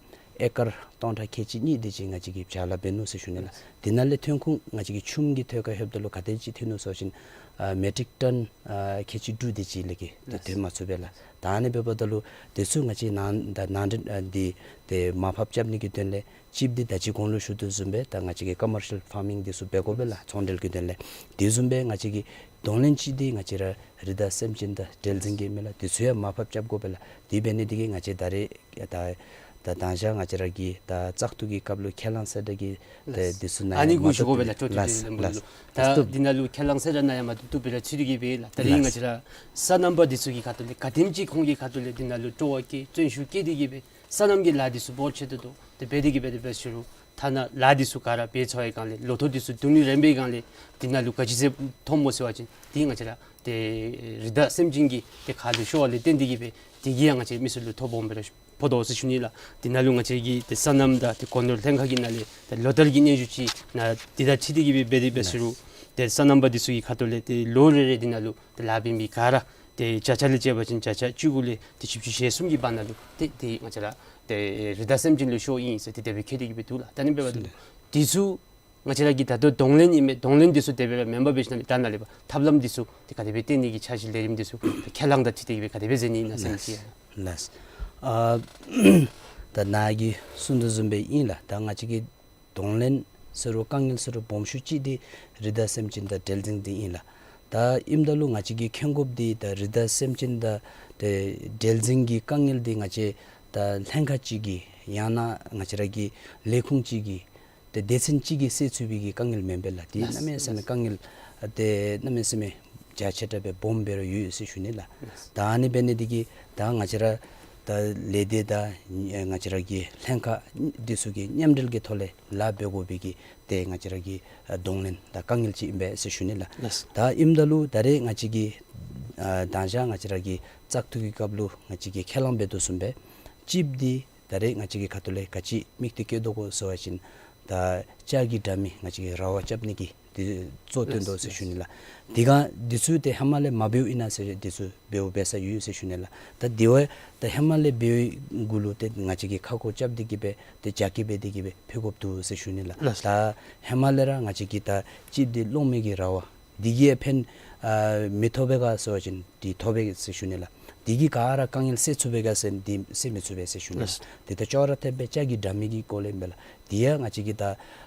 ཨེ་ཀར་སྟོང་ཕྲག་ཁལ་གཅིག་གཉིས་དེ་ཅིག་ང་བཅས་ཀྱིས་བྱ་ལཱ་འབད་ནུག་ཟེར་ཞུ་ནི་ལགས། དེ་ནང་ལས་ཐོན་ཁུངས་ང་བཅས་ཀྱིས་ཆུམ་གྱི་ཐོག་ཁར་ལྷོདཔ་ད་ལུ་ག་དེ་ཅིག་ཐོན་ནུག་ཟེར་བ་ཅིན་ཨ་མེ་ཊིག་ཊོན་ཨ་ཁལ་གཅིག་དྲུག་དེ་ཅིག་ལས་བརྒལ་ཏེ་ལགས། ཐོན་མ་ཚུགས་པས་ལགས། ད་ཨ་ནི་འབདཝ་ད་ལུ་དེ་ཚུ་ང་བཅས་ནང་ད་ནང་འདྲེན་ཨ་འདི་ཏེ་མར་ཕབ་རྐྱབ་ནི་གི་དོན་ལས་གཅིག་འདི་ད་ཅི་གོང་ལུ་ཞུ་དོ་བཟུམ་སྦེ་ད་ང་བཅས་ཀྱིས་ཀོ་མར་ཤལ་ཕར་མིང་དེ་ཚུ་འབད་དགོ་པས་ལགས། ཚོང་འབྲེལ་གྱི་དོན་ལས། དེ་བཟུམ་སྦེ་ང་བཅས་ཀྱི་གདོང་ལེན་ཅིག་འདི་ང་བཅས་ར་རི་དྭགས་སེམས་ཅན་དང་འབྲེལ་འཛིན་གྱི་ཨིན་མས་ལགས། དེ་ཚུ་ཡང་མར་ཕབ་རྐྱབ་དགོ་པས་ལགས། དེ་འབད་ནི་དེ་གིས་ང་བཅས་ད་རེས་ད་ད་དང་ཞག་ང་བཅས་ར་གི་ད་བཙག་འཐུ་གི་སྐབས་ལུ་ཁས་བླངས་ཟེར་ད་གི་ད་ལགས། དེ་ཚུ་ནང་ཨ་ནི་ཡང་གུ་མ་ཞུ་དགོ་པས་ལགས། ལགས། ལགས། ད་ལགས། འདི་ནང་ལུ་ཁས་བླངས་ཟེར་ད་ནང་ཡང་མ་བཏུབ་པས་ལགས། ཚུད་དེ་གི་སྦེ་ལགས། ད་རེས་ང་བཅས་ར་སོ་ནམ་པ་འདི་ཚུ་གི་ཁ་ཐུག་ལས་ག་དེམ་ཅིག་ཁོང་གི་ཁ་ཐུག་ལས་འདི་ནང་ལུ་སྤྲོ་བ་བསྐྱེད་བརྩོན་ཤུགས་བསྐྱེད་དེ་གི་སྦེ་སོ་ནམ་གྱི་ལཱ་འདི་ཚུ་འབོར་ཆེ་ཏོག་ཏོ་ཏེ་འབད་དེ་གི་སྦེ་དེ་འབད་ཞུ་རུང་ཐ་ན་ལཱ་འདི་ཚུ་ག་ར་འབད་ཚར་བའི་སྒང་ལས་ལོ་ཐོག་འདི་ཚུ་བརྡུང་ནི་རན་པའི་སྒང་ལས་འདི་ནང་ལུ་ག་ཅི་ཟེར་མཐོངམ་སྨོ་ཟེར་བ་ཅིན་འདི་ང་བཅས་ར་ཏེ་རི་དྭགས་སེམས་ཅན་གྱི་ཏེ་ཁ་ལུ་ཤོར་བ་ལས་བརྟེན་ཏེ་གི་སྦེ་དེ་གིས་ཡང་ང་བཅས་མི་སེར་ལུ་ཐོ་ཕོགཔ་སྦེ་ར་ཕོག་དོ་ཟེར་ཞུ་ནི་ལགས། འདི་ནང་ལུ་ང་བཅས་ཀྱི་ཏེ་སོ་ནམ་དང་ཏེ་སྒོ་ནོར་ལྷན་ཁག་གི་ནང་ལས་ཏེ་ལོ་ལྟར་གྱི་སྙན་ཞུ་ཅིག་ནཱ་འདི་དང་འཁྲིལ་ཏེ་གི་སྦེ་འབད་དེ་འབད་ཞུ་རུང་ཏེ་སོ་ནམ་པ་འདི་ཚུ་གི་ཁ་ཐུག་ལས་ཏེ་ལོ་རེ་རེ་འདི་ནང་ལུ་ཏེ་ལཱ་འབད་མི་ག་ར་ ཏེ་བརྒྱ་ཆ་ལས་བྱས་པ་ཅིན་བརྒྱ་ཆ་བཅུ་དགུ་ལས་ཏེ་བཞི་བཅུ་ཞེ་གསུམ་གྱི་བར་ན་ལུ་ཏེ་ཏེ་ང་བཅས་ར་ཏེ་རི་དྭགས་སེམས་ཅན་ལུ་ཤོར་ཨིན་ཟེར་ཏེ་དེ་སྦེ་བཀོད་དེ་གི་སྦེ་འདུག་ལགས། ད་ཨ་ནི་འབདཝ་ད་ལུ་འདི་ཚུ་ང་བཅས་ར་གི་ད་ལྟོ་གདོང་ལེན་ཨིན་མས། གདོང་ལེན་འདི་ཚུ་དེ་སྦེ་མེན་པར་འབད་ཞིནམ་ལས་ད་ནཱ་ལས་ཕར་ཐབས་ལམ་འདི་ཚུ་ཏེ་ག་དེ་སྦེ་བཏོན་ནི་གི་འཆར་གཞི་ལས་རིམ་འདི་ཚུ་ཏེ་ཁས་བླངས་དང་འཁྲིལ་ཏེ་གི་སྦེ་ག་དེ་སྦེ་མཛད་ནི་ཨིན་ན་ཟེར་མི་ཅིག་ཡང་། ལགས། ཨ་ད་ནཱ་གིས་གསུངས་དོ་བཟུམ་སྦེ་ཨིན་ལགས། ད་ང་བཅས་ཀྱི་གདོང་ལེན་ཟེར་རུང་དཀའ་ངལ་ཟེར་རུང་སྦོམ་ཤོས་ཅིག་འདི་རི་དྭགས་སེམས་ཅན་དང་འབྲེལ་འདི་འདི་ཨིན་ལགས། ད་ཨིནམ་ད་ལུ་ང་བཅས་ཀྱིས་མཁྱེན་དགོཔ་འདི་ད་རི་དྭགས་སེམས་ཅན་དང་ཏེ་འབྲེལ་འདི་གི་དཀའ་ངལ་འདི་ང་བཅས་ད་ལྷན་ཁག་ཅིག་གིས་ཡང་ན་ང་བཅས་ར་གི་ལས་ཁུངས་ཅིག་གིས་ཏེ་སྡེ་ཚན་ཅིག་གིས་སེལ་ཚུགས་པའི་གི་དཀའ་ངལ་མེན་པས་ལགས། ཏེ་ལགས། གནམ་མེད་ས་མེད་དཀའ་ངལ་ཏེ་གནམ་མེད་ས་མེད་རྒྱ་ཆེ་དྲགས་སྦེ་སྦོམ་སྦེ་ར་ཡོད་ཟེར་ཞུ་ནི་ལགས། ལགས། ད་ཨ་ནི་འབད་ནི་འདི་གིས་ད་ང་བཅས་ར་ད་ལས་སྡེ་དང་ང་བཅས་ར་གི་ལྷན་ཁག་འདི་ཚུ་གིས་མཉམ་འབྲེལ་གྱི་ཐོག་ལས་ལཱ་འབད་དགོ་པའི་གི་ཏེ་ང་བཅས་ར་གི་ཨ་གདོང་ལེན་དང་དཀའ་ངལ་ཅིག་ཨིན་པས་ཟེར་ཞུ་ནི་ལགས། ལགས། ད་ཨིནམ་ད་ལུ་ད་རེས་ང་བཅས་ཀྱི་ཨ་མདང་ཞག་ང་བཅས་ར་གི་བཙག་འཐུ་གི་སྐབས་ལུ་ང་བཅས་ཀྱིས་ཁས་བླངས་འབད་དོ་བཟུམ་སྦེ་ཅིབ་འདི་ད་རེས་ང་བཅས་ཀྱི་ཁ་ཐུག་ལས་ག་ཅི་དམིགས་གཏད་བསྐྱེད་དོ་གོ་ཟེར་བ་ཅིན་ད་ལྕགས་ཀྱི་དྲ་མིག་ང་བཅས་ཀྱིས་ར་བ་རྐྱབ་ནི་གི་འདི་གཙོ་བཏོན་དོ་ཟེར་ཞུ་ནི་ལགས། འདི་ག་འདི་ཚུ་ཏེ་ཧེ་མ་ལས་མ་འབདཝ་ཨིན་ན་ཟེར་འདི་ཚུ་འབདཝ་འབད་ས་ཡོད་ཟེར་ཞུ་ནི་ལགས། ད་དེ་བ་ད་ཧེ་མ་ལས་འབདཝ་གུ་ལུ་ཏེ་ང་བཅས་ཀྱིས་ཁ་སྐོང་རྐྱབ་སྟེ་གི་སྦེ་ཏེ་རྒྱ་སྐྱེད་འབད་དེ་གི་སྦེ་ཕུལ་དགོཔ་འདུག་ཟེར་ཞུ་ནི་ལགས། ལགས། ད་ཧེ་མ་ལས་ར་ང་བཅས་ཀྱིས་ད་ཅིབ་འདི་སློང་མི་གི་ར་བ་འདི་གིས་ཕན་ཨ་མི་ཐོགས་པས་ག་ཟེར་བ་ཅིན་འདི་ཐོགས་པས་ཟེར་ཞུ་ནི་ལགས། འདི་གིས་ག་ར་དཀའ་ངལ་སེལ་ཚུགས་པས་ག་ཟེར་འདི་སེལ་མི་ཚུགས་པས་ཟེར་ཞུ་ནི་ལགས། ལགས། འདི་ད་ཅོག་ར་འཐདཔ་སྦེ་ལྕགས་ཀྱི་དྲ་མིག་གི་སྐོར་ལས་ཨིན་པས་ལགས། འདི་ཡང་ང་བཅས་ཀྱིས་ད་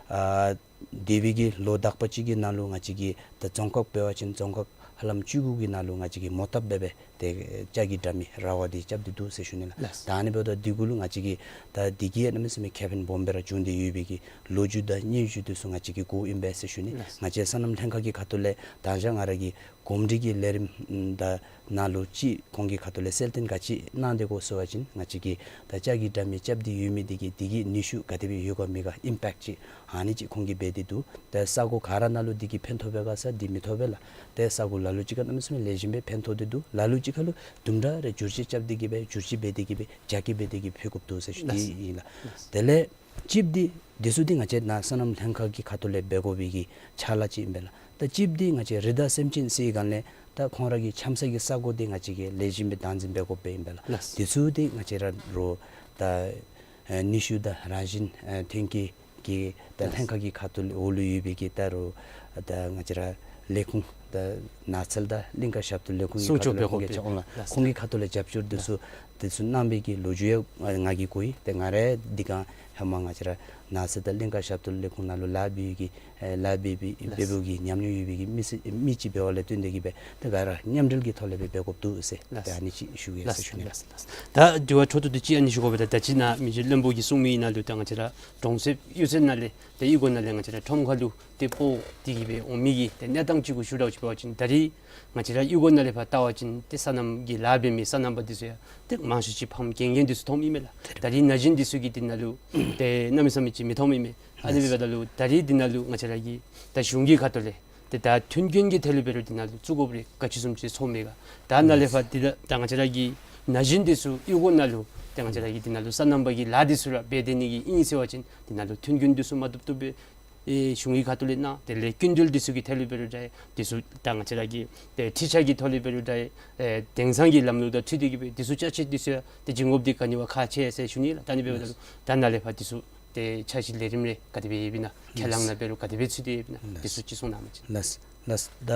ཨ་འདས་པའི་གི་ལོ་དག་པ་ཅིག་གི་ནང་ལུ་ང་བཅས་ཀྱིས་ད་རྫོང་ཁག་འབད་བ་ཅིན་རྫོང་ཁག་ཧ་ལམ་བཅུ་དགུ་གི་ནང་ལུ་ང་བཅས་ཀྱིས་མོ་བཏབ་འབད་སྦེ་ཏེ་ལྕགས་ཀྱི་དྲ་མིག་ར་བ་འདི་རྐྱབ་སྟེ་འདུག་ཟེར་ཞུ་ནི་ལགས། ལགས། ད་ཨ་ནི་འབདཝ་ད་འདི་གུ་ལུ་ང་བཅས་ཀྱིས་ད་འདི་གིས་གནམ་མེད་ས་མེད་ཁེ་ཕན་སྦོམ་སྦེ་ར་བྱུང་སྟེ་ཡོད་པའི་གི་ལོ་རྒྱུས་དང་སྙན་ཞུ་འདི་ཚུ་ང་བཅས་ཀྱིས་གོཝ་ཨིན་པས་ཟེར་ཞུ་ནི། ལགས། ང་བཅས་སོ་ནམ་ལྷན་ཁག་གི་ཁ་ཐུག་ལས་མདང་ཞག་ང་ར་གི་གོམས་འདྲིས་ཀྱི་ལས་རིམ་དང་ནང་ལུ་ཅིག་ཁོང་གི་ཁ་ཐུག་ལས་གསལ་སྟོན་ག་ཅི་གནང་སྟེ་གོ་ཟེར་བ་ཅིན་ང་བཅས་ཀྱིས་ད་ལྕགས་ཀྱི་དྲ་མིག་རྐྱབ་སྟེ་ཡོད་མི་འདི་གིས་འདི་གི་ནུས་ཤུགས་ག་དེ་སྦེ་ཡོད་ག་མེད་ག་ཨིམ་པེཀཊ་ཅིག་ཨ་ནི་ཅིག་ཁོང་གིས་འབད་དེ་འདུག། ཏེ་ས་གོ་ག་ར་ནང་ལུ་འདི་གིས་ཕན་ཐོགས་པས་ག་ཟེར་འདི་མི་ཐོགས་པས་ལགས། ཏེ་ས་གོ་ལ་ལུ་ཅིག་ཁར་གནམ་མེད་ས་མེད་ལེགས་ཤོམ་སྦེ་ཕན་ཐོགས་ཏེ་འདུག། ལ་ལུ་ཅིག་ཁར་ལུ་དུམ་གྲ་རེ་བསྒྱུར་བཅོས་རྐྱབ་སྟེ་གི་སྦེ་བསྒྱུར་བཅོས་འབད་དེ་གི་སྦེ་རྒྱ་སྐྱེད་འབད་དེ་གི་ཕུལ་དགོཔ་འདུག་ཟེར་ཞུ་ནི་ཨིན་ལགས། ལགས། དེ་ལས་ཅིབ་འདི་འདི་ཚུ་འདི་ང་བཅས་ནཱ་སོ་ནམ་ལྷན་ཁག་གི་ཁ་ཐུག་ལས་འབད་དགོ་པའི་གི་ཕྱག་ལཱ་ཅིག་ཨིན་པས་ལགས། ད་ཅིབ་འདི་ང་བཅས་རི་དྭགས་སེམས་ཅན་ཟེར་སྒང་ལས་ད་ཁོང་ར་གི་འཁྱམ་ས་གི་ས་གོ་འདི་ང་བཅས་ཀྱིས་ལེགས་ཤོམ་སྦེ་བདག་འཛིན་འབད་དགོཔ་ཨིན་པས་ལགས། ལགས། འདི་ཚུ་འདི་ང་བཅས་ར་རོགས་ད་ཨེ་ནུས་ཤུགས་དང་རང་བཞིན་ཨེ་ཐོན་སྐྱེད་ཀྱི་ད་ལགས། ལྷན་ཁག་གི་ཁ་ཐུག་ལས་འོག་ལུ་ཡོད་པའི་གི་ད་རོགས་ད་ང་བཅས་ར་ལས་ཁུངས་ད་ནགས་ཚལ་དང་གླིང་ཀ་ཞབས་ཏོག་ལས་ཁུངས་ཀྱི་སྲུང་སྐྱོབ་ཁ་ཐུག་ལས་འབད་དགོ་པའི་ཁོང་གི་ཕྱག་འོང་ལགས། ལགས། ཁོང་གི་ཁ་ཐུག་ལས་རྒྱབ་སྐྱོར་འདི་ཚུ་ལགས། འདི་ཚུ་གནང་བའི་གི་ལོ་རྒྱུས་ཡང་ང་གིས་གོ་ཡི། ཏེ་ང་ར་འདི་སྒང་ཧེ་མ་ང་བཅས་ར་ནགས་ཚལ་དང་གླིང་ཀ་ཞབས་ཏོག་ལས་ཁུངས་ནང་ལུ་ལཱ་འབད་བའི་གི་ཨེ་ལཱ་འབད་འབད་ལགས། འབད་བའི་གི་ཉམས་མྱོང་ཡོད་པའི་གི་མི་སེར་མི་ཅིག་འབདཝ་ལས་བརྟེན་ཏེ་གི་སྦེ་ཏེ་ག་ར་མཉམ་འབྲེལ་གྱི་ཐོག་ལས་སྦེ་འབད་དགོཔ་འདུག་ཟེར། ལགས། ཏེ་ཨ་ནི་ཅིག་ཞུ་ཡི་ཟེར་ཞུ་ནི། ལགས། ལགས། ད་དྲི་བ་འཕྲོ་མཐུད་དེ་ཅིག་ཨ་ནི་ཞུ་དགོ་པས། ད་ད་ཅི་ནཱ་མི་རྗེ་བློན་པོ་གིས་གསུངས་མི་ནང་ལུ་ད་ང་བཅས་ར་གྲོང་གསེབ་གཡུས་ཚན་ནང་ལས་ཏེ་གཡུས་སྒོ་ནང་ལས་ང་བཅས་ར་ཁྲོམ་ཁ་ལུ་ཏེ་སྤོ་སྟེ་གི་སྦེ་འོང་མི་གི་ཏེ་གནས་སྟངས་ཅིག་གུ་ཞུ་དགོཔ་ཅིག་འབད་བ་ཅིན་ད་རིས་ང་བཅས་ར་གཡུས་སྒོ་ནང་ལས་ཕར་བལྟ་བ་ཅིན་ཏེ་སོ་ནམ་གྱི་ལཱ་འབད་མི་སོ་ནམ་པ་འདི་ཚུ་ཡང་ཏེ་མང་ཤོས་ཅིག་ཕམ་རྐྱེན་ངན་འདི་ཚུ་མཐོངམ་ཨིན་མས་ལགས། ད་རིས་ན་གཞོན་འདི་ཚུ་གིས་འདི་ནང་ལུ་ཏེ་གནམ་མེད་ས་མེད་ཅིག་མི་མཐོངམ་ཨིན་མས། ཨ་ནི་འབདཝ་ད་ལུ་ད་རིས་འདི་ནང་ལུ་ང་བཅས་ར་གི་ད་གཞུང་གི་ཁ་ཐུག་ལས་ཏེ་ད་མཐུན་རྐྱེན་གྱི་ཐད་ལུ་འབད་རུང་འདི་ནང་ལུ་བཙུགས་དགོཔ་རེ་ག་ཅི་བཟུམ་ཅིག་ཚོརཝ་མས་ག། ད་ནཱ་ལས་ཕར་འདི་ད་ད་ང་བཅས་ར་གི་ན་གཞོན་འདི་ཚུ་གཡུས་སྒོ་ནང་ལུ་ཏེ་ང་བཅས་ར་གི་འདི་ནང་ལུ་སོ་ནམ་པ་གི་ལཱ་འདི་ཚུ་ར་འབད་སྡོད་ནི་གི་ཨིན་ཟེར་བ་ཅིན་འདི་ནང་ལུ་མཐུན་རྐྱེན་འདི་ཚུ་མ་བཏུབ་བཏུབ་སྦེ་ཨེ་གཞུང་གི་ཁ་ཐུག་ལས་གནང་། དེ་ལས་སྐྱིན་འགྲུལ་འདི་ཚུ་གི་ཐད་ལུ་འབད་རུང་འདྲ་འདི་ཚུ་ད་ང་བཅས་ར་གི་ཏེ་འཕྲུལ་ཆས་ཀྱི་ཐོག་ལས་འབད་རུང་འདྲ་ཨེ་དེང་སང་གི་ལམ་ལུགས་དང་འཁྲིལ་ཏེ་གི་སྦེ་འདི་ཚུ་ཅ་ཆས་འདི་ཚུ་ཡང་ཏེ་བྱིན་དགོཔ་འདི་ག་ནི་བ་ཁག་ཆེ་ཟེར་ཞུ་ནི་ལགས། ད་ཨ་ནི་འབདཝ་ད་ལུ་ད་ནཱ་ལས་ཕར་འདི་ཚུ་ཏེ་འཆར་གཞི་ལས་རིམ་རེ་ག་དེ་སྦེ་ཡོདཔ་ཨིན་ན་ཁས་བླངས་ནང་འབད་རུང་ག་དེ་སྦེ་ཚུད་དེ་ཡོདཔ་ཨིན་ན་འདི་ཚུ་ཅིག་གསུང་གནང་བ་ཅིན། ལགས། ལགས། ད་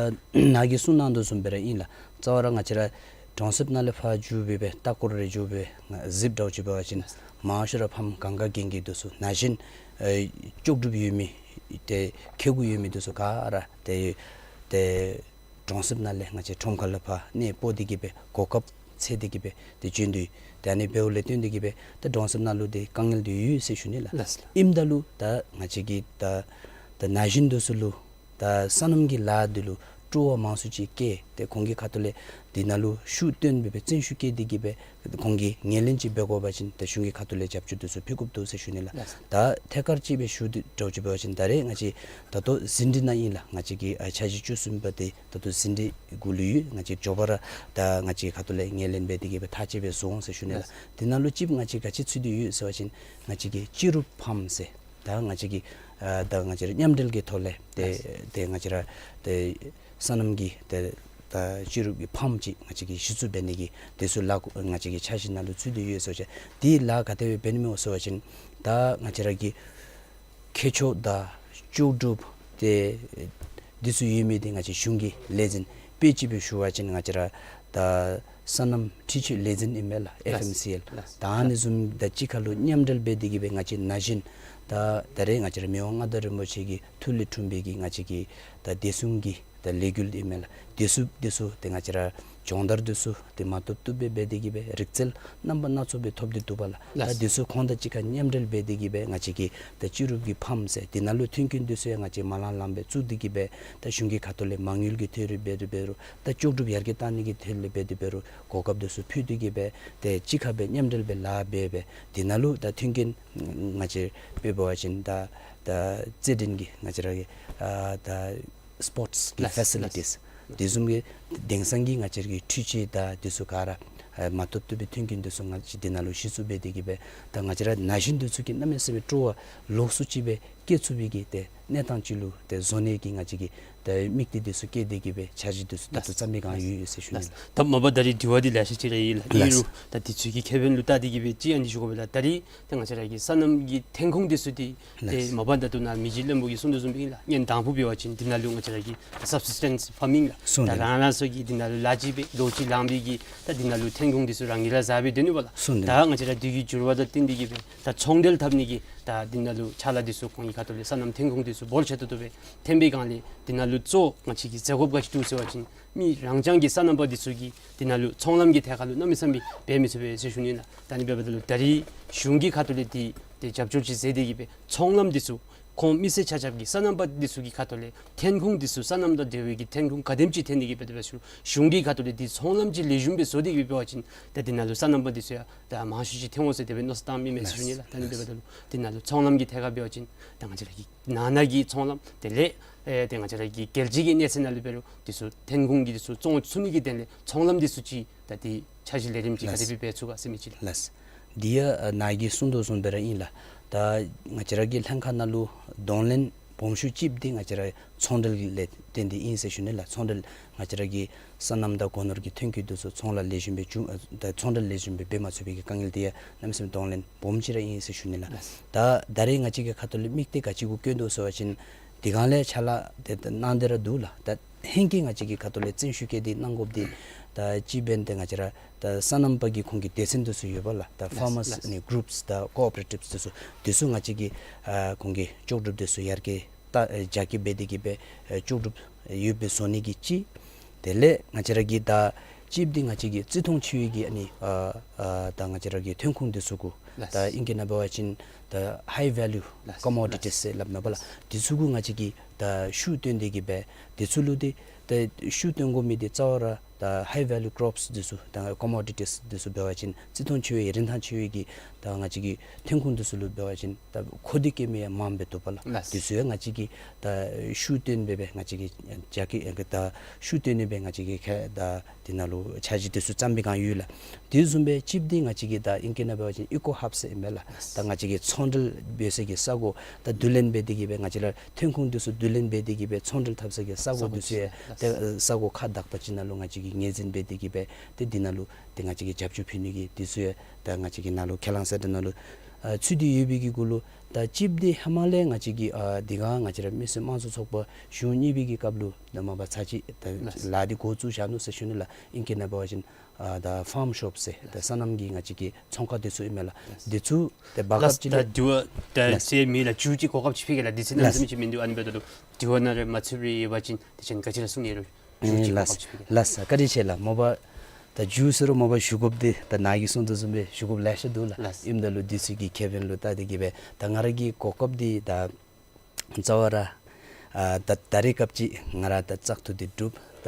ནཱ་གིས་གསུང་གནང་དོ་བཟུམ་སྦེ་ར་ཨིན་ལགས། རྩ་བ་ར་ང་བཅས་ར་གྲོང་གསེབ་ནང་ལས་ཕར་འགྱོ་སྦེ་སྦེ་ལྟ་སྐོར་རེ་འགྱོ་སྦེ་གཟིགསཔ་འདྲཝ་ཅིག་འབད་བ་ཅིན་མང་ཤོས་ར་ཕམ་གང་ག་གན་གི་འདི་ཚུ་ན་གཞོན་ཨེ་ལྕོགས་གྲུབ་ཡོད་མི་ཏེ་ཁེ་དགུ་ཡོད་མི་འདི་ཚུ་ག་ར་ཏེ་ཏེ་གྲོང་གསེབ་ནང་ལས་ང་བཅས་ཁྲོམ་ཁ་ལས་ཕར་གནས་སྤོ་སྟེ་གི་སྦེ་གོ་སྐབས་འཚོལ་ཏེ་གི་སྦེ་ཏེ་བྱོན་དོ། ཏེ་ཨ་ནི་འབདཝ་ལས་བརྟེན་ཏེ་གི་སྦེ་ཏེ་གྲོང་གསེབ་ནང་ལུ་ཏེ་དཀའ་ངལ་འདི་ཡོད་ཟེར་ཞུ་ནི་ལགས། ལགས་ལགས། ཨིནམ་ད་ལུ་ད་ང་བཅས་ཀྱི་ད་ད་ན་གཞོན་འདི་ཚུ་ལུ་ད་སོ་ནམ་གྱི་ལཱ་འདི་ལུ་སྤྲོ་བ་མང་སུ་ཅིག་སྐྱེས་ཏེ་ཁོང་གི་ཁ་ཐུག་ལས་འདི་ནང་ལུ་ཤུགས་བཏོན་སྦེ་སྦེ་བརྩོན་ཤུགས་བསྐྱེད་དེ་གི་སྦེ་ཁོང་གིས་ངོས་ལེན་ཅིག་འབད་དགོ་པ་ཅིན་ད་གཞུང་གི་ཁ་ཐུག་ལས་རྒྱབ་སྐྱོར་འདི་ཚུ་ཕུལ་དགོཔ་འདུག་ཟེར་ཞུ་ནི་ལགས། ལགས། ད་ཐད་ཀར་ཅིག་སྦེ་ཞུ་དོ་འདྲཝ་ཅིག་འབད་བ་ཅིན་ད་རེས་ང་བཅས་ད་ལྟོ་ཟིན་བྲིས་ནང་ཨིན་ལགས། ང་བཅས་ཀྱི་ཨ་འཆར་གཞི་བཅུ་གསུམ་པ་འདི་ད་ལྟོ་ཟིན་བྲིས་གུ་ལུ་ཡོད། ང་བཅས་མགྱོགས་པ་ར་ད་ང་བཅས་ཁ་ཐུག་ལས་ངོས་ལེན་འབད་དེ་གི་སྦེ་ཐག་བཅད་སྦེ་བཟོ་འོང་ཟེར་ཞུ་ནི་ལགས། ལགས། འདི་ནང་ལུ་ཅིག་ང་བཅས་ག་ཅི་ཚུད་དེ་ཡོད་ཟེར་བ་ཅིན་ང་བཅས་ཀྱི་སྤྱི་རུབ་ཕཱམ་ཟེར་ད་ང་བཅས་ཀྱི་ཨ་ད་ང་བཅས་ར་མཉམ་འབྲེལ་གྱི་ཐོག་ལས་ཏེ་ལགས། ཏེ་ང་བཅས་ར་ཏེ་སོ་ནམ་གྱི་ཏེ་ ད་སྤྱི་རུབ་ཀྱི་ཕཱམ་ཅིག་ང་བཅས་ཀྱིས་གཞི་བཙུགས་འབད་ནི་གི་དེ་ཚུ་ལཱ་ང་བཅས་ཀྱི་འཆར་གཞི་ནང་ལུ་ཚུད་དེ་ཡོད་ཟེར་བ་ཅིན་དེ་ལཱ་ག་དེ་སྦེ་འབད་ནི་སྨོ་ཟེར་བ་ཅིན་ད་ང་བཅས་ར་གི་ཁྱད་ཆོས་དང་ལྕོགས་གྲུབ་དེ་འདི་ཚུ་ཡོད་མི་དེ་ང་བཅས་གཞུང་གི་ལས་འཛིན་དཔེ་ཅིག་སྦེ་ཞུ་བ་ཅིན་ང་བཅས་ར་ད་སོ་ནམ་འཕྲུལ་ཆས་ལས་འཛིན་ཨིན་མས་ལགས། ལགས། ཨེཕ་ཨེམ་སི་ཨེལ། ལགས། ད་ཨ་ནི་བཟུམ་དང་གཅིག་ཁར་ལུ་མཉམ་འབྲེལ་འབད་དེ་གིས་སྦེ་ང་བཅས་ན་གཞོན་ད་ད་རེས་ང་བཅས་ར་མི་དབང་མངའ་བདག་རིན་པོ་ཆེ་གི་ཐུགས་ལས་འཁྲུངས་པའི་གི་ང་བཅས་ཀྱི་ད་བདེ་སྲུང་གི་ད་ལས་འགུལ་ཨིན་མས་ལགས། དེ་ཚུ་དེ་ཚུ་དེ་ང་བཅས་ར་སྦྱོང་བརྡར་དེ་ཚུ་དེ་མ་བཏུབ་བཏུབ་སྦེ་འབད་དེ་གིས་སྦེ་རིག་རྩལ་རྣམ་པ་སྣ་ཚོགས་སྦེ་ཐོབ་སྟེ་འདུག་པ་ལགས། ད་ལགས། དེ་ཚུ་ཁོང་དང་གཅིག་ཁར་མཉམ་འབྲེལ་འབད་དེ་གིས་སྦེ་ང་བཅས་ཀྱི་ད་སྤྱི་རུབ་ཀྱི་ཕཱམ་ཟེར་དེ་ནང་ལུ་མཐུན་རྐྱེན་དེ་ཚུ་ཡང་ང་བཅས་མ་ལང་ལང་སྦེ་བཙུགས་ཏེ་གིས་སྦེ་ད་གཞུང་གི་ཁ་ཐུག་ལས་མ་དངུལ་གྱི་ཐད་རེ་འབད་དེ་འབད་རུང་ད་ལྕོགས་གྲུབ་ཡར་རྒྱས་གཏང་ནི་གི་ཐད་ལས་འབད་དེ་འབད་རུང་གོ་སྐབས་དེ་ཚུ་ཕུལ་ཏེ་གིས་སྦེ་ཏེ་གཅིག་ཁར་སྦེ་མཉམ་འབྲེལ་སྦེ་ལཱ་འབད་སྦེ་དེ་ནང་ལུ་ད་མཐུན་རྐྱེན་ང་བཅས་དཔེ་འབད་བ་ཅིན་ད་ད་རྩེད་འགྲན་གྱི་ང་བཅས་ར་གི་ཨ་ད་སི་པོརཊསི་གི་ལགས། ཕེ་སི་ལི་ཊིས། ལགས། དེ་བཟུམ་གྱི་དེང་སང་གི་ང་བཅས་ཀྱི་འཕྲུལ་ཆས་དང་དེ་ཚུ་ག་ར་ཨ་མ་བཏུབ་བཏུབ་པའི་མཐུན་རྐྱེན་དེ་ཚུ་ང་བཅས་དེ་ནང་ལུ་གཞི་བཙུགས་འབད་དེ་གིས་སྦེ་ད་ང་བཅས་ར་ན་གཞོན་དེ་ཚུ་གིས་གནམ་མེད་ས་མེད་སྤྲོ་བ་ལོགས་སུ་ཅིག་སྦེ་སྐྱེ་ཚུགས་པའི་གི་ཏེ་གནས་སྟངས་ཅིག་ལུ་ཏེ་བཟོ་ནི་གི་ང་བཅས་ཀྱི་ད་དམིགས་གཏད་དེ་ཚུ་བསྐྱེད་དེ་གིས་སྦེ་འཆར་གཞི་དེ་ཚུ་ད་ལྟོ་ལགས། བརྩམ་པའི་སྒང་ཡོད་ཡོད་ཟེར་ཞུ་ནི་ལགས། ལགས། ད་མ་པ་ད་རིས་དྲི་བ་འདི་ལེ་ཤ་ཅིག་ར་ཡོད་ལགས། ཨིན་ལགས། རུང་ད་དེ་ཚུ་གི་ཁེ་ཕན་ལུ་བལྟ་སྟེ་གིས་སྦེ་ཅིག་ཨ་ནི་ཞུ་དགོ་པས་ལགས། ད་རིས་ཏེ་ང་བཅས་ར་གི་སོ་ནམ་གྱི་ཐོན་ཁུངས་དེ་ཚུ་འདི་ཏེ་ལགས། མ་པ་ད་ལྟོ་ནཱ་མི་རྗེ་བློན་པོ་གིས་གསུངས་དོ་བཟུམ་སྦེ་ཨིན་ལགས། ཨ་ནི་དང་ཕུ་འབད་བ་ཅིན་འདི་ནང་ལུ་ང་བཅས་ར་གི་སབ་སིས་ཊེནསི་ཕཱར་མིང་ལགས། གསུངས་ད་ཏེ་རང་རང་སོ་གི་འདི་ནང་ལུ་ལཱ་ཅིག་སྦེ་ལོ་གཅིག་ལང་པའི་གི་ད་འདི་ནང་ལུ་ཐོན་ཁུངས་དེ་ཚུ་རང་གིས་ར་བཟའ་སྦེ་སྡོད་ནི་པ་ལགས། གསུངས་ད་ད་ང་བཅས་ར་དུས་ཀྱི་འགྱུར་བ་དང་བསྟུན་ཏེ་གིས་སྦེ་ད་ཚོང་འབྲེལ་འཐབ་ནི་གི་ད་འདི་ནང་ལུ་ཕྱག་ལཱ་དེ་ཚུ་ཁོང་གི་ཁ་ཐུག་ལས་སོ་ནམ་ཐོན་ཁུངས་དེ་ཚུ་འབོར་ཆེ་ཏོག་ཏོ་སྦེ་ཐོན་པའི་སྒང་ལས་འདི་ནང་ལུ་གཙོ་ང་བཅས་ཀྱི་མཛད་དགོཔ་ག་ཅི་འདུག་ཟེར་བ་ཅིན་མི་རང་རྐྱང་གི་སོ་ནམ་པ་དེ་ཚུ་གིས་འདི་ནང་ལུ་ཚོང་ལམ་གྱི་ཐད་ཁར་ལུ་གནམ་མེད་ས་མེད་འབད་མི་ཚུགས་པས་ཟེར་ཞུ་ནི་ལགས། ད་ཨ་ནི་འབདཝ་ད་ལུ་ད་རིས་གཞུང་གི་ཁ་ཐུག་ལས་འདི་ཏེ་རྒྱབ་སྐྱོར་ཅིག་མཛད་དེ་གིས་སྦེ་ཚོང་ལམ་དེ་ཚུ་ཁོང་མི་སེར་ཆ་ཁྱབ་ཀྱི་སོ་ནམ་པ་དེ་ཚུ་གི་ཁ་ཐུག་ལས་ཐོན་ཁུངས་དེ་ཚུ་སོ་ནམ་དང་འབྲེལ་བའི་གི་ཐོན་ཁུངས་ག་དེམ་ཅིག་ཐོན་ནི་གི་འབད་དེ་འབད་ཞུ་གཞུང་གི་ཁ་ཐུག་ལས་འདི་ཚོང་ལམ་ཅིག་ལེགས་ཤོམ་སྦེ་བཟོ་སྟེ་གིས་འབད་བ་ཅིན་ད་འདི་ནང་ལུ་སོ་ནམ་པ་དེ་ཚུ་ཡང་ད་མང་ཤོས་ཅིག་ཐོན་འོང་ཟེར་དེ་སྦེ་མནོ་བསམ་བཏང་མི་མས་ཟེར་ཞུ་ནི་ལགས། ད་ཨ་ནི་འབདཝ་ད་ལུ་འདི་ནང་ལུ་ཚོང་ལམ་གྱི་ཐད་ཁར་འབད་བ་ཅིན་ད་ང་བཅས་ར་གི་ནང་ན་གི་ཚོང་ལམ་དེ་ལས་ཨེ་ཏེ་ང་བཅས་ར་གི་རྒྱལ་སྤྱི་གི་གནས་ཚད་ནང་ལུ་འབད་རུང་དེ་ཚུ་ཐོན་ཁུངས་ཀྱི་དེ་ཚུ་བཙོང་ཚུགས་ནི་གི་དོན་ལས་ཚོང་ལམ་དེ་ཚུ་ཅིག་ད་འདི་འཆར་གཞི་ལས་རིམ་ཅིག་ག་དེ་སྦེ་འབད་ཚུགས་ག་ཟེར་མི་ཅིག་ལགས། ལགས། འདི་ཡང་ཨ་ནཱ་གིས་གསུངས་དོ་བཟུམ་སྦེ་ར་ཨིན་ལགས། ད་ང་བཅས་ར་གི་ལྷན་ཁག་ནང་ལུ་གདོང་ལེན་སྦོམ་ཤོས་ཅིག་འདི་ང་བཅས་ར་ཚོང་འབྲེལ་ལས་བརྟེན་ཏེ་ཨིན་ཟེར་ཞུ་ནི་ལགས། ཚོང་འབྲེལ་ང་བཅས་ར་གི་སོ་ནམ་དང་སྒོ་ནོར་གྱི་ཐོན་སྐྱེད་དེ་ཚུ་ཚོང་ལཱ་ལེགས་ཤོམ་སྦེ་བྱུང་ཨ་ད་ཚོང་འབྲེལ་ལེགས་ཤོམ་སྦེ་འབད་མ་ཚུགས་པའི་གི་དཀའ་ངལ་འདི་ཡང་གནམ་མེད་ས་མེད་གདོང་ལེན་སྦོམ་ཅིག་ར་ཨིན་ཟེར་ཞུ་ནི་ལགས། ལགས། ད་ད་རེས་ང་བཅས་ཀྱི་ཁ་ཐུག་ལས་དམིགས་གཏད་ག་ཅི་གུ་བསྐྱོན་དོ་ཟེར་བ་ཅིན་དེ་སྒང་ལས་ཕྱག་ལཱ་དེ་ད་གནང་སྟེ་ར་འདུག་ལགས། ད་ཧེང་སྐལ་ང་བཅས་ཀྱི་ཁ་ཐུག་ལས་བརྩོན་ཤུགས་བསྐྱེད་དེ་གནང་དགོཔ་འདི་ད་སྤྱི་དཔོན་དེ་ང་བཅས་ར་ད་སོ་ནམ་པ་གི་ཁོང་གི་སྡེ་ཚན་དེ་ཚུ་ཡོད་པ་ལགས། ད་ལགས། ཕཱར་མརསི་ལགས། ནི་གུ་རུབས་དང་ཀོ་ཨོ་པ་རེ་ཊིབས་དེ་ཚུ་དེ་ཚུ་ང་བཅས་ཀྱི་ཨ་ཁོང་གི་ལྕོགས་གྲུབ་དེ་ཚུ་ཡར་རྒྱས་ད་ཨེ་རྒྱ་སྐྱེད་འབད་དེ་གིས་སྦེ་ཨེ་ལྕོགས་གྲུབ་ཡོདཔ་སྦེ་བཟོ་ནི་གི་གཅིག། དེ་ལས་ང་བཅས་ར་གི་ད་གཅིག་འདི་ང་བཅས་ཀྱི་བརྩི་མཐོང་ཆེ་བའི་གི་ཨ་ནི་ཨ་ཨ་ད་ང་བཅས་ར་གི་ཐོན་ཁུངས་དེ་ཚུ་གུ་ལགས། ད་ཨིང་སྐད་ནང་འབད་བ་ཅིན་ད་ཧའི་ཝེ་ལུ་ལགས། ཀོ་མོ་ཌི་ཊིས་ལགས། ཟེར་སླབ་ནི་པ་ལགས། དེ་ཚུ་གུ་ང་བཅས་ཀྱིས་ད་ཤུགས་བཏོན་ཏེ་གིས་སྦེ་དེ་ཚུ་ལུ་ཏེ་ད་ཤུགས་བཏོན་དགོ་མི་འདི་རྩ་བ་ར་ད་ཧའི་ཝེ་ལུ་ཀོརོཔསི་དེ་ཚུ་ད་ཀོ་མོ་ཌི་ཊིས་དེ་ཚུ་འབད་བ་ཅིན་བརྩི་མཐོང་ཆེ་བའི་རིན་ཐང་ཆེ་བའི་གི་ད་ང་བཅས་ཀྱི་ཐོན་ཁུངས་དེ་ཚུ་ལུ་འབད་བ་ཅིན་ད་མཁོ་འདོད་བསྐྱེད་མི་ཡང་མངམ་སྦེ་འདུག་པ་ལགས། ལགས། དེ་ཚུ་ཡང་ང་བཅས་ཀྱིས་ད་ཤུགས་བཏོན་སྦེ་སྦེ་ང་བཅས་ཀྱིས་རྒྱ་སྐྱེད་ད་ཤུགས་བཏོན་ནི་སྦེ་ང་བཅས་ཀྱིས་ཁ་ད་དེ་ནང་ལུ་འཆར་གཞི་དེ་ཚུ་བརྩམ་པའི་སྒང་ཡོད་ལགས། དེ་བཟུམ་སྦེ་གཅིག་འདི་ང་བཅས་ཀྱིས་ད་ཨིང་སྐད་ནང་འབད་བ་ཅིན་ཨི་ཀོ་ཧབ་ཟེར་ཨིན་མས་ལགས། ལགས། ད་ང་བཅས་ཀྱིས་ཚོང་འབྲེལ་འབད་ས་གི་ས་གོ་ད་བསྡུ་ལེན་འབད་དེ་གིས་སྦེ་ང་བཅས་ར་ཐོན་ཁུངས་དེ་ཚུ་བསྡུ་ལེན་འབད་དེ་གིས་སྦེ་ཚོང་འབྲེལ་འཐབ་ས་གི་ས་གོ་ས་གོ་དེ་ཚུ་ཡང་ལགས། ད་ས་གོ་ཁག་དག་པ་ཅིག་ནང་ལུ་ང་བཅས་ཀྱིས་ངོས་འཛིན་འབད་དེ་གིས་སྦེ་ཏེ་འདི་ནང་ལུ་ཏེ་ང་བཅས་ཀྱིས་རྒྱབ་སྐྱོར་ཕུལ་ནི་གི་དེ་ཚུ་ཡང་ད་ང་བཅས་ཀྱི་ནང་ལུ་ཁས་བླངས་གསལ་བསྒྲགས་ནང་ལུ་ཨ་ཚུད་དེ་ཡོད་པའི་གི་གུ་ལུ་ད་གཅིག་འདི་ཧེ་མ་ལས་ང་བཅས་ཀྱིས་ཨ་དེ་སྒང་ང་བཅས་ར་མི་སེར་དམངས་གཙོ་ཚོགས་པ་གཞུང་གཉིས་པའི་གི་སྐབས་ལུ་ད་མ་པ་ཚར་གཅིག་ད་ལགས། ལཱ་འདི་འགོ་བཙུགས་བཞག་ནུག་ཟེར་ཞུ་ནི་ལགས། ཨིང་སྐད་ནང་འབད་བ་ཅིན་ཨ་ད་ཕཱརམ་ཤོབ་ཟེར་ད་ལགས། སོ་ནམ་གྱི་ང་བཅས་ཀྱི་ཚོང་ཁང་དེ་ཚུ་ཨིན་མས་ལགས། ལགས། དེ་ཚུ་ད་བར་ལགས། སྐབས་ཅིག་ད་ལས་དེ་བ་ད་ལགས། ཟེར་མི་ལགས་མཇུག་ཅིག་གོ་སྐབས་ཅིག་ཕུལ་གེ་ལགས། དུས་ཚོད་ལངམ་ལགས། ཟེར་མི་འདུག། ཨ་ནི་འབདཝ་ད་ལུ་དེ་བ་ནང་ར་མ་ཚུད་རེ་ཡོད་པ་ཅིན་དེ་ཅིན་ག་ཅི་ར་གསུང་ནི་རུང་། ཨེ་མཇུག་ཅིག་གོ་ལགས། སྐབས་ཅིག་ཕུལ་གེ་ལགས། ལགས་སོ། བཀའ་དྲིན་ཆེ་ལགས། མ་པ་ད་མཇུག་ཟེར་རུང་མ་པ་ཞུ་དགོཔ་འདི་ད་ནཱ་གིས་གསུངས་དོ་བཟུམ་སྦེ་ཞུ་དགོཔ་ལེ་ཤ་འདུག་ལགས། ལགས། ཨིནམ་ད་ལུ་དུས་ཚོད་ཀྱི་ཁེ་ཕན་ལུ་བལྟ་སྟེ་གིས་སྦེ་ད་ང་ར་གི་གོ་སྐབས་འདི་ད་རྩ་བ་ར་ཨ་ད་ད་རེས་སྐབས་ཅིག་ང་ར་ད་བཙག་འཐུ་འདི་གྲུབ། ད་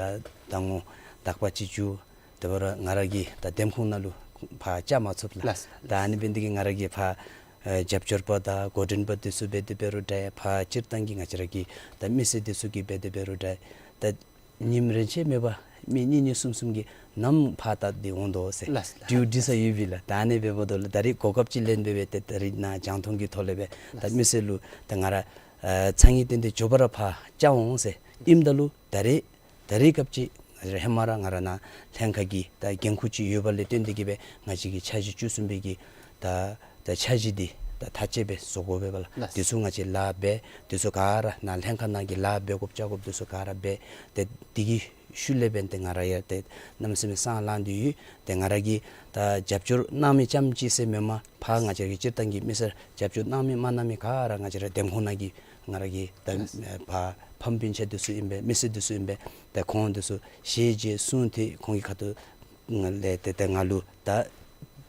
ཟླ་ངོ་དག་པ་ཅིག་མཇུག་དེ་འབད་རུང་ང་ར་གིས་ད་འདེམས་ཁོངས་ནང་ལུ་ཕར་བཅར་མ་ཚུགས་ལགས། ལགས། ད་ཨ་ནི་འབད་ནི་དེ་གིས་ང་ར་གིས་ཕར་ཨ་རྒྱབ་སྐྱོར་པ་དང་འགོ་འདྲེན་པ་དེ་ཚུ་འབད་དེ་འབད་རུང་འདྲ། ཕར་སྤྱིར་བཏང་གི་ང་བཅས་ར་གི་ད་མི་སེར་དེ་ཚུ་གིས་འབད་དེ་འབད་རུང་འདྲ། ད་ཉིནམ་རེ་ཆད་མེད་པར་མི་གཉིས་གཉིས་གསུམ་གསུམ་གྱིས་ནམ་ཕར་ད་འདི་འོང་དོ་ཟེར། ལགས། ལགས། དྲིཝ་དྲི་ས་ཡོད་པས་ལགས། ད་ཨ་ནི་འབདཝ་ད་ལུ་ད་རེས་གོ་སྐབས་ཅིག་ལེན་འབད་སྦེ་ཏེ་ད་རེས་ནཱ་རྒྱང་མཐོང་གི་ཐོག་ལས་སྦེ་ད་ལགས། མི་སེར་ལུ་ད་ང་ར་ཨ་ཚ་ངེས་ཏན་ཏན་མགྱོགས་པ་ར་ཕར་བཅར་འོང་ཟེར། ཨིནམ་ད་ལུ་ད་རེས་ད་རེས་སྐབས་ཅིག་ ཧེ་མ་ར་ང་ར་ནཱ་ལྷན་ཁག་གི་ད་འགན་ཁུར་ཅིག་ཡོད་པ་ལས་བརྟེན་ཏེ་གིས་སྦེ་ང་བཅས་ཀྱི་འཆར་གཞི་བཅུ་གསུམ་པའི་གི་ད་ད་འཆར་གཞི་འདི་ད་མཐའ་དཔྱད་སྦེ་བཟོ་དགོ་པས་ལགས། ལགས། དེ་ཚུ་ང་བཅས་ལཱ་འབད། དེ་ཚུ་ག་ར་ནཱ་ལྷན་ཁག་ནང་གི་ལཱ་འབད་དགོཔ་བཅའ་དགོཔ་དེ་ཚུ་ག་ར་འབད། ཏེ་དེ་གི་ཤུལ་ལས་འབདན་ཏེ་ང་ར་ཡང་ཏེ་གནམ་མེད་ས་མེད་སང་ལངས་ཏེ་ཡོད། ཏེ་ང་ར་གིས་ད་རྒྱབ་སྐྱོར་གནང་མི་རྐྱངམ་ཅིག་ཟེར་མེན་མས། ཕར་ང་བཅས་ཀྱི་སྤྱིར་བཏང་གི་མི་སེར་རྒྱབ་སྐྱོར་གནང་མི་མ་གནང་མི་ག་ར་ང་བཅས་ར་འདེམས་ཁོངས་ནང་གི་ང་ར་གི་ད་ཕམ་སྤུན་ཆ་དེ་ཚུ་ཨིན་པས། མི་སེར་དེ་ཚུ་ཨིན་པས། ཏེ་ཁོང་དེ་ཚུ་ཞལ་མཇལ་གསུང་ཐོས། ཁོང་གི་ཁ་ཐུག་ལས་ཏེ་ཏེ་ང་ལུ་ད་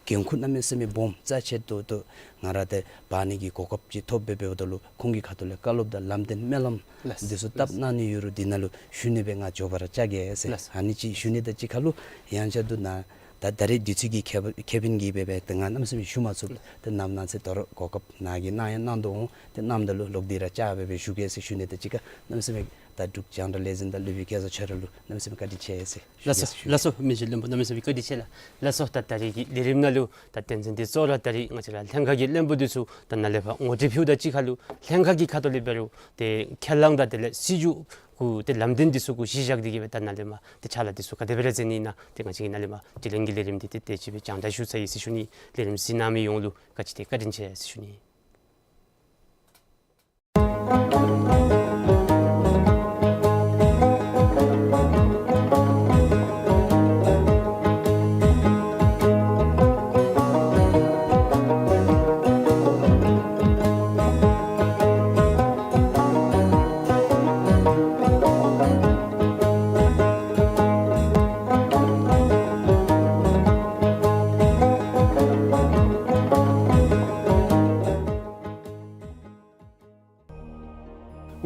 འགན་ཁུར་གནམ་མེད་ས་མེད་སྦོམ་རྩ་ཆེ་ཏོག་ཏོ་ང་ར་ཏེ་འབག་ནི་གི་གོ་སྐབས་ཅིག་ཐོབ་སྦེ་འབདཝ་ད་ལུ་ཁོང་གི་ཁ་ཐུག་ལས་བཀའ་སློབ་དང་ལམ་སྟོན་སྨོན་ལམ་ལགས། དེ་ཚུ་བཏབ་གནང་ནི་ཡོད་རུང་དེ་ནང་ལུ་ཞུ་ནི་སྦེ་ང་མགྱོགས་པ་ར་བཅར་གེ་ཟེར། ལགས། ཨ་ནི་ཅིག་ཞུ་ནི་དང་གཅིག་ཁར་ལུ་ཡང་བསྐྱར་དུ་ནཱ་ད་ད་རེས་དུས་ཚོད་ཀྱི་ཁེ་ཁེ་ཕན་གྱིས་སྦེ་སྦེ་ཏེ་ང་གནམ་མེད་ས་མེད་ཞུ་མ་ཚུགས། ཏེ་ནམ་ནངས་ཚེ་དོ་རུང་གོ་སྐབས་ནཱ་གིས་གནང་ཡང་གནང་དོ་འོང་། ཏེ་གནངམ་ད་ལུ་ལོག་སྟེ་ར་བཅར་སྦེ་སྦེ་ཞུ་གེ་ཟེར་ཞུ་ནི་དང་གཅིག་ཁར་གནམ་མེད་ས་མེད་ད་འབྲུག་རྒྱང་བསྒྲགས་ལས་འཛིན་དང་སློབ་དཔོན་སྐལ་བཟང་ཁྱོད་ར་ལུ་གནམ་མེད་ས་མེད་བཀའ་དྲིན་ཆེ་ཟེར་ཞུ་ལགས་སོ། གེ་ཟེར་ཞུ། ལགས་སོ། མི་རྗེ་བློན་པོ་གནམ་མེད་ས་མེད་བཀའ་དྲིན་ཆེ་ལགས། ལགས་སོ། ད་ད་རེས་ཀྱི་ལས་རིམ་ནང་ལུ་ད་དོན་ཚན་འདི་གཙོ་བོ་ར་ད་རེས་ང་བཅས་ར་ལྷན་ཁག་གི་བློན་པོ་འདི་ཚུ་ད་ནཱ་ལས་ཕར་ངོ་སྤྲོད་ཕུལཝ་ད་གཅིག་ཁར་ལུ་ལྷན་ཁག་གི་ཁ་ཐུག་ལས་འབད་རུང་ཏེ་ཁས་བླངས་དང་དེ་ལས་སྲིད་བྱུས་གུ་ཏེ་ལམ་སྟོན་འདི་ཚུ་གུ་གཞི་བཞག་སྟེ་གིས་སྦེ་ད་ནཱ་ལས་མར་ཏེ་ཕྱག་ལཱ་འདི་ཚུ་ག་དེ་སྦེ་ར་མཛད་ནི་ཨིན་ན་ཏེ་ང་བཅས་ཀྱིས་ནཱ་ལས་མར་དྲི་ལན་གྱི་ལས་རིམ་འདི་ཏེ་དེ་ཅིག་སྦེ་སྦྱང་བརྡར་ཞུ་ཚར་ཡི་ཟེར་ཞུ་ནི། ལས་རིམ་གཟིགས་གནང་མི་ཡོངས་ལུ་བཀའ་དྲིན་ཆེ་བཀའ་དྲིན་ཆེ་ཟེར་ཞུ་ནི།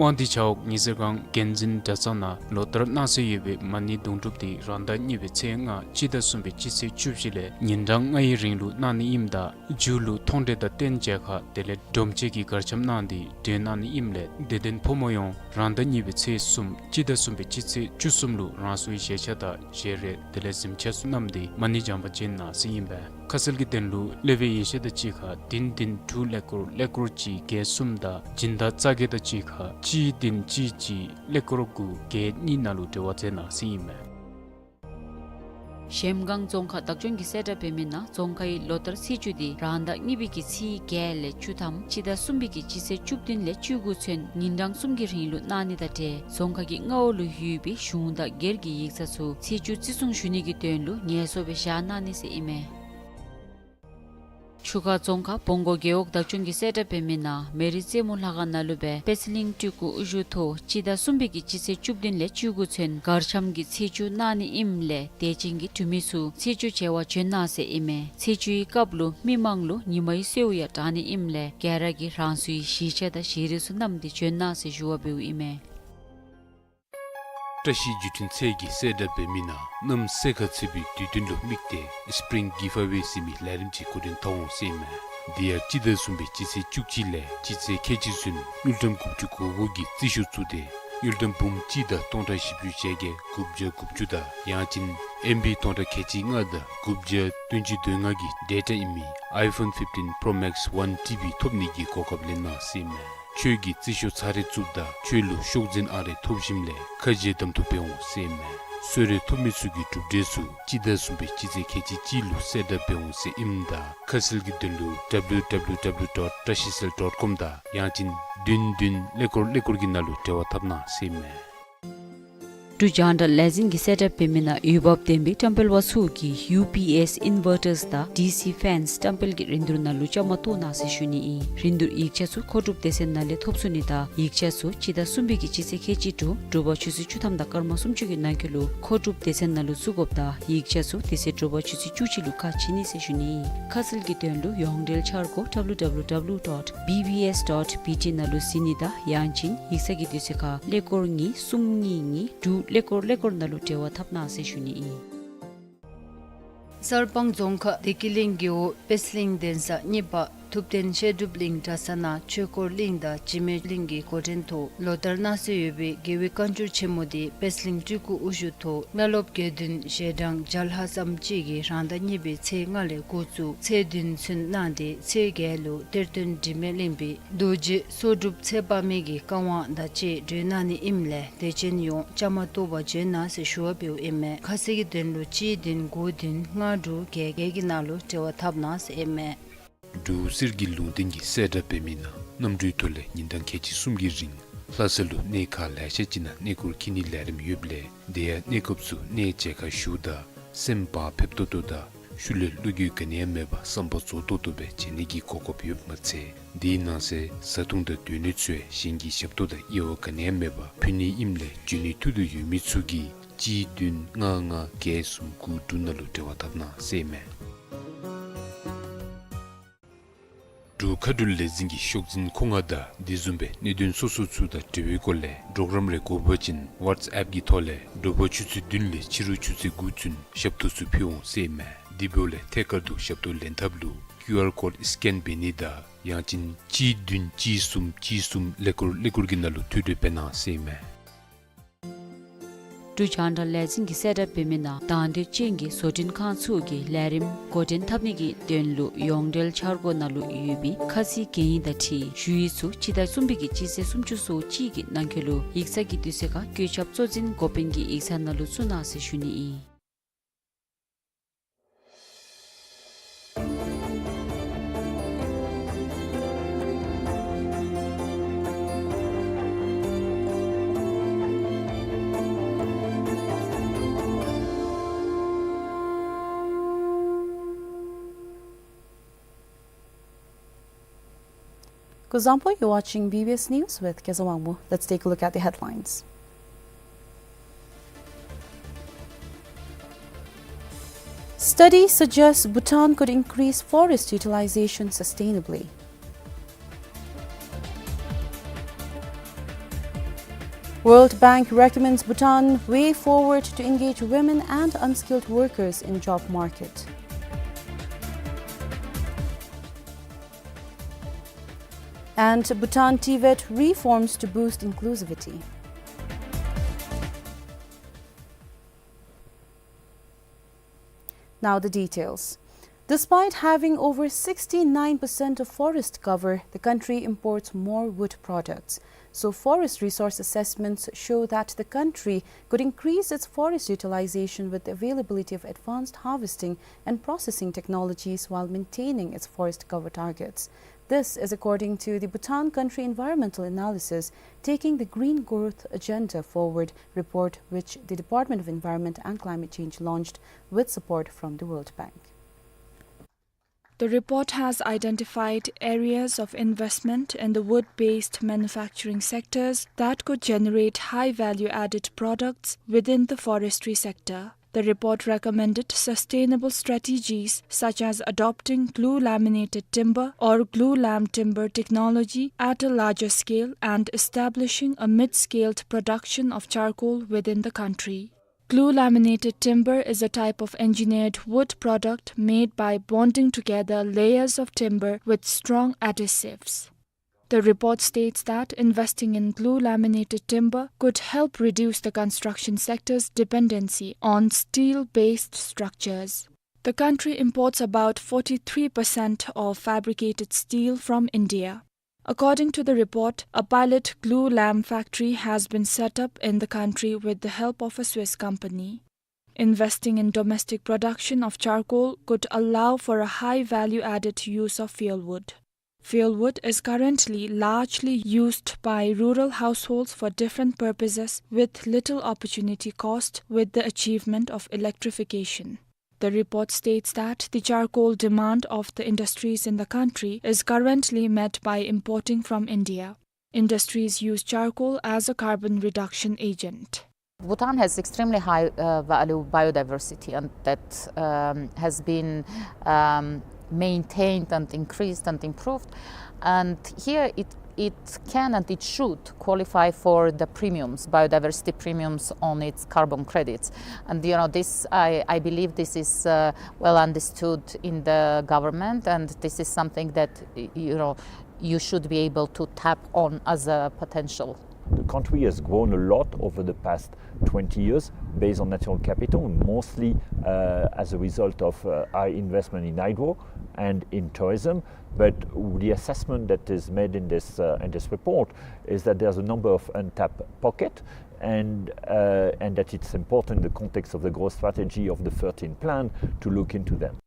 དབང་འདུས་ཆབ་འོག་ཉི་ཟེར་སྒང་འགན་འཛིན་གྲྭ་ཚང་ནང་ལོ་ལྟར་གནང་སྲོལ་ཡོད་པའི་མ་ཎི་དུང་སྒྲུབ་དེ་རང་ཟླ་གཉིས་པའི་ཚེས་ལྔ་སྤྱི་ཟླ་གསུམ་པའི་སྤྱི་ཚེས་བཅུ་བཞི་ལས་ཉིན་གྲངས་ལྔའི་རིང་ལུ་གནང་ནི་ཨིནམ་ད་མཇུག་ལུ་མཐོང་གྲོལ་དང་རྟེན་མཇལ་ཁ་དེ་ལས་སྒྲོམ་མཆོད་ཀྱི་གར་འཆམ་གནང་སྟེ་གྲོལ་གནང་ནི་ཨིནམ་ལས་དད་ལྡན་ཕོ་མོ་ཡོངས་རང་ཟླ་གཉིས་པའི་ཚེས་གསུམ་སྤྱི་ཟླ་གསུམ་པའི་སྤྱི་ཚེས་བཅུ་གསུམ་ལུ་རང་སོའི་བཞེས་ཆས་དང་བཞེས་རས་དེ་ལས་གཟིམ་ཆས་ཚུ་བསྣམས་ཏེ་མ་ཎི་བགྱང་པར་བྱོན་གནང་ཟེར་ཨིན་པས། ཁ་གསལ་གྱི་དོན་ལུ་སློབ་དཔོན་ཡོན་ཤེས་དང་གཅིག་ཁར་བདུན་བདུན་དྲུག་ཀླད་ཀོར་ཀླད་ཀོར་གཅིག་བརྒྱད་གསུམ་དང་སྦྱིན་བདག་རྩ་བརྒྱད་དང་གཅིག་ཁར་གཅིག་བདུན་གཅིག་གཅིག་ཀླད་ཀོར་དགུ་བརྒྱད་གཉིས་ནང་ལུ་འབྲེལ་བ་མཛད་གནང་ཟེར་ཨིན་མས། གཞལམ་སྒང་རྫོང་ཁག་བདག་སྐྱོང་གིས་གསལ་བསྒྲགས་འབད་མི་ནང་རྫོང་ཁའི་ལོ་ལྟར་ཚེས་བཅུ་དེ་རང་ཟླ་གཉིས་པའི་གི་ཚེས་བརྒྱད་ལས་བཅུ་ཐམ་སྤྱི་ཟླ་གསུམ་པའི་གི་སྤྱི་ཚེས་བཅུ་བདུན་ལས་བཅུ་དགུ་ཚུན་ཉིན་གྲངས་གསུམ་གྱི་རིང་ལུ་གནང་ནི་དང་འབྲེལ་རྫོང་ཁག་གི་མངའ་འོག་ལུ་ཡོད་པའི་གཞུང་དང་སྒེར་གྱི་ཡིག་ཚང་ཚུ་ཚེས་བཅུ་བརྩི་སྲུང་ཞུ་ནི་གི་དོན་ལུ་ངལ་གསོ་སྦེ་བཞག་གནང་ནི་ཟེར་ཨིན་མས། ཆུ་ཁ་རྫོང་ཁག་བོང་སྒོ་རྒེད་འོག་བདག་སྐྱོང་གིས་གསལ་བསྒྲགས་འབད་མི་ནང་མེ་རི་རྩེ་མོ་ལྷ་ཁང་ནང་ལུ་སྦེ་པད་ཚལ་གླིང་སྤྲུལ་སྐུ་དབུ་བཞུགས་ཐོག་སྤྱི་ཟླ་གསུམ་པའི་གི་སྤྱི་ཚེས་བཅུ་བདུན་ལས་བཅུ་དགུ་ཚུན་གར་འཆམ་གྱི་ཚེས་བཅུ་གནང་ནི་ཨིནམ་ལས་དད་ཅན་གྱི་འབྲུག་མི་ཚུ་ཚེས་བཅུ་མཇལ་བར་བྱོན་གནང་ཟེར་ཨིན་མས། ཚེས་བཅུའི་སྐབས་ལུ་མི་མང་ལུ་ཉི་མའི་གསོལཝ་ཡང་དྲང་ནི་ཨིནམ་ལས་ག་ར་གིས་རང་སོའི་བཞེས་ཆས་དང་བཞེས་རས་ཚུ་བསྣམས་ཏེ་བྱོན་གནང་ཟེར་ཞུ་བ་འབདཝ་ཨིན་མས། བཀྲ་ཤིས་བརྒྱུད་འཕྲིན་ཚད་ཀྱིས་གསལ་བསྒྲགས་འབད་མི་ནང་གནམ་སེར་ཁ་ཚ་བའི་དུས་སྟོན་ལུ་དམིགས་ཏེ་སི་པི་རིང་གིབ་ཨ་ཝེ་ཟེར་མི་ལས་རིམ་ཅིག་འགོ་འདྲེན་འཐབ་འོང་ཟེར་ཨིན་མས། དེ་ཡང་སྤྱི་ཟླ་གསུམ་པའི་སྤྱི་ཚེས་བཅུ་གཅིག་ལས་སྤྱི་ཚེས་ཁལ་གཅིག་ཚུན་དངུལ་ཀྲམ་དགུ་བཅུ་གོ་དགུ་གི་རྩིས་ཤོག་བཙུགས་ཏེ་དངུལ་ཀྲམ་འབུམ་གཅིག་དང་སྟོང་ཕྲག་བཞི་བཅུ་ཞེ་བརྒྱད་དགུ་བརྒྱ་དགུ་བཅུ་དང་ཡང་ཅིན་ཨེམ་བི་སྟོང་ཕྲག་ཁལ་གཅིག་ལྔ་དང་དགུ་བརྒྱ་བདུན་ཅུ་དོན་ལྔ་གི་ཌེ་ཊ་ཨིན་མི་ཨའི་ཕོན་ཕིཕ་ཊིན་པྲོ་མེགསི་ཝན་ཊི་བི་ཐོབ་ནི་གི་གོ་སྐབས་ལེན་གནང་ཟེར་ཨིན་མས། ཁྱོད་ཀྱི་རྩིས་ཤོག་ཚར་རེ་བཙུགསཔ་ད་ཁྱོད་ལུ་ཤོག་འཛིན་ཨང་རེ་ཐོབ་ཞིནམ་ལས་ཁ་འབྱལ་གདམ་འཐུ་འབད་འོང་ཟེར་ཨིན་མས། གསོལ་རས་ཐོབ་མི་ཚུ་གི་གྲུབ་འབྲས་ཚུ་སྤྱི་ཟླ་གསུམ་པའི་སྤྱི་ཚེས་ཁལ་གཅིག་གཅིག་ལུ་གསལ་བསྒྲགས་འབད་འོང་ཟེར་ཨིནམ་ད་ཁ་གསལ་གྱི་དོན་ལུ་ཌབ་ལིའུ་ཌབ་ལིའུ་ཌབ་ལིའུ་ཌོཊ་བཀྲ་ཤིས་སེལ་ཌོཊ་ཀོམ་དང་ཡང་ཅིན་བདུན་བདུན་ཀླད་ཀོར་ཀླད་ཀོར་གྱི་ནང་ལུ་འབྲེལ་བ་འཐབ་གནང་ཟེར་ཨིན་མས། འབྲུག་རྒྱང་བསྒྲགས་ལས་འཛིན་གྱིས་གསལ་བསྒྲགས་འབད་མི་ནང་འོས་འབབ་ལྡན་པའི་བཀྲམ་སྤེལ་པ་ཚུ་གིས་ཡུ་པི་ཨེསི་ཨིན་ཝར་ཊརསི་དང་ཌི་སི་ཕེནསི་བཀྲམ་སྤེལ་གྱི་རིན་བསྡུར་ནང་ལུ་བཅའ་མར་གཏོགས་གནང་ཟེར་ཞུ་ནི་ཨིན། རིན་བསྡུར་ཡིག་ཆ་ཚུ་མཁོ་སྒྲུབ་སྡེ་ཚན་ནང་ལས་ཐོབ་ཚུགས་ནི་དང་ཡིག་ཆ་ཚུ་སྤྱི་ཟླ་གསུམ་པའི་གི་སྤྱི་ཚེས་ཁལ་གཅིག་དྲུག་དྲོ་པ་ཆུ་ཚོད་བཅུ་ཐམ་དང་སྐར་མ་སུམ་ཅུ་གི་ནང་འཁོད་ལུ་མཁོ་སྒྲུབ་སྡེ་ཚན་ནང་ལུ་བཙུགས་དགོཔ་དང་ཡིག་ཆ་ཚུ་དེ་ཚེ་དྲོ་པ་ཆུ་ཚོད་བཅུ་གཅིག་ལུ་ཁ་ཕྱེ་ནི་ཟེར་ཞུ་ནི་ཨིན། ཁ་གསལ་གྱི་དོན་ལུ་ཡོངས་འབྲེལ་འཆར་སྒོ་ཌབ་ལིའུ་ཌབ་ལིའུ་ཌབ་ལིའུ་ཌོཊ་བི་བི་ཨེསི་ཌོཊ་བི་ཊི་ནང་ལུ་གཟིགས་ནི་དང་ཡང་ཅིན་ཡིག་ཚང་གི་དུས་ཚོད་ཁར་ཀླད་ཀོར་གཉིས་གསུམ་གཉིས་གཉིས་དྲུག་ཀླད་ཀོར་ཀླད་ཀོར་ནང་ལུ་འབྲེལ་བ་འཐབ་གནང་ཟེར་ཞུ་ནི་ཨིན། གསར་སྤང་རྫོང་ཁག་བདེ་སྐྱིད་གླིང་རྒེད་འོག་དཔལ་གླིང་གདན་ས་གཉེར་པ་ ཐུབ་བསྟན་བཤད་སྒྲུབ་གླིང་གྲྭ་ས་ནང་ཆོས་འཁོར་གླིང་དང་འཇིགས་མེད་གླིང་གི་འགོ་འདྲེན་ཐོག་ལོ་ལྟར་གནང་སྲོལ་ཡོད་པའི་རྒྱལ་བའི་བཀའ་འགྱུར་ཆེན་མོ་དེ་པད་གླིང་སྤྲུལ་སྐུ་དབུ་བཞུགས་ཐོག་བླ་སློབ་དགེ་འདུན་ཞལ་གྲངས་བརྒྱ་ལྷག་ཙམ་ཅིག་གིས་རང་ཟླ་གཉིས་པའི་ཚེས་ལྔ་ལས་འགོ་བཙུགས་ཚེས་བདུན་ཚུན་གནང་སྟེ་ཚེས་བརྒྱད་ལུ་གཏེར་སྟོན་དྲི་མེད་གླིང་པའི་རྡོ་རྗེ་སྲོག་སྒྲུབ་ཚེ་དཔག་མེད་ཀྱི་བཀའ་དབང་དང་བཅས་གྲོལ་གནང་ནི་ཨིནམ་ལས་དད་ཅན་ཡོངས་བཅའ་མར་གཏོགས་པར་བྱོན་གནང་ཟེར་ཞུ་བ་འབདཝ་ཨིན་མས། ཁ་གསལ་གྱི་དོན་ལུ་གཅིག་བདུན་དགུ་བདུན་ལྔ་དྲུག་བརྒྱད་བརྒྱད་ཀྱི་ནང་ལུ་འབྲེལ་བ་འཐབ་གནང་ཟེར་ཨིན་མས། འབྲུག་གསེར་གྱི་ལུང་བསྟན་གྱི་གསལ་བསྒྲགས་འབད་མི་ནང་གནམ་གྲུའི་ཐོག་ལས་ཉིན་གྲངས་ཁལ་གཅིག་གསུམ་གྱི་རིང་ལྷ་ས་ལུ་གནས་ཁག་ལེ་ཤ་ཅིག་ནང་གནས་སྐོར་འཁྱིད་ནིའི་ལས་རིམ་ཡོདཔ་ལས་དེ་ཡང་གནས་སྐབས་སུ་གནས་མཇལ་ཁ་ཞུཝ་ད་སེམས་བག་ཕེབས་ཏོག་ཏོ་དང་ཤུལ་ལས་བློ་འགྱོད་ག་ནི་ཡང་མེད་པར་བསམ་པ་རྫོགས་ཏོག་ཏོ་སྦེ་མཇལ་ནི་གི་གོ་སྐབས་ཡོདཔ་མ་ཚད་དེའི་ནང་གསེས་བཟའ་འཐུང་དང་སྡོད་གནས་ཚུ་ཡང་གཞན་གྱི་ཞབས་ཏོག་དང་དབྱེ་བ་ག་ནི་ཡང་མེད་པར་ཕུལ་ནི་ཨིནམ་ལས་འབྱོན་ནི་ཐུགས་འདོད་ཡོད་མི་ཚུ་གིས་གཅིག་བདུན་ལྔ་ལྔ་བརྒྱད་གསུམ་དགུ་དྲུག་ནང་ལུ་འབྲེལ་བ་འཐབ་གནང་ཟེར་ཨིན་མས། འབྲུག་མཁའ་འགྲུལ་ལས་འཛིན་གྱི་ཤོག་འཛིན་ཁོ་ང་དང་དེ་བཟུམ་སྦེ་གནད་དོན་སོ་སོ་ཚུ་དང་འབྲེལ་བའི་སྐོར་ལས་གྲོགས་རམ་རེ་དགོ་པ་ཅིན་ཝཊས་ཨེཔ་གི་ཐོག་ལས་དྲོ་པ་ཆུ་ཚོད་བདུན་ལས་ཕྱི་རུ་ཆུ་ཚོད་དགུ་ཚུན་ཞབས་ཏོག་ཚུ་ཕུལ་འོང་ཟེར་ཨིན་མས། དེ་འབདཝ་ལས་ཐད་ཀར་དུ་ཞབས་ཏོག་ལེན་ཐབས་ལུ་ཀིའུ་ཨར་ཀོཌ་སི་ཀེན་འབད་ནི་དང་ཡང་ཅིན་གཅིག་བདུན་གཅིག་གསུམ་གཅིག་གསུམ་ཀླད་ཀོར་ཀླད་ཀོར་གྱི་ནང་ལུ་ཐོ་འགོད་འབད་གནང་ཟེར་ཨིན་མས། འབྲུག་རྒྱང་བསྒྲགས་ལས་འཛིན་གྱི་གསལ་བསྒྲགས་འབད་མི་ནང་དང་འདོད་ཅན་གྱི་བཟོ་སྐྲུན་ཁང་ཚུ་གིས་ལས་རིམ་འགོ་འདྲེན་འཐབ་ནི་གི་དོན་ལུ་ཡོངས་འབྲེལ་འཆར་སྒོ་ནང་ལུ་ཡོད་པའི་ཁ་ཚིག་གན་ཡིག་དང་འཁྲིལ་ཞུ་ཡིག་ཚུ་སྤྱི་ཟླ་གསུམ་པའི་གི་སྤྱི་ཚེས་སུམ་ཅུ་སོ་གཅིག་གི་ནང་འཁོད་ལུ་ཡིག་ཚང་གི་དུས་ཚོད་ཁར་བཀོད་ཁྱབ་གཙོ་འཛིན་འགོ་དཔོན་གྱི་ཡིག་ཚང་ནང་ལུ་བཙུགས་གནང་ཟེར་ཞུ་ནི་ཨིན། Kuzuzangpo, you're watching B B S News with Kezawangmo. Let's take a look at the headlines. Study suggests Bhutan could increase forest utilization sustainably. World Bank recommends Bhutan way forward to engage women and unskilled workers in job market. And Bhutan TVET reforms to boost inclusivity. Now the details. Despite having over sixty-nine percent of forest cover, the country imports more wood products. So forest resource assessments show that the country could increase its forest utilization with the availability of advanced harvesting and processing technologies while maintaining its forest cover targets. This is according to the Bhutan Country Environmental Analysis, Taking the Green Growth Agenda Forward report, which the Department of Environment and Climate Change launched with support from the World Bank. The report has identified areas of investment in the wood-based manufacturing sectors that could generate high value-added products within the forestry sector. The report recommended sustainable strategies such as adopting glue laminated timber or glue lam timber technology at a larger scale and establishing a mid-scaled production of charcoal within the country. Glue laminated timber is a type of engineered wood product made by bonding together layers of timber with strong adhesives. The report states that investing in glue laminated timber could help reduce the construction sector's dependency on steel-based structures. The country imports about forty-three percent of fabricated steel from India. According to the report, a pilot glue lam factory has been set up in the country with the help of a Swiss company. Investing in domestic production of charcoal could allow for a high value-added use of fuelwood. Fuelwood is currently largely used by rural households for different purposes, with little opportunity cost with the achievement of electrification. The report states that the charcoal demand of the industries in the country is currently met by importing from India. Industries use charcoal as a carbon reduction agent. Bhutan has extremely high, uh, value biodiversity, and that, um, has been, um, maintained and increased and improved. And here it it can and it should qualify for the premiums, biodiversity premiums on its carbon credits. And, you know, this, I, I believe this is, uh, well understood in the government, and this is something that, y-, you know, you should be able to tap on as a potential. The country has grown a lot over the past twenty years based on natural capital, mostly, uh, as a result of, uh, our investment in hydro and in tourism. But the assessment that is made in this, uh, in this report is that there's a number of untapped pockets, and, uh, and that it's important in the context of the growth strategy of the thirteen plan to look into them.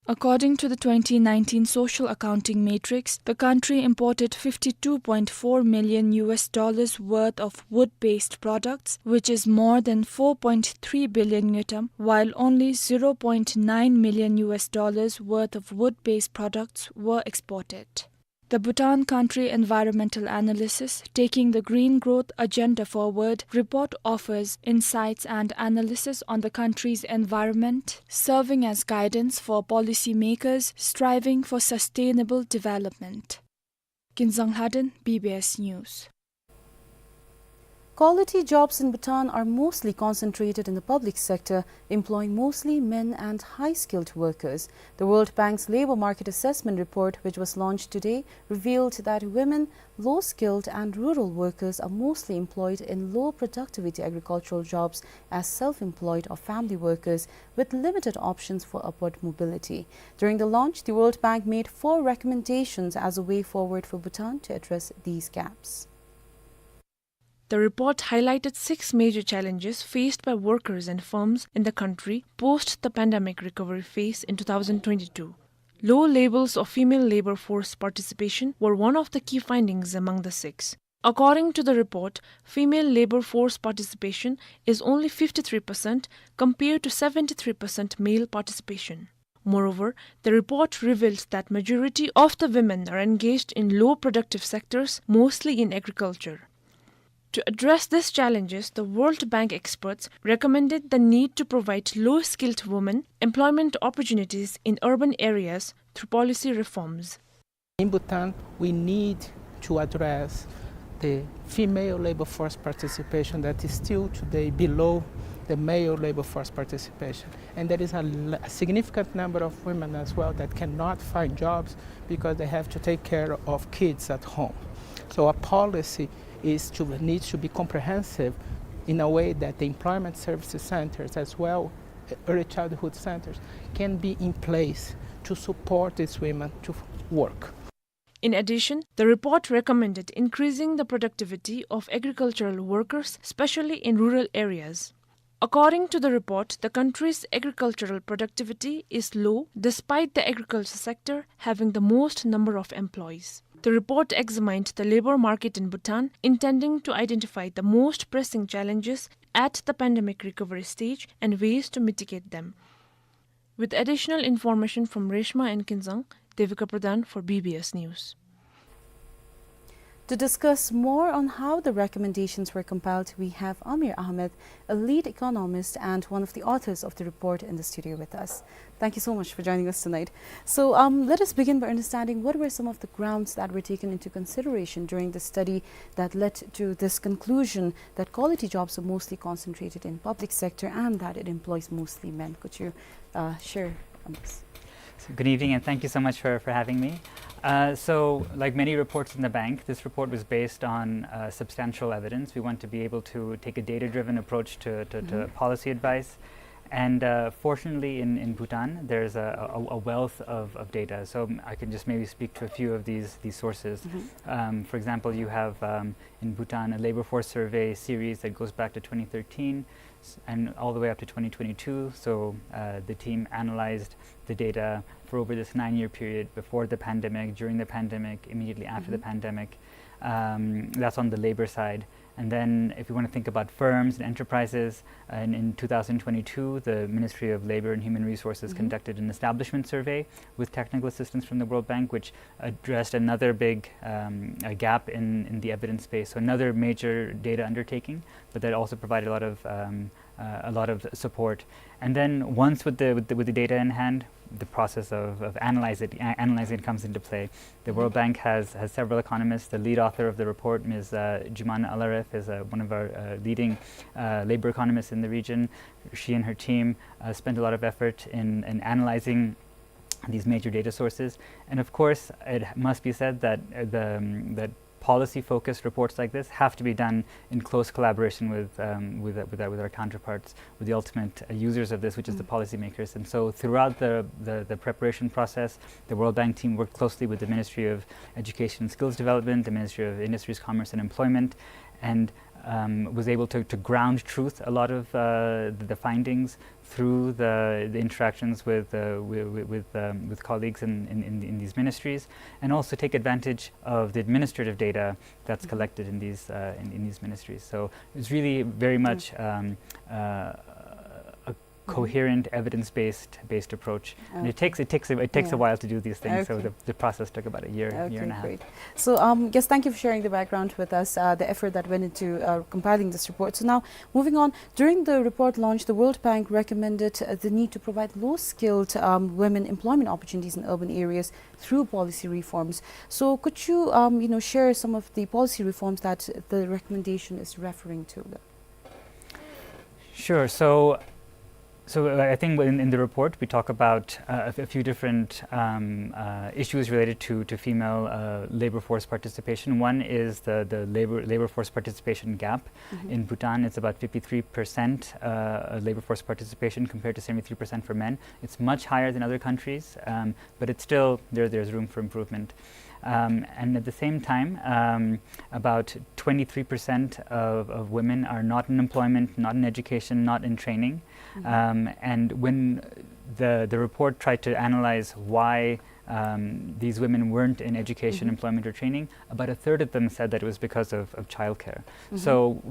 According to the twenty nineteen social accounting matrix, the country imported fifty-two point four million U S dollars worth of wood-based products, which is more than four point three billion ngultrum, while only zero point nine million U S dollars worth of wood-based products were exported. The Bhutan Country Environmental Analysis, Taking the Green Growth Agenda Forward report offers insights and analysis on the country's environment, serving as guidance for policymakers striving for sustainable development. Kinzang Lhaden, B B S News. Quality jobs in Bhutan are mostly concentrated in the public sector, employing mostly men and high-skilled workers. The World Bank's Labor Market Assessment Report, which was launched today, revealed that women, low-skilled and rural workers are mostly employed in low-productivity agricultural jobs as self-employed or family workers with limited options for upward mobility. During the launch, the World Bank made four recommendations as a way forward for Bhutan to address these gaps. The report highlighted six major challenges faced by workers and firms in the country post the pandemic recovery phase in two thousand twenty-two. Low levels of female labor force participation were one of the key findings among the six. According to the report, female labor force participation is only fifty-three percent compared to seventy-three percent male participation. Moreover, the report revealed that majority of the women are engaged in low productive sectors, mostly in agriculture. To address these challenges, the World Bank experts recommended the need to provide low-skilled women employment opportunities in urban areas through policy reforms. In Bhutan, we need to address the female labor force participation that is still today below the male labor force participation. And there is a l-, a significant number of women as well that cannot find jobs because they have to take care of kids at home. So our policy is to, needs to be comprehensive in a way that the employment services centers as well, early childhood centers, can be in place to support these women to work. In addition, the report recommended increasing the productivity of agricultural workers, especially in rural areas. According to the report, the country's agricultural productivity is low despite the agriculture sector having the most number of employees. The report examined the labor market in Bhutan, intending to identify the most pressing challenges at the pandemic recovery stage and ways to mitigate them. With additional information from Reshma and Kinzang, Devika Pradhan for B B S News. To discuss more on how the recommendations were compiled, we have Amir Ahmed, a lead economist and one of the authors of the report, in the studio with us. Thank you so much for joining us tonight. So, um, let us begin by understanding what were some of the grounds that were taken into consideration during the study that led to this conclusion that quality jobs are mostly concentrated in public sector and that it employs mostly men. Could you, uh, share on this? So, good evening, and thank you so much for, for having me. Uh, so, like many reports in the bank, this report was based on, uh, substantial evidence. We want to be able to take a data-driven approach to, to, to Mm-hmm. policy advice. And, uh, fortunately, in, in Bhutan, there's a, a, a wealth of, of data. So I can just maybe speak to a few of these, these sources. Mm-hmm. Um, for example, you have, um, in Bhutan, a labor force survey series that goes back to twenty thirteen, s-, and all the way up to twenty twenty-two. So, uh, the team analyzed the data for over this nine-year period, before the pandemic, during the pandemic, immediately after the Mm-hmm. pandemic. Um, that's on the labor side. And then if you want to think about firms and enterprises, uh, in, in two thousand twenty-two, the Ministry of Labor and Human Resources Mm-hmm. conducted an establishment survey with technical assistance from the World Bank, which addressed another big, um, uh, gap in, in the evidence space. So another major data undertaking, but that also provided a lot of, um, uh, a lot of support. And then once with the, with the, with the data in hand, the process of, of analyze it, a-, analyzing it comes into play. The World Bank has, has several economists. The lead author of the report, Miz, uh, Jumana Alaref, is, uh, one of our, uh, leading, uh, labor economists in the region. She and her team, uh, spent a lot of effort in, in analyzing these major data sources. And of course, it must be said that, uh, the, um, that policy-focused reports like this have to be done in close collaboration with, um, with, with our, with our counterparts, with the ultimate, uh, users of this, which is the policymakers. And so throughout the, the, the preparation process, the World Bank team worked closely with the Ministry of Education and Skills Development, the Ministry of Industries, Commerce and Employment, and, um, was able to, to ground truth a lot of, uh, the, the findings through the, the interactions with, uh, wi-, wi-, with, um, with colleagues in, in, in, in these ministries, and also take advantage of the administrative data that's collected in these, uh, in, in these ministries. So it's really very much, um, uh, a coherent, evidence-based, based approach. And it takes, it takes a, it takes a while to do these things. So the, the process took about a year, year and a half. Okay, great. So, um, yes, thank you for sharing the background with us, uh, the effort that went into, uh, compiling this report. So now, moving on, during the report launch, the World Bank recommended, uh, the need to provide low-skilled, um, women employment opportunities in urban areas through policy reforms. So could you, um, you know, share some of the policy reforms that the recommendation is referring to? Sure. So, so, uh, I think in, in the report we talk about, uh, a f-, a few different, um, uh, issues related to, to female, uh, labor force participation. One is the, the labor, labor force participation gap. In Bhutan, it's about fifty-three percent, uh, labor force participation compared to seventy-three percent for men. It's much higher than other countries, um, but it's still, there, there's room for improvement. Um, and at the same time, um, about twenty-three percent of, of women are not in employment, not in education, not in training. Um, and when the, the report tried to analyze why, um, these women weren't in education, employment, or training, about a third of them said that it was because of, of childcare. So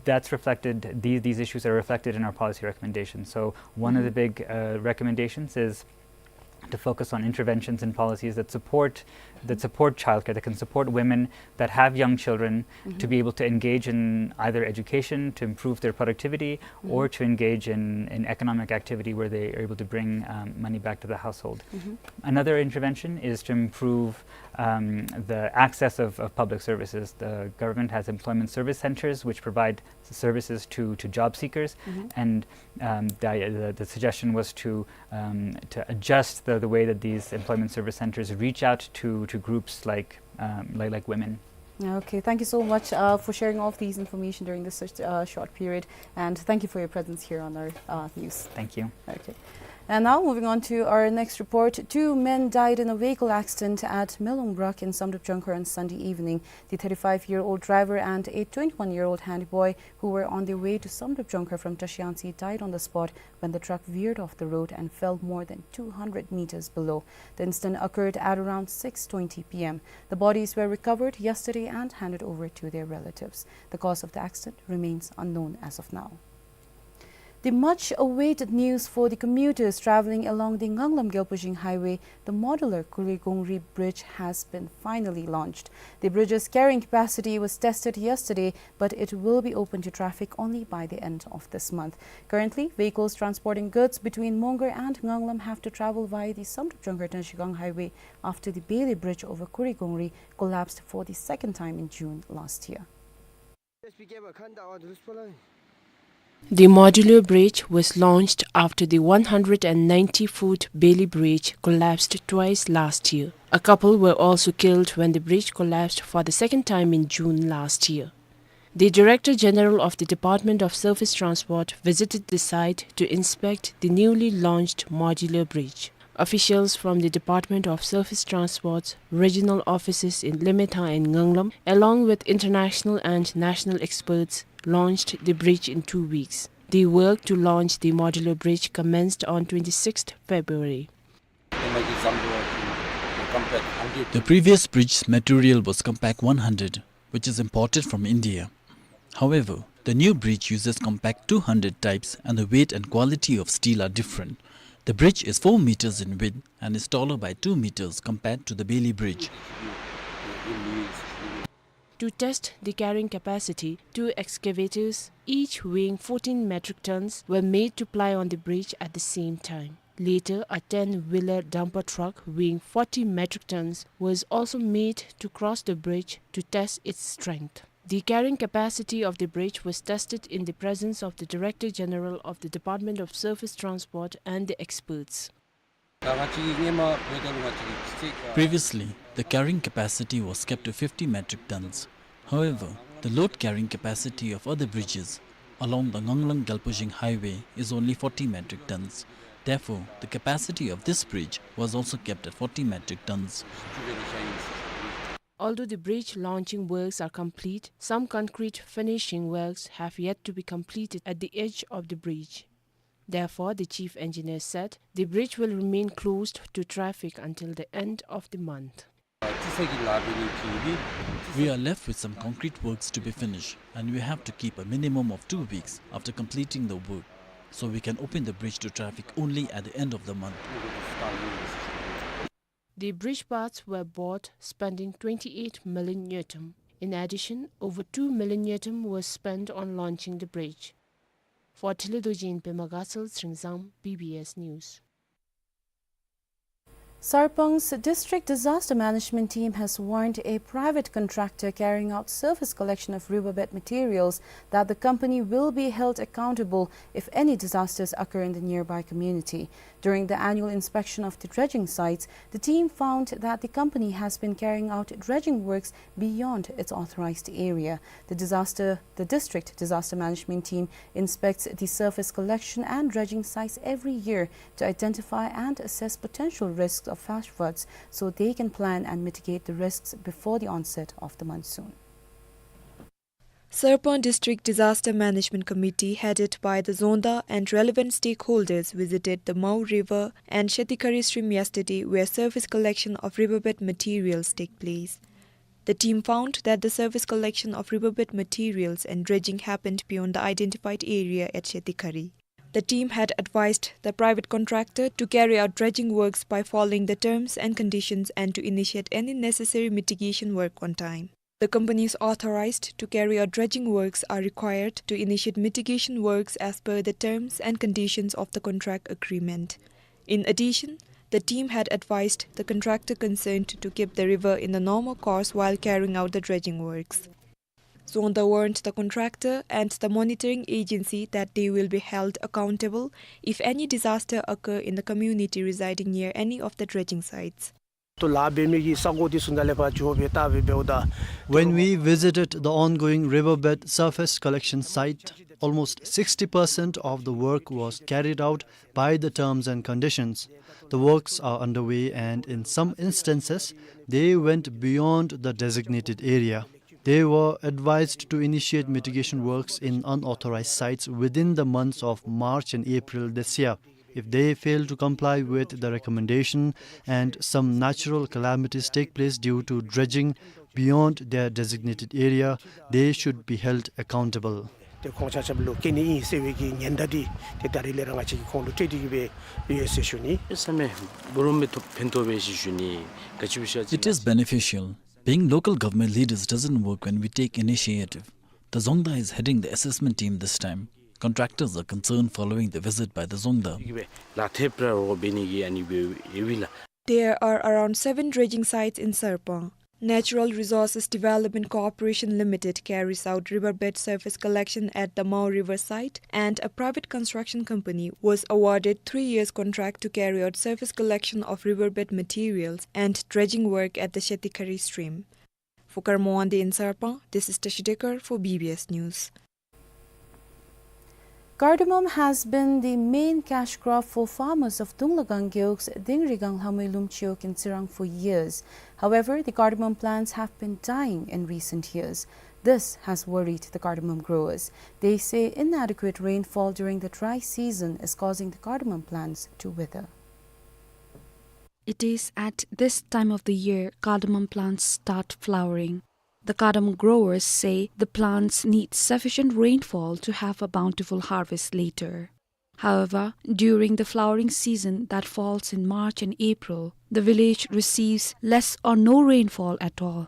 that's reflected, these, these issues are reflected in our policy recommendations. So one of the big, uh, recommendations is to focus on interventions and policies that support, that support childcare, that can support women that have young children to be able to engage in either education, to improve their productivity, or to engage in, in economic activity where they are able to bring, um, money back to the household. Another intervention is to improve, um, the access of, of public services. The government has employment service centers which provide services to, to job seekers, and, um, the, the, the suggestion was to, um, to adjust the, the way that these employment service centers reach out to, to groups like, um, like, like women. Okay, thank you so much, uh, for sharing all of these information during this such, uh, short period, and thank you for your presence here on our, uh, news. Thank you. Okay. And now moving on to our next report. Two men died in a vehicle accident at Melongbrak in Samdrup Jongkhar on Sunday evening. The thirty-five-year-old driver and a twenty-one-year-old handy boy who were on their way to Samdrup Jongkhar from Trashiyangtse died on the spot when the truck veered off the road and fell more than two hundred meters below. The incident occurred at around six twenty P M. The bodies were recovered yesterday and handed over to their relatives. The cause of the accident remains unknown as of now. The much awaited news for the commuters traveling along the Nganglam Gyalpo Zhing Highway, the modular Kurigongri Bridge has been finally launched. The bridge's carrying capacity was tested yesterday, but it will be open to traffic only by the end of this month. Currently, vehicles transporting goods between Mongar and Nganglam have to travel via the Samdrup Jongkhar Trengshigong Highway after the Beli Bridge over Kurigongri collapsed for the second time in June last year. The modular bridge was launched after the one hundred ninety-foot Beli Bridge collapsed twice last year. A couple were also killed when the bridge collapsed for the second time in June last year. The Director General of the Department of Surface Transport visited the site to inspect the newly launched modular bridge. Officials from the Department of Surface Transport's regional offices in Lemeta and Nganglam, along with international and national experts, launched the bridge in two weeks. The work to launch the modular bridge commenced on twenty-sixth February. The previous bridge's material was Compact one hundred, which is imported from India. However, the new bridge uses Compact two hundred types and the weight and quality of steel are different. The bridge is four meters in width and is taller by two meters compared to the Beli Bridge. To test the carrying capacity, two excavators, each weighing fourteen metric tons, were made to ply on the bridge at the same time. Later, a ten-wheeler dumper truck weighing forty metric tons was also made to cross the bridge to test its strength. The carrying capacity of the bridge was tested in the presence of the Director General of the Department of Surface Transport and the experts. Previously, the carrying capacity was kept to fifty metric tons. However, the load carrying capacity of other bridges along the Nganglang-Galpujing highway is only forty metric tons. Therefore, the capacity of this bridge was also kept at forty metric tons. Although the bridge launching works are complete, some concrete finishing works have yet to be completed at the edge of the bridge. Therefore, the chief engineer said the bridge will remain closed to traffic until the end of the month. We are left with some concrete works to be finished, and we have to keep a minimum of two weeks after completing the work, so we can open the bridge to traffic only at the end of the month. The bridge parts were bought, spending twenty-eight million ngultrum. In addition, over two million ngultrum was spent on launching the bridge. For Thilidorji in Pema Gatshel, Sringzang, B B S News. Sarpang's District Disaster Management Team has warned a private contractor carrying out surface collection of riverbed materials that the company will be held accountable if any disasters occur in the nearby community. During the annual inspection of the dredging sites, the team found that the company has been carrying out dredging works beyond its authorized area. The disaster, the district disaster management team inspects the surface collection and dredging sites every year to identify and assess potential risks of flash floods so they can plan and mitigate the risks before the onset of the monsoon. Sarpang District Disaster Management Committee, headed by the Dzongda and relevant stakeholders, visited the Mao River and Shetikhari stream yesterday, where surface collection of riverbed materials take place. The team found that the surface collection of riverbed materials and dredging happened beyond the identified area at Shetikhari. The team had advised the private contractor to carry out dredging works by following the terms and conditions and to initiate any necessary mitigation work on time. The companies authorized to carry out dredging works are required to initiate mitigation works as per the terms and conditions of the contract agreement. In addition, the team had advised the contractor concerned to keep the river in the normal course while carrying out the dredging works. Dzongda warned the contractor and the monitoring agency that they will be held accountable if any disaster occur in the community residing near any of the dredging sites. ཏེ་ལཱ་འབད་མི་གི་ས་གོ་འདི་ཚུ་ནང་ལས་ཕར་འགྱོ་སྦེ་བལྟ་སྦེ་འབདཝ་ད། When we visited the ongoing riverbed surface collection site, almost sixty percent of the work was carried out by the terms and conditions. The works are underway, and in some instances, they went beyond the designated area. They were advised to initiate mitigation works in unauthorized sites within the months of March and April this year. If they fail to comply with the recommendation and some natural calamities take place due to dredging beyond their designated area, they should be held accountable. ཏེ་ཁོང་ཆ་ཁྱབ་ལུ་གེ་ནི་ཨིན་ཟེར་བའི་གི་ཉེན་བརྡ་འདི་ཏེ་ད་རིས་ལས་ར་ང་བཅས་ཀྱིས་ཁོང་ལུ་སྤྲོད་དེ་གི་སྦེ་ཡོད་ཟེར་ཞུ་ནི། བསམ་མེད་འབུར་མི་ཐོབ་ཕན་ཐོགས་པས་ཟེར་ཞུ་ནི། ག་ཅི་སྦེ་ཞུ་ཅི། It is beneficial. Being local government leaders doesn't work when we take initiative. The Dzongda is heading the assessment team this time. Contractors are concerned following the visit by the Dzongda. གི་སྦེ་ལཱ་ཐེབས་ར་རོགས་འབད་ནི་གི་ཨ་ནི་སྦེ་ཡོད་པས་ལགས། There are around seven dredging sites in Sarpang. Natural Resources Development Corporation Limited carries out riverbed surface collection at the Mao River site, and a private construction company was awarded three years contract to carry out surface collection of riverbed materials and dredging work at the Shetikhari stream. For Karma Wangdi in Sarpang, this is Tashi Dekar for B B S News. Cardamom has been the main cash crop for farmers of Dunglagang Gewog's Dingrigang Lhamui Lumchiwog in Tsirang for years. However, the cardamom plants have been dying in recent years. This has worried the cardamom growers. They say inadequate rainfall during the dry season is causing the cardamom plants to wither. It is at this time of the year cardamom plants start flowering. The cardamom growers say the plants need sufficient rainfall to have a bountiful harvest later. However, during the flowering season that falls in March and April, the village receives less or no rainfall at all.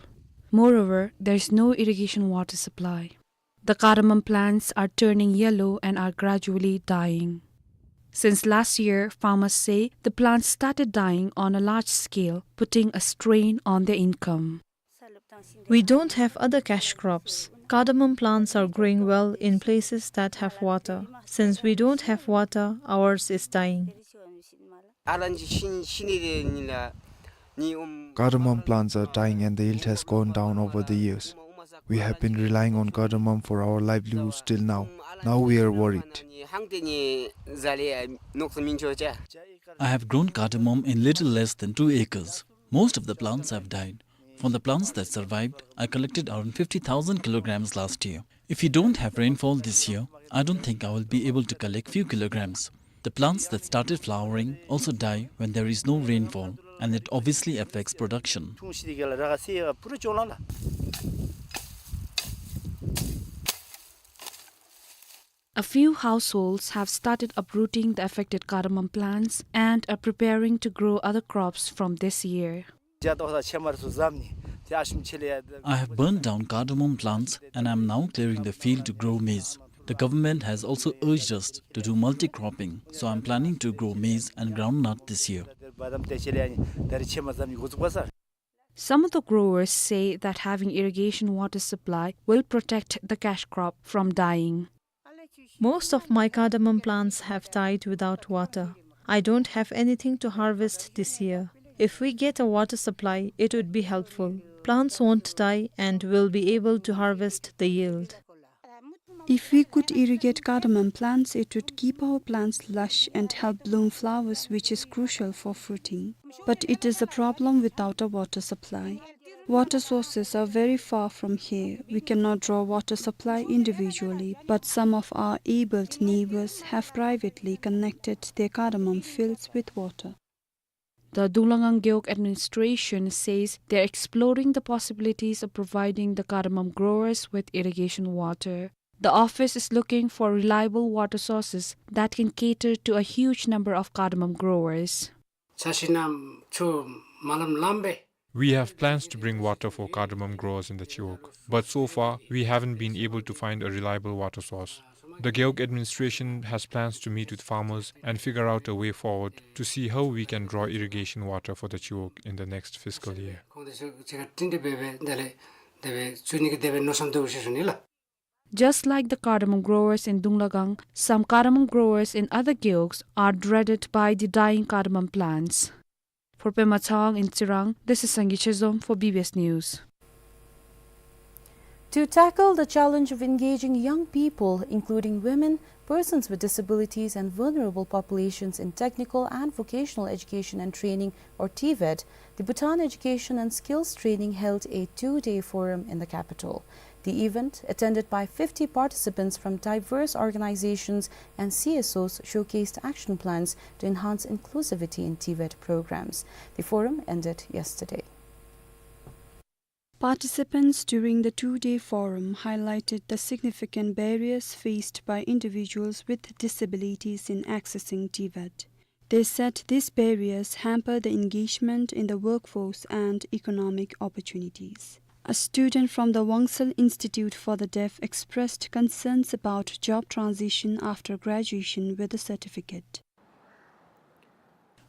Moreover, there is no irrigation water supply. The cardamom plants are turning yellow and are gradually dying. Since last year, farmers say the plants started dying on a large scale, putting a strain on their income. We don't have other cash crops. Cardamom plants are growing well in places that have water. Since we don't have water, ours is dying. Cardamom plants are dying and the yield has gone down over the years. We have been relying on cardamom for our livelihood till now. Now we are worried. I have grown cardamom in little less than two acres. Most of the plants have died. From the plants that survived, I collected around fifty thousand kilograms last year. If we don't have rainfall this year, I don't think I will be able to collect few kilograms. The plants that started flowering also die when there is no rainfall, and it obviously affects production. A few households have started uprooting the affected cardamom plants and are preparing to grow other crops from this year. I have burned down cardamom plants and am now clearing the field to grow maize. The government has also urged us to do multi-cropping, so I'm planning to grow maize and groundnut this year. Some of the growers say that having irrigation water supply will protect the cash crop from dying. Most of my cardamom plants have died without water. I don't have anything to harvest this year. If we get a water supply, it would be helpful. Plants won't die and we'll be able to harvest the yield. If we could irrigate cardamom plants, it would keep our plants lush and help bloom flowers, which is crucial for fruiting. But it is a problem without a water supply. Water sources are very far from here. We cannot draw water supply individually, but some of our able neighbors have privately connected their cardamom fields with water. The Dunglagang Gewog administration says they're exploring the possibilities of providing the cardamom growers with irrigation water. The office is looking for reliable water sources that can cater to a huge number of cardamom growers. We have plans to bring water for cardamom growers in the Chiwog, but so far we haven't been able to find a reliable water source. The Gewog administration has plans to meet with farmers and figure out a way forward to see how we can draw irrigation water for the Chiwog in the next fiscal year. Just like the cardamom growers in Dunglagang, some cardamom growers in other gewogs are dreaded by the dying cardamom plants. For Pema Tshawang in Tsirang, this is Sangay Chezom for B B S News. To tackle the challenge of engaging young people, including women, persons with disabilities, and vulnerable populations in technical and vocational education and training, or TVET, the Bhutan Education and Skills Training held a two-day forum in the capital. The event, attended by fifty participants from diverse organizations and C S Os, showcased action plans to enhance inclusivity in TVET programs. The forum ended yesterday. Participants during the two-day forum highlighted the significant barriers faced by individuals with disabilities in accessing TVET. They said these barriers hamper the engagement in the workforce and economic opportunities. A student from the Wangsal Institute for the Deaf expressed concerns about job transition after graduation with a certificate.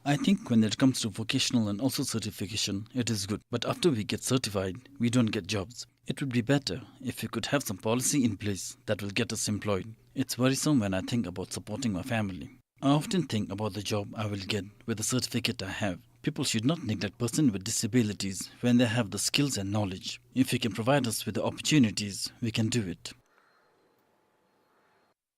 I think when it comes to vocational and also certification, it is good. But after we get certified, we don't get jobs. It would be better if we could have some policy in place that will get us employed. It's worrisome when I think about supporting my family. I often think about the job I will get with the certificate I have. People should not neglect persons with disabilities when they have the skills and knowledge. If you can provide us with the opportunities, we can do it.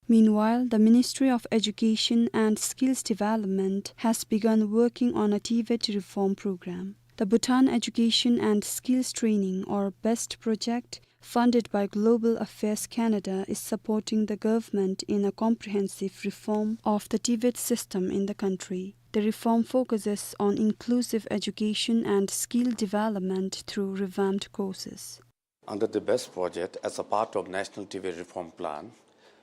Meanwhile, the Ministry of Education and Skills Development has begun working on a TVET reform program. The Bhutan Education and Skills Training, or BEST project, funded by Global Affairs Canada, is supporting the government in a comprehensive reform of the TVET system in the country. The reform focuses on inclusive education and skill development through revamped courses. Under the BEST project, as a part of National TVET Reform Plan,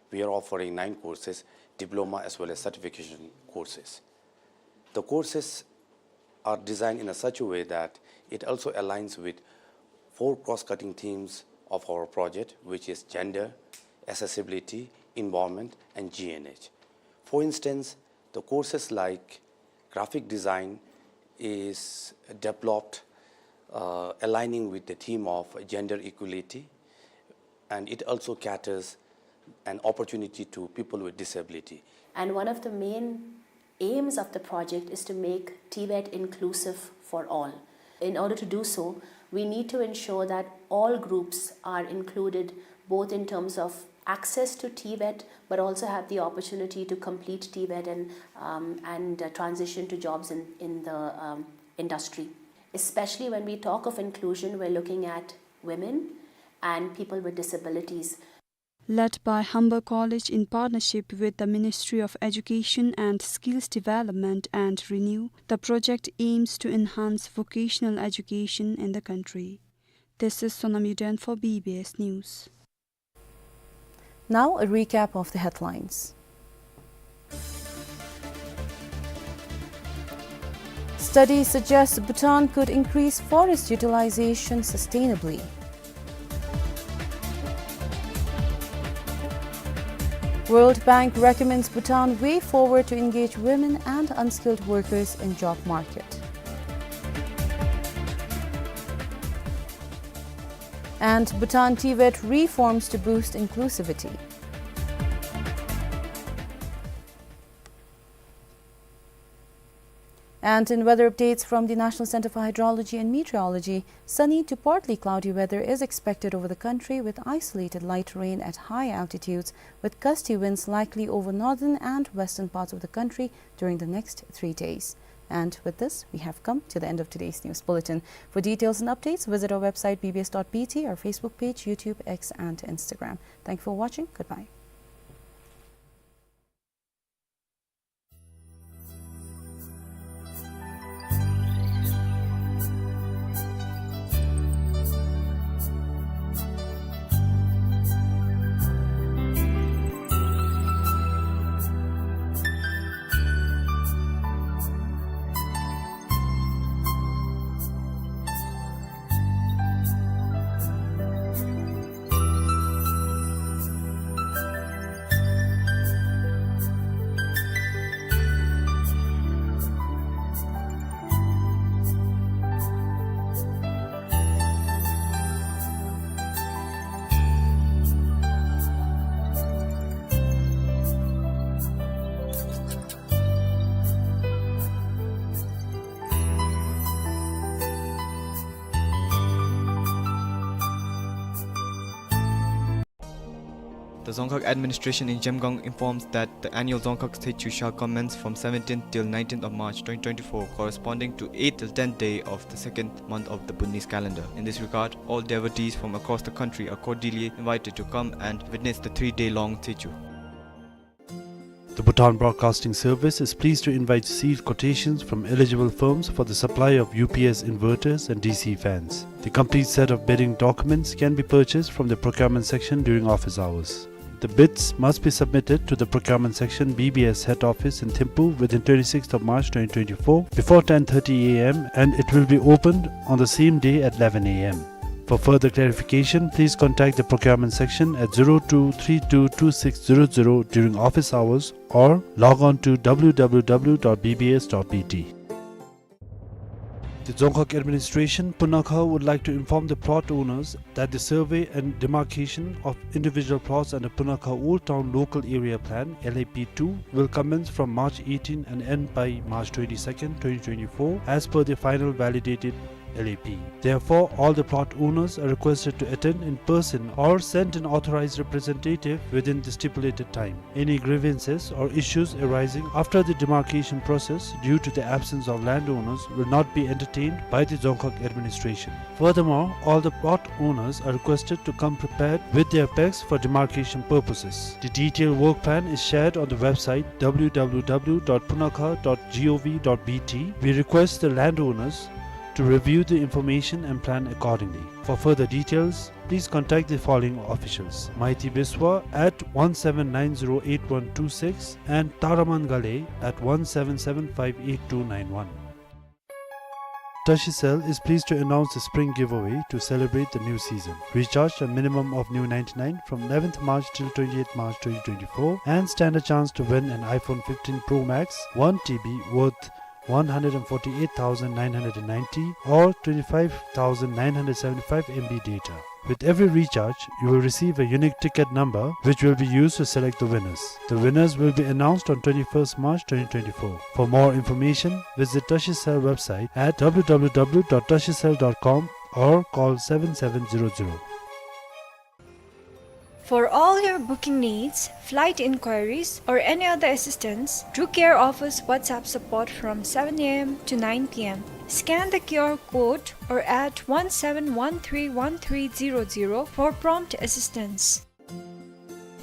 we are offering nine courses, diploma as well as certification courses. The courses are designed in a such a way that it also aligns with four cross-cutting themes of our project, which is gender, accessibility, environment, and G N H. For instance, the courses like graphic design is developed, uh, aligning with the theme of gender equality, and it also caters an opportunity to people with disability. And one of the main aims of the project is to make TVET inclusive for all. In order to do so, we need to ensure that all groups are included, both in terms of access to TVET, but also have the opportunity to complete TVET and, um, and, uh, transition to jobs in, in the, um, industry. Especially when we talk of inclusion, we're looking at women and people with disabilities. Led by Humber College in partnership with the Ministry of Education and Skills Development and RENEW, the project aims to enhance vocational education in the country. This is Sonam Yuden for B B S News. Now, a recap of the headlines. Study suggests Bhutan could increase forest utilization sustainably. World Bank recommends Bhutan way forward to engage women and unskilled workers in job market. And Bhutan TVET reforms to boost inclusivity. And in weather updates from the National Center for Hydrology and Meteorology, sunny to partly cloudy weather is expected over the country with isolated light rain at high altitudes, with gusty winds likely over northern and western parts of the country during the next three days. And with this, we have come to the end of today's news bulletin. For details and updates, visit our website B B S dot B T, our Facebook page, YouTube, X, and Instagram. Thank you for watching. Goodbye. The Dzongkhag administration in Zhemgang informs that the annual Dzongkhag Thechu shall commence from seventeenth till nineteenth of March twenty twenty-four, corresponding to eighth till tenth day of the second month of the Bhutanese calendar. In this regard, all devotees from across the country are cordially invited to come and witness the three-day long Thechu. The Bhutan Broadcasting Service is pleased to invite sealed quotations from eligible firms for the supply of U P S inverters and D C fans. The complete set of bidding documents can be purchased from the procurement section during office hours. The bids must be submitted to the procurement section, B B S head office in Thimphu within twenty-sixth of March twenty twenty-four before ten thirty A M, and it will be opened on the same day at eleven A M. For further clarification, please contact the procurement section at zero two three two two six zero zero during office hours or log on to W W W dot B B S dot B T. The Dzongkhag administration, Punakha, would like to inform the plot owners that the survey and demarcation of individual plots under Punakha Old Town Local Area Plan, L A P two, will commence from March eighteen and end by March twenty-second, twenty twenty-four, as per the final validated L A P. Therefore, all the plot owners are requested to attend in person or send an authorized representative within the stipulated time. Any grievances or issues arising after the demarcation process due to the absence of landowners will not be entertained by the Dzongkhag administration. Furthermore, all the plot owners are requested to come prepared with their pegs for demarcation purposes. The detailed work plan is shared on the website W W W dot punakha dot gov dot B T. We request the landowners to review the information and plan accordingly. For further details, please contact the following officials: Maiti Biswa at one seven nine zero eight one two six and Taraman Ghale at one seven seven five eight two nine one. Tashicel is pleased to announce the spring giveaway to celebrate the new season. Recharge a minimum of new ninety-nine from eleventh March till twenty-eighth March twenty twenty-four and stand a chance to win an iPhone fifteen Pro Max, one T B, worth one hundred forty-eight thousand nine hundred ninety or twenty-five thousand nine hundred seventy-five M B data. With every recharge, you will receive a unique ticket number which will be used to select the winners. The winners will be announced on twenty-first March twenty twenty-four. For more information, visit Tashicel website at W W W dot tashicel dot com or call seven seven zero zero. For all your booking needs, flight inquiries, or any other assistance, Drew Care offers WhatsApp support from seven A M to nine P M. Scan the Q R code or at one seven one three one three zero zero for prompt assistance.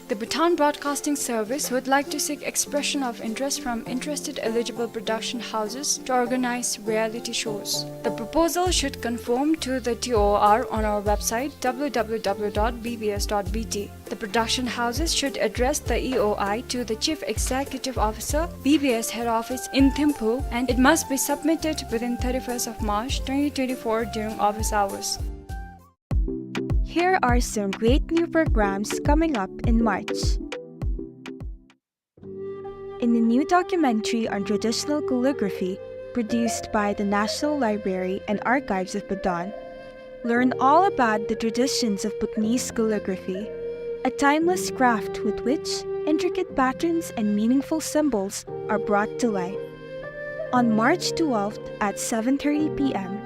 The Bhutan Broadcasting Service would like to seek expression of interest from interested eligible production houses to organize reality shows. The proposal should conform to the T O R on our website, W W W dot B B S dot B T. The production houses should address the E O I to the Chief Executive Officer, B B S Head Office in Thimphu, and it must be submitted within thirty-first of March twenty twenty-four during office hours. Here are some great new programs coming up in March. In a new documentary on traditional calligraphy produced by the National Library and Archives of Bhutan, learn all about the traditions of Bhutanese calligraphy, a timeless craft with which intricate patterns and meaningful symbols are brought to life. On March twelfth at seven thirty P M.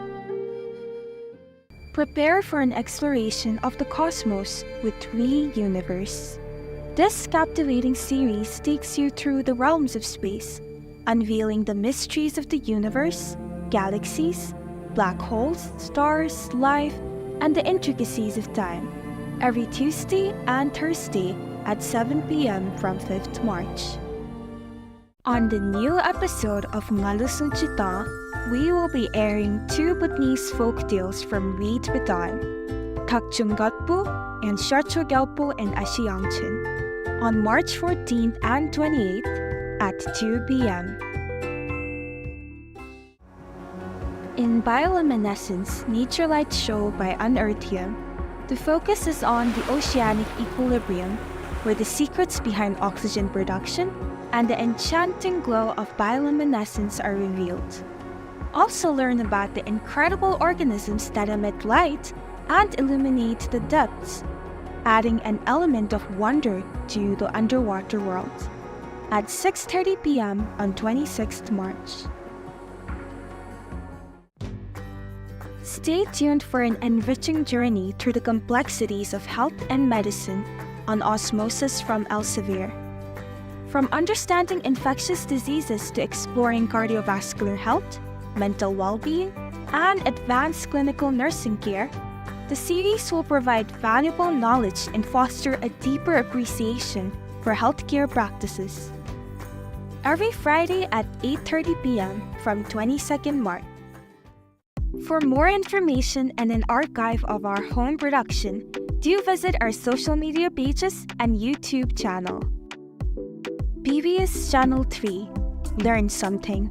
Prepare for an exploration of the cosmos with We Universe. This captivating series takes you through the realms of space, unveiling the mysteries of the universe, galaxies, black holes, stars, life, and the intricacies of time. Every Tuesday and Thursday at seven P M from fifth March. On the new episode of Ngalu Sunchita, we will be airing two Bhutanese folk tales from Read Bhutan, Thakchung Gatpu and Sharcho Gyalpo and Ashi Yangchen, on March fourteenth and twenty-eighth at two P M. In Bioluminescence, Nature Light Show by Unearthium, the focus is on the oceanic equilibrium, where the secrets behind oxygen production and the enchanting glow of bioluminescence are revealed. Also learn about the incredible organisms that emit light and illuminate the depths, adding an element of wonder to the underwater world. At six thirty P M on twenty-sixth March. Stay tuned for an enriching journey through the complexities of health and medicine on Osmosis from Elsevier. From understanding infectious diseases to exploring cardiovascular health, mental well-being, and advanced clinical nursing care, the series will provide valuable knowledge and foster a deeper appreciation for healthcare practices. Every Friday at eight thirty P M from twenty-second March. For more information and an archive of our home production, do visit our social media pages and YouTube channel. B B S Channel three. Learn something.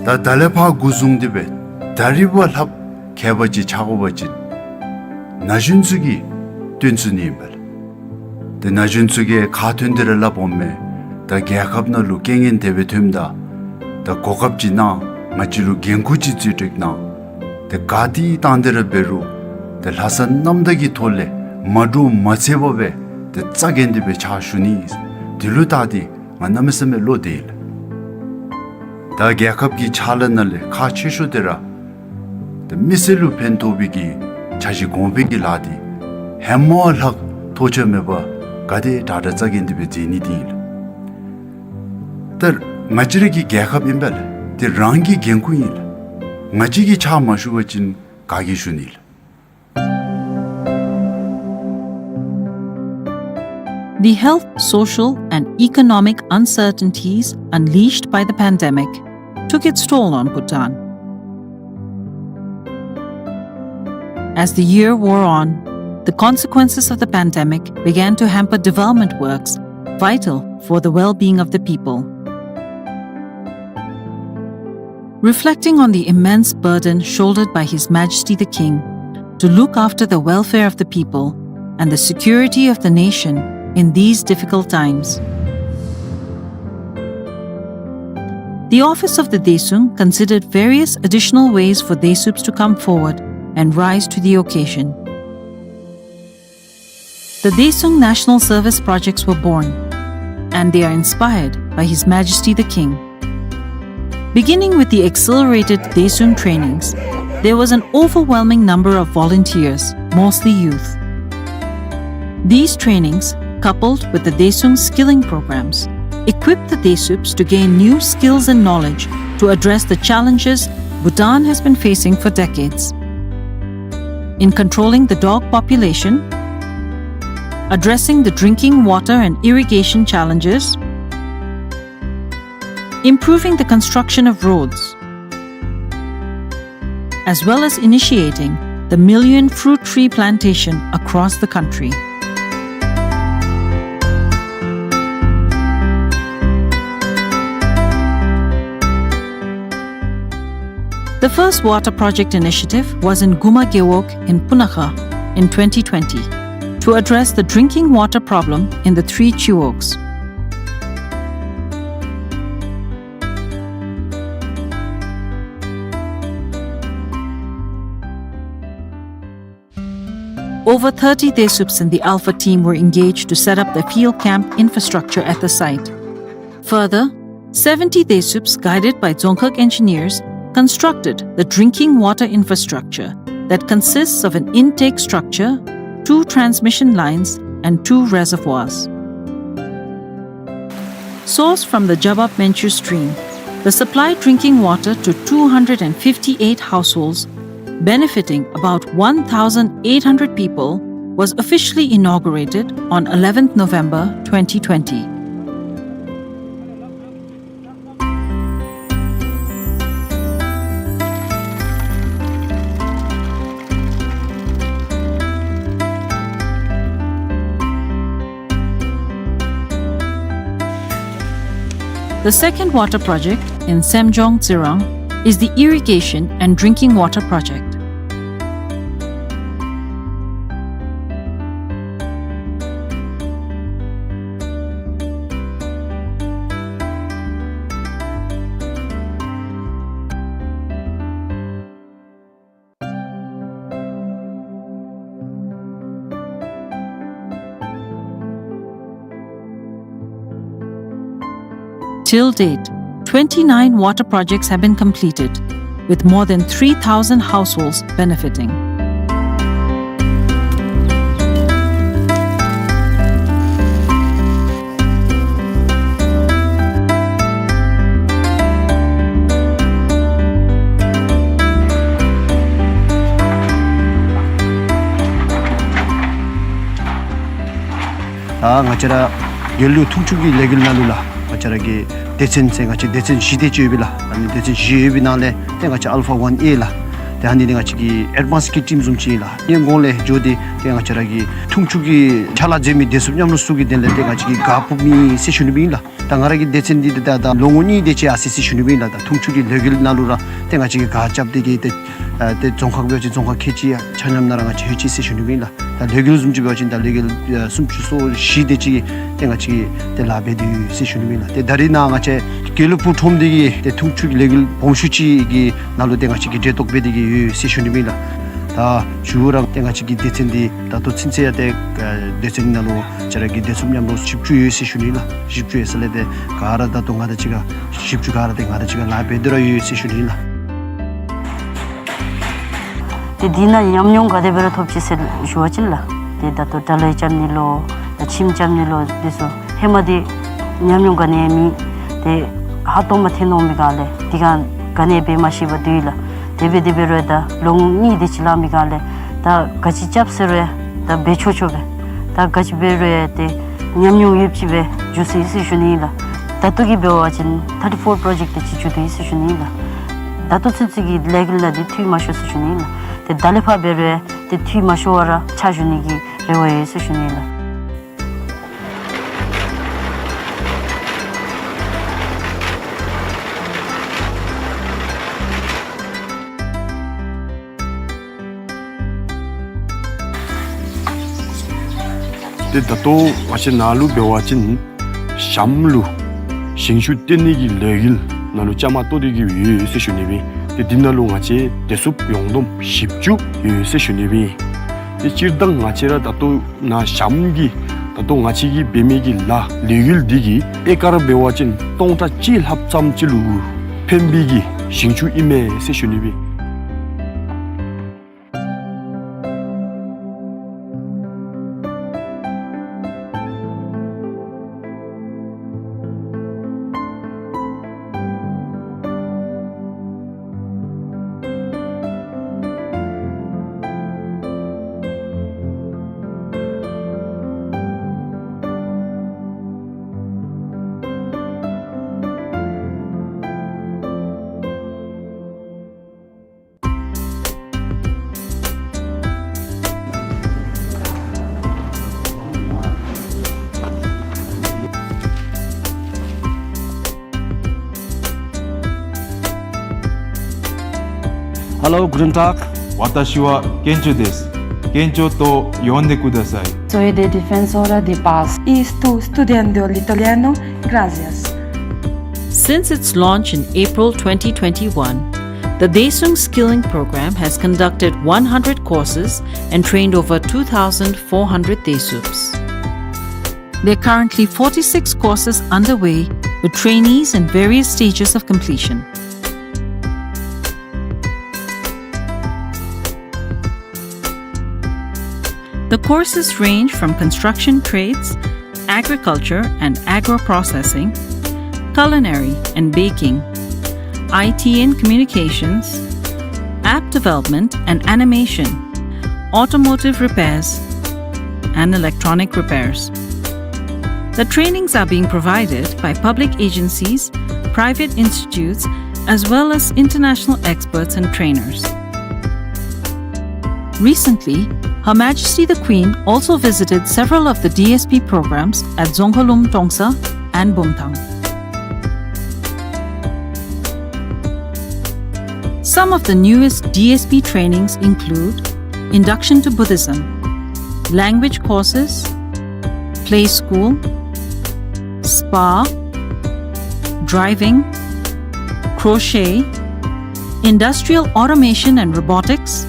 ད་ད་ལས་ཕར་འགོ་བཟུང་སྟེ་སྦེ་ད་རིས་བ་ལྷགཔ་མཁས་པ་ཅིག་ཆགས་དགོ་པ་ཅིན་ན་གཞོན་ཚུ་གིས་སྟོན་ཚུགས་ནི་ཨིན་པས་ལགས། ཏེ་ན་གཞོན་ཚུ་གིས་ཁ་ཐོན་ཏེ་ར་སླབ་འོང་མས། ད་རྒྱལ་ཁབ་ནང་ལུ་རྐྱེན་ངན་དེ་སྦེ་ཐོནམ་ད་ ད་གོ་སྐབས་ཅིག་གནང་། ང་བཅས་ལུ་འགན་ཁུར་ཅིག་བརྩི་སྤྲོད་གནང་། ཏེ་ག་ཏེ་བཏང་སྟེ་ར་འབད་རུང་ཏེ་ལྷག་བསམ་རྣམ་དག་གི་ཐོག་ལས་མ་འདྲོག་མ་འཚེར་བར་སྦེ་ཏེ་རྩ་འགེངས་ཏེ་སྦེ་ཕྱག་ཞུ་ནི། དེ་ལུ་བལྟ་སྟེ་ང་གནམ་མེད་ས་མེད་བློ་བདེ་ཡི་ལགས། ད་རྒྱལ་ཁབ་ཀྱི་ཕྱག་ལཱ་ནང་ལས་ཁག་ཆེ་ཤོས་དེ་ར་ཏེ་མི་སེར་ལུ་ཕན་ཐོགས་པའི་གི་འཆར་གཞི་གོང་འཕེལ་གྱི་ལཱ་འདི་ཧེ་མ་ལྷག་ཐོགས་ཆགས་མེད་པར་ག་དེ་དྲག་དྲག་རྩ་འགེངས་ཏེ་སྦེ་མཛད་ནི་འདི་ཨིན་ལགས། ད་ང་བཅས་ར་གི་རྒྱལ་ཁབ་ཨིན་པས་ལགས། དེ་རང་གི་འགན་ཁུར་ཨིན་ལགས། ང་བཅས་ཀྱིས་ཕྱག་མ་ཞུ་བ་ཅིན་ག་གིས་ཞུ་ནི་ལགས། The health, social, and economic uncertainties unleashed by the pandemic took its toll on Bhutan. As the year wore on, the consequences of the pandemic began to hamper development works vital for the well-being of the people. Reflecting on the immense burden shouldered by His Majesty the King to look after the welfare of the people and the security of the nation in these difficult times, the office of the Daesung considered various additional ways for Daesups to come forward and rise to the occasion. The Daesung National Service Projects were born, and they are inspired by His Majesty the King. Beginning with the accelerated Daesung trainings, there was an overwhelming number of volunteers, mostly youth. These trainings, coupled with the Daesung skilling programs, equipped the Daesups to gain new skills and knowledge to address the challenges Bhutan has been facing for decades. In controlling the dog population, addressing the drinking water and irrigation challenges, improving the construction of roads, as well as initiating the million fruit tree plantation across the country. The first water project initiative was in Guma Gewog in Punakha in twenty twenty to address the drinking water problem in the three Chiwogs. Over thirty Daesups in the Alpha team were engaged to set up the field camp infrastructure at the site. Further, seventy Daesups, guided by Dzongkhag engineers, constructed the drinking water infrastructure that consists of an intake structure, two transmission lines, and two reservoirs. Sourced from the Jabab Menchu stream, the supply drinking water to two hundred and fifty-eight households, benefiting about one thousand eight hundred people, was officially inaugurated on eleventh November twenty twenty. The second water project in Semjong Tsirang is the irrigation and drinking water project. Till date, twenty-nine water projects have been completed, with more than three thousand households benefiting. ད་ང་བཅས་ར་དགེ་ལུགས་འཐུང་ཆུ་གི་ལས་འགུལ་ནང་ལུ་ལགས། ང་བཅས་ར་གི་སྡེ་ཚན་ཟེར་ང་བཅས་སྡེ་ཚན་བཞི་དེ་ཅིག་ཡོད་པས་ལགས། ཨ་ནི་སྡེ་ཚན་བཞི་ཡོད་པའི་ནང་ལས་ཏེ་ང་བཅས་ཨལ་ཕ་ཝན་ཨེ་ལགས། ཏེ་ཨ་ནི་འདི་ང་བཅས་ཀྱི་ཨེཌ་ཝཱནསི་གི་ཊིམ་བཟུམ་ཅིག་ཨིན་ལགས། ཨ་ནི་གོང་ལས་འགྱོ་སྟེ་ཏེ་ང་བཅས་ར་གི་འཐུང་ཆུ་གི་ཕྱག་ལཱ་མཛད་མི་སྡེ་ཚན་མཉམ་རོགས་ཚུ་གི་དོན་ལས་ཏེ་ང་བཅས་ཀྱིས་གཱ་ཕུབ་མི་ཟེར་ཞུ་ནི་སྦེ་ཨིན་ལགས། ད་ང་ར་གི་སྡེ་ཚན་འདི་ད་ད་ལོ་ངོ་གཉིས་དེ་ཅིག་ཡར་སོ་ཡི་ཟེར་ཞུ་ནི་སྦེ་ཨིན་ལགས། ད་འཐུང་ཆུ་གི་ལས་འགུལ་ནང་ལུ་ར་ཏེ་ང་བཅས་ཀྱིས་གཱ་རྐྱབ་སྟེ་གི་ཏེ་ ཨ་ཏེ་རྫོང་ཁག་འབད་བ་ཅིན་རྫོང་ཁག་ཁལ་གཅིག་ཡང་ཆ་མཉམ་ནང་ར་ང་བཅས་ལྷོད་ཅི་ཟེར་ཞུ་ནི་ཨིན་ལགས། ད་ལས་འགུལ་བཟུམ་ཅིག་འབད་བ་ཅིན་ད་ལས་འགུལ་ཨ་སུམ་ཅུ་སོ་བཞི་དེ་ཅིག་ཏེ་ང་བཅས་ཏེ་ལཱ་འབད་དེ་ཡོད་ཟེར་ཞུ་ནི་ཨིན་ལགས། ཏེ་ད་རེས་ནངས་ང་བཅས་དགེ་ལུ་སྤུངས་ཁྲོམ་འདི་གི་ཏེ་འཐུང་ཆུ་ལས་འགུལ་སྦོམ་ཤོས་ཅིག་གི་ནང་ལུ་ཏེ་ང་བཅས་ཀྱིས་གྲལ་གཏོགས་འབད་དེ་གི་ཡོད་ཟེར་ཞུ་ནི་ཨིན་ལགས། ད་མཇུག་ར་ཏེ་ང་བཅས་ཀྱི་སྡེ་ཚན་འདི་ད་ལྟོ་ཚུན་ཚོད་ཡང་ཏེ་ཨ་སྡེ་ཚན་ནང་ལུ་ང་བཅས་ར་གི་བདེ་སྲུངཔ་མཉམ་རོགས་བཞི་བཅུ་ཡོད་ཟེར་ཞུ་ནི་ཨིན་ལགས། བཞི་བཅུ་ཡོད་ས་ལས་ཏེ་ག་ར་ད་ལྟོ་ང་དང་གཅིག་ཁར་བཞི་བཅུ་ག་ར་ཏེ་ང་དང་གཅིག་ཁར་ལཱ་འབད་དེ་ར་ཡོད་ཟེར་ཞུ་ནི་ཨིན་ལགས། ཏེ་འདི་ནང་ཉམས་མྱོང་ག་དེ་སྦེ་ར་ཐོབ་ཅི་ཟེར་ཞུ་བ་ཅིན་ལགས། ཏེ་ད་ལྟོ་དྲ་ལས་རྐྱབ་ནི་ལོ་ད་ཁྱིམ་རྐྱབ་ནི་ལོ་འདི་ཚུ་ཧེ་མ་འདི་ཉམས་མྱོང་ག་ནི་ཡང་མེད། ཏེ་ཧ་ཏོ་མ་ཐོན་འོང་པའི་སྒང་ལས་དེ་སྒང་ག་ནི་ཡང་འབད་མ་ཤེས་པར་སྡོད་ཡི་ལགས། དེ་སྦེ་དེ་སྦེ་རུང་ད་ལོ་ངོ་གཉིས་དེ་ཅིག་ལང་པའི་སྒང་ལས་ད་ག་ཅི་རྐྱབ་ཟེར་རུང་ད་འབད་ཆོག་ཆོག་སྦེ་ད་ག་ཅི་འབད་རུང་ཏེ་ཉམས་མྱོང་ཡོདཔ་ཅིག་སྦེ་འགྱོ་སོ་ཡི་ཟེར་ཞུ་ནི་ཨིན་ལགས། ད་ལྟོ་གི་འབད་བ་ཅིན་ཐར་ཊི་ཕོར་པྲོ་ཇེཀཊ་དེ་ཅིག་མཇུག་བསྡུ་ཡི་ཟེར་ཞུ་ནི་ཨིན་ལགས། ད་ལྟོ་ཚུན་ཚོད་ཀྱི་ལས་འགུལ་ནང་འདི་འཐུས་མ་ཤོར་ཟེར་ཞུ་ནི་ཨིན་ལགས། ཏེ་ད་ལས་ཕར་འབད་རུང་ཏེ་འཐུས་མ་ཤོར་བར་ར་ཕྱག་ཞུ་ནི་གི་རེ་བ་ཡོད་ཟེར་ཞུ་ནི་ཨིན་ལགས། ཏེ་ད་ལྟོ་ང་བཅས་ནཱ་ལུ་འབད་བ་ཅིན་གཤམ་ལུ་ཞིང་ཆུ་བཏོན་ནི་གི་ལས་འགུལ་ནང་ལུ་བཅའ་མར་གཏོགས་ཏེ་གི་ཡོད་ཟེར་ཞུ་ནི་ཨིན། ཏེ་འདི་ནང་ལུ་ང་བཅས་བདེ་སྲུངཔ་ཡོངས་བསྡོམས་བཞི་བཅུ་ཡོད་ཟེར་ཞུ་ནི་ཨིན། ཏེ་སྤྱིར་བཏང་ང་བཅས་ར་ད་ལྟོ་ནཱ་གཤམ་གྱི་ད་ལྟོ་ང་བཅས་ཀྱིས་འབད་མི་གི་ལཱ་ལས་འགུལ་འདི་གིས་ཨེ་ཀར་འབད་བ་ཅིན་སྟོང་ཕྲག་གཅིག་ལྷགཔ་ཙམ་ཅིག་ལུ་ཕན་པའི་གི་ཞིང་ཆུ་ཨིན་མས་ཟེར་ཞུ་ནི་ཨིན། Hello, guten Tag. 私はケンチョです。ケンチョと呼んでください。 Soy de Defensora de Paz. Y estoy estudiando el italiano. Gracias. Since its launch in April twenty twenty-one, the Daesung Skilling Program has conducted one hundred courses and trained over two thousand four hundred Daesups. There are currently forty-six courses underway, with trainees in various stages of completion. The courses range from construction trades, agriculture and agro-processing, culinary and baking, I T and communications, app development and animation, automotive repairs, and electronic repairs. The trainings are being provided by public agencies, private institutes, as well as international experts and trainers. Recently, Her Majesty the Queen also visited several of the D S P programs at Dzongkhalum Tongsa and Bumthang. Some of the newest D S P trainings include induction to Buddhism, language courses, play school, spa, driving, crochet, industrial automation and robotics,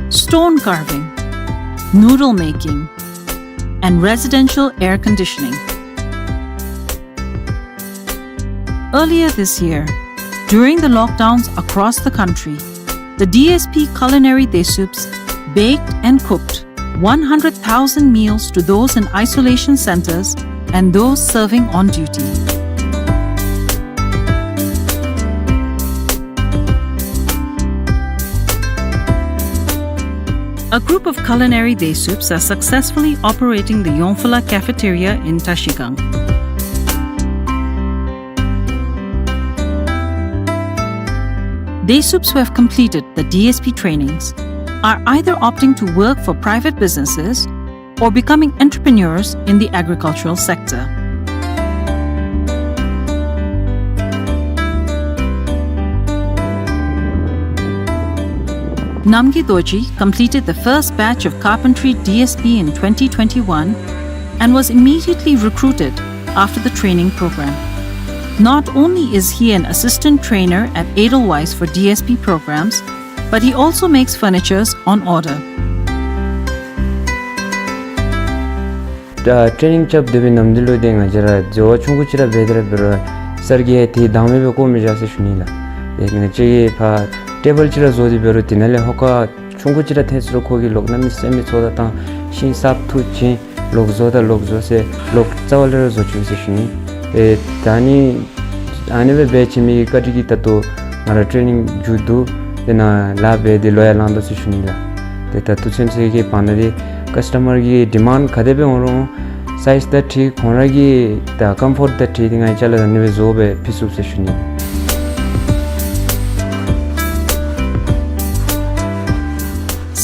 stone carving, noodle making, and residential air conditioning. Earlier this year, during the lockdowns across the country, the D S P culinary Daesups baked and cooked one hundred thousand meals to those in isolation centers and those serving on duty. A group of culinary Daesups are successfully operating the Yongphola cafeteria in Tashigang. Daesups who have completed the D S P trainings are either opting to work for private businesses or becoming entrepreneurs in the agricultural sector. Namgay Dorji completed the first batch of carpentry D S P in twenty twenty-one and was immediately recruited after the training program. Not only is he an assistant trainer at Edelweiss for D S P programs, but he also makes furnitures on order. ད་ཊེ་ནིང་རྐྱབ་སྡོད་པའི་ནམ་དུས་ལུ་ཏེ་ང་བཅས་ར་འཛོལ་བ་ཆུང་ཀུ་ཅིག་ར་འབད་དེ་ར་འབད་རུང་སར་གྱིས་ཏེ་དང་མེད་པའི་སྐོར་མི་བཞག་ཟེར་ཞུ་ནི་ལགས། ཏེ་ང་བཅས་ཀྱིས་ཕར་ཊེ་བཱལ་ཅིག་ར་བཟོ་སྟེ་འབད་རུང་དེ་ནང་ལས་ཧོ་ཀ་ཆུང་ཀུ་ཅིག་ར་འཐེན་ཟེར་རུང་ཁོ་གིས་ལོག་གནམ་མེད་ས་མེད་ཚོགས་བརྡ་བཏང་ཤིང་གསརཔ་འཐུ་བྱིན་ལོག་བཟོ་ད་ལོག་བཟོ་ཟེར་ལོག་རྩ་བ་ལས་ར་བཟོ་བཅུག་ཟེར་ཞུ་ནི། ཏེ་ད་ནི་ཨ་ནི་སྦེ་འབད་བྱིན་མི་གི་བཀའ་དྲིན་གྱིས་ད་ལྟོ་ང་ར་ཊེ་ནིང་མཇུག་བསྡུ་ཏེ་ནཱ་ལཱ་འབད་དེ་ལོ་ཡང་ལང་དོ་ཟེར་ཞུ་ནི་ལགས། ཏེ་ད་ལྟོ་ཚུན་ཚོད་ཀྱི་བར་ན་འདི་ཀཱསི་ཊ་མར་གྱི་ཌི་མཱནཌ་ག་དེ་སྦེ་འོང་རུང་སའིཛ་དང་འཁྲིལ་ཁོང་ར་གི་ད་ཀམ་ཕོརཊ་དང་འཁྲིལ་ཏེ་ང་བཅས་ལུ་ཨ་ནི་སྦེ་བཟོ་སྦེ་ཕུལ་ཚུགས་ཟེར་ཞུ་ནི།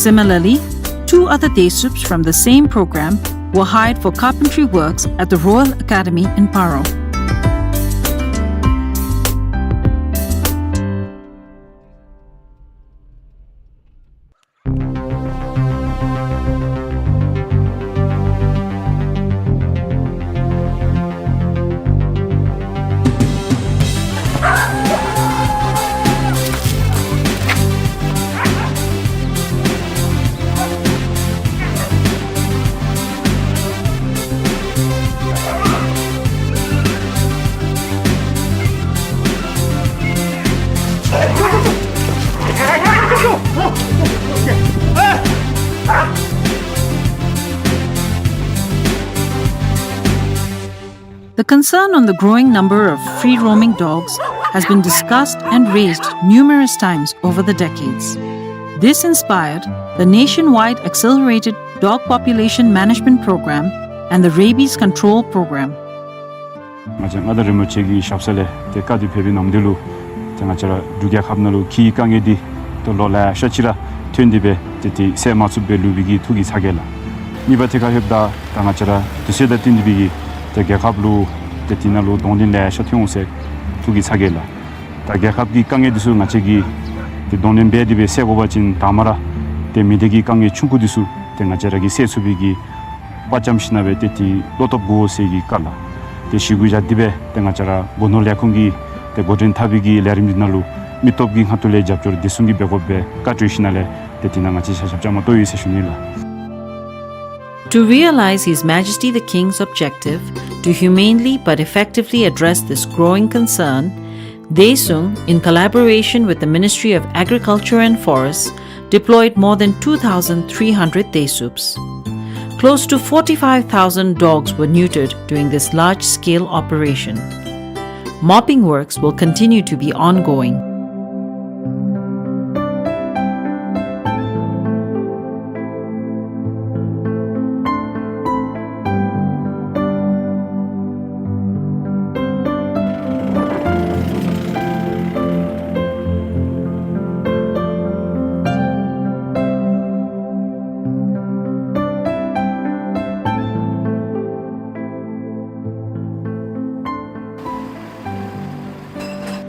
Similarly, two other Desups from the same program were hired for carpentry works at the Royal Academy in Paro. The concern on the growing number of free-roaming dogs has been discussed and raised numerous times over the decades. This inspired the nationwide accelerated dog population management program and the rabies control program. ང་བཅས་མངའ་བདག་རིན་པོ་ཆེ་གི་ཞབས་ས་ལས་ཏེ་བཀའ་དྲིན་ཕེབས་པའི་ནམ་དུས་ལུ་ཏེ་ང་བཅས་ར་འབྲུག་རྒྱལ་ཁབ་ནང་ལུ་འཁྱིད་དཀའ་ངལ་འདི་ཏེ་ལོ་ལེ་ཤ་ཅིག་ར་ཐོན་ཏེ་སྦེ་ཏེ་ཏེ་སེལ་མ་ཚུགསཔ་སྦེ་ལུས་པའི་གི་ཐུགས་ཀྱི་ཚ་གྱང་ལགས། གཉིས་པ་ཐད་ཁར་ལྷོདཔ་ད་ད་ང་བཅས་ར་དུས་ཚོད་དང་བསྟུན་ཏེ་སྦེ་གི་ཏེ་རྒྱལ་ཁབ་ལུ་ཏེ་དེ་ནང་ལུ་གདོང་ལེན་ལེ་ཤ་ཐོན་འོང་ཟེར་ཐུགས་ཀྱི་ཚ་གྱང་ལགས། ད་རྒྱལ་ཁབ་ཀྱི་དཀའ་ངལ་འདི་ཚུ་ང་བཅས་ཀྱིས་ཏེ་གདོང་ལེན་འབད་དེ་སྦེ་སེལ་དགོ་པ་ཅིན་དང་པ་ར་ཏེ་མི་སྡེ་གི་དཀའ་ངལ་ཆུང་ཀུ་འདི་ཚུ་ཏེ་ང་བཅས་ར་གིས་སེལ་ཚུགས་པའི་གི་དཔའ་བཅམ་ཞིན་ན་སྦེ་ཏེ་ཏེ་བློ་སྟོབས་དགོ་ཟེར་གྱི་བཀའ་ལགས། ཏེ་ཞི་གུ་བཞག་སྟེ་སྦེ་ཏེ་ང་བཅས་ར་སྒོ་ནོར་ལས་ཁུངས་ཀྱི་ཏེ་འགོ་འདྲེན་འཐབ་པའི་གི་ལས་རིམ་འདི་ནང་ལུ་མི་སྟོབས་ཀྱི་ཁ་ཐུག་ལས་རྒྱབ་སྐྱོར་བདེ་སྲུང་གིས་འབད་དགོ་པའི་བཀའ་གྲོས་ཞིན་ན་ལས་ཏེ་དེ་ནང་ང་བཅས་ཆ་ཁྱབ་བཅའ་མར་གཏོགས་ཡི་ཟེར་ཞུ་ནི་ལགས། To realize His Majesty the King's objective to humanely but effectively address this growing concern, Daesung, in collaboration with the Ministry of Agriculture and Forests, deployed more than two thousand three hundred Daesups. Close to forty-five thousand dogs were neutered during this large-scale operation. Mopping works will continue to be ongoing.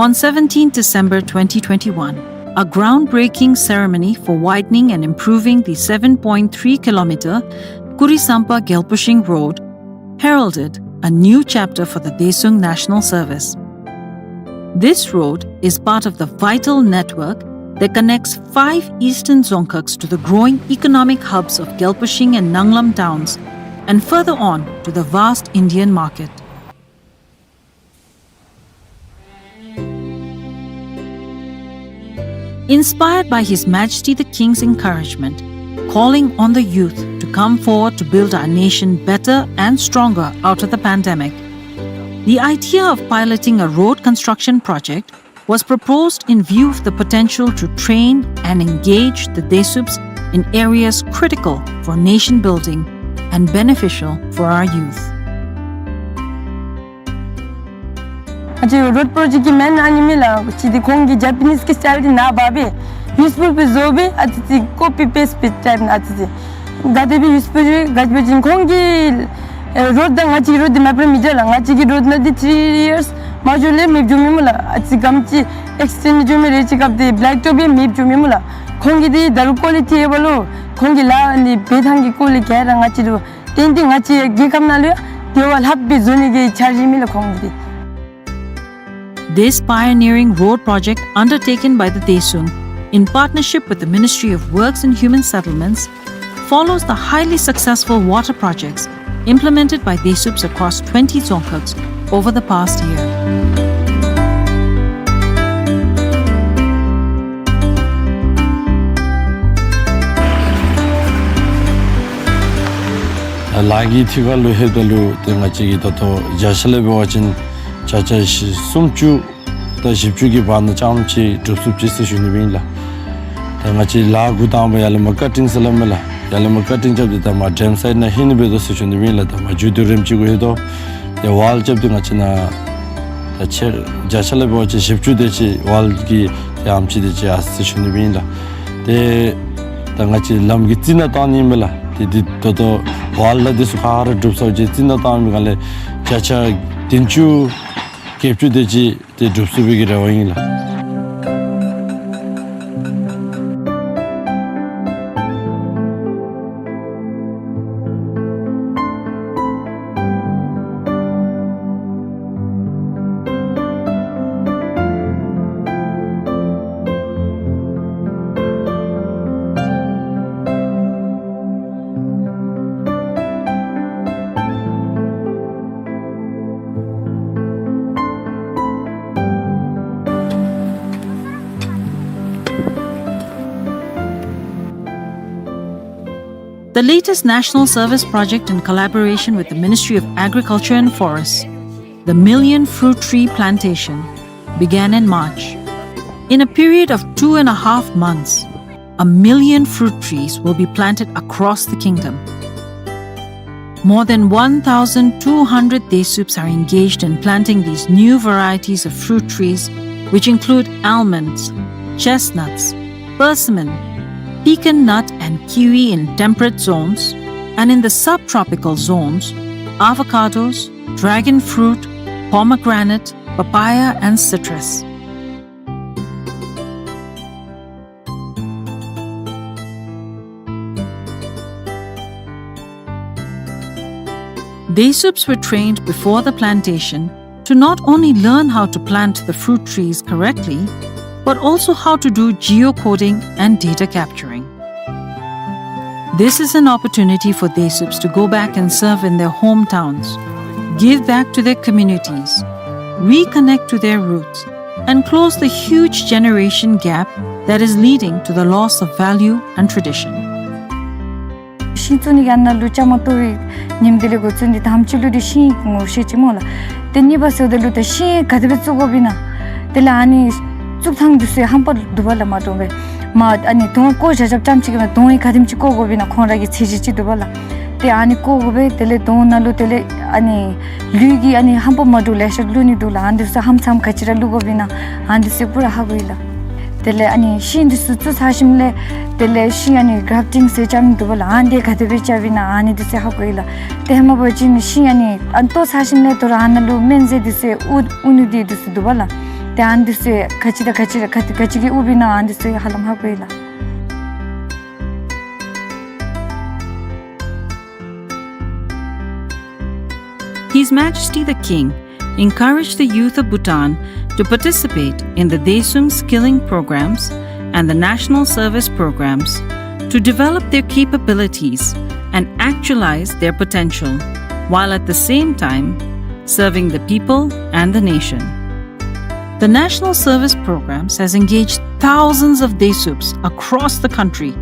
On seventeenth December twenty twenty-one, a groundbreaking ceremony for widening and improving the seven point three kilometer Kurisampa Gyalpushing Road heralded a new chapter for the Daesung National Service. This road is part of the vital network that connects five eastern Dzongkhags to the growing economic hubs of Gyalpushing and Nanglam towns, and further on to the vast Indian market. Inspired by His Majesty the King's encouragement, calling on the youth to come forward to build our nation better and stronger out of the pandemic, the idea of piloting a road construction project was proposed in view of the potential to train and engage the Daesups in areas critical for nation building and beneficial for our youth. ང་བཅས་རོཌ་པོརོ་ཇེཀཊ་ཀྱི་མེན་ཨ་ནི་མེན་ལགས། ཅིག་འདི་ཁོང་གི་ཇ་པ་ནིས་ཀྱི་སི་ཊའིལ་འདི་ནཱ་འབག་སྦེ་ཡུ་སི་ཕུལ་སྦེ་བཟོ་སྦེ་ཨ་ཙི་ཙི་ཀོ་པི་པེསཊ་སྦེ་ཊའིཔ་ཨ་ཙི་ཙི་ག་དེ་སྦེ་ཡུ་སི་ཕུལ་ག་ཅི་སྦེ་ཅིན་ཁོང་གི་ཨེ་རོཌ་དང་ང་བཅས་ཀྱི་རོཌ་འདི་མེདཔ་ར་མི་འདྲ་ལགས། ང་བཅས་ཀྱི་རོཌ་ནང་འདི་three years མ་འགྱོ་ལས་མེདཔ་འགྱོ་མི་སྨོ་ལགས། ཨ་ཙི་གམ་ཅིག་ཨེགསི་ཊེནཌ་འགྱོ་མི་རེ་ཅིག་སྐབས་དེ་བེ་ལེཀ་ཊོབ་ཡང་མེདཔ་འགྱོ་མི་སྨོ་ལགས། ཁོང་གིས་དེ་ད་རུང་ཀོ་ལི་ཊི་ཨེ་བ་ལུ་ཁོང་གི་ལཱ་ཨ་ནི་འབད་ཐངས་ཀྱི་སྐོར་ལས་ག་ར་ང་བཅས་ལུ་ཏན་ཏན་ང་བཅས་རྒྱལ་ཁབ་ནང་ལུ་ཡང་དེ་བ་ལྷགཔ་སྦེ་བཟོ་ནི་གི་འཆར་གཞི་ཨིན་མས་ལགས་ཁོང་གི་དེ། This pioneering road project undertaken by the Daesung in partnership with the Ministry of Works and Human Settlements follows the highly successful water projects implemented by Daesups across twenty dzongkhags over the past year. ལཱ་གི་ཐད་ཁར་ལུ་ལྷོདཔ་ད་ལུ་ཏེ་ང་བཅས་ཀྱིས་ད་ལྟོ་བརྒྱ་ཆ་ལས་འབད་བ་ཅིན་བརྒྱ་ཆ་བཞི་སུམ་ཅུ་དང་བཞི་བཅུ་གི་བར་ན་ཙམ་ཅིག་གྲུབ་ཚུགསཔ་ཅིག་ཟེར་ཞུ་ནི་སྦེ་ཨིན་ལགས། ད་ང་བཅས་ལཱ་འགོ་དང་པ་ཡར་ལས་མར་ཀ་ཊིང་ཟེར་སླབ་མས་ལགས། ཡར་ལས་མར་ཀ་ཊིང་རྐྱབ་སྟེ་ད་མར་ཌེམ་སའིཌ་ནང་ལྷོད་ནི་འབད་དོ་ཟེར་ཞུ་ནི་སྦེ་ཨིན་ལགས། ད་མར་མཇུག་བསྡུ་རནམ་ཅིག་གུ་ལྷོད་དོ། ཏེ་ཝཱལ་རྐྱབ་སྟེ་ང་བཅས་ནཱ་ད་ཆ་བརྒྱ་ཆ་ལས་འབད་བ་ཅིན་བཞི་བཅུ་དེ་ཅིག་ཝཱལ་གྱི་ཏེ་ཨེམ་ཆི་དེ་ཅིག་ཡར་སོ་ཡི་ཟེར་ཞུ་ནི་སྦེ་ཨིན་ལགས། ཏེ་ད་ང་བཅས་ལམ་གྱི་རྩི་ནག་བཏང་ནི་ཨིན་མས་ལགས། ཏེ་འདི་ད་ལྟོ་ཝཱལ་ལགས་འདི་ཚུ་ག་ར་གྲུབ་ཚརཝ་ཅིག་རྩི་ནག་བཏང་མི་ག་ལས་བརྒྱ་ཆ་བདུན་ཅུ་བརྒྱད་ཅུ་དེ་ཅིག་ཏེ་གྲུབ་ཚུགས་པའི་གི་རེ་བ་ཨིན་ལགས། The latest national service project in collaboration with the Ministry of Agriculture and Forests, the Million Fruit Tree Plantation, began in March. In a period of two and a half months, a million fruit trees will be planted across the kingdom. More than one thousand two hundred Daesups are engaged in planting these new varieties of fruit trees, which include almonds, chestnuts, persimmon, pecan nut and kiwi in temperate zones, and in the subtropical zones, avocados, dragon fruit, pomegranate, papaya, and citrus. Daesups were trained before the plantation to not only learn how to plant the fruit trees correctly, but also how to do geocoding and data capturing. This is an opportunity for Daesups to go back and serve in their hometowns, give back to their communities, reconnect to their roots, and close the huge generation gap that is leading to the loss of value and tradition. ཤིང་བཙུགས་ནི་གི་ཨ་ནཱ་ལུ་བཅའ་མར་གཏོགས་པའི་ཉིནམ་དེ་ལས་འགོ་བཙུགས་ཏེ་དང་པ་ཅིག་ལུ་འདི་ཤིང་ངོ་ཤེས་ཅི་སྨོ་ལགས། ཏེ་གཉིས་པ་ཟེརཝ་ད་ལུ་ད་ཤིང་ག་དེ་སྦེ་བཙུགས་དགོཔ་ཨིན་ན། དེ་ལས་ཨ་ནི་བཙུགས་ཐངས་འདི་ཚུ་ཧམ་པ་འདུག་པ་ལགས། མ་འདྲཝ་སྦེ་མར་ཨ་ནི་དོང་བརྐོ་བཞག་བཞགཔ་ཙམ་ཅིག་གིས་མ་དོང་ཡང་ག་དེམ་ཅིག་བརྐོ་དགོཔ་ཨིན་ན་ཁོང་ར་གི་ཚད་གཞི་ཅིག་འདུག་པ་ལགས། ཏེ་ཨ་ནི་བརྐོ་དགོ་པས། དེ་ལས་དོང་ནང་ལུ་དེ་ལས་ཨ་ནི་ལུད་ཀྱི་ཨ་ནི་ཧམ་པ་མ་འདྲཝ་ལེ་ཤ་བླུག་ནི་འདུག་ལགས། ཨ་ནི་འདི་ཚུ་ཧམ་ཚམ་ག་ཅི་ར་བླུག་དགོཔ་ཨིན་ན་ཨ་ནི་འདི་ཚུ་པུ་ར་ཧ་གོ་ཡི་ལགས། དེ་ལས་ཨ་ནི་ཤིང་འདི་ཚུ་བཙུགས་ཚར་ཞིནམ་ལས་དེ་ལས་ཤིང་ཨ་ནི་གརབ་ཊིང་ཟེར་རྐྱབ་ནི་འདུག་པ་ལགས། ཨ་ནི་འདི་ག་དེ་སྦེ་རྐྱབ་ཨིན་ན་ཨ་ནི་འདི་ཚུ་ཧ་གོ་ཡི་ལགས། ཏེ་ཧེ་མ་འབད་བ་ཅིན་ཤིང་ཨ་ནི་ཨ་ནི་བཏོག་ཚར་ཞིནམ་ལས་དོ་རུང་ཨ་ནཱ་ལུ་སྨན་རྫས་འདི་ཚུ་དབུར་དབུར་ནི་འདི་འདི་ཚུ་འདུག་པ་ལགས། ཏེ་ཨ་ནི་འདི་ཚུ་ག་ཅི་དང་ག་ཅི་ར་ག་དེ་ག་ཅི་གིས་དབུར་བ་ཨིན་ན་ཨ་ནི་འདི་ཚུ་ཧ་ལམ་ཧ་གོ་ཡི་ལགས། His Majesty the King encouraged the youth of Bhutan to participate in the Daesung skilling programs and the national service programs to develop their capabilities and actualize their potential, while at the same time serving the people and the nation. The national service programs has engaged thousands of Daesups across the country,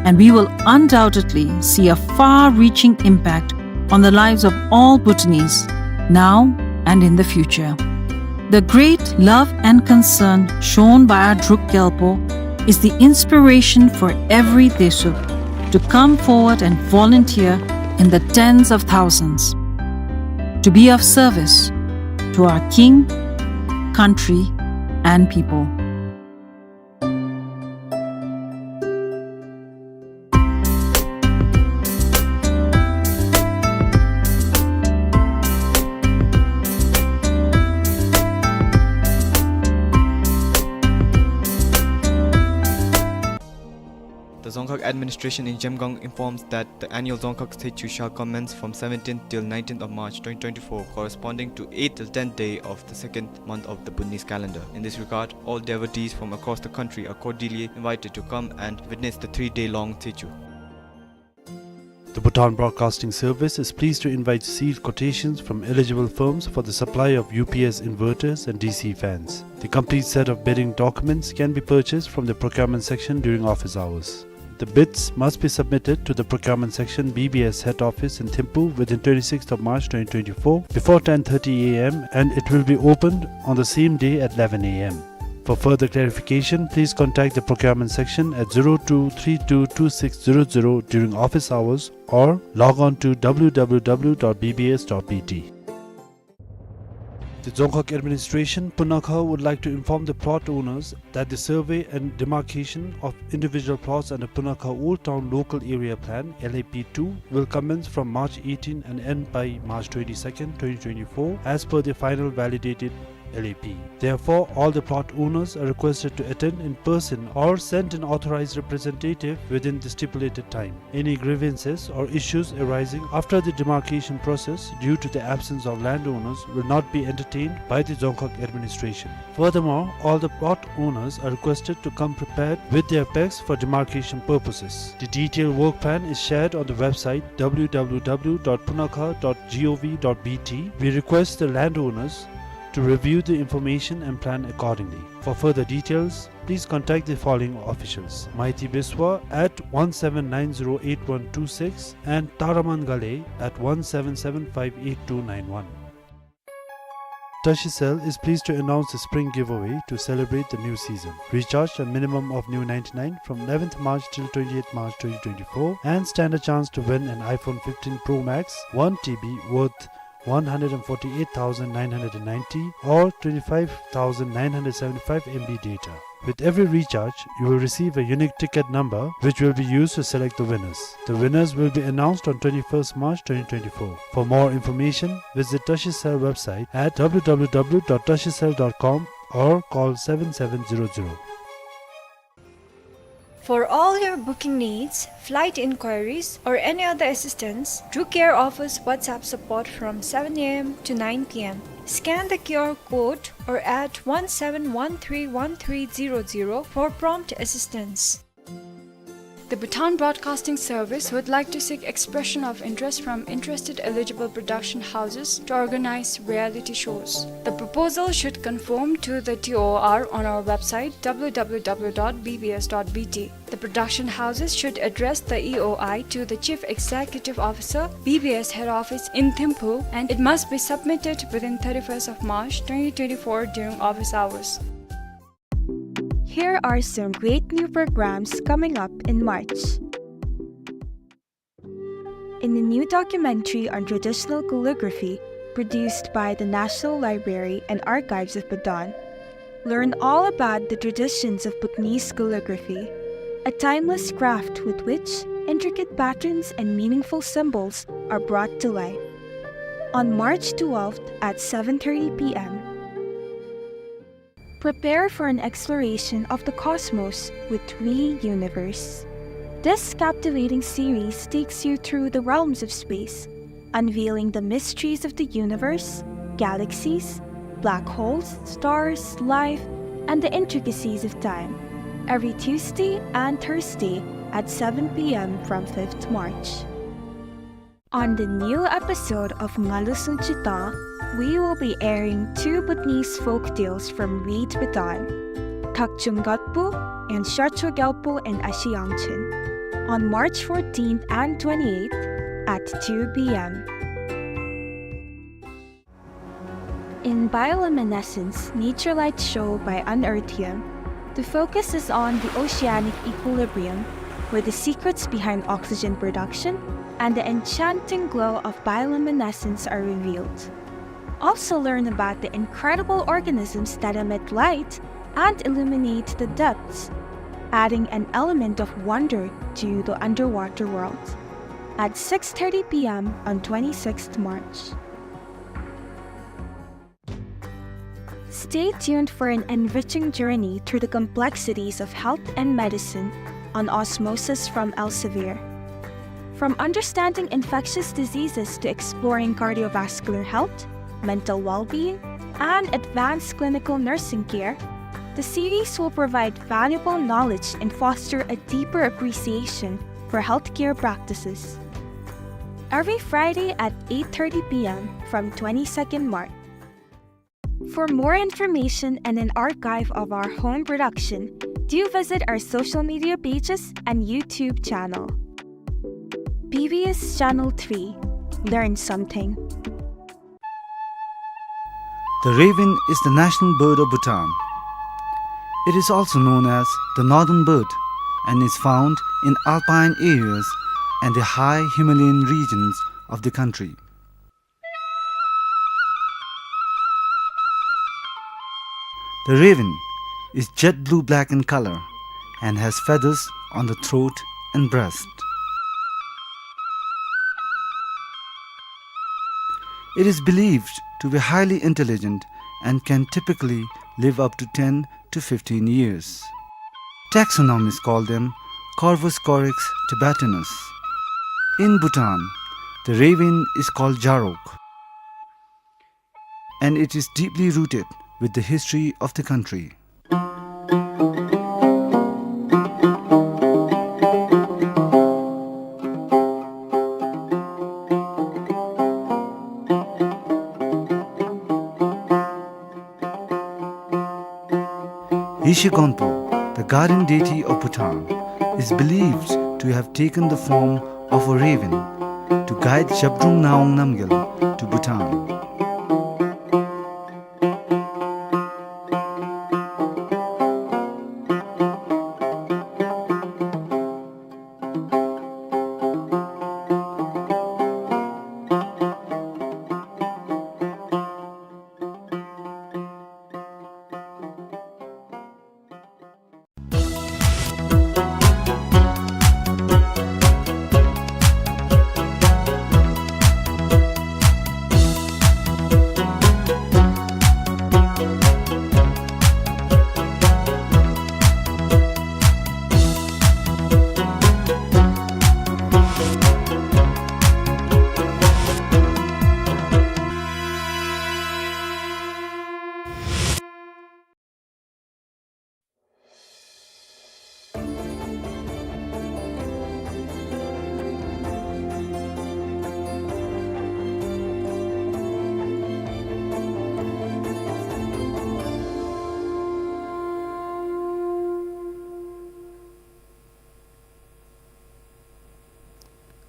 and we will undoubtedly see a far-reaching impact on the lives of all Bhutanese now and in the future. The great love and concern shown by our Druk Gyalpo is the inspiration for every Daesup to come forward and volunteer in the tens of thousands to be of service to our king, country, and people. Administration in Zhemgang informs that the annual Dzongkhag Tshechu shall commence from seventeenth till nineteenth of March twenty twenty-four, corresponding to eighth till tenth day of the second month of the Bhutanese calendar. In this regard, all devotees from across the country are cordially invited to come and witness the three-day long Tshechu. The Bhutan Broadcasting Service is pleased to invite sealed quotations from eligible firms for the supply of U P S inverters and D C fans. The complete set of bidding documents can be purchased from the procurement section during office hours. The bids must be submitted to the procurement section, B B S head office in Thimphu within twenty-sixth of March twenty twenty-four before ten thirty A M, and it will be opened on the same day at eleven A M. For further clarification, please contact the procurement section at zero two three two two six zero zero during office hours or log on to W W W dot B B S dot B T. The Dzongkhag Administration, Punakha, would like to inform the plot owners that the survey and demarcation of individual plots under Punakha Old Town Local Area Plan, L A P two, will commence from March eighteen and end by March twenty-second, twenty twenty-four, as per the final validated L A P. Therefore, all the plot owners are requested to attend in person or send an authorized representative within the stipulated time. Any grievances or issues arising after the demarcation process due to the absence of landowners will not be entertained by the Dzongkhag Administration. Furthermore, all the plot owners are requested to come prepared with their packs for demarcation purposes. The detailed work plan is shared on the website W W W dot punakha dot gov dot B T. We request the landowners to review the information and plan accordingly. For further details, please contact the following officials: Maiti Biswa at one seven nine zero eight one two six and Taraman Ghale at one seven seven five eight two nine one. Tashicell is pleased to announce the spring giveaway to celebrate the new season. Recharge a minimum of new ninety-nine from eleventh March till twenty-eighth March twenty twenty-four and stand a chance to win an iPhone fifteen Pro Max one T B worth one hundred and forty-eight thousand nine hundred and ninety or twenty-five thousand nine hundred seventy-five M B data. With every recharge, you will receive a unique ticket number which will be used to select the winners. The winners will be announced on twenty-first March twenty twenty-four. For more information, visit Tashicell website at W W W dot tashicell dot com or call seven seven zero zero. For all your booking needs, flight inquiries, or any other assistance, Drew Care offers WhatsApp support from seven A M to nine P M. Scan the Q R code or add one seven one three one three zero zero for prompt assistance. The Bhutan Broadcasting Service would like to seek expression of interest from interested eligible production houses to organize reality shows. The proposal should conform to the T O R on our website, W W W dot B B S dot B T. The production houses should address the E O I to the Chief Executive Officer, B B S Head Office in Thimphu, and it must be submitted within thirty-first of March twenty twenty-four during office hours. Here are some great new programs coming up in March. In a new documentary on traditional calligraphy produced by the National Library and Archives of Bhutan, learn all about the traditions of Bhutanese calligraphy, a timeless craft with which intricate patterns and meaningful symbols are brought to life. On March twelfth at seven thirty P M, prepare for an exploration of the cosmos with We Universe. This captivating series takes you through the realms of space, unveiling the mysteries of the universe, galaxies, black holes, stars, life, and the intricacies of time. Every Tuesday and Thursday at seven P M from fifth March. On the new episode of Ngalu Sunchita, we will be airing two Bhutanese folk tales from Read Bhutan, Thakchung Gatpu and Sharcho Gyalpo and Ashi Yangchen, on March fourteenth and twenty-eighth at two P M. In Bioluminescence, Nature Light Show by Unearthium, the focus is on the oceanic equilibrium, where the secrets behind oxygen production and the enchanting glow of bioluminescence are revealed. Also learn about the incredible organisms that emit light and illuminate the depths, adding an element of wonder to the underwater world. At six thirty P M on twenty-sixth March. Stay tuned for an enriching journey through the complexities of health and medicine on osmosis from Elsevier. From understanding infectious diseases to exploring cardiovascular health, mental well-being, and advanced clinical nursing care, the series will provide valuable knowledge and foster a deeper appreciation for healthcare practices. Every Friday at eight thirty p m from twenty-second March. For more information and an archive of our home production, do visit our social media pages and YouTube channel. B B S Channel three. Learn something. The raven is the national bird of Bhutan. It is also known as the northern bird and is found in alpine areas and the high Himalayan regions of the country. The raven is jet blue-black in color and has feathers on the throat and breast. It is believed to be highly intelligent and can typically live up to ten to fifteen years. Taxonomists call them Corvus corax tibetanus. In Bhutan, the raven is called Jarok, and it is deeply rooted with the history of the country. Yeshe Gonpo, the guardian deity of Bhutan, is believed to have taken the form of a raven to guide Zhabdrung Ngawang Namgyal to Bhutan.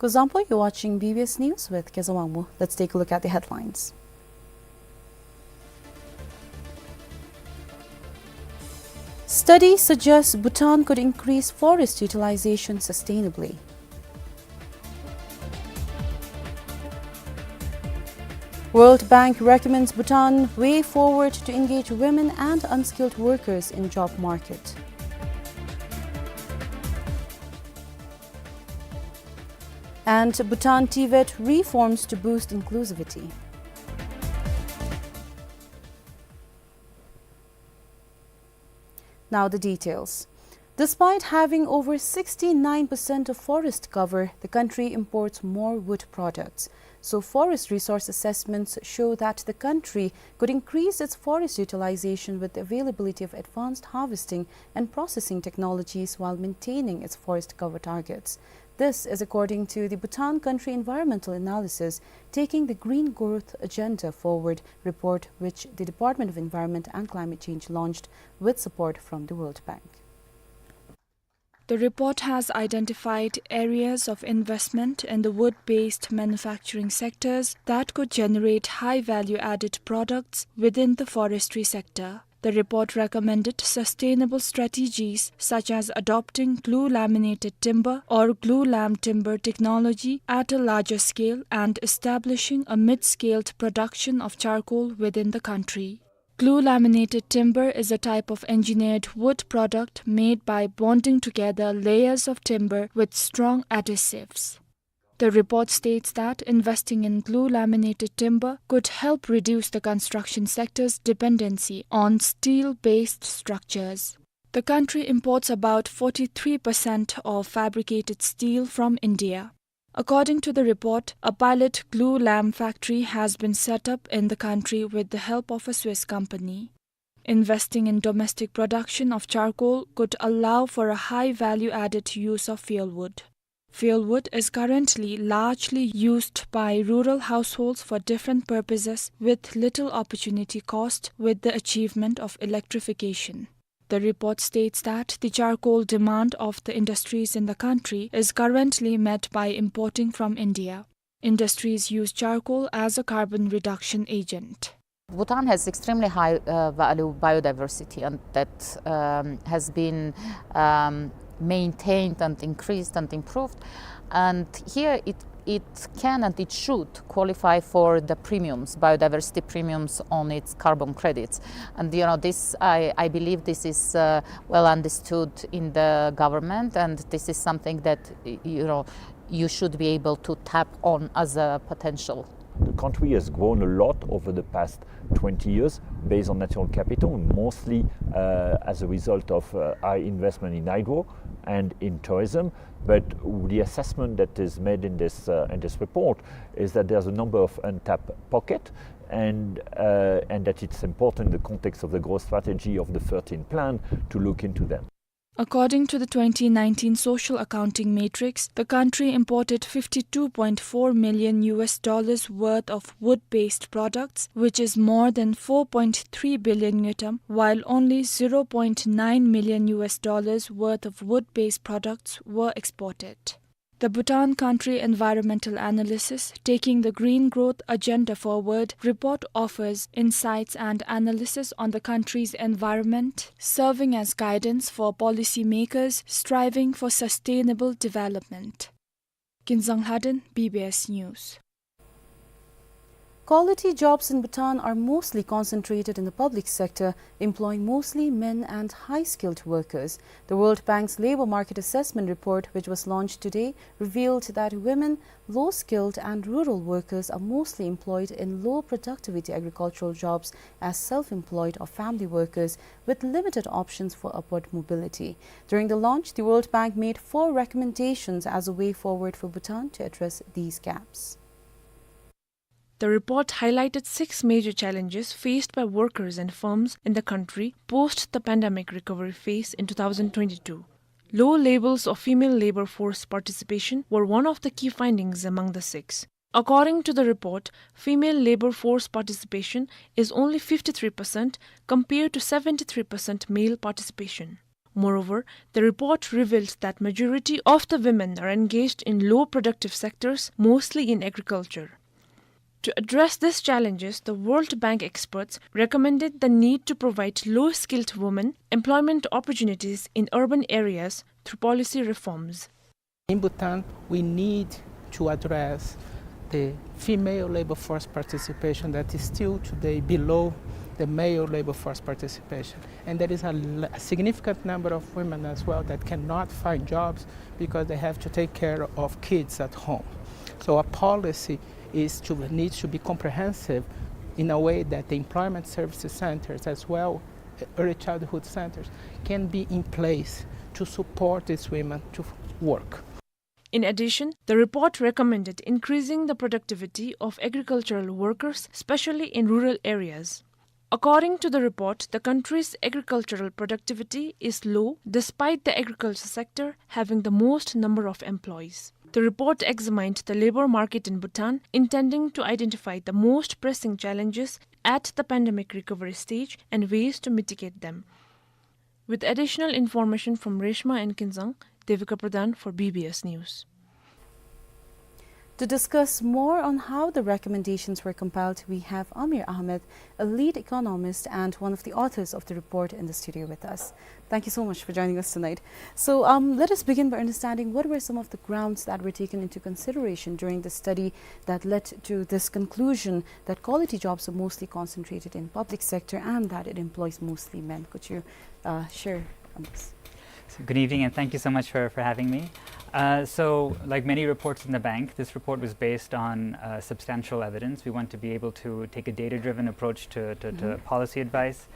Kuzuzangpo, you're watching B B S News with Kezang Wangmo. Let's take a look at the headlines. Study suggests Bhutan could increase forest utilization sustainably. World Bank recommends Bhutan way forward to engage women and unskilled workers in job market. And Bhutan TVET reforms to boost inclusivity. Now the details. Despite having over sixty-nine percent of forest cover, the country imports more wood products. So forest resource assessments show that the country could increase its forest utilization with the availability of advanced harvesting and processing technologies while maintaining its forest cover targets. This is according to the Bhutan Country Environmental Analysis, Taking the Green Growth Agenda Forward report, which the Department of Environment and Climate Change launched with support from the World Bank. The report has identified areas of investment in the wood-based manufacturing sectors that could generate high value-added products within the forestry sector. The report recommended sustainable strategies such as adopting glue laminated timber or glue lam timber technology at a larger scale and establishing a mid-scaled production of charcoal within the country. Glue laminated timber is a type of engineered wood product made by bonding together layers of timber with strong adhesives. The report states that investing in glue laminated timber could help reduce the construction sector's dependency on steel-based structures. The country imports about forty-three percent of fabricated steel from India. According to the report, a pilot glue lamp factory has been set up in the country with the help of a Swiss company. Investing in domestic production of charcoal could allow for a high value-added use of fuelwood. Fuelwood is currently largely used by rural households for different purposes, with little opportunity cost with the achievement of electrification. The report states that the charcoal demand of the industries in the country is currently met by importing from India. Industries use charcoal as a carbon reduction agent. Bhutan has extremely high, uh, value biodiversity, and that, um, has been, um, maintained and increased and improved. And here it, it can and it should qualify for the premiums, biodiversity premiums on its carbon credits. And, you know, this, I, I believe this is, uh, well understood in the government, and this is something that, y-, you know, you should be able to tap on as a potential. The country has grown a lot over the past twenty years based on natural capital, mostly, uh, as a result of, uh, our investment in hydro and in tourism. But the assessment that is made in this, uh, in this report is that there's a number of untapped pockets, and, uh, and that it's important in the context of the growth strategy of the thirteen plan to look into them. According to the twenty nineteen social accounting matrix, the country imported fifty-two point four million U S dollars worth of wood-based products, which is more than four point three billion ngultrum, while only zero point nine million U S dollars worth of wood-based products were exported. The Bhutan Country Environmental Analysis, Taking the Green Growth Agenda Forward report offers insights and analysis on the country's environment, serving as guidance for policymakers striving for sustainable development. Kinzang Lhaden, B B S News. Quality jobs in Bhutan are mostly concentrated in the public sector, employing mostly men and high-skilled workers. The World Bank's Labor Market Assessment Report, which was launched today, revealed that women, low-skilled and rural workers are mostly employed in low-productivity agricultural jobs as self-employed or family workers, with limited options for upward mobility. During the launch, the World Bank made four recommendations as a way forward for Bhutan to address these gaps. The report highlighted six major challenges faced by workers and firms in the country post the pandemic recovery phase in two thousand twenty-two. Low levels of female labor force participation were one of the key findings among the six. According to the report, female labor force participation is only fifty-three percent compared to seventy-three percent male participation. Moreover, the report revealed that majority of the women are engaged in low productive sectors, mostly in agriculture. To address these challenges, the World Bank experts recommended the need to provide low-skilled women employment opportunities in urban areas through policy reforms. In Bhutan, we need to address the female labor force participation that is still today below the male labor force participation. And there is a l-, a significant number of women as well that cannot find jobs because they have to take care of kids at home. So our policy is to, needs to be comprehensive in a way that the employment services centers as well, early childhood centers, can be in place to support these women to work. In addition, the report recommended increasing the productivity of agricultural workers, especially in rural areas. According to the report, the country's agricultural productivity is low, despite the agriculture sector having the most number of employees. The report examined the labor market in Bhutan, intending to identify the most pressing challenges at the pandemic recovery stage and ways to mitigate them. With additional information from Reshma and Kinzang, Devika Pradhan for B B S News. To discuss more on how the recommendations were compiled, we have Amir Ahmed, a lead economist and one of the authors of the report, in the studio with us. Thank you so much for joining us tonight. So, um, let us begin by understanding what were some of the grounds that were taken into consideration during the study that led to this conclusion that quality jobs are mostly concentrated in public sector and that it employs mostly men. Could you, uh, share on this? So, good evening, and thank you so much for, for having me. Uh, so, like many reports in the bank, this report was based on, uh, substantial evidence. We want to be able to take a data-driven approach to, to, to Mm-hmm. policy advice.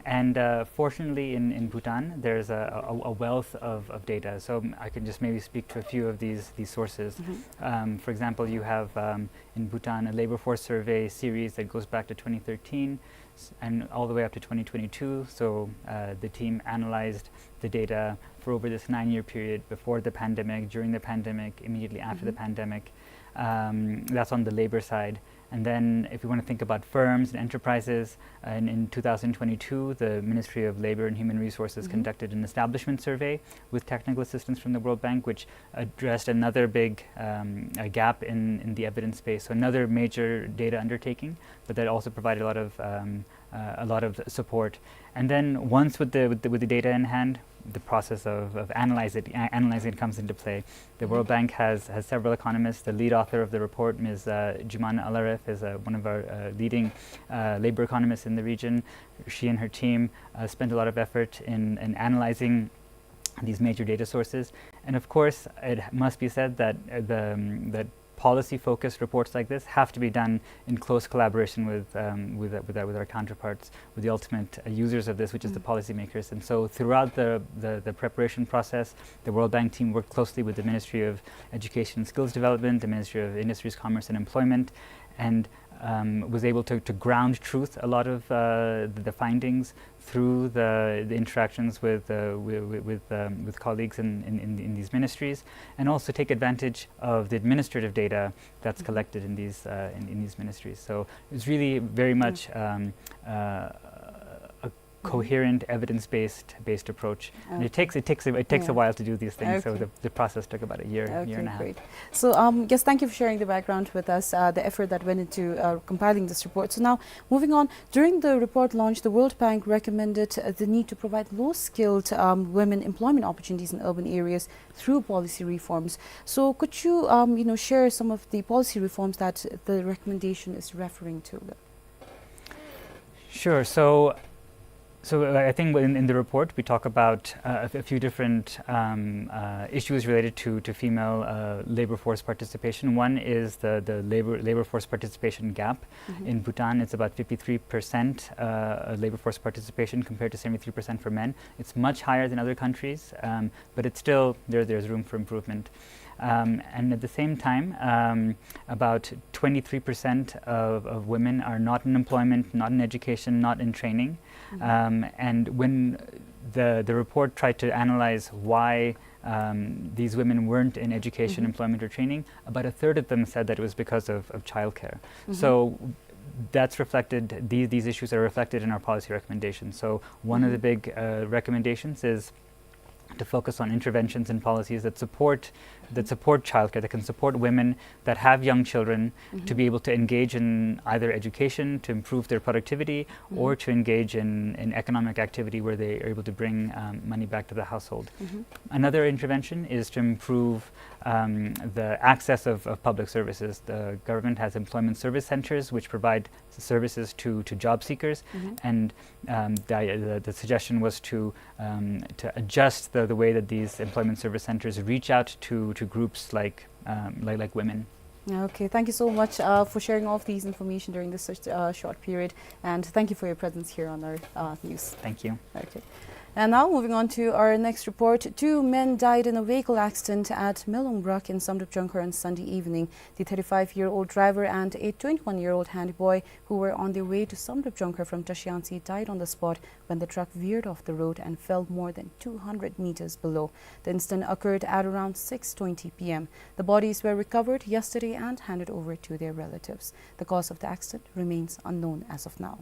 And, uh, fortunately, in, in Bhutan, there's a, a, a wealth of, of data. So I can just maybe speak to a few of these, these sources. Mm-hmm. Um, for example, you have, um, in Bhutan, a labor force survey series that goes back to twenty thirteen, s-, and all the way up to twenty twenty-two. So, uh, the team analyzed the data for over this nine-year period, before the pandemic, during the pandemic, immediately after the, mm-hmm, pandemic. Um, that's on the labor side. And then if we want to think about firms and enterprises, uh, in, in two thousand twenty-two, the Ministry of Labor and Human Resources, mm-hmm, conducted an establishment survey with technical assistance from the World Bank, which addressed another big, um, uh, gap in, in the evidence base. So another major data undertaking, but that also provided a lot of, um, uh, a lot of support. And then once with the, with the, with the data in hand, the process of, of analyze it, a-, analyzing it comes into play. The World, mm-hmm, Bank has, has several economists. The lead author of the report, Miz, uh, Jumana Alaref, is, uh, one of our, uh, leading, uh, labor economists in the region. She and her team, uh, spent a lot of effort in, in analyzing these major data sources. And of course, it must be said that, uh, the, um, that policy-focused reports like this have to be done in close collaboration with, um, with, with, with our counterparts, with the ultimate, uh, users of this, which is the, mm, policymakers. And so throughout the, the, the preparation process, the World Bank team worked closely with the Ministry of Education and Skills Development, the Ministry of Industries, Commerce and Employment, and, um, was able to, to ground truth a lot of, uh, the, the findings through the, the interactions with, uh, with, with, with, um, with colleagues in, in, in, in these ministries, and also take advantage of the administrative data that's, mm-hmm, collected in these, uh, in, in these ministries. So it's really very, mm, much, um, uh, a, mm-hmm, coherent, evidence-based, based approach. And it, okay, takes, it takes a, it takes a, yeah, while to do these things. So, okay, the, the process took about a year, year and a half. Okay, great. So, um, yes, thank you for sharing the background with us, uh, the effort that went into, uh, compiling this report. So now, moving on, during the report launch, the World Bank recommended, uh, the need to provide low-skilled, um, women employment opportunities in urban areas through policy reforms. So could you, um, you know, share some of the policy reforms that the recommendation is referring to? Sure. So, so, uh, I think in, in the report, we talk about, uh, a f-, a few different, um, uh, issues related to, to female, uh, labor force participation. One is the, the labor, labor force participation gap. Mm-hmm. In Bhutan, it's about fifty-three percent, uh, labor force participation compared to seventy-three percent for men. It's much higher than other countries, um, but it's still, there, there's room for improvement. Um, and at the same time, um, about twenty-three percent of, of women are not in employment, not in education, not in training. Mm-hmm. Um, and when the, the report tried to analyze why, um, these women weren't in education, mm-hmm, employment, or training, about a third of them said that it was because of, of childcare. Mm-hmm. So that's reflected, these, these issues are reflected in our policy recommendations. So one of the, mm-hmm, big, uh, recommendations is to focus on interventions and policies that support, that support childcare, that can support women that have young children, mm-hmm, to be able to engage in either education to improve their productivity, mm-hmm, or to engage in, in economic activity where they are able to bring, um, money back to the household. Mm-hmm. Another intervention is to improve, um, the access of, of public services. The government has employment service centers which provide services to, to job seekers, mm-hmm, and, um, the, the, the suggestion was to, um, to adjust the, the way that these employment service centers reach out to, to groups like, um, like, like women. Okay, thank you so much, uh, for sharing all of these information during this such, uh, short period, and thank you for your presence here on our, uh, news. Thank you. Okay. And now, moving on to our next report. Two men died in a vehicle accident at Melongbrak in Samdrup Jongkhar on Sunday evening. The thirty-five-year-old driver and a twenty-one-year-old handy boy who were on their way to Samdrup Jongkhar from Trashiyangtse died on the spot when the truck veered off the road and fell more than two hundred meters below. The incident occurred at around six twenty P M. The bodies were recovered yesterday and handed over to their relatives. The cause of the accident remains unknown as of now.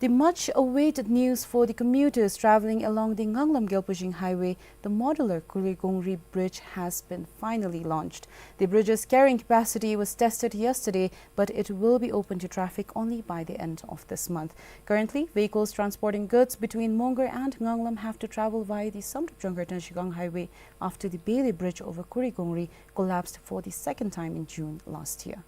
The much awaited news for the commuters traveling along the Nganglam Gelpujing Highway, the modular Kurigongri Bridge has been finally launched. The bridge's carrying capacity was tested yesterday, but it will be open to traffic only by the end of this month. Currently, vehicles transporting goods between Mongar and Nganglam have to travel via the Samdrup Jongkhar Trengshikang Highway after the Beli Bridge over Kurigongri collapsed for the second time in June last year.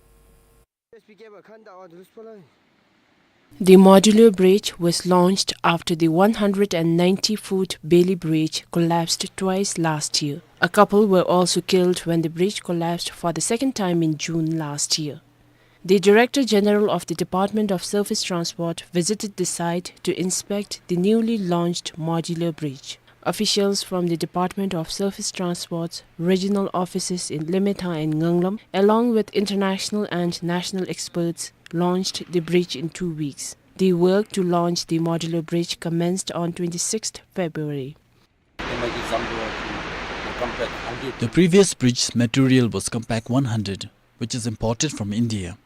The modular bridge was launched after the one hundred and ninety foot Beli Bridge collapsed twice last year. A couple were also killed when the bridge collapsed for the second time in June last year. The Director General of the Department of Surface Transport visited the site to inspect the newly launched modular bridge. Officials from the Department of Surface Transport's regional offices in Lemmetang and Nganglam, along with international and national experts, launched the bridge in two weeks. The work to launch the modular bridge commenced on twenty-sixth February. The previous bridge's material was Compact one hundred, which is imported from India.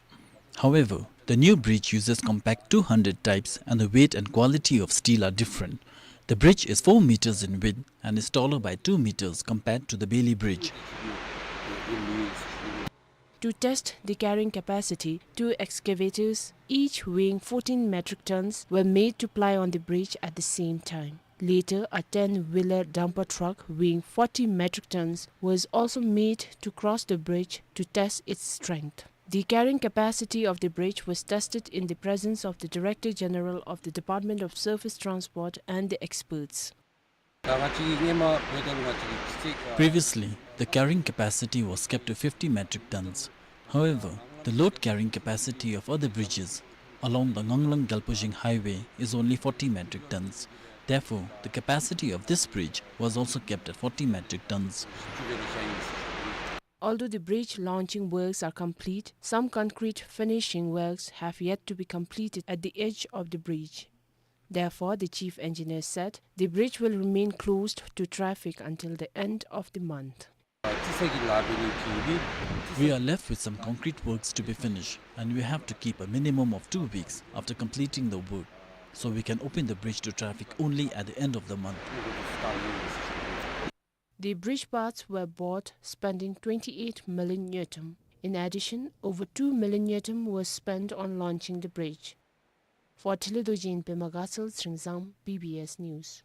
However, the new bridge uses Compact two hundred types and the weight and quality of steel are different. The bridge is four meters in width and is taller by two meters compared to the Bailey Bridge. To test the carrying capacity, two excavators, each weighing fourteen metric tons, were made to ply on the bridge at the same time. Later, a ten-wheeler dumper truck weighing forty metric tons was also made to cross the bridge to test its strength. The carrying capacity of the bridge was tested in the presence of the Director General of the Department of Surface Transport and the experts. Previously, the carrying capacity was kept to fifty metric tons. However, the load carrying capacity of other bridges along the Nganglam-Gyalpujing highway is only forty metric tons. Therefore, the capacity of this bridge was also kept at forty metric tons. Although the bridge launching works are complete, some concrete finishing works have yet to be completed at the edge of the bridge. Therefore, the chief engineer said the bridge will remain closed to traffic until the end of the month. We are left with some concrete works to be finished, and we have to keep a minimum of two weeks after completing the work, so we can open the bridge to traffic only at the end of the month. The bridge parts were bought, spending twenty-eight million ngultrum. In addition, over two million ngultrum was spent on launching the bridge. For Theludorji in Pema Gatshel, Sringzang, B B S News.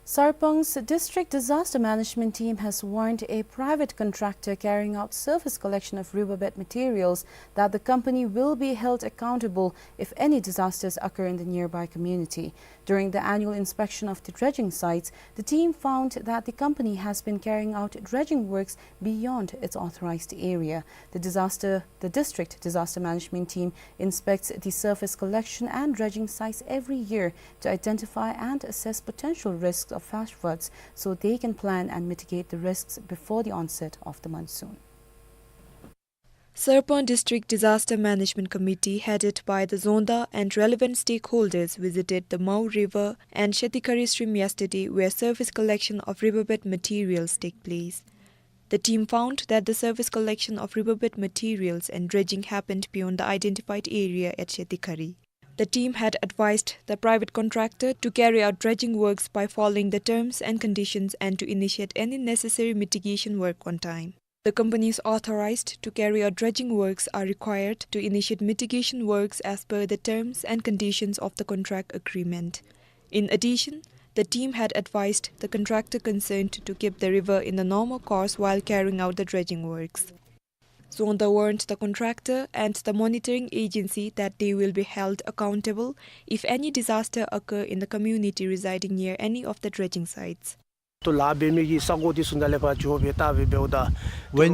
Sarpang's District Disaster Management Team has warned a private contractor carrying out surface collection of riverbed materials that the company will be held accountable if any disasters occur in the nearby community. During the annual inspection of the dredging sites, the team found that the company has been carrying out dredging works beyond its authorized area. The disaster, the district disaster management team inspects the surface collection and dredging sites every year to identify and assess potential risks of flash floods so they can plan and mitigate the risks before the onset of the monsoon. Sarpang District Disaster Management Committee, headed by the Dzongda and relevant stakeholders, visited the Mao River and Shetikhari stream yesterday, where surface collection of riverbed materials take place. The team found that the surface collection of riverbed materials and dredging happened beyond the identified area at Shetikhari. The team had advised the private contractor to carry out dredging works by following the terms and conditions and to initiate any necessary mitigation work on time. The companies authorized to carry out dredging works are required to initiate mitigation works as per the terms and conditions of the contract agreement. In addition, the team had advised the contractor concerned to keep the river in the normal course while carrying out the dredging works. Dzongda warned the contractor and the monitoring agency that they will be held accountable if any disaster occur in the community residing near any of the dredging sites. When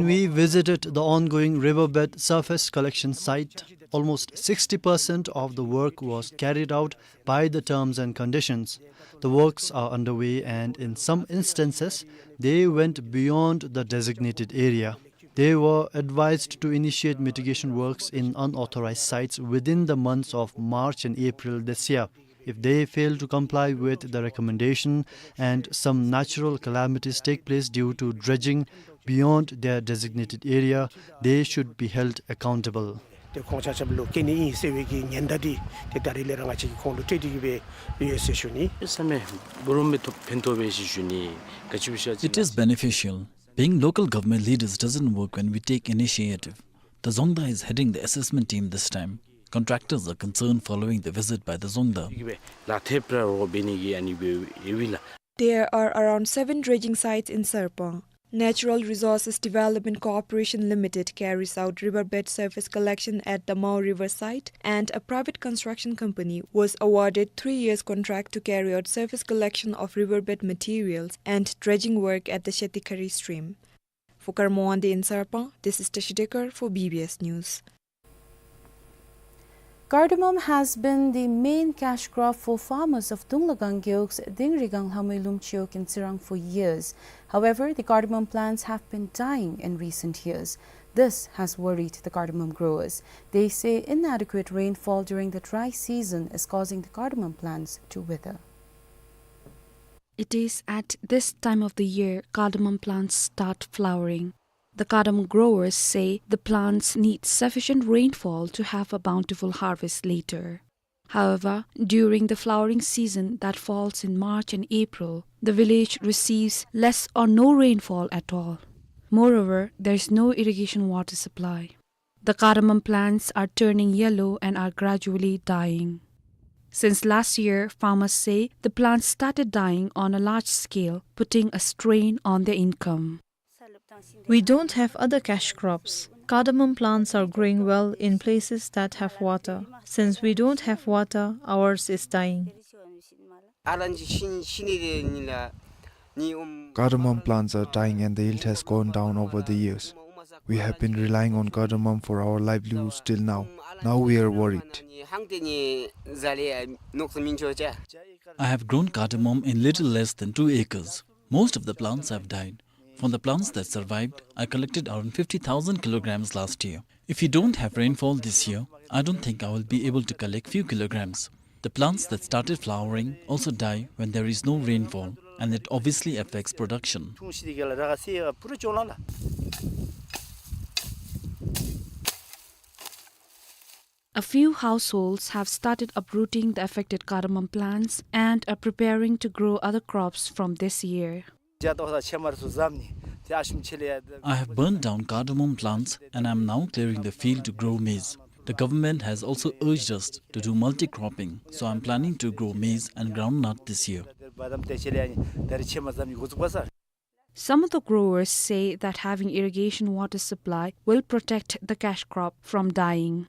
we visited the ongoing riverbed surface collection site, almost sixty percent of the work was carried out by the terms and conditions. The works are underway, and in some instances, they went beyond the designated area. They were advised to initiate mitigation works in unauthorized sites within the months of March and April this year. If they fail to comply with the recommendation and some natural calamities take place due to dredging beyond their designated area, they should be held accountable. ཏེ་ཁོང་ཆ་ཁྱབ་ལུ་སྐྱེལ་ནི་ཨིན་ཟེར་བའི་གི་ཉེན་བརྡ་འདི་ཏེ་ད་རིས་ལས་ར་ང་བཅས་ཀྱིས་ཁོང་ལུ་སྤྲོད་དེ་གི་སྦེ་ཡོད་ཟེར་ཞུ་ནི། བསམ་མེད་འབུར་མི་ཐོབ་ཕན་ཐོགས་པས་ཟེར་ཞུ་ནི། ག་ཅི་སྦེ་ཤ་ཅི། It is beneficial. Being local government leaders doesn't work when we take initiative. The Dzongda is heading the assessment team this time. Contractors are concerned following the visit by the Dzongda. ལག་ཐེབས་ར་རོགས་འབད་ནི་གི་ཨ་ནི་སྦེ་ཡོད་པས་ལགས། There are around seven dredging sites in Sarpang. Natural Resources Development Corporation Limited carries out riverbed surface collection at the Mao River site, and a private construction company was awarded three years contract to carry out surface collection of riverbed materials and dredging work at the Shetikhari stream. For Karmoandi in Sarpang, this is Tashi Dekar for B B S News. Cardamom has been the main cash crop for farmers of Dunglagang Gewog's Dingrigang Lhamui Lum Chiwog in Tsirang for years. However, the cardamom plants have been dying in recent years. This has worried the cardamom growers. They say inadequate rainfall during the dry season is causing the cardamom plants to wither. It is at this time of the year cardamom plants start flowering. The cardamom growers say the plants need sufficient rainfall to have a bountiful harvest later. However, during the flowering season that falls in March and April, the village receives less or no rainfall at all. Moreover, there is no irrigation water supply. The cardamom plants are turning yellow and are gradually dying. Since last year, farmers say the plants started dying on a large scale, putting a strain on their income. We don't have other cash crops. Cardamom plants are growing well in places that have water. Since we don't have water, ours is dying. Cardamom plants are dying and the yield has gone down over the years. We have been relying on cardamom for our livelihoods till now. Now we are worried. I have grown cardamom in little less than two acres. Most of the plants have died. From the plants that survived, I collected around fifty thousand kilograms last year. If we don't have rainfall this year, I don't think I will be able to collect few kilograms. The plants that started flowering also die when there is no rainfall, and it obviously affects production. A few households have started uprooting the affected cardamom plants and are preparing to grow other crops from this year. I have burned down cardamom plants and am now clearing the field to grow maize. The government has also urged us to do multi-cropping, so I'm planning to grow maize and groundnut this year. Some of the growers say that having irrigation water supply will protect the cash crop from dying.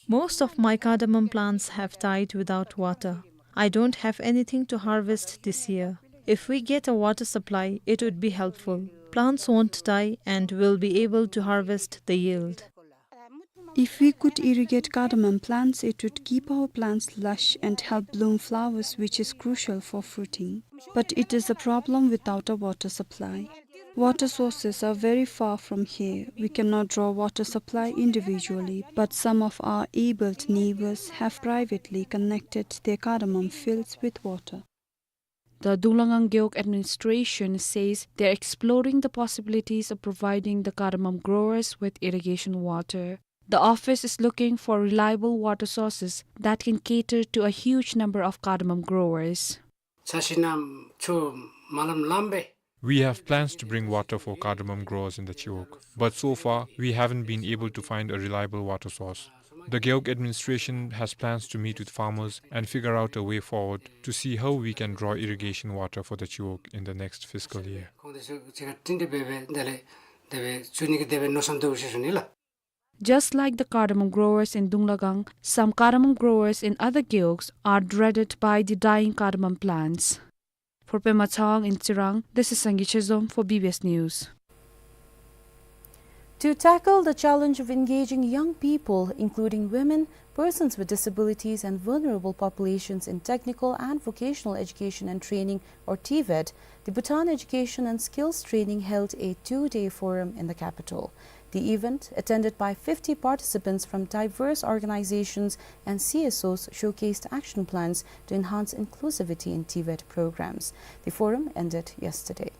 Most of my cardamom plants have died without water. I don't have anything to harvest this year. If we get a water supply, it would be helpful. Plants won't die and we'll be able to harvest the yield. If we could irrigate cardamom plants, it would keep our plants lush and help bloom flowers, which is crucial for fruiting. But it is a problem without a water supply. Water sources are very far from here. We cannot draw water supply individually, but some of our able neighbors have privately connected their cardamom fields with water. The Dunglagang Gewog administration says they are exploring the possibilities of providing the cardamom growers with irrigation water. The office is looking for reliable water sources that can cater to a huge number of cardamom growers. We have plans to bring water for cardamom growers in the Chiwog, but so far we haven't been able to find a reliable water source. The Gewog administration has plans to meet with farmers and figure out a way forward to see how we can draw irrigation water for the Chiwog in the next fiscal year. Just like the cardamom growers in Dunglagang, some cardamom growers in other gewogs are dreaded by the dying cardamom plants. For Pema Tshewang in Tsirang, this is Sangay Chezom for B B S News. To tackle the challenge of engaging young people, including women, persons with disabilities and vulnerable populations in technical and vocational education and training, or TVET, the Bhutan Education and Skills Training held a two-day forum in the capital. The event, attended by fifty participants from diverse organizations and C S Os, showcased action plans to enhance inclusivity in TVET programs. The forum ended yesterday.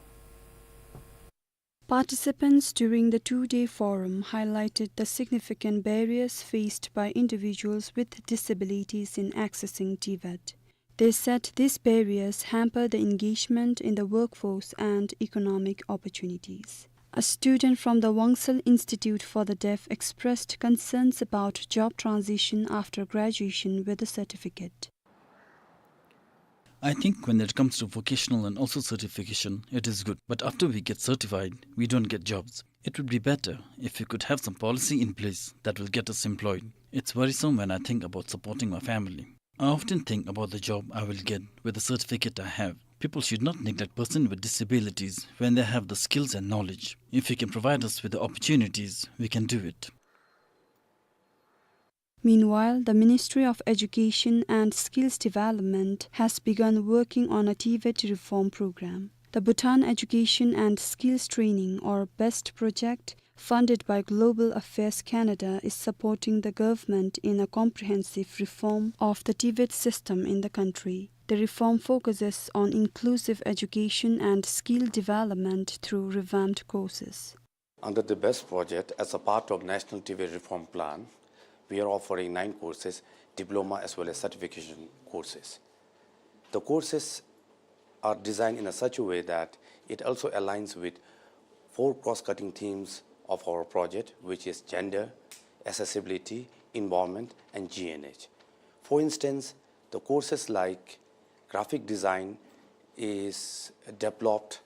Participants during the two-day forum highlighted the significant barriers faced by individuals with disabilities in accessing TVET. They said these barriers hamper the engagement in the workforce and economic opportunities. A student from the Wangsal Institute for the Deaf expressed concerns about job transition after graduation with a certificate. I think when it comes to vocational and also certification, it is good. But after we get certified, we don't get jobs. It would be better if we could have some policy in place that will get us employed. It's worrisome when I think about supporting my family. I often think about the job I will get with the certificate I have. People should not neglect persons with disabilities when they have the skills and knowledge. If you can provide us with the opportunities, we can do it. Meanwhile, the Ministry of Education and Skills Development has begun working on a TVET reform program. The Bhutan Education and Skills Training, or BEST project, funded by Global Affairs Canada, is supporting the government in a comprehensive reform of the TVET system in the country. The reform focuses on inclusive education and skill development through revamped courses. Under the BEST project, as a part of National TVET Reform Plan, we are offering nine courses, diploma as well as certification courses. The courses are designed in a such a way that it also aligns with four cross-cutting themes of our project, which is gender, accessibility, environment, and G N H. For instance, the courses like graphic design is developed,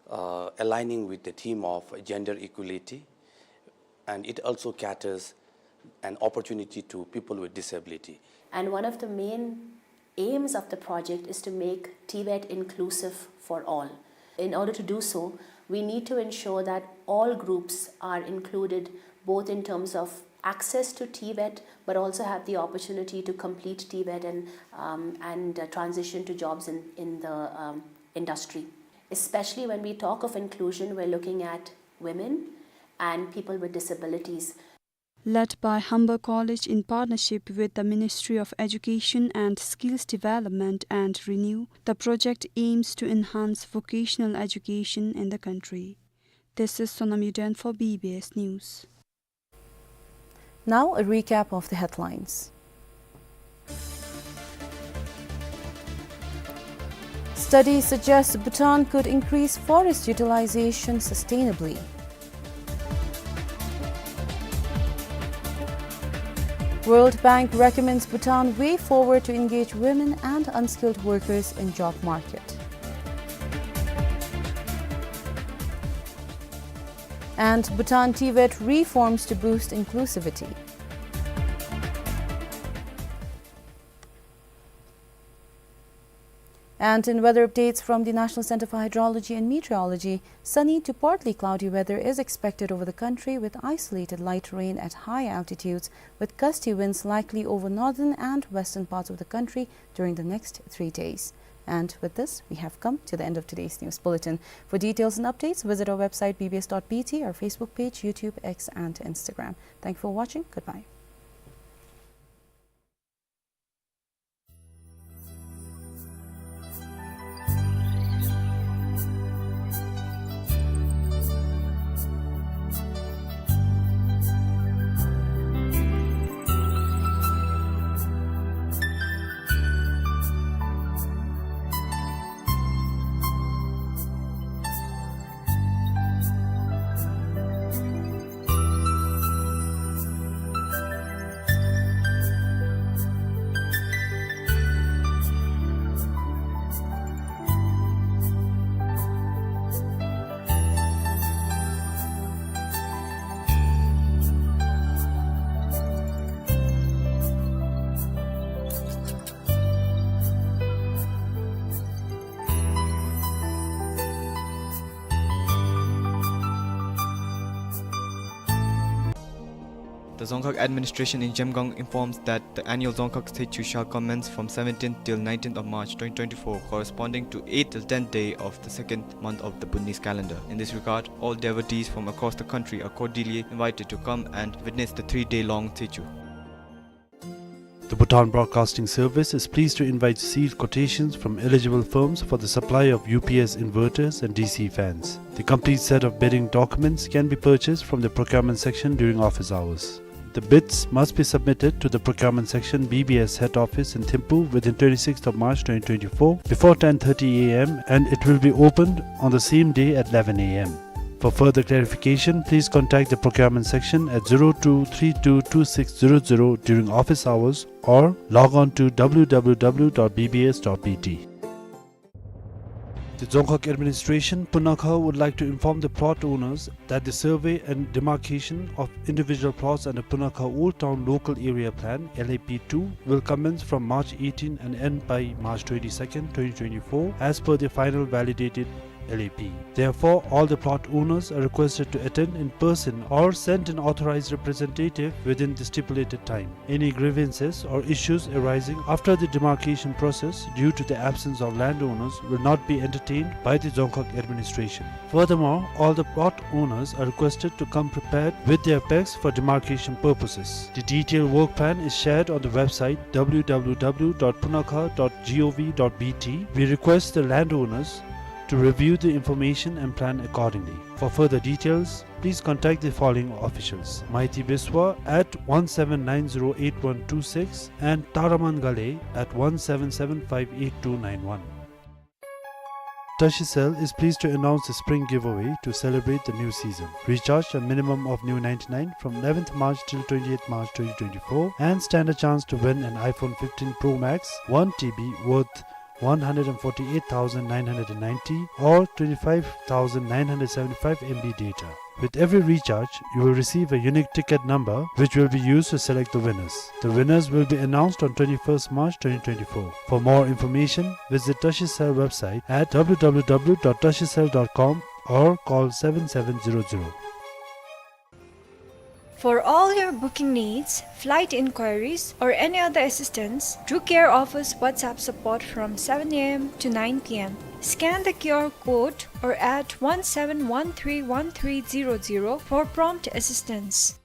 uh, aligning with the theme of gender equality, and it also caters an opportunity to people with disability. And one of the main aims of the project is to make TVET inclusive for all. In order to do so, we need to ensure that all groups are included, both in terms of access to TVET, but also have the opportunity to complete TVET and, um, and, uh, transition to jobs in, in the, um, industry. Especially when we talk of inclusion, we're looking at women and people with disabilities. Led by Humber College in partnership with the Ministry of Education and Skills Development and RENEW, the project aims to enhance vocational education in the country. This is Sonam Yuden for B B S News. Now a recap of the headlines. Study suggests Bhutan could increase forest utilization sustainably. World Bank recommends Bhutan way forward to engage women and unskilled workers in job market. And Bhutan TVET reforms to boost inclusivity. And in weather updates from the National Center for Hydrology and Meteorology, sunny to partly cloudy weather is expected over the country with isolated light rain at high altitudes, with gusty winds likely over northern and western parts of the country during the next three days. And with this, we have come to the end of today's news bulletin. For details and updates, visit our website B B S dot B T, our Facebook page, YouTube, X, and Instagram. Thank you for watching. Goodbye. The Dzongkhag administration in Zhemgang informs that the annual Dzongkhag Thechu shall commence from seventeenth till nineteenth of March twenty twenty-four, corresponding to eighth till tenth day of the second month of the Bhutanese calendar. In this regard, all devotees from across the country are cordially invited to come and witness the three-day long Thechu. The Bhutan Broadcasting Service is pleased to invite sealed quotations from eligible firms for the supply of U P S inverters and D C fans. The complete set of bidding documents can be purchased from the procurement section during office hours. The bids must be submitted to the procurement section, B B S head office in Thimphu within twenty-sixth of March twenty twenty-four before ten thirty A M, and it will be opened on the same day at eleven A M. For further clarification, please contact the procurement section at zero two three two two six zero zero during office hours or log on to W W W dot B B S dot B T. The Dzongkhag Administration, Punakha, would like to inform the plot owners that the survey and demarcation of individual plots under Punakha Old Town Local Area Plan, L A P two, will commence from March eighteen and end by March twenty-second, twenty twenty-four, as per the final validated L A P. Therefore, all the plot owners are requested to attend in person or send an authorized representative within the stipulated time. Any grievances or issues arising after the demarcation process due to the absence of landowners will not be entertained by the Dzongkhag administration. Furthermore, all the plot owners are requested to come prepared with their pegs for demarcation purposes. The detailed work plan is shared on the website w w w dot punakha dot g o v dot b t. We request the landowners to review the information and plan accordingly. For further details, please contact the following officials: Maiti Biswa at one seven nine zero eight one two six and Taraman Ghale at one seven seven five eight two nine one. Tashicel is pleased to announce the spring giveaway to celebrate the new season. Recharge a minimum of new ninety-nine from eleventh March till twenty-eighth March twenty twenty-four and stand a chance to win an iPhone fifteen Pro Max one T B worth one hundred and forty-eight thousand nine hundred and ninety or twenty-five thousand nine hundred seventy-five M B data. With every recharge, you will receive a unique ticket number which will be used to select the winners. The winners will be announced on twenty-first March twenty twenty-four. For more information, visit Tashicel website at w w w dot tashicel dot com or call seven seven zero zero. For all your booking needs, flight inquiries, or any other assistance, Drew Care offers WhatsApp support from seven a m to nine p m. Scan the Q R code or at one seven one three one three zero zero for prompt assistance.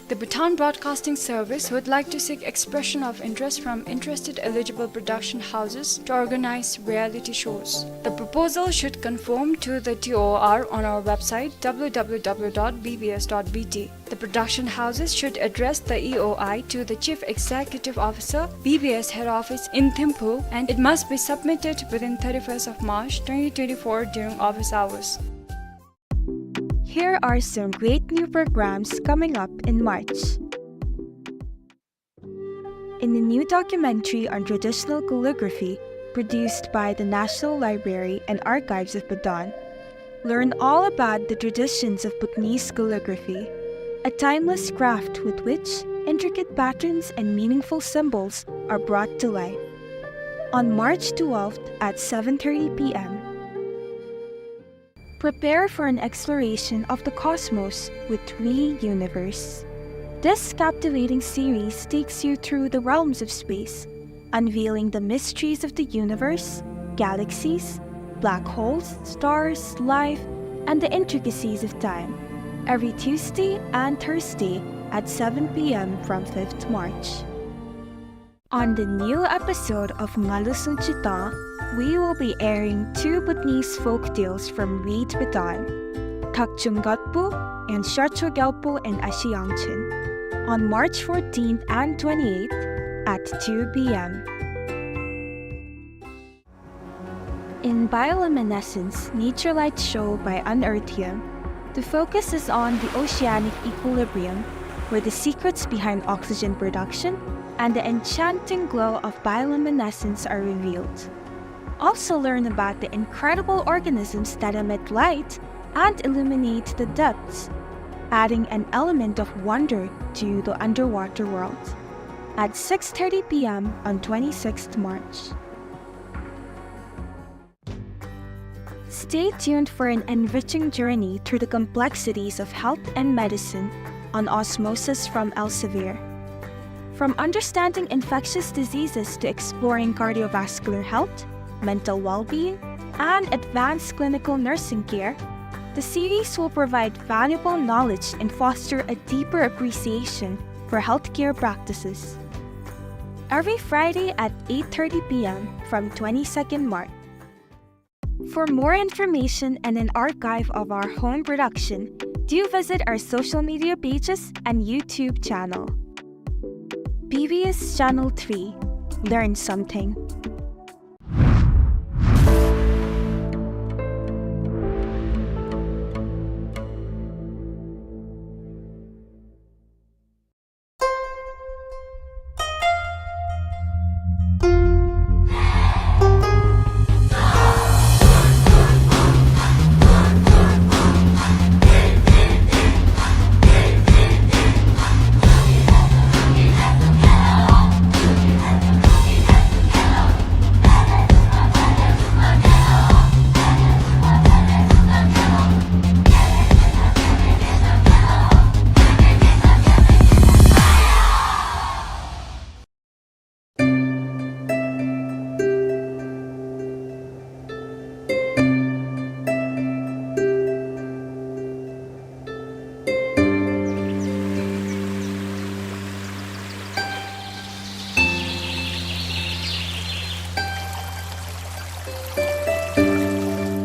The Bhutan Broadcasting Service would like to seek expression of interest from interested eligible production houses to organize reality shows. The proposal should conform to the T O R on our website w w w dot b b s dot b t. The production houses should address the E O I to the Chief Executive Officer, B B S Head Office in Thimphu, and it must be submitted within thirty-first of March twenty twenty-four during office hours. Here are some great new programs coming up in March. In a new documentary on traditional calligraphy produced by the National Library and Archives of Bhutan, learn all about the traditions of Bhutanese calligraphy, a timeless craft with which intricate patterns and meaningful symbols are brought to life. On March twelfth at seven thirty p m, prepare for an exploration of the cosmos with We Universe. This captivating series takes you through the realms of space, unveiling the mysteries of the universe, galaxies, black holes, stars, life, and the intricacies of time. Every Tuesday and Thursday at seven p m from fifth March. On the new episode of Ngalu Sunchita, we will be airing two Bhutanese folk tales from Reed Bhutan, Thakchung Gatpu and Sharcho Gyalpo and Ashi Yangchen, on March fourteenth and twenty-eighth at two p m. In Bioluminescence, Nature Light Show by Unearthium, the focus is on the oceanic equilibrium, where the secrets behind oxygen production and the enchanting glow of bioluminescence are revealed. Also learn about the incredible organisms that emit light and illuminate the depths, adding an element of wonder to the underwater world. At six thirty p m on twenty-sixth March. Stay tuned for an enriching journey through the complexities of health and medicine on Osmosis from Elsevier. From understanding infectious diseases to exploring cardiovascular health, mental well-being, and advanced clinical nursing care, the series will provide valuable knowledge and foster a deeper appreciation for healthcare practices. Every Friday at eight thirty p m from twenty-second March. For more information and an archive of our home production, do visit our social media pages and YouTube channel. B B S Channel three. Learn something.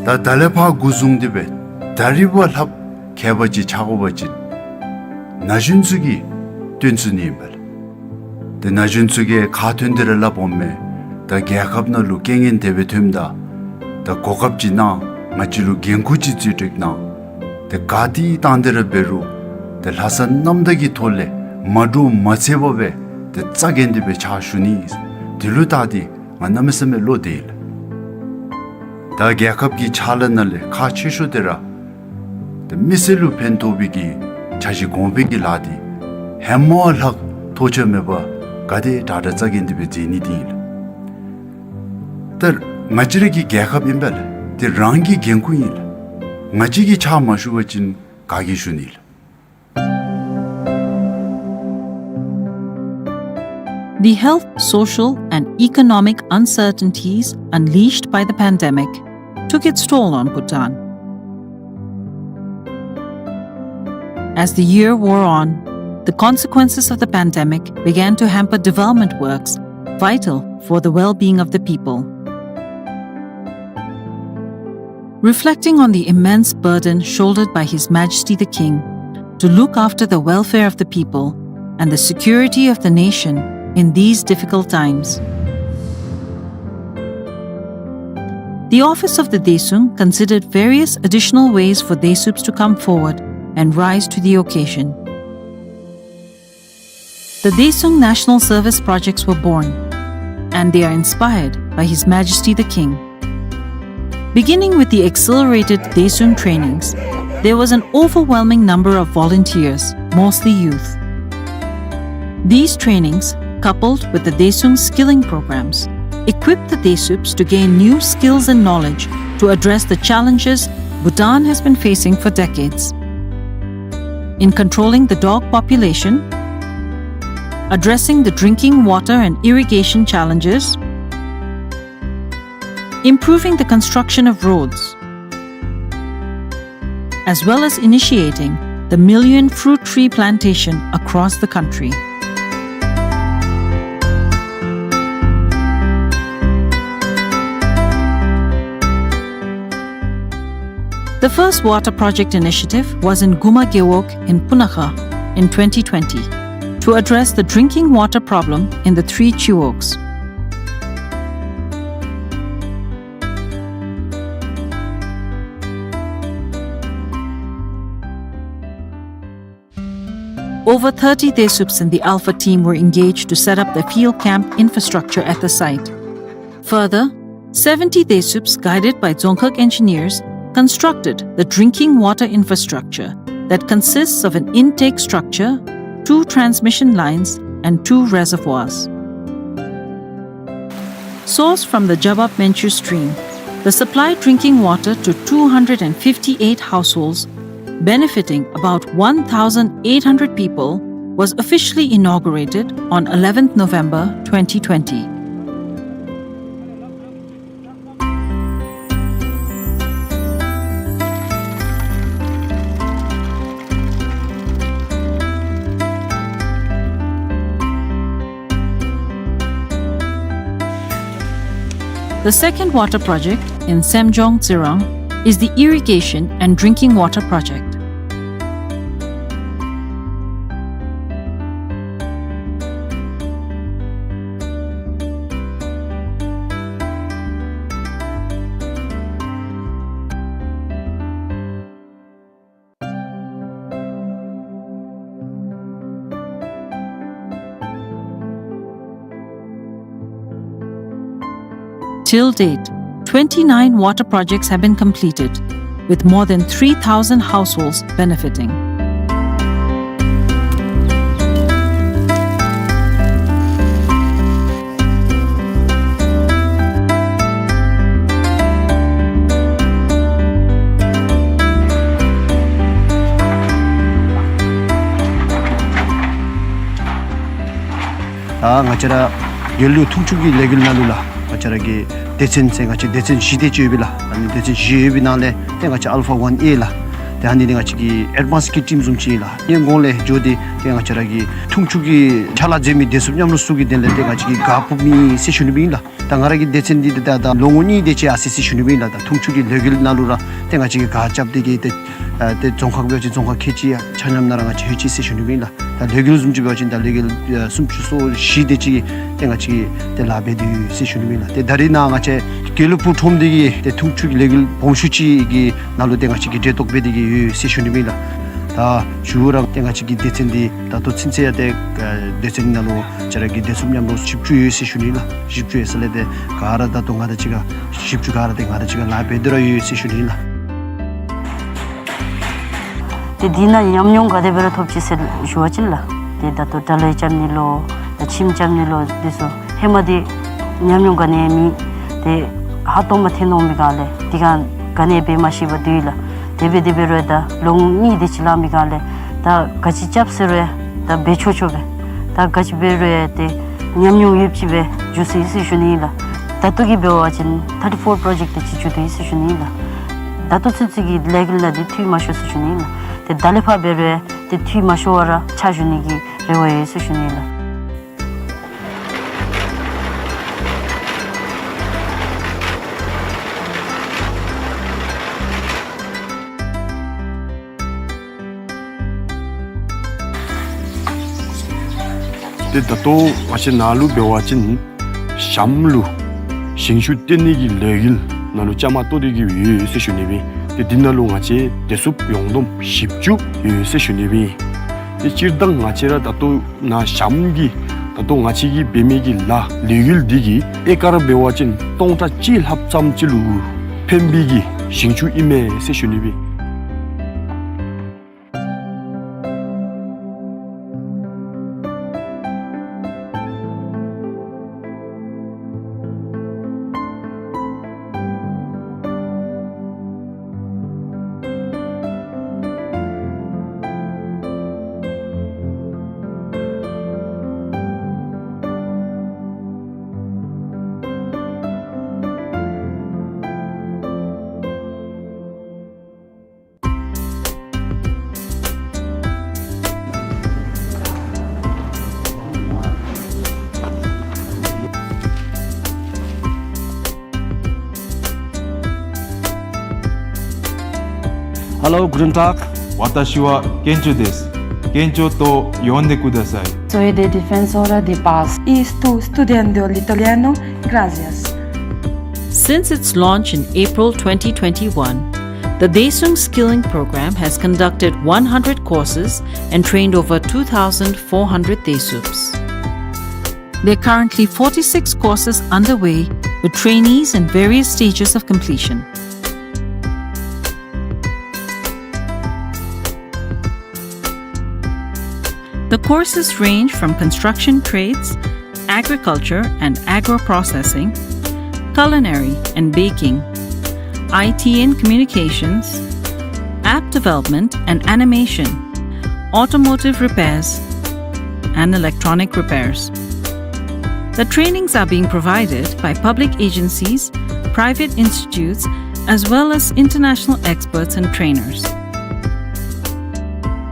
ད་ད་ལས་ཕར་འགོ་བཟུང་སྟེ་སྦེ་ད་རིས་བ་ལྷགཔ་མཁས་པ་ཅིག་ཆགས་དགོ་པ་ཅིན་ན་གཞོན་ཚུ་གིས་སྟོན་ཚུགས་ནི་ཨིན་པས་ལགས། ཏེ་ན་གཞོན་ཚུ་གིས་ཁ་ཐོན་ཏེ་ར་སླབ་འོང་མས། ད་རྒྱལ་ཁབ་ནང་ལུ་རྐྱེན་ངན་དེ་སྦེ་ཐོནམ་ད་ད་གོ་སྐབས་ཅིག་གནང་། ང་བཅས་ལུ་འགན་ཁུར་ཅིག་བརྩི་སྤྲོད་གནང་། ཏེ་ག་ཏེ་བཏང་སྟེ་ར་འབད་རུང་ཏེ་ལྷག་བསམ་རྣམ་དག་གི་ཐོག་ལས་མ་འདྲོག་མ་འཚེར་བར་སྦེ་ཏེ་རྩ་འགེངས་ཏེ་སྦེ་ཕྱག་ཞུ་ནི། དེ་ལུ་བལྟ་སྟེ་ང་གནམ་མེད་ས་མེད་བློ་བདེ་ཡི་ལགས། ད་རྒྱལ་ཁབ་ཀྱི་ཕྱག་ལཱ་ནང་ལས་ཁག་ཆེ་ཤོས་དེ་ར་ཏེ་མི་སེར་ལུ་ཕན་ཐོགས་པའི་གི་འཆར་གཞི་གོང་འཕེལ་གྱི་ལཱ་འདི་ཧེ་མ་བ་ལྷག་ཐོགས་ཆགས་མེད་པར་ག་དེ་དྲག་དྲག་རྩ་འགེངས་ཏེ་སྦེ་མཛད་ནི་འདི་ཨིན་ལགས། ད་ང་བཅས་ར་གི་རྒྱལ་ཁབ་ཨིན་པས་ལགས། ཏེ་རང་གི་འགན་ཁུར་ཨིན་ལགས། ང་བཅས་ཀྱིས་ཕྱག་མ་ཞུ་བ་ཅིན་ག་གིས་ཞུ་ནི་ལགས། The health, social, and economic uncertainties unleashed by the pandemic took its toll on Bhutan. As the year wore on, the consequences of the pandemic began to hamper development works vital for the well-being of the people. Reflecting on the immense burden shouldered by His Majesty the King to look after the welfare of the people and the security of the nation in these difficult times, the office of the Daesung considered various additional ways for Daesups to come forward and rise to the occasion. The Daesung National Service projects were born, and they are inspired by His Majesty the King. Beginning with the accelerated Daesung trainings, there was an overwhelming number of volunteers, mostly youth. These trainings, coupled with the Daesung skilling programs, equipped the Daesups to gain new skills and knowledge to address the challenges Bhutan has been facing for decades. In controlling the dog population, addressing the drinking water and irrigation challenges, improving the construction of roads, as well as initiating the million fruit tree plantation across the country. The first water project initiative was in Guma Gewog in Punakha in twenty twenty to address the drinking water problem in the three chiwogs. Over thirty Daesups in the Alpha team were engaged to set up the field camp infrastructure at the site. Further, seventy Daesups, guided by Dzongkhag engineers, constructed the drinking water infrastructure that consists of an intake structure, two transmission lines, and two reservoirs. Sourced from the Jabab Menchu stream, the supplied drinking water to two hundred and fifty-eight households, benefiting about one thousand eight hundred people, was officially inaugurated on eleventh November twenty twenty. The second water project in Semjong Tsirang is the irrigation and drinking water project. Till date, twenty-nine water projects have been completed, with more than three thousand households benefiting. ད་ང་བཅས་ར་ཡར་ལུ་འཐུང་ཆུ་གི་ལས་འགུལ་ནང་ལུ་ལགས། ང་བཅས་ར་གི་སྡེ་ཚན་ཟེར་ང་བཅས་སྡེ་ཚན་བཞི་དེ་ཅིག་ཡོད་པས་ལགས། ཨ་ནི་སྡེ་ཚན་བཞི་ཡོད་པའི་ནང་ལས་ཏེ་ང་བཅས་ཨལ་ཕ་ཝན་ཨེ་ལགས། ཏེ་ཨ་ནི་འདི་ང་བཅས་ཀྱི་ཨེཌ་ཝཱནསི་གི་ཊིམ་བཟུམ་ཅིག་ཨིན་ལགས། ཨེ་གོང་ལས་འགྱོ་སྟེ་ཏེ་ང་བཅས་ར་གི་འཐུང་ཆུ་གི་ཕྱག་ལཱ་མཛད་མི་སྡེ་ཚན་མཉམ་རོགས་ཚུ་གི་དོན་ལས་ཏེ་ང་བཅས་ཀྱིས་ག་ཕུལ་མི་ཟེར་ཞུ་ནི་སྦེ་ཨིན་ལགས། ད་ང་ར་གི་སྡེ་ཚན་འདི་ད་ད་ལོ་ངོ་གཉིས་དེ་ཅིག་ཡར་སོ་ཡི་ཟེར་ཞུ་ནི་ཨིན་ལགས། ད་འཐུང་ཆུ་གི་ལས་འགུལ་ནང་ལུ་ར་ཏེ་ང་བཅས་ཀྱིས་ག་རྐྱབ་སྟེ་གི་ཏེ་ཨ་ཏེ་རྫོང་ཁག་འབད་བ་ཅིན་རྫོང་ཁག་ཁལ་གཅིག་ཆ་མཉམ་ནང་ར་ང་བཅས་ལྷོད་ཅི་ཟེར་ཞུ་ནི་ཨིན་ལགས། ད་ལས་འགུལ་བཟུམ་ཅིག་འབད་བ་ཅིན་ད་ལས་འགུལ་ཨ་སུམ་ཅུ་སོ་བཞི་དེ་ཅིག་ཏེ་ང་བཅས་ཀྱིས་ཏེ་ལཱ་འབད་དེ་ཡོད་ཟེར་ཞུ་ནི་ཨིན་ལགས། ཏེ་ད་རེས་ནཱ་ང་བཅས་དགེ་ལུགས་སྤུངས་ཁྲོམ་འདི་གི་ཏེ་འཐུང་ཆུ་གི་ལས་འགུལ་སྦོམ་ཤོས་ཅིག་གི་ནང་ལུ་ཏེ་ང་བཅས་ཀྱིས་གྲལ་གཏོགས་འབད་དེ་གི་ཡོད་ཟེར་ཞུ་ནི་ཨིན་ལགས། ད་མཇུག་ར་ཏེ་ང་བཅས་ཀྱི་སྡེ་ཚན་འདི་ད་ལྟོ་ཚུན་ཚོད་ཡང་ཏེ་ཨ་སྡེ་ཚན་ནང་ལུ་ང་བཅས་ར་གི་བདེ་སྲུངཔ་མཉམ་རོགས་བཞི་བཅུ་ཡོད་ཟེར་ཞུ་ནི་ཨིན་ལགས། བཞི་བཅུ་ཡོད་ཟེར་ལས་ཏེ་ག་ར་ད་ལྟོ་ང་དང་གཅིག་ཁར་བཞི་བཅུ་ག་ར་ཏེ་ང་དང་གཅིག་ཁར་ལཱ་འབད་དེ་ར་ཡོད་ཟེར་ཞུ་ནི་ཨིན་ལགས། ཏེ་འདི་ནང་ཉམས་མྱོང་ག་དེ་སྦེ་ར་ཐོབ་ཅི་ཟེར་ཞུ་བ་ཅིན་ལགས། ཏེ་ད་ལྟོ་དྲ་ལས་རྐྱབ་ནི་ལོ་ད་ཁྱིམ་རྐྱབ་ནི་ལོ་འདི་ཚུ་ཧེ་མ་འདི་ཉམས་མྱོང་ག་ནི་ཡང་མེད། ཏེ་ཧ་ཏོ་མ་ཐོན་འོང་མི་ག་ལས་འདི་ག་ག་ནི་འབད་མ་ཤེས་པར་སྡོད་ཡི་ལགས། དེ་སྦེ་དེ་སྦེ་རུང་ད་ལོ་ངོ་གཉིས་དེ་ཅིག་ལང་མི་ག་ལས་ད་ག་ཅི་རྐྱབ་ཟེར་རུང་ད་འབད་ཆོག་ཆོ་སྦེ་ད་ག་ཅི་འབད་རུང་ཏེ་ཉམས་མྱོང་ཡོདཔ་ཅིག་སྦེ་འགྱོ་སོ་ཡི་ཟེར་ཞུ་ནི་ཨིན་ལགས། ད་ལྟོ་གི་འབད་བ་ཅིན་ཐར་ཊི་ཕོར་པོརོ་ཇེཀཊ་དེ་ཅིག་འགྱོ་དོ་ཡི་ཟེར་ཞུ་ནི་ཨིན་ལགས། ད་ལྟོ་ཚུན་ཚོད་ཀྱི་ལས་འགུལ་ནང་འདི་འཐུས་མ་ཤོར་ཟེར་ཞུ་ནི་ཨིན་ལགས། ཏེ་ད་ལས་ཕར་འབད་རུང་ཏེ་འཐུས་མ་ཤོར་བར་ར་ཕྱག་ཞུ་ནི་གི་རེ་བ་ཡོད་ཟེར་ཞུ་ནི་ཨིན་ལགས། ཏེ་ད་ལྟོ་ང་བཅས་ནཱ་ལུ་འབད་བ་ཅིན་ཞྭམོ་ལུ་ཞིང་ཆུ་བཏོན་ནི་གི་ལས་འགུལ་ནང་ལུ་བཅའ་མར་གཏོགས་ཏེ་གི་ཡོད་ཟེར་ཞུ་ནི་ཨིན། ཏེ་འདི་ནང་ལུ་ང་བཅས་བདེ་སྲུངཔ་ཡོངས་བསྡོམས་བཞི་བཅུ་ཡོད་ཟེར་ཞུ་ནི་ཨིན། ཏེ་སྤྱིར་བཏང་ང་བཅས་ར་ད་ལྟོ་ནཱ་ཞྭམོ་གི་ད་ལྟོ་ང་བཅས་ཀྱིས་འབད་མི་གི་ལཱ་ལས་འགུལ་འདི་གིས་ཨེ་ཀར་འབད་བ་ཅིན་སྟོང་ཕྲག་གཅིག་ལྷགཔ་ཙམ་ཅིག་ལུ་ཕན་པའི་གི་ཞིང་ཆུ་ཨིན་མས་ཟེར་ཞུ་ནི་ཨིན། Hello, guten Tag. 私はケンチョです。ケンチョと呼んでください。 Soy de Defensora de Paz. Y estoy estudiando el italiano. Gracias. Since its launch in April twenty twenty-one, the Daesung Skilling Program has conducted one hundred courses and trained over two thousand four hundred Daesups. There are currently forty-six courses underway, with trainees in various stages of completion. The courses range from construction trades, agriculture and agro-processing, culinary and baking, I T and communications, app development and animation, automotive repairs, and electronic repairs. The trainings are being provided by public agencies, private institutes, as well as international experts and trainers.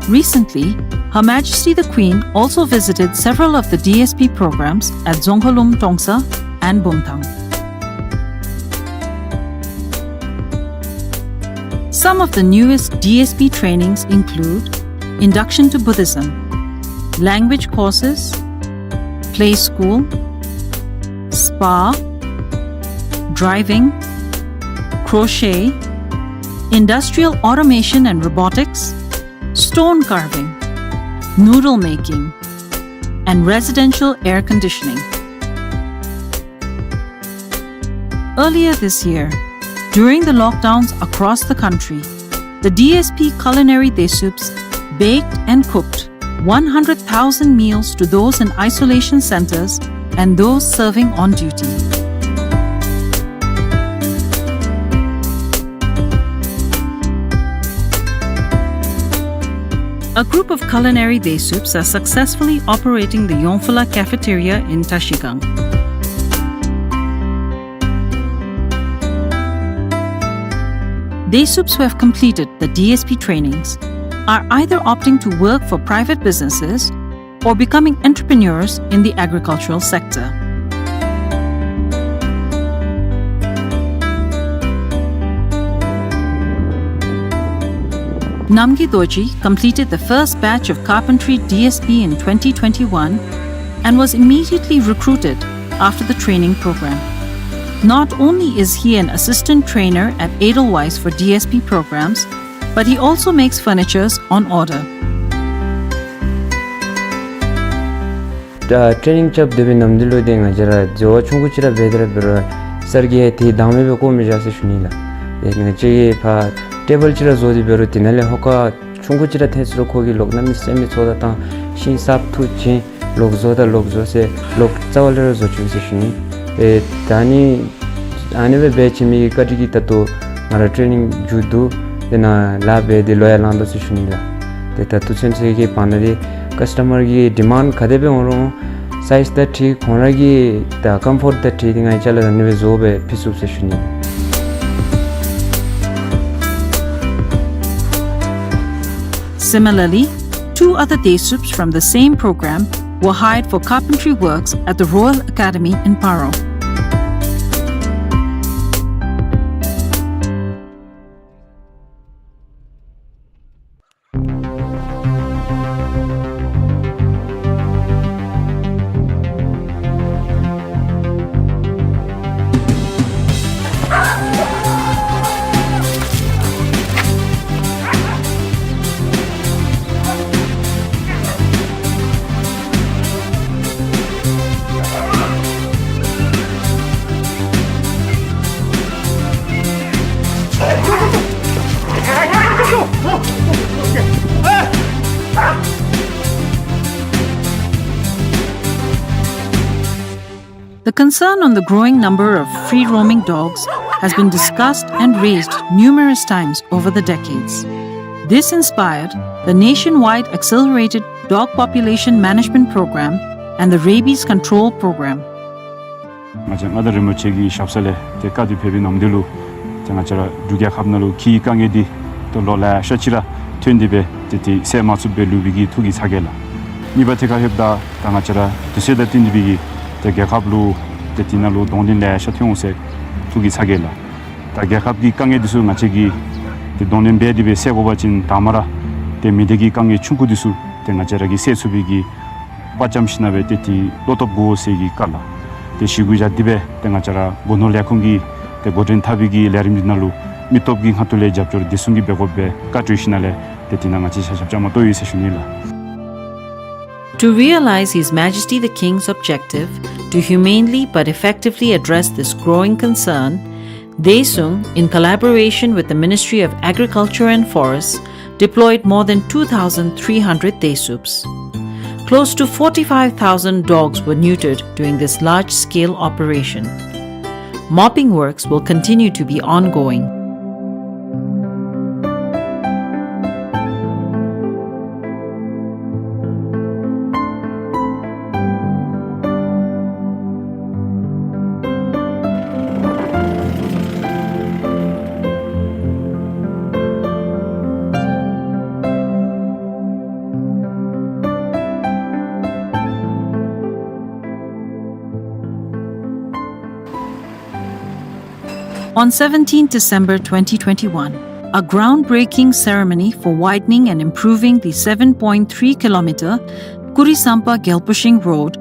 Recently, Her Majesty the Queen also visited several of the D S P programs at Dzongkhalum Tongsa and Bumthang. Some of the newest D S P trainings include induction to Buddhism, language courses, play school, spa, driving, crochet, industrial automation and robotics, stone carving, noodle making, and residential air conditioning. Earlier this year, during the lockdowns across the country, the D S P Culinary Daesups baked and cooked one hundred thousand meals to those in isolation centers and those serving on duty. A group of Culinary Daesups are successfully operating the Yongphula Cafeteria in Tashigang. Daesups who have completed the D S P trainings are either opting to work for private businesses or becoming entrepreneurs in the agricultural sector. Namgay Dorji completed the first batch of carpentry D S B in twenty twenty-one and was immediately recruited after the training program. Not only is he an assistant trainer at Edelweiss for D S B programs, but he also makes furnitures on order. ད་ཊེ་ནིང་རྐྱབ་སྡོད་པའི་ནམ་དུས་ལུ་ཏེ་ང་བཅས་ར་འཛོལ་བ་ཆུང་ཀུ་ཅིག་ར་འབད་དེ་ར་འབད་རུང་སར་གྱིས་ཏེ་བདག་མེད་སྦེ་བཀོ་མི་བཞག་ཟེར་ཞུ་ནི་ལགས། ཏེ་ང་བཅས་ཀྱིས་ཕར་ཊེ་བཱལ་ཅིག་ར་བཟོ་སྟེ་འབད་རུང་དེ་ནང་ལས་ཧོ་ཀ་ཆུང་ཀུ་ཅིག་ར་ཐལ་ཚུ་རུང་ཁོ་གིས་ལོག་གནམ་མེད་ས་མེད་ཚོགས་བརྡ་བཏང་ཤིང་གསརཔ་འཐུ་བྱིན་ལོག་བཟོ་ད་ལོག་བཟོ་ཟེར་ལོག་རྩ་བ་ལས་ར་བཟོ་བཅུག་ཟེར་ཞུ་ནི། ཏེ་ད་ནི་ཨ་ནི་སྦེ་འབད་བྱིན་མི་གི་བཀའ་དྲིན་གྱིས་ད་ལྟོ་ང་ར་ཊེ་ནིང་མཇུག་བསྡུ་ཏེ་ནཱ་ལཱ་འབད་དེ་ལོ་ཡང་ལང་དོ་ཟེར་ཞུ་ནི་ལགས། ཏེ་ད་ལྟོ་ཚུན་ཚོད་ཀྱི་བར་ན་འདི་ཀཱསི་ཊ་མར་གྱི་ཌི་མཱནཌ་ག་དེ་སྦེ་འོང་རུང་སའིཛ་དང་འཁྲིལ་ཁོང་ར་གི་ད་ཀམ་ཕོརཊ་དང་འཁྲིལ་ཏེ་ང་བཅས་ལུ་ཨ་ནི་སྦེ་བཟོ་སྦེ་ཕུལ་ཚུགས་ཟེར་ཞུ་ནི། Similarly, two other Desups from the same program were hired for carpentry works at the Royal Academy in Paro. The concern on the growing number of free-roaming dogs has been discussed and raised numerous times over the decades. This inspired the nationwide Accelerated Dog Population Management Program and the Rabies Control Program. ང་བཅས་མངའ་བདག་རིན་པོ་ཆེ་གི་ཞབས་ས་ལས་ཏེ་བཀའ་དྲིན་ཕེབས་པའི་ནམ་དུས་ལུ་ཏེ་ང་བཅས་ར་འབྲུག་རྒྱལ་ཁབ་ནང་ལུ་ཁྱིའི་དཀའ་ངལ་འདི་ཏེ་ལོ་ལེ་ཤ་ཅིག་ར་ཐོན་ཏེ་སྦེ་ཏེ་ཏེ་སེལ་མ་ཚུགསཔ་སྦེ་ལུས་པའི་གི་ཐུགས་ཀྱི་ཚ་གྱང་ལགས། གཉིས་པ་ཐད་ཁར་ལྷོདཔ་ད་ད་ང་བཅས་ར་དུས་ཚོད་དང་བསྟུན་ཏེ་སྦེ་གི་ཏེ་རྒྱལ་ཁབ་ལུ་ཏེ་དེ་ནང་ལུ་གདོང་ལེན་ལེ་ཤ་ཐོན་འོང་ཟེར་ཐུགས་ཀྱི་ཚ་གྱང་ལགས། ད་རྒྱལ་ཁབ་ཀྱི་དཀའ་ངལ་འདི་ཚུ་ང་བཅས་ཀྱིས་ཏེ་གདོང་ལེན་འབད་དེ་སྦེ་སེལ་དགོ་པ་ཅིན་དང་པ་ར་ཏེ་མི་སྡེ་གི་དཀའ་ངལ་ཆུང་ཀུ་འདི་ཚུ་ཏེ་ང་བཅས་ར་གིས་སེལ་ཚུགས་པའི་གི་དཔའ་བཅམ་ཞིནམ་སྦེ་ཏེ་ཏེ་བློ་སྟོབས་དགོ་ཟེར་གྱི་བཀའ་ལགས། ཏེ་ཞུ་དགོཔ་འདི་སྦེ་ཏེ་ང་བཅས་ར་སྒོ་ནོར་ལས་ཁུངས་ཀྱིས་ཏེ་འགོ་འདྲེན་འཐབ་པའི་གི་ལས་རིམ་འདི་ནང་ལུ་མི་སྟོབས་ཀྱི་ཁ་ཐུག་ལས་རྒྱབ་སྐྱོར་བདེ་སྲུང་གིས་འབད་དགོཔ་སྦེ་བཀའ་གྲོས་ཞིནམ་ལས་ཏེ་དེ་ནང་ང་བཅས་ཆ་ཁྱབ་བཅའ་མར་གཏོགས་ཡི་ཟེར་ཞུ་ནི་ལགས། To realize His Majesty the King's objective to humanely but effectively address this growing concern, Daesung, in collaboration with the Ministry of Agriculture and Forests, deployed more than two thousand three hundred Daesups. Close to forty-five thousand dogs were neutered during this large-scale operation. Mopping works will continue to be ongoing. On seventeenth December twenty twenty-one, a groundbreaking ceremony for widening and improving the seven point three kilometer Kurisampa Gyalpushing Road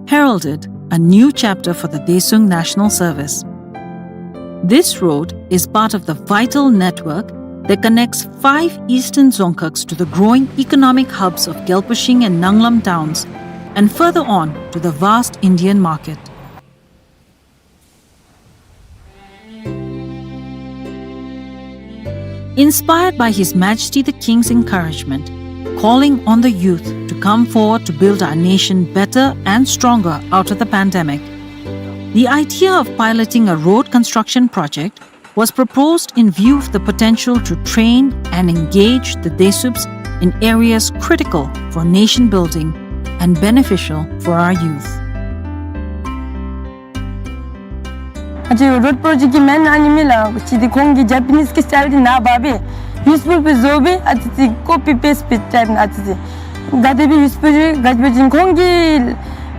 heralded a new chapter for the Daesung National Service. This road is part of the vital network that connects five eastern Dzongkhags to the growing economic hubs of Gyalpushing and Nanglam towns, and further on to the vast Indian market. Inspired by His Majesty the King's encouragement, calling on the youth to come forward to build our nation better and stronger out of the pandemic, the idea of piloting a road construction project was proposed in view of the potential to train and engage the Daesups in areas critical for nation building and beneficial for our youth. ང་བཅས་རོཌ་པྲོ་ཇེཀཊ་ཀྱི་མེན་ཨ་ནི་མེན་ལགས། ཅིག་འདི་ཁོང་གི་ཇ་པ་ནིས་ཀྱི་སི་ཊའིལ་འདི་ནཱ་འབག་སྦེ་ཡུས་ཕུལ་སྦེ་བཟོ་སྦེ་ཨ་ཙི་ཙི་ཀོ་པི་པེསཊ་སྦེ་ཊའིཔ་ཨ་ཙི་ཙི་ག་དེ་སྦེ་ཡུས་ཕུལ་ག་ཅི་སྦེ་ཅིན་ཁོང་གི་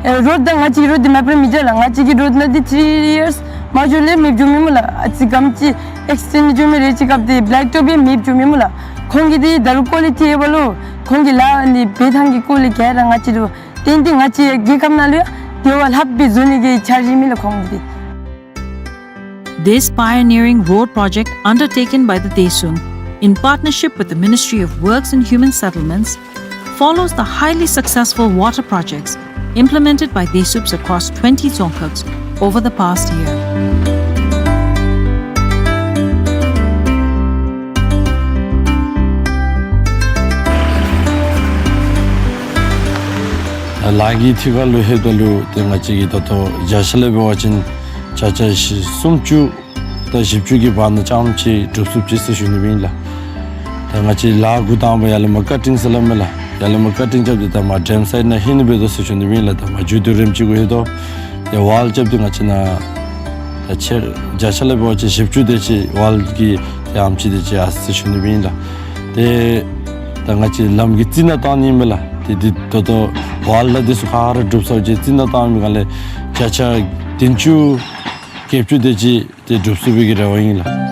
ཨེ་རོཌ་དང་ང་བཅས་ཀྱི་རོཌ་འདི་མ་པ་ར་མི་འདྲ་ལགས། ང་བཅས་ཀྱི་རོཌ་ནང་འདི་ཐི་རི་ཡརསི་མ་འགྱོ་ལས་མེདཔ་འགྱོ་མི་སྨོ་ལགས། ཨ་ཙི་གམ་ཅིག་ཨེགསི་ཊེནཌ་འགྱོ་མི་རེ་ཅིག་སྐབས་འདི་བེ་ལེཀ་ཊོཔ་སྦེ་མེདཔ་འགྱོ་མི་སྨོ་ལགས། ཁོང་གི་འདི་ད་རུང་ཀོ་ལི་ཊི་ཨེ་བ་ལུ་ཁོང་གི་ལཱ་འདི་འབད་ཐངས་ཀྱི་སྐོར་ལས་ག་ར་ང་བཅས་ལུ་བསྟན་ཏེ་ང་བཅས་རྒྱལ་ཁབ་ནང་ལུ་ཡང་དེ་བ་ལྷགཔ་སྦེ་བཟོ་ནི་གི་འཆར་གཞི་ཨིན་མས་ལགས་ཁོང་གི་འདི། This pioneering road project undertaken by the Desum in partnership with the Ministry of Works and Human Settlements follows the highly successful water projects implemented by Desups across twenty dzongkhags over the past year. ལཱ་གི་ཐད་ཁར་ལུ་ལྷོདཔ་ད་ལུ་ཏེ་ང་བཅས་ཀྱིས་ད་ལྟོ་བརྒྱ་ཆ་ལས་འབད་བ་ཅིན་བརྒྱ་ཆ་བཞི་སུམ་ཅུ་དང་བཞི་བཅུ་གི་བར་ན་རྐྱངམ་ཅིག་འགྲུབ་ཚུགས་ཅི་ཟེར་ཞུ་ནི་སྦེ་ཨིན་ལགས། ད་ང་བཅས་ལཱ་འགོ་དང་པ་ཡར་ལས་མར་ཀ་ཊིང་ཟེར་སླབ་མས་ལགས། ཡར་ལས་མར་ཀ་ཊིང་རྐྱབ་སྟེ་ད་མར་ཌེམ་སའིཌ་ནང་ལྷོད་ནི་འབད་དོ་ཟེར་ཞུ་ནི་སྦེ་ཨིན་ལགས། ད་མར་མཇུག་བསྡུ་རནམ་ཅིག་གུ་ལྷོད་དོ། ཏེ་ཝཱལ་རྐྱབ་སྟེ་ང་བཅས་ནཱ་ད་ཆེ་བརྒྱ་ཆ་ལས་འབད་བ་ཅིན་བཞི་བཅུ་དེ་ཅིག་ཝཱལ་གྱི་ཏེ་ཨེམ་ཆི་དེ་ཅིག་ཡར་སོ་ཡི་ཟེར་ཞུ་ནི་སྦེ་ཨིན་ལགས། ཏེ་ད་ང་བཅས་ལམ་གྱི་རྩི་ནག་བཏང་ནི་ཨིན་མས་ལགས། ཏེ་འདི་ད་ལྟོ་ཝཱལ་དང་འདི་ཚུ་ག་ར་འགྲུབ་ཚར་བའི་རྩི་ནག་བཏང་མི་སྒང་ལས་བརྒྱ་ཆ་བདུན་ཅུ་བརྒྱད་ཅུ་དེ་ཅིག་ཏེ་འགྲུབ་ཚུགས་པའི་གི་རེ་བ་ཨིན་ལགས།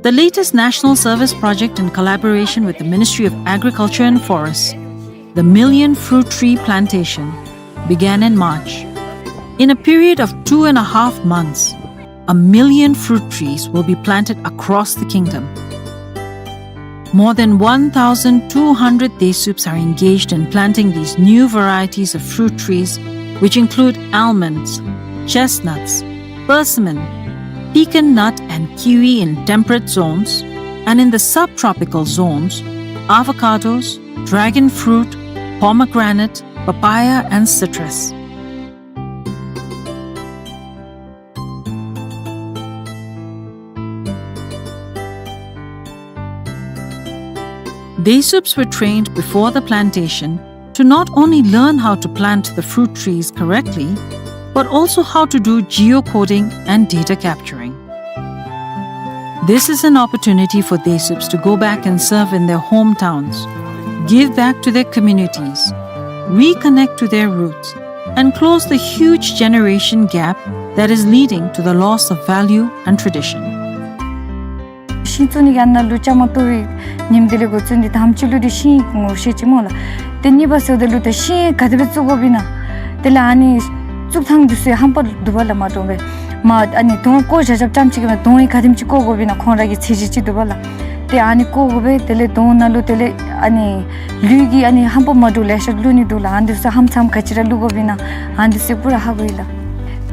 The latest national service project in collaboration with the Ministry of Agriculture and Forests, the Million Fruit Tree Plantation, began in March. In a period of two and a half months, a million fruit trees will be planted across the kingdom. More than one thousand two hundred Desups are engaged in planting these new varieties of fruit trees, which include almonds, chestnuts, persimmon, pecan nut and kiwi in temperate zones, and in the subtropical zones, avocados, dragon fruit, pomegranate, papaya, and citrus. Desups were trained before the plantation to not only learn how to plant the fruit trees correctly, but also how to do geocoding and data capturing. This is an opportunity for Desups to go back and serve in their hometowns, give back to their communities, reconnect to their roots, and close the huge generation gap that is leading to the loss of value and tradition. ཤིང་བཙུགས་ནི་གི་ཨ་ནཱ་ལུ་བཅའ་མར་གཏོགས་པའི་ཉིནམ་དེ་ལས་འགོ་བཙུགས་ཏེ་དང་པ་ཅིག་ལུ་འདི་ཤིང་ངོ་ཤེས་ཅི་སྨོ་ལགས། ཏེ་གཉིས་པ་ཟེརཝ་ད་ལུ་ད་ཤིང་ག་དེ་སྦེ་བཙུགས་དགོཔ་ཨིན་ན། དེ་ལས་ཨ་ནི་བཙུགས་ཐངས་འདི་ཚུ་ཧམ་པ་འདུག་པ་ལགས། མ་འདྲཝ་སྦེ་མར་ཨ་ནི་དོང་བརྐོ་བཞག་བཞགཔ་ཙམ་ཅིག་གིས་མ་དོང་ཡང་ག་དེམ་ཅིག་བརྐོ་དགོཔ་ཨིན་ན་ཁོང་ར་གི་ཚད་གཞི་ཅིག་འདུག་པ་ལགས། ཏེ་ཨ་ནི་བརྐོ་དགོ་པས། དེ་ལས་དོང་ནང་ལུ་དེ་ལས་ཨ་ནི་ལུད་ཀྱི་ཨ་ནི་ཧམ་པ་མ་འདྲཝ་ལེ་ཤ་བླུག་ནི་འདུག་ལགས། ཨ་ནི་འདི་ཚུ་ཧམ་ཚམ་ག་ཅི་ར་བླུག་དགོཔ་ཨིན་ན་ཨ་ནི་འདི་ཚུ་པུ་ར་ཧ་གོ་ཡི་ལགས།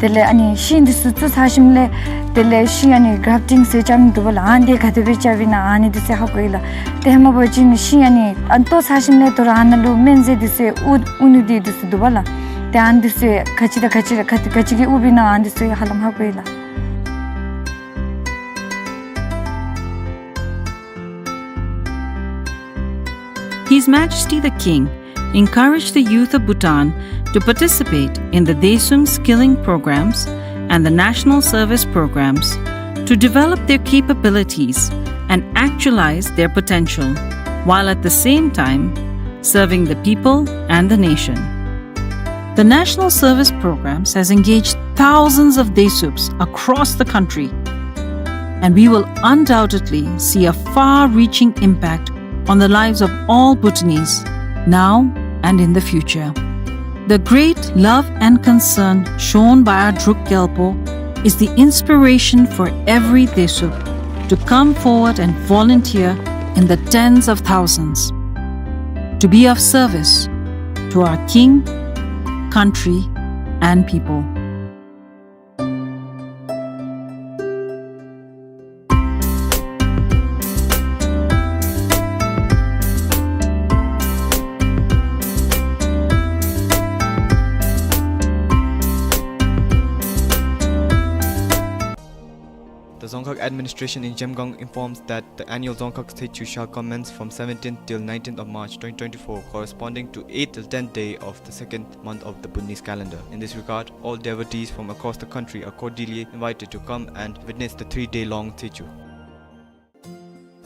དེ་ལས་ཨ་ནི་ཤིང་འདི་ཚུ་བཙུགས་ཚར་ཞིནམ་ལས་དེ་ལས་ཤིང་ཨ་ནི་གརབ་ཊིང་ཟེར་རྐྱབ་ནི་འདུག་པ་ལགས། ཨ་ནི་འདི་ག་དེ་སྦེ་རྐྱབ་ཨིན་ན་ཨ་ནི་འདི་ཚུ་ཧ་གོ་ཡི་ལགས། ཏེ་ཧེ་མ་འབད་བ་ཅིན་ཤིང་ཨ་ནི་ཨ་ནི་བཏོག་ཚར་ཞིནམ་ལས་དོ་རུང་ཨ་ནཱ་ལུ་སྨན་རྫས་འདི་ཚུ་དབུར་དབུར་ནི་འདི་འདི་ཚུ་འདུག་པ་ལགས། ཏེ་ཨ་ནི་འདི་ཚུ་ག་ཅི་དང་ག་ཅི་ར་ག་ཅི་ག་ཅི་གིས་དབུར་བ་ཨིན་ན་ཨ་ནི་འདི་ཚུ་ཧ་ལམ་ཧ་གོ་ཡི་ལགས། His Majesty the King encouraged the youth of Bhutan to participate in the Desum skilling programs and the national service programs to develop their capabilities and actualize their potential, while at the same time serving the people and the nation. The National Service Programs has engaged thousands of Desups across the country, and we will undoubtedly see a far-reaching impact on the lives of all Bhutanese, now and in the future. The great love and concern shown by our Druk Gyalpo is the inspiration for every Desup to come forward and volunteer in the tens of thousands to be of service to our king, country, and people. Administration in Zhemgang informs that the annual Dzongkhag Tshechu shall commence from seventeenth till nineteenth of March twenty twenty-four, corresponding to eighth till tenth day of the second month of the Bhutanese calendar. In this regard, all devotees from across the country are cordially invited to come and witness the three-day long Tshechu.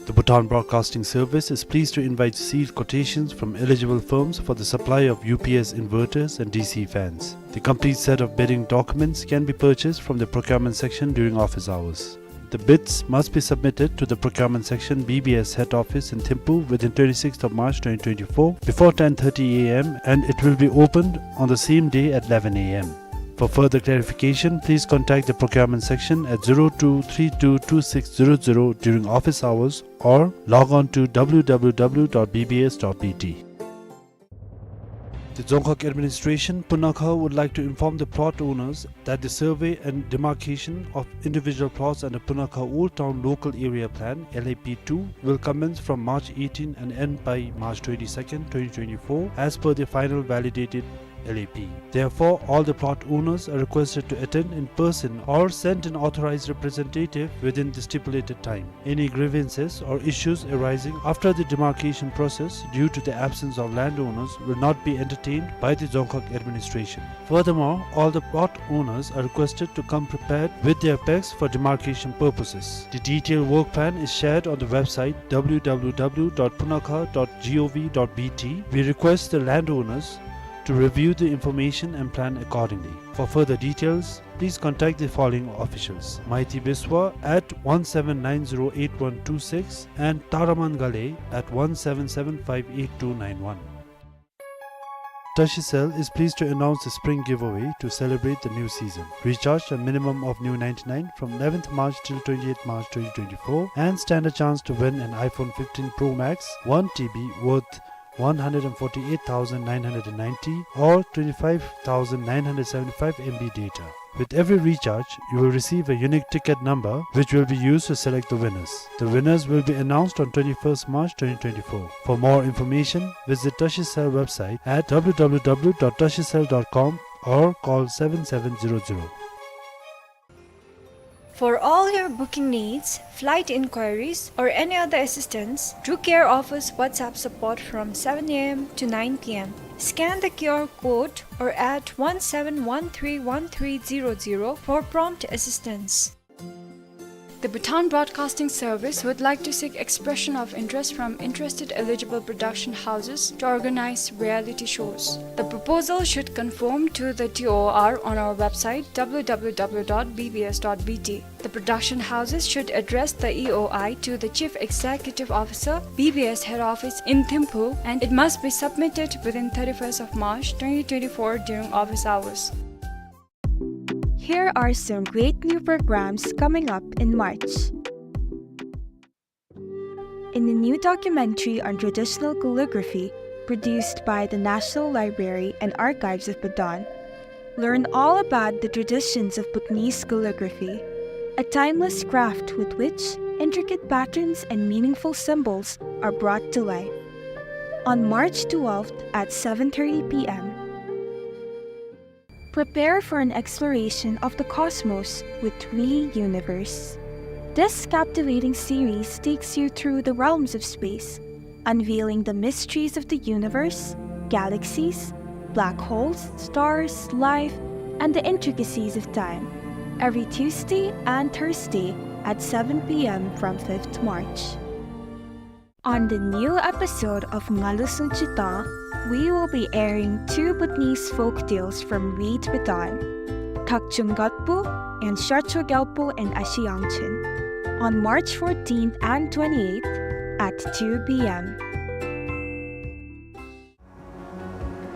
The Bhutan Broadcasting Service is pleased to invite sealed quotations from eligible firms for the supply of U P S inverters and D C fans. The complete set of bidding documents can be purchased from the procurement section during office hours. The bids must be submitted to the procurement section, B B S head office in Thimphu within twenty-sixth of March twenty twenty-four before ten thirty A M, and it will be opened on the same day at eleven A M. For further clarification, please contact the procurement section at zero two three two two six zero zero during office hours or log on to W W W dot B B S dot B T. The Dzongkhag administration, Punakha, would like to inform the plot owners that the survey and demarcation of individual plots under Punakha Old Town Local Area Plan, L A P two, will commence from March eighteen and end by March twenty-second, twenty twenty-four, as per the final validated L A P. Therefore, all the plot owners are requested to attend in person or send an authorized representative within the stipulated time. Any grievances or issues arising after the demarcation process due to the absence of landowners will not be entertained by the Dzongkhag administration. Furthermore, all the plot owners are requested to come prepared with their PEGs for demarcation purposes. The detailed work plan is shared on the website W W W dot punakha dot gov dot B T. We request the landowners to review the information and plan accordingly. For further details, please contact the following officials: Maiti Biswa at one seven nine zero eight one two six and Taraman Ghale at one seven seven five eight two nine one. Tashicel is pleased to announce the spring giveaway to celebrate the new season. Recharge a minimum of new ninety-nine from eleventh March till twenty-eighth March twenty twenty-four and stand a chance to win an iPhone fifteen Pro Max one T B worth one hundred forty-eight thousand nine hundred ninety or twenty-five thousand nine hundred seventy-five M B data. With every recharge, you will receive a unique ticket number which will be used to select the winners. The winners will be announced on twenty-first March twenty twenty-four. For more information, visit Tashicel website at W W W dot tashicel dot com or call seven seven zero zero. For all your booking needs, flight inquiries, or any other assistance, Drew Care offers WhatsApp support from seven A M to nine P M. Scan the Q R code or add one seven one three one three zero zero for prompt assistance. The Bhutan Broadcasting Service would like to seek expression of interest from interested eligible production houses to organize reality shows. The proposal should conform to the T O R on our website W W W dot B B S dot B T. The production houses should address the E O I to the Chief Executive Officer, B B S Head Office in Thimphu, and it must be submitted within thirty-first of March twenty twenty-four during office hours. Here are some great new programs coming up in March. In a new documentary on traditional calligraphy produced by the National Library and Archives of Bhutan, learn all about the traditions of Bhutanese calligraphy, a timeless craft with which intricate patterns and meaningful symbols are brought to life. On March twelfth at seven thirty P M. Prepare for an exploration of the cosmos with We Universe. This captivating series takes you through the realms of space, unveiling the mysteries of the universe, galaxies, black holes, stars, life, and the intricacies of time. Every Tuesday and Thursday at seven P M from fifth March. On the new episode of Ngalu Sunchita, we will be airing two Bhutanese folk tales from Reed Bhutan, Thakchung Gatpu and Sharcho Gyalpo and Ashi Yangchen, on March fourteenth and twenty-eighth at two P M.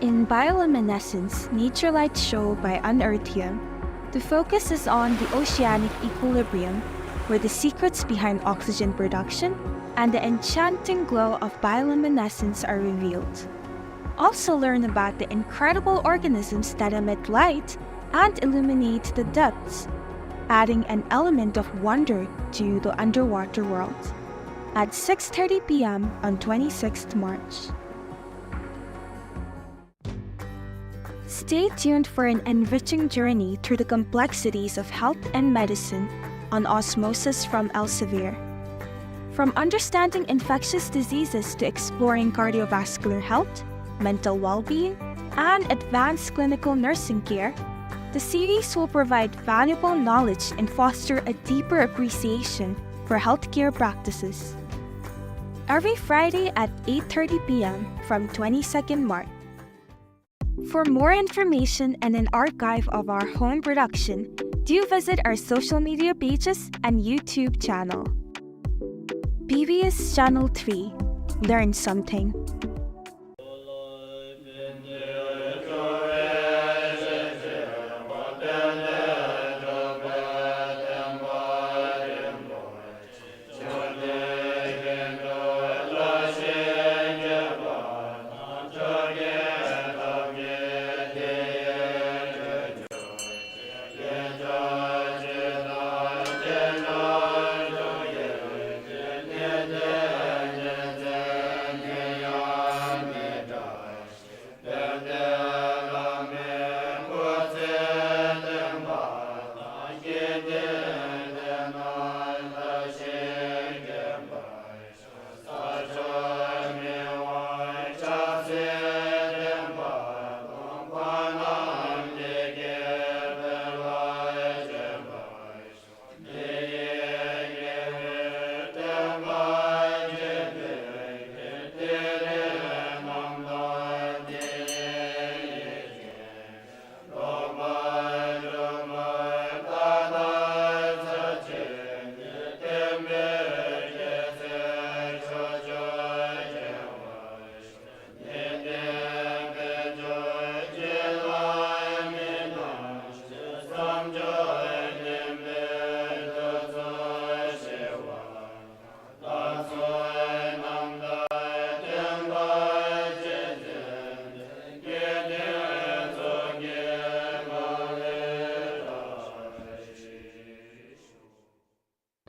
In Bioluminescence, Nature Light Show by Unearthium, the focus is on the oceanic equilibrium, where the secrets behind oxygen production and the enchanting glow of bioluminescence are revealed. Also learn about the incredible organisms that emit light and illuminate the depths, adding an element of wonder to the underwater world. At six thirty P M on twenty-sixth March. Stay tuned for an enriching journey through the complexities of health and medicine on osmosis from Elsevier. From understanding infectious diseases to exploring cardiovascular health, mental well-being, and advanced clinical nursing care, the series will provide valuable knowledge and foster a deeper appreciation for healthcare practices. Every Friday at eight thirty p m from twenty-second March. For more information and an archive of our home production, do visit our social media pages and YouTube channel. B B S Channel three. Learn something.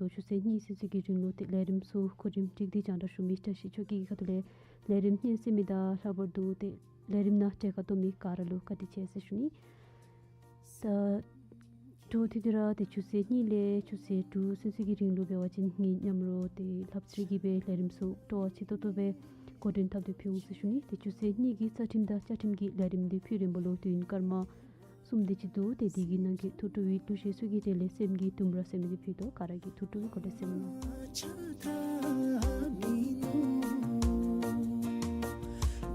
ད་ཆུ་ཚོད་གཉིས་ཚུན་ཚོད་ཀྱི་རིང་ལུ་ཏེ་ལས་རིམ་ཚུ་གོ་རིམ་སྒྲིག་སྟེ་རྒྱང་བསྒྲགས་ཞུ་མི་བཀྲ་ཤིས་ཆོས་སྐྱིད་ཀྱི་ཁ་ཐུག་ལས་ལས་རིམ་སྙན་གསན་མི་དང་ལྷག་པར་དུ་ཏེ་ལས་རིམ་ནང་གྲལ་ཁར་གཏོགས་མི་ག་ར་ལུ་བཀའ་དྲིན་ཆེ་ཟེར་ཞུ་ནི། ད་འགྱོ་ཐེངས་འདི་ར་ཏེ་ཆུ་ཚོད་གཉིས་ལས་ཆུ་ཚོད་དྲུག་ཚུན་ཚོད་ཀྱི་རིང་ལུ་འབད་བ་ཅིན་ངེའི་མཉམ་རོགས་ཏེ་ལྷབ་ཚེ་རིང་གིས་སྦེ་ལས་རིམ་ཚུ་སྤྲོ་བ་ཆེ་ཏོག་ཏོ་སྦེ་འགོ་འདྲེན་འཐབ་སྟེ་ཕུལ་འོང་ཟེར་ཞུ་ནི། ཏེ་ཆུ་ཚོད་གཉིས་ཀྱི་རྩ་ཁྲིམས་དང་བཅའ་ཁྲིམས་ཀྱི་ལས་རིམ་འདི་ཕུལ་རན་པ་ལུ་དུས་ཡུན་སྐར་མ་གསུམ་དེ་ཅིག་འདུག། ཏེ་དེ་གི་ནང་གི་ཐུགས་སྤྲོ་བའི་གླུ་གཞས་ཚུ་གི་གྲས་ལས་སེམས་ཀྱི་དུམ་གྲ་ཟེར་མི་འདི་ཕུལ་དོ། ག་ར་གིས་ཐུགས་སྤྲོ་བའི་སྒོ་ལས་གསན་གནང་།